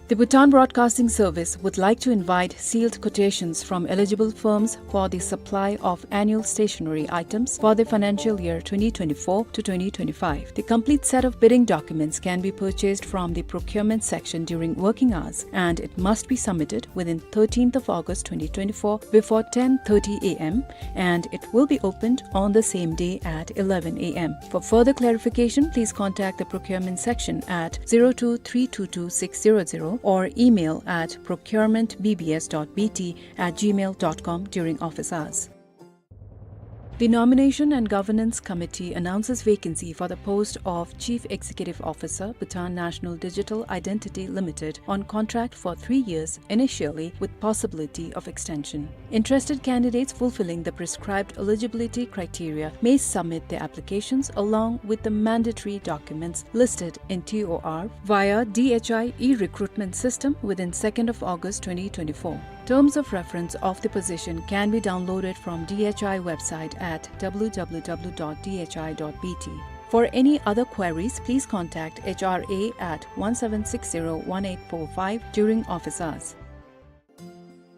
The Bhutan Broadcasting Service would like to invite sealed quotations from eligible firms for the supply of annual stationery items for the financial year twenty twenty-four to twenty twenty-five. The complete set of bidding documents can be purchased from the procurement section during working hours, and it must be submitted within thirteenth of August twenty twenty-four before ten thirty A M, and it will be opened on the same day at eleven A M. For further clarification, please contact the procurement section at zero two three two two six zero zero or email at procurement B B S dot B T at gmail dot com during office hours. The Nomination and Governance Committee announces vacancy for the post of Chief Executive Officer, Bhutan National Digital Identity Limited, on contract for three years initially, with possibility of extension. Interested candidates fulfilling the prescribed eligibility criteria may submit their applications along with the mandatory documents listed in T O R via D H I e-recruitment system within second of August twenty twenty-four. Terms of reference of the position can be downloaded from D H I website at W W W dot D H I dot B T. For any other queries, please contact H R A at one seven six zero one eight four five during office hours.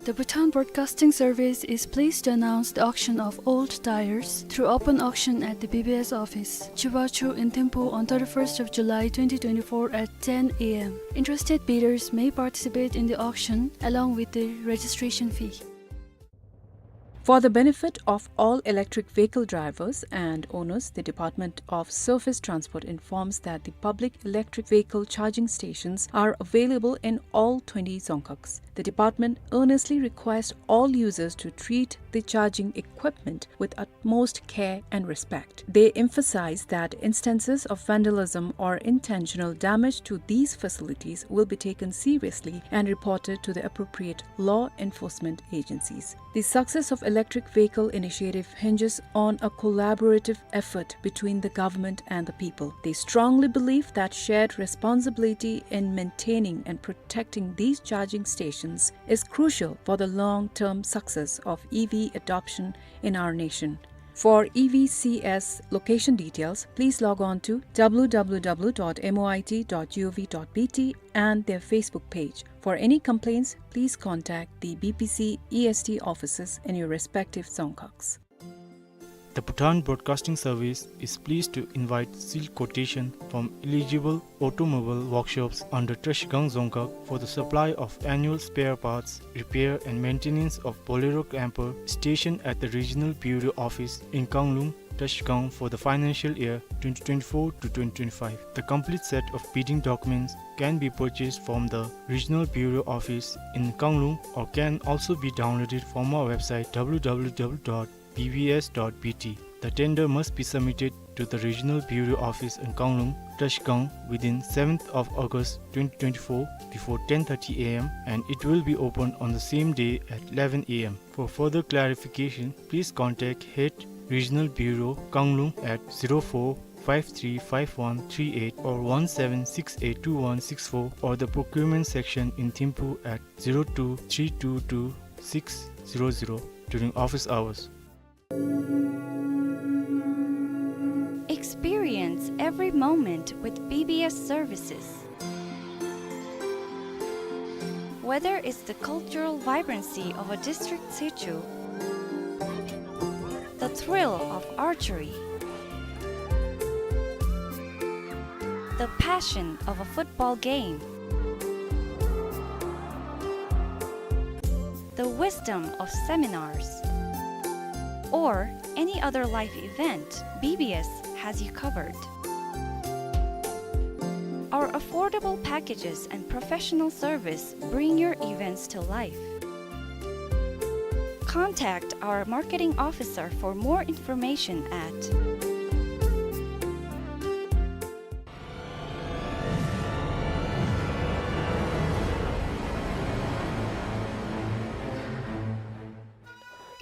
The Bhutan Broadcasting Service is pleased to announce the auction of old tires through open auction at the B B S office, Chibachu in Thimphu on thirty-first of July twenty twenty-four at ten A M. Interested bidders may participate in the auction along with the registration fee. For the benefit of all electric vehicle drivers and owners, the Department of Surface Transport informs that the public electric vehicle charging stations are available in all twenty dzongkhags. The department earnestly requests all users to treat the charging equipment with utmost care and respect. They emphasize that instances of vandalism or intentional damage to these facilities will be taken seriously and reported to the appropriate law enforcement agencies. The success of electric vehicle initiative hinges on a collaborative effort between the government and the people. They strongly believe that shared responsibility in maintaining and protecting these charging stations is crucial for the long-term success of E V adoption in our nation. For E V C S location details, please log on to W W W dot M O I T dot G O V dot B T and their Facebook page. For any complaints, please contact the B P C E S T offices in your respective dzongkhags. The Bhutan Broadcasting Service is pleased to invite sealed quotation from eligible automobile workshops under Trashigang Dzongkhag for the supply of annual spare parts, repair and maintenance of Bolero camper stationed at the Regional Bureau Office in Kanglung, Trashigang for the financial year twenty twenty-four to twenty twenty-five. The complete set of bidding documents can be purchased from the Regional Bureau Office in Kanglung or can also be downloaded from our website W W W dot B B S dot B T. The tender must be submitted to the Regional Bureau Office in Kanglung, Trashigang within seventh of August twenty twenty-four before ten thirty A M and it will be opened on the same day at eleven A M. For further clarification, please contact Head Regional Bureau, Kanglung at zero four five three five one three eight or one seven six eight two one six four or the procurement section in Thimphu at zero two three two two six zero zero during office hours. Experience every moment with B B S services. Whether it's the cultural vibrancy of a district sichu, the thrill of archery, the passion of a football game, the wisdom of seminars, or any other life event, B B S has you covered. Our affordable packages and professional service bring your events to life. Contact our marketing officer for more information at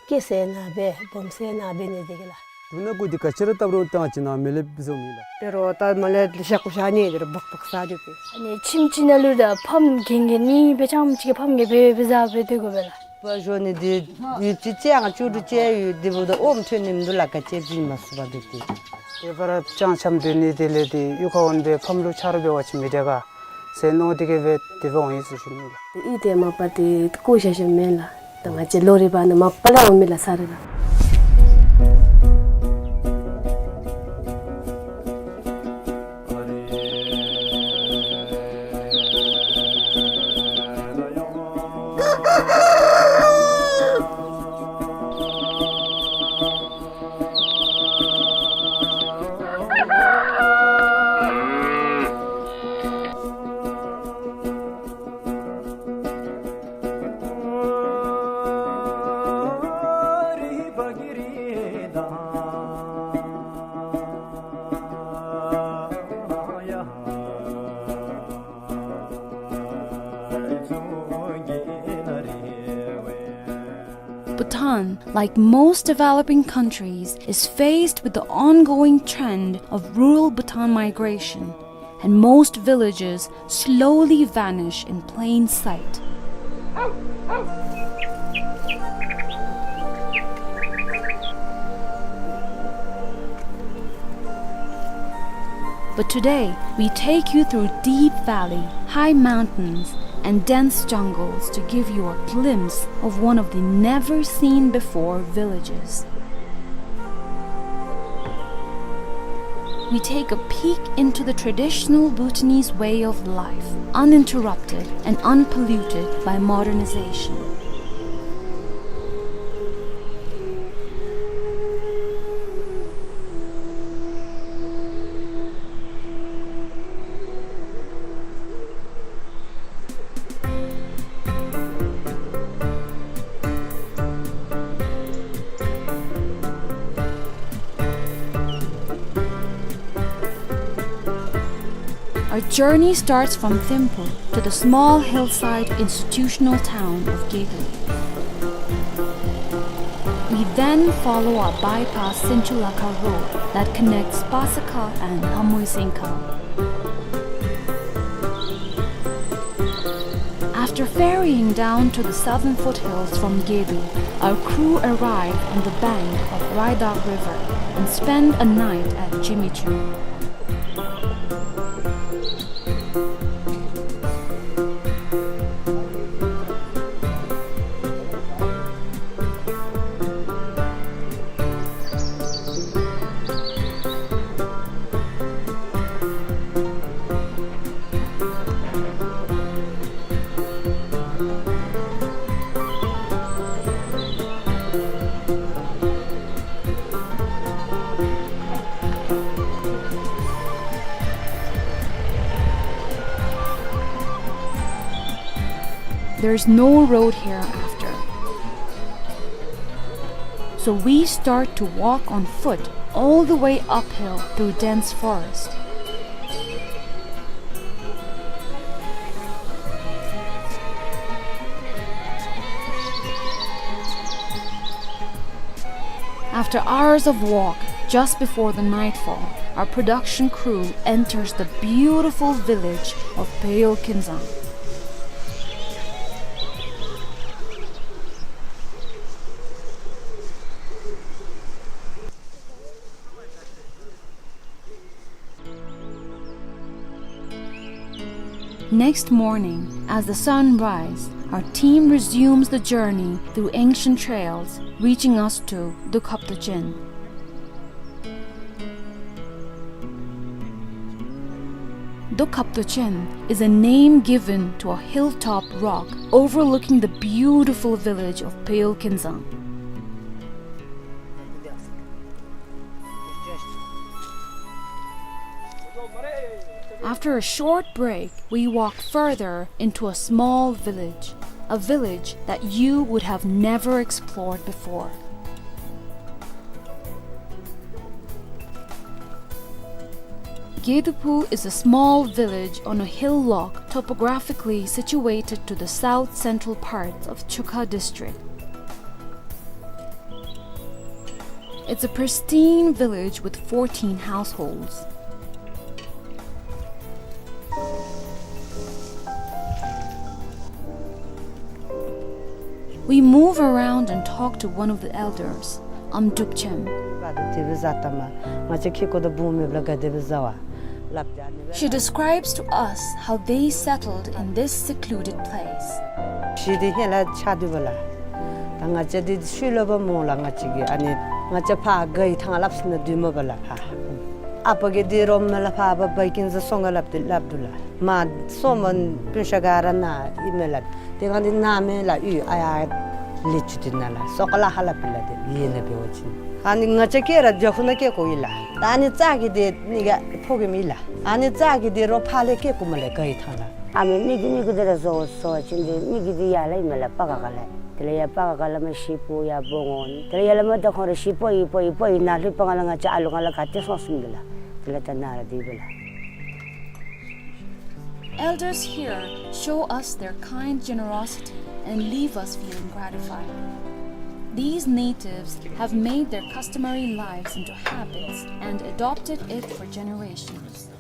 སྐྱེ་ས་ནང་སྦེ་སྦོམ་ས་ནང་སྦེ་ནི་དེ་གི་ལགས། དུག་སྣ་གུ་འདི་ག་ཅི་ར་བཏབ་རུང་ཏེ་ང་བཅས་ནང་མེ་ལེབ་བཟོ་མི་ལགས། དེ་རུང་ད་མ་ལེ་ཤ་ཀུ་ཤ་ནི་དེ་རུང་སྦག་སྦག་ཟ་དེ་གི། ཨ་ནི་ཁྱིམ་ཅིག་ནང་ལུ་ད་ཕམ་གན་གན་ནི་སྦེ་ཅང་ཅིག་གི་ཕམ་གན་སྦེ་སྦེ་ཟ་སྦེ་སྡོད་དགོ་པས་ལགས། པ་ཞོ་ནི་དེ་ཡུད་ཅིག་ཅིག་ཡང་ཅུ་དྲུག་ཅིག་ཡུད་དེ་འབདཝ་ད་ཨོམ་ཐོན་ནི་མིན་འདུག་ལགས། ག་ཅི་བྱིན་མ་ཚུགས་པར་སྡོད་དེ། དེ་བར་ཅང་འཆམ་སྡོད་ནི་དེ་ལས་དེ་གཡུས་ཁར་འོང་སྦེ་ཕམ་ལུ་ཆ་རོགས་འབད་བ་ཅིན་མི་དྲག་ག་ཟེར་མནོ་དེ་གིས་སྦེ་དེ་སྦེ་འོང་ཡི་ཟེར་ཞུ་ནི་ལགས། ཨི་དེ་མ་པ་དེ་བཀོ་བཞག་བཞགཔ་མེན་ལགས། ད་ང་བཅས་ལོ་རེ་བ་ནི་མ་པ་ལས་འོང་མི་ལགས་ས་རེ་ལགས། Bhutan, like most developing countries, is faced with the ongoing trend of rural Bhutan migration, and most villages slowly vanish in plain sight. But today, we take you through deep valley, high mountains, and dense jungles to give you a glimpse of one of the never-seen-before villages. We take a peek into the traditional Bhutanese way of life, uninterrupted and unpolluted by modernization. Our journey starts from Thimphu to the small hillside institutional town of Gebei. We then follow a bypass Sinchulakha road that connects Pasakha and Hamuisingkha. After ferrying down to the southern foothills from Gebei, our crew arrive on the bank of Raidak River and spend a night at Jimmy Choo. There's no road here after. So we start to walk on foot all the way uphill through dense forest. After hours of walk, just before the nightfall, our production crew enters the beautiful village of Peyo Kinzang. Next morning, as the sun rise, our team resumes the journey through ancient trails, reaching us to Dukhabtochen. Dukhabtochen is a name given to a hilltop rock overlooking the beautiful village of Peul Kinzang. After a short break, we walk further into a small village, a village that you would have never explored before. Gedaphu is a small village on a hillock topographically situated to the south-central parts of Chukha district. It's a pristine village with fourteen households. We move around and talk to one of the elders, Amdrupchem. She describes to us how they settled in this secluded place. ཤི་དེ་ཧེ་ལ་ཆ་དུ་བ་ལ། ད་ང་བཅས་དེ་ཤུལ་ལ་བ་མོ་ལ་ང་བཅས་ཀྱི་ཨ་ནི་ང་བཅས་ཕ་གི་ཐང་ལབ་སི་ན་དུས་མ་བ་ལ་ཕ། ཨ་པ་གི་དེ་རོམ་མ་ལ་ཕ་བ་བ་ཀིན་ཟ་སོང་ང་ལབ་དེ་ལབ་དུ་ལ། མ་སོ་མ་པུན་ཤ་ག་ར་ན་ཨི་མེ་ལ། དེ་གང་དེ་ན་མེ་ལ་ཡུ་ཨ་ཡ་ལི་ཅུ་དེ་ན་ལ་སོ་ཀ་ལ་ཧ་ལ་པི་ལ་དེ་ཡེ་ན་བེ་བ་ཅིན། ཨ་ནི་ང་བཅས་ཀྱི་ར་ཇ་ཧུ་ན་ཀེ་ཀོ་ཡི་ལ། ད་ཨ་ནི་ཙ་གི་དེ་ནི་ག་ཕོ་གི་མི་ལ། ཨ་ནི་ཙ་གི་དེ་རོ་ཕ་ལེ་ཀེ་ཀུ་མ་ལེ་ག་ཡི་ཐང་ལ། ཨ་མི་མི་གི་མི་གི་དེ་ར་ཟོ་ཟོ་ཅིན་དེ་མི་གི་དེ་ཡ་ལ་ཡི་མ་ལ་པ་ག་ག་ལ། དེ་ལ་ཡ་པ་ག་ག་ལ་མ་ཤི་པོ་ཡ་པོ་ངོ་ནི། དེ་ལ་ཡ་ལ་མ་ད་ཁོང་ར་ཤི་པོ་ཡི་པོ་ཡི་པོ་ཡི་ན་ལྷུ་པ་ང་ལ་ང་བཅས་ཨ་ལུ་ང་ལ་ག་ཏེ་སོང་སུམ་དེ་ལ། དེ་ལ་ད་ན་ར་དེ་བེ་ལ། Elders here show us their kind generosity and leave us feeling gratified. These natives have made their customary lives into habits and adopted it for generations.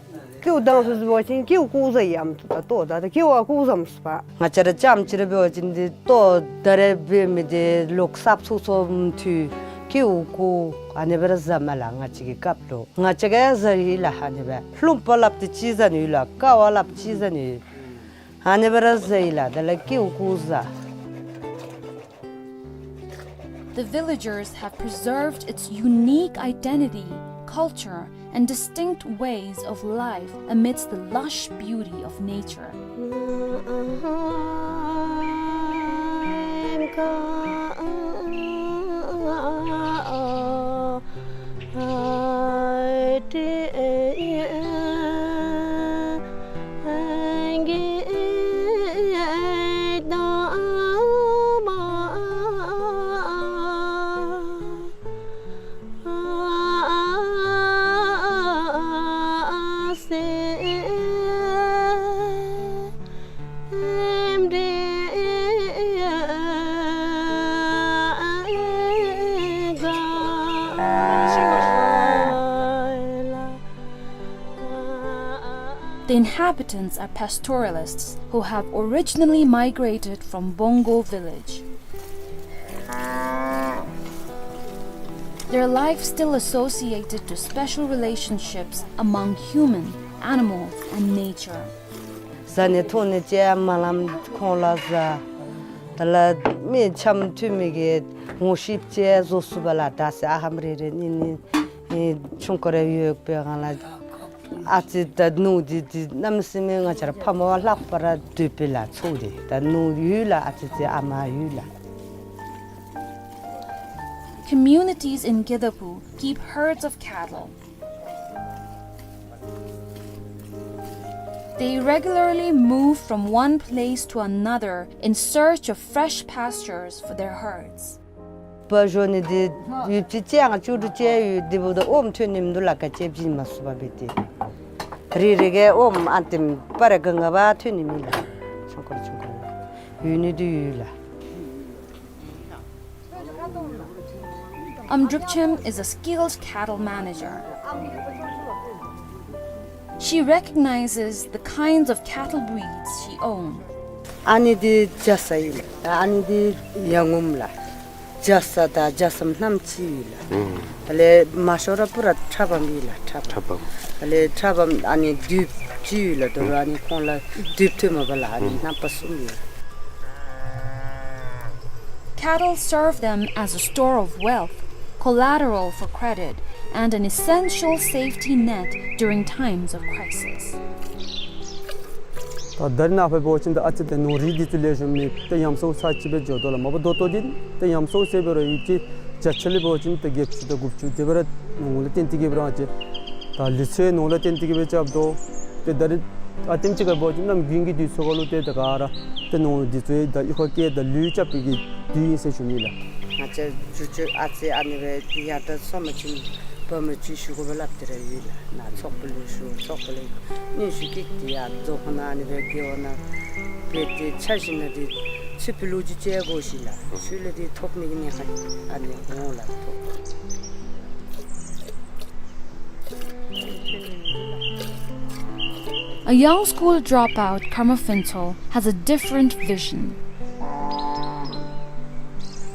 ཀེའུ་དང་སུ་སུ་བ་ཅིན་ཀེའུ་ཀུ་ཟ་ཡམ་ཏོ་ད་ད་ཀེའུ་ཨ་ཀུ་ཟམ་སུ་པ། ང་བཅས་ར་ཅམ་ཅི་ར་བེ་བ་ཅིན་དེ་ཏོ་ད་རེ་བེ་མི་དེ་ལོག་སབ་ཚུགས་ཚོམ་ཐུ་ཀེའུ་ཀུ་ཨ་ནེ་བེ་ར་ཟ་མ་ལ་ང་བཅས་ཀྱི་སྐབས་ལོ། ང་བཅས་ཀྱི་ཟ་ཡི་ལ་ཧ་ནི་བ། ལྷུམ་པ་ལབ་ཏེ་ཅི་ཟ་ནི་ལ། ཀ་བ་ལབ་ཅི་ཟ་ནི། ཧ་ནི་བ་ར་ཟ་ཡི་ལ་དེ་ལ་ཀེའུ་ཀུ་ཟ། The villagers have preserved its unique identity, culture, and distinct ways of life amidst the lush beauty of nature. The inhabitants are pastoralists who have originally migrated from Bongo village. Their life still associated to special relationships among human, animals, and nature. ཟ་ནི་འཐུང་ནི་ཅེས་མ་ལམ་ཁོང་ལ་ཟ། ད་ལ་མི་འཆམ་མཐུན་མི་གི་ངོ་ཤེས་ཅེས་བཟོ་སུ་བ་ལ་ད་སེ་ཨ་ཧམ་རེ་རེ་ནི་ནི་ཆུང་ཀུ་རེ་ཡོད་པའི་གང་ལ། ཨ་ཙི་ད་ནུ་དི་དི་གནམ་སེམས་མེད་ང་བཅས་ར་ཕ་མ་བ་ལྷག་པར་སྡོད་པའི་ལ་ཚུགས་དེ་ད་ནུ་ཡུལ་ལ་ཨ་ཙི་ཙི་ཨ་མ་ཡུལ་ལ། Communities in Gedaphu keep herds of cattle. They regularly move from one place to another in search of fresh pastures for their herds. པ་ཞོ་ནི་དེ་ཡུལ་ཅི་ཅང་ཅུ་རུ་ཅེ་ཡུལ་དེ་བུ་ད་ཨོམ་ཐོན་ནི་མི་འདུག་ལ་ཀ་ཅེ་བྱིན་མ་སུ་པ་བེ་ཏེ། རི་རི་གེ་ཨོམ་ཨན་ཏིམ་པ་རེ་གང་ག་བ་ཐོན་ནི་མི་ལ། ཆུང་ཀུ་ཆུང་ཀུ་ཡུལ་ནི་དུ་ཡུལ་ལ། Amdrupchem is a skilled cattle manager. She recognizes the kinds of cattle breeds she owns. ཨ་ནི་དེ་ཇ་ས་ཡིན། ཨ་ནི་དེ་ཡ་ངོམ་ལ། རྒྱ་ས་དང་རྒྱ་ཟམ་གནམ་གཅིག་ཡོད་ལགས། ཨུམ། ཨ་ལས་མ་ཤོར་ར་པུ་ར་ཁྲ་བམ་ཡོད་ལགས། ཁྲ་བམ། ཁྲ་བམ། ཨ་ལས་ཁྲ་བམ་ཨ་ནི་དུས་གཅིག་ཡོད་ལགས། དོ་རུང་ཨུམ་ཨ་ནི་ཁོང་ལུ་དུས་ཐོན་མ་པ་ལགས། ཨ་ནི་ཨུམ་རྣམ་པ་གསུམ་ཡོད་ལགས། Cattle serve them as a store of wealth, collateral for credit, and an essential safety net during times of crisis. ད་ད་རིས་ནངས་པ་འབད་བ་ཅིན་ད་ཨ་ཙི་ཏེ་ནོར་རིགས་འདི་ཚུ་ལེགས་ཤོམ་མེད། ཏེ་ཉམས་སྲུང་ཚར་གཅིག་སྦེ་འགྱོ་དོ་ལགས། མ་པ་ད་ལྟོ་འདི་ཏེ་ཉམས་སྲུང་ཟེར་འབད་རུང་ཡུད་ཅིག་བརྒྱ་ཆ་ལས་འབད་བ་ཅིན་ཏེ་བརྒྱད་ཅུ་དང་དགུ་བཅུ་དེ་སྦེ་ར་ནང་ལུ་བཏོན་ཏེ་གི་སྦེ་ར་ཅིག་ད་ལུས་རྩལ་ནང་ལུ་བཏོན་ཏེ་གི་སྦེ་རྐྱབ་དོ། ཏེ་ད་རིས་ཨ་ཏེམ་ཅིག་ཁར་འབད་བ་ཅིན་གནམ་དགུན་གྱི་དུས་ཚོད་ཁར་ལུ་ཏེ་ད་ག་ར་ཏེ་ནང་འདི་ཚུ་ད་གཡུས་ཁར་སྐྱེལ་ད་ལུད་རྐྱབ་པའི་གི་དུས་ཨིན་ཟེར་ཞུ་ནི་ལགས། ང་བཅས་ཇུ་ཇུ་ཨ་ཙི་ཨ་ནི་སྦེ་ཡར་དྲག་སོང་པ་ཅིན་བུམོ་ཅིག་ཞུ་དགོ་པས་སླབ་སྟེ་ར་ཡོད་ལགས། ནཱ་ཚོགས་པ་ལུ་ཞུ། ཚོགས་པ་ལས་སྙན་ཞུ་བཀོད་དེ་ཡར་རྫོང་ཁ་ནང་ཨ་ནི་སྦེ་རྒེད་འོག་ནང་སྦེ་ཏེ་འཆར་གཞི་ནང་འདི་ཚུ་ཕུལ་ལོ་རྒྱུས་ཅིག་དགོ་ཤེས་ལགས། ཚུ་ལས་འདི་ཐོབ་ནི་གི་ནི་ཧ་ཨ་ནི་འོང་ལགས་ཐོབ། A young school dropout, Karma Phuntsho, has a different vision.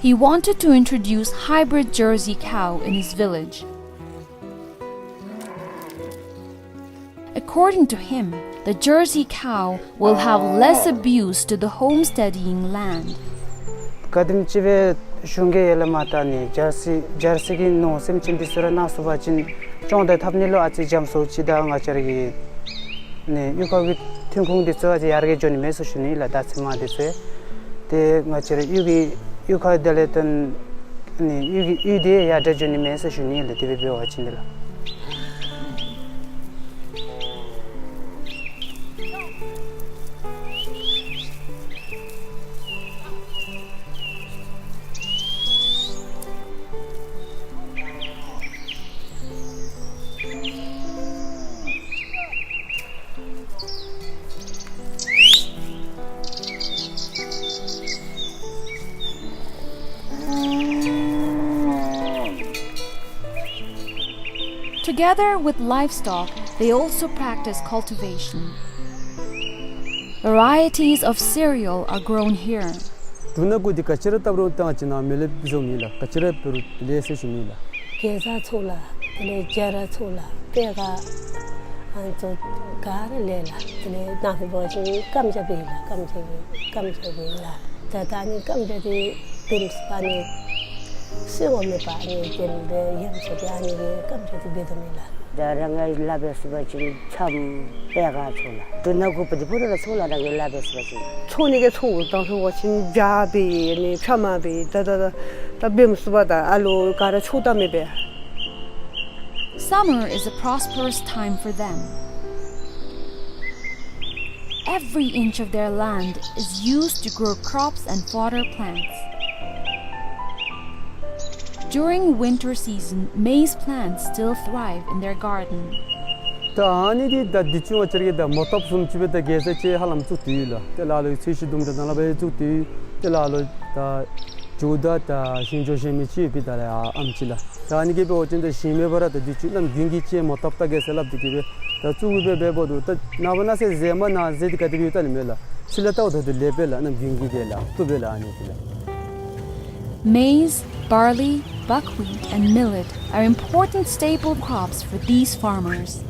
He wanted to introduce hybrid Jersey cow in his village. According to him, the Jersey cow will have less abuse to the homesteading land. ག་དེམ་ཅིག་སྦེ་གཞུང་གིས་ཡར་ལས་མར་ད་ནི་ཇར་སི་ཇར་སི་གི་ནོར་སེམས་ཅན་འདི་ཚུ་ར་གནང་ཚུགས་པ་ཅིན་སྐྱོང་དང་འཐབ་ནི་ལུ་ཨ་ཙི་འཇམ་སུ་ཅིག་དང་ང་བཅས་ར་གི་ནི་གཡུས་ཁ་གི་ཐོན་ཁུངས་འདི་ཚུ་ཨ་ཙི་ཡར་རྒྱས་འགྱོ་ནི་མས་ཟེར་ཞུ་ནི་ལགས། ད་ཚེར་མ་འདི་ཚུ་ཏེ་ང་བཅས་ར་གཡུས་ཀྱི་གཡུས་ཁ་དེ་ལས་ཏེ་ནི་གཡུས་ཀྱི་གཡུས་འདི་ཡར་དྲག་འགྱོ་ནི་མས་ཟེར་ཞུ་ནི་ལགས། དེ་སྦེ་འབད་བ་ཅིན་འདི་ལགས། Together with livestock, they also practice cultivation. Varieties of cereal are grown here. འབྲུ་སྣ་དགུ་འདི་ག་ཅི་ར་བཏབ་རུང་ད་ང་བཅས་ནཱ་མི་ལས་བཟོ་མི་ལགས། ག་ཅི་ར་འབད་རུང་ལེགས་ཟེར་ཞུ་མི་ལགས། གེ་ཛ་ཚུ་ལགས། དེ་ལས་སྦྱར་ཚུ་ལགས། པད་ཁ་ཨ་ནི་ཚུ་ག་ར་ལེགས་ལགས། དེ་ལས་ནཱ་ཕར་འབད་བ་ཅིན་སྐམ་ཇ་འབད་ལགས། སྐམ་ཇ་འབད་སྐམ་ཇ་འབད་ལགས། ད་ད་ཨ་ནི་སྐམ་ཇ་འདི་བེམ་སྦ་ནི་སོ་ངོ་མེད་པ་ཨ་ནི་དེ་ལས་ཡང་སོ་ཏེ་ཨ་ནི་གི་སྐམ་ཇ་འདི་འབད་དོ་མས་ལགས། ད་རང་གིས་སླབ་སྦེ་ཟེར་བ་ཅིན་ཆམ་པད་ཁ་ཚུ་ལགས། འབྲུ་སྣ་དགུ་པོ་འདི་ཕུད་ར་ཚུ་ལགས། རང་གིས་སླབ་སྦེ་ཟེར་བ་ཅིན། ཚོང་ནི་གི་ཚོང་དང་ཟེར་བ་ཅིན་ཇ་འབད་ནི་ཕྱེ་མར་འབད་ད་ད་ད་ད་བེམ་སྦ་དང་ཨ་ལུ་ག་ར་ཚུ་ད་མི་འབད། Summer is a prosperous time for them. Every inch of their land is used to grow crops and fodder plants. During winter season, maize plants still thrive in their garden. ད་ཨ་ནི་འདི་ད་འདི་ཚུ་ང་བཅས་ར་གིས་ད་མོ་ཊ་བཟུམ་ཅིག་སྦེ་ད་གེ་ཛ་ཅིག་ཧ་ལམ་བཙུགས་ཏེ་ཡོད་ལགས། ཏེ་ལ་ལུ་ཚོས་གཞི་དུམ་གྲ་ནང་ལུ་སྦེ་བཙུགས་ཏེ་ཡོད། ཏེ་ལ་ལུ་ད་ཇོ་བདག་དང་ཞིང་ཇོ་ཞིང་མི་ཅིག་ཡོད་པའི་ད་ལས་ཨ་ཨམ་ཅིག་ལགས། ད་ཨ་ནི་གིས་འབད་བ་ཅིན་ད་ཞིང་མེད་པར་ད་འདི་ཚུ་གནམ་དགུན་གྱི་ཅིག་མོ་ཊ་བཏགས་གེ་ཟེར་སླབ་སྟེ་གི་སྦེ་ད་བཙུགས་སྦེ་འབད་འབདཝ་ད་ད་ནངས་པ་གནངས་ཚེ་ཟེར་མ་གནང་ཟེར་འདི་ག་དེ་སྦེ་ཡོད་ད་ནི་མས་ལགས། ཕྱི་ལས་བལྟཝ་ད་ལེགས་པས་ལགས། གནམ་དགུན་གྱི་དེ་ལགས་བཏུབ་པས་ལགས། ཨ་ནི་དེ་ལགས། Maize, barley, buckwheat, and millet are important staple crops for these farmers.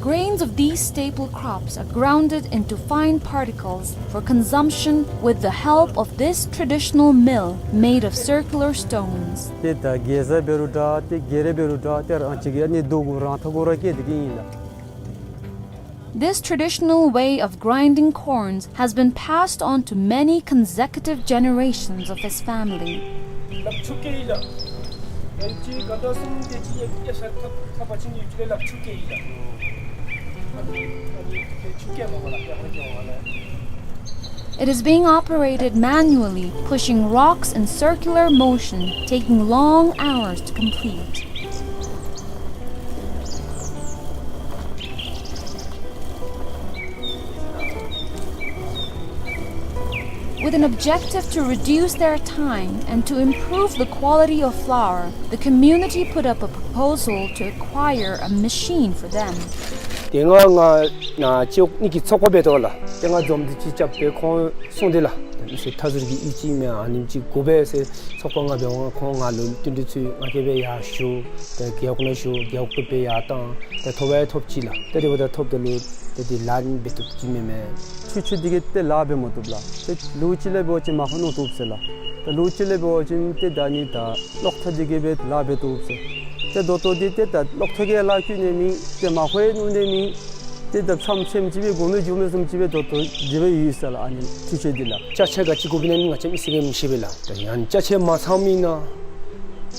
Grains of these staple crops are grounded into fine particles for consumption with the help of this traditional mill made of circular stones. ཏེ་ད་གེ་ཛ་འབད་རུང་འདྲ་ཏེ་གེ་རེ་འབད་རུང་འདྲ་ཏེ་རང་ཅིག་གི་ཨ་ནི་རྡོ་གུ་རང་ཐག་གུ་ར་སྐྱེས་ཏེ་གི་ཨིན་ལགས། This traditional way of grinding corns has been passed on to many consecutive generations of his family. It is being operated manually, pushing rocks in circular motion, taking long hours to complete. With an objective to reduce their time and to improve the quality of flour, the community put up a proposal to acquire a machine for them. ཏེ་ང་ང་ནཱ་ཅིག་ནི་གི་ཚོགས་པ་འབད་དོ་ལགས། ཏེ་ང་འཛོམས་འདུ་ཅིག་རྐྱབ་སྦེ་ཁོང་གསུངས་ཏེ་ལགས། ཟེར་མཐའ་ཟུར་གྱི་གཡུས་ཅིག་མས། ཨ་ནེམ་ཅིག་དགོ་པས་ཟེར་ཚོགས་པ་ང་འབད་བ་ཁོང་ང་ལུ་བསྟུན་གྲོས་ཚུ་ང་གིས་སྦེ་ཡར་ཞུ། ཏེ་རྒེད་འོག་ནང་ཞུ། རྒེད་འོག་གིས་སྦེ་ཡར་བཏང་། ཏེ་ཐོབ་ཡང་ཐོབ་ཅི་ལགས། ཏེ་དེ་འབདཝ་ད་ཐོབ་ད་ལུ་ཏེ་དེ་ལཱ་འབད་བཏུབ་ཅི་མེན་མས། འཕྲུལ་ཆས་འདི་གིས་ཏེ་ལཱ་འབད་མ་བཏུབ་ལགས། ཏེ་ལོགས་ཅིག་ལས་འབད་བ་ཅིན་མར་ཁུ་ནོར་བཏུབ་ཟེར་ལགས། ཏེ་ལོགས་ཅིག་ལས་འབད་བ་ཅིན་ཏེ་ད་ཨ་ནི་ད་གློག་ཐག་འདི་གིས་སྦེ་ལཱ་འབད་བཏུབ་ཟེར། ཏེ་ད་ལྟོ་འདི་ཏེ་ད་གློག་ཐག་གིས་ལཱ་བཀོལ་ནི་མེད། ཏེ་མར་ཁུ་ཡང་ནོར་ནི་མེད། ཏེ་ད་ཆམ་ཆེམ་ཅིག་སྦེ་དགོ་མི་འགྱོ་མི་བཟུམ་ཅིག་སྦེ་ད་ལྟོ་དེ་སྦེ་ཡོད་ཟེར་ལགས། ཨ་ནི་འཕྲུལ་ཆས་འདི་ལགས། ཅ་ཆས་ག་ཅི་དགོཔ་ཨིན་ན་ང་བཅས་མི་སེར་གྱིས་མི་ཤེས་པས་ལགས། ཏེ་ཡང་ཅ་ཆས་མ་ཚངམ་ཨིན་ན་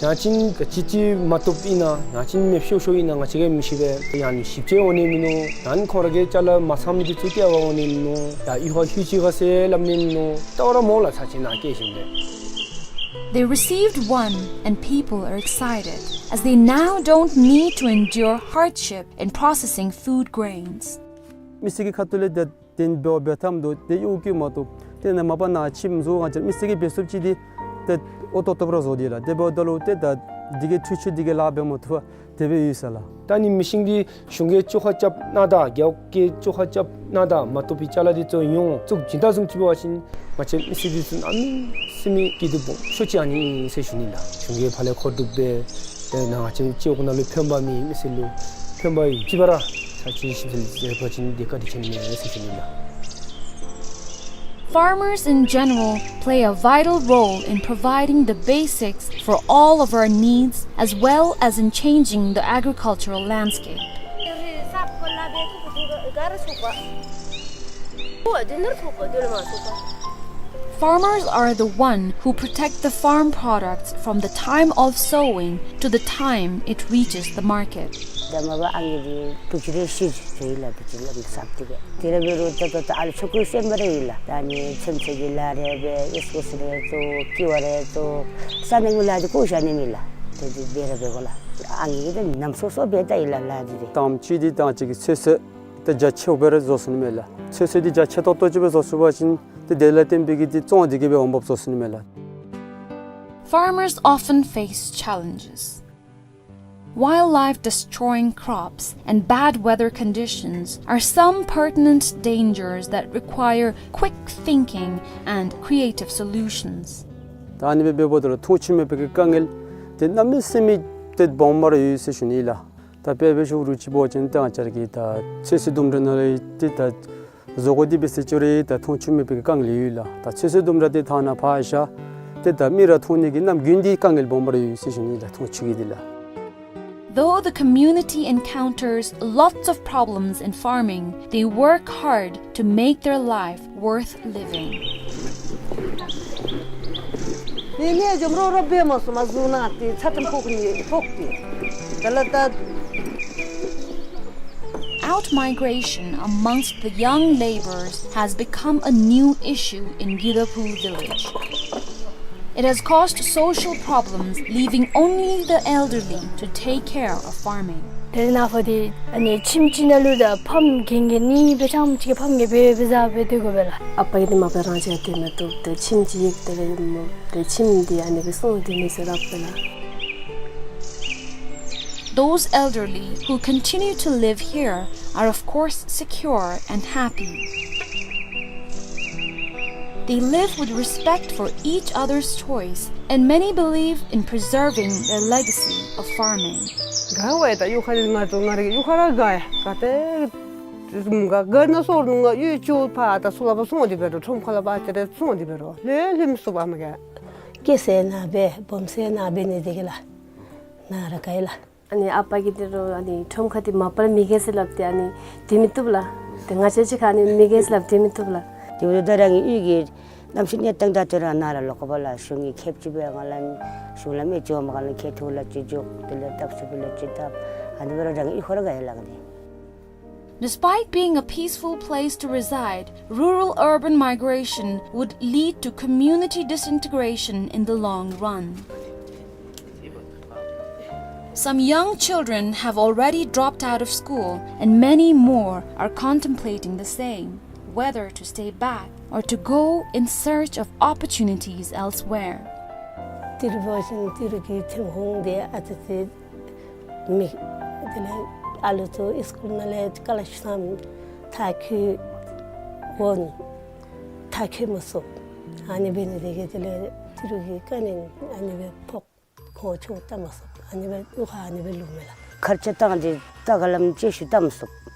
ཡང་ཅིན་ག་ཅི་ཅིག་མ་བཏུབ་ཨིན་ན་ཡང་ཅིན་མེདཔ་ཤོར་ཤོརཝ་ཨིན་ན་ང་བཅས་ཀྱིས་མི་ཤེས་པས། ཡང་ཞིབ་དཔྱད་འོང་ནི་མིན་ནུག། ཡང་ཁོང་ར་གི་ཅ་ལ་མ་ཚངམ་འདི་ཚུ་སྟེར་བར་འོང་ནི་མིན་ནུག། ཡང་གཡུས་ཁར་ལྷོད་ཅི་ག་ཟེར་སླབ་ནི་མིན་ནུག། ད་རུང་མོ་ལགས་ཚར་ཅིག་ནཱ་བཀལ་ཞིནམ་ལས། They received one, and people are excited, as they now don't need to endure hardship in processing food grains. མི་སེར་གྱི་ཁ་ཐུག་ལས་ཏེ་དེ་འབད་འབད་ཐངས་འདུག། ཏེ་གཡོག་བཀོལ་མ་བཏུབ། ཏེ་ནཱ་མ་པ་ནཱ་ཁྱིམ་བཟོ་ང་བཅས་མི་སེར་གྱིས་འབད་ཚུགསཔ་ཅིག་འདི་ཏེ་ཨོ་ཏོག་ཏོ་སྦེ་ར་བཟོ་སྟེ་ལགས། དེ་འབདཝ་ད་ལུ་ཏེ་ད་འདི་གིས་འཕྲུལ་ཆས་འདི་གིས་ལཱ་འབད་མ་བཏུབ་པར་དེ་སྦེ་ཡོད་ཟེར་ལགས། ད་ཨ་ནི་མི་ཤིན་འདི་གཞུང་གིས་བཅོ་ཁ་རྐྱབ་གནང་ད་རྒེད་འོག་གིས་བཅོ་ཁ་རྐྱབ་གནང་ད་མ་བཏུབ་པའི་ཅ་ལ་འདི་ཚུ་ཡོངས་བཙུགས་བྱིན་ད་བཟུམ་ཅིག་འབད་བ་ཅིན་ང་བཅས་མི་སེར་འདི་ཚུ་གནམ་མེད་ས་མེད་སྐྱིད་སྡུག་སྦོམ་ཤོས་ཅིག་ཨ་ནི་ཨིན་ཟེར་ཞུ་ནི་ལགས། གཞུང་གིས་ཕར་ལས་མཁོ་སྒྲུབ་འབད་ཏེ་ནཱ་ང་བཅས་སྤྱི་འོག་ནང་ལུ་ཕན་པ་མེད། མི་སེར་ལུ་ཕན་པ་ཡོད་ཅི་བ་ར་ཚར་ཅིག་ཞིབ་འཚོལ་མཛད་པ་ཅིན་འདི་བཀའ་དྲིན་ཆེ་ནི་མས་ཟེར་ཞུ་ནི་ལགས། Farmers in general play a vital role in providing the basics for all of our needs, as well as in changing the agricultural landscape. Farmers are the one who protect the farm products from the time of sowing to the time it reaches the market. ད་མ་པ་ཨ་ནི་འདི་བུ་ཅིག་རེ་ཤི་ཚུ་ཡི་ལགས། བུ་ཅིག་ལམ་སང་ཏེ་གི་དེ་ར་འབད་རུང་ད་ད་ད་ཨ་ལུ་ཆོ་ག་སེམས་པ་རེ་ཡོད་ལགས། ད་ཨ་ནི་ཚོད་བསྲེ་གི་ལཱ་རེ་འབད། ཨིས་ཀུ་སི་རེ་བཙུགས། ཀི་བ་རེ་བཙུགས། ས་གནས་ཀྱི་ལཱ་འདི་གོ་ཤ་ནི་མེད་ལགས། ཏེ་འདི་འབད་ར་འབད་དགོ་ལགས། ཨ་ནི་གི་ད་ནམ་སོ་སོ་འབད་ད་ཡི་ལགས་ལཱ་འདི་ཏེ། དང་པ་ཅིག་འདི་ད་ཅིག་གི་ཚོད་བསྲེ་ད་རྒྱ་ཆེཝ་སྦེ་ར་བཟོ་ཚུགས་ནི་མས་ལགས། ཚོད་བསྲེ་འདི་རྒྱ་ཆེ་ཏོག་ཏོ་ཅིག་སྦེ་བཟོ་ཚུགས་པ་ཅིན་ཏེ་དེ་ལས་བརྟེན་པའི་གི་ཏེ་བཙོང་འདི་གིས་སྦེ་འོང་འབབ་བཟོ་ཚུགས་ནི་མས་ལགས། Farmers often face challenges. Wildlife destroying crops and bad weather conditions are some pertinent dangers that require quick thinking and creative solutions. ད་ཨ་ནི་སྦེ་འབདཝ་ད་ལུ་མཐོང་ཆོས་མེད་པའི་གི་དཀའ་ངལ་འདི་གནམ་མེད་ས་མེད་ཏེ་སྦོམ་སྦེ་ར་ཡོད་ཟེར་ཞུ་ནི་ལགས། ད་དཔེ་འབད་ཞུ་རུང་ཅིག་འབད་བ་ཅིན་ད་ང་བཅས་ཀྱི་ད་ཚོད་བསྲེ་ལྡུམ་ར་ནང་ལས་ཏེ་ད་བཟོ་དགོ་འདི་འབད་ཟེར་ཅི་རུང་ད་མཐོང་ཆོས་མེད་པའི་གི་དཀའ་ངལ་ཡོད་ལགས། ད་ཚོད་བསྲེ་ལྡུམ་ར་འདི་ཐང་ནང་ཕར་བཞག་ཏེ་ད་མི་ར་མཐོང་ནི་གི་གནམ་དགུན་འདི་དཀའ་ངལ་སྦོམ་སྦེ་ར་ཡོད་ཟེར་ཞུ་ནི་ལགས། མཐོང་ཆོས་ཀྱི་འདི་ལགས། Though the community encounters lots of problems in farming, they work hard to make their life worth living. ནི་ནི་འཇོམས་རོགས་རོགས་འབད་མ་ཚུགས་མ་བཟུང་ན་ཏེ་ཚ་གྲང་ཕོག་ནི་ཕོག་སྟེ། དེ་ལས་ད། Outmigration amongst the young labourers has become a new issue in Gyudaphu village. It has caused social problems, leaving only the elderly to take care of farming. དེ་ནང་ཕར་འདི་ཨ་ནི་ཁྱིམ་གཅིག་ནང་ལུ་ད་ཕམ་རྒན་རྒས་གཉིས་སྦེ་ཐམས་ཅད་ཕམ་རྒས་སྦེ་སྦེ་བཟའ་སྦེ་སྡོད་དགོ་པས་ལགས། ཨ་པ་གིས་འདི་མ་པ་རང་བཞིན་སྡོད་མི་བཏུབ། ཏེ་ཁྱིམ་གཅིག་ཡོད་དེ་ལས་ཡོད་མོ། ཏེ་ཁྱིམ་འདི་ཨ་ནི་སྦེ་སོང་སྟེ་མི་ཚུ་ར་དཔེ་ལགས། Those elderly who continue to live here are of course secure and happy. They live with respect for each other's choice, and many believe in preserving their legacy of farming. དགའ་བས། ད་གཡུས་ཁ་ལས་ང་ཚུ་ང་རའི་གཡུས་ཁར་ར་དགའ་ཡ། ག་ཏེ་དགའ་དགའ་ན་སོར་ནུ་ང་གཡུས་ཕྱོགས་ཕར་ད་ཚུ་ལ་ཕར་སོང་སྟེ་འབད་རུང་ཁྲོམ་ཁ་ལ་ཕར་ཅིག་རེ་སོང་སྟེ་འབད་རུང་ལྷོད་ལྷོད་མི་ཚུགས་པས་མ་ག། སྐྱེས་ས་ནཱ་སྦེ་སྦོམ་ས་ནཱ་འབད་ནི་དེ་གིས་ལགས། ནཱ་ར་དགའ་ཡི་ལགས། ཨ་ནི་ཨ་པ་གིས་འདི་རུང་ཨ་ནི་ཁྲོམ་ཁ་འདི་མ་པ་ལས་མི་རྒས་ཟེར་སླབ་སྟེ་ཨ་ནི་སྡོད་མི་བཏུབ་ལགས། ཏེ་ང་བཅས་ཅིག་ཁར་ཨ་ནི་མི་རྒས་ཟེར་སླབ་སྟེ་སྡོད་མི་བཏུབ་ལགས། དེ་འབདཝ་ད་རང་གི་གཡུས་ཀྱི་གནམ་གཤིས་གནས་སྟངས་དང་དེ་ར་ནཱ་ར་ལོག་དགོ་པས་ལགས། གཞུང་གིས་ཁེ་ཕྱི་འབད་ང་ལུ་གཞུང་ལམ་ཨེ་བཙུགས་མ་ག་ལུ་ཁེ་ཐུག་ལགས་ཅིག་འཇོག། དེ་ལས་སྟབས་ཚུ་ཕུལ་ལགས་ཅིག་བཏབ། ཨ་ནི་འབད་རུང་རང་གི་གཡུས་ཁར་ར་དགའ་ཡི་ལགས་ཏེ། Despite being a peaceful place to reside, rural-urban migration would lead to community disintegration in the long run. Some young children have already dropped out of school, and many more are contemplating the same, whether to stay back or to go in search of opportunities elsewhere. ཏི་རུ་བོ་ཤིང་ཏི་རུ་གི་ཐོན་ཁུངས་འདི་ཨ་ཙི་ཙི་མེད། དེ་ལས་ཨ་ལུ་ཚུ་ཨིས་ཀུལ་ནང་ལས་ཀ་ལ་ཤུལ་ཙམ་མཐར་འཁྱོལ་འོང་། མཐར་འཁྱོལ་མི་ཚུགས། ཨ་ནི་འབད་ནི་དེ་གིས་དེ་ལས་ཕྱི་རུ་གི་ཀ་ནི་ཨ་ནི་སྦེ་ཕོག། ཁོང་ཆུ་བཏབ་མ་ཚུགས། ཨ་ནི་སྦེ་གཡུས་ཁར་ཨ་ནི་སྦེ་ལུས་མས་ལགས། མཁར་ཆུ་བཏང་སྟེ་ད་ག་ལམ་ཅིག་ཤུལ་བཏབ་མ་ཚུགས།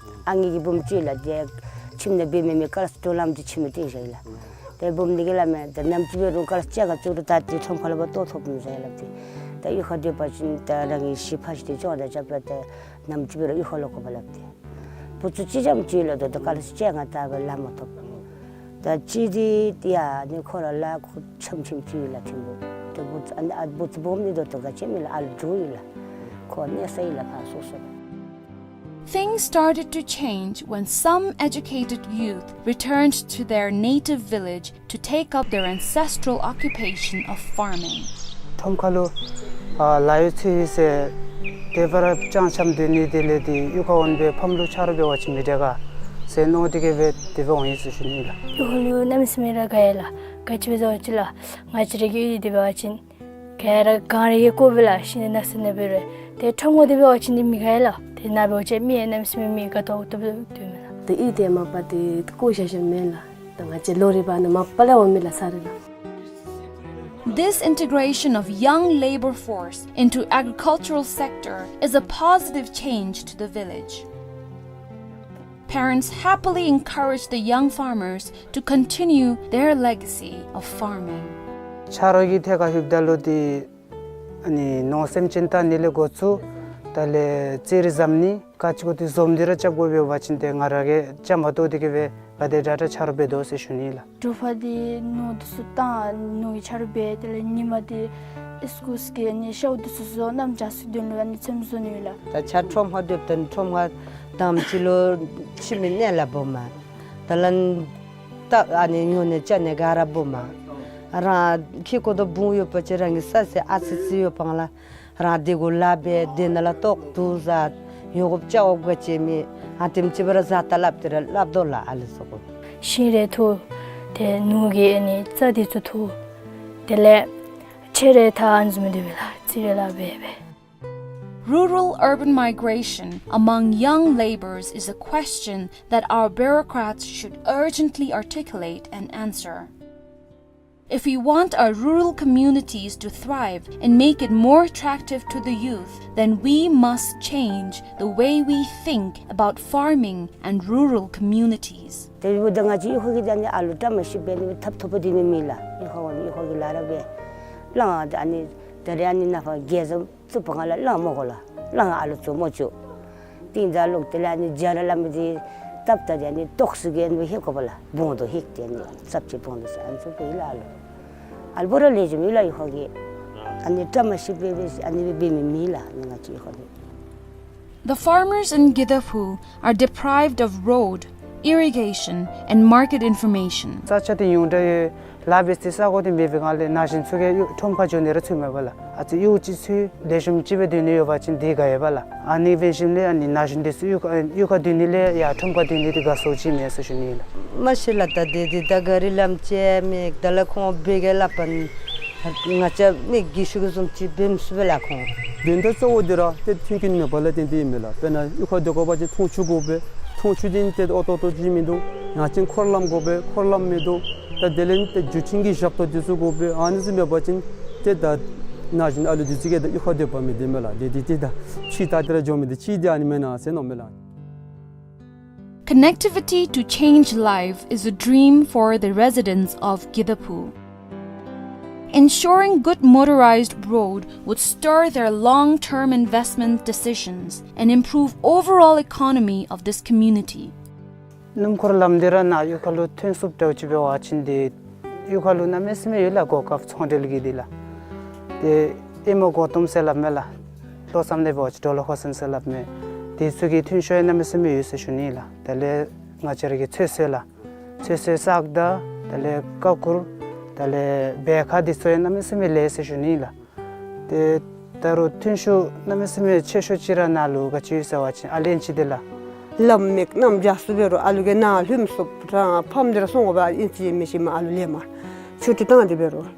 ཨ་ནི་གི་བུམོ་ཅིག་ལགས། ཏེ་ཁྱིམ་ནང་འབད་མི་མེད། ག་ལས་སྤྲོ་ལམ་གྱི་ཁྱིམ་ནང་བཏིང་བཞག་ཡི་ལགས། ཏེ་བུམོ་འདི་གིས་སླབ་མས། ད་ནམ་ཅིག་འབད་རུང་ག་ལས་ཅིག་ག་ཚུད་རུང་ད་ཏེ་ཁྲོམ་ཁ་ལུ་འབག་བཏོག་ཐོབ་མི་ཟེར་སླབ་སྟེ། ད་གཡུས་ཁར་སྡོད་པ་ཅིན་ད་རང་གི་གཞི་ཕ་གཞིས་ཏེ་ཅོག་འཐདཔ་ད་ད་ནམ་ཅིག་འབད་རུང་གཡུས་ཁ་ལུ་དགོ་པས་སླབ་སྟེ། བུ་ཚུ་གཅིག་རྐྱངམ་ཅིག་ལུ་ད་ད་ག་ལས་ཅིག་ང་ད་སྦེ་ལཱ་མ་ཐོབ། ད་གཅིག་འདི་ཡ་ཨ་ནི་ཁོ་ར་ལཱ་ཁོ་འཆམ་འཆམ་ཅིག་ཡོད་ལགས་ཐིམ་ཕུག། ད་བུ་ཚུ་ཨ་ནི་ཨ་བུ་ཚུ་སྦོམ་ནི་ད་ད་ག་ཅི་མེད་ལགས། ཨ་ལུ་འགྱོ་ཡི་ལགས། ཁོ་གནས་ས་ཡོད་ལགས་ཕར་སོ་སོ། Things started to change when some educated youth returned to their native village to take up their ancestral occupation of farming. ཁྲོམ་ཁ་ལུ་ཨ་ལཱ་ཡོད་ཚུ་ཡོད་ཟེར་དེ་སྦེ་ར་ཅང་ཅང་སྡོད་ནི་དེ་ལས་ཏེ་གཡུས་ཁར་འོང་སྦེ་ཕམ་ལུ་ཆ་རོགས་འབད་བ་ཅིན་མི་དྲག་ག་ཟེར་མནོ་སྟེ་གིས་སྦེ་དེ་སྦེ་འོང་ཡི་ཟེར་ཞུ་ནི་ལགས། གཡུས་ཁ་ལུ་གནམ་མེད་ས་མེད་ར་དགའ་ཡི་ལགས། ག་ཅི་སྦེ་ཟེར་བ་ཅིན་ལགས། ང་བཅས་ར་གི་གཡུས་འདི་འབད་བ་ཅིན་ག་ར་གངས་རི་གི་སྐོར་སྦེ་ལགས། ཤིང་ནགས་ནགས་ཚལ་ནང་འབད་རུང་། ཏེ་ཁྲོམ་ཁ་འདི་འབད་བ་ཅིན་འདི་མི་དགའ་ཡི་ལགས། ཏེ་ནཱ་འབད་བ་ཅིན་མི་གནམ་མེད་ས་མེད་མི་དགའ་ཏོག་ཏོ་སྦེ་སྡོད་མས་ལགས། ཏེ་གཡུས་འདི་མ་པ་ཏེ་བཀོ་བཞག་བཞགཔ་མེན་ལགས། ད་ང་བཅས་ལོ་རེ་བ་ནང་མ་པ་ལས་འོང་མི་ལགས་ས་རེ་ལགས། This integration of young labor force into agricultural sector is a positive change to the village. Parents happily encourage the young farmers to continue their legacy of farming. ཆ་རོགས་ཀྱི་ཐད་ཁར་ལྷོདཔ་ད་ལུ་ཏེ་ཨ་ནི་ནོར་སེམས་ཅན་བཏང་ནི་ལས་འགོ་བཙུགས། དེ་ལས་ཙེ་རི་བཟུམ་ནི་ག་ཅི་གོ་ཏེ་འཛོམས་ཏེ་ར་རྐྱབ་དགོ་པས་པ་ཅིན་ཏེ་ང་ར་གིས་རྐྱངམ་གཏོགས་ཏེ་གིས་སྦེ་ག་དེ་དྲག་དྲག་ཆ་རོགས་འབད་དོ་ཟེར་ཞུ་ནི་ལགས། དྲོ་པ་འདི་ནོར་འདི་ཚུ་བཏང་ནོར་གྱི་ཆ་རོགས་འབད། དེ་ལས་ཉིནམ་འདི་ཨིས་ཀུལ་གྱི་ཨ་ནི་ཤཝ་འདི་ཚུ་བཟོ། གནམ་བྱཱར་ཚུ་དོན་ལུ་ཨ་ནི་ཚོདམ་བཟོ་ནི་ཡོད་ལགས། ད་ཆ་ཁྲོམ་ཁར་སྡོདཔ་ད་ཁྲོམ་ཁར་དང་པ་ཅིག་ལུ་ཁྱིམ་གྱི་གནས་ལ་སྦོམ་མས། དེ་ལས་ད་ཨ་ནི་ཉོ་ནི་བཙོང་ནི་ག་ར་སྦོམ་མས། རང་ཁྱིམ་གྱི་ཁོག་ཏུ་བུ་ཡོད་པ་ཅིན་རང་གི་ས་ཟེར་ཨ་ཙི་ཙི་ཡོདཔ་ལགས། རང་དེ་གུ་ལཱ་འབད། དེ་ནང་ལས་ལྟོ་བཏུབ་བཟའ། ཡོད་དགོཔ་བྱ་དགོཔ་ག་ཅི་མེད། ཨ་དེམ་ཅིག་སྦེ་ར་བཟའ་ད་སླབ་སྟེ་ར་སླབ་དོ་ལགས་ཨ་ལུ་ཚུ་གུ། ཤིང་རེ་འཐུ། ཏེ་ནོར་གྱི་ཨ་ནི་རྩྭ་འདི་ཚུ་འཐུ། དེ་ལས་ཕྱེ་རེ་འཐག། ཨ་ནི་བཟུམ་སྡོད་པས་ལགས། ཙེ་རི་ལཱ་འབད་འབད། Rural-urban migration among young labourers is a question that our bureaucrats should urgently articulate and answer. If we want our rural communities to thrive and make it more attractive to the youth, then we must change the way we think about farming and rural communities. ཏེ་འབདཝ་ད་ང་བཅས་གཡུས་ཁ་གི་ད་ཨ་ནི་ཨ་ལུ་བཀྲ་མ་ཤིས་པའི་ནི་ཐབ་ཐོབ་པ་འདི་མི་མེད་ལགས། གཡུས་ཁ་འོང་གཡུས་ཁ་གི་ལཱ་ར་འབད། ལང་ད་ཨ་ནི་ད་རེས་ཨ་ནི་ནཱ་ཕར་རྒྱལ་བཟང་བཙུགས་པའི་སྒང་ལས་ལང་མི་དགོ་ལགས། ལང་ཨ་ལུ་བཙུགས་མི་བཅུག། ཏིང་ད་ལོག་དེ་ལས་ཨ་ནི་རྒྱ་ར་ལ་མི་འདི་བཏབ་ད་ཏེ་ཨ་ནི་ཏོག་ཙི་གི་ཨ་ནི་ལྷོད་དགོ་པས་ལགས། བོང་དོ་ལྷོད་དེ་ཨ་ནི་ཙབ་ཅིག་བོང་དོ་ཟེར་ཨ་ནི་ཚུ་འབད་ཡི་ལགས། ཨ་ལུ་ཨ་ལུ་འབོར་ར་ལེགས་ཤོམ་ཡོད་ལགས་གཡུས་ཁ་གི། ཨ་ནི་བཀྲ་མ་ཤིས་པའི་སྦེ་ཨ་ནི་སྦེ་འབད་མི་མེད་ལགས་ཨ་ནི་ང་བཅས་གཡུས་ཁ་གི། The farmers in Gidaphu are deprived of road, irrigation, and market information. ས་ཆ་འདི་ཉུང་དྲགས་ཡོད། ལཱ་འབད་སའི་ས་གོ་འདི་མེད་པའི་སྒང་ལས་ན་གཞོན་ཚུ་གིས་གཡུས་ཁྲོམ་ཁར་འགྱོ་ནི་ར་ཚུགས་མེད་པས་ལགས། ཨ་ཙི་གཡུས་ཅིག་ཚུ་ལེགས་ཤོམ་ཅིག་སྦེ་སྡོད་ནི་ཡོད་པ་ཅིན་དེ་དགའ་ཡོདཔ་ལགས། ཨ་ནི་འབད་ཞིནམ་ལས་ཨ་ནི་ན་གཞོན་འདི་ཚུ་གཡུས་ཁ་གཡུས་ཁར་སྡོད་ནི་ལས་ཡར་ཁྲོམ་ཁར་སྡོད་ནི་འདི་དགའ་སོ་ཅིག་མས་ཟེར་ཞུ་ནི་ལགས། མ་གཞི་ལགས་ད་འདི་འདི་ད་གཱ་རི་ལམ་ཅིག་མེད། དེ་ལས་ཁོང་འབད་གེ་སླབ་པ་ང་བཅས་མི་རྒས་ཤོས་ཀྱི་བཟུམ་ཅིག་འབད་མི་ཚུགས་པས་ལགས་ཁོང་། དོན་དག་གཙོ་བོ་འདི་ར་ཏེ་མཐུན་རྐྱེན་མེད་པ་ལས་བརྟེན་ཏེ་ཨིན་མས་ལགས། དཔེར་ན་གཡུས་ཁར་སྡོད་དགོ་པ་ཅིན་འཐུང་ཆུ་དགོ་པས། འཐུང་ཆུ་འདི་ཏེ་ཨོ་ཏོ་ཏོ་ཅིག་མིན་འདུག། ཡང་ཅིན་འཁོར་ལམ་དགོ་པས། འཁོར་ལམ་མིན་འདུག། ད་དེ་ལས་ཏེ་བརྒྱུད་འཕྲིན་གྱི་ཞབས་ཏོག་འདི་ཚུ་དགོ་པས། ཨ་ནི་ཚུ་མེད་པ་ཅིན་ཏེ་ད་ན་གཞོན་ཨ་ལུ་འདི་ཚུ་གིས་ད་གཡུས་ཁར་སྡོད་པ་མི་བདེ་མས་ལགས། དེ་འདི་ཏེ་ད་ཕྱི་ད་དེ་ར་འགྱོ་མི་འདི་ཅིག་འདི་ཨ་ནི་མེན་ན་ཟེར་མནོཝ་མས་ལགས། Connectivity to change life is a dream for the residents of Gidaphu. Ensuring good motorized road would stir their long-term investment decisions and improve overall economy of this community. སྣུམ་འཁོར་ལམ་འདི་ར་ནཱ་གཡུས་ཁ་ལུ་ཐོན་ཚུགསཔ་འདྲཝ་ཅིག་འབད་བ་ཅིན་ཏེ་གཡུས་ཁ་ལུ་གནམ་མེད་ས་མེད་ཡོད་ལགས། གོ་སྐབས་ཚོང་འབྲེལ་གྱི་འདི་ལགས། ཏེ་ཨེ་མོ་གོ་ཏོམ་ཟེར་སླབ་མས་ལགས། ལྷོ་མཚམས་ལས་འབད་བ་ཅིན་གྲོ་ལོད་ཧོ་སན་ཟེར་སླབ་མས། དེ་ཚུ་གི་ཐོན་ཤོག་ཡང་གནམ་མེད་ས་མེད་ཡོད་ཟེར་ཞུ་ནི་ལགས། དེ་ལས་ང་བཅས་ར་གི་ཚོད་བསྲེ་ལགས། ཚོད་བསྲེ་སག་དང་དེ་ལས་ཀ་ཀུར་དེ་ལས་བེ་ཁ་འདི་ཚུ་ཡང་གནམ་མེད་ས་མེད་ལེགས་ཟེར་ཞུ་ནི་ལགས། ཏེ་ད་རུང་ཐོན་ཤོག་གནམ་མེད་ས་མེད་ཆེ་ཤོས་ཅིག་ར་ནཱ་ལུ་ག་ཅི་ཡོད་ཟེར་བ་ཅིན་ཨ་ལན་ཅིག་འདི་ལགས། ལམ་མེད་གནམ་བྱཱར་ཚུ་འབད་རུང་ཨ་ལུ་གིས་ནཱ་ལྷོདཔ་ཚུགས་རང་ཕམ་འདི་ར་སོང་དགོ་པས། ཨིན་ཅི་མིན་ཅི་མ་ཨ་ལུ་ལེན་མ་ཆུ་ཊི་བཏང་སྟེ་འབད་རུང་།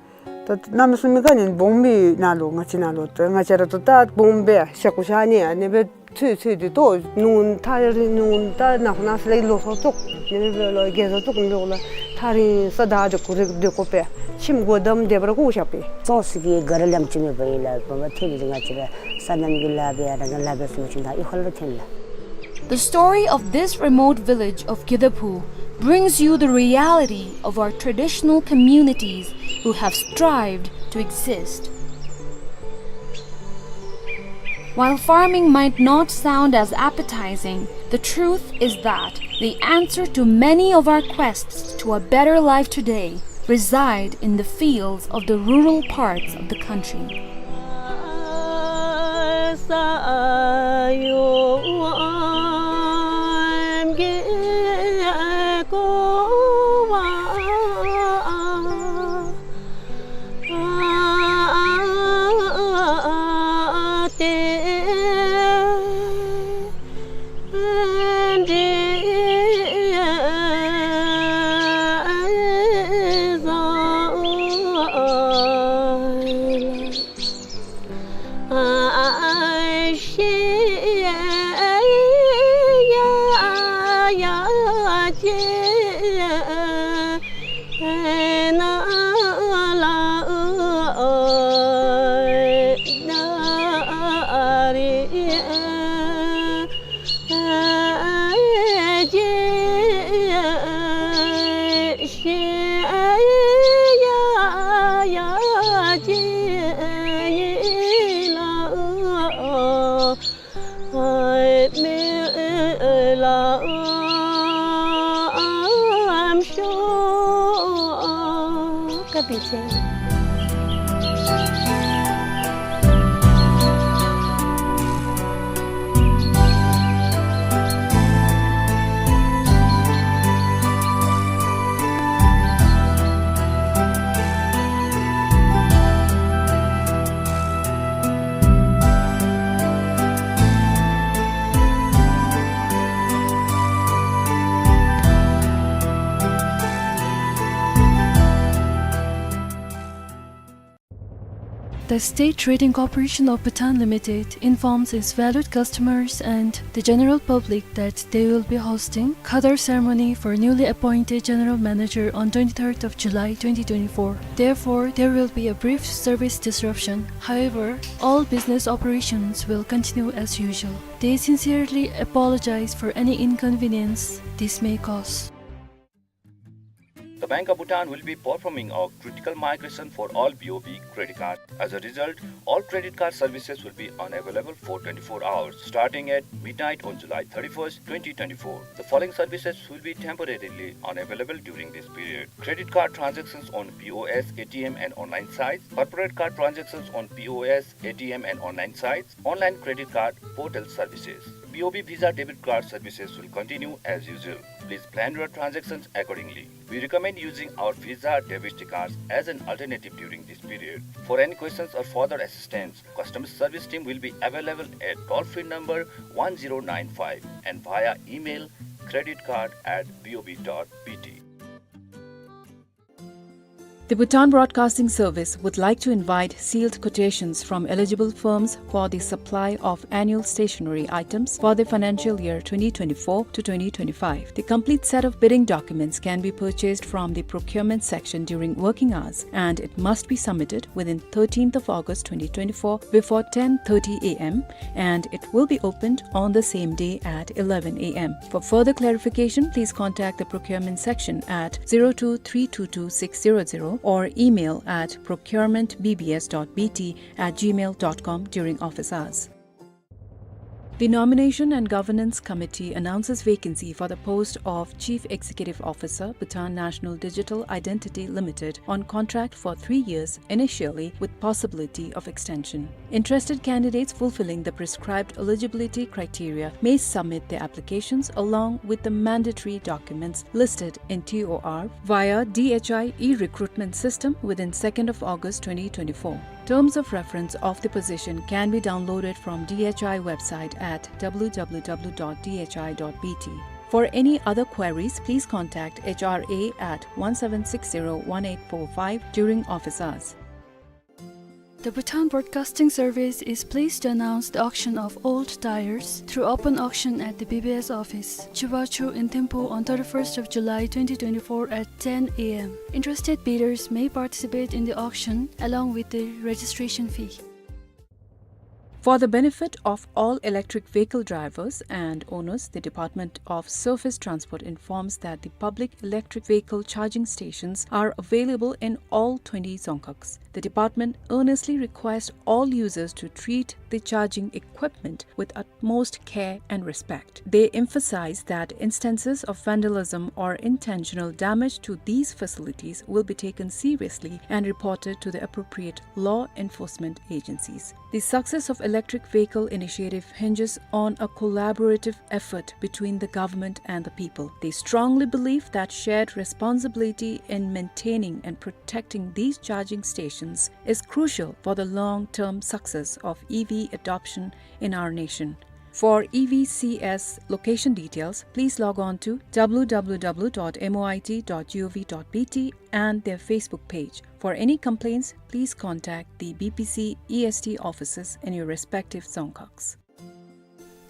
ད་གནམ་མེད་ས་མེད་ག་ནི་སྦོམ་སྦེ་ནཱ་ལུ་ང་བཅས་ནཱ་ལུ་ད་ང་བཅས་ར་ད་ད་སྦོམ་སྦེ་ཤ་ཁུ་ཤ་ནི་ཨ་ནི་སྦེ་ཚུད་ཚུད་དེ་ཏོ་ནུ་ཐག་རིང་ནུ་ད་ནཱ་ཁོ་ནཱ་ས་ལས་ལོ་སོ་བཙུགས་ནི་སྦེ་ལོ་རྒས་སོ་བཙུགས་ནི་སྦེ་ལོ་ཐག་རིང་ས་ད་འདི་ཁུ་རེ་སྡོད་དགོ་པས། ཁྱིམ་སྒོ་བསྡམས་སྡོད་པར་བཀོ་བཞག་པས། ཙོགས་ཤིག་གི་ག་ར་ལམ་ཅིག་མེད་པ་ཨིན་ལགས། བུམོ་ཐོན་ཏེ་ང་བཅས་ར་སོ་ནམ་གྱི་ལཱ་འབད་ཡང་རང་གི་ལཱ་འབད་ཚུགས་པ་ཅིན་ད་ཨི་ཁ་ལུ་ཐོན་ལགས། The story of this remote village of Kidaphu brings you the reality of our traditional communities who have strived to exist. While farming might not sound as appetizing, the truth is that the answer to many of our quests to a better life today reside in the fields of the rural parts of the country. The State Trading Corporation of Bhutan Limited informs its valued customers and the general public that they will be hosting Khadar ceremony for newly appointed general manager on twenty-third of July twenty twenty-four. Therefore, there will be a brief service disruption. However, all business operations will continue as usual. They sincerely apologize for any inconvenience this may cause. The Bank of Bhutan will be performing a critical migration for all B O B credit cards. As a result, all credit card services will be unavailable for twenty-four hours, starting at midnight on July thirty-first, twenty twenty-four. The following services will be temporarily unavailable during this period: credit card transactions on P O S, A T M, and online sites, corporate card transactions on P O S, A T M, and online sites, online credit card portal services. B O B Visa debit card services will continue as usual. Please plan your transactions accordingly. We recommend using our Visa debit cards as an alternative during this period. For any questions or further assistance, customer service team will be available at toll-free number one zero nine five and via email credit card at B O B dot B T. The Bhutan Broadcasting Service would like to invite sealed quotations from eligible firms for the supply of annual stationery items for the financial year twenty twenty-four to twenty twenty-five. The complete set of bidding documents can be purchased from the procurement section during working hours, and it must be submitted within thirteenth of August twenty twenty-four before ten thirty A M, and it will be opened on the same day at eleven A M. For further clarification, please contact the procurement section at zero two three two two six zero zero or email at procurement B B S dot B T at gmail dot com during office hours. The Nomination and Governance Committee announces vacancy for the post of Chief Executive Officer, Bhutan National Digital Identity Limited, on contract for three years initially with possibility of extension. Interested candidates fulfilling the prescribed eligibility criteria may submit their applications along with the mandatory documents listed in T O R via D H I e-recruitment system within second of August twenty twenty-four. Terms of reference of the position can be downloaded from D H I website at W W W dot D H I dot B T. For any other queries, please contact H R A at one seven six zero one eight four five during office hours. The Bhutan Broadcasting Service is pleased to announce the auction of old tires through open auction at the B B S office, Chubachu in Thimphu on thirty-first of July twenty twenty-four at ten A M. Interested bidders may participate in the auction along with the registration fee. For the benefit of all electric vehicle drivers and owners, the Department of Surface Transport informs that the public electric vehicle charging stations are available in all twenty dzongkhags. The department earnestly requests all users to treat the charging equipment with utmost care and respect. They emphasize that instances of vandalism or intentional damage to these facilities will be taken seriously and reported to the appropriate law enforcement agencies. The success of electric vehicle initiative hinges on a collaborative effort between the government and the people. They strongly believe that shared responsibility in maintaining and protecting these charging stations is crucial for the long-term success of E V adoption in our nation. For E V C S location details, please log on to W W W dot M O I T dot G O V dot B T and their Facebook page. For any complaints, please contact the B P C E S T offices in your respective dzongkhags.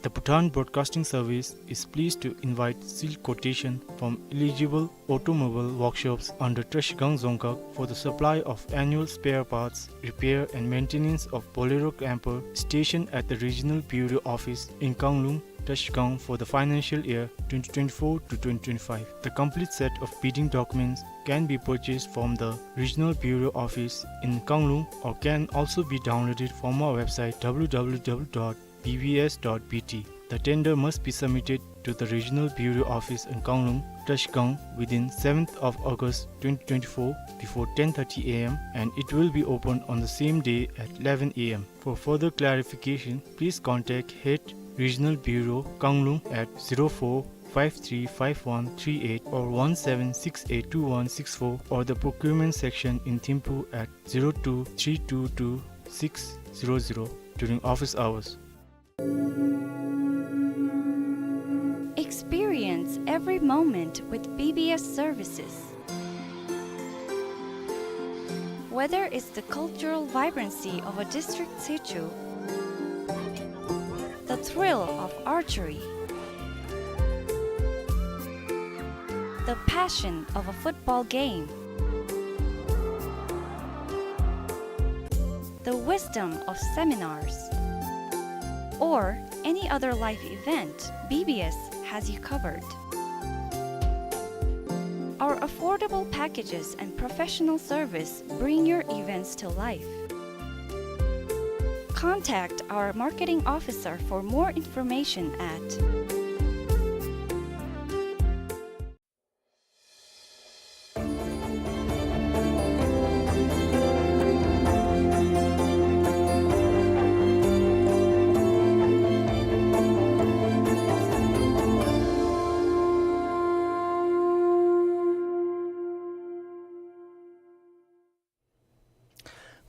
The Bhutan Broadcasting Service is pleased to invite sealed quotation from eligible automobile workshops under Trashigang Dzongkhag for the supply of annual spare parts, repair and maintenance of Bolero camper stationed at the Regional Bureau Office in Kanglung, Trashigang for the financial year twenty twenty-four to twenty twenty-five. The complete set of bidding documents can be purchased from the Regional Bureau Office in Kanglung or can also be downloaded from our website W W W dot B B S dot B T. The tender must be submitted to the Regional Bureau Office in Kanglung, Trashigang within seventh of August twenty twenty-four before ten thirty A M and it will be opened on the same day at eleven A M. For further clarification, please contact Head Regional Bureau, Kanglung at zero four five three five one three eight or one seven six eight two one six four or the procurement section in Thimphu at zero two three two two six zero zero during office hours. Experience every moment with B B S services. Whether it's the cultural vibrancy of a district sichu, the thrill of archery, the passion of a football game, the wisdom of seminars, or any other life event, B B S has you covered. Our affordable packages and professional service bring your events to life. Contact our marketing officer for more information at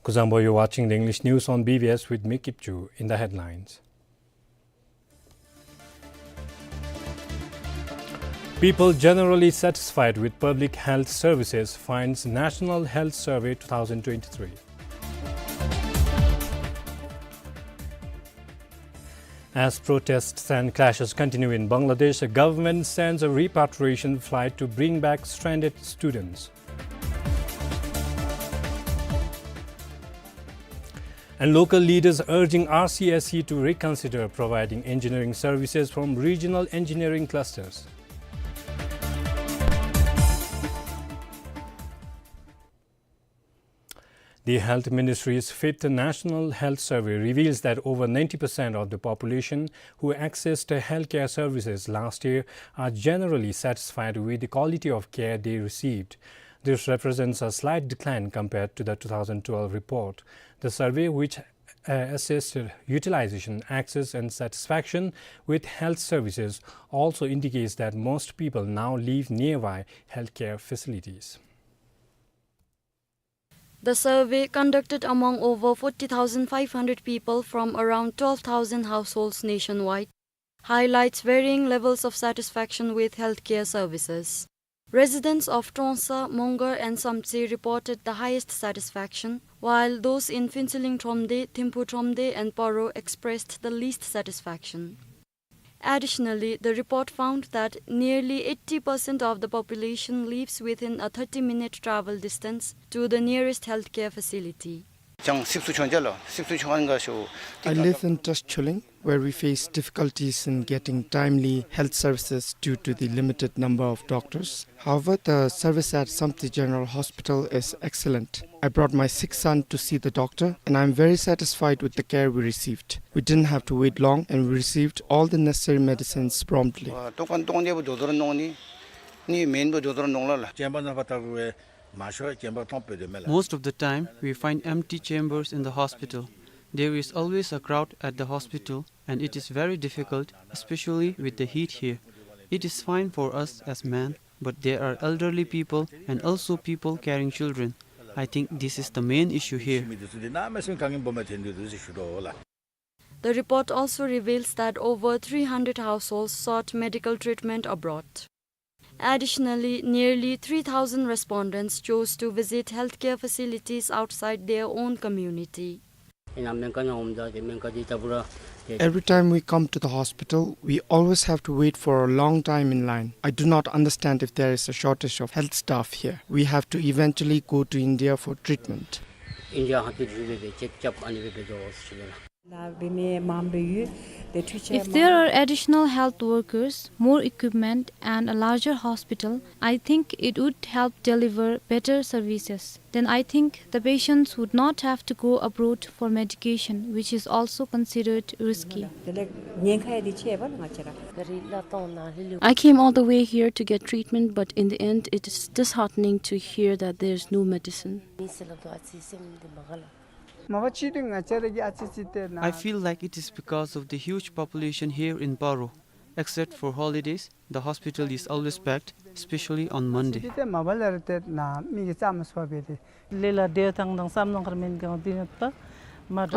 Kuzuzangpo, you're watching the English news on B B S with me, Kipchu. In the headlines, people generally satisfied with public health services, finds National Health Survey two thousand twenty-three. As protests and clashes continue in Bangladesh, the government sends a repatriation flight to bring back stranded students. And local leaders urging R C S E to reconsider providing engineering services from regional engineering clusters. The Health Ministry's fifth National Health Survey reveals that over ninety percent of the population who accessed healthcare services last year are generally satisfied with the quality of care they received. This represents a slight decline compared to the two thousand twelve report. The survey, which, uh, assessed utilization, access, and satisfaction with health services, also indicates that most people now live nearby healthcare facilities. The survey, conducted among over forty thousand five hundred people from around twelve thousand households nationwide, highlights varying levels of satisfaction with healthcare services. Residents of Trongsa, Mongar and Samtse reported the highest satisfaction, while those in Phuentsholing Thromde, Thimphu Thromde, and Paro expressed the least satisfaction. Additionally, the report found that nearly eighty percent of the population lives within a thirty-minute travel distance to the nearest healthcare facility. ཅང་སིབ་སུ་ཆོན་ཅ་ལོ། སིབ་སུ་ཆོན་ག་ཤོ། I live in Tashcholing, where we face difficulties in getting timely health services due to the limited number of doctors. However, the service at Samtse General Hospital is excellent. I brought my sick son to see the doctor, and I'm very satisfied with the care we received. We didn't have to wait long, and we received all the necessary medicines promptly. ཨ་ཏོག་ཀན་ཏོང་ཉེ་བུ་ཇོ་དོར་ནོང་ནི་ནི་མེན་བུ་ཇོ་དོར་ནོང་ལ་ལ། ཅན་པ་ན་པ་ཏ་གུ་ཝེ་མ་ཤོ་ཅན་པ་ཏོང་པེ་དེ་མེ་ལ། Most of the time, we find empty chambers in the hospital. There is always a crowd at the hospital, and it is very difficult, especially with the heat here. It is fine for us as men, but there are elderly people and also people carrying children. I think this is the main issue here. The report also reveals that over three hundred households sought medical treatment abroad. Additionally, nearly three thousand respondents chose to visit healthcare facilities outside their own community. Every time we come to the hospital, we always have to wait for a long time in line. I do not understand if there is a shortage of health staff here. We have to eventually go to India for treatment. If there are additional health workers, more equipment, and a larger hospital, I think it would help deliver better services. Then I think the patients would not have to go abroad for medication, which is also considered risky. I came all the way here to get treatment, but in the end, it is disheartening to hear that there is no medicine. I feel like it is because of the huge population here in Paro. Except for holidays, the hospital is always packed, especially on Monday. I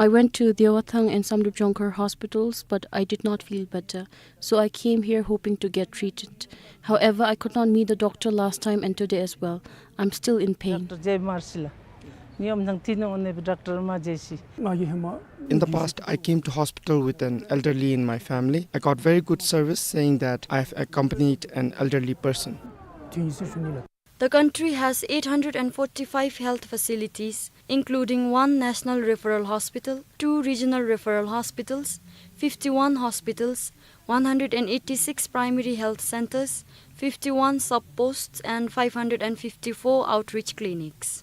went to Dewathang and Samdrup Jongkhar hospitals, but I did not feel better. So I came here hoping to get treated. However, I could not meet the doctor last time and today as well. I'm still in pain. In the past, I came to hospital with an elderly in my family. I got very good service, saying that I have accompanied an elderly person. The country has eight hundred and forty-five health facilities, including one national referral hospital, two regional referral hospitals, fifty-one hospitals, one hundred and eighty-six primary health centers, fifty-one sub-posts, and five hundred and fifty-four outreach clinics.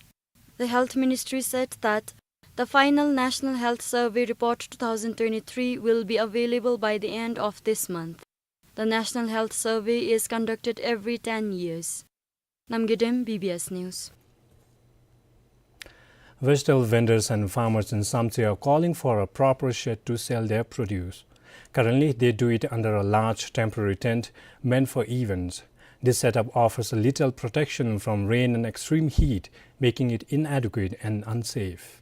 The Health Ministry said that the final National Health Survey Report two thousand twenty-three will be available by the end of this month. The National Health Survey is conducted every ten years. Namgay Dem, B B S News. Vegetable vendors and farmers in Samtse are calling for a proper shed to sell their produce. Currently, they do it under a large temporary tent meant for events. This setup offers little protection from rain and extreme heat, making it inadequate and unsafe.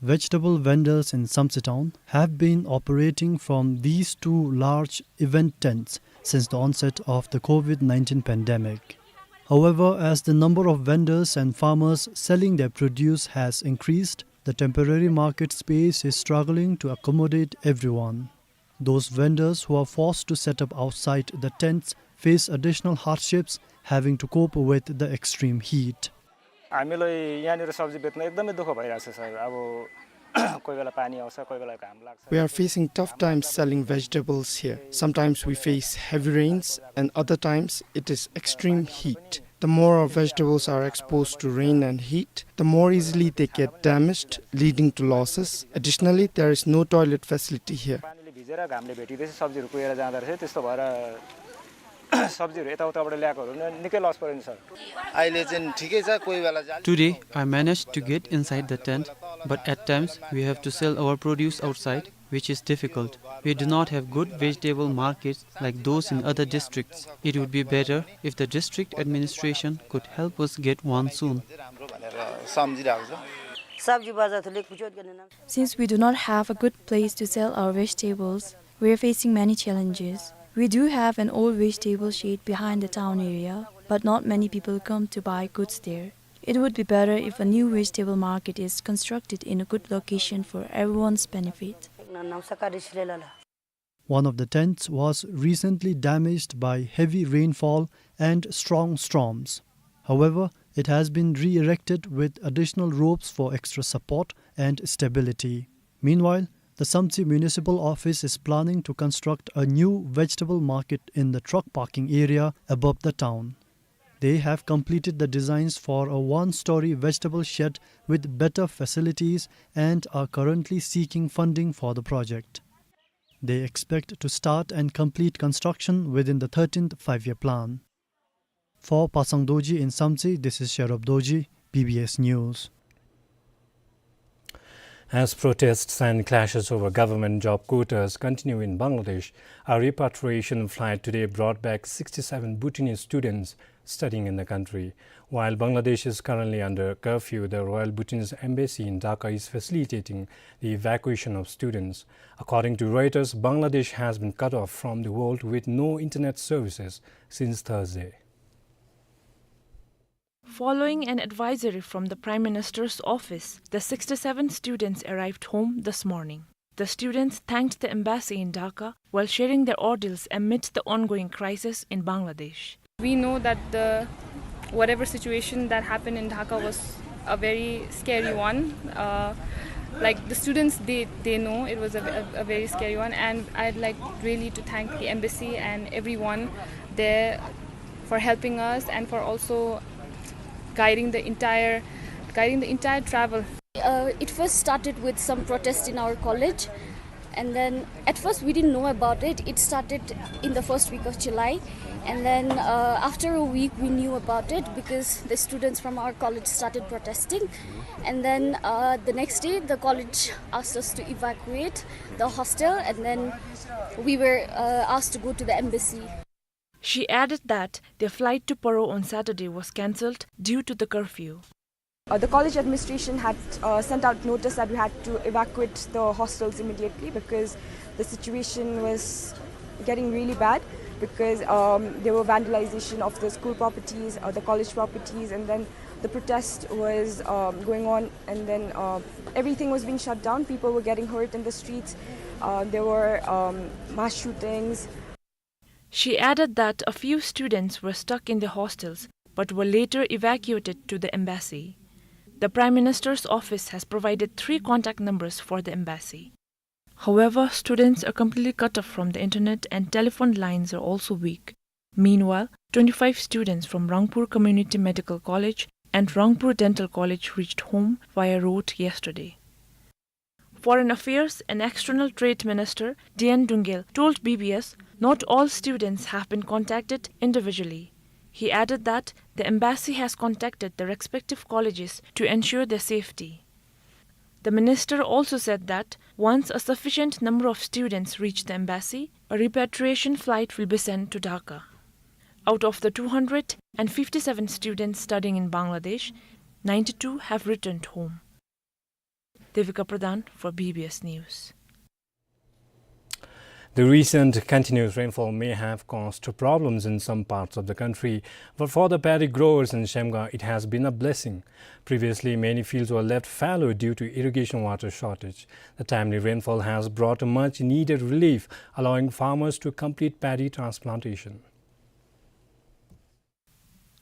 Vegetable vendors in Samtse town have been operating from these two large event tents since the onset of the COVID nineteen pandemic. However, as the number of vendors and farmers selling their produce has increased, the temporary market space is struggling to accommodate everyone. Those vendors who are forced to set up outside the tents face additional hardships, having to cope with the extreme heat. हामीलाई यहाँनिर सब्जी बेच्न एकदमै दुःख भइरहेको छ सर। अब कोही बेला पानी आउँछ, कोही बेला घाम लाग्छ। We are facing tough times selling vegetables here. Sometimes we face heavy rains and other times it is extreme heat. The more our vegetables are exposed to rain and heat, the more easily they get damaged, leading to losses. Additionally, there is no toilet facility here. पानीले भिजेर घामले भेटिँदैछ, सब्जीहरू कुहिएर जाँदो रहेछ, त्यस्तो भएर सब्जीहरू यताउताबाट ल्याएकोहरू नि निकै लस पऱ्यो नि सर। अहिले चाहिँ ठिकै छ, कोही बेला जाली Today, I managed to get inside the tent, but at times we have to sell our produce outside, which is difficult. We do not have good vegetable markets like those in other districts. It would be better if the district administration could help us get one soon. राम्रो भनेर सम्झिरहेको छ। सब्जी बजार थोरै कुचोट गर्ने नाम Since we do not have a good place to sell our vegetables, we are facing many challenges. We do have an old vegetable shed behind the town area, but not many people come to buy goods there. It would be better if a new vegetable market is constructed in a good location for everyone's benefit. One of the tents was recently damaged by heavy rainfall and strong storms. However, it has been re-erected with additional ropes for extra support and stability. Meanwhile, the Samtse Municipal Office is planning to construct a new vegetable market in the truck parking area above the town. They have completed the designs for a one-story vegetable shed with better facilities and are currently seeking funding for the project. They expect to start and complete construction within the thirteenth Five-Year Plan. For Pasang Dorji in Samtse, this is Sherub Dorji, B B S News. As protests and clashes over government job quotas continue in Bangladesh, a repatriation flight today brought back sixty-seven Bhutanese students studying in the country. While Bangladesh is currently under curfew, the Royal Bhutanese Embassy in Dhaka is facilitating the evacuation of students. According to Reuters, Bangladesh has been cut off from the world with no internet services since Thursday. Following an advisory from the Prime Minister's office, the sixty-seven students arrived home this morning. The students thanked the embassy in Dhaka while sharing their ordeals amid the ongoing crisis in Bangladesh. We know that the, whatever situation that happened in Dhaka was a very scary one. Uh, like, the students, they, they know it was a, a, a very scary one, and I'd like really to thank the embassy and everyone there for helping us and for also guiding the entire, guiding the entire travel. Uh, it first started with some protest in our college, and then at first we didn't know about it. It started in the first week of July, and then, uh, after a week we knew about it because the students from our college started protesting. And then, uh, the next day the college asked us to evacuate the hostel, and then we were, uh, asked to go to the embassy. She added that their flight to Paro on Saturday was cancelled due to the curfew. Uh, the college administration had, uh, sent out notice that we had to evacuate the hostels immediately because the situation was getting really bad, because, um, there were vandalization of the school properties, uh, the college properties, and then the protest was, um, going on, and then, uh, everything was being shut down. People were getting hurt in the streets. Uh, there were, um, mass shootings. She added that a few students were stuck in the hostels but were later evacuated to the embassy. The Prime Minister's office has provided three contact numbers for the embassy. However, students are completely cut off from the internet and telephone lines are also weak. Meanwhile, twenty-five students from Rangpur Community Medical College and Rangpur Dental College reached home via road yesterday. Foreign Affairs and External Trade Minister D N Dungel told B B S not all students have been contacted individually. He added that the embassy has contacted the respective colleges to ensure their safety. The minister also said that once a sufficient number of students reach the embassy, a repatriation flight will be sent to Dhaka. Out of the two hundred and fifty-seven students studying in Bangladesh, ninety-two have returned home. Devika Pradhan for B B S News. The recent continuous rainfall may have caused problems in some parts of the country, but for the paddy growers in Shemgaon, it has been a blessing. Previously, many fields were left fallow due to irrigation water shortage. The timely rainfall has brought much needed relief, allowing farmers to complete paddy transplantation.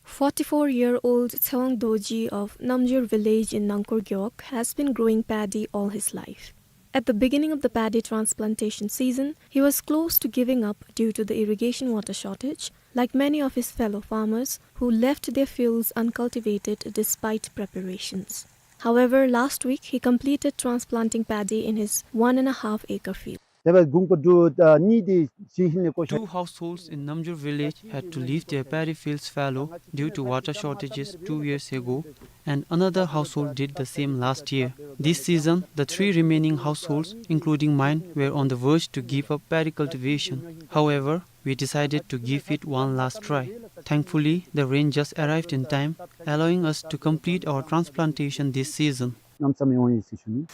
Forty-four-year-old Tsewang Dorji of Namjur village in Nangkur Gewog has been growing paddy all his life. At the beginning of the paddy transplantation season, he was close to giving up due to the irrigation water shortage, like many of his fellow farmers who left their fields uncultivated despite preparations. However, last week he completed transplanting paddy in his one and a half acre field. དེ་སྦེ་གུང་པ་དྲུག་ཨ་གཉིས་དེ་ཞིང་ཧིང་ལས་བཀོ་ཤ། Two households in Namjur village had to leave their paddy fields fallow due to water shortages two years ago, and another household did the same last year. This season, the three remaining households, including mine, were on the verge to give up paddy cultivation. However, we decided to give it one last try. Thankfully, the rain just arrived in time, allowing us to complete our transplantation this season. གནམ་ས་མེད་འོང་ཡི་ཟེར་ཞུ་ནི།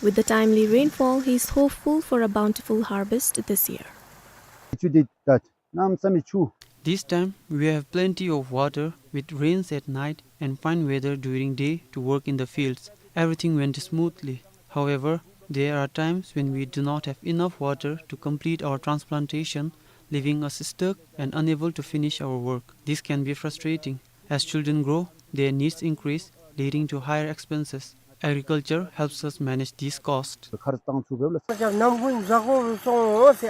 With the timely rainfall, he is hopeful for a bountiful harvest this year. ཆུ་དེ་ད་གནམ་ས་མེད་ཆུ། This time, we have plenty of water, with rains at night and fine weather during day to work in the fields. Everything went smoothly. However, there are times when we do not have enough water to complete our transplantation, leaving us stuck and unable to finish our work. This can be frustrating. As children grow, their needs increase, leading to higher expenses. Agriculture helps us manage these costs.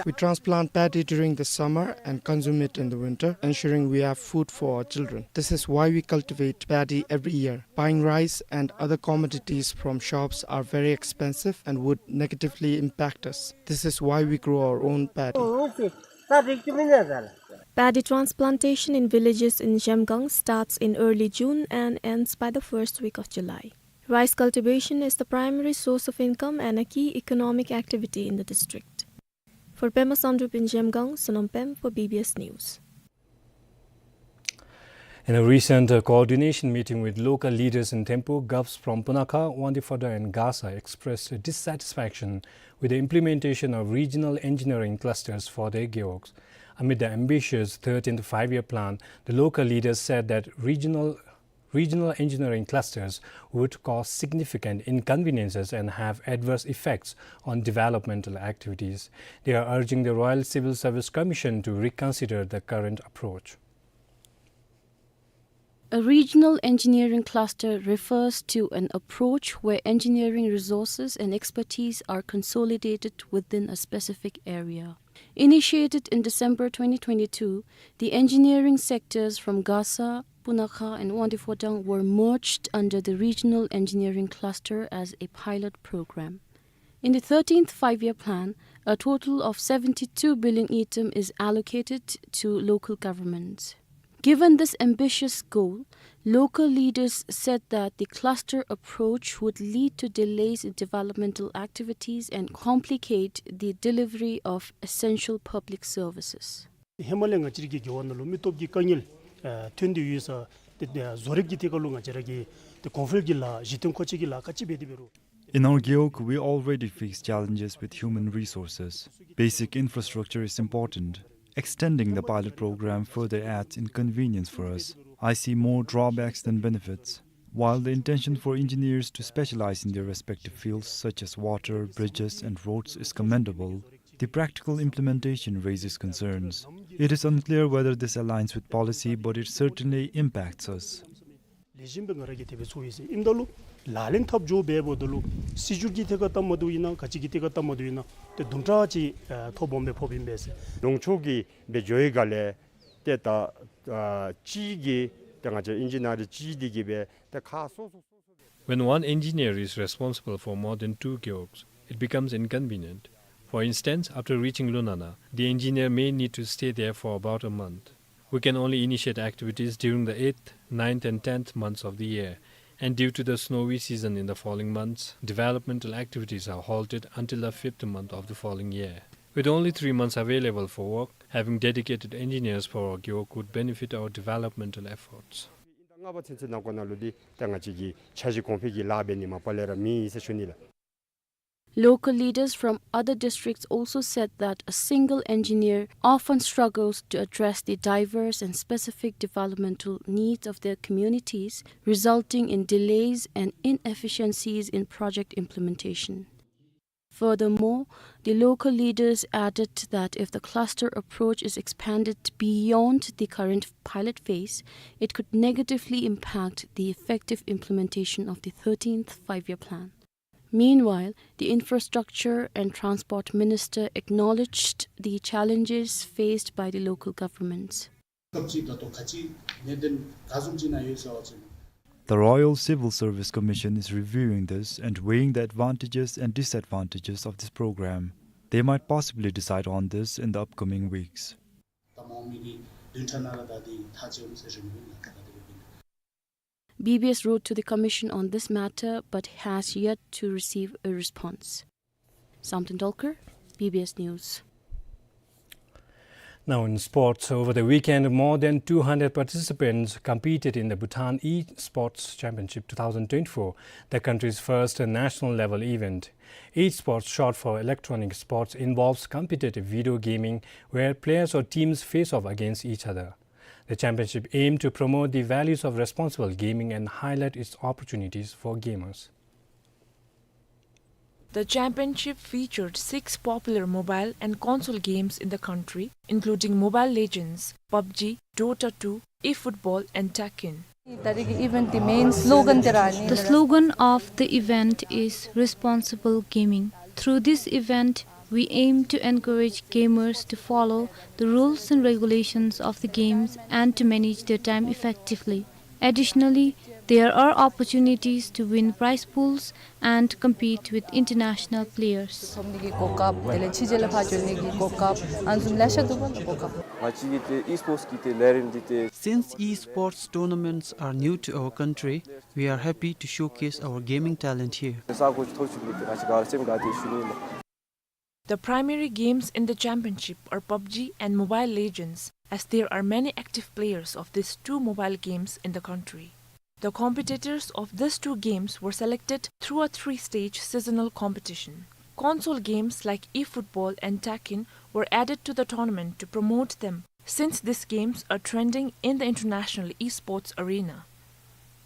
We transplant paddy during the summer and consume it in the winter, ensuring we have food for our children. This is why we cultivate paddy every year. Buying rice and other commodities from shops are very expensive and would negatively impact us. This is why we grow our own paddy. Paddy transplantation in villages in Zhemgang starts in early June and ends by the first week of July. Rice cultivation is the primary source of income and a key economic activity in the district. For Pema Sangdrup in Zhemgang, Sonam Pem for B B S News. In a recent, uh, coordination meeting with local leaders in Thimphu, Govs from Punakha, Wangdue Phodrang and Gasa expressed dissatisfaction with the implementation of regional engineering clusters for their gewogs. Amid the ambitious thirteenth five-year plan, the local leaders said that regional, regional engineering clusters would cause significant inconveniences and have adverse effects on developmental activities. They are urging the Royal Civil Service Commission to reconsider the current approach. A regional engineering cluster refers to an approach where engineering resources and expertise are consolidated within a specific area. Initiated in December twenty twenty-two, the engineering sectors from Gasa, Punakha, and Wangdue Phodrang were merged under the regional engineering cluster as a pilot program. In the thirteenth five-year plan, a total of seventy-two billion ngultrum is allocated to local governments. Given this ambitious goal, local leaders said that the cluster approach would lead to delays in developmental activities and complicate the delivery of essential public services. ཧེ་མ་ལས་ང་བཅས་ར་གི་རྒེད་འོག་ནང་ལུ་མི་སྟོབས་ཀྱི་དཀའ་ངལ་ཨ་ཐོན་ཏེ་ཡོད་ས། ཏེ་ཏེ་བཟོ་རིག་གི་ཐད་ཁར་ལུ་ང་བཅས་ར་གི་ཏེ་གོང་འཕེལ་གྱི་ལཱ་གཞི་རྟེན་མཁོ་ཆས་ཀྱི་ལཱ་ག་ཅི་འབད་དེ་འབད་རུང་། In our gewog, we already face challenges with human resources. Basic infrastructure is important. Extending the pilot program further adds inconvenience for us. I see more drawbacks than benefits. While the intention for engineers to specialize in their respective fields, such as water, bridges, and roads, is commendable, the practical implementation raises concerns. It is unclear whether this aligns with policy, but it certainly impacts us. ལེགས་ཤོམ་སྦེ་ང་ར་གིས་དེ་སྦེ་ཚོར་ཡི་ཟེར། ཨིནམ་ད་ལུ་ལག་ལེན་འཐབ་འགྱོ་འབདཝ་ད་ལུ་སྲིད་བྱུས་ཀྱི་ཐད་ཁར་བལྟཝ་ད་ཨིན་ན་ག་ཅི་གི་ཐད་ཁར་བལྟཝ་ད་ཨིན་ན་ཏེ་དུམ་གྲ་ཅིག་ཨ་ཐོ་སྦོམ་སྦེ་ཕོགཔ་ཨིན་པས་ཟེར། ལུང་ཕྱོགས་ཀྱི་སྦེ་འགྱོ་བའི་སྒང་ལས་ཏེ་ད་ཨ་གཅིག་གིས་ཏེ་ང་བཅས་ཨིན་ཇི་ནི་ཡར་གཅིག་འདི་གིས་སྦེ་ཏེ་ཁག་སོ་སོ་སོ་སོ་སྦེ། When one engineer is responsible for more than two gewogs, it becomes inconvenient. For instance, after reaching Lunana, the engineer may need to stay there for about a month. We can only initiate activities during the eighth, ninth and tenth months of the year, and due to the snowy season in the following months, developmental activities are halted until the fifth month of the following year. With only three months available for work, having dedicated engineers for our gewog would benefit our developmental efforts. ལྔ་པ་ཚུན་ཚོད་ནང་འཁོད་ནང་ལུ་འདི་ད་ང་བཅས་ཀྱི་འཆར་གཞི་གོང་འཕེལ་གྱི་ལཱ་འབད་ནི་མ་པ་ལས་ར་མེད་ཟེར་ཞུ་ནི་ལགས། Local leaders from other districts also said that a single engineer often struggles to address the diverse and specific developmental needs of their communities, resulting in delays and inefficiencies in project implementation. Furthermore, the local leaders added that if the cluster approach is expanded beyond the current pilot phase, it could negatively impact the effective implementation of the thirteenth five-year plan. Meanwhile, the Infrastructure and Transport Minister acknowledged the challenges faced by the local governments. སྐབས་ཅིག་ད་ལྟོ་ག་ཅི་གནད་དོན་ག་བཟུམ་ཅིག་ནང་ཡོད་ཟེར་བ་ཅིན། The Royal Civil Service Commission is reviewing this and weighing the advantages and disadvantages of this program. They might possibly decide on this in the upcoming weeks. ད་མ་འོངས་མི་གི་བདུན་ཕྲག་ནང་ལུ་ད་འདི་ཐག་བཅད་འོང་ཟེར་རེ་མི་ལགས། ད་ད་དེ་སྦེ་ཨིན། B B S wrote to the commission on this matter but has yet to receive a response. Samten Dolkar, B B S News. Now in sports, over the weekend, more than two hundred participants competed in the Bhutan E-Sports Championship two thousand twenty-four, the country's first national-level event. E-sports, short for electronic sports, involves competitive video gaming where players or teams face off against each other. The championship aimed to promote the values of responsible gaming and highlight its opportunities for gamers. The championship featured six popular mobile and console games in the country, including Mobile Legends, PUBG, Dota two, eFootball, and Tekken. The slogan of the event is Responsible Gaming. Through this event, we aim to encourage gamers to follow the rules and regulations of the games and to manage their time effectively. Additionally, there are opportunities to win prize pools and compete with international players. Since esports tournaments are new to our country, we are happy to showcase our gaming talent here. The primary games in the championship are PUBG and Mobile Legends, as there are many active players of these two mobile games in the country. The competitors of these two games were selected through a three-stage seasonal competition. Console games like eFootball and Tekken were added to the tournament to promote them, since these games are trending in the international esports arena.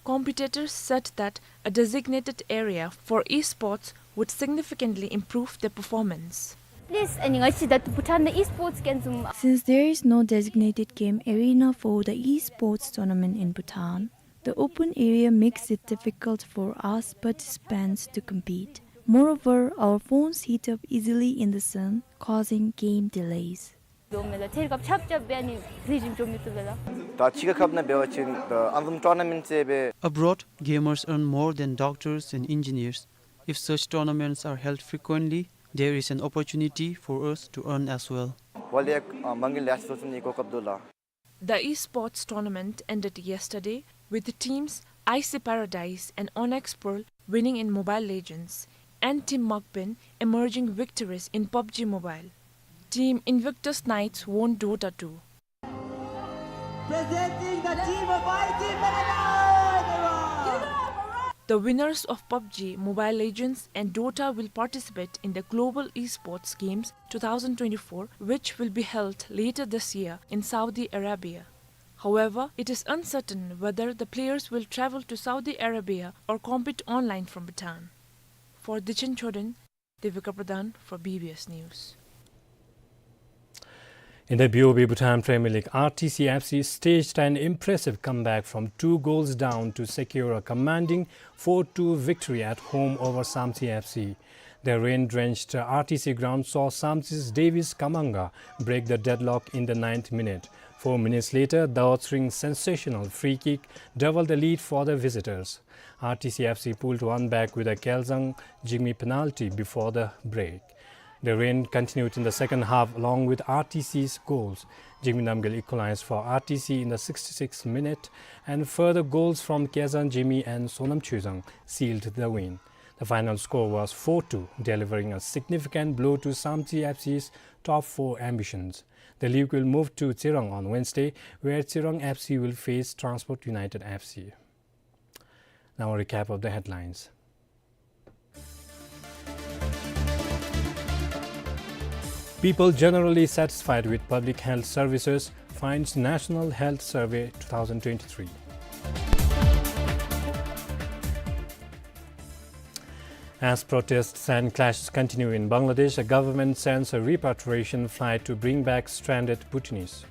Competitors said that a designated area for esports would significantly improve their performance. Please, ani ngaji dat Bhutan the esports can zoom. Since there is no designated game arena for the esports tournament in Bhutan, the open area makes it difficult for us participants to compete. Moreover, our phones heat up easily in the sun, causing game delays. ད་ཕྱི་ཁ་ཁབ་ནང་འབད་བ་ཅིན་ད་ཨ་ནི་བཟུམ་ཊོར་ནཱ་མེནཊ་ཟེར་སྦེ། Abroad, gamers earn more than doctors and engineers. If such tournaments are held frequently, there is an opportunity for us to earn as well. ཝཱ་ལི་ཡ་ཨ་མ་གི་ལས་སོ་སོ་ནི་གོ་སྐབས་འདུག་ལགས། The esports tournament ended yesterday with the teams Icy Paradise and Onyx Pearl winning in Mobile Legends and Team Mukbin emerging victorious in PUBG Mobile. Team Invictus Knights won Dota two. Presenting the team of I T Paradise! The winners of PUBG, Mobile Legends and Dota will participate in the Global Esports Games two thousand twenty-four, which will be held later this year in Saudi Arabia. However, it is uncertain whether the players will travel to Saudi Arabia or compete online from Bhutan. For Dichen Choden, Devika Pradhan for B B S News. In the B O B Bhutan Premier League, R T C F C staged an impressive comeback from two goals down to secure a commanding four two victory at home over Samtse F C. The rain-drenched R T C ground saw Samtse's Davis Kamanga break the deadlock in the ninth minute. Four minutes later, Daotsring's sensational free kick doubled the lead for the visitors. R T C F C pulled one back with a Kelzang Jigme penalty before the break. The rain continued in the second half along with R T C's goals. Jigme Namgyel equalized for R T C in the sixty-sixth minute, and further goals from Kelzang Jigme and Sonam Chuzang sealed the win. The final score was four two, delivering a significant blow to Samtse F C's top four ambitions. The league will move to Tsirang on Wednesday, where Tsirang F C will face Transport United F C. Now a recap of the headlines. People generally satisfied with public health services, finds National Health Survey two thousand twenty-three. As protests and clashes continue in Bangladesh, the government sends a repatriation flight to bring back stranded Bhutanese.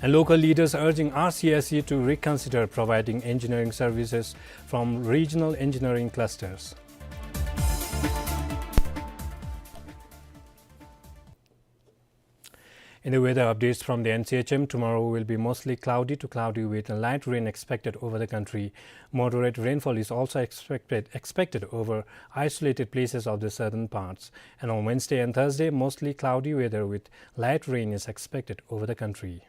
And local leaders urging R C S E to reconsider providing engineering services from regional engineering clusters. In the weather updates from the N C H M, tomorrow will be mostly cloudy to cloudy with light rain expected over the country. Moderate rainfall is also expected, expected over isolated places of the southern parts. And on Wednesday and Thursday, mostly cloudy weather with light rain is expected over the country.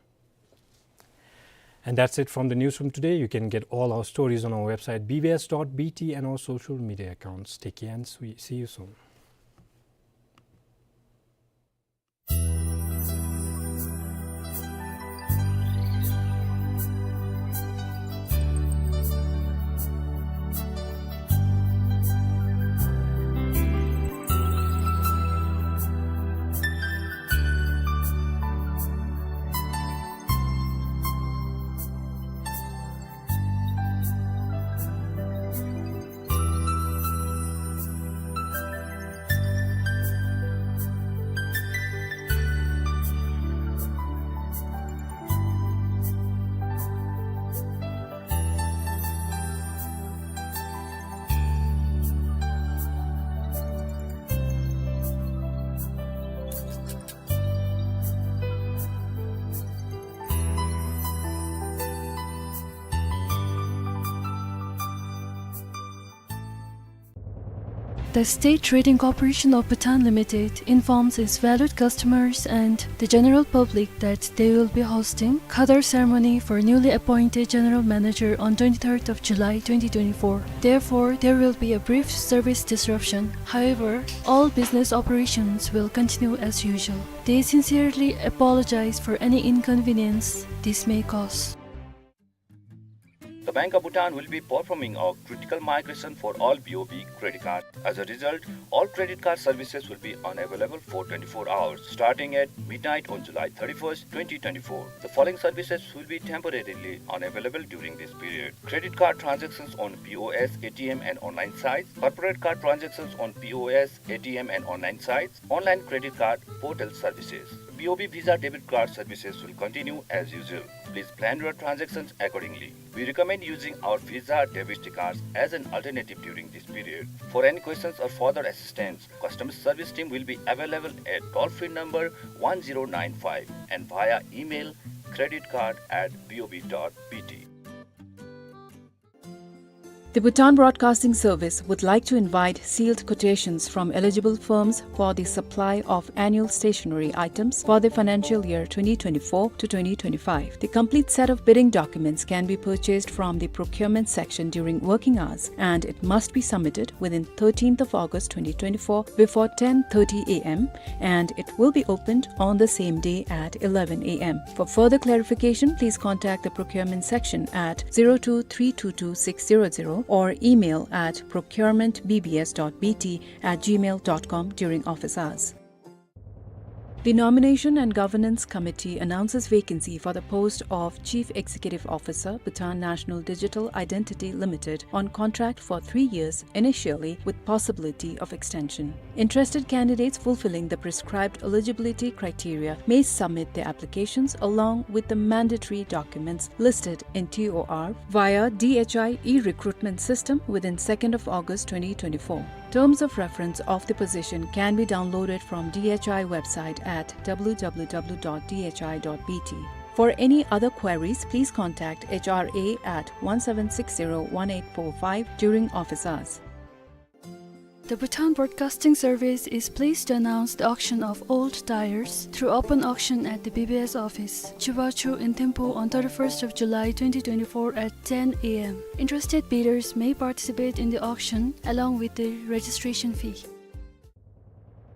And that's it from the newsroom today. You can get all our stories on our website B B S dot B T and our social media accounts. Take care and see, see you soon. The State Trading Corporation of Bhutan Limited informs its valued customers and the general public that they will be hosting Khadar ceremony for newly appointed general manager on twenty-third of July twenty twenty-four. Therefore, there will be a brief service disruption. However, all business operations will continue as usual. They sincerely apologize for any inconvenience this may cause. The Bank of Bhutan will be performing a critical migration for all B O B credit cards. As a result, all credit card services will be unavailable for twenty-four hours, starting at midnight on July thirty-first, twenty twenty-four. The following services will be temporarily unavailable during this period: credit card transactions on P O S, A T M, and online sites, corporate card transactions on P O S, A T M, and online sites, online credit card portal services. B O B Visa debit card services will continue as usual. Please plan your transactions accordingly. We recommend using our Visa debit cards as an alternative during this period. For any questions or further assistance, customer service team will be available at toll-free number one zero nine five and via email credit card at B O B dot B T. The Bhutan Broadcasting Service would like to invite sealed quotations from eligible firms for the supply of annual stationery items for the financial year twenty twenty-four to twenty twenty-five. The complete set of bidding documents can be purchased from the procurement section during working hours, and it must be submitted within thirteenth of August twenty twenty-four before ten thirty A M, and it will be opened on the same day at eleven A M. For further clarification, please contact the procurement section at zero two three two two six zero zero or email at procurement B B S dot B T at gmail dot com during office hours. The Nomination and Governance Committee announces vacancy for the post of Chief Executive Officer, Bhutan National Digital Identity Limited, on contract for three years initially, with possibility of extension. Interested candidates fulfilling the prescribed eligibility criteria may submit their applications along with the mandatory documents listed in T O R via D H I e-recruitment system within second of August twenty twenty-four. Terms of reference of the position can be downloaded from D H I website at W W W dot D H I dot B T. For any other queries, please contact H R A at one seven six zero one eight four five during office hours. The Bhutan Broadcasting Service is pleased to announce the auction of old tires through open auction at the B B S office, Chubachu in Thimphu on thirty-first of July twenty twenty-four at ten A M. Interested bidders may participate in the auction along with the registration fee.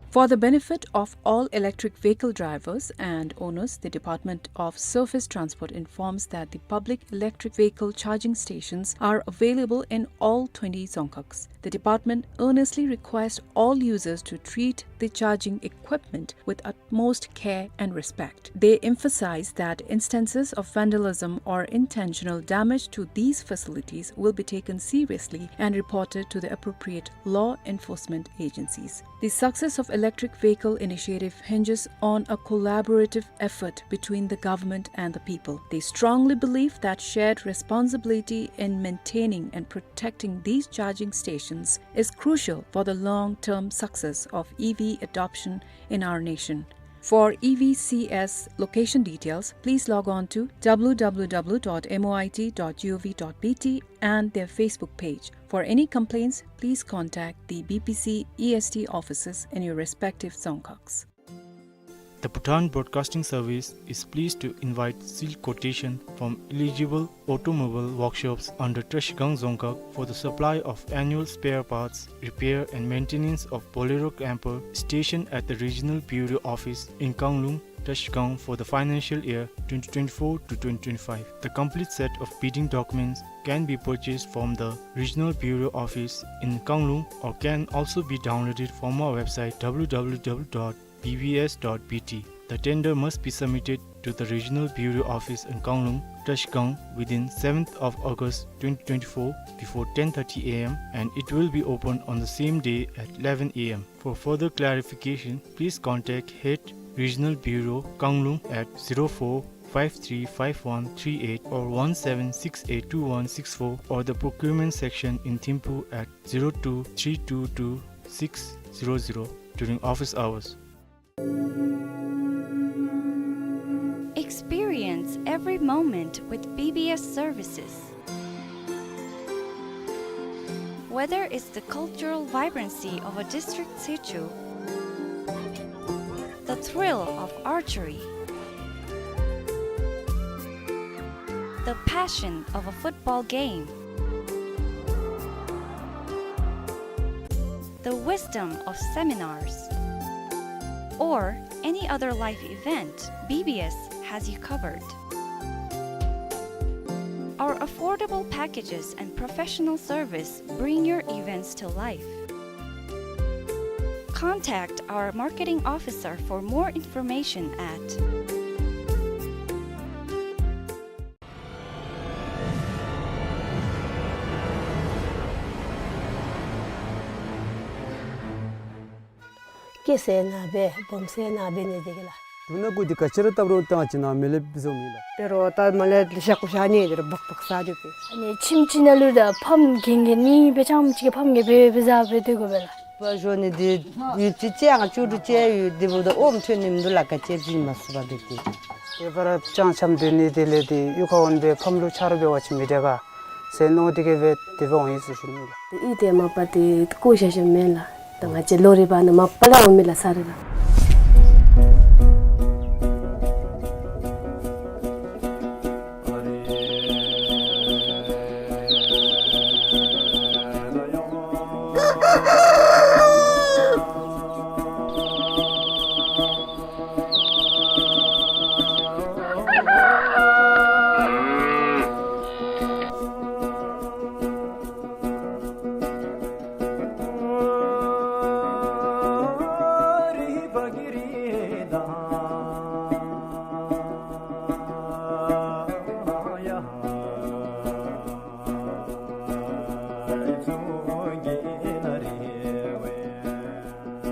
For the benefit of all electric vehicle drivers and owners, the Department of Surface Transport informs that the public electric vehicle charging stations are available in all twenty dzongkhags. The department earnestly requests all users to treat the charging equipment with utmost care and respect. They emphasize that instances of vandalism or intentional damage to these facilities will be taken seriously and reported to the appropriate law enforcement agencies. The success of electric vehicle initiative hinges on a collaborative effort between the government and the people. They strongly believe that shared responsibility in maintaining and protecting these charging stations is crucial for the long-term success of E V adoption in our nation. For E V C S location details, please log on to W W W dot M O I T dot G O V dot B T and their Facebook page. For any complaints, please contact the B P C E S T offices in your respective dzongkhags. The Bhutan Broadcasting Service is pleased to invite sealed quotation from eligible automobile workshops under Trashigang Dzongkhag for the supply of annual spare parts, repair and maintenance of Bolero camper stationed at the Regional Bureau Office in Kanglung, Trashigang for the financial year twenty twenty-four to twenty twenty-five. The complete set of bidding documents can be purchased from the Regional Bureau Office in Kanglung or can also be downloaded from our website W W W dot B B S dot B T. The tender must be submitted to the Regional Bureau Office in Kanglung, Trashigang within seventh of August twenty twenty-four before ten thirty A M and it will be opened on the same day at eleven A M. For further clarification, please contact Head Regional Bureau, Kanglung at zero four five three five one three eight or one seven six eight two one six four or the procurement section in Thimphu at zero two three two two six zero zero during office hours. Experience every moment with B B S services. Whether it's the cultural vibrancy of a district situ, the thrill of archery, the passion of a football game, the wisdom of seminars, or any other life event, B B S has you covered. Our affordable packages and professional service bring your events to life. Contact our marketing officer for more information at སྐྱེས་ཟེར་ན་འབད་སྦོམ་ཟེར་ན་འབད་ནི་དེ་གི་ལགས། དུག་སྣ་གུ་འདི་ག་ཅི་ར་བཏབ་རུང་ད་ཅི་ན་མེ་ལེབ་བཟོ་མི་ལགས། དེ་རུང་ད་མ་ལས་ཞག་ཞག་ནི་དེ་རུང་སྦག་སྦག་ཟ་དེ་སྦེ། ཨ་ནི་ཁྱིམ་ཅིག་ནང་ལུ་ད་ཕམ་གན་གན་ནི་སྦེ་ཅང་ཅིག་གི་ཕམ་གན་སྦེ་སྦེ་ཟ་སྦེ་སྡོད་དགོ་པས་ལགས། པ་ཞོ་ནི་འདི་ཡུད་ཅིག་ཅིག་ཡང་ཅུ་རུ་ཅིག་ཡུད་འདི་འབདཝ་ད་ཨོམ་ཐོན་ནི་མིན་འདུག་ལགས། ག་ཅི་བྱིན་མ་ཚུགས་པ་འདི་གིས། དེ་བར་ཅང་ཆམ་དེ་ནི་དེ་ལས་དེ་གཡུས་ཁར་འོང་སྦེ་ཕམ་ལུ་ཆ་རོགས་འབད་བ་ཅིན་མི་དྲག་ག་ཟེར་མནོ་དེ་གིས་སྦེ་དེ་སྦེ་འོང་ཡི་ཟེར་ཞུ་ནི་ལགས། དེ་ཨི་དེ་མ་པ་དེ་བཀོ་བཞག་བཞགཔ་མེན་ལགས། ད་ང་བཅས་ལོ་རེ་བ་ནི་མ་པ་ལས་འོང་མི་ལགས་ས་རེ་ལགས།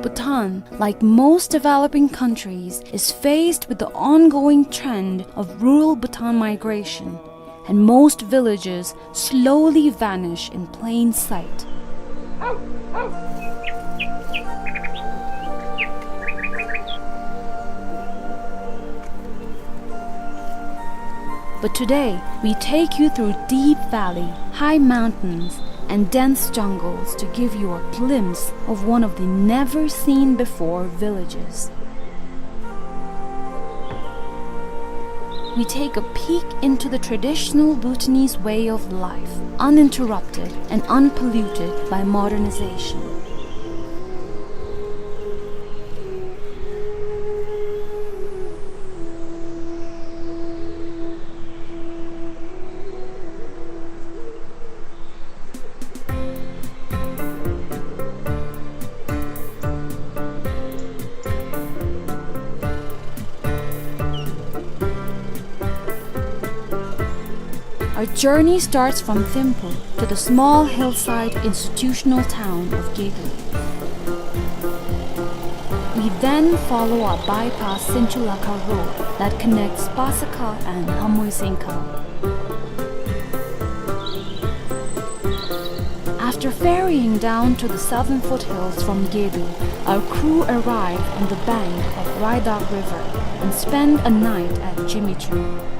Bhutan, like most developing countries, is faced with the ongoing trend of rural Bhutan migration, and most villages slowly vanish in plain sight. But today, we take you through deep valley, high mountains, and dense jungles to give you a glimpse of one of the never-seen-before villages. We take a peek into the traditional Bhutanese way of life, uninterrupted and unpolluted by modernization. Our journey starts from Thimphu to the small hillside institutional town of Gedu. We then follow a bypass Sinchulakha road that connects Pasakha and Hamoisenkha. After ferrying down to the southern foothills from Gedu, our crew arrive on the bank of Raidak River and spend a night at Jimichung.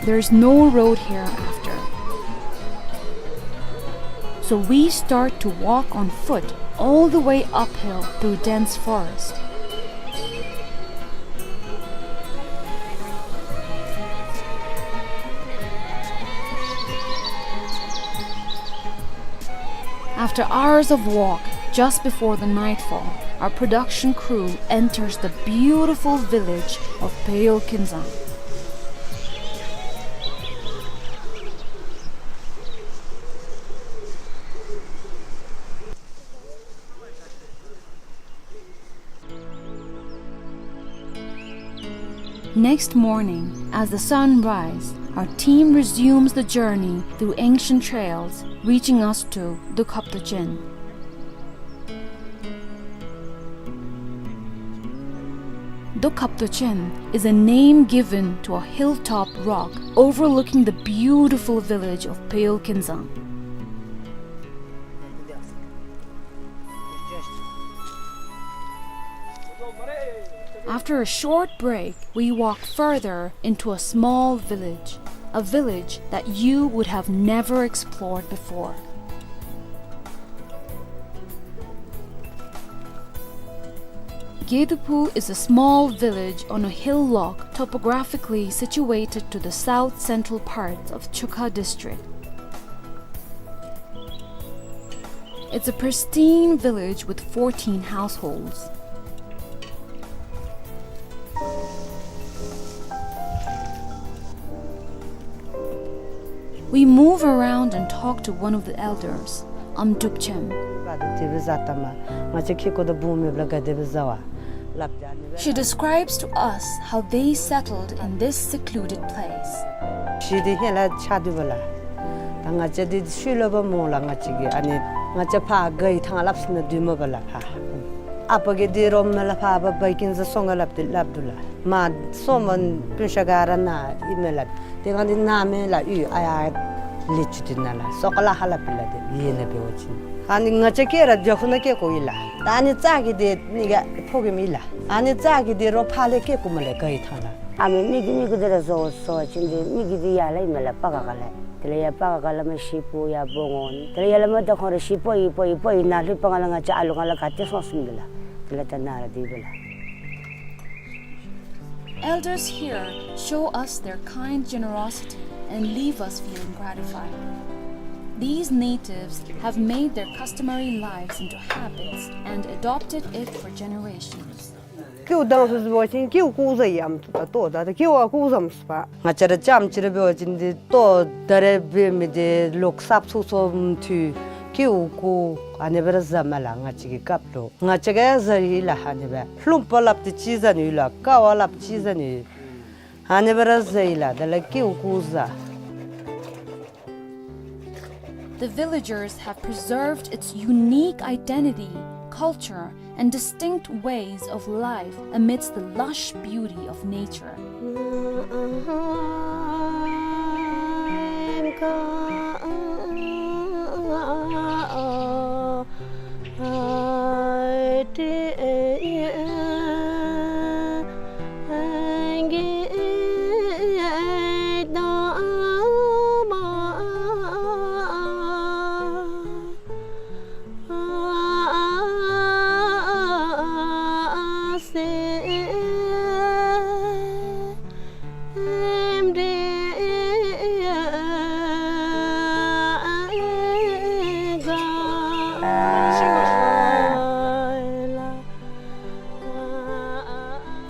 There's no road here after. So we start to walk on foot all the way uphill through dense forest. After hours of walk, just before the nightfall, our production crew enters the beautiful village of Peyo Kinzang. Next morning, as the sun rises, our team resumes the journey through ancient trails, reaching us to Dukhabtochen. Dukhabtochen is a name given to a hilltop rock overlooking the beautiful village of Peyol Kinzang. After a short break, we walk further into a small village, a village that you would have never explored before. Gedaphu is a small village on a hillock topographically situated to the south-central parts of Chukha district. It's a pristine village with fourteen households. We move around and talk to one of the elders, Amdrupchem. She describes to us how they settled in this secluded place. ཤི་དེ་ཧེ་ལ་ཆ་དུ་བ་ལ། ད་ང་བཅས་དེ་ཤུལ་ལོ་བ་མོ་ལ་ང་བཅས་ཀྱི་ཨ་ནི་ང་བཅས་ཕ་གི་ཐང་ལབ་སི་ན་དུས་མོ་བ་ལ་ཕ། ཨ་པ་གི་དེ་རོམ་མེ་ལ་ཕ་བ་བའི་ཀིན་ཟ་སོང་ག་ལབ་དེ་ལབ་དུ་ལ། མ་སོ་མ་པུན་ཤ་ག་ར་ན་ཨི་མེ་ལ། དེ་གང་དེ་ན་མེ་ལ་ཡུ་ཨ་ཡ་ལི་ཆུ་དེ་ན་ལ་སོ་ཀ་ལ་ཧ་ལ་པི་ལ་དེ་ཡེ་ན་བེ་བ་ཅིན། ཨ་ནི་ང་བཅས་ཀྱི་ར་ཇ་ཁུ་ན་ཀེ་ཀོ་ཡི་ལ། ད་ཨ་ནི་ཙག་གི་དེ་ནི་ག་ཕོ་གི་མི་ལ། ཨ་ནི་ཙག་གི་དེ་རོ་ཕ་ལེ་ཀེ་ཀུ་མ་ལེ་ག་ཡི་ཐང་ལ། ཨ་མེ་མི་གི་མི་གི་དེ་ར་སོ་སོ་བ་ཅིན་དེ་མི་གི་དེ་ཡ་ལ་ཡི་མེ་ལ་པ་ག་ག་ལ། དེ་ལ་ཡ་པ་ག་ག་ལ་མ་ཤི་པོ་ཡ་པོ་ངོ་ནི། དེ་ལ་ཡ་ལ་མ་ད་ཁོང་ར་ཤི་པོ་ཡི་པོ་ཡི་པོ་ཡི་ན་ལྷུ་པ་ང་ལ་ང་བཅས་ཨ་ལུ་ང་ལ་ག་ཏེ་སོང་སུམ་དེ་ལ། དེ་ལ་ད་ན་ར་དེ་བེ་ལ། Elders here show us their kind generosity and leave us feeling gratified. These natives have made their customary lives into habits and adopted it for generations. ཀེའུ་དང་སུ་སུ་བ་ཅིན་ཀེའུ་ཀུ་ཟ་ཡམ་ཏོ་ད་ཏོ་ད་ད་ཀེའུ་ཨ་ཀུ་ཟམ་སུ་པ། ང་བཅས་ར་ཅམ་ཅི་ར་བེ་བ་ཅིན་དེ་ཏོ་ད་རེ་བེ་མི་དེ་ལོག་སབ་སུ་སོ་མ་ཐུ་ཀེའུ་ཀུ་ཨ་ནེ་བེ་ར་ཟ་མ་ལ་ང་བཅས་ཀྱི་སྐབས་ལོ། ང་བཅས་ཀྱི་ཟ་ཡི་ལ་ཧ་ནི་བ། ལྷུམ་པ་ལབ་ཏེ་ཅི་ཟ་ནི་ཡོད་ལ། ཀ་བ་ལབ་ཅི་ཟ་ནི་ཡོད། ཧ་ནི་བ་ར་ཟ་ཡི་ལ། དེ་ལ་ཀེའུ་ཀུ་ཟ། The villagers have preserved its unique identity, culture, and distinct ways of life amidst the lush beauty of nature.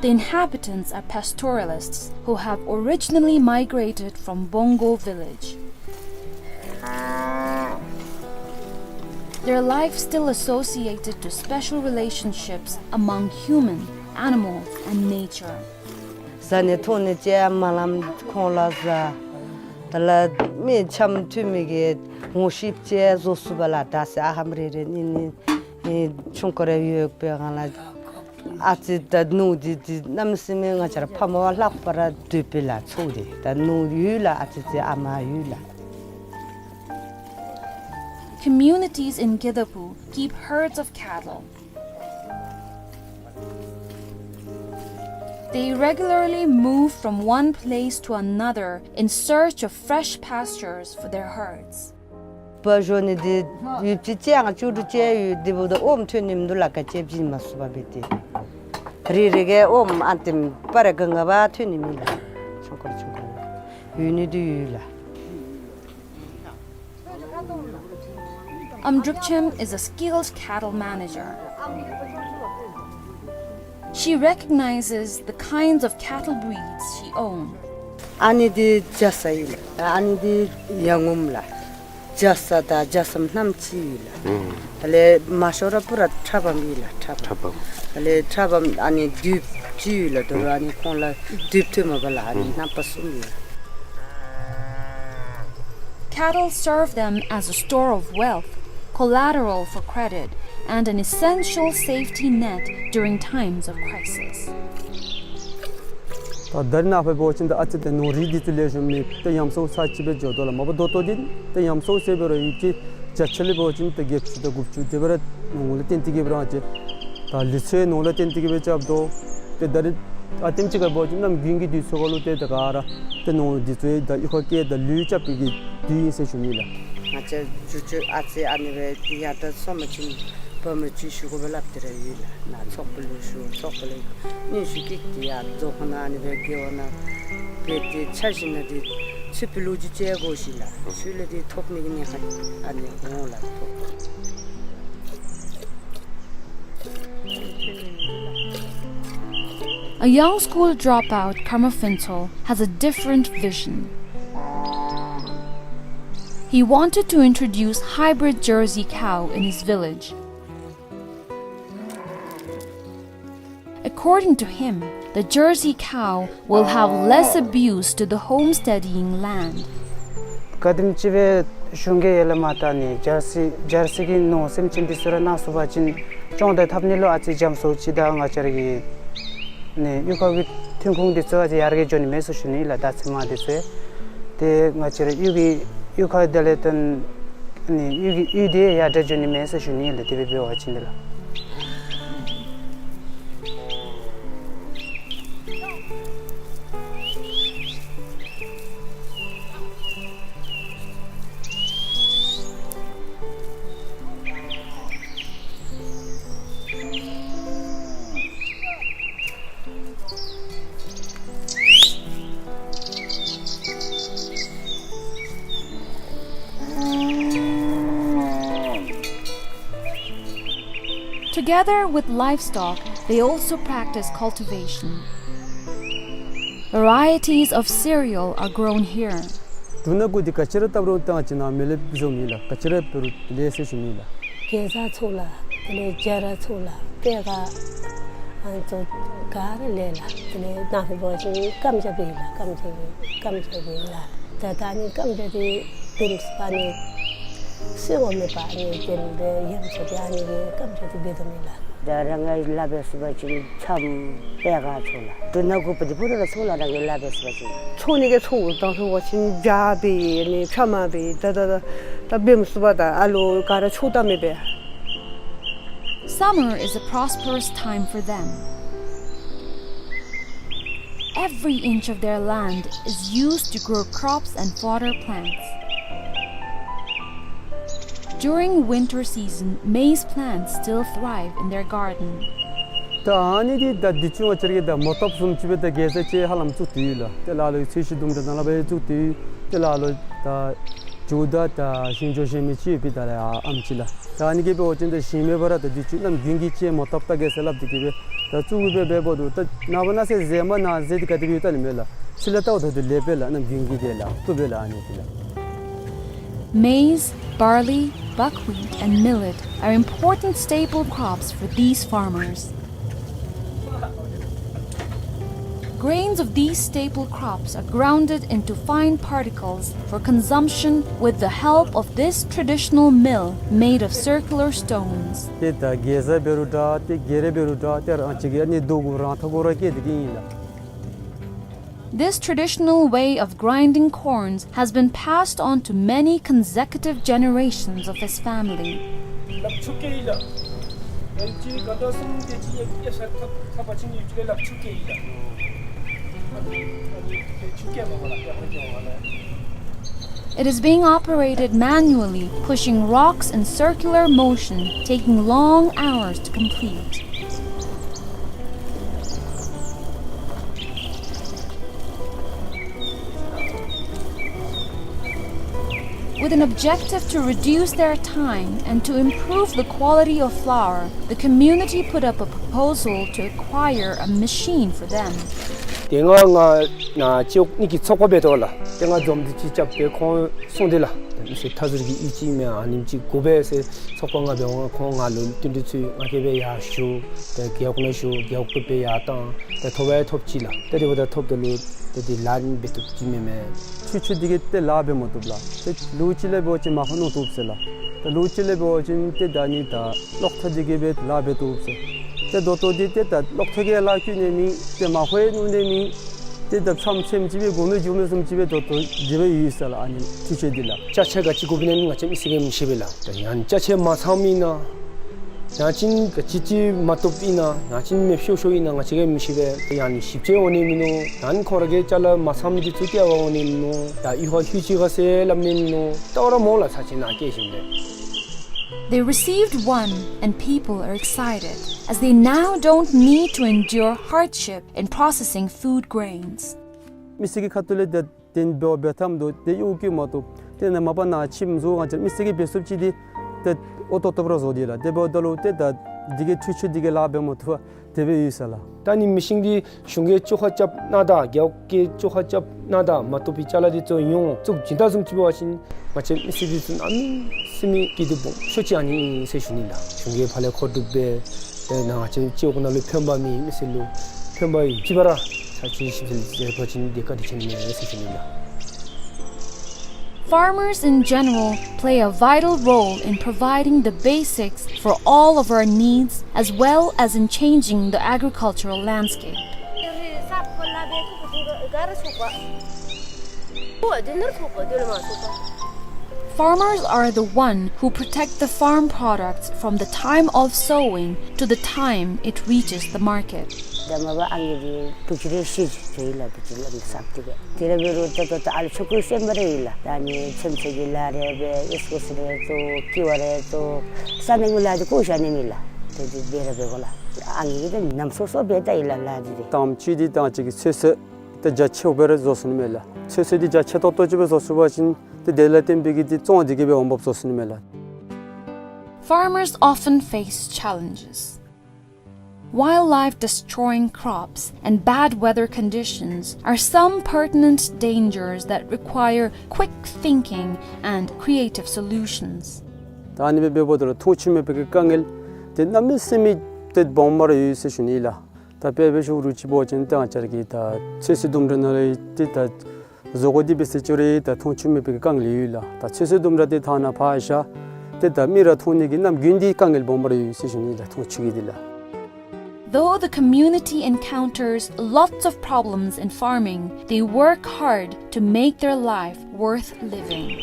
The inhabitants are pastoralists who have originally migrated from Bongo village. Their life still associated to special relationships among human, animals, and nature. ཟ་ནི་འཐུང་ནི་ཅིག་མ་ལམ་ཁོང་ལ་ཟ། དེ་ལ་མི་འཆམ་མཐུན་མི་གི་ངོ་ཤེས་ཅིག་བཟོ་ཚུགས་པ་ལ་ད་སེ་ཨ་ཧམ་རེ་རེ་ནི་ནི་ཆུང་ཀུ་རེ་ཡོད་པའི་སྒང་ལ། ཨ་ཙི་ད་ནུ་དེ་དེ་གནམ་མེད་ས་མེད་ང་བཅས་ར་ཕ་མ་བ་ལྷག་པར་འདོད་པའི་ལ་ཚུགས་རེ་ད་ནུ་ཡོད་ལ་ཨ་ཙི་ཙི་ཨ་མ་ཡོད་ལ། Communities in Gedaphu keep herds of cattle. They regularly move from one place to another in search of fresh pastures for their herds. པ་ཞོ་ནི་དེ་ཡུད་ཅིག་ཅེ་ང་བཅུ་དྲུག་ཅེ་ཡུད་དེ་བུ་དེ་ཨོམ་ཐོན་ནི་མི་འདུག་ལ་ཀ་ཅེ་བྱིན་མ་སུ་པ་བེ་དེ། རི་རི་གེ་ཨོམ་ཨན་ཏེམ་པ་རེ་ག་ང་བ་ཐོན་ནི་མི་ལ། ཆུང་ཀུ་ཆུང་ཀུ་ཡུད་ནི་དེ་ཡུད་ལ། Amdrupchem is a skilled cattle manager. She recognizes the kinds of cattle breeds she owns. ཨ་ནི་དེ་ཇ་ས་ཡི་ལ། ཨ་ནི་དེ་ཡ་ངོམ་ལ། རྒྱ་ས་དང་རྒྱ་ཟམ་རྣམ་གཅིག་ཡོད་ལགས། ཨུམ། དེ་ལས་མ་ཤོར་ར་པུ་ར་ཁྲ་བམ་ཡོད་ལགས། ཁྲ་བམ། ཁྲ་བམ། དེ་ལས་ཁྲ་བམ་ཨ་ནི་དུས་ཅི་ཡོད་ལགས། དོ་རུང་ཨ་ནི་ཁོང་ལ་དུས་ཐོན་མ་པ་ལགས། ཨ་ནི་ཨུམ། རྣམ་པ་གསུམ་ཡོད་ལགས། Cattle serve them as a store of wealth, collateral for credit, and an essential safety net during times of crisis. ད་ད་རེས་ནངས་པ་འབད་བ་ཅིན་ད་ཨ་ཙི་ཏེ་ནོར་རིགས་འདི་ཚུ་ལེགས་ཤོམ་མེད། ཏེ་ཉམས་སྲུང་ཚར་གཅིག་སྦེ་འགྱོ་དོ་ལགས། མ་པ་ད་ལྟོ་འདི་ཏེ་ཉམས་སྲུང་ཟེར་འབད་རུང་ཡུདཔ་ཅིག་བརྒྱ་ཆ་ལས་འབད་བ་ཅིན་ཏེ་བརྒྱད་ཅུ་དང་དགུ་བཅུ་དེ་སྦེ་ར་ནོར་ལུ་བརྟེན་ཏེ་གིས་སྦེ་ར་ཅིག་ད་ལུས་ཚེ་ནོར་ལུ་བརྟེན་ཏེ་གིས་སྦེ་རྐྱབ་དོ། ཏེ་ད་རེས་ཨ་ཏེམ་ཅིག་ཁར་འབད་བ་ཅིན་གནམ་དགུན་གྱི་དུས་ཚུ་ཁར་ལུ་ཏེ་ད་ག་ར་ཏེ་ནོར་འདི་ཚུ་ད་གཡུས་ཁར་བསྐྱལ་ད་ལུས་རྐྱབ་པའི་གི་དུས་ཨིན་ཟེར་ཞུ་ནི་ལགས། ང་བཅས་རྒྱུ་ཆ་ཨ་ཙི་ཨ་ནི་སྦེ་ཡར་དྲག་སོང་པ་ཅིན་བ་མོ་ཅིག་ཞུ་དགོ་པས་སླབ་སྟེ་ར་ཡོད་ལགས། ནཱ་ཚོགས་པ་ལུ་ཞུ། ཚོགས་པ་ལས་སྙན་ཞུ་བསྐྱལ་ཏེ་ཡར་རྫོང་ཁག་ནང་ཨ་ནི་སྦེ་རྒེད་འོག་ནང་སྦེ་ཏེ་འཆར་གཞི་ནང་འདི་ཚུ་སྦེ་ལོ་རྒྱུས་བཅད་དགོ་ཞིནམ་ལས་ཚུ་ལས་འདི་ཐོབ་ནི་གི་ནི་ཧ་ཨ་ནི་འོང་ལགས། ཐོབ། A young school dropout, Karma Phuntsho, has a different vision. He wanted to introduce hybrid Jersey cow in his village. According to him, the Jersey cow will have less abuse to the homesteading land. ག་དེམ་ཅིག་སྦེ་གཞུང་གིས་ཡར་ལས་མར་ད་ནི་ཇར་སི་ཇར་སི་གི་ནོར་སེམས་ཅན་འདི་ཚུ་ར་གནང་ཚུགས་པ་ཅིན་སྐྱོང་དང་འཐབ་ནི་ལུ་ཨ་ཙི་འཇམ་སུ་ཅིག་དང་ང་བཅས་ར་གི་ནི་གཡུས་ཁ་གི་ཐོན་ཁུངས་འདི་ཚུ་ཨ་ཙི་ཡར་རྒྱས་འགྱོ་ནི་མས་ཟེར་ཞུ་ནི་ལགས། ད་ཚེར་མ་འདི་ཚུ་ཏེ་ང་བཅས་ར་གཡུས་ཀྱི་གཡུས་ཁ་དེ་ལས་ཏེ་ནི་གཡུས་ཀྱི་གཡུས་འདི་ཡར་དྲག་འགྱོ་ནི་མས་ཟེར་ཞུ་ནི་ལགས། དེ་སྦེ་འབད་བ་ཅིན་འདི་ལགས། Together with livestock, they also practice cultivation. Varieties of cereal are grown here. འབྲུ་སྣ་དགུ་འདི་ག་ཅི་ར་བཏབ་རུང་ད་ང་བཅས་ནཱ་མི་ལེགས་བཟོ་མི་ལགས། ག་ཅི་ར་འབད་རུང་ལེགས་ཟེར་ཞུ་མི་ལགས། གེ་ཛ་ཚུ་ལགས། དེ་ལས་རྒྱ་ར་ཚུ་ལགས། པད་ག་ཨ་ནི་ཚུ་ག་ར་ལེགས་ལགས། དེ་ལས་ནཱ་ཧེ་འབད་བ་ཅིན་སྐམ་ཇ་འབད་ལགས། སྐམ་ཇ་འབད་སྐམ་ཇ་འབད་ལགས། ད་ད་ནི་སྐམ་ཇ་འདི་བེམ་སྦ་ནི་སོ་ངོ་མེད་པ་ནི་དེ་ལས་ཡམ་ཚུ་ད་ནི་གི་སྐམ་ཇ་འདི་འབད་དོ་མེན་ལགས། ད་རང་གིས་སླབ་སྦེ་ཞུ་བ་ཅིན་ཆམ་པད་ག་ཚུ་ལགས། འབྲུ་སྣ་དགུ་པོ་འདི་ཕུད་ར་ཚུ་ལགས། རང་གིས་སླབ་སྦེ་ཞུ་བ་ཅིན་ཚོ་ནི་གི་ཚོ་དང་ཚོ་བ་ཅིན་བྱཱ་འབད་ནི་ཕྱེ་མར་འབད་ད་ད་ད་ད་བེམ་སྦ་དང་ཨ་ལུ་ག་ར་ཚུ་ད་མི་འབད། Summer is a prosperous time for them. Every inch of their land is used to grow crops and fodder plants. During winter season, maize plants still thrive in their garden. ད་ཨ་ནི་འདི་ད་འདི་ཚུ་ང་བཅས་ར་གིས་ད་མོ་ཐོབ་བཟུམ་ཅིག་སྦེ་ད་གེ་ཛ་ཅིག་ཧ་ལམ་བཙུགས་ཏེ་ཡོད་ལགས། ཏེ་ལ་ལུ་ཚོས་གཞི་དུམ་གྲ་ནང་ལུ་སྦེ་བཙུགས་ཏེ་ཡོད། ཏེ་ལ་ལུ་ད་ཇོ་བདག་དང་ཞིང་ཇོ་ཞིང་མི་ཅིག་ཡོད་པའི་ད་ལས་ཨ་ཨམ་ཅིག་ལགས། ད་ཨ་ནི་གིས་འབད་བ་ཅིན་ད་ཞིང་མེད་པར་ད་འདི་ཚུ་གནམ་དགུན་གྱི་ཅིག་མོ་ཐོབ་ད་གེ་ཟེར་སླབ་སྟེ་གིས་སྦེ་ད་བཙུགས་སྦེ་འབད་འབདཝ་ད་ནངས་པ་གནངས་ཚེ་ཟེར་མ་གནངས་ཟེར་འདི་ག་དེ་སྦེ་ཡོད་ད་ལུ་མེད་ལགས། ཕྱི་ལས་ལྟཝ་ད་ལུ་ལེགས་པས་ལགས། གནམ་དགུན་གྱི་དེ་ལགས། བཏུབ་པས་ལགས་ཨ་ནི་འདི་ལགས། Maize, barley, buckwheat, and millet are important staple crops for these farmers. Grains of these staple crops are grounded into fine particles for consumption with the help of this traditional mill made of circular stones. ཏེ་ད་གེ་ཛ་འབད་རུང་འདྲ་ཏེ་གེ་རེ་འབད་རུང་འདྲ་ཏེ་རང་ཅིག་གི་ཨ་ནི་རྡོ་གུ་རང་ཐག་གུ་ར་བཀལ་ཏེ་གི་ཨིན་ལགས། This traditional way of grinding corns has been passed on to many consecutive generations of his family. It is being operated manually, pushing rocks in circular motion, taking long hours to complete. With an objective to reduce their time and to improve the quality of flour, the community put up a proposal to acquire a machine for them. ཏེ་ང་ང་ནཱ་ཅོག་ནི་གི་ཚོགས་པ་འབད་དོ་ལགས། ཏེ་ང་འཛོམས་འདུ་ཅིག་རྐྱབ་སྦེ་ཁོང་གསུངས་ཏེ་ལགས། ཟེར་མཐའ་ཟུར་གྱི་ཡུལ་ཅིག་མེན་ཨ་ནེམ་ཅིག་དགོ་པས་ཟེར་ཚོགས་པ་ང་འབད་འོང་ཁོང་ང་ལུ་བསྟུན་གྲོས་ཚུ་ང་གིས་སྦེ་ཡར་ཞུ། ཏེ་རྒེད་འོག་ནང་ཞུ། རྒེད་འོག་ཏུ་སྦེ་ཡར་བཏང་། ཏེ་ཐོབ་ཡང་ཐོབ་ཅི་ལགས། ཏེ་དེ་འབདཝ་ད་ཐོབ་ད་ལུ་ཏེ་དེ་ལཱ་ནི་འབད་བཏུབ་ཅི་མེན་མས། འཕྲུལ་ཆས་འདི་གིས་ཏེ་ལཱ་འབད་མ་བཏུབ་ལགས། ཏེ་ལོ་གཅིག་ལས་འབད་བ་ཅིན་མར་ཕབ་ནུག་བཏུབ་ཟེར་ལགས། ཏེ་ལོ་གཅིག་ལས་འབད་བ་ཅིན་ཏེ་ད་ཨ་ནི་ད་གློག་ཐག་འདི་གིས་སྦེ་ལཱ་འབད་བཏུབ་ཟེར། ཏེ་ད་ལྟོ་འདི་ཏེ་ད་གློག་ཐག་གིས་ལཱ་བཀོལ་ནི་མེད། ཏེ་མར་ཕབ་ནུག་ནི་མེད། ཏེ་ད་ཕྱམ་ཕྱམ་ཅིག་སྦེ་དགོ་མི་དགོ་མི་བཟུམ་ཅིག་སྦེ་ད་ལྟོ་དེ་སྦེ་ཡོད་ཟེར་ལགས། ཨ་ནི་འཕྲུལ་ཆས་འདི་ལགས། ཅ་ཆས་ག་ཅི་དགོཔ་ཨིན་ན་ང་བཅས་མི་སེར་གྱིས་མི་ཤེས་པས་ལགས། ད་ཡང་ཅ་ཆས་མ་ཚངམ་ཨིན་ན་ཡང་ཅིན་ག་ཅི་ཅིག་མ་བཏུབ་ཨིན་ན་ཡང་ཅིན་མེདཔ་ཤོར་ཤོརཝ་ཨིན་ན་ང་བཅས་ཀྱིས་མི་ཤེས་པས། ཡང་ཞིབ་དཔྱད་འོང་ནི་མིན་ནུག། ཡང་ཁོང་ར་གི་ཅ་ལ་མ་ཚངམ་འདི་ཚུ་ཏེ་འབག་འོང་ནི་མིན་ནུག། ད་ཡུལ་ཁར་ལྷོད་ཅི་ག་ཟེར་སླབ་ནི་མིན་ནུག། ད་འོ་ར་སྨོ་ལགས། ཚར་ཅིག་ནཱ་སྐྱེལ་ཞིནམ་ལས། They received one, and people are excited, as they now don't need to endure hardship in processing food grains. མི་སེར་གྱི་ཁ་ཐུག་ལས་ཏེ་དེ་འབད་འབད་ཐངས་འདུག། ཏེ་གཡོག་བཀོལ་མ་བཏུབ། ཏེ་ནཱ་མ་པ་ནཱ་ཁྱིམ་བཟོ་ང་བཅས་མི་སེར་གྱིས་འབད་ཚུགསཔ་ཅིག་འདི་ཏེ་ཨོ་ཏོག་ཏོ་སྦེ་ར་བཟོ་དེས་ལགས། དེ་འབདཝ་ད་ལུ་ཏེ་ད་འདི་གིས་འཕྲུལ་ཆས་འདི་གིས་ལཱ་འབད་མ་བཏུབ་པར་དེ་སྦེ་ཡོད་ཟེར་ལགས། ད་ཨ་ནི་མི་ཤིན་འདི་གཞུང་གིས་བཅོ་ཁ་རྐྱབ་གནང་ད་རྒེད་འོག་གིས་བཅོ་ཁ་རྐྱབ་གནང་ད་མ་བཏུབ་པའི་ཅ་ལ་འདི་ཚུ་ཡོངས་བཙུགས་བྱིན་ད་བཟུམ་ཅིག་འབད་བ་ཅིན་ང་བཅས་མི་སེར་འདི་ཚུ་གནམ་མེད་ས་མེད་སྐྱིད་སྡུག་སྦོམ་ཤོས་ཅིག་ཨ་ནི་ཨིན་ཟེར་ཞུ་ནི་ལགས། གཞུང་གིས་ཕར་ལས་མཁོ་སྒྲུབ་འབད་ཏེ་ནཱ་ང་བཅས་སྤྱི་འོག་ནང་ལུ་ཕན་པ་མེད་མི་སེར་ལུ་ཕན་པ་ཡོད་ཅི་པ་ར་ཚར་ཅིག་ཞིབ་འཚོལ་འབད་བ་ཅིན་དེ་བཀའ་དྲིན་ཆེ་ནི་མས་ཟེར་ཞུ་ནི་ལགས། Farmers in general play a vital role in providing the basics for all of our needs, as well as in changing the agricultural landscape. Farmers are the one who protect the farm products from the time of sowing to the time it reaches the market. ད་མ་པ་ཨང་རྒས་འདི་བུ་ཅིག་རེ་ཤི་སོ་ཡི་ལགས། བུ་ཅིག་ལམ་སང་ཏེ་གི་དེ་ར་འབད་རུང་ད་ལྟོ་ད་ཨ་ལུ་ཆོ་ག་ཤེས་མ་ར་ཡི་ལགས། ད་ཨ་ནི་ཚོད་ཚོད་ཀྱི་ལཱ་རེ་འབད་ཨིས་ཀུ་སི་རེ་བཙུགས་ཀི་བ་རེ་བཙུགས་ས་གནས་ཀྱི་ལཱ་འདི་གོ་ཤ་ནི་མེད་ལགས། དེ་འདི་འབད་ར་འབད་དགོ་ལགས། ཨང་རྒས་འདི་ནམ་སོ་སོ་འབད་ད་ཡི་ལགས་ལཱ་འདི་དེ། དང་པ་ཅིག་འདི་ད་ང་བཅས་ཀྱི་ཚོད་བསྲེ་ད་རྒྱ་ཆེཝ་སྦེ་ར་བཟོ་ཚུགས་ནི་མས་ལགས། ཚོད་བསྲེ་འདི་རྒྱ་ཆེ་ཏོག་ཏོ་ཅིག་སྦེ་བཟོ་ཚུགས་པ་ཅིན་ཏེ་དེ་ལས་བརྟེན་པའི་གི་འདི་བཙོང་འདི་གིས་སྦེ་འོང་འབབ་བཟོ་ཚུགས་ནི་མས་ལགས། Farmers often face challenges. Wildlife destroying crops and bad weather conditions are some pertinent dangers that require quick thinking and creative solutions. ད་ཨ་ནི་སྦེ་འབདཝ་ད་ལུ་མཐོང་ཆུང་མེད་པའི་གི་དཀའ་ངལ་འདི་གནམ་མེད་ས་མེད་ཏེ་སྦོམ་སྦེ་ར་ཡོད་ཟེར་ཞུ་ནི་ལགས། ད་དཔེ་འབད་ཞུ་རུང་ཅིག་འབད་བ་ཅིན་ད་ང་བཅས་ཀྱི་ད་ཚོད་བསྲེ་ལྡུམ་ར་ནང་ལས་ཏེ་ད་བཟོ་བཀོད་འདི་འབད་ཟེར་ཅི་རུང་ད་མཐོང་ཆུང་མེད་པའི་གི་དཀའ་ངལ་ཡོད་ལགས། ད་ཚོད་བསྲེ་ལྡུམ་ར་འདི་ཐང་ནང་ཕར་བཞག་ཏེ་ད་མི་ར་མཐོང་ནི་གི་ནམ་རྒྱུན་འདི་དཀའ་ངལ་སྦོམ་སྦེ་ར་ཡོད་ཟེར་ཞུ་ནི་ལགས། མཐོང་ཆུང་གི་འདི་ལགས། Though the community encounters lots of problems in farming, they work hard to make their life worth living.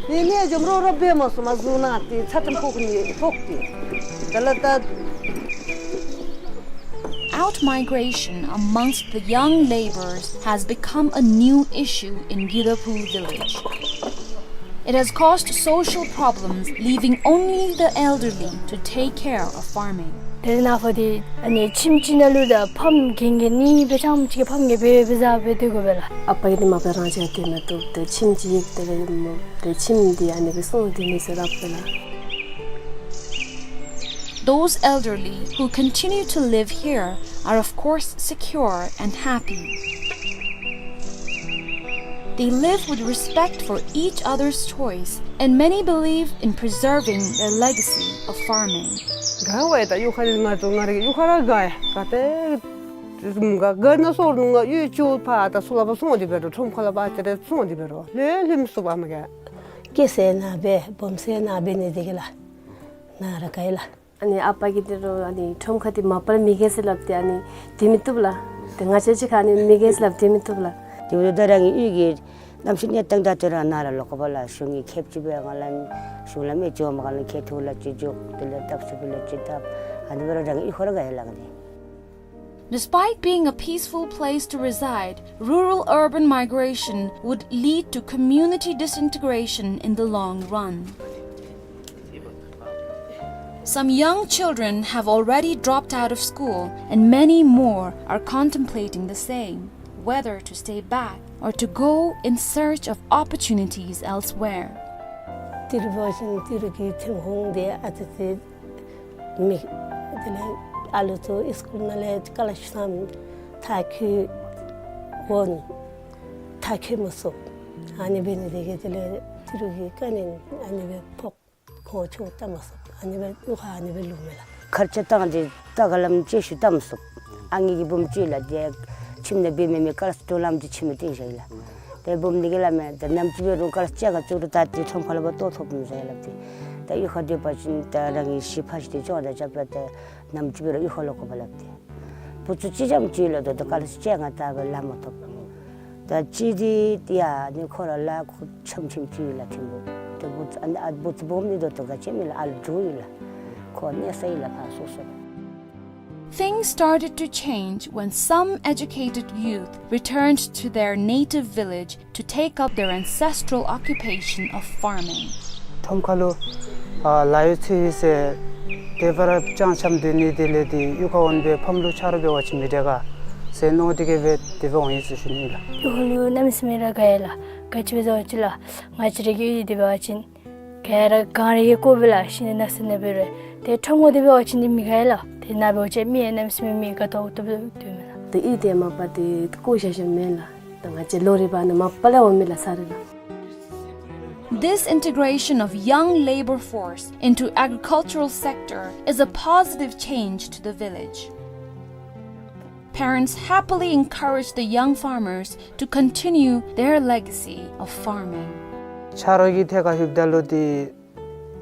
ནི་ནི་འཇམ་རོ་རོ་འབད་མ་སོང་མ་བཟུང་ན་ཏེ་ཚ་ཏམ་ཕོག་ནི་ཕོག་སྟེ། ད་ལ་ད། Outmigration amongst the young labourers has become a new issue in Gidaphu village. It has caused social problems, leaving only the elderly to take care of farming. དེ་ནང་ཕར་འདི་ཨ་ནི་ཁྱིམ་གཅིག་ནང་ལུ་ད་ཕམ་རྒན་རྒས་ནི་སྦེ་ཆམ་ཅིག་ཕམ་རྒས་སྦེ་སྦེ་བཟའ་སྦེ་སྡོད་དགོ་པས་ལགས། ཨ་པ་གིས་འདི་མ་པ་རང་བཞག་སྡོད་མི་བཏུབ། ཏེ་ཁྱིམ་གཅིག་ཡོད་དེ་ལས་ཡུམ་ཏེ་ཁྱིམ་འདི་ཨ་ནི་སྦེ་སོང་སྟེ་ནི་ཟེར་སླབ་པས་ལགས། Those elderly who continue to live here are of course secure and happy. They live with respect for each other's choice, and many believe in preserving their legacy of farming. ག་ཝའི་ད་གཡུས་ཁ་ལས་ང་ཚུ་ང་རའི་གཡུས་ཁ་ར་ག་ཡ་ག་ཏེ་ག་ག་ན་སོར་ནུ་ང་གཡུས་ཅུ་ཕར་ད་ཚུར་ལ་ཕར་སོང་སྟེ་འབད་རུང་ཁྲོམ་ཁ་ལ་ཕར་ཅིག་རེ་སོང་སྟེ་འབད་རུང་ལྷོད་ལྷོད་མི་ཚུགས་པས་མ་ག། སྐྱེས་ས་ནཱ་སྦེ་སྦོམ་ས་ནཱ་འབད་ནི་དེ་གིས་ལགས། ནཱ་ར་ག་ཡི་ལགས། ཨ་ནི་ཨ་པ་གིས་འདི་རུང་ཨ་ནི་ཁྲོམ་ཁ་འདི་མ་པ་ལས་མི་རྒས་ཟེར་སླབ་སྟེ་ཨ་ནི་སྡོད་མི་བཏུབ་ལགས། ཏེ་ང་བཅས་ཅིག་ཁར་ཨ་ནི་མི་རྒས་ཟེར་སླབ་སྟེ་སྡོད་མི་བཏུབ་ལགས། དེ་འབདཝ་ད་རང་གི་གཡུས་ཀྱི་གནམ་གཤིས་གནས་སྟངས་དང་དེ་ར་ནཱ་ར་ལོག་དགོ་པས་ལགས། གཞུང་གིས་ཁེབ་ཅིག་སྦེ་ང་ལུ་གཞུང་ལམ་ཨེ་བཙུགས་མ་ག་ལུ་ཁྱེད་ཐུགས་ལ་ཅིག་འཇོག། དེ་ལས་སྟབས་ཚུ་ཕུལ་ལ་ཅིག་སྟབས། ཨ་ནི་སྦེ་ར་རང་གི་གཡུས་ཁར་ར་ག་ཡི་ལགས་ནི། Despite being a peaceful place to reside, rural-urban migration would lead to community disintegration in the long run. Some young children have already dropped out of school, and many more are contemplating the same, whether to stay back or to go in search of opportunities elsewhere. ཏི་རུ་བ་ཤིང་ཏི་རུ་གི་ཐོན་ཁུངས་འདི་ཨ་ཙི་ཙི་མེད། དེ་ལས་ཨ་ལུ་ཚུ་ཨིས་ཀུལ་ནང་ལས་ཀ་ལ་ཤུ་སམ་མཐར་འཁྱོལ་འོང་། མཐར་འཁྱོལ་མི་ཚུགས། ཨ་ནི་འབད་ནི་དེ་གིས་དེ་ལས་ཏི་རུ་གི་ཀ་ནི་ཨ་ནི་སྦེ་ཕོག་ཁོང་ཆུ་བཏབ་མ་ཚུགས། ཨ་ནི་སྦེ་གཡུས་ཁར་ཨ་ནི་སྦེ་ལུས་མས་ལགས། ཁར་ཆ་བཏང་སྟེ་ད་ག་ལམ་ཅིག་ཤུལ་བཏབ་མ་ཚུགས། ཨ་ངེ་གི་བུམོ་ཅིག་ལགས། ཏེ་ཁྱིམ་ནང་འབད་མི་མེད། ཀ་ལས་སྟོད་ལམ་གྱི་ཁྱིམ་ནང་བཏིང་བཞག་ཡི་ལགས། ཏེ་བུམོ་འདི་གིས་སླབ་མས། ད་ནམ་ཅིག་འབད་རུང་ཀ་ལས་ཅིག་ག་བཙུགས་རུང་ད་འདི་ཁྲོམ་ཁ་ལུ་འབག་བཏོག་ཐོབ་མི་ཟེར་སླབ་སྟེ། ད་གཡུས་ཁར་སྡོད་པ་ཅིན་ད་རང་གི་གཞིས་ཕ་གཞིས་དེ་ཅོག་ར་རྐྱབ་ར་ད་ནམ་ཅིག་འབད་རུང་གཡུས་ཁར་ལོག་དགོ་པས་སླབ་སྟེ། བུ་ཚུ་གཅིག་རྐྱངམ་ཅིག་ལུ་ད་ད་ཀ་ལས་ཅིག་ག་ད་སྦེ་ལཱ་མ་ཐོབ། ད་གཅིག་འདི་ཡ་ཨ་ནི་ཁོ་ར་ལཱ་ཁུ་འཆམ་འཆམ་ཅིག་ཡོད་ལགས་ཐིམ་ཕུག། ད་བུ་ཚུ་ཨ་ནི་ཨ་བུ་ཚུ་སྦོམ་འདི་ད་ད་ག་ཅི་མེད་ལགས། ཨ་ལུ་འགྱོ་ཡི་ལགས། ཁོ་གནས་ས་ཡོད་ལགས་ཕར་སོ་སོ། Things started to change when some educated youth returned to their native village to take up their ancestral occupation of farming. ཁྲོམ་ཁ་ལུ་ཨ་ལཱ་ཡོད་ཚུ་ཡོད་ཟེར་དེ་སྦེ་ར་སྤྱང་འཆམ་སྡོད་ནི་དེ་ལས་ཏེ་གཡུས་ཁར་འོང་སྦེ་ཕམ་ལུ་ཆ་རོགས་འབད་བ་ཅིན་མི་དྲག་ག་ཟེར་མནོ་སྟེ་གིས་སྦེ་དེ་སྦེ་འོང་ཡི་ཟེར་ཞུ་ནི་ལགས། གཡུས་ཁ་ལུ་གནམ་མེད་ས་མེད་ར་དགའ་ཡི་ལགས། ག་ཅི་སྦེ་ཟེར་བ་ཅིན་ལགས་ང་བཅས་ར་གི་གཡུས་འདི་འབད་བ་ཅིན་ག་ར་གངས་རི་གི་སྐོར་སྦེ་ལགས། ཤིང་ནགས་ས་ནགས་སྦེ་ར། ཏེ་ཁྲོམ་ཁ་འདི་འབད་བ་ཅིན་འདི་མི་དགའ་ཡི་ལགས། ཏེ་ནཱ་འབད་བ་ཅིན་མི་གནམ་མེད་ས་མེད་མི་དགའ་ཏོག་ཏོ་སྦེ་སྡོད་མས་ལགས། ཏེ་གཡུས་འདི་མ་པ་འདི་བཀོ་བཞག་བཞགཔ་མེན་ལགས། ད་ང་བཅས་ལོ་རེ་བ་ནི་མ་པ་ལས་འོང་མི་ལགས་ས་རེ་ལགས། This integration of young labor force into agricultural sector is a positive change to the village. Parents happily encourage the young farmers to continue their legacy of farming. ཆ་རོགས་ཀྱིས་ཐད་ཀར་ལྷོདཔ་ད་ལུ་ཏེ་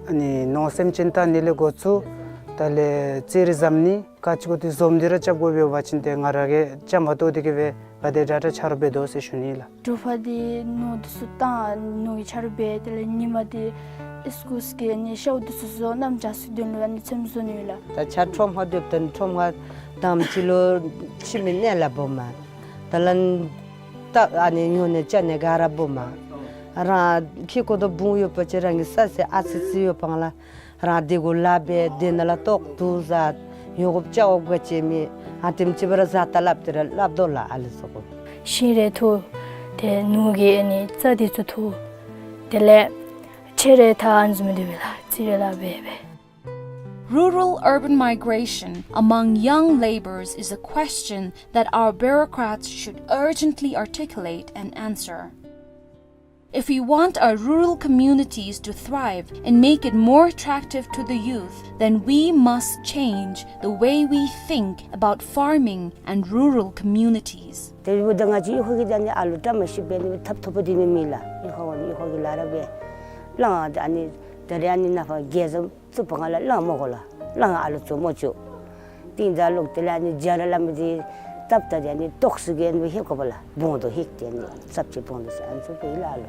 ཨ་ནི་ནོར་སེམས་ཅན་བཏང་ནི་ལས་འགོ་བཙུགས་ད་ལས་རྩིས་རིག་འཛམ་ནི་ག་ཅི་གོ་ཏེ་འཛོམས་ཏེ་ར་རྐྱབ་དགོ་པས་པ་ཅིན་ཏེ་ང་ར་གིས་རྐྱངམ་གཏོགས་ཏེ་གིས་སྦེ་ག་དེ་དྲག་དྲག་ཆ་རོགས་འབད་དོ་ཟེར་ཞུ་ནི་ལགས། དྲོ་པ་འདི་ནོར་འདི་ཚུ་བཏང་ནོར་གྱི་ཆ་རོགས་འབད། དེ་ལས་ཉིན་མ་འདི་ཨིས་ཀུལ་གི་ནི་ཤཝ་འདི་ཚུ་བཟོ་གནམ་བྱཱར་ཚུ་དོན་ལུ་ཨ་ནི་ཚོདམ་བཟོ་ནི་ཡོད་ལགས། ད་ཆ་ཁྲོམ་ཁར་སྡོདཔ་ད་ཁྲོམ་ཁར་དང་པ་ཅིག་ལུ་ཁྱིམ་གྱི་གནས་ལ་འབོ་མས། ད་ལན་ད་ཨ་ནི་ཉོ་ནི་བཅའ་ནི་ག་ར་འབོ་མས། རང་ཁྱིམ་གྱི་ཁོ་ཐོག་བུང་ཡོད་པ་ཅིན་རང་གི་ས་ཟེར་ཨ་ཙི་ཙི་ཡོདཔ་ལགས། རང་དེ་གུ་ལཱ་འབད། དེ་ནང་ལས་ལྟོ་བཏུབ་བཟའ། ཡོང་དགོཔ་བཅའ་དགོཔ་ག་ཅི་མེད། ཨ་དེམ་ཅིག་སྦེ་ར་བཟའ་ད་སླབ་སྟེ་ར་སླབ་དོ་ལགས་ཨ་ལུ་ཚུ་གུ། ཤིང་རེ་འཐུ། ཏེ་ནོར་གྱི་ཨ་ནི་རྩྭ་འདི་ཚུ་འཐུ། དེ་ལས་ཕྱེ་རེ་འཐག། ཨ་ནི་བཟུམ་སྡོད་པས་ལགས། རྩིས་རིག་ལཱ་འབད་འབད། Rural-urban migration among young labourers is a question that our bureaucrats should urgently articulate and answer. If we want our rural communities to thrive and make it more attractive to the youth, then we must change the way we think about farming and rural communities. དེ་འབདཝ་ད་ང་བཅས་གཡུས་ཁ་གི་ད་ཨ་ནི་ཨ་ལུ་བཀྲ་མ་ཤིསཔ་སྦེ་ནི་ཐབ་ཐོབ་པ་འདི་ནི་མེད་ལགས། གཡུས་ཁ་འོང་གཡུས་ཁ་གི་ལཱ་ར་འབད། ལང་ཨ་ནི་ད་རེས་ཨ་ནི་ནཱ་ཕར་རྒྱལ་བཟང་བཙུགས་པའི་སྒང་ལས་ལང་མོ་གོ་ལགས། ལང་ཨ་ལུ་ཚུ་མོ་ཅོ། ཏིང་ད་ལོག་དེ་ལས་ཨ་ནི་རྒྱ་ར་ལ་མི་འདི་སྟབས་ད་དེ་ཨ་ནི་ཏོག་སུ་གི་ཨ་ནི་ཧེབ་དགོ་པས་ལགས། བོང་དོ་ཧེག་སྟེ་ཨ་ནི་ཙབ་ཅིག་བོང་དོ་ཟེར་ཨ་ནི་ཚུ་འབད་ཡི་ལགས་ཨ་ལུ།